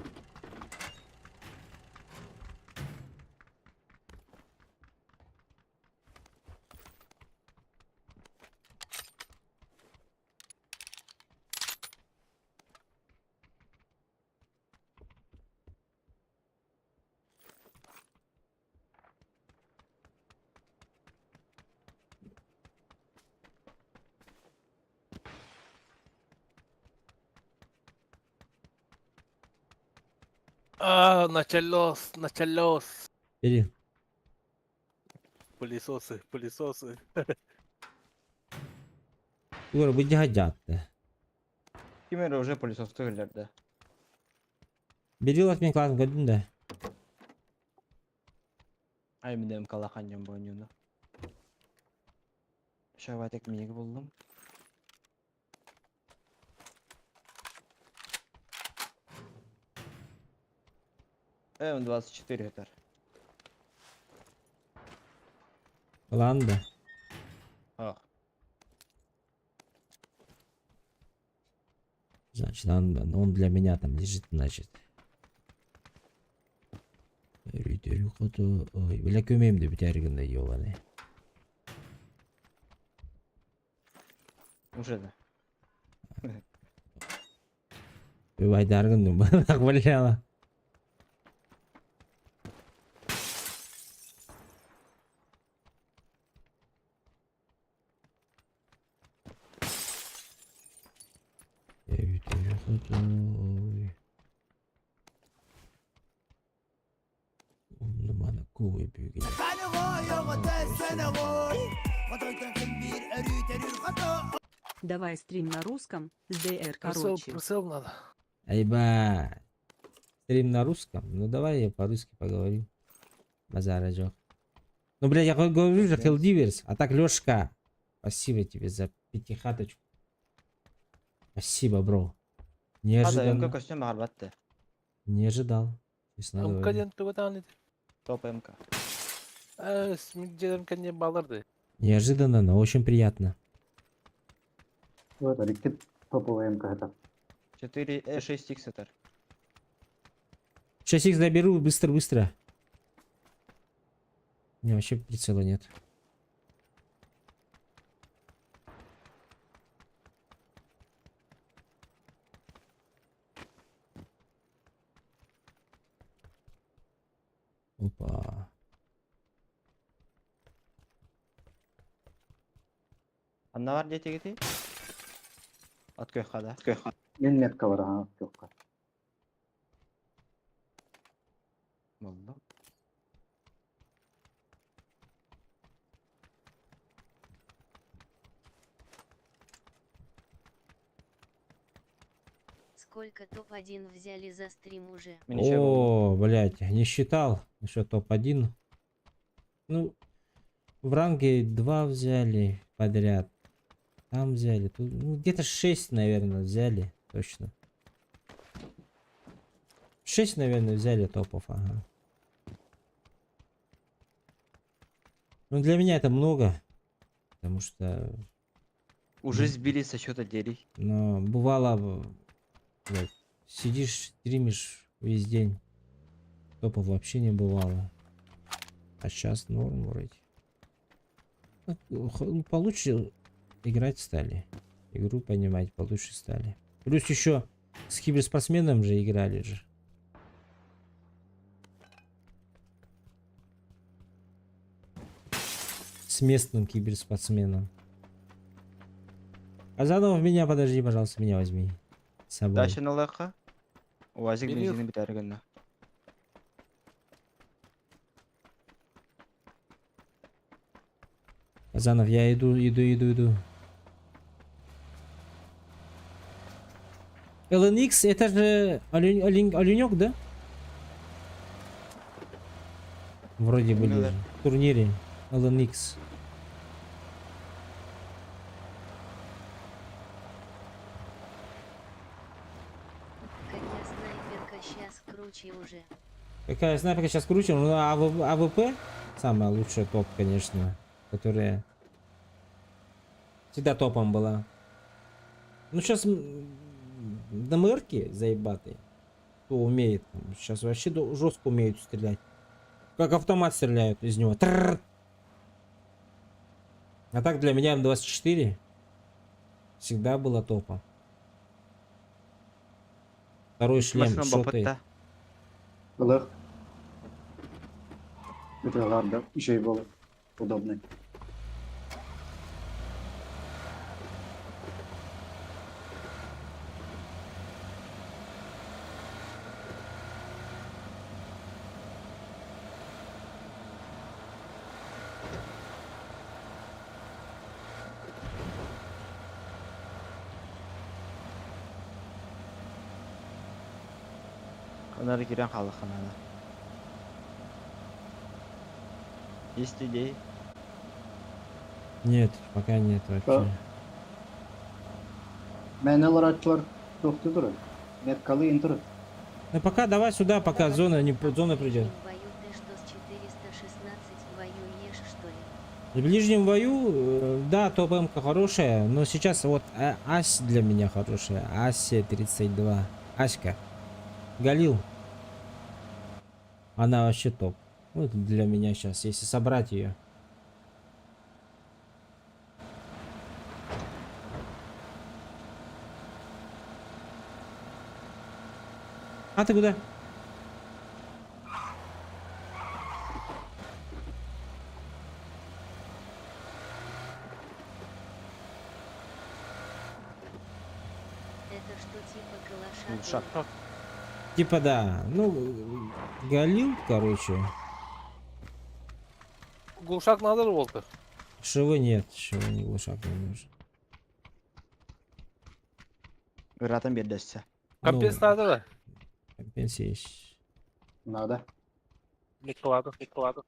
А, началось, началось. Бери. Пылесосы, пылесосы. Егор, выйди гадят. Кимер уже пылесос да. Бери лак мен класс годин да. Ай, мен калаханьям бойнюна. Шаватек минег булдум. М24 гектар. Ладно. Ах. Значит, он для меня там лежит, значит. Ой, бля, көмем деп бүтәрігінде ебаный. Уже да. Байдаргын бля. Ой. Давай стрим на русском, с ДР Прицел, короче. прицел надо. Айба. Стрим на русском? Ну давай я по-русски поговорю. Базара жок. Ну, блядь, я говорю же, Helldivers. А так, Лешка, спасибо тебе за пятихаточку. Спасибо, бро. Хада МК Неожиданно. көстөн баҕарбат да. Не ожидал, честно МК говоря. диэн тугу даҕаны Топ МК. Э, дьиэлэрим кэннин бааллар Неожиданно, но очень приятно. Вот, икки топовый МК это. 4, 6 х этэр. Сейчас их доберу, быстро-быстро. У меня вообще прицела нет. Опа. Ханна бар диэтигити? От көххө да. Мен метка бар, ага, көххө. Болду. Сколько топ-1 взяли за стрим уже? О, блядь, не считал. Еще топ-1. Ну, в ранге 2 взяли подряд. Там взяли. Тут, ну, где-то 6, наверное, взяли. Точно. 6, наверное, взяли топов, ага. Ну, для меня это много. Потому что... Уже сбили со счета 9. Но бывало, блядь, сидишь, стримишь весь день. Топов вообще не бывало. А сейчас норм вроде. Ну, ну, получше играть стали. Игру понимать получше стали. Плюс еще с киберспортсменом же играли же. С местным киберспортсменом. Азанов, меня подожди, пожалуйста, меня возьми. С собой. Дальше на лаха. УАЗик Бери. бензини бүтәр гынна. Азанов, я иду, иду, иду, иду. LNX, это же олень, олень, оленек, да? Вроде были Именно. же в турнире LNX. Какая снайперка сейчас круче уже. Какая снайперка сейчас круче? Ну, АВП самая лучшая топ, конечно, которая всегда топом была. Ну, сейчас ДМРки заебатые, кто умеет. Сейчас вообще жестко умеют стрелять. Как автомат стреляют из него. Трррр. А так для меня М24 всегда было топом. Второй шлем, Машина шоты. бапатта. Ылых. Это ладно, еще и был удобный. Онары кирен халыханада. Есть идеи? Нет, пока нет вообще. Мәнелер атчылар тохты туры. Меткалы интуры. Ну пока давай сюда, пока зона не зона придет. В бою ты что с 416 воюешь что ли? В ближнем бою, да, топ МК хорошая, но сейчас вот Ась для меня хорошая. Ася 32. Аська. Галил. Она вообще топ. Ну, это для меня сейчас, если собрать ее. А ты куда? Это что типа калаша? Шаг. Типа да. Ну, Галил, короче. Глушак надо болду. Шивы нет, шивы не глушак не нужен. Ыратан бердессе. Компенс надо да? Компенс есть. Надо. Микладу, микладу.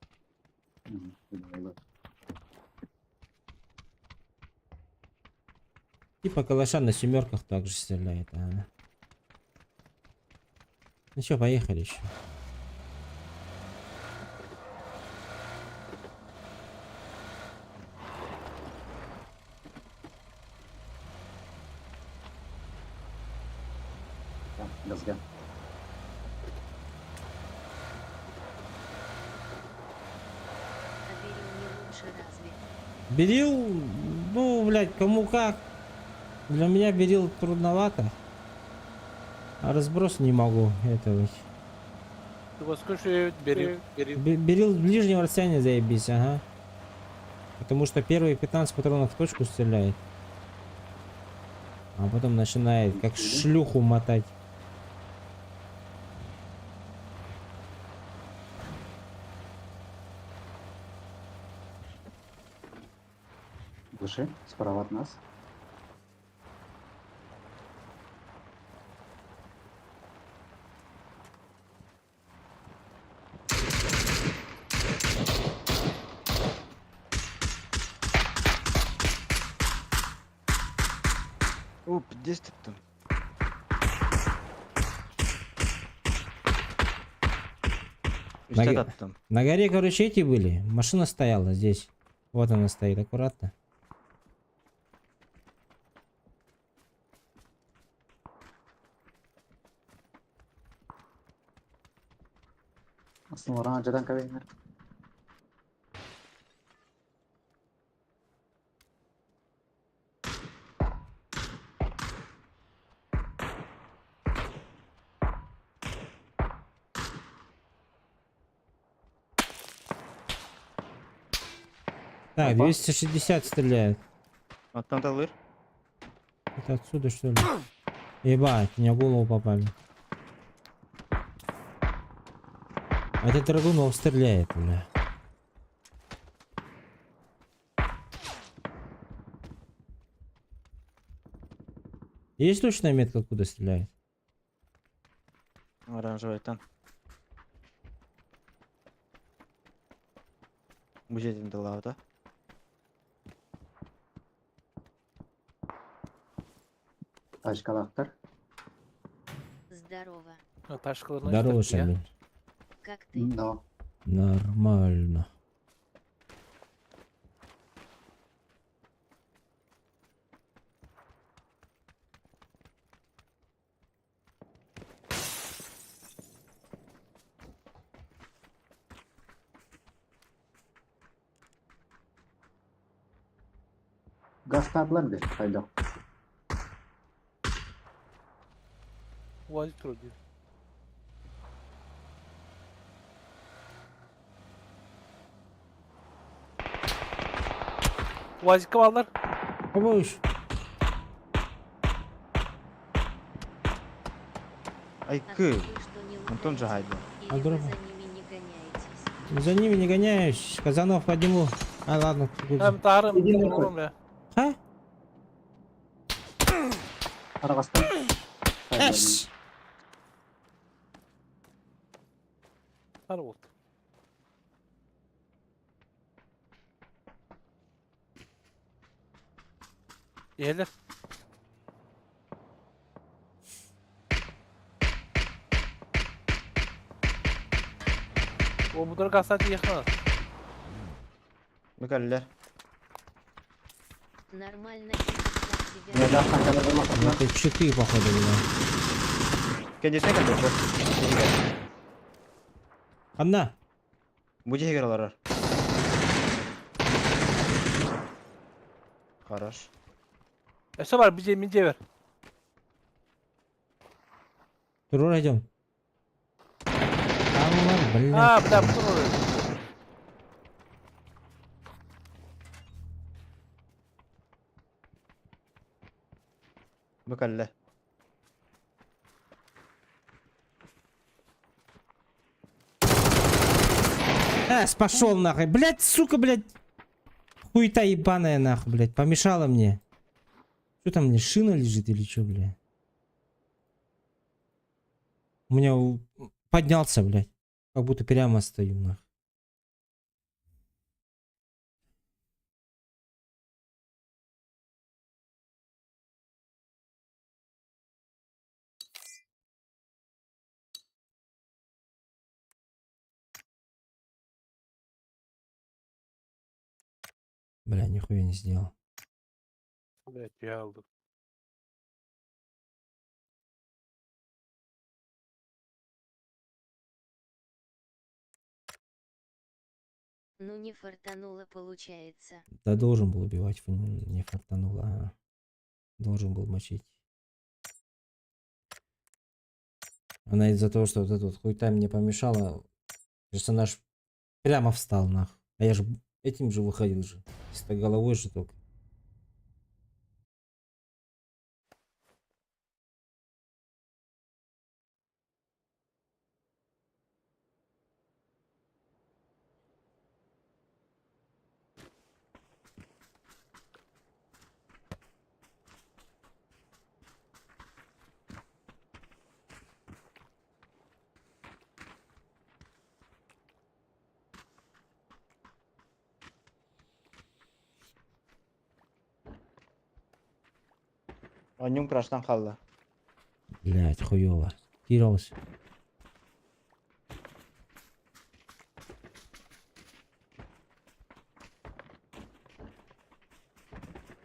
Типа калаша на семерках также стреляет. Ага. Ну что, поехали еще. Газга. А Берил не лучше разве? Берил, ну, блядь, кому как. Для меня берил трудновато. А разброс не могу этого. Скушают, бери, бери. Берил с ближнего расстояния заебись, ага. Потому что первые 15 патронов в точку стреляет. А потом начинает как шлюху мотать. Выше, справа от нас. О, здесь ты там. На, на горе, короче, эти были. Машина стояла здесь. Вот она стоит, аккуратно. Основа жадан кабинер. Так, 260 стреляет. А там талыр. Это отсюда, что ли? Ебать, мне в голову попали. А этот Драгунов стреляет, бля. Есть точная метка, откуда стреляет? Оранжевый там. Будет да? Тачкалактар. Здорово. Здорово, Шамиль. Как ты? Да. Нормально. Газ татлар бе, хайда. УАЗик вроде. УАЗик алар. Побоюсь. Ай, кы. Антон же гайда. А дроп? За ними не гоняюсь. Казанов подниму. А, ладно. Там тарым, тарым, бля. А? Арагастан. Эш! Тар вот. Елер. О, бұдар касать ехала. Бекаллер. Нормально. Это читы, походу, бля. Кендесine калды. Одна. Будет игралар. Хорош. Эше бар, бije минже бер. Турур идем. Там бар, блядь. А, бля, турур. Бекалле. Эс, пошел нахуй. Блядь, сука, блядь. Хуета ебаная нахуй, блядь. Помешала мне. Что там мне, шина лежит или что, блядь? У меня поднялся, блядь. Как будто прямо стою, нахуй. Бля, нихуя не сделал. Блять, я алдым. Ну не фартануло получается. Да должен был убивать, не фартануло. Ага. Должен был мочить. Она из-за того, что вот эта вот хуйта мне помешала, персонаж прямо встал нах. А я же этим же выходил же. Чисто головой же только. Онньум краштан хаалла. Блять, хуёво. Кирился.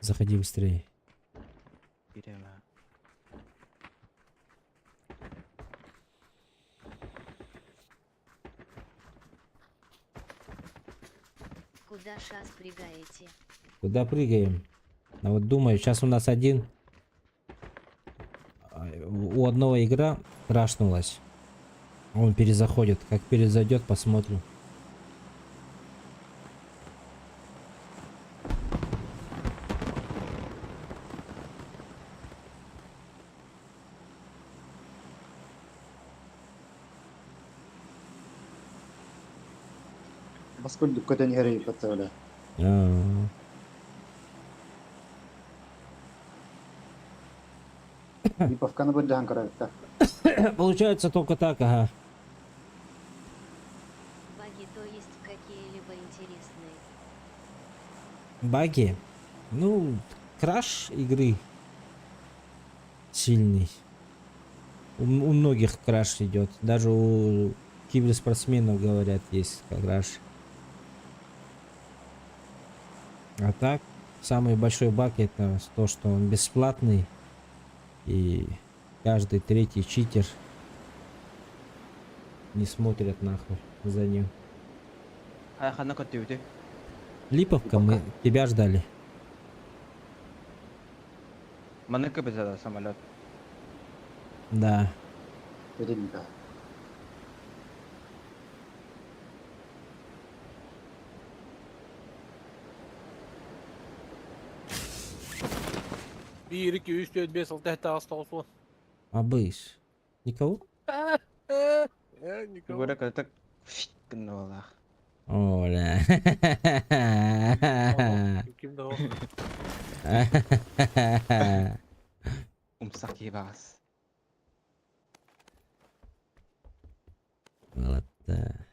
Заходи быстрее. Киирем аа. Куда шас прыгаете? Куда прыгаем? А вот думаю, сейчас у нас один... У одного игра крашнулась. Он перезаходит. Как перезайдет, посмотрим. Бас курдук көтөн иһэр эбит бля. А. Липовканы бырдахан көрөбүттэр. Получается только так, ага. Баги, то есть какие-либо интересные. Баги. Ну, краш игры сильный. У многих краш идет. Даже у киберспортсменов, говорят, есть краш. А так, самый большой баг это то, что он бесплатный. И каждый третий читер не смотрят нахуй за ним. А ханна көттүбүтүй? Липовка, мы тебя ждали. Маннык көпөтө самолет. Да. Өтө 1, 2, 3, 4, 5, 6, 7, 8, 9, 10. Абыс. Никого? Никого. Говорю, так гынна Оля. Ким да ол? Умсак киһи баҕас. Молодца.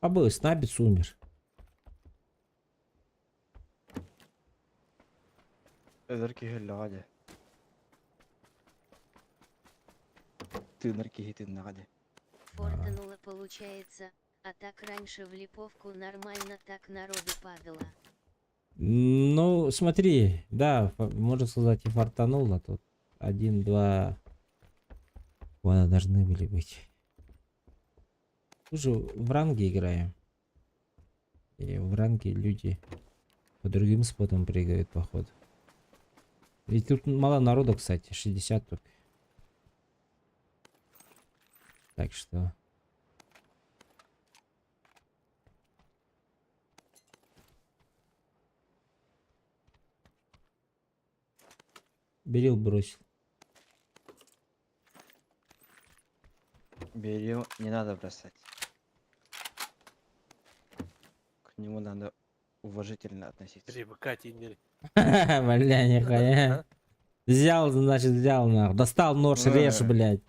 Абыс, Набиц умер. Өлөр киһи өллөҕө дии. Тыынар киһи тыыннаҕа дии. Фортануло получается, а так раньше в Липовку нормально так народу падало. Ну, смотри, да, можно сказать, и фартануло. Тут один, два вона должны были быть. Мы же в ранге играем. И в ранге люди по другим спотам прыгают, походу. И тут мало народу, кстати, 60 только. Так что... Берил бросил. Берил не надо бросать. К нему надо уважительно относиться. Привыкать и Бля, нихуя. Взял, значит, взял, нахуй. Достал нож, режь, блядь.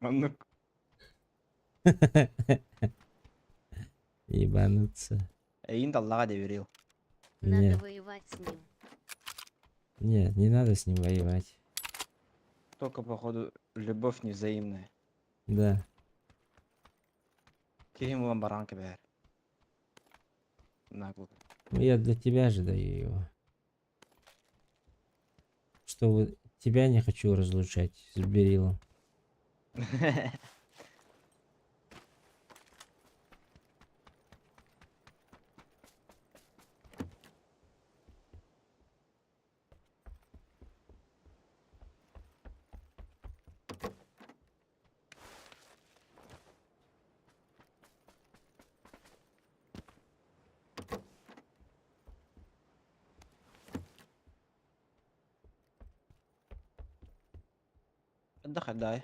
А ну Ебануться. Эйин даллаҕа дии Берил. Надо Нет. воевать с ним. Нет, не надо с ним воевать. Только, походу, любовь невзаимная. Да. Киһим улан баран кэбээр. Нагло. Ну, я для тебя же даю его. Чтобы тебя не хочу разлучать с Берилом. Отдыхай, дай.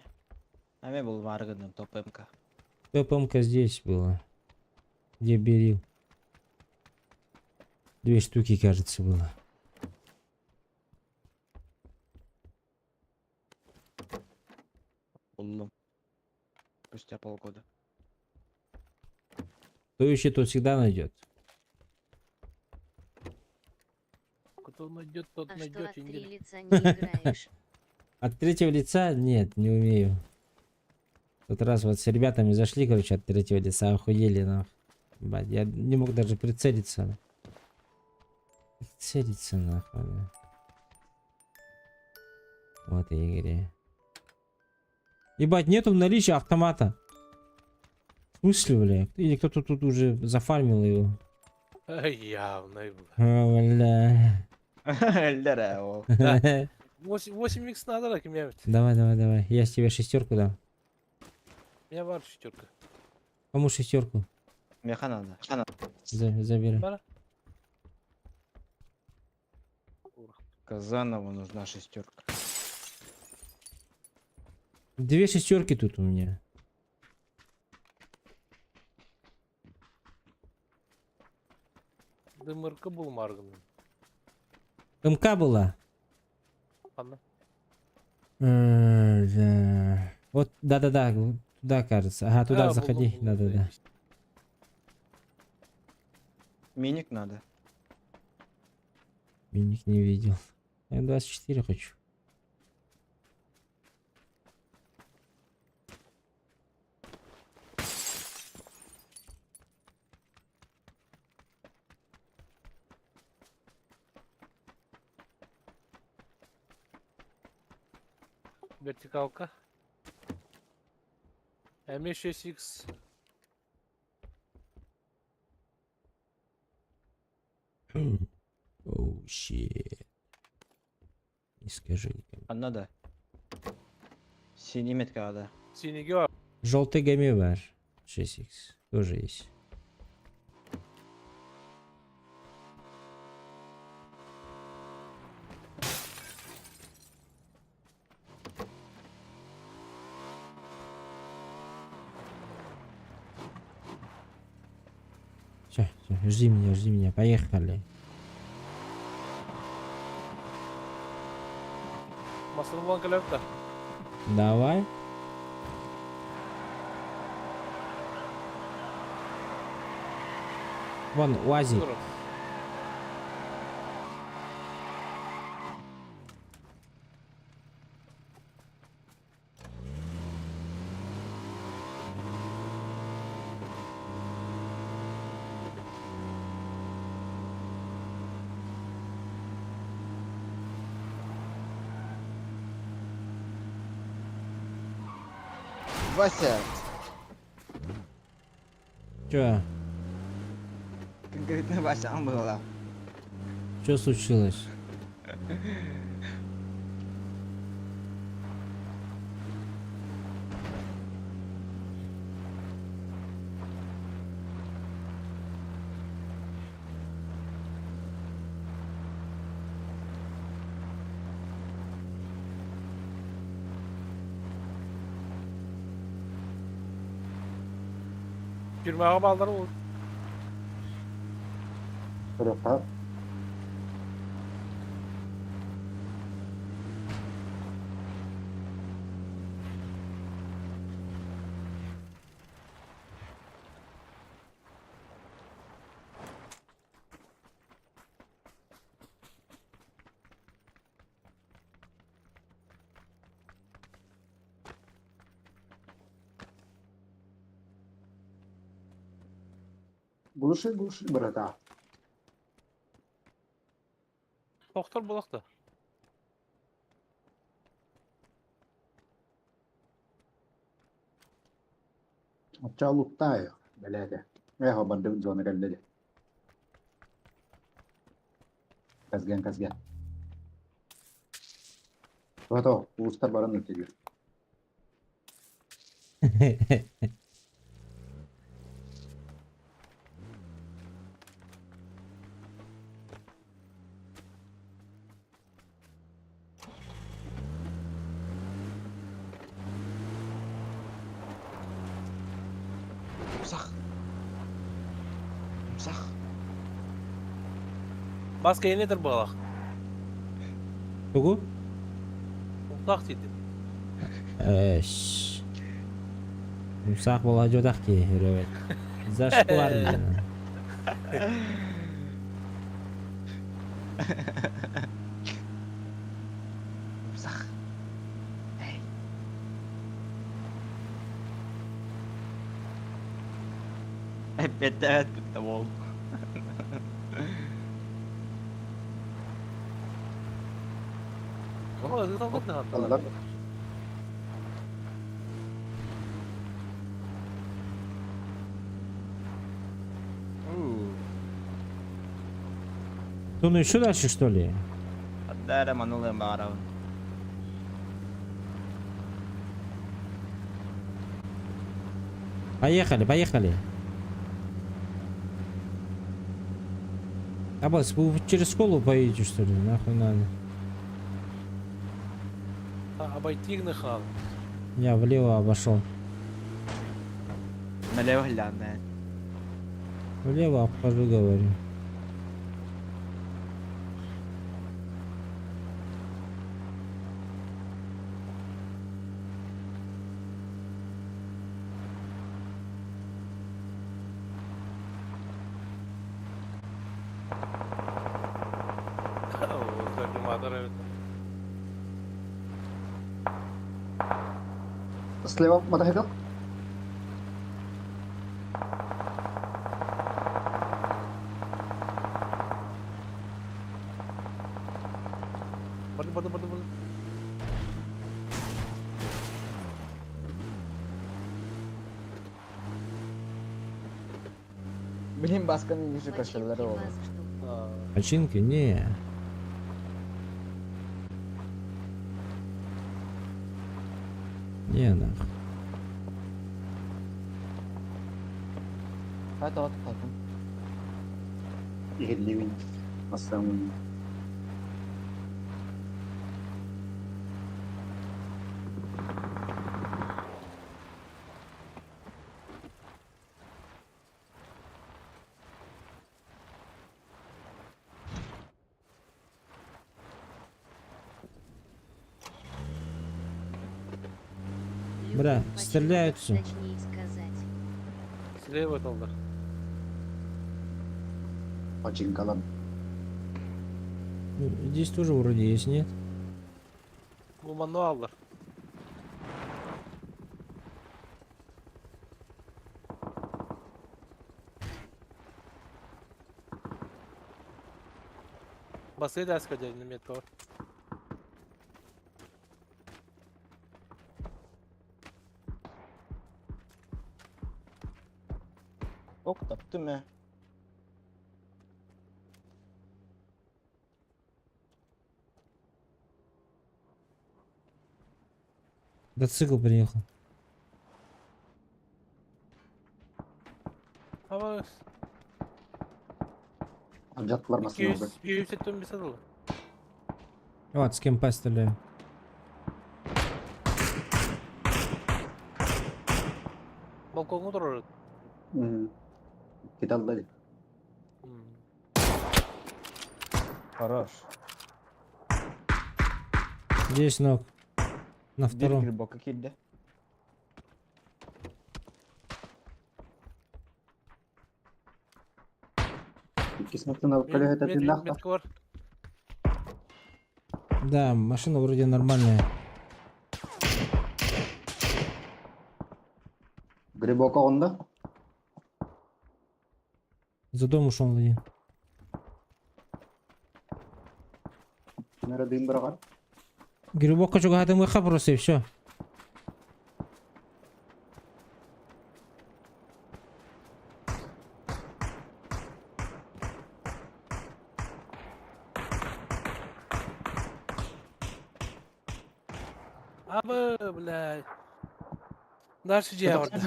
А мен был маргадным топ МК. Топ МК здесь было. Где Берил? Две штуки, кажется, было. Буллум. Спустя полгода. Кто ищет, тот всегда найдет. Кто найдет, тот А что найдет. от три лица не играешь? От третьего лица? Нет, не умею. Тот раз вот с ребятами зашли, короче, от третьего лица, охуели, нах. Ебать, я не мог даже прицелиться. Прицелиться, нахуй. Бля. Вот и игре. Ебать, нету в наличии автомата. В смысле, бля? Или кто-то тут уже зафармил его? Ай, явно. А, бля. Лера, о. 8 икс надо, так имя. Давай, давай, давай. Я с тебя шестерку дам. У меня бар шестерка. Кому шестерку? Меха надо. Хана. Забирай. Бара. Казанову нужна шестерка. Две шестерки тут у меня. ДМРК был марганым. МК была? Ладно. Да. Вот, да-да-да, туда, кажется. Ага, туда А, заходи. было, Да-да-да. Миник надо. Миник не видел. Я 24 хочу. Вертикалка. М6Х. Оу, щит. Не скажи никому. А надо. Синий метка надо. Синий гео. Желтый гамивар. 6х. Тоже есть. Все, все, жди меня, поехали. Давай. Вон, УАЗик. Вася! Чё? Конкретно Вася была. Чё случилось? Тюрьмаға балдар ол. Көрөккө. Глуши, глуши, братан. Тохтор булах да. Оччо луттаайы, бэлээтэ. Эхо бардыбыт зона кэллэ дии. Казген, казген. Туһато, уустар баран үтүлү. Умсах. Умсах. Баска енетер буолах. Тугу? Умсах диэтим. Эш. Умсаах буолаадьуотах киһи өрөбөт. Зашквар диэн. Умсах. Эй. Эппиэттээбэт кытта буол. О, ыталбыт Аллар. Ну еще дальше, что ли? Аддара манулы баарабын. Поехали, поехали. Аббас, вы через школу поедете, что ли? Нахуй надо. Обойти гныхал. Я влево обошел. Налево глянь, Влево обхожу, говорю. Слева мотоцикл. Барды, барды, барды, барды. Блин, басканы ниже кошеллары ол. Починки? Не. Не, нахуй. Хата от хатым. Иһиллибин. Массамын. Бра, стреляются. Точнее сказать. Слева толдар. Починкалан. Ну, Здесь тоже вроде есть, нет? Бу мануаллар. Басы да скажи, метро. Ок, таптым э. Мотоцикл приехал. Ama Алдьяттылар массыыналар. 200 275 алды. Вот, с кем стреляю. Балконга турар. Киталлар. Хорош. Здесь ног. На Бир втором. грибок кирде. Кисметтен көлөһөтө тыннахта. Метка бар. Да, машина вроде нормальная. Грибок онда. За дом ушел один. Нара дым быраҕар. Грибокка чугаһатымыахха просто и все. Абы, блядь. Дальше дьиэ барда.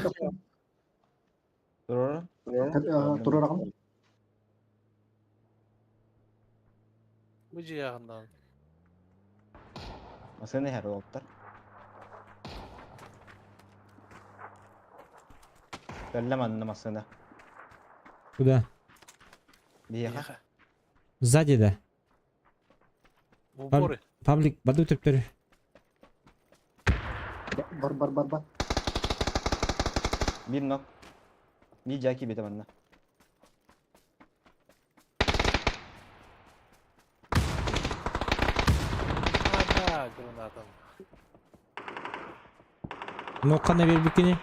Турара? Турараҕын. Бу дьиэ аҕыннаҕын. Масыына иһэр уолаттар. Кэллэ манна массыына. Куда? Биһиэхэ. Сзади да. В упоры. Павлик, баду төптөрү. Бар бар бар бар. Биир нок. Биир дьаа киирбитэ манна. А, да, гранатом. Нокканы биэрбиккини.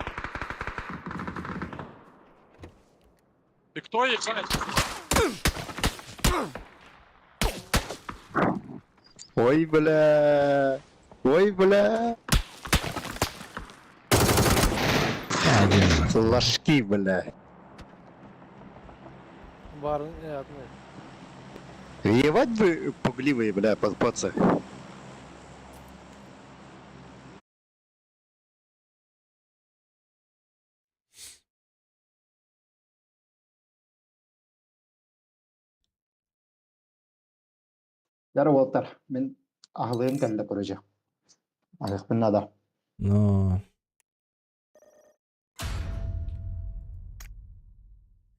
Ты кто, ебать? Ой, бля. Ой, бля. Ложки, бля. Барын, э, Ебать вы пугливые, бля, пацы. Дара уолтар, мин аһылыым кэллэ короче. Аһыахпын наада. Но...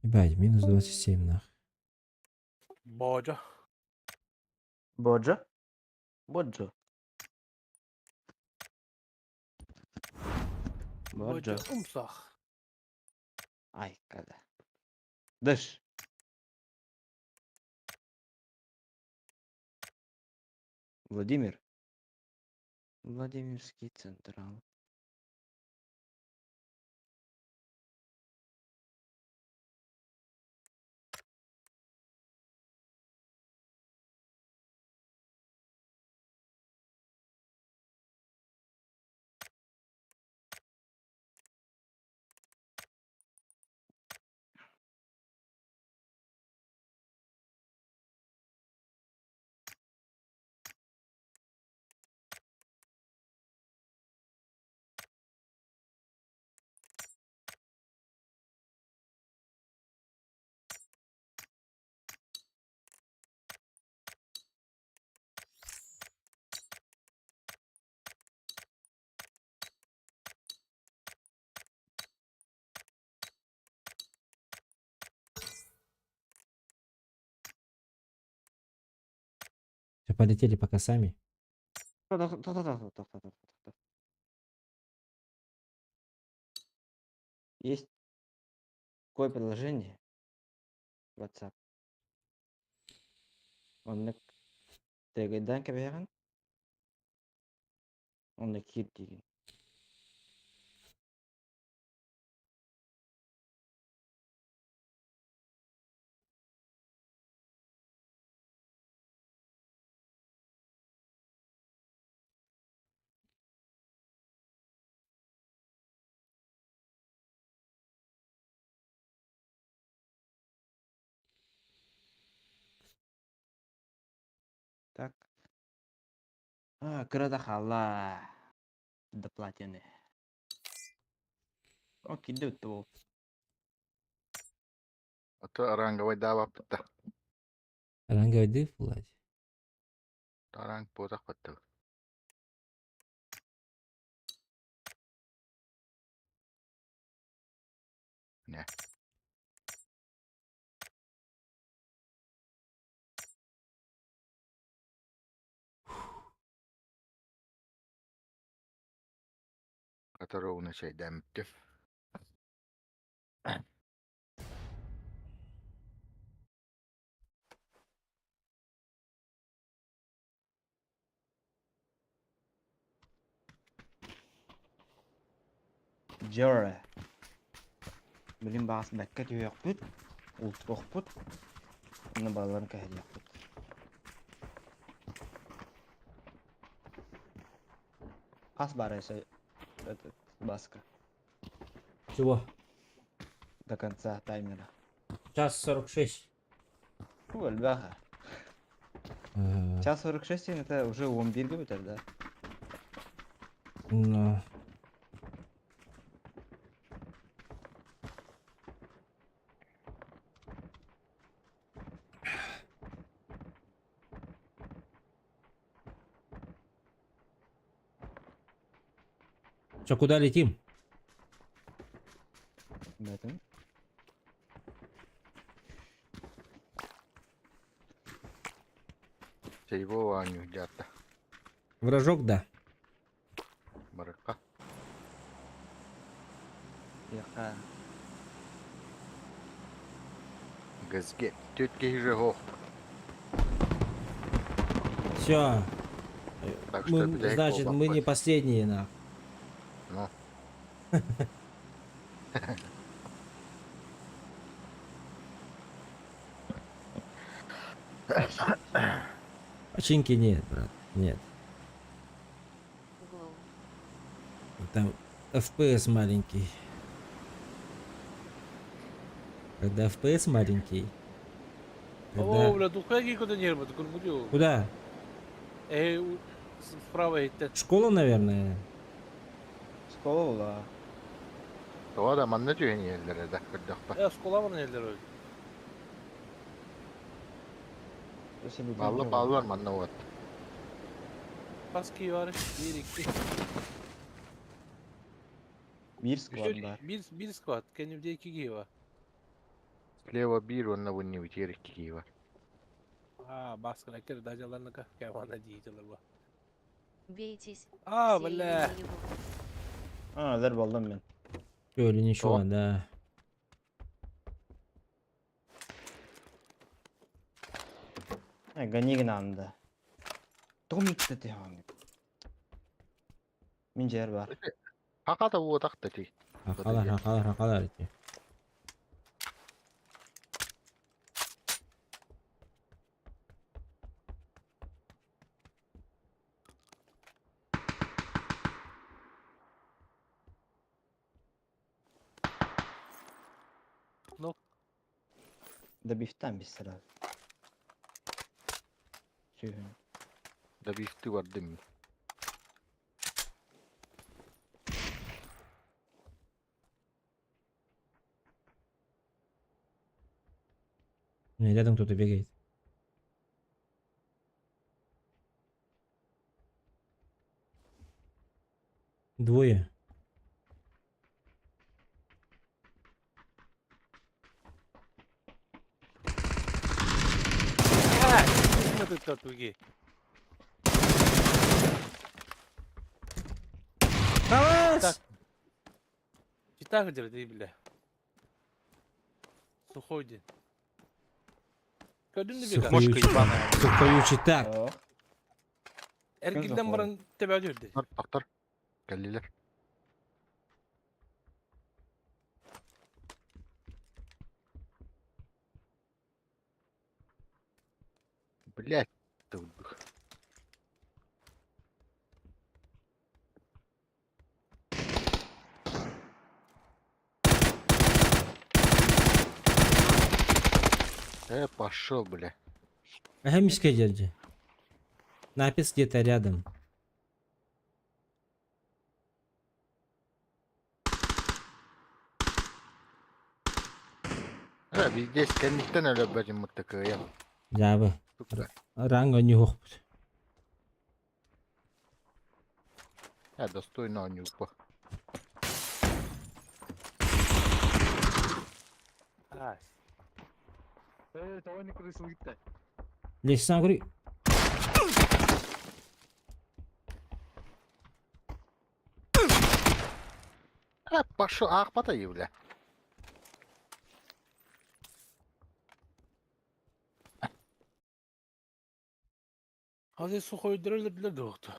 Ебать, минус 27 нах. Бодьо. Боджо? Боджо. Бодьо Боджо. умсах. Ай, когда. Дыш. Владимир. Владимирский Централ. Всё, полетели пока сами. Есть такое приложение WhatsApp. Оннук тегайдаан кэбиһэҕин, онно киир диигин. Так. А, кыра да хаалла. До платины. О, киирдэ бүттэ буол. А то ранговый даабаппыт да. Ранговый дыв, Владь. Ранг буотах баттыбыт. Не. Которого чайдамтев. Дьэ. Билин баҕас бэккэ түһүөхпүт. Ултуохпут. Уонна балаларын кэһэриэхпит. Хас баар этот баска? Чего? До конца таймера. Час 46. Фу, элбэҕэ. Час 46 это уже 11-ге бүтэр, да? Ну. Че, куда летим? Бэтим. Сейбо Аню дята. Вражок, да. Барыкка. Яха. Газге. Тетки же хох. Все. Так что, Мы, блядь, значит, оба мы не хватит. последние, нах. Ну. Починки нет, брат, нет. Там FPS маленький. Когда FPS маленький. Когда... О, бля, тут какие куда нервы, такой мудил. Куда? Эй, справа это. Школа, наверное. Школа была. Тоҕо да манна түһэн иһэллэр да көрдөхпө. Школа бар нелер öyle. Баллы баллар манна вот. Паски var. Bir, iki. Bir squad бар. Bir squad. Kendimde iki kişi var. Слева бир, онна бу не утер икки бар. А, баскын әкер дажаларныка. Кайвана дейділер ба. Бейтесь. А, все бля. или его. А, лер болдым мен. Или ничего, да. Гони гнанда. Томик ты Мин жер бар. Хаката уотахта ти. Хакалар, хакалар, хакалар эти. Ну. Да бифтан без сразу. Сүйін. Да бифты бардым. Не, рядом кто-то бегает. Двое. Этот татуги. Так. Читак делает, бля. Сухой день. Көрдүн бе? Сухой Сухоючий так. Эргилден баран тебе жүрдү. Тактар. Кэллилер. Блять, ты. Пошел, бля. Ага, мишка дядя. Напис где-то рядом. Везде кэнниттен өлөбөтүм мыттыкыйам. Жабы. Ранга не хохпут. Я достойно нюпа. Лессан говори. Пошел, ах, потай, бля. Hadi сухой дөрөлдүлөр докту.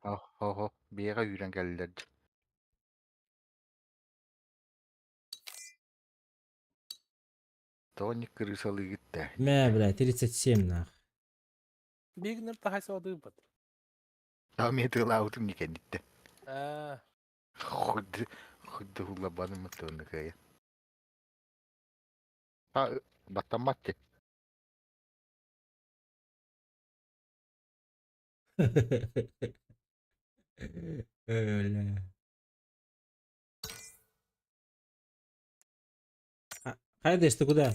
Хо-хо, бега үйрен кэллер. Тоник крысалыгыт да. Мэ, бля, 37 нах. Бигнер тахайсалдыыбыт. Там тылаабытым никэнниттэ. Аа. Худ худ хуллабаным маттыынныкая. А баттамматты. Бля. Хайдеш, ты куда?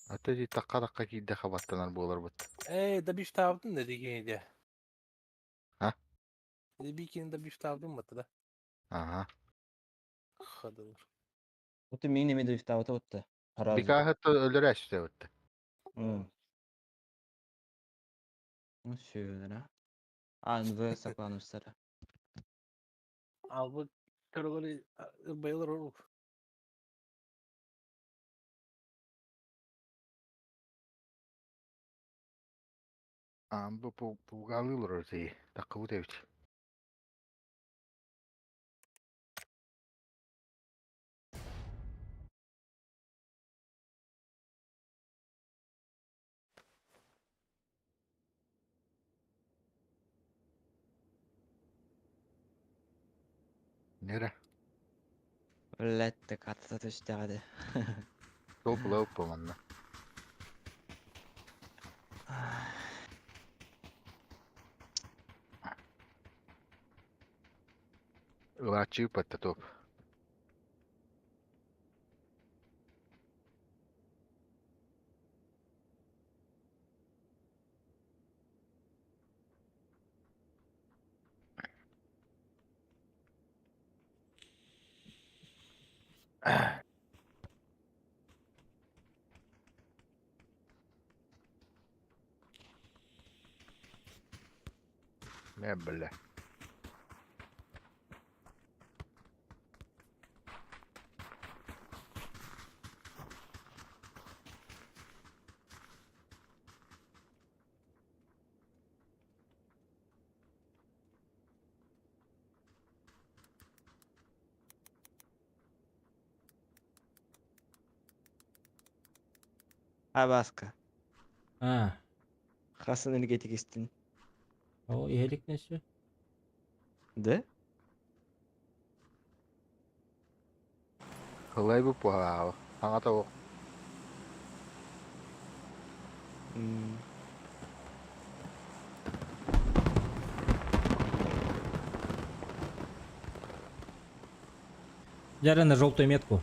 А то ди такка-такка киирдэ хабаттанар буоларбыт. Эй, да биштаабытын да дигиниде. А? Бикини да биштаабытын бата да. Ага. Хадылар. Ото мин неме да отта. Бикаһыт өлөрәште өттө. Ну сүйөнөр, а. АНВ сакланышсара. Албы көрөгөрү байылыр орук. Амбы пугалылар өтей. Такка үтебит. Нере? Блять, катта түстәгәде. Топ лауп манна. Ылаачыы патта топ. Не, бля. Абаска. А. Хасан энергетик истин. О, иһэлик нөсү. Да? Хылай бу пуһаава. Аңата о. Дяры на желтую метку.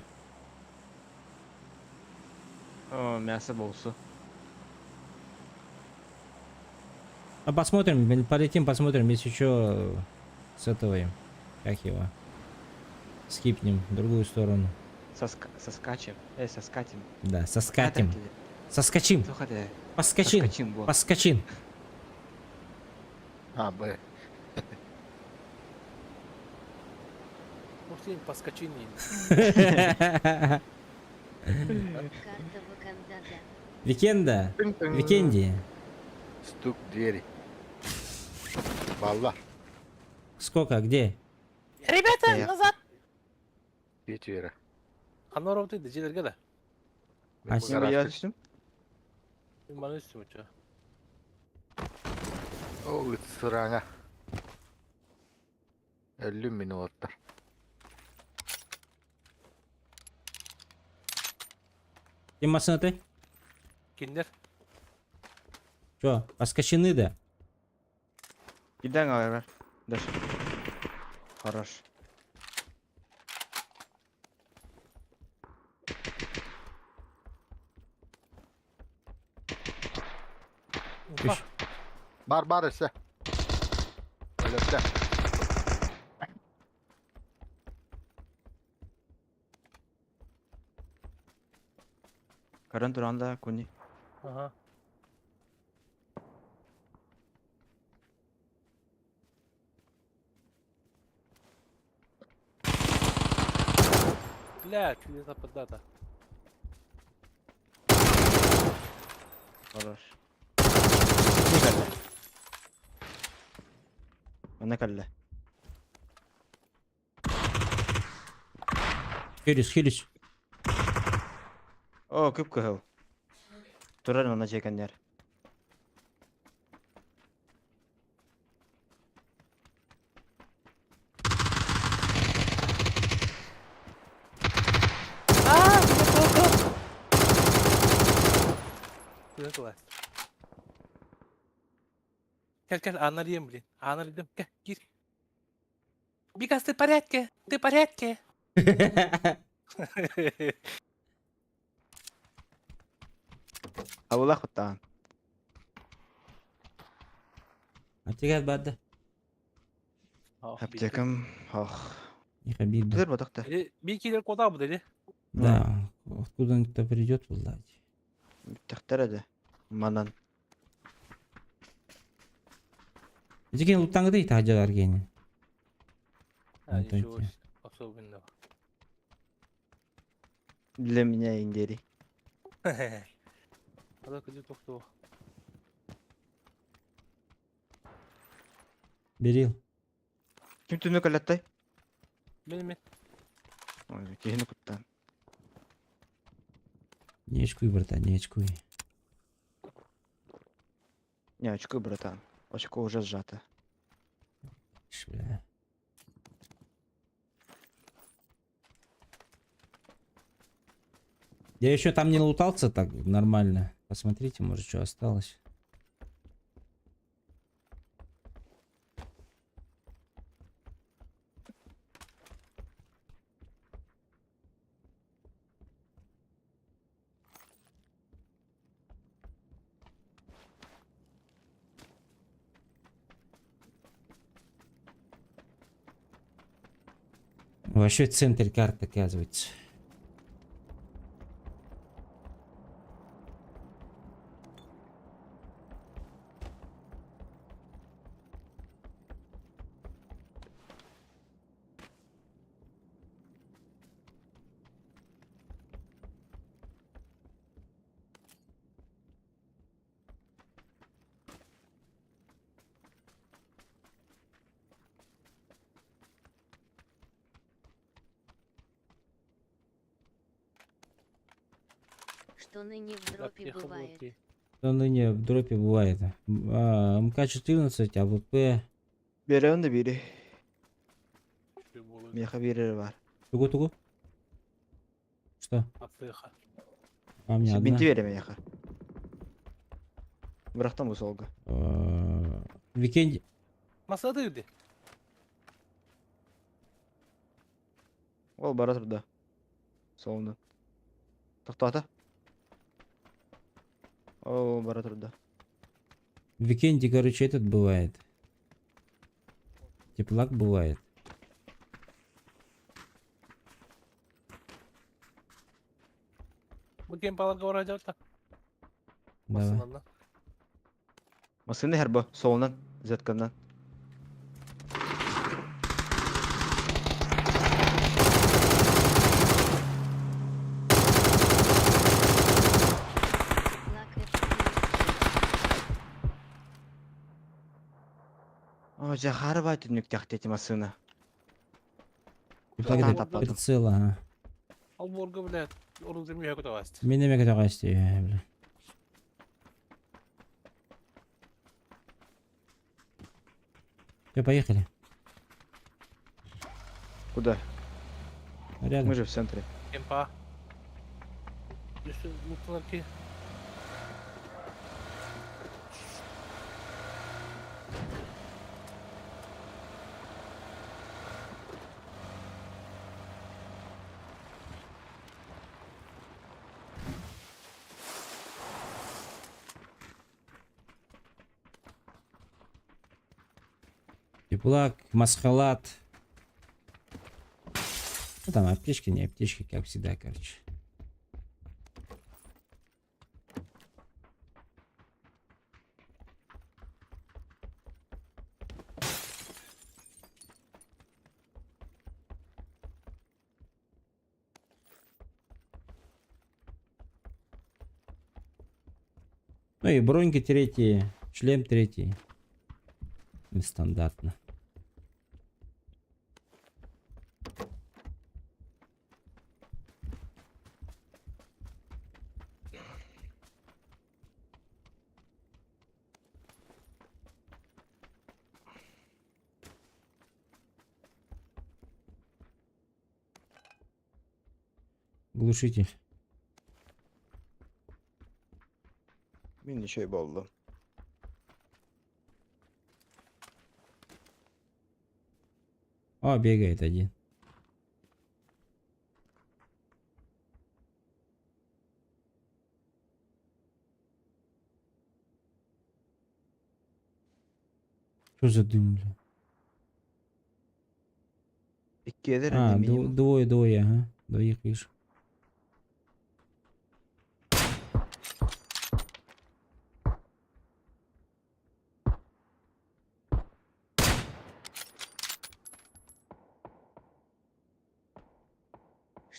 О, мясо болсу. А посмотрим, блин, полетим, посмотрим, если еще с этого, как его, скипнем в другую сторону. Соскачем. Соскатим. Да, соскатим. Соскочим. Поскочин. Соскочим, во. Поскочин. А, Б. Муфтин поскочини. Карта Вакандада. Викенда. Викенди. Стук двери. Балла. Сколько, где? Ребята, назад! Четверо. Ханна роботы дежелерге да. А Я түстүм. Мен бана үстүм уча. Ол сыраңа. Өллүм мин олаттар. Ким машина ты? Киндер. Чё, поскочины да? Иден алар. Даш. Хорош. Бар бар эсе. Өлөттө. Каран туранда куни. Ага. Бля, чудесно поддата. Хорош. Не калла. Она калла. Хилюсь, хилюсь. О, кып-кыһыл. Турар манна дьиэкэннэр. А, Куда тулас? Кел, кел, Анна дием, блин. Анна дедим, кел, кир. Бикас, ты в порядке? Ты в порядке? Абылах оттаан. Аптека барды. Аптекам, ох. Не обидно. Тыр батакта. Би килер кода бу dedi. Да, откуда он кто придет, блядь. Тахтар эде. Манан. Дикин луттаңды тажалар гени. А, ничего особенного. Для меня индери. Ада кыды тохто. Берил. Ким түнү калаттай? Мен мен. Ой, кихини куттан. Не очкуй, братан, не очкуй. Не, очко, братан. Очко уже сжато. Ш, бля. Я еще там не лутался так нормально. Посмотрите, может, что осталось. Вообще центр карты, оказывается. Что ныне в дропе бывает? Что ныне в дропе бывает? А, МК-14, АВП. Берем да бири. Меха бири бар. Тугу-тугу. Что? Атыха. А, у меня одна. Бинти берем меха. Бырахтан бу солга. Викенди. Масада юди. Ол бара турда. Солунда. Тоқтата. Ол бара турда. В Викенде, короче, этот бывает. Теплак бывает. Бу кем паларга бара жатта. Давай. Масыны хәрбі, солунан, зетканнан. О, Захарова түнүктәхте эти масына. Теплак это прицел, ага. Алборга, блядь, оружие меха кутавасть. Мен неме кутавасти, бля. Все, поехали. Куда? Рядом. Мы же в центре. Кемпа. Еще луктанарки. Теплак, масхалат. Ну там аптечки, не аптечки, как всегда, короче. Ну и броньки третьи, шлем третий. Нестандартно. Глушитель. Мин еще и болду. О, бегает один. Что за дым, бля? Иккиэдэр А, ини минимум. двое, двое, ага. Двоих вижу.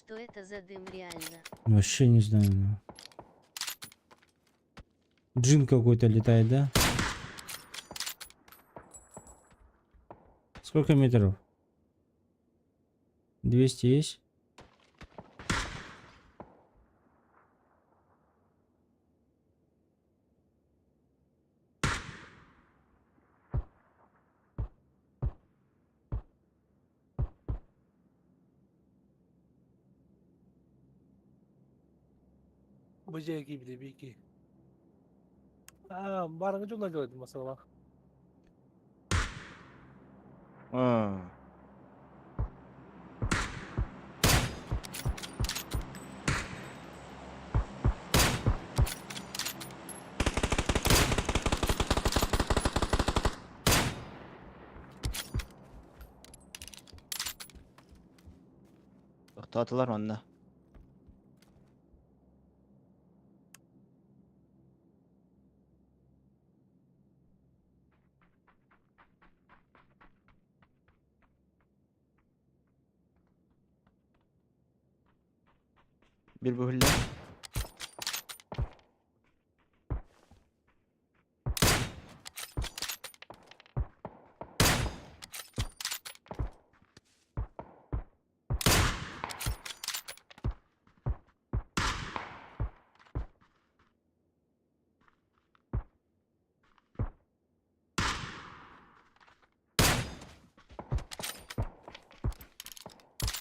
Что это за дым реально? Вообще не знаю. ну. Джин какой-то летает, да? Сколько метров? 200 есть? Бу дьиэ били бики. А, барыңы жолдан жолайды масала. Аа. Тохтоотулар онно. Бир бөһүллэ.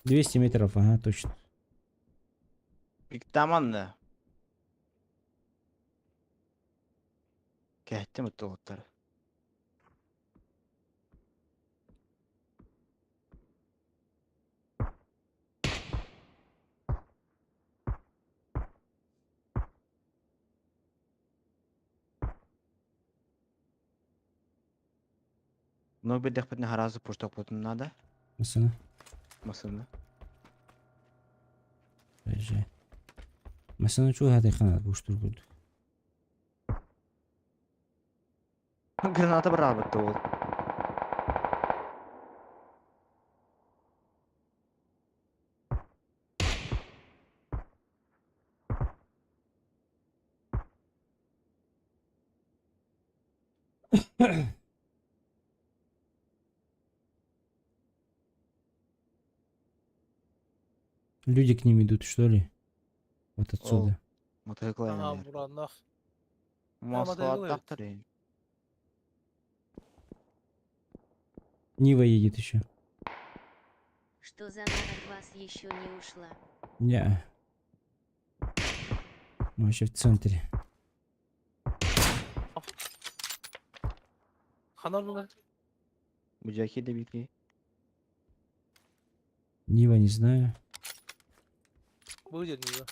200 метров, ага, точно. Пиктаманна. Кэһэттим оттоҕуттар. Но бирдэхпитинэ харазы пуштокпутун надо. Масына. Масына. Подожди. Масына чугатыхана буштур курдук. Граната бырабыт ол. Люди к ним идут, что ли? Вот отсюда. Мотоцикл А, эҥин. бураннах. Москва мотоцикл тахтар. Нива едет еще. Что за она от вас еще не ушла? Не. Ну, вообще в центре. Ханар була. Бу дьэ бики. Нива не знаю. Бу дьэ Нива.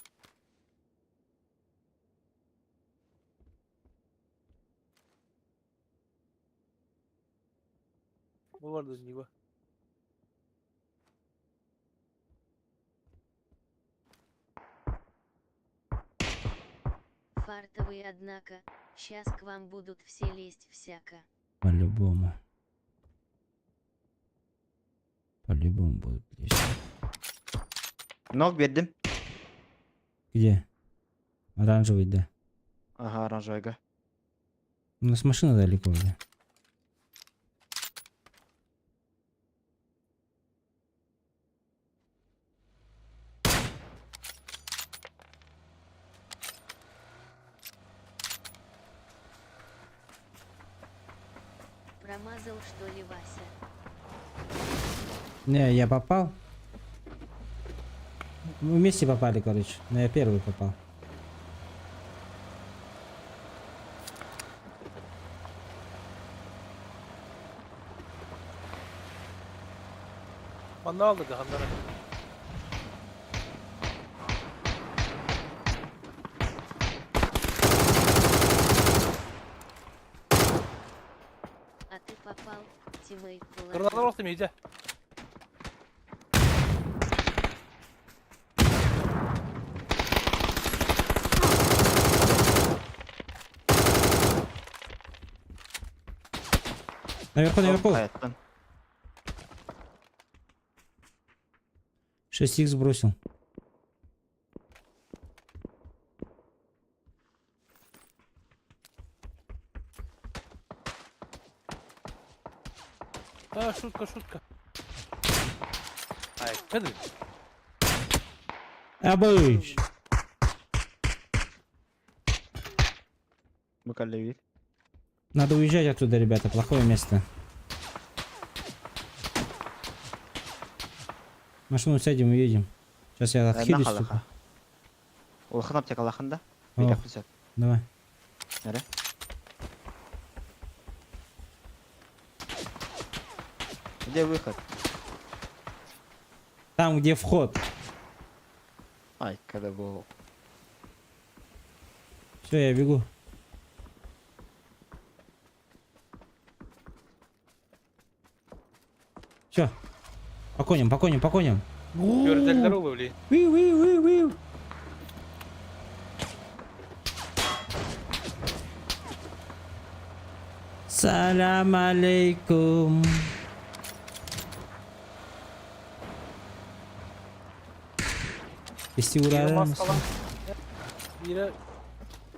Бу барды Нива. Фартовые, однако, щас к вам будут все лезть всяко. По-любому. По-любому будут лезть. Ног биэрдим. Где? Оранжевый, да. Ага, оранжевыйга. У нас машина далеко, да. Промазал что ли, Вася? Не, я попал. Мы вместе попали, короче. Но я первый попал. Манна алды ханнара. А ты попал, тиммейт Кырналар положил. olsun iyice. Наверху, наверху. Hayattan. 6 х бросил. А, шутка, шутка. Ай, кадр. Абыш. Букалевит. Надо уезжать оттуда, ребята. Плохое место. В Машину сядем и уедем. Сейчас я отхилюсь. Халаха. Улахан аптека алахан да. О. Бир аппысат. Давай. Нere? Где выход? Там, где вход. Ай, когда был. Все, я бегу. Все. По коням, по коням, по коням. Көрдәлдер ол блин. Виу, виу, виу, виу. Салям алейкум. Если Бире ура. маскалан. Бире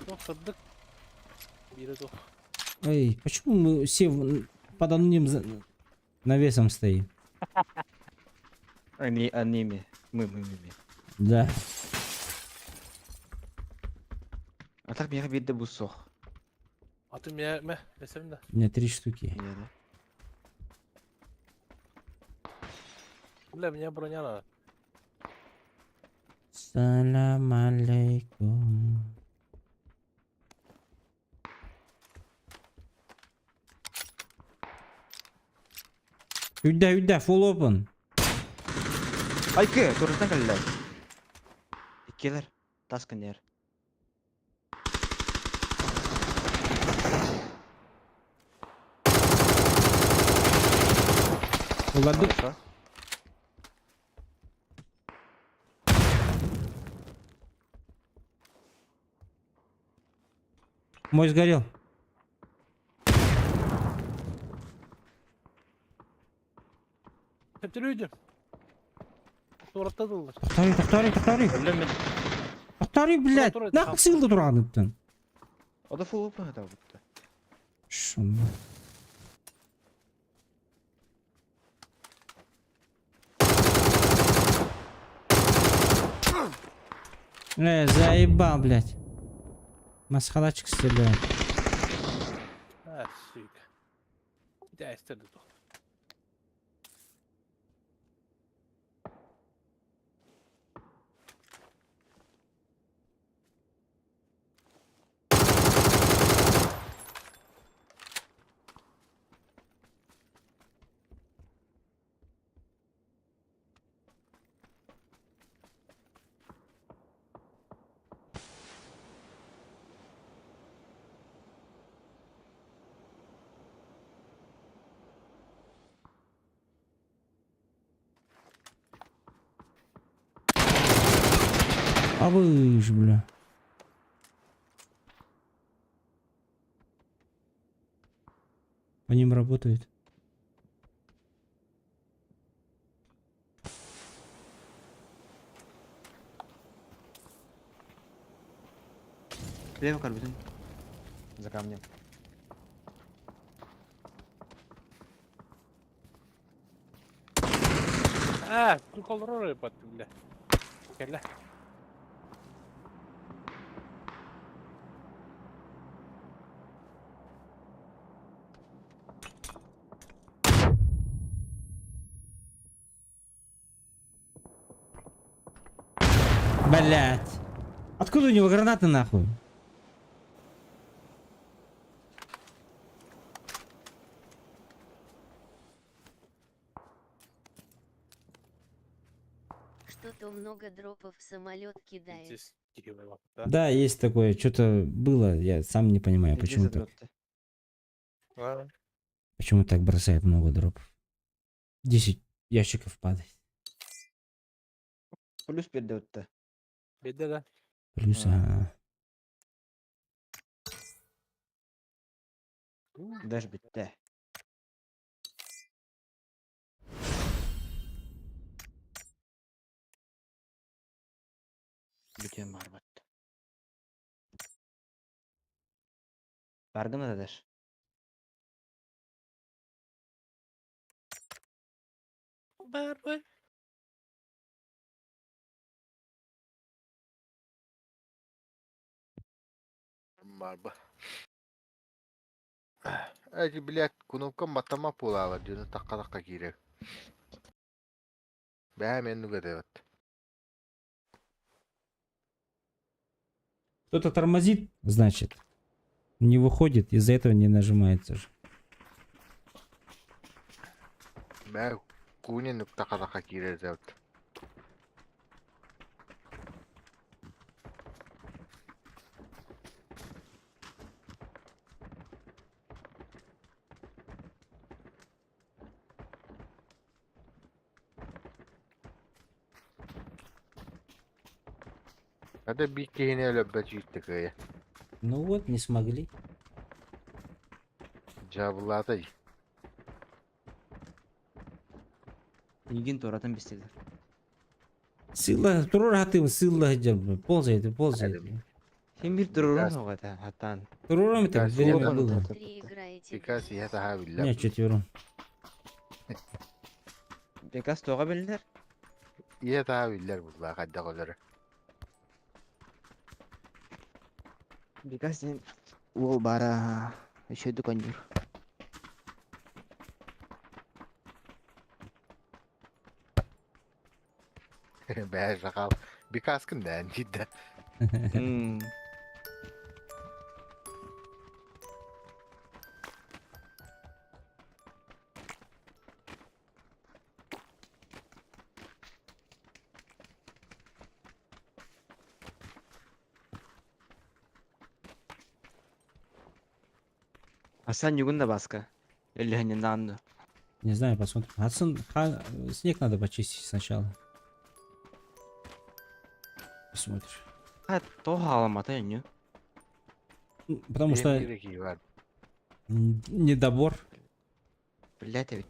жоқ сырдык. Бире жоқ. Эй, почему мы все под одним навесом стоим? Они, аними. Мы. Да. А так меня видно бусох. А ты меня, мә, десем да. У меня три штуки. Бля, меня броня надо. Салям алейкум. Үйдә, үйдә, full open. Айкы, турыстан кэллэ. Иккилер. Тас кынер. Уладык. Хорошо. Мой сгорел. Төптөрүүдүм. Туораттадылар. Тохтори, тохтори, тохтори. Тохтори, блядь. Тура, тура, Нахуй сылды тураныптын. Ода full open это будто. Шум. Заебал, блядь. Масхалачик стреляет. А, сука. Да, истерди тух. А вы ж, бля. По ним работают. Лево карбидон. За камнем. А, тут колоры под, бля. Кэллэ. Блять. Откуда у него гранаты нахуй? Что-то много дропов самолет кидает. Да, есть такое. Что-то было, я сам не понимаю, Иди почему за так. дроп-то. Почему так бросает много дропов? 10 ящиков падает. Плюс передает-то. Беда, да. Плюс, а, Даже битте. Бүтүөн барбат. Баргын да. Бар, Барба. Эти, блядь, кнопка матама пулала, дюна такка-такка киирэр. Бээ мен нүгэ Кто-то тормозит, значит. Не выходит, из-за этого не нажимается же. Бээ куне нүк такка-такка киирэр дебит. Это бикини өлөббөт кыйа. Ну вот, не смогли. Жабылатай. Игин туратын бистилер. Сыла, турур хатым, сыла ползает, ползает. Хим бир турурун оҕата хаттан. Турурам это время было. Бикас я таха биллер. Не, четвером. Бекас тоға биллер. Ие таха биллер булла кайда колор. Бекас ден ол бара еще дүкөнүр. Бээ жакал. Бикас кимден жидде. Асан югун да баска. Эллэхэнин Не знаю, посмотрим. Хадсон, снег надо почистить сначала. Посмотришь. А то халамата не. Потому что недобор. Блять ведь.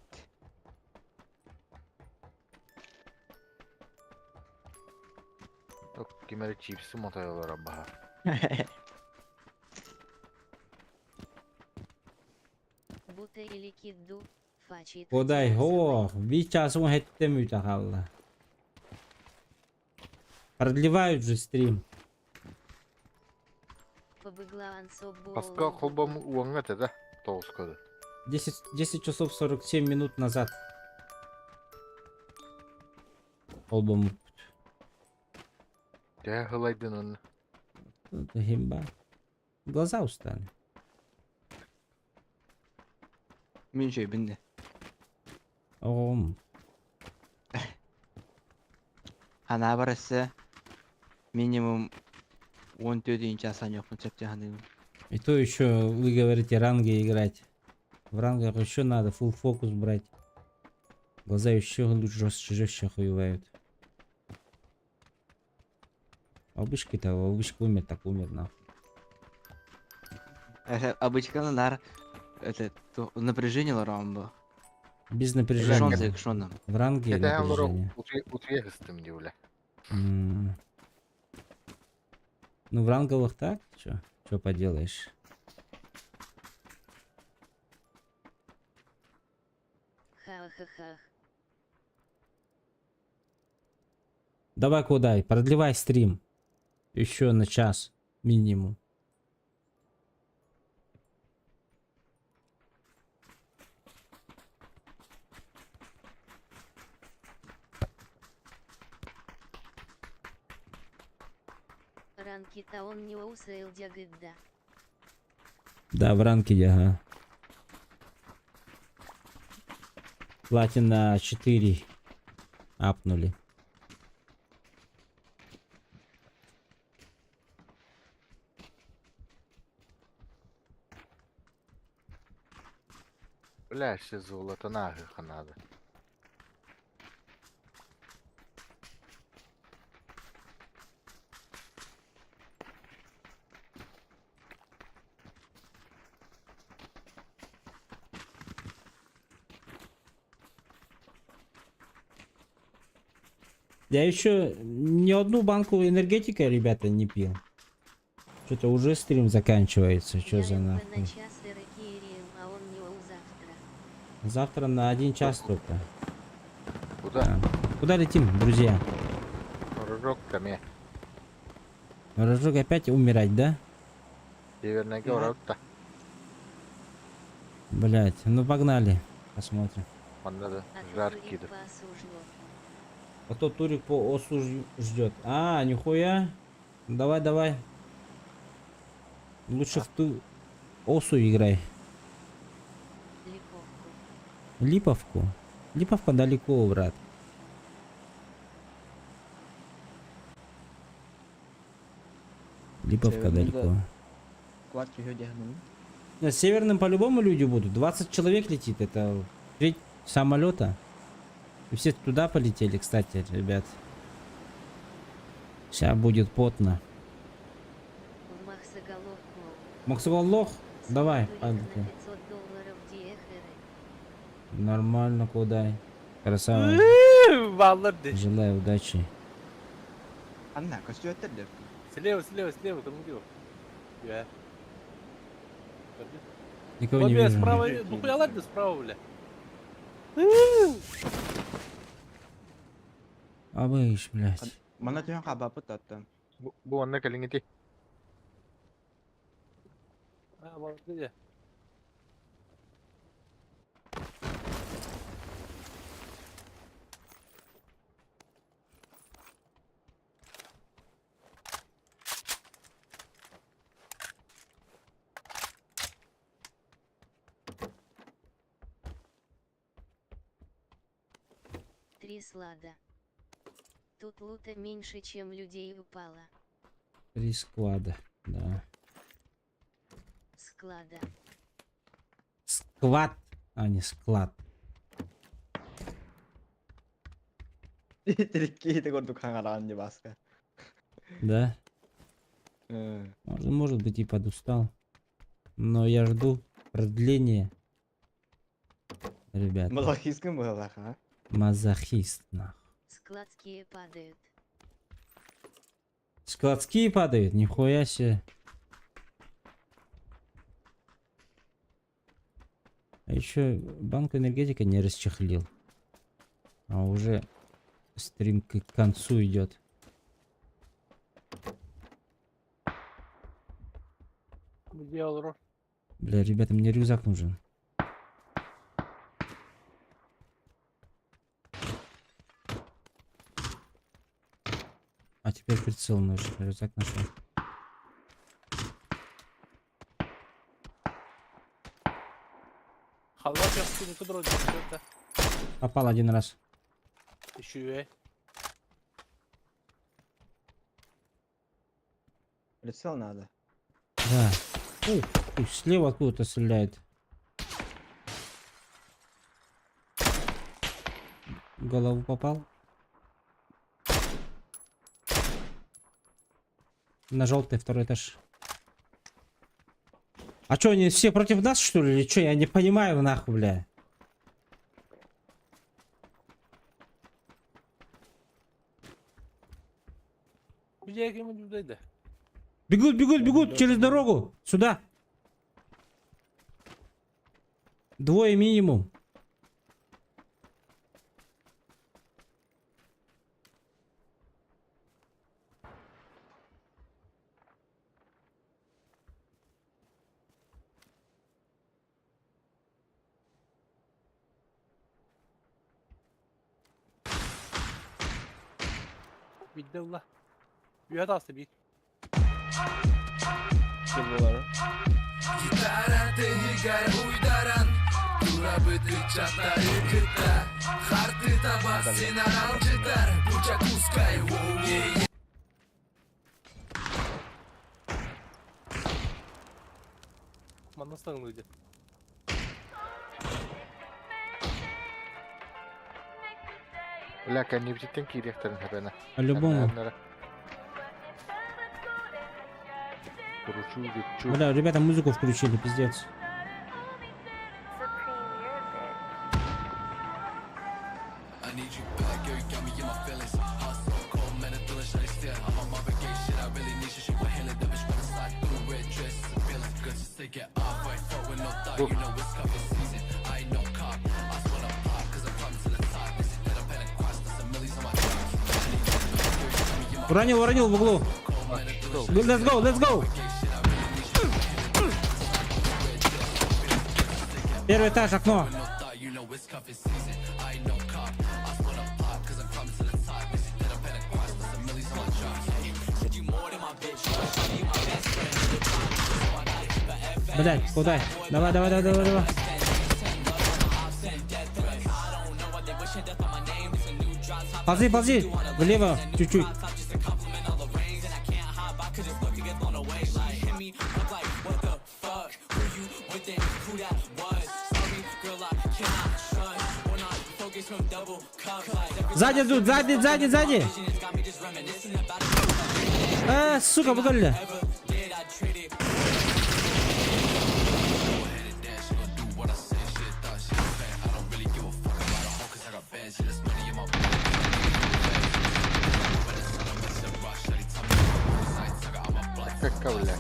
Кимери чипсы мотойлор баха. Будто или кидду, фачит. Одай, о, час он хеттем үтахалла. Продлевают же стрим. Паска холбам уаңга да тоғыз 10 часов 47 минут назад. Холбом. Тә хылайдын он. Это химба. Глаза устали. Мен жой бинде. Ом. Ана барысы минимум 14 асан yok сөптө. И то еще вы говорите ранги играть. В рангах еще надо full фокус брать. Глаза еще лучше жестче, жестче охуевают. А обычки-то, обычка умер, так умер, нахуй. Обычка нар это напряжение рамбо. Без напряжения. В ранге напряжение. Ну, в ранговых так? Чё? Чё поделаешь? Ха-ха-ха. Давай куда? Продлевай стрим. Еще на час минимум. Ранки таон не да. Да, в ранке, ага. Платина 4 апнули. Бля, все золото нахуй надо. Я еще ни одну банку энергетика, ребята, не пил. Что-то уже стрим заканчивается. Что за На нахуй? час Эрекирием, а он не завтра. Завтра на 1 час только. Куда? Да. Куда летим, друзья? Рожок ко мне. Рожок опять умирать, да? Северный город-то. Блять, ну погнали. Посмотрим. Он надо жаркий. да. А то Турик по осу ждет. А, нихуя. Давай, давай. Лучше в ту осу играй. Липовку. Липовка далеко, брат. Липовка Северный, далеко. Квад түһө дьаһанын. На северном по-любому люди будут. 20 человек летит. Это треть самолета. И все туда полетели, кстати, ребят. Сейчас будет потно. В Махсаголох мол. Максвелл Давай, Турика на погнали. 500 долларов диэхэры. Нормально, куда? Красава. Баллар ди. Желаю удачи. Анна, көстүөттер деп. Слева, слева, слева, кому Я. Никого не Бля, вижу. справа, ну хуя ладно, справа, бля. Абыш, блядь. Мана түһөн хабапыт аттан. Бу онна кэлиҥити. А, молодцы. Три слада. Тут лута меньше, чем людей упало. Три склада, да. Склада. Склад, а не склад. Тирикки курдук хаҥараан ди баска. Да? Э. Может быть и подустал. Но я жду продления. Ребят. Мазохисткын быһалаах, а? Мазохист, нахуй. Складские падают. Складские падают? Нихуя себе. А еще банку энергетика не расчехлил. А уже стрим к концу идет. Где Алро? Бля, ребята, мне рюкзак нужен. А теперь прицел нужен. Рюкзак нашел. Халва сейчас не куда это. Попал один раз. Еще и. Прицел надо. Да. Ух, ух, слева откуда-то стреляет. В Голову попал. На желтый второй этаж. А чё, они все против нас, что ли, или чё? Я не понимаю, нахуй, бля. Где я ему не Бегут, бегут, бегут через дорогу. Сюда. Двое минимум. Видела. Үйәт асты бит. Ким булар? Манна саҥалыы Бля, кэннибититтэн киириэхтэрин сөп По-любому. Кручу, верчу. Бля, ребята музыку включили, пиздец. Уронил, уронил в углу. Let's go, let's go. Первый этаж, окно. Блять, куда? Давай, давай, давай, давай, давай. Ползи, ползи. Влево, чуть-чуть. Сзади идут, сзади, сзади, сзади. Сука, выгоняли. Кака, бля.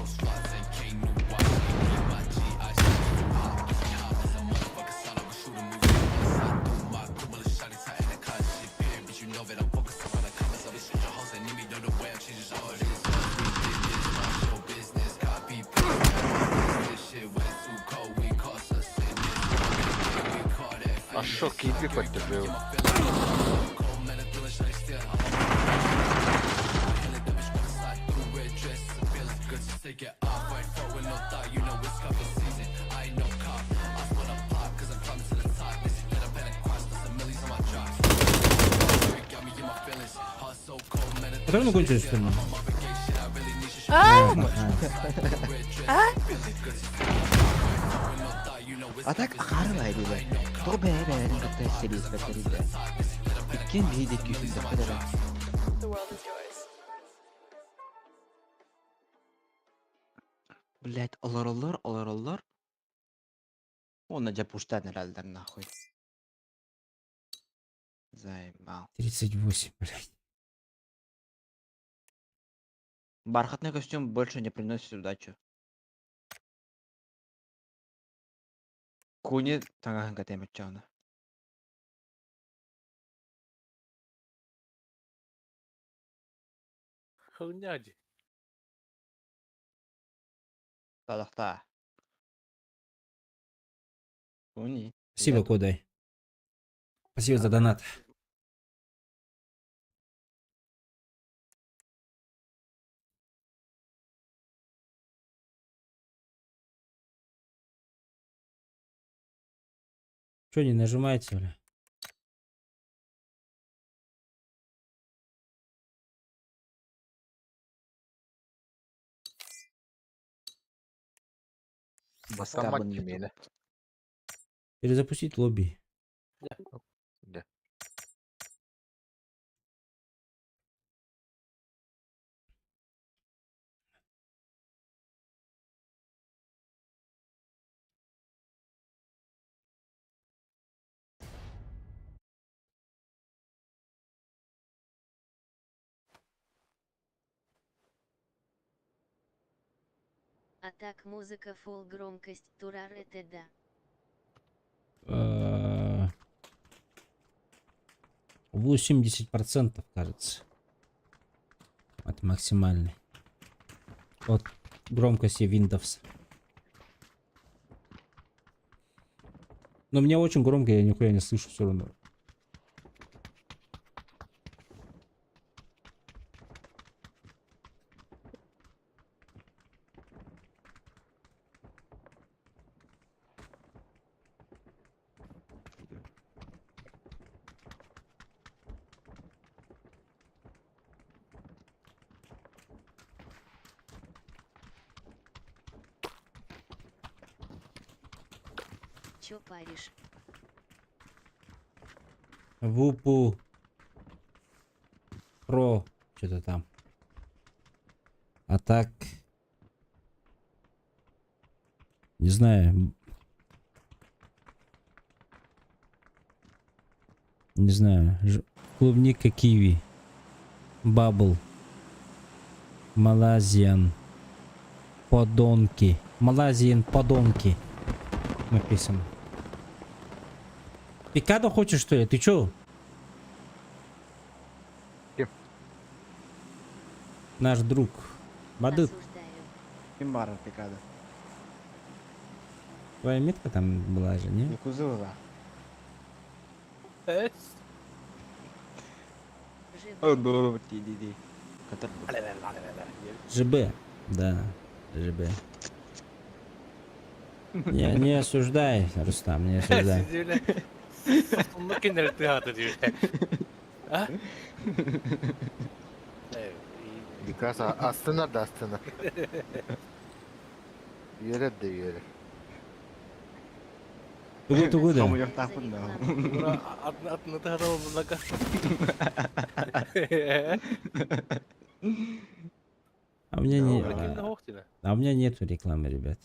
А шо, киби поддержал? Патроны кончились, что ли? А? А? А так харвай диде. То бэбэрин кытта сэлиспэтэридэ. Иккиэн биһиги күүтүллэхпит эрэ. The world is yours. Блять, олороллор, олороллор. Уонна дьэ пуштаан эрэллэр нахуй. Заебал. 38, блядь. Бархатный костюм больше не приносит удачу. Куни таҥаһын кэтэмэччэҕинэ. Хуйня дии. Талахтаа. Куни. Спасибо, Кодай. Спасибо за донат. Че не нажимаете, бля? Автомат тимиэнэ. Перезапустить лобби. Да. А так музыка фул громкость турар это да. 80%, кажется. Это максимальный. От громкости Windows. Но мне очень громко, я нихуя не слышу все равно. Чё паришь? Вупу. Про. Что-то там. А так... Не знаю. Не знаю. Ж... Клубника киви. Бабл. Малазиан. Подонки. Малазиан подонки. Написано. Пикадо хочешь, что ли? Ты чё? Ким? Наш друг. Бадыт. Ким баар Пикадо? Твоя метка там была же, не? Якузова. Эс. О, бу, ти, ти, ти. Катар. ЖБ. Да, ЖБ. Не, не осуждай, Рустам, не осуждай. Сонно кенер тыгаты диyor. А? Dikkat астына да астына. Yere de yere. Тугу тугу да. Хомуйохтаахпын да. Атны тыгаты буллака. А у меня не... Прикинь, охтина. А у меня нету рекламы, ребят.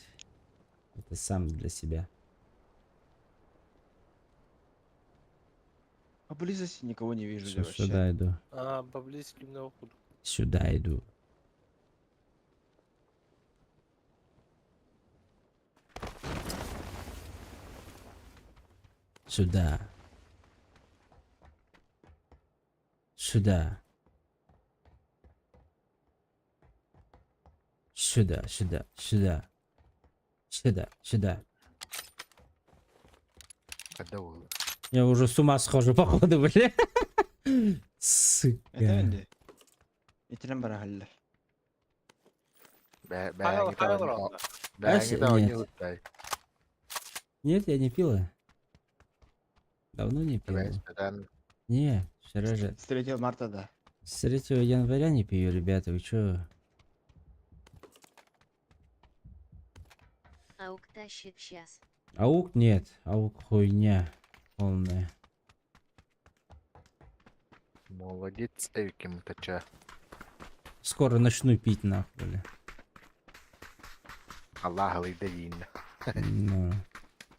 Это сам для себя. Поблизости никого не вижу Всё, вообще. сюда иду. А, поблизости на уходу. Сюда иду. Сюда. Сюда. Сюда, сюда, сюда. Сюда, сюда. Когда oldu? Я уже с ума схожу, походу, бля. Сука. Это önde. Итирэн барахаллар. Бә Хайал, бәңги хайал та равно. бәңги та Нет. ойнай. Нет, я не пила. Давно не пила. Бәң Не, вчера же. С 3 марта, да. С 3 января не пью, ребята, вы чё? Аук тащит сейчас. Аук нет, аук хуйня полная. Молодец, эвким тача. Скоро начну пить нахуй, бля. Аллах лыйдайын. Ну,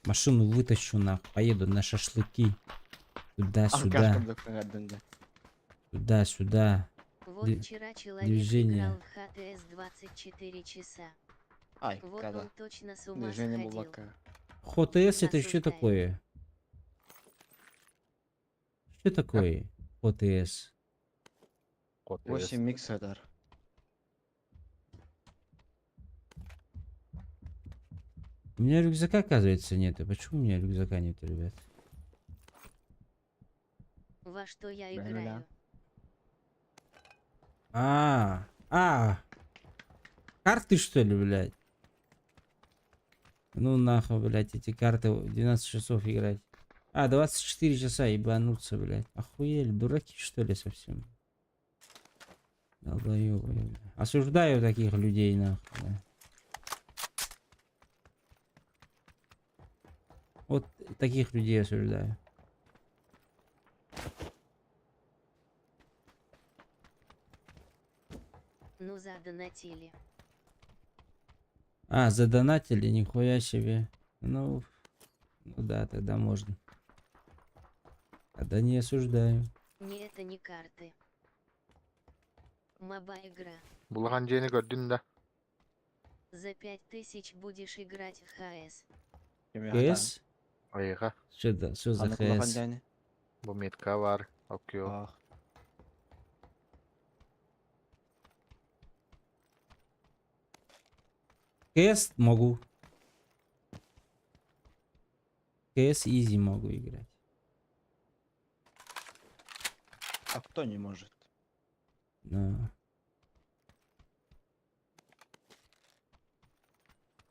Машину вытащу нахуй, поеду на шашлыки. Туда-сюда, Алкашкам да. туда-сюда. Вот вчера человек Движение. играл в ХТС 24 часа. Ай, Вот когда? он точно с ума Движение сходил. булака. ХТС это что Осуждаю. такое? Что такое ХТС? 8 миксер. У меня рюкзака, оказывается, нету. Почему у меня рюкзака нету, ребят? Во что я Да, да. играю? А, а, карты что ли, блядь? Ну нахуй, блядь, эти карты 12 часов играть. А, 24 часа ебануться, блядь. Охуели, дураки что ли совсем? Долбоёбы, бля. Осуждаю таких людей, нахуй, бля. Вот таких людей осуждаю. Ну задонатили. А, задонатили, нихуя себе. Ну, ну да, тогда можно. Тогда не осуждаю. Не, это не карты. Моба игра. Булахан жени көрдүн да. За 5000 будешь играть в ХС. ХС? Айга. Что да, что за ХС? Бу метка бар. Окей. ХС могу. ХС изи могу играть. А кто не может? Да.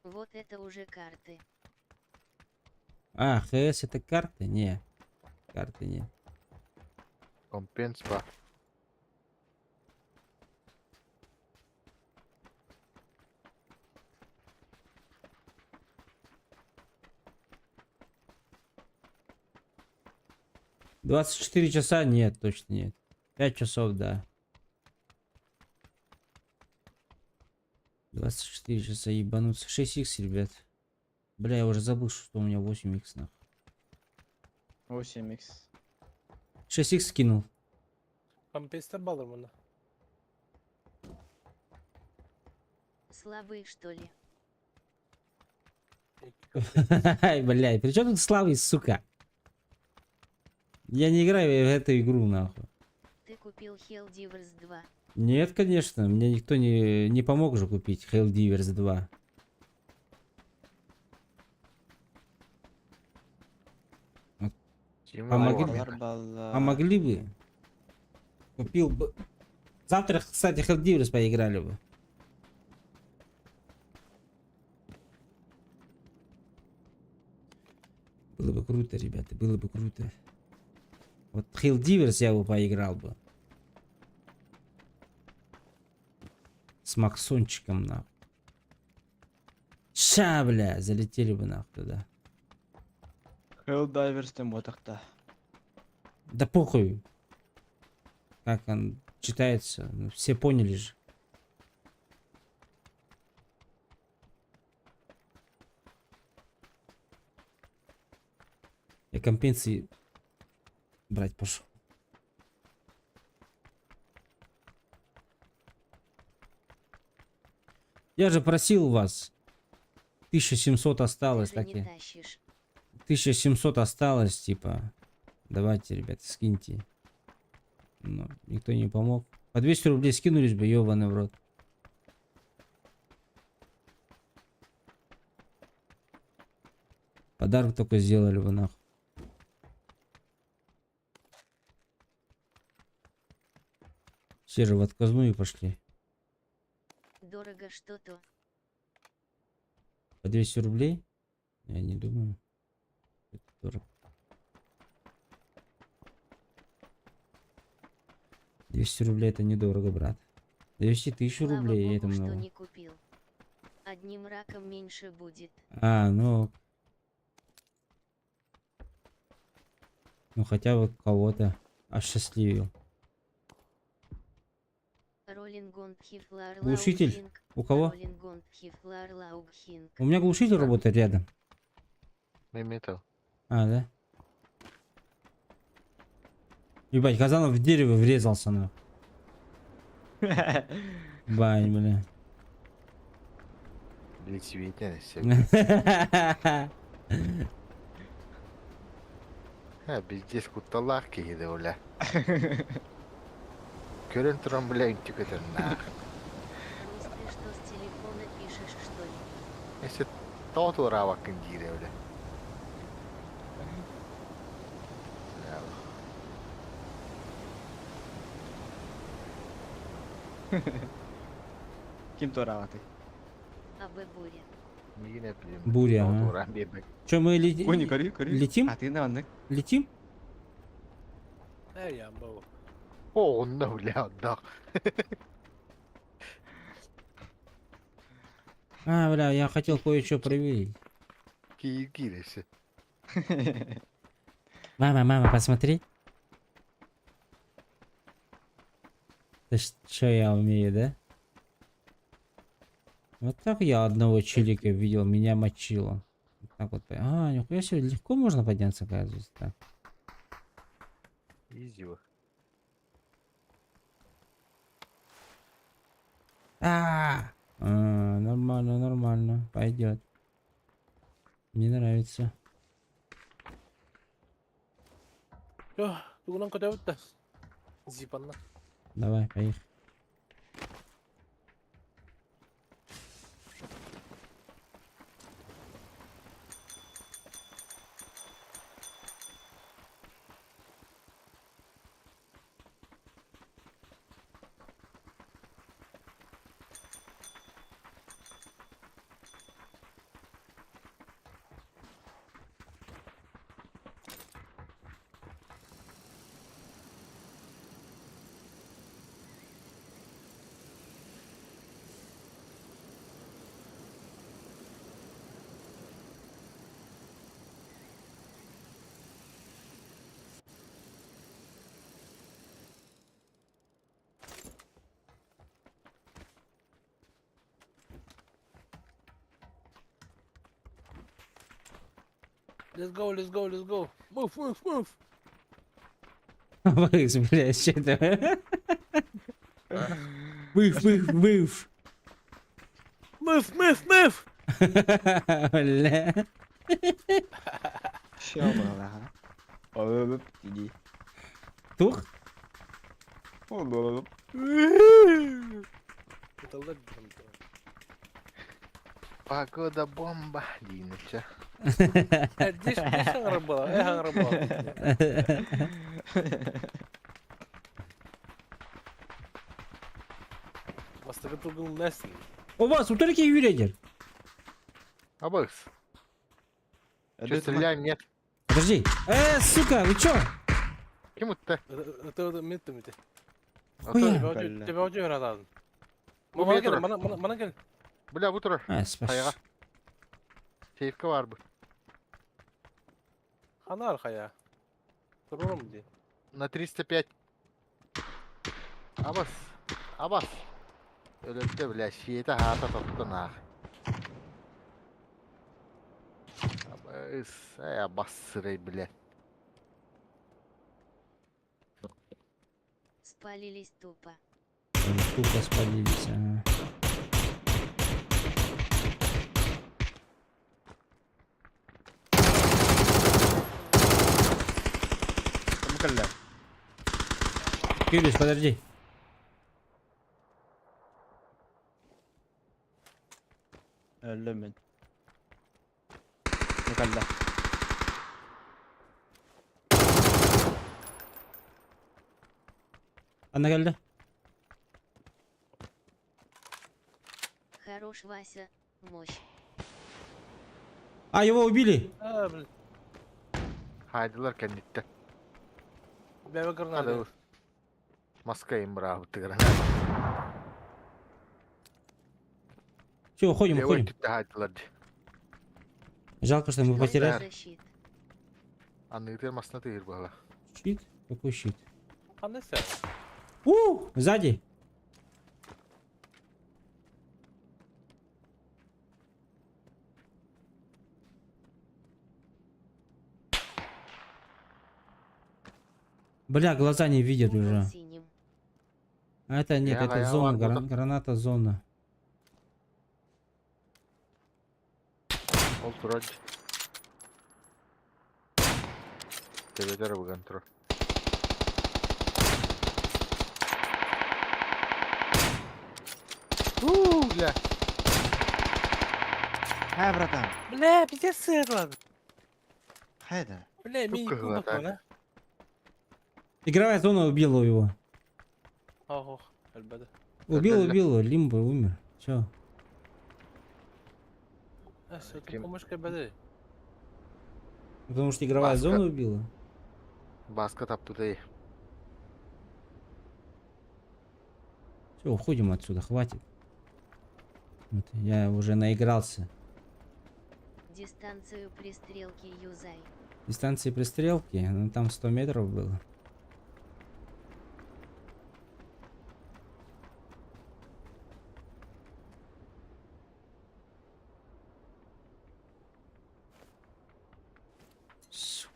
Вот это уже карты. А, ХС это карты? Не. Карты нет. Компенс бар. 24 часа? Нет, точно нет. 5 часов, да. 24 часа ебануться. 6х, ребят. Бля, я уже забыл, что у меня 8х нахуй. 8х. 6х скинул. Компестер балыр мұны. Слабый, что ли? Ай, блядь, при чем тут слабый, сука? Я не играю в эту игру, нахуй. Ты купил Helldivers 2. Нет, конечно, мне никто не помог же купить Helldivers 2. Вот. Помогли бы. Купил бы. Завтра, кстати, Helldivers поиграли бы. Было бы круто, ребята, было бы круто. Вот Helldivers я бы поиграл бы. С Максончиком, нахуй. Ша, бля, залетели бы нахуй туда. Helldivers тем ботақта. Да похуй. Как он читается. Ну, все поняли же. Я компенсии брать пошел. Я же просил вас. 1700 осталось, Ты же так не я. тащишь. 1700 осталось, типа. Давайте, ребята, скиньте. Но никто не помог. По 200 рублей скинулись бы, ёбаный в рот. Подарок только сделали бы, нахуй. Все же в отказную пошли. Дорого что-то. По 200 рублей? Я не думаю. Это дорого. 200 рублей это недорого, брат. 200 тысяч Слава рублей это богу, что много. не купил. Одним раком меньше будет. А, ну. Ну хотя бы кого-то осчастливил. Глушитель. У кого? У меня глушитель работает рядом. Меметов. А, да? Ебать, Казанов в дерево врезался, нахуй. Бань, бля. Лицветен Ha пиздец кутталаах киһи бля. Көрөн туран бля үнтү көтөр нах. Рус, ты что с телефона пишешь, что ли? Если то тураабаккын диирэ бля. Ким туораабатый? АБ Буря. Миигин эппитим. Буря, Тоҕо ага. туораан биэрбэк. Че, мы Кони, кори, кори. летим? А ты на оннук. Летим? Эй, я был. О, онно бля, оннох. А, бля, я хотел кое-что проверить. Киир киирesi. Мама, мама, посмотри. Это что я умею, да? Вот так я одного челика видел, меня мочило. Вот так вот. А, нихуя себе, легко можно подняться, оказывается, так. Изи. А, нормально, нормально, пойдет. Мне нравится. Тугунан көтөбүт да. Зипанна. Давай, поехали. Let's go, let's go, let's go. Move, move, move. Абайс, бля, что-то. Выф, выф, выф. Move, move, move. Бля. Все было, ага. Иди. Тух? Погода бомба, Диныча. Диш, диш аңрабала, эх аңрабала. Бастыгы тылгын ләсін. У вас утырки юридер. Абыс. Че, стреляем, нет? Подожди. Сука, вы чё? Ким утта? Это метті мете. Хуя. Тебе очу рададым. Бу Мана кел, метро. мана мана кел. Бля, бу турар. А, спас. Хайга. Сейфка бар бу. Ханар хая. Турурум ди. На 305. Абас. Абас. Өлөттө, бля, шиете хата тотту нах. Абыс, ай, абас сырай, бля. Спалились тупо. Тупо спалились, ага. Кэллэ. Кирюш, подожди. Өллөмүн. Кэллэ. Анна geldi. Хорош, Вася, мощь. А, его убили. А, блин. Хайдылар кэнниттэ. Бәбе гранада. Маска им браво, ты Все, уходим, уходим. хайдылар. Жалко, что мы потеряли. Анныгытыр масна тыгыр была. Щит? Какой щит? Ханна сә. У, сзади. Бля, глаза не видят уже. Синим. А это нет, Я- это я зона, ладно, граната зона. Ол турар. Тебетер буган турар. У, бля. Хай, братан. Бля, пиздец сырлады. Хайда. Бля, мин Сука, кубок так. да? Игровая зона убила его. Ох, әлбәдә. Убил, Да-да-да. убил, Лимбо умер. Все. Ә, Кем? помощь бәдә. Потому что игровая Баска. зона убила. Баска таппытай. Все, уходим отсюда, хватит. Вот, я уже наигрался. Дистанцию пристрелки юзай. Дистанции пристрелки, ну там 100 метров было. Сука.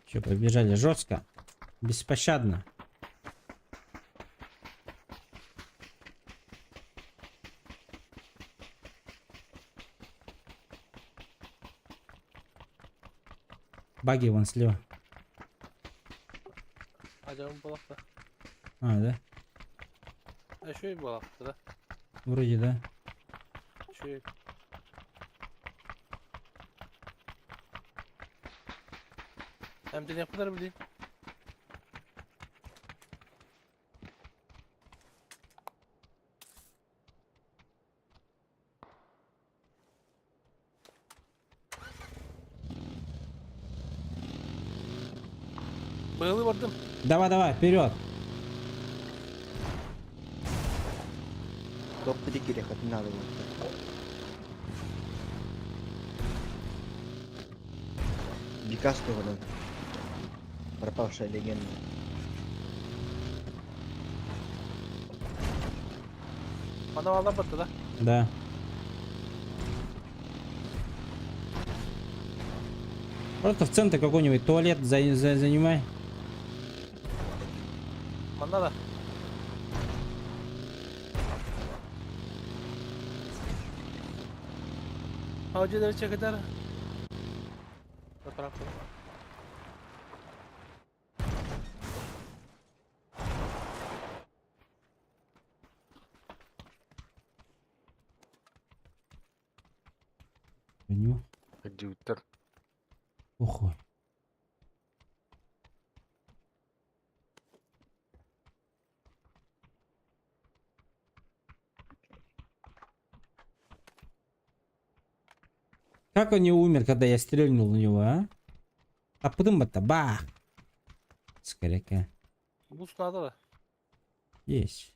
Че, побежали жестко, беспощадно. Баги вон слева. Ажабым балакта. А, да? А шөй балакта да. Вроде да. Шөй. Әмден yapılar bileyim. Быылы бардым. Давай, давай, вперед. Топ-3 кириэххитин наада буолта. Бикас туһунан. Пропавшая легенда. Ана алла батты да? Да. Просто в центр какой-нибудь туалет занимай. Манна да. Аудио чекедар. Заправка. Понял? Дьүттэр. Охуй. Как он не умер, когда я стрельнул на него, а? А потом это бах! Скорее. Бус надо да. Есть.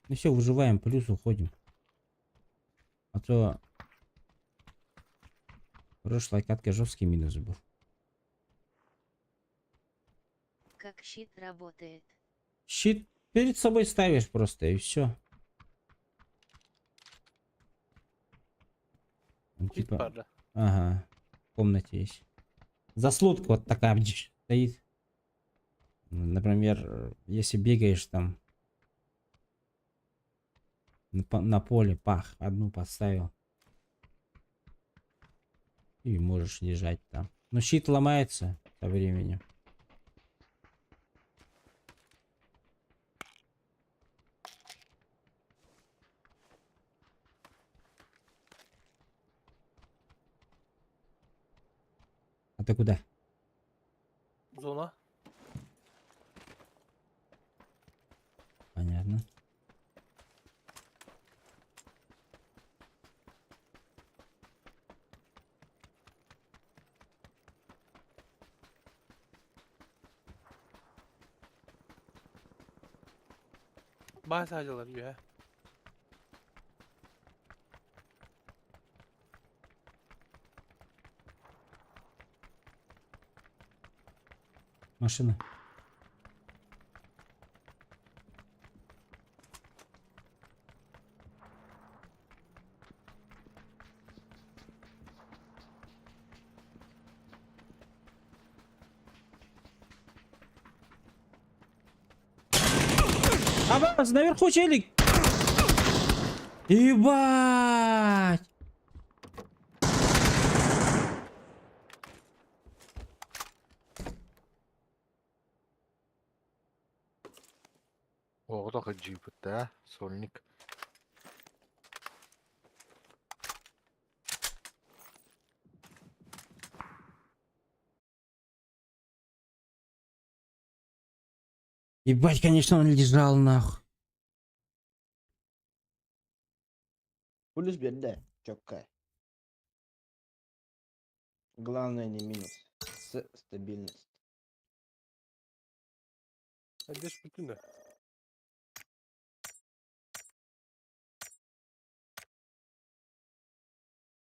Ну все, выживаем, плюс уходим. А то в прошлой катке жесткий минус был. Как щит работает. Щит перед собой ставишь просто и все. Щит типа, бар, ага, в комнате есть. Заслонка вот такая бдж, стоит. Например, если бегаешь там на поле, пах, одну поставил. И можешь лежать там. Но щит ломается со временем. А ты куда? Зона. Понятно. Баас ажылар үе. Машина. Абас, наверху челик! Ебать! Оҕото джипыт да, сольник. Ебать, конечно, он лежал нахуй. Плюс беда, чёткая. Главное не минус. С стабильность. Әдеш бүтүнө.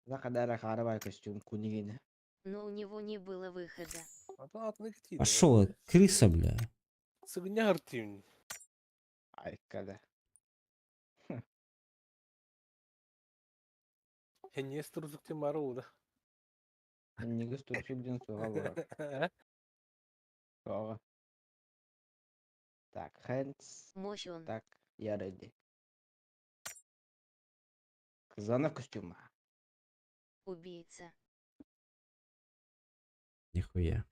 Закадара харабай костюм кунигина. Но у него не было выхода. Пошел, крыса, бля. Сыгня артим. Ай, когда. Хенес турзук мару да. Неге турсук ден суға бар. Суға. Так, hands. Мощь он. Так, я ready. Зона костюма. Убийца. Нихуя.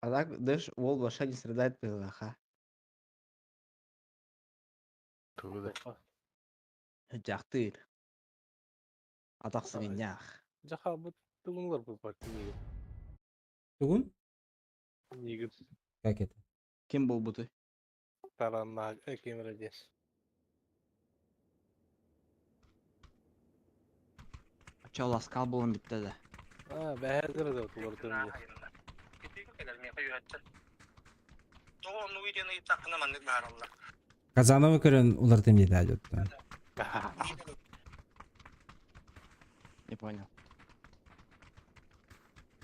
А так, даже ол вообще не страдает ПЗХ. Туда. Жақтыр. Атақсыгынях. Жаха бу тугунлар бу бар нигер. Тугун? Нигер. Как это? Кем был бы ты? Таранна кемере Чо ласкал болон битте да. А, бәһәдер да тулар турында. Казановы көрөн улартым диэтэ дьоттон. Не понял.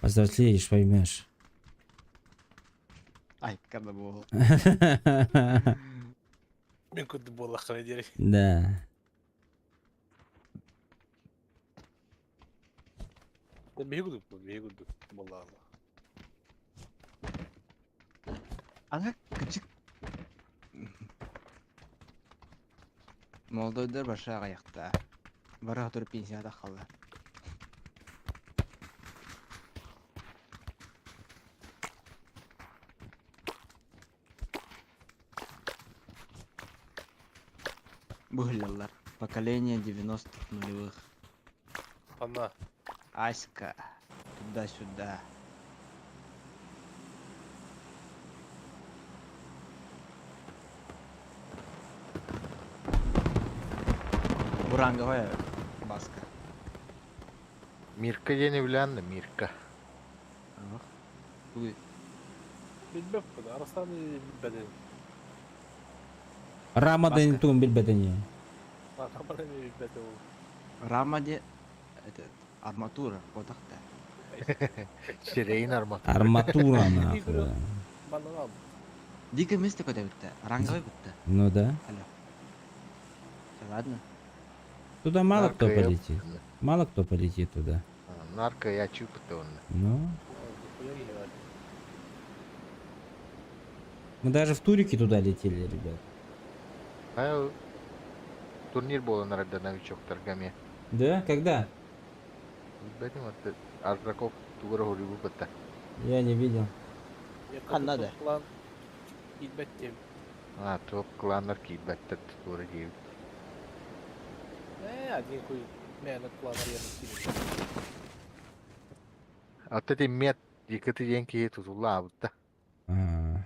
Повзрослеешь, поймешь. Ай, когда был. Мен курдук буоллаххына диэри. Да. Биһи курдук биһи курдук буоллаҕына. Ана кычык. Молодойдар баша аҕыйахта. Бары тур пенсияда халлар. Быһыллаллар. Поколение 90-х нулевых. Ана. Аська. Туда-сюда. Буранговая баска. Мирка диэн үлээн Мирка. Билбэппин, Арыстан билбэтин. Рама дэн тугун билбэтин. Рама да билбэтин ол. Рама де этот арматура, вот так-то. Сирейн арматура. Арматура нахуй. Банан. Дико место куда битте? Ранговый битте. Ну да. Алло. Всё, ладно. Туда мало кто Нарко я- полетит. Мало кто полетит туда. Нарко я чупыта он. Ну. Мы даже в турике туда летели, ребят. А турнир был на новичок торгаме. Да? Когда? Билбэтим вот Ардраков тугура хурибу бытта. Я не видел. Ханна да. План билбэттим. А, топ кланнар киирбэттэр тугура диэбит. Один хуй. Мэн план арена Ата ти мет дикати диэн киһи тутуллаабытта. А,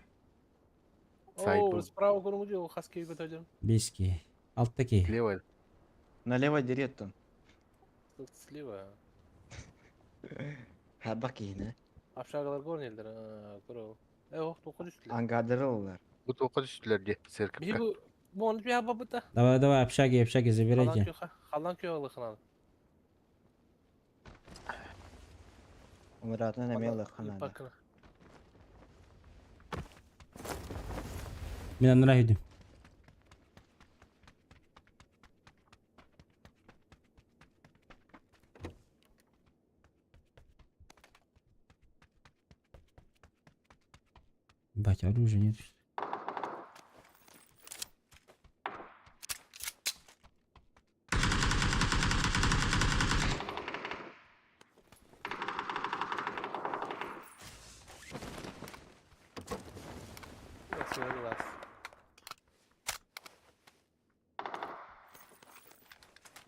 О, Сайбыл. справа көрүҥү хаски көтөдүм. Бески. Алтаки. Слева. Налево дерет он. Тут слева. Хабакина. Общагалар көрүнэлдер. Көрө. Ох, тоқы түстүлөр. Ангадырылар. Бу тоққа түстүлэр дии Биһи церковка. бу бу оны бия бабыта. Давай, давай, общаги, общаги забирайте. Халан кö алыхынан. Умыратна намела ханада. Мен нравится. Бать, оружия нет. Что ли?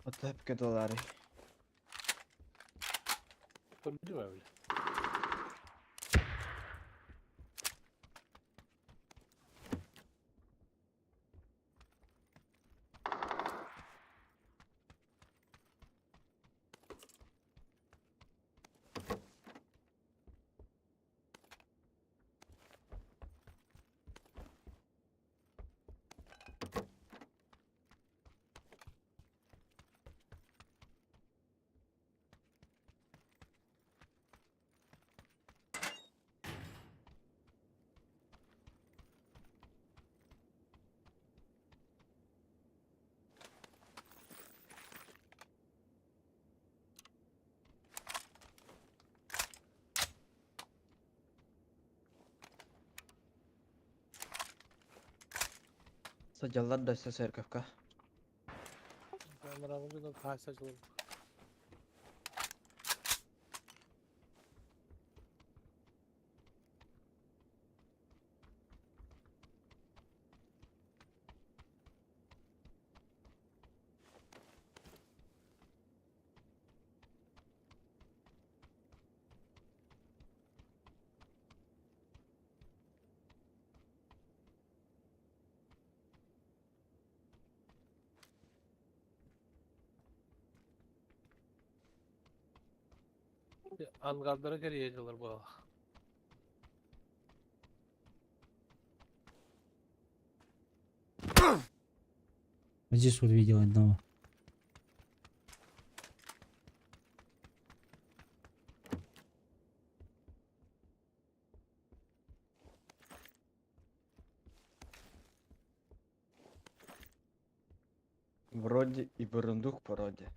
Отепке доллары. Көрдүм öyle. Садялар да все церковка. Камерамын кайса жылы. Ангардара кэрийэ жылар буолла. Вот здесь вот видел одного. Вроде и бурундук породе.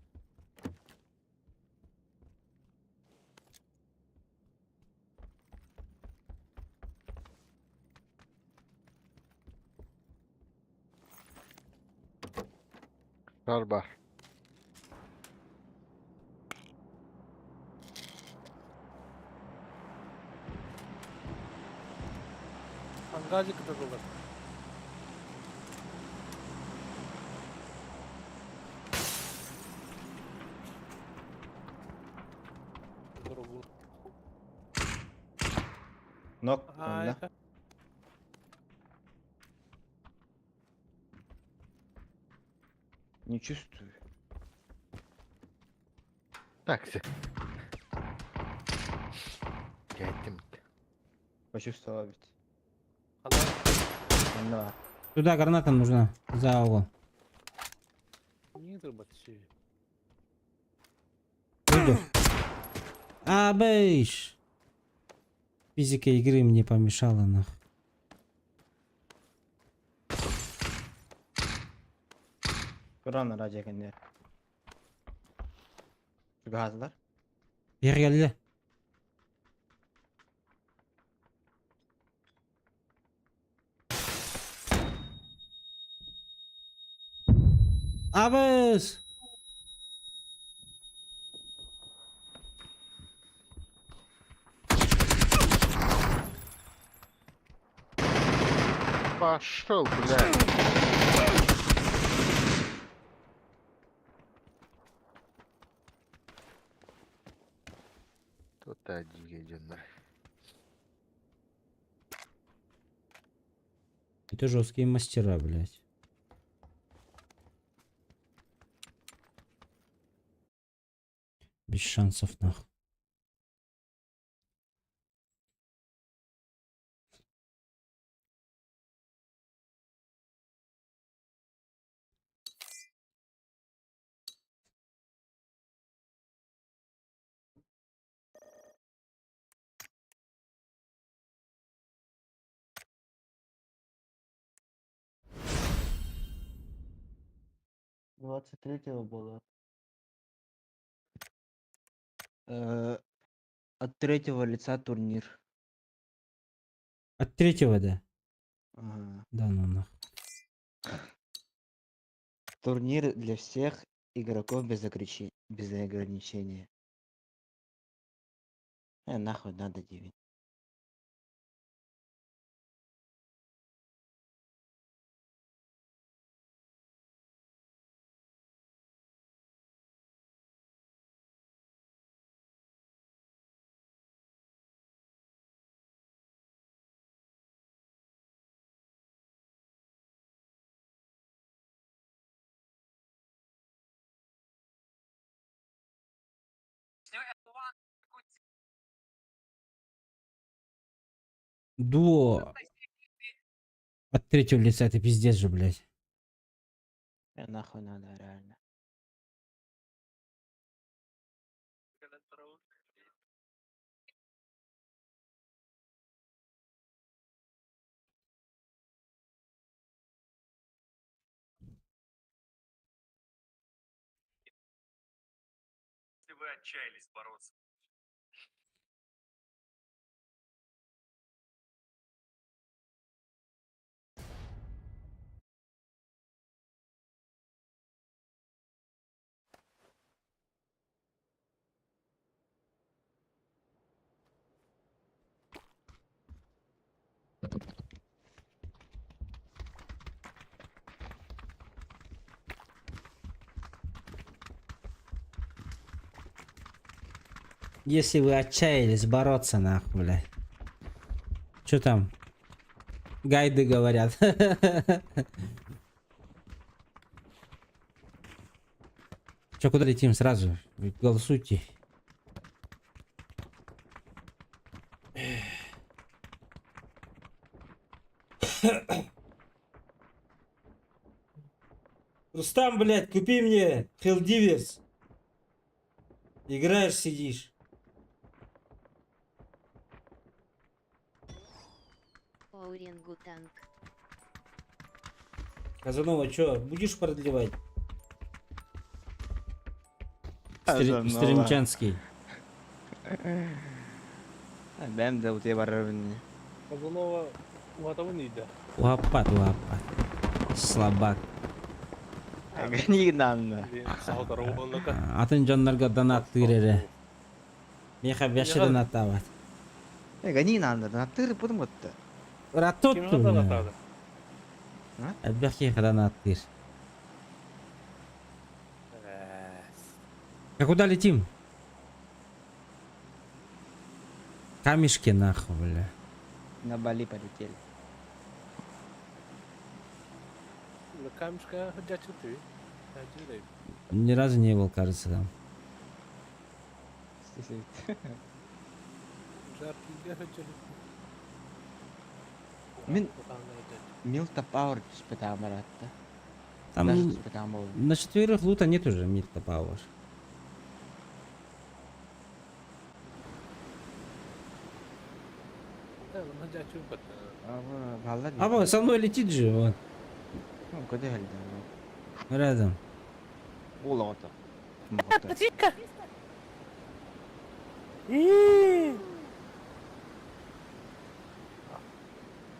Арба. Ангазик это было. Нок, А, онно. это... Не чувствую. Такси. Кеттим. Почувствовал ведь. Онно. Туда граната нужна. За угол. Не дроботси. Выйдешь? А, бэйш. Физика игры мне помешала, нах. Туран радио кэннэ. Чугаһаатылар. Бергелли. Абыс! Пошел, блядь. Тут один един. Это жесткие мастера, блядь. Без шансов, нах. Двадцать третьего было. От третьего лица турнир. От третьего, да? Ага. Да ну нах. Турнир для всех игроков без ограничения. Нахуй надо девять. Дуо от третьего лица, это пиздец же, блядь. Нахуй надо, реально. Если вы отчаялись бороться. Если вы отчаялись бороться, нахуй, блядь. Чё там? Гайды говорят. Чё, куда летим сразу? Вы голосуйте. Просто Рустам, блядь, купи мне Хелдиверс. Играешь, сидишь. Оуренгутанг. Казанова, чё, будешь продлевать? Казанова. Стримчанский. Бэм да утуйа барарбын. Казанова уһатабын ыйда. Уһаппат, уһаппат. Слабак. Гани нанна. Саһытар уоннака. Атын дьоннорго донаттыыр эрэ. Миэхэ вообще донаттаабат. Гани нанна донаттыыр бутум готта. Ыраатта Кимҥэ оттун. донаттаабыта? Элбэх киһиэхэ донаттыыр. А куда летим? Камешки нахуй, бля. На Бали полетели. На камешка дячы ты. Ни разу не был, кажется, там. Жаркий хотели. Мин Милта Пауэр түспэтэ маратта. Там Даже түспэтэ буолла. на четверых лута нет уже, Милта Пауэр. А вот со мной летит же, вот. Ну, куда geldi? Рядом. Буола ото. Тихо!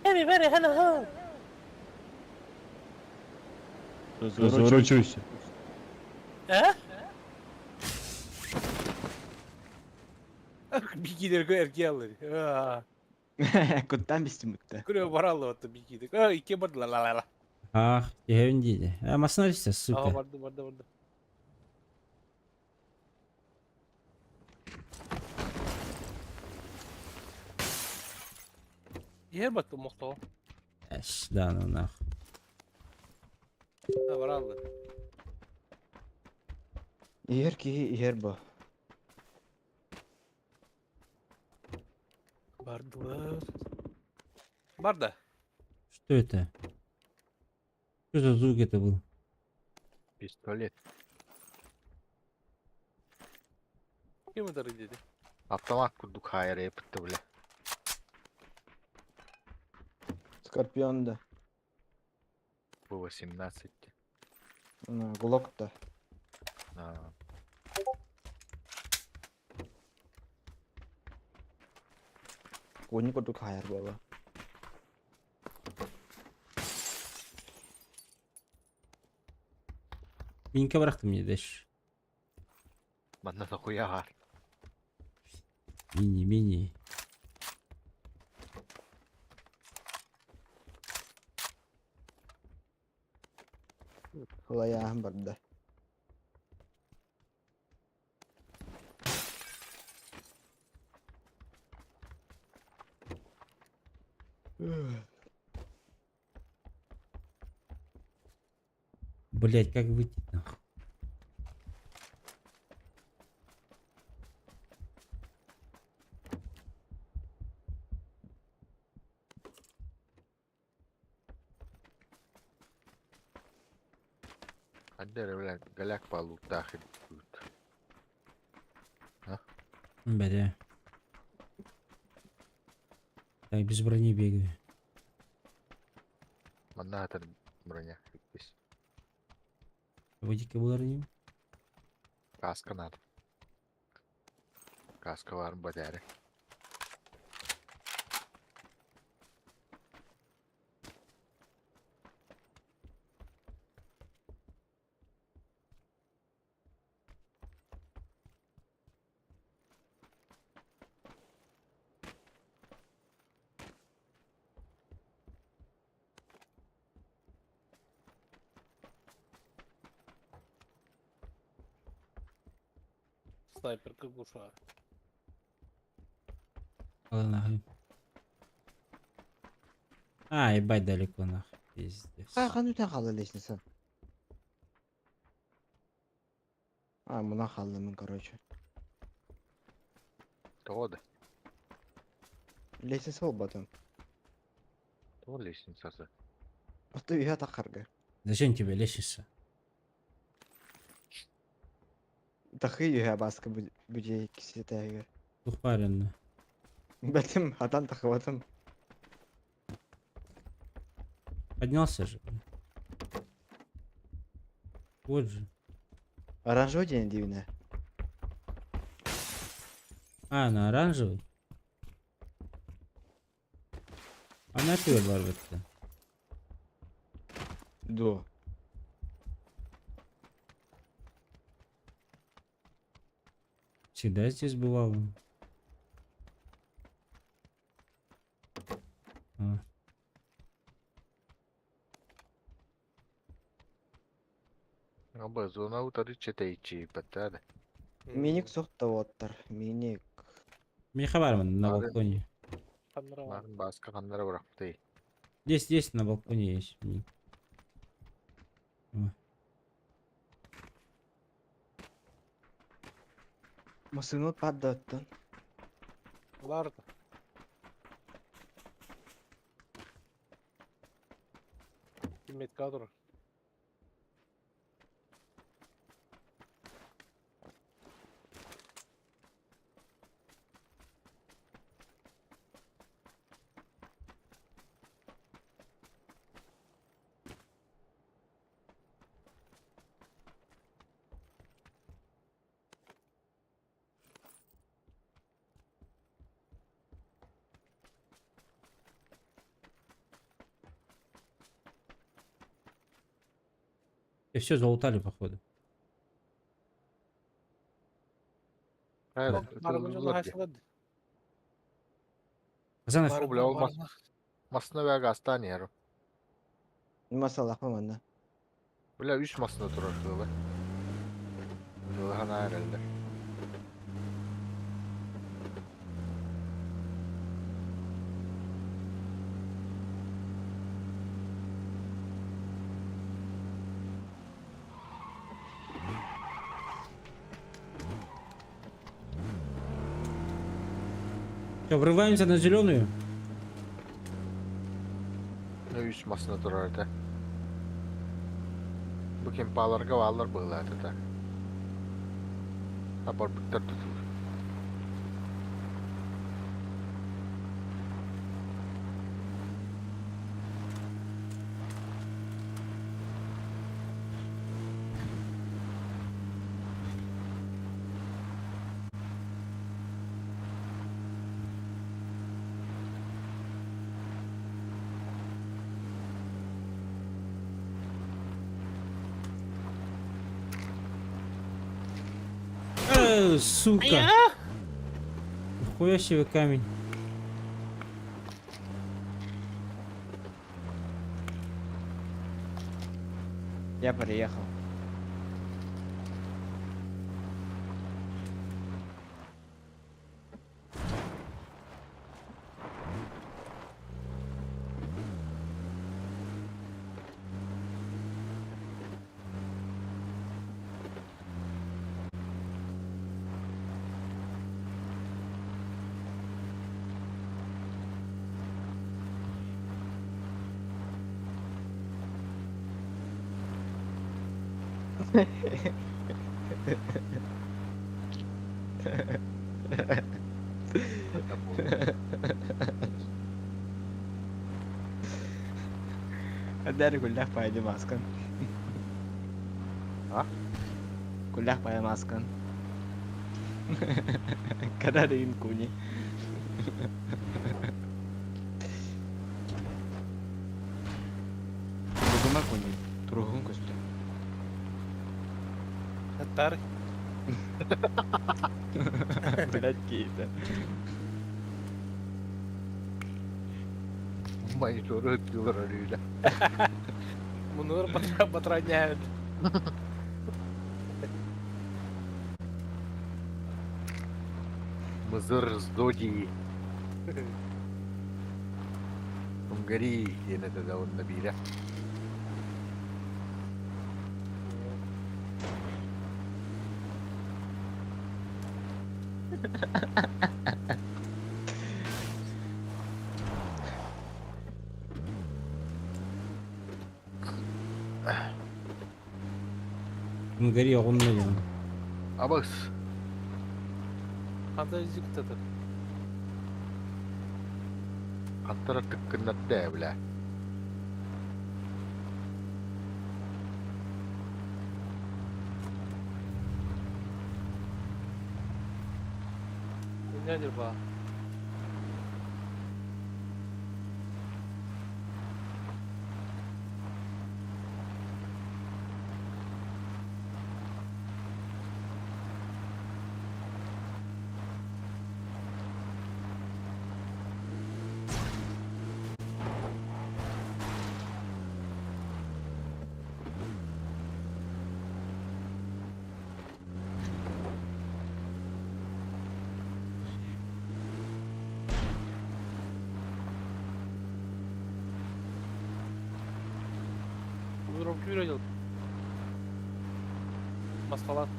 Everybody, hello! Разворачивайся. А? Бикидер эрге алыр. Куттан бистим бутта. Күрө баралы отты бикидер. А, икки барды ла ла ла. Ах, түһэбин диде. А, массына түстэ, А, сука. барды, барды, барды. Ер батты мохто. Эш, да, ну нахуй. А, баралы. Иһэр киһи иһэр бу. Бардылар. Барда. Что это? Что за звук это был? Пистолет. Ким это деди? Автомат курдук хайыр епітті, бля. Скорпион да. Б-18. Глок да. А, Кони курдук хайыр буола. Минка бырахтым мне дальше. Манна дохуя бар. Мини, мини. Хулаяһын барда. Блять, как выйти нахуй? Андер, бля, голяк по лутах идут. А? Бля. Так, без брони бегаю. Манна броня. Здесь. Выйди-ка броню. Каска надо. Каска бар бадяре. Снайперка глуша. Ладно, нахуй. А, ебать далеко нахуй. Пиздец. А, ханутан хаалла лестница. А, муна хаалла мин, короче. Тода. Лестница буолбатым. То лестницасы. Ото үйэ тахарга. Зачем тебе лестница? Тахы үһэ баска бүдей кисетәгер. Тух барынна. Бәтим, хатан тахыбатым. Поднялся же. Вот же. Оранжевый день дивне. А, на оранжевый? Она пиво барбытта. До. Всегда здесь бывал. А. Аба зона утары четейчи баттады. Миник сохта оттар. Миник. Миха бармын на балконе. Баска ханнара бырахпытай. Здесь, здесь на балконе есть. Миник. Масыны паддаттан. Ларда. Кимметка турар. И все залутали, походу. Хасанов. Бля, ол масына вәгә астан яру. Масалах манна. Бля, үч масына турар кылы. Хана эрелдер. Все, врываемся на зеленую. Үч масына турар это. Бу кемпаларга валлар было это. Апар буттар тутур. Сука. Нихуя себе камень. Я приехал. Дәрі күлләх пайды маскан. А? Күлләх пай маскан. Кадарин куни. Туругума куни. Туругун көстө. Тар. Блять, кейті. Мониторы ыттылар өрүлэ. Мунур батраняют. Мызыр сдодии. Унгари диэн этэ да онно биирэ. Унгари оҕунна диэн. Абыс. Ханта изиктатыр. Хантара тыккыннар бля. Nedir bu? Ромку видел. Маскалат.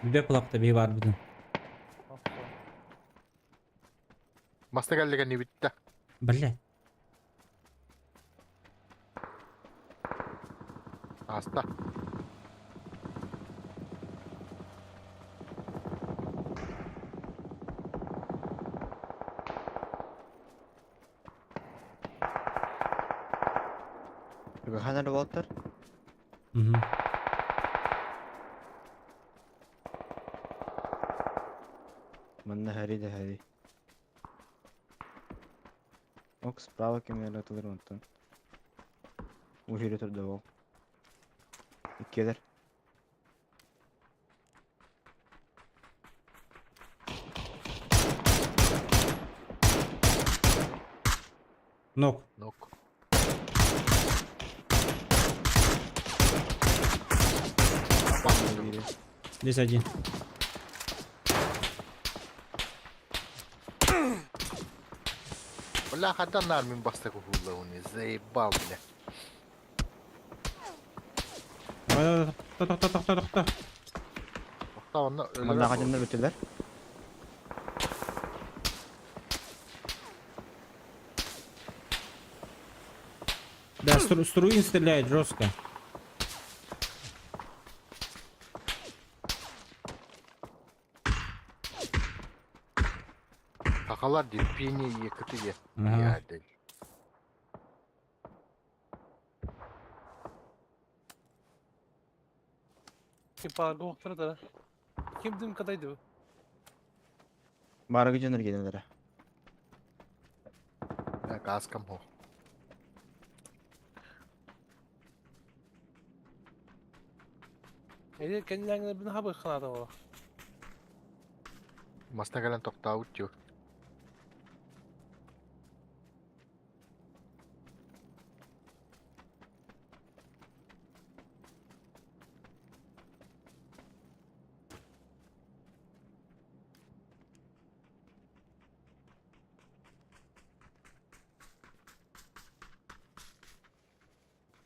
Бе кулакта бей бар бүтүн. Маста кэллигэ нибитте. Бля. Аста. Ханар Уолтер. Угу. Манна хари да хари. Ок, справа кемеле атылыр онтон. Ужире турда ол. Иккелер. Нок. Нок. Здесь один. Бля, хата нармин бастак ухулла уни. Заебал, бля. Давай, давай, давай, тохто, тохто, тохто, тохто. Охта онна Манна өлөрө. хадьаннар бүтүлэр. Да, Струин стреляет жестко. Сахалар терпение екіті Ага. е. Kim parga oxtara da. Kim dim kadaydı bu? Барыгы дьоннор келелер. Каскам хо. Эли kendilerine bin haber kanadı ola. Маста кэлэн тоқтаут тю.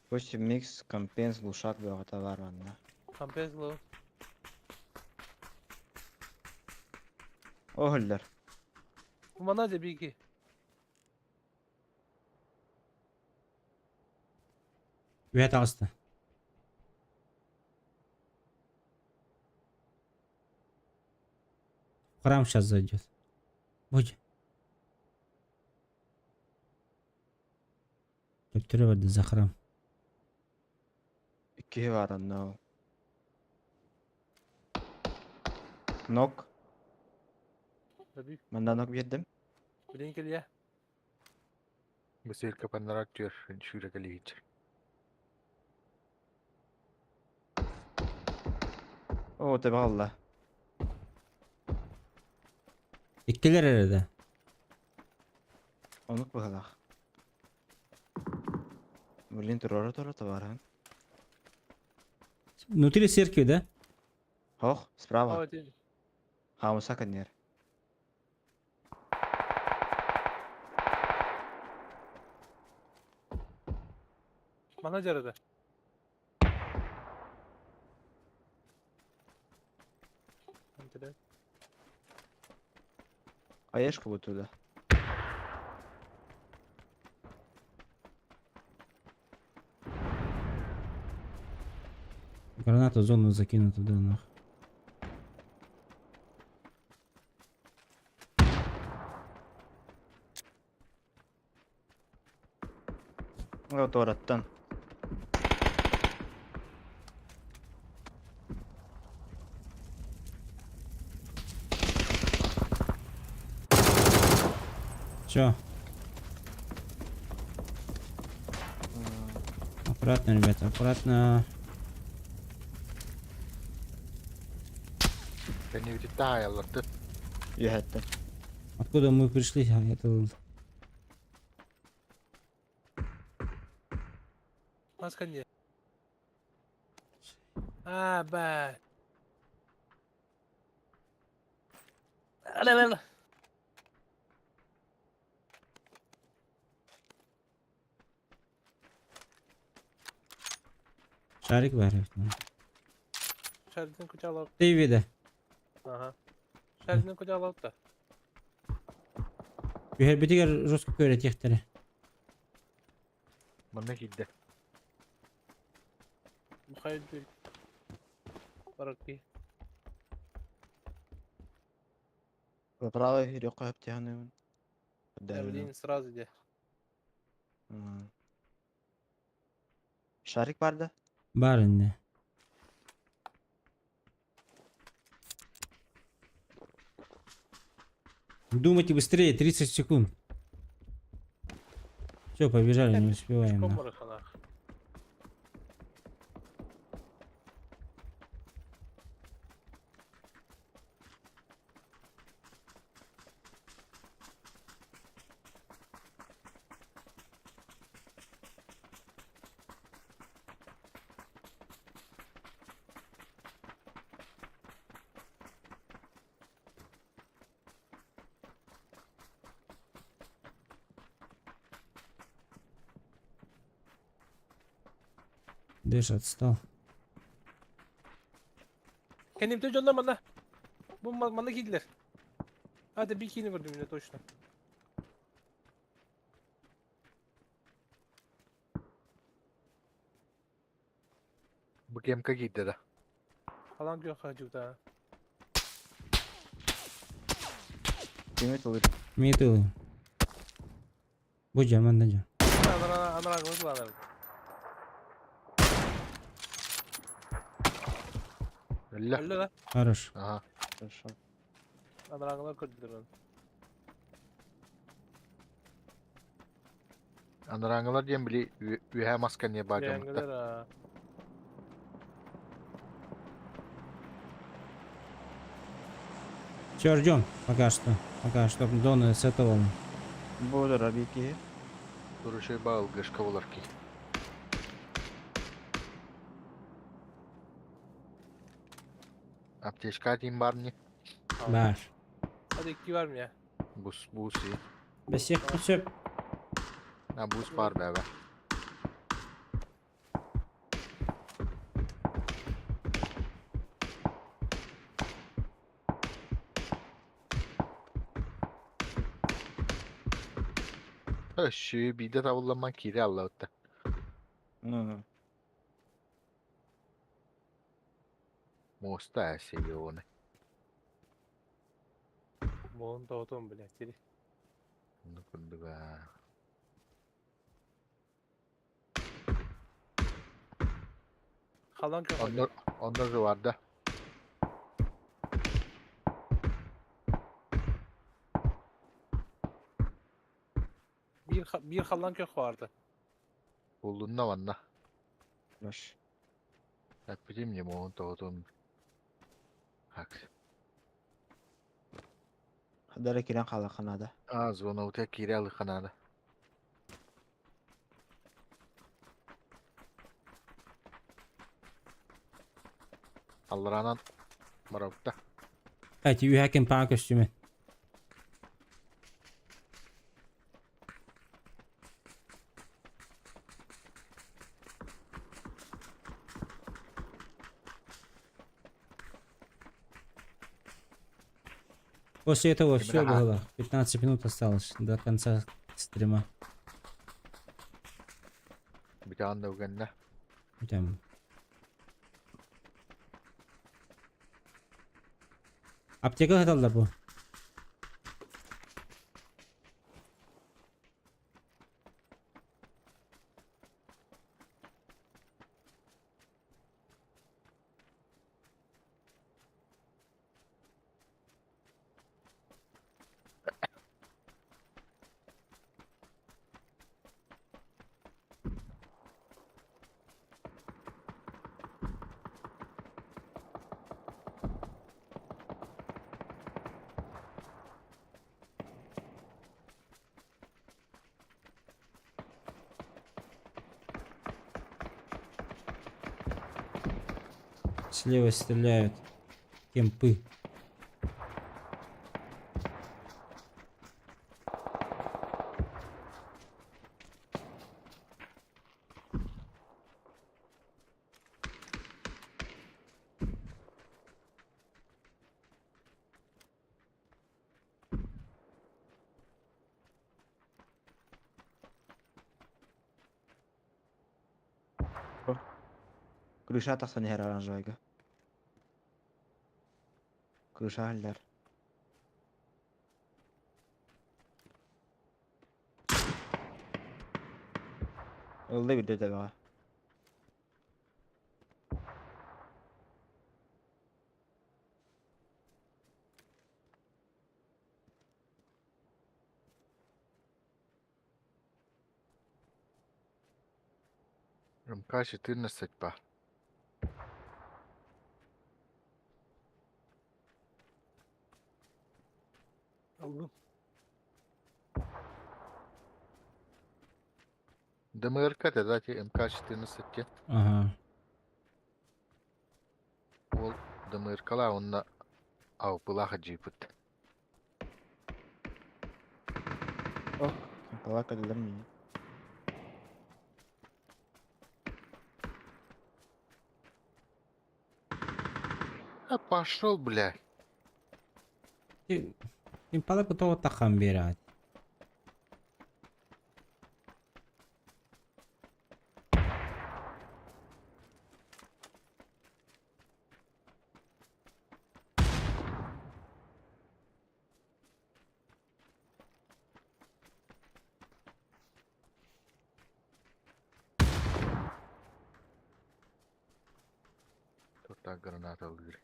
Пусть микс, компенс, глушак бөҕөтө бар манна. Kampezlo. Оһоллор. Bu mana de bir iki. Үәт ағысты. В храм сейчас зайдет. Будь. Төптөрө барды за храм. Икки бар онно. Нок. Tabii. Манна нок биэрдим. Bilin ya. Бысырка панарак тюр, шүрә кэлиич. О, тебе алла. Иккилер эрэ. Онук быһалах. Блин, турара тура товархан. Внутри церкви, да? Хох, справа. Один. Хамуса канер. Мана жарады. Аешка вот туда. Гранату в зону закину туда, нах. Вот ораттан. Все. Аккуратно, ребята, аккуратно. Кэннибититтэн хаайалларды. Үһәттен. Откуда мы пришли? А, это... Маска не. А, ба. Ала, ала. Шарик бар. Шардин кучалап. Ты вида. Ага. Шардин кучалап та. Үһәрбитигэр жестко көрө техтере. Манна киирдэ. Михаил Бил. Бараки. Право хүрөккө хөптөһөнүн. Блин, сразу де. Шарик бар да? Бар инде. Думайте быстрее, 30 секунд. Все, побежали, не успеваем. Нах. Комараханах. Дэш отстал. Kendimde canlar bana. Bu bana giydiler. Hadi bir kini gördüm yine точно. Бу кемка киирдэ да. Falan diyor hacı da. Кеме тылыр. Метылы. Бу жаман да жа. Анара анара кылып Өллө. Өллө да. Хорош. Ага. Хорошо. Анараңылар көрдүлөр оны. Анараңылар диэн били үһэ маска не бар дьоммутта. Бэңгелер а. Все, ждем пока что. Пока что зоны с этого. Болор абики. Турушай баал гышка болар ки. Аптечка дейін бар не? Бар. Hadi iki var mı ya? Бус, бус и. Бесех все. А бус бар бәбә. Şu bir de tavulaman kiri Allah'ta. Моста әсеге Молун тоғытуын біле, тири. Ну курдуга. Халан кök. Onlar, onlar da vardı. Bir halan kök vardı. Buldun da vanna. Baş. Yapayım ya onu doğdum. Так. Хадара кирен хаалыахха наада. А, зоновутугар киирэ алыахха наада. Аллараанан барабыта. Кстати, үһэ кемпаҕа көстүмэн. После этого все было. 15 минут осталось до конца стрима. Бүтәҕин да үгэннэ. Там. Аптека хаталлар бу. Слева стреляют. Кемпы. Крыша тахсан иһэр оранжевайга. Крыша иһэллэр. Ылла бирдэ төбөҕө. МК-14 ба. Аллым. ДМРК дати МК-14 те. Ага. Ол ДМРК-ла онна аупылаха джипыт. Ох, палака для меня. А пошел, бля. Импала готова тахан берать. Тут граната лыр.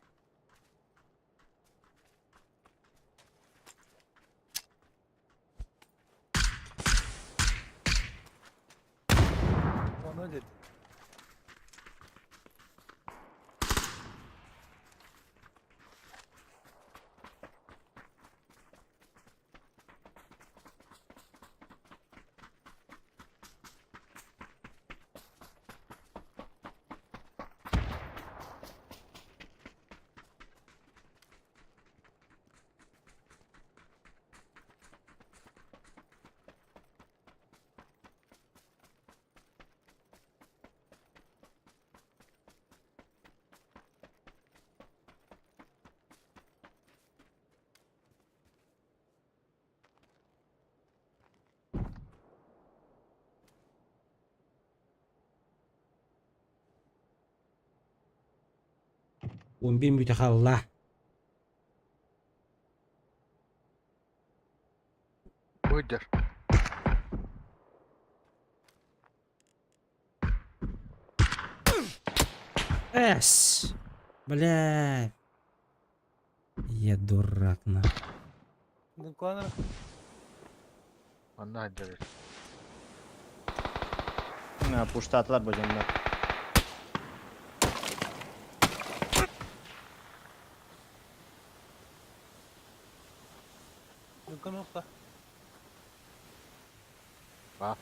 Onu dedi. Он бин бүтэ Выдер. Эс! Бля. Я дурак на. Дункуанер. Онна дерет. Пуштатылар божоннор. Көмө охта. Ба.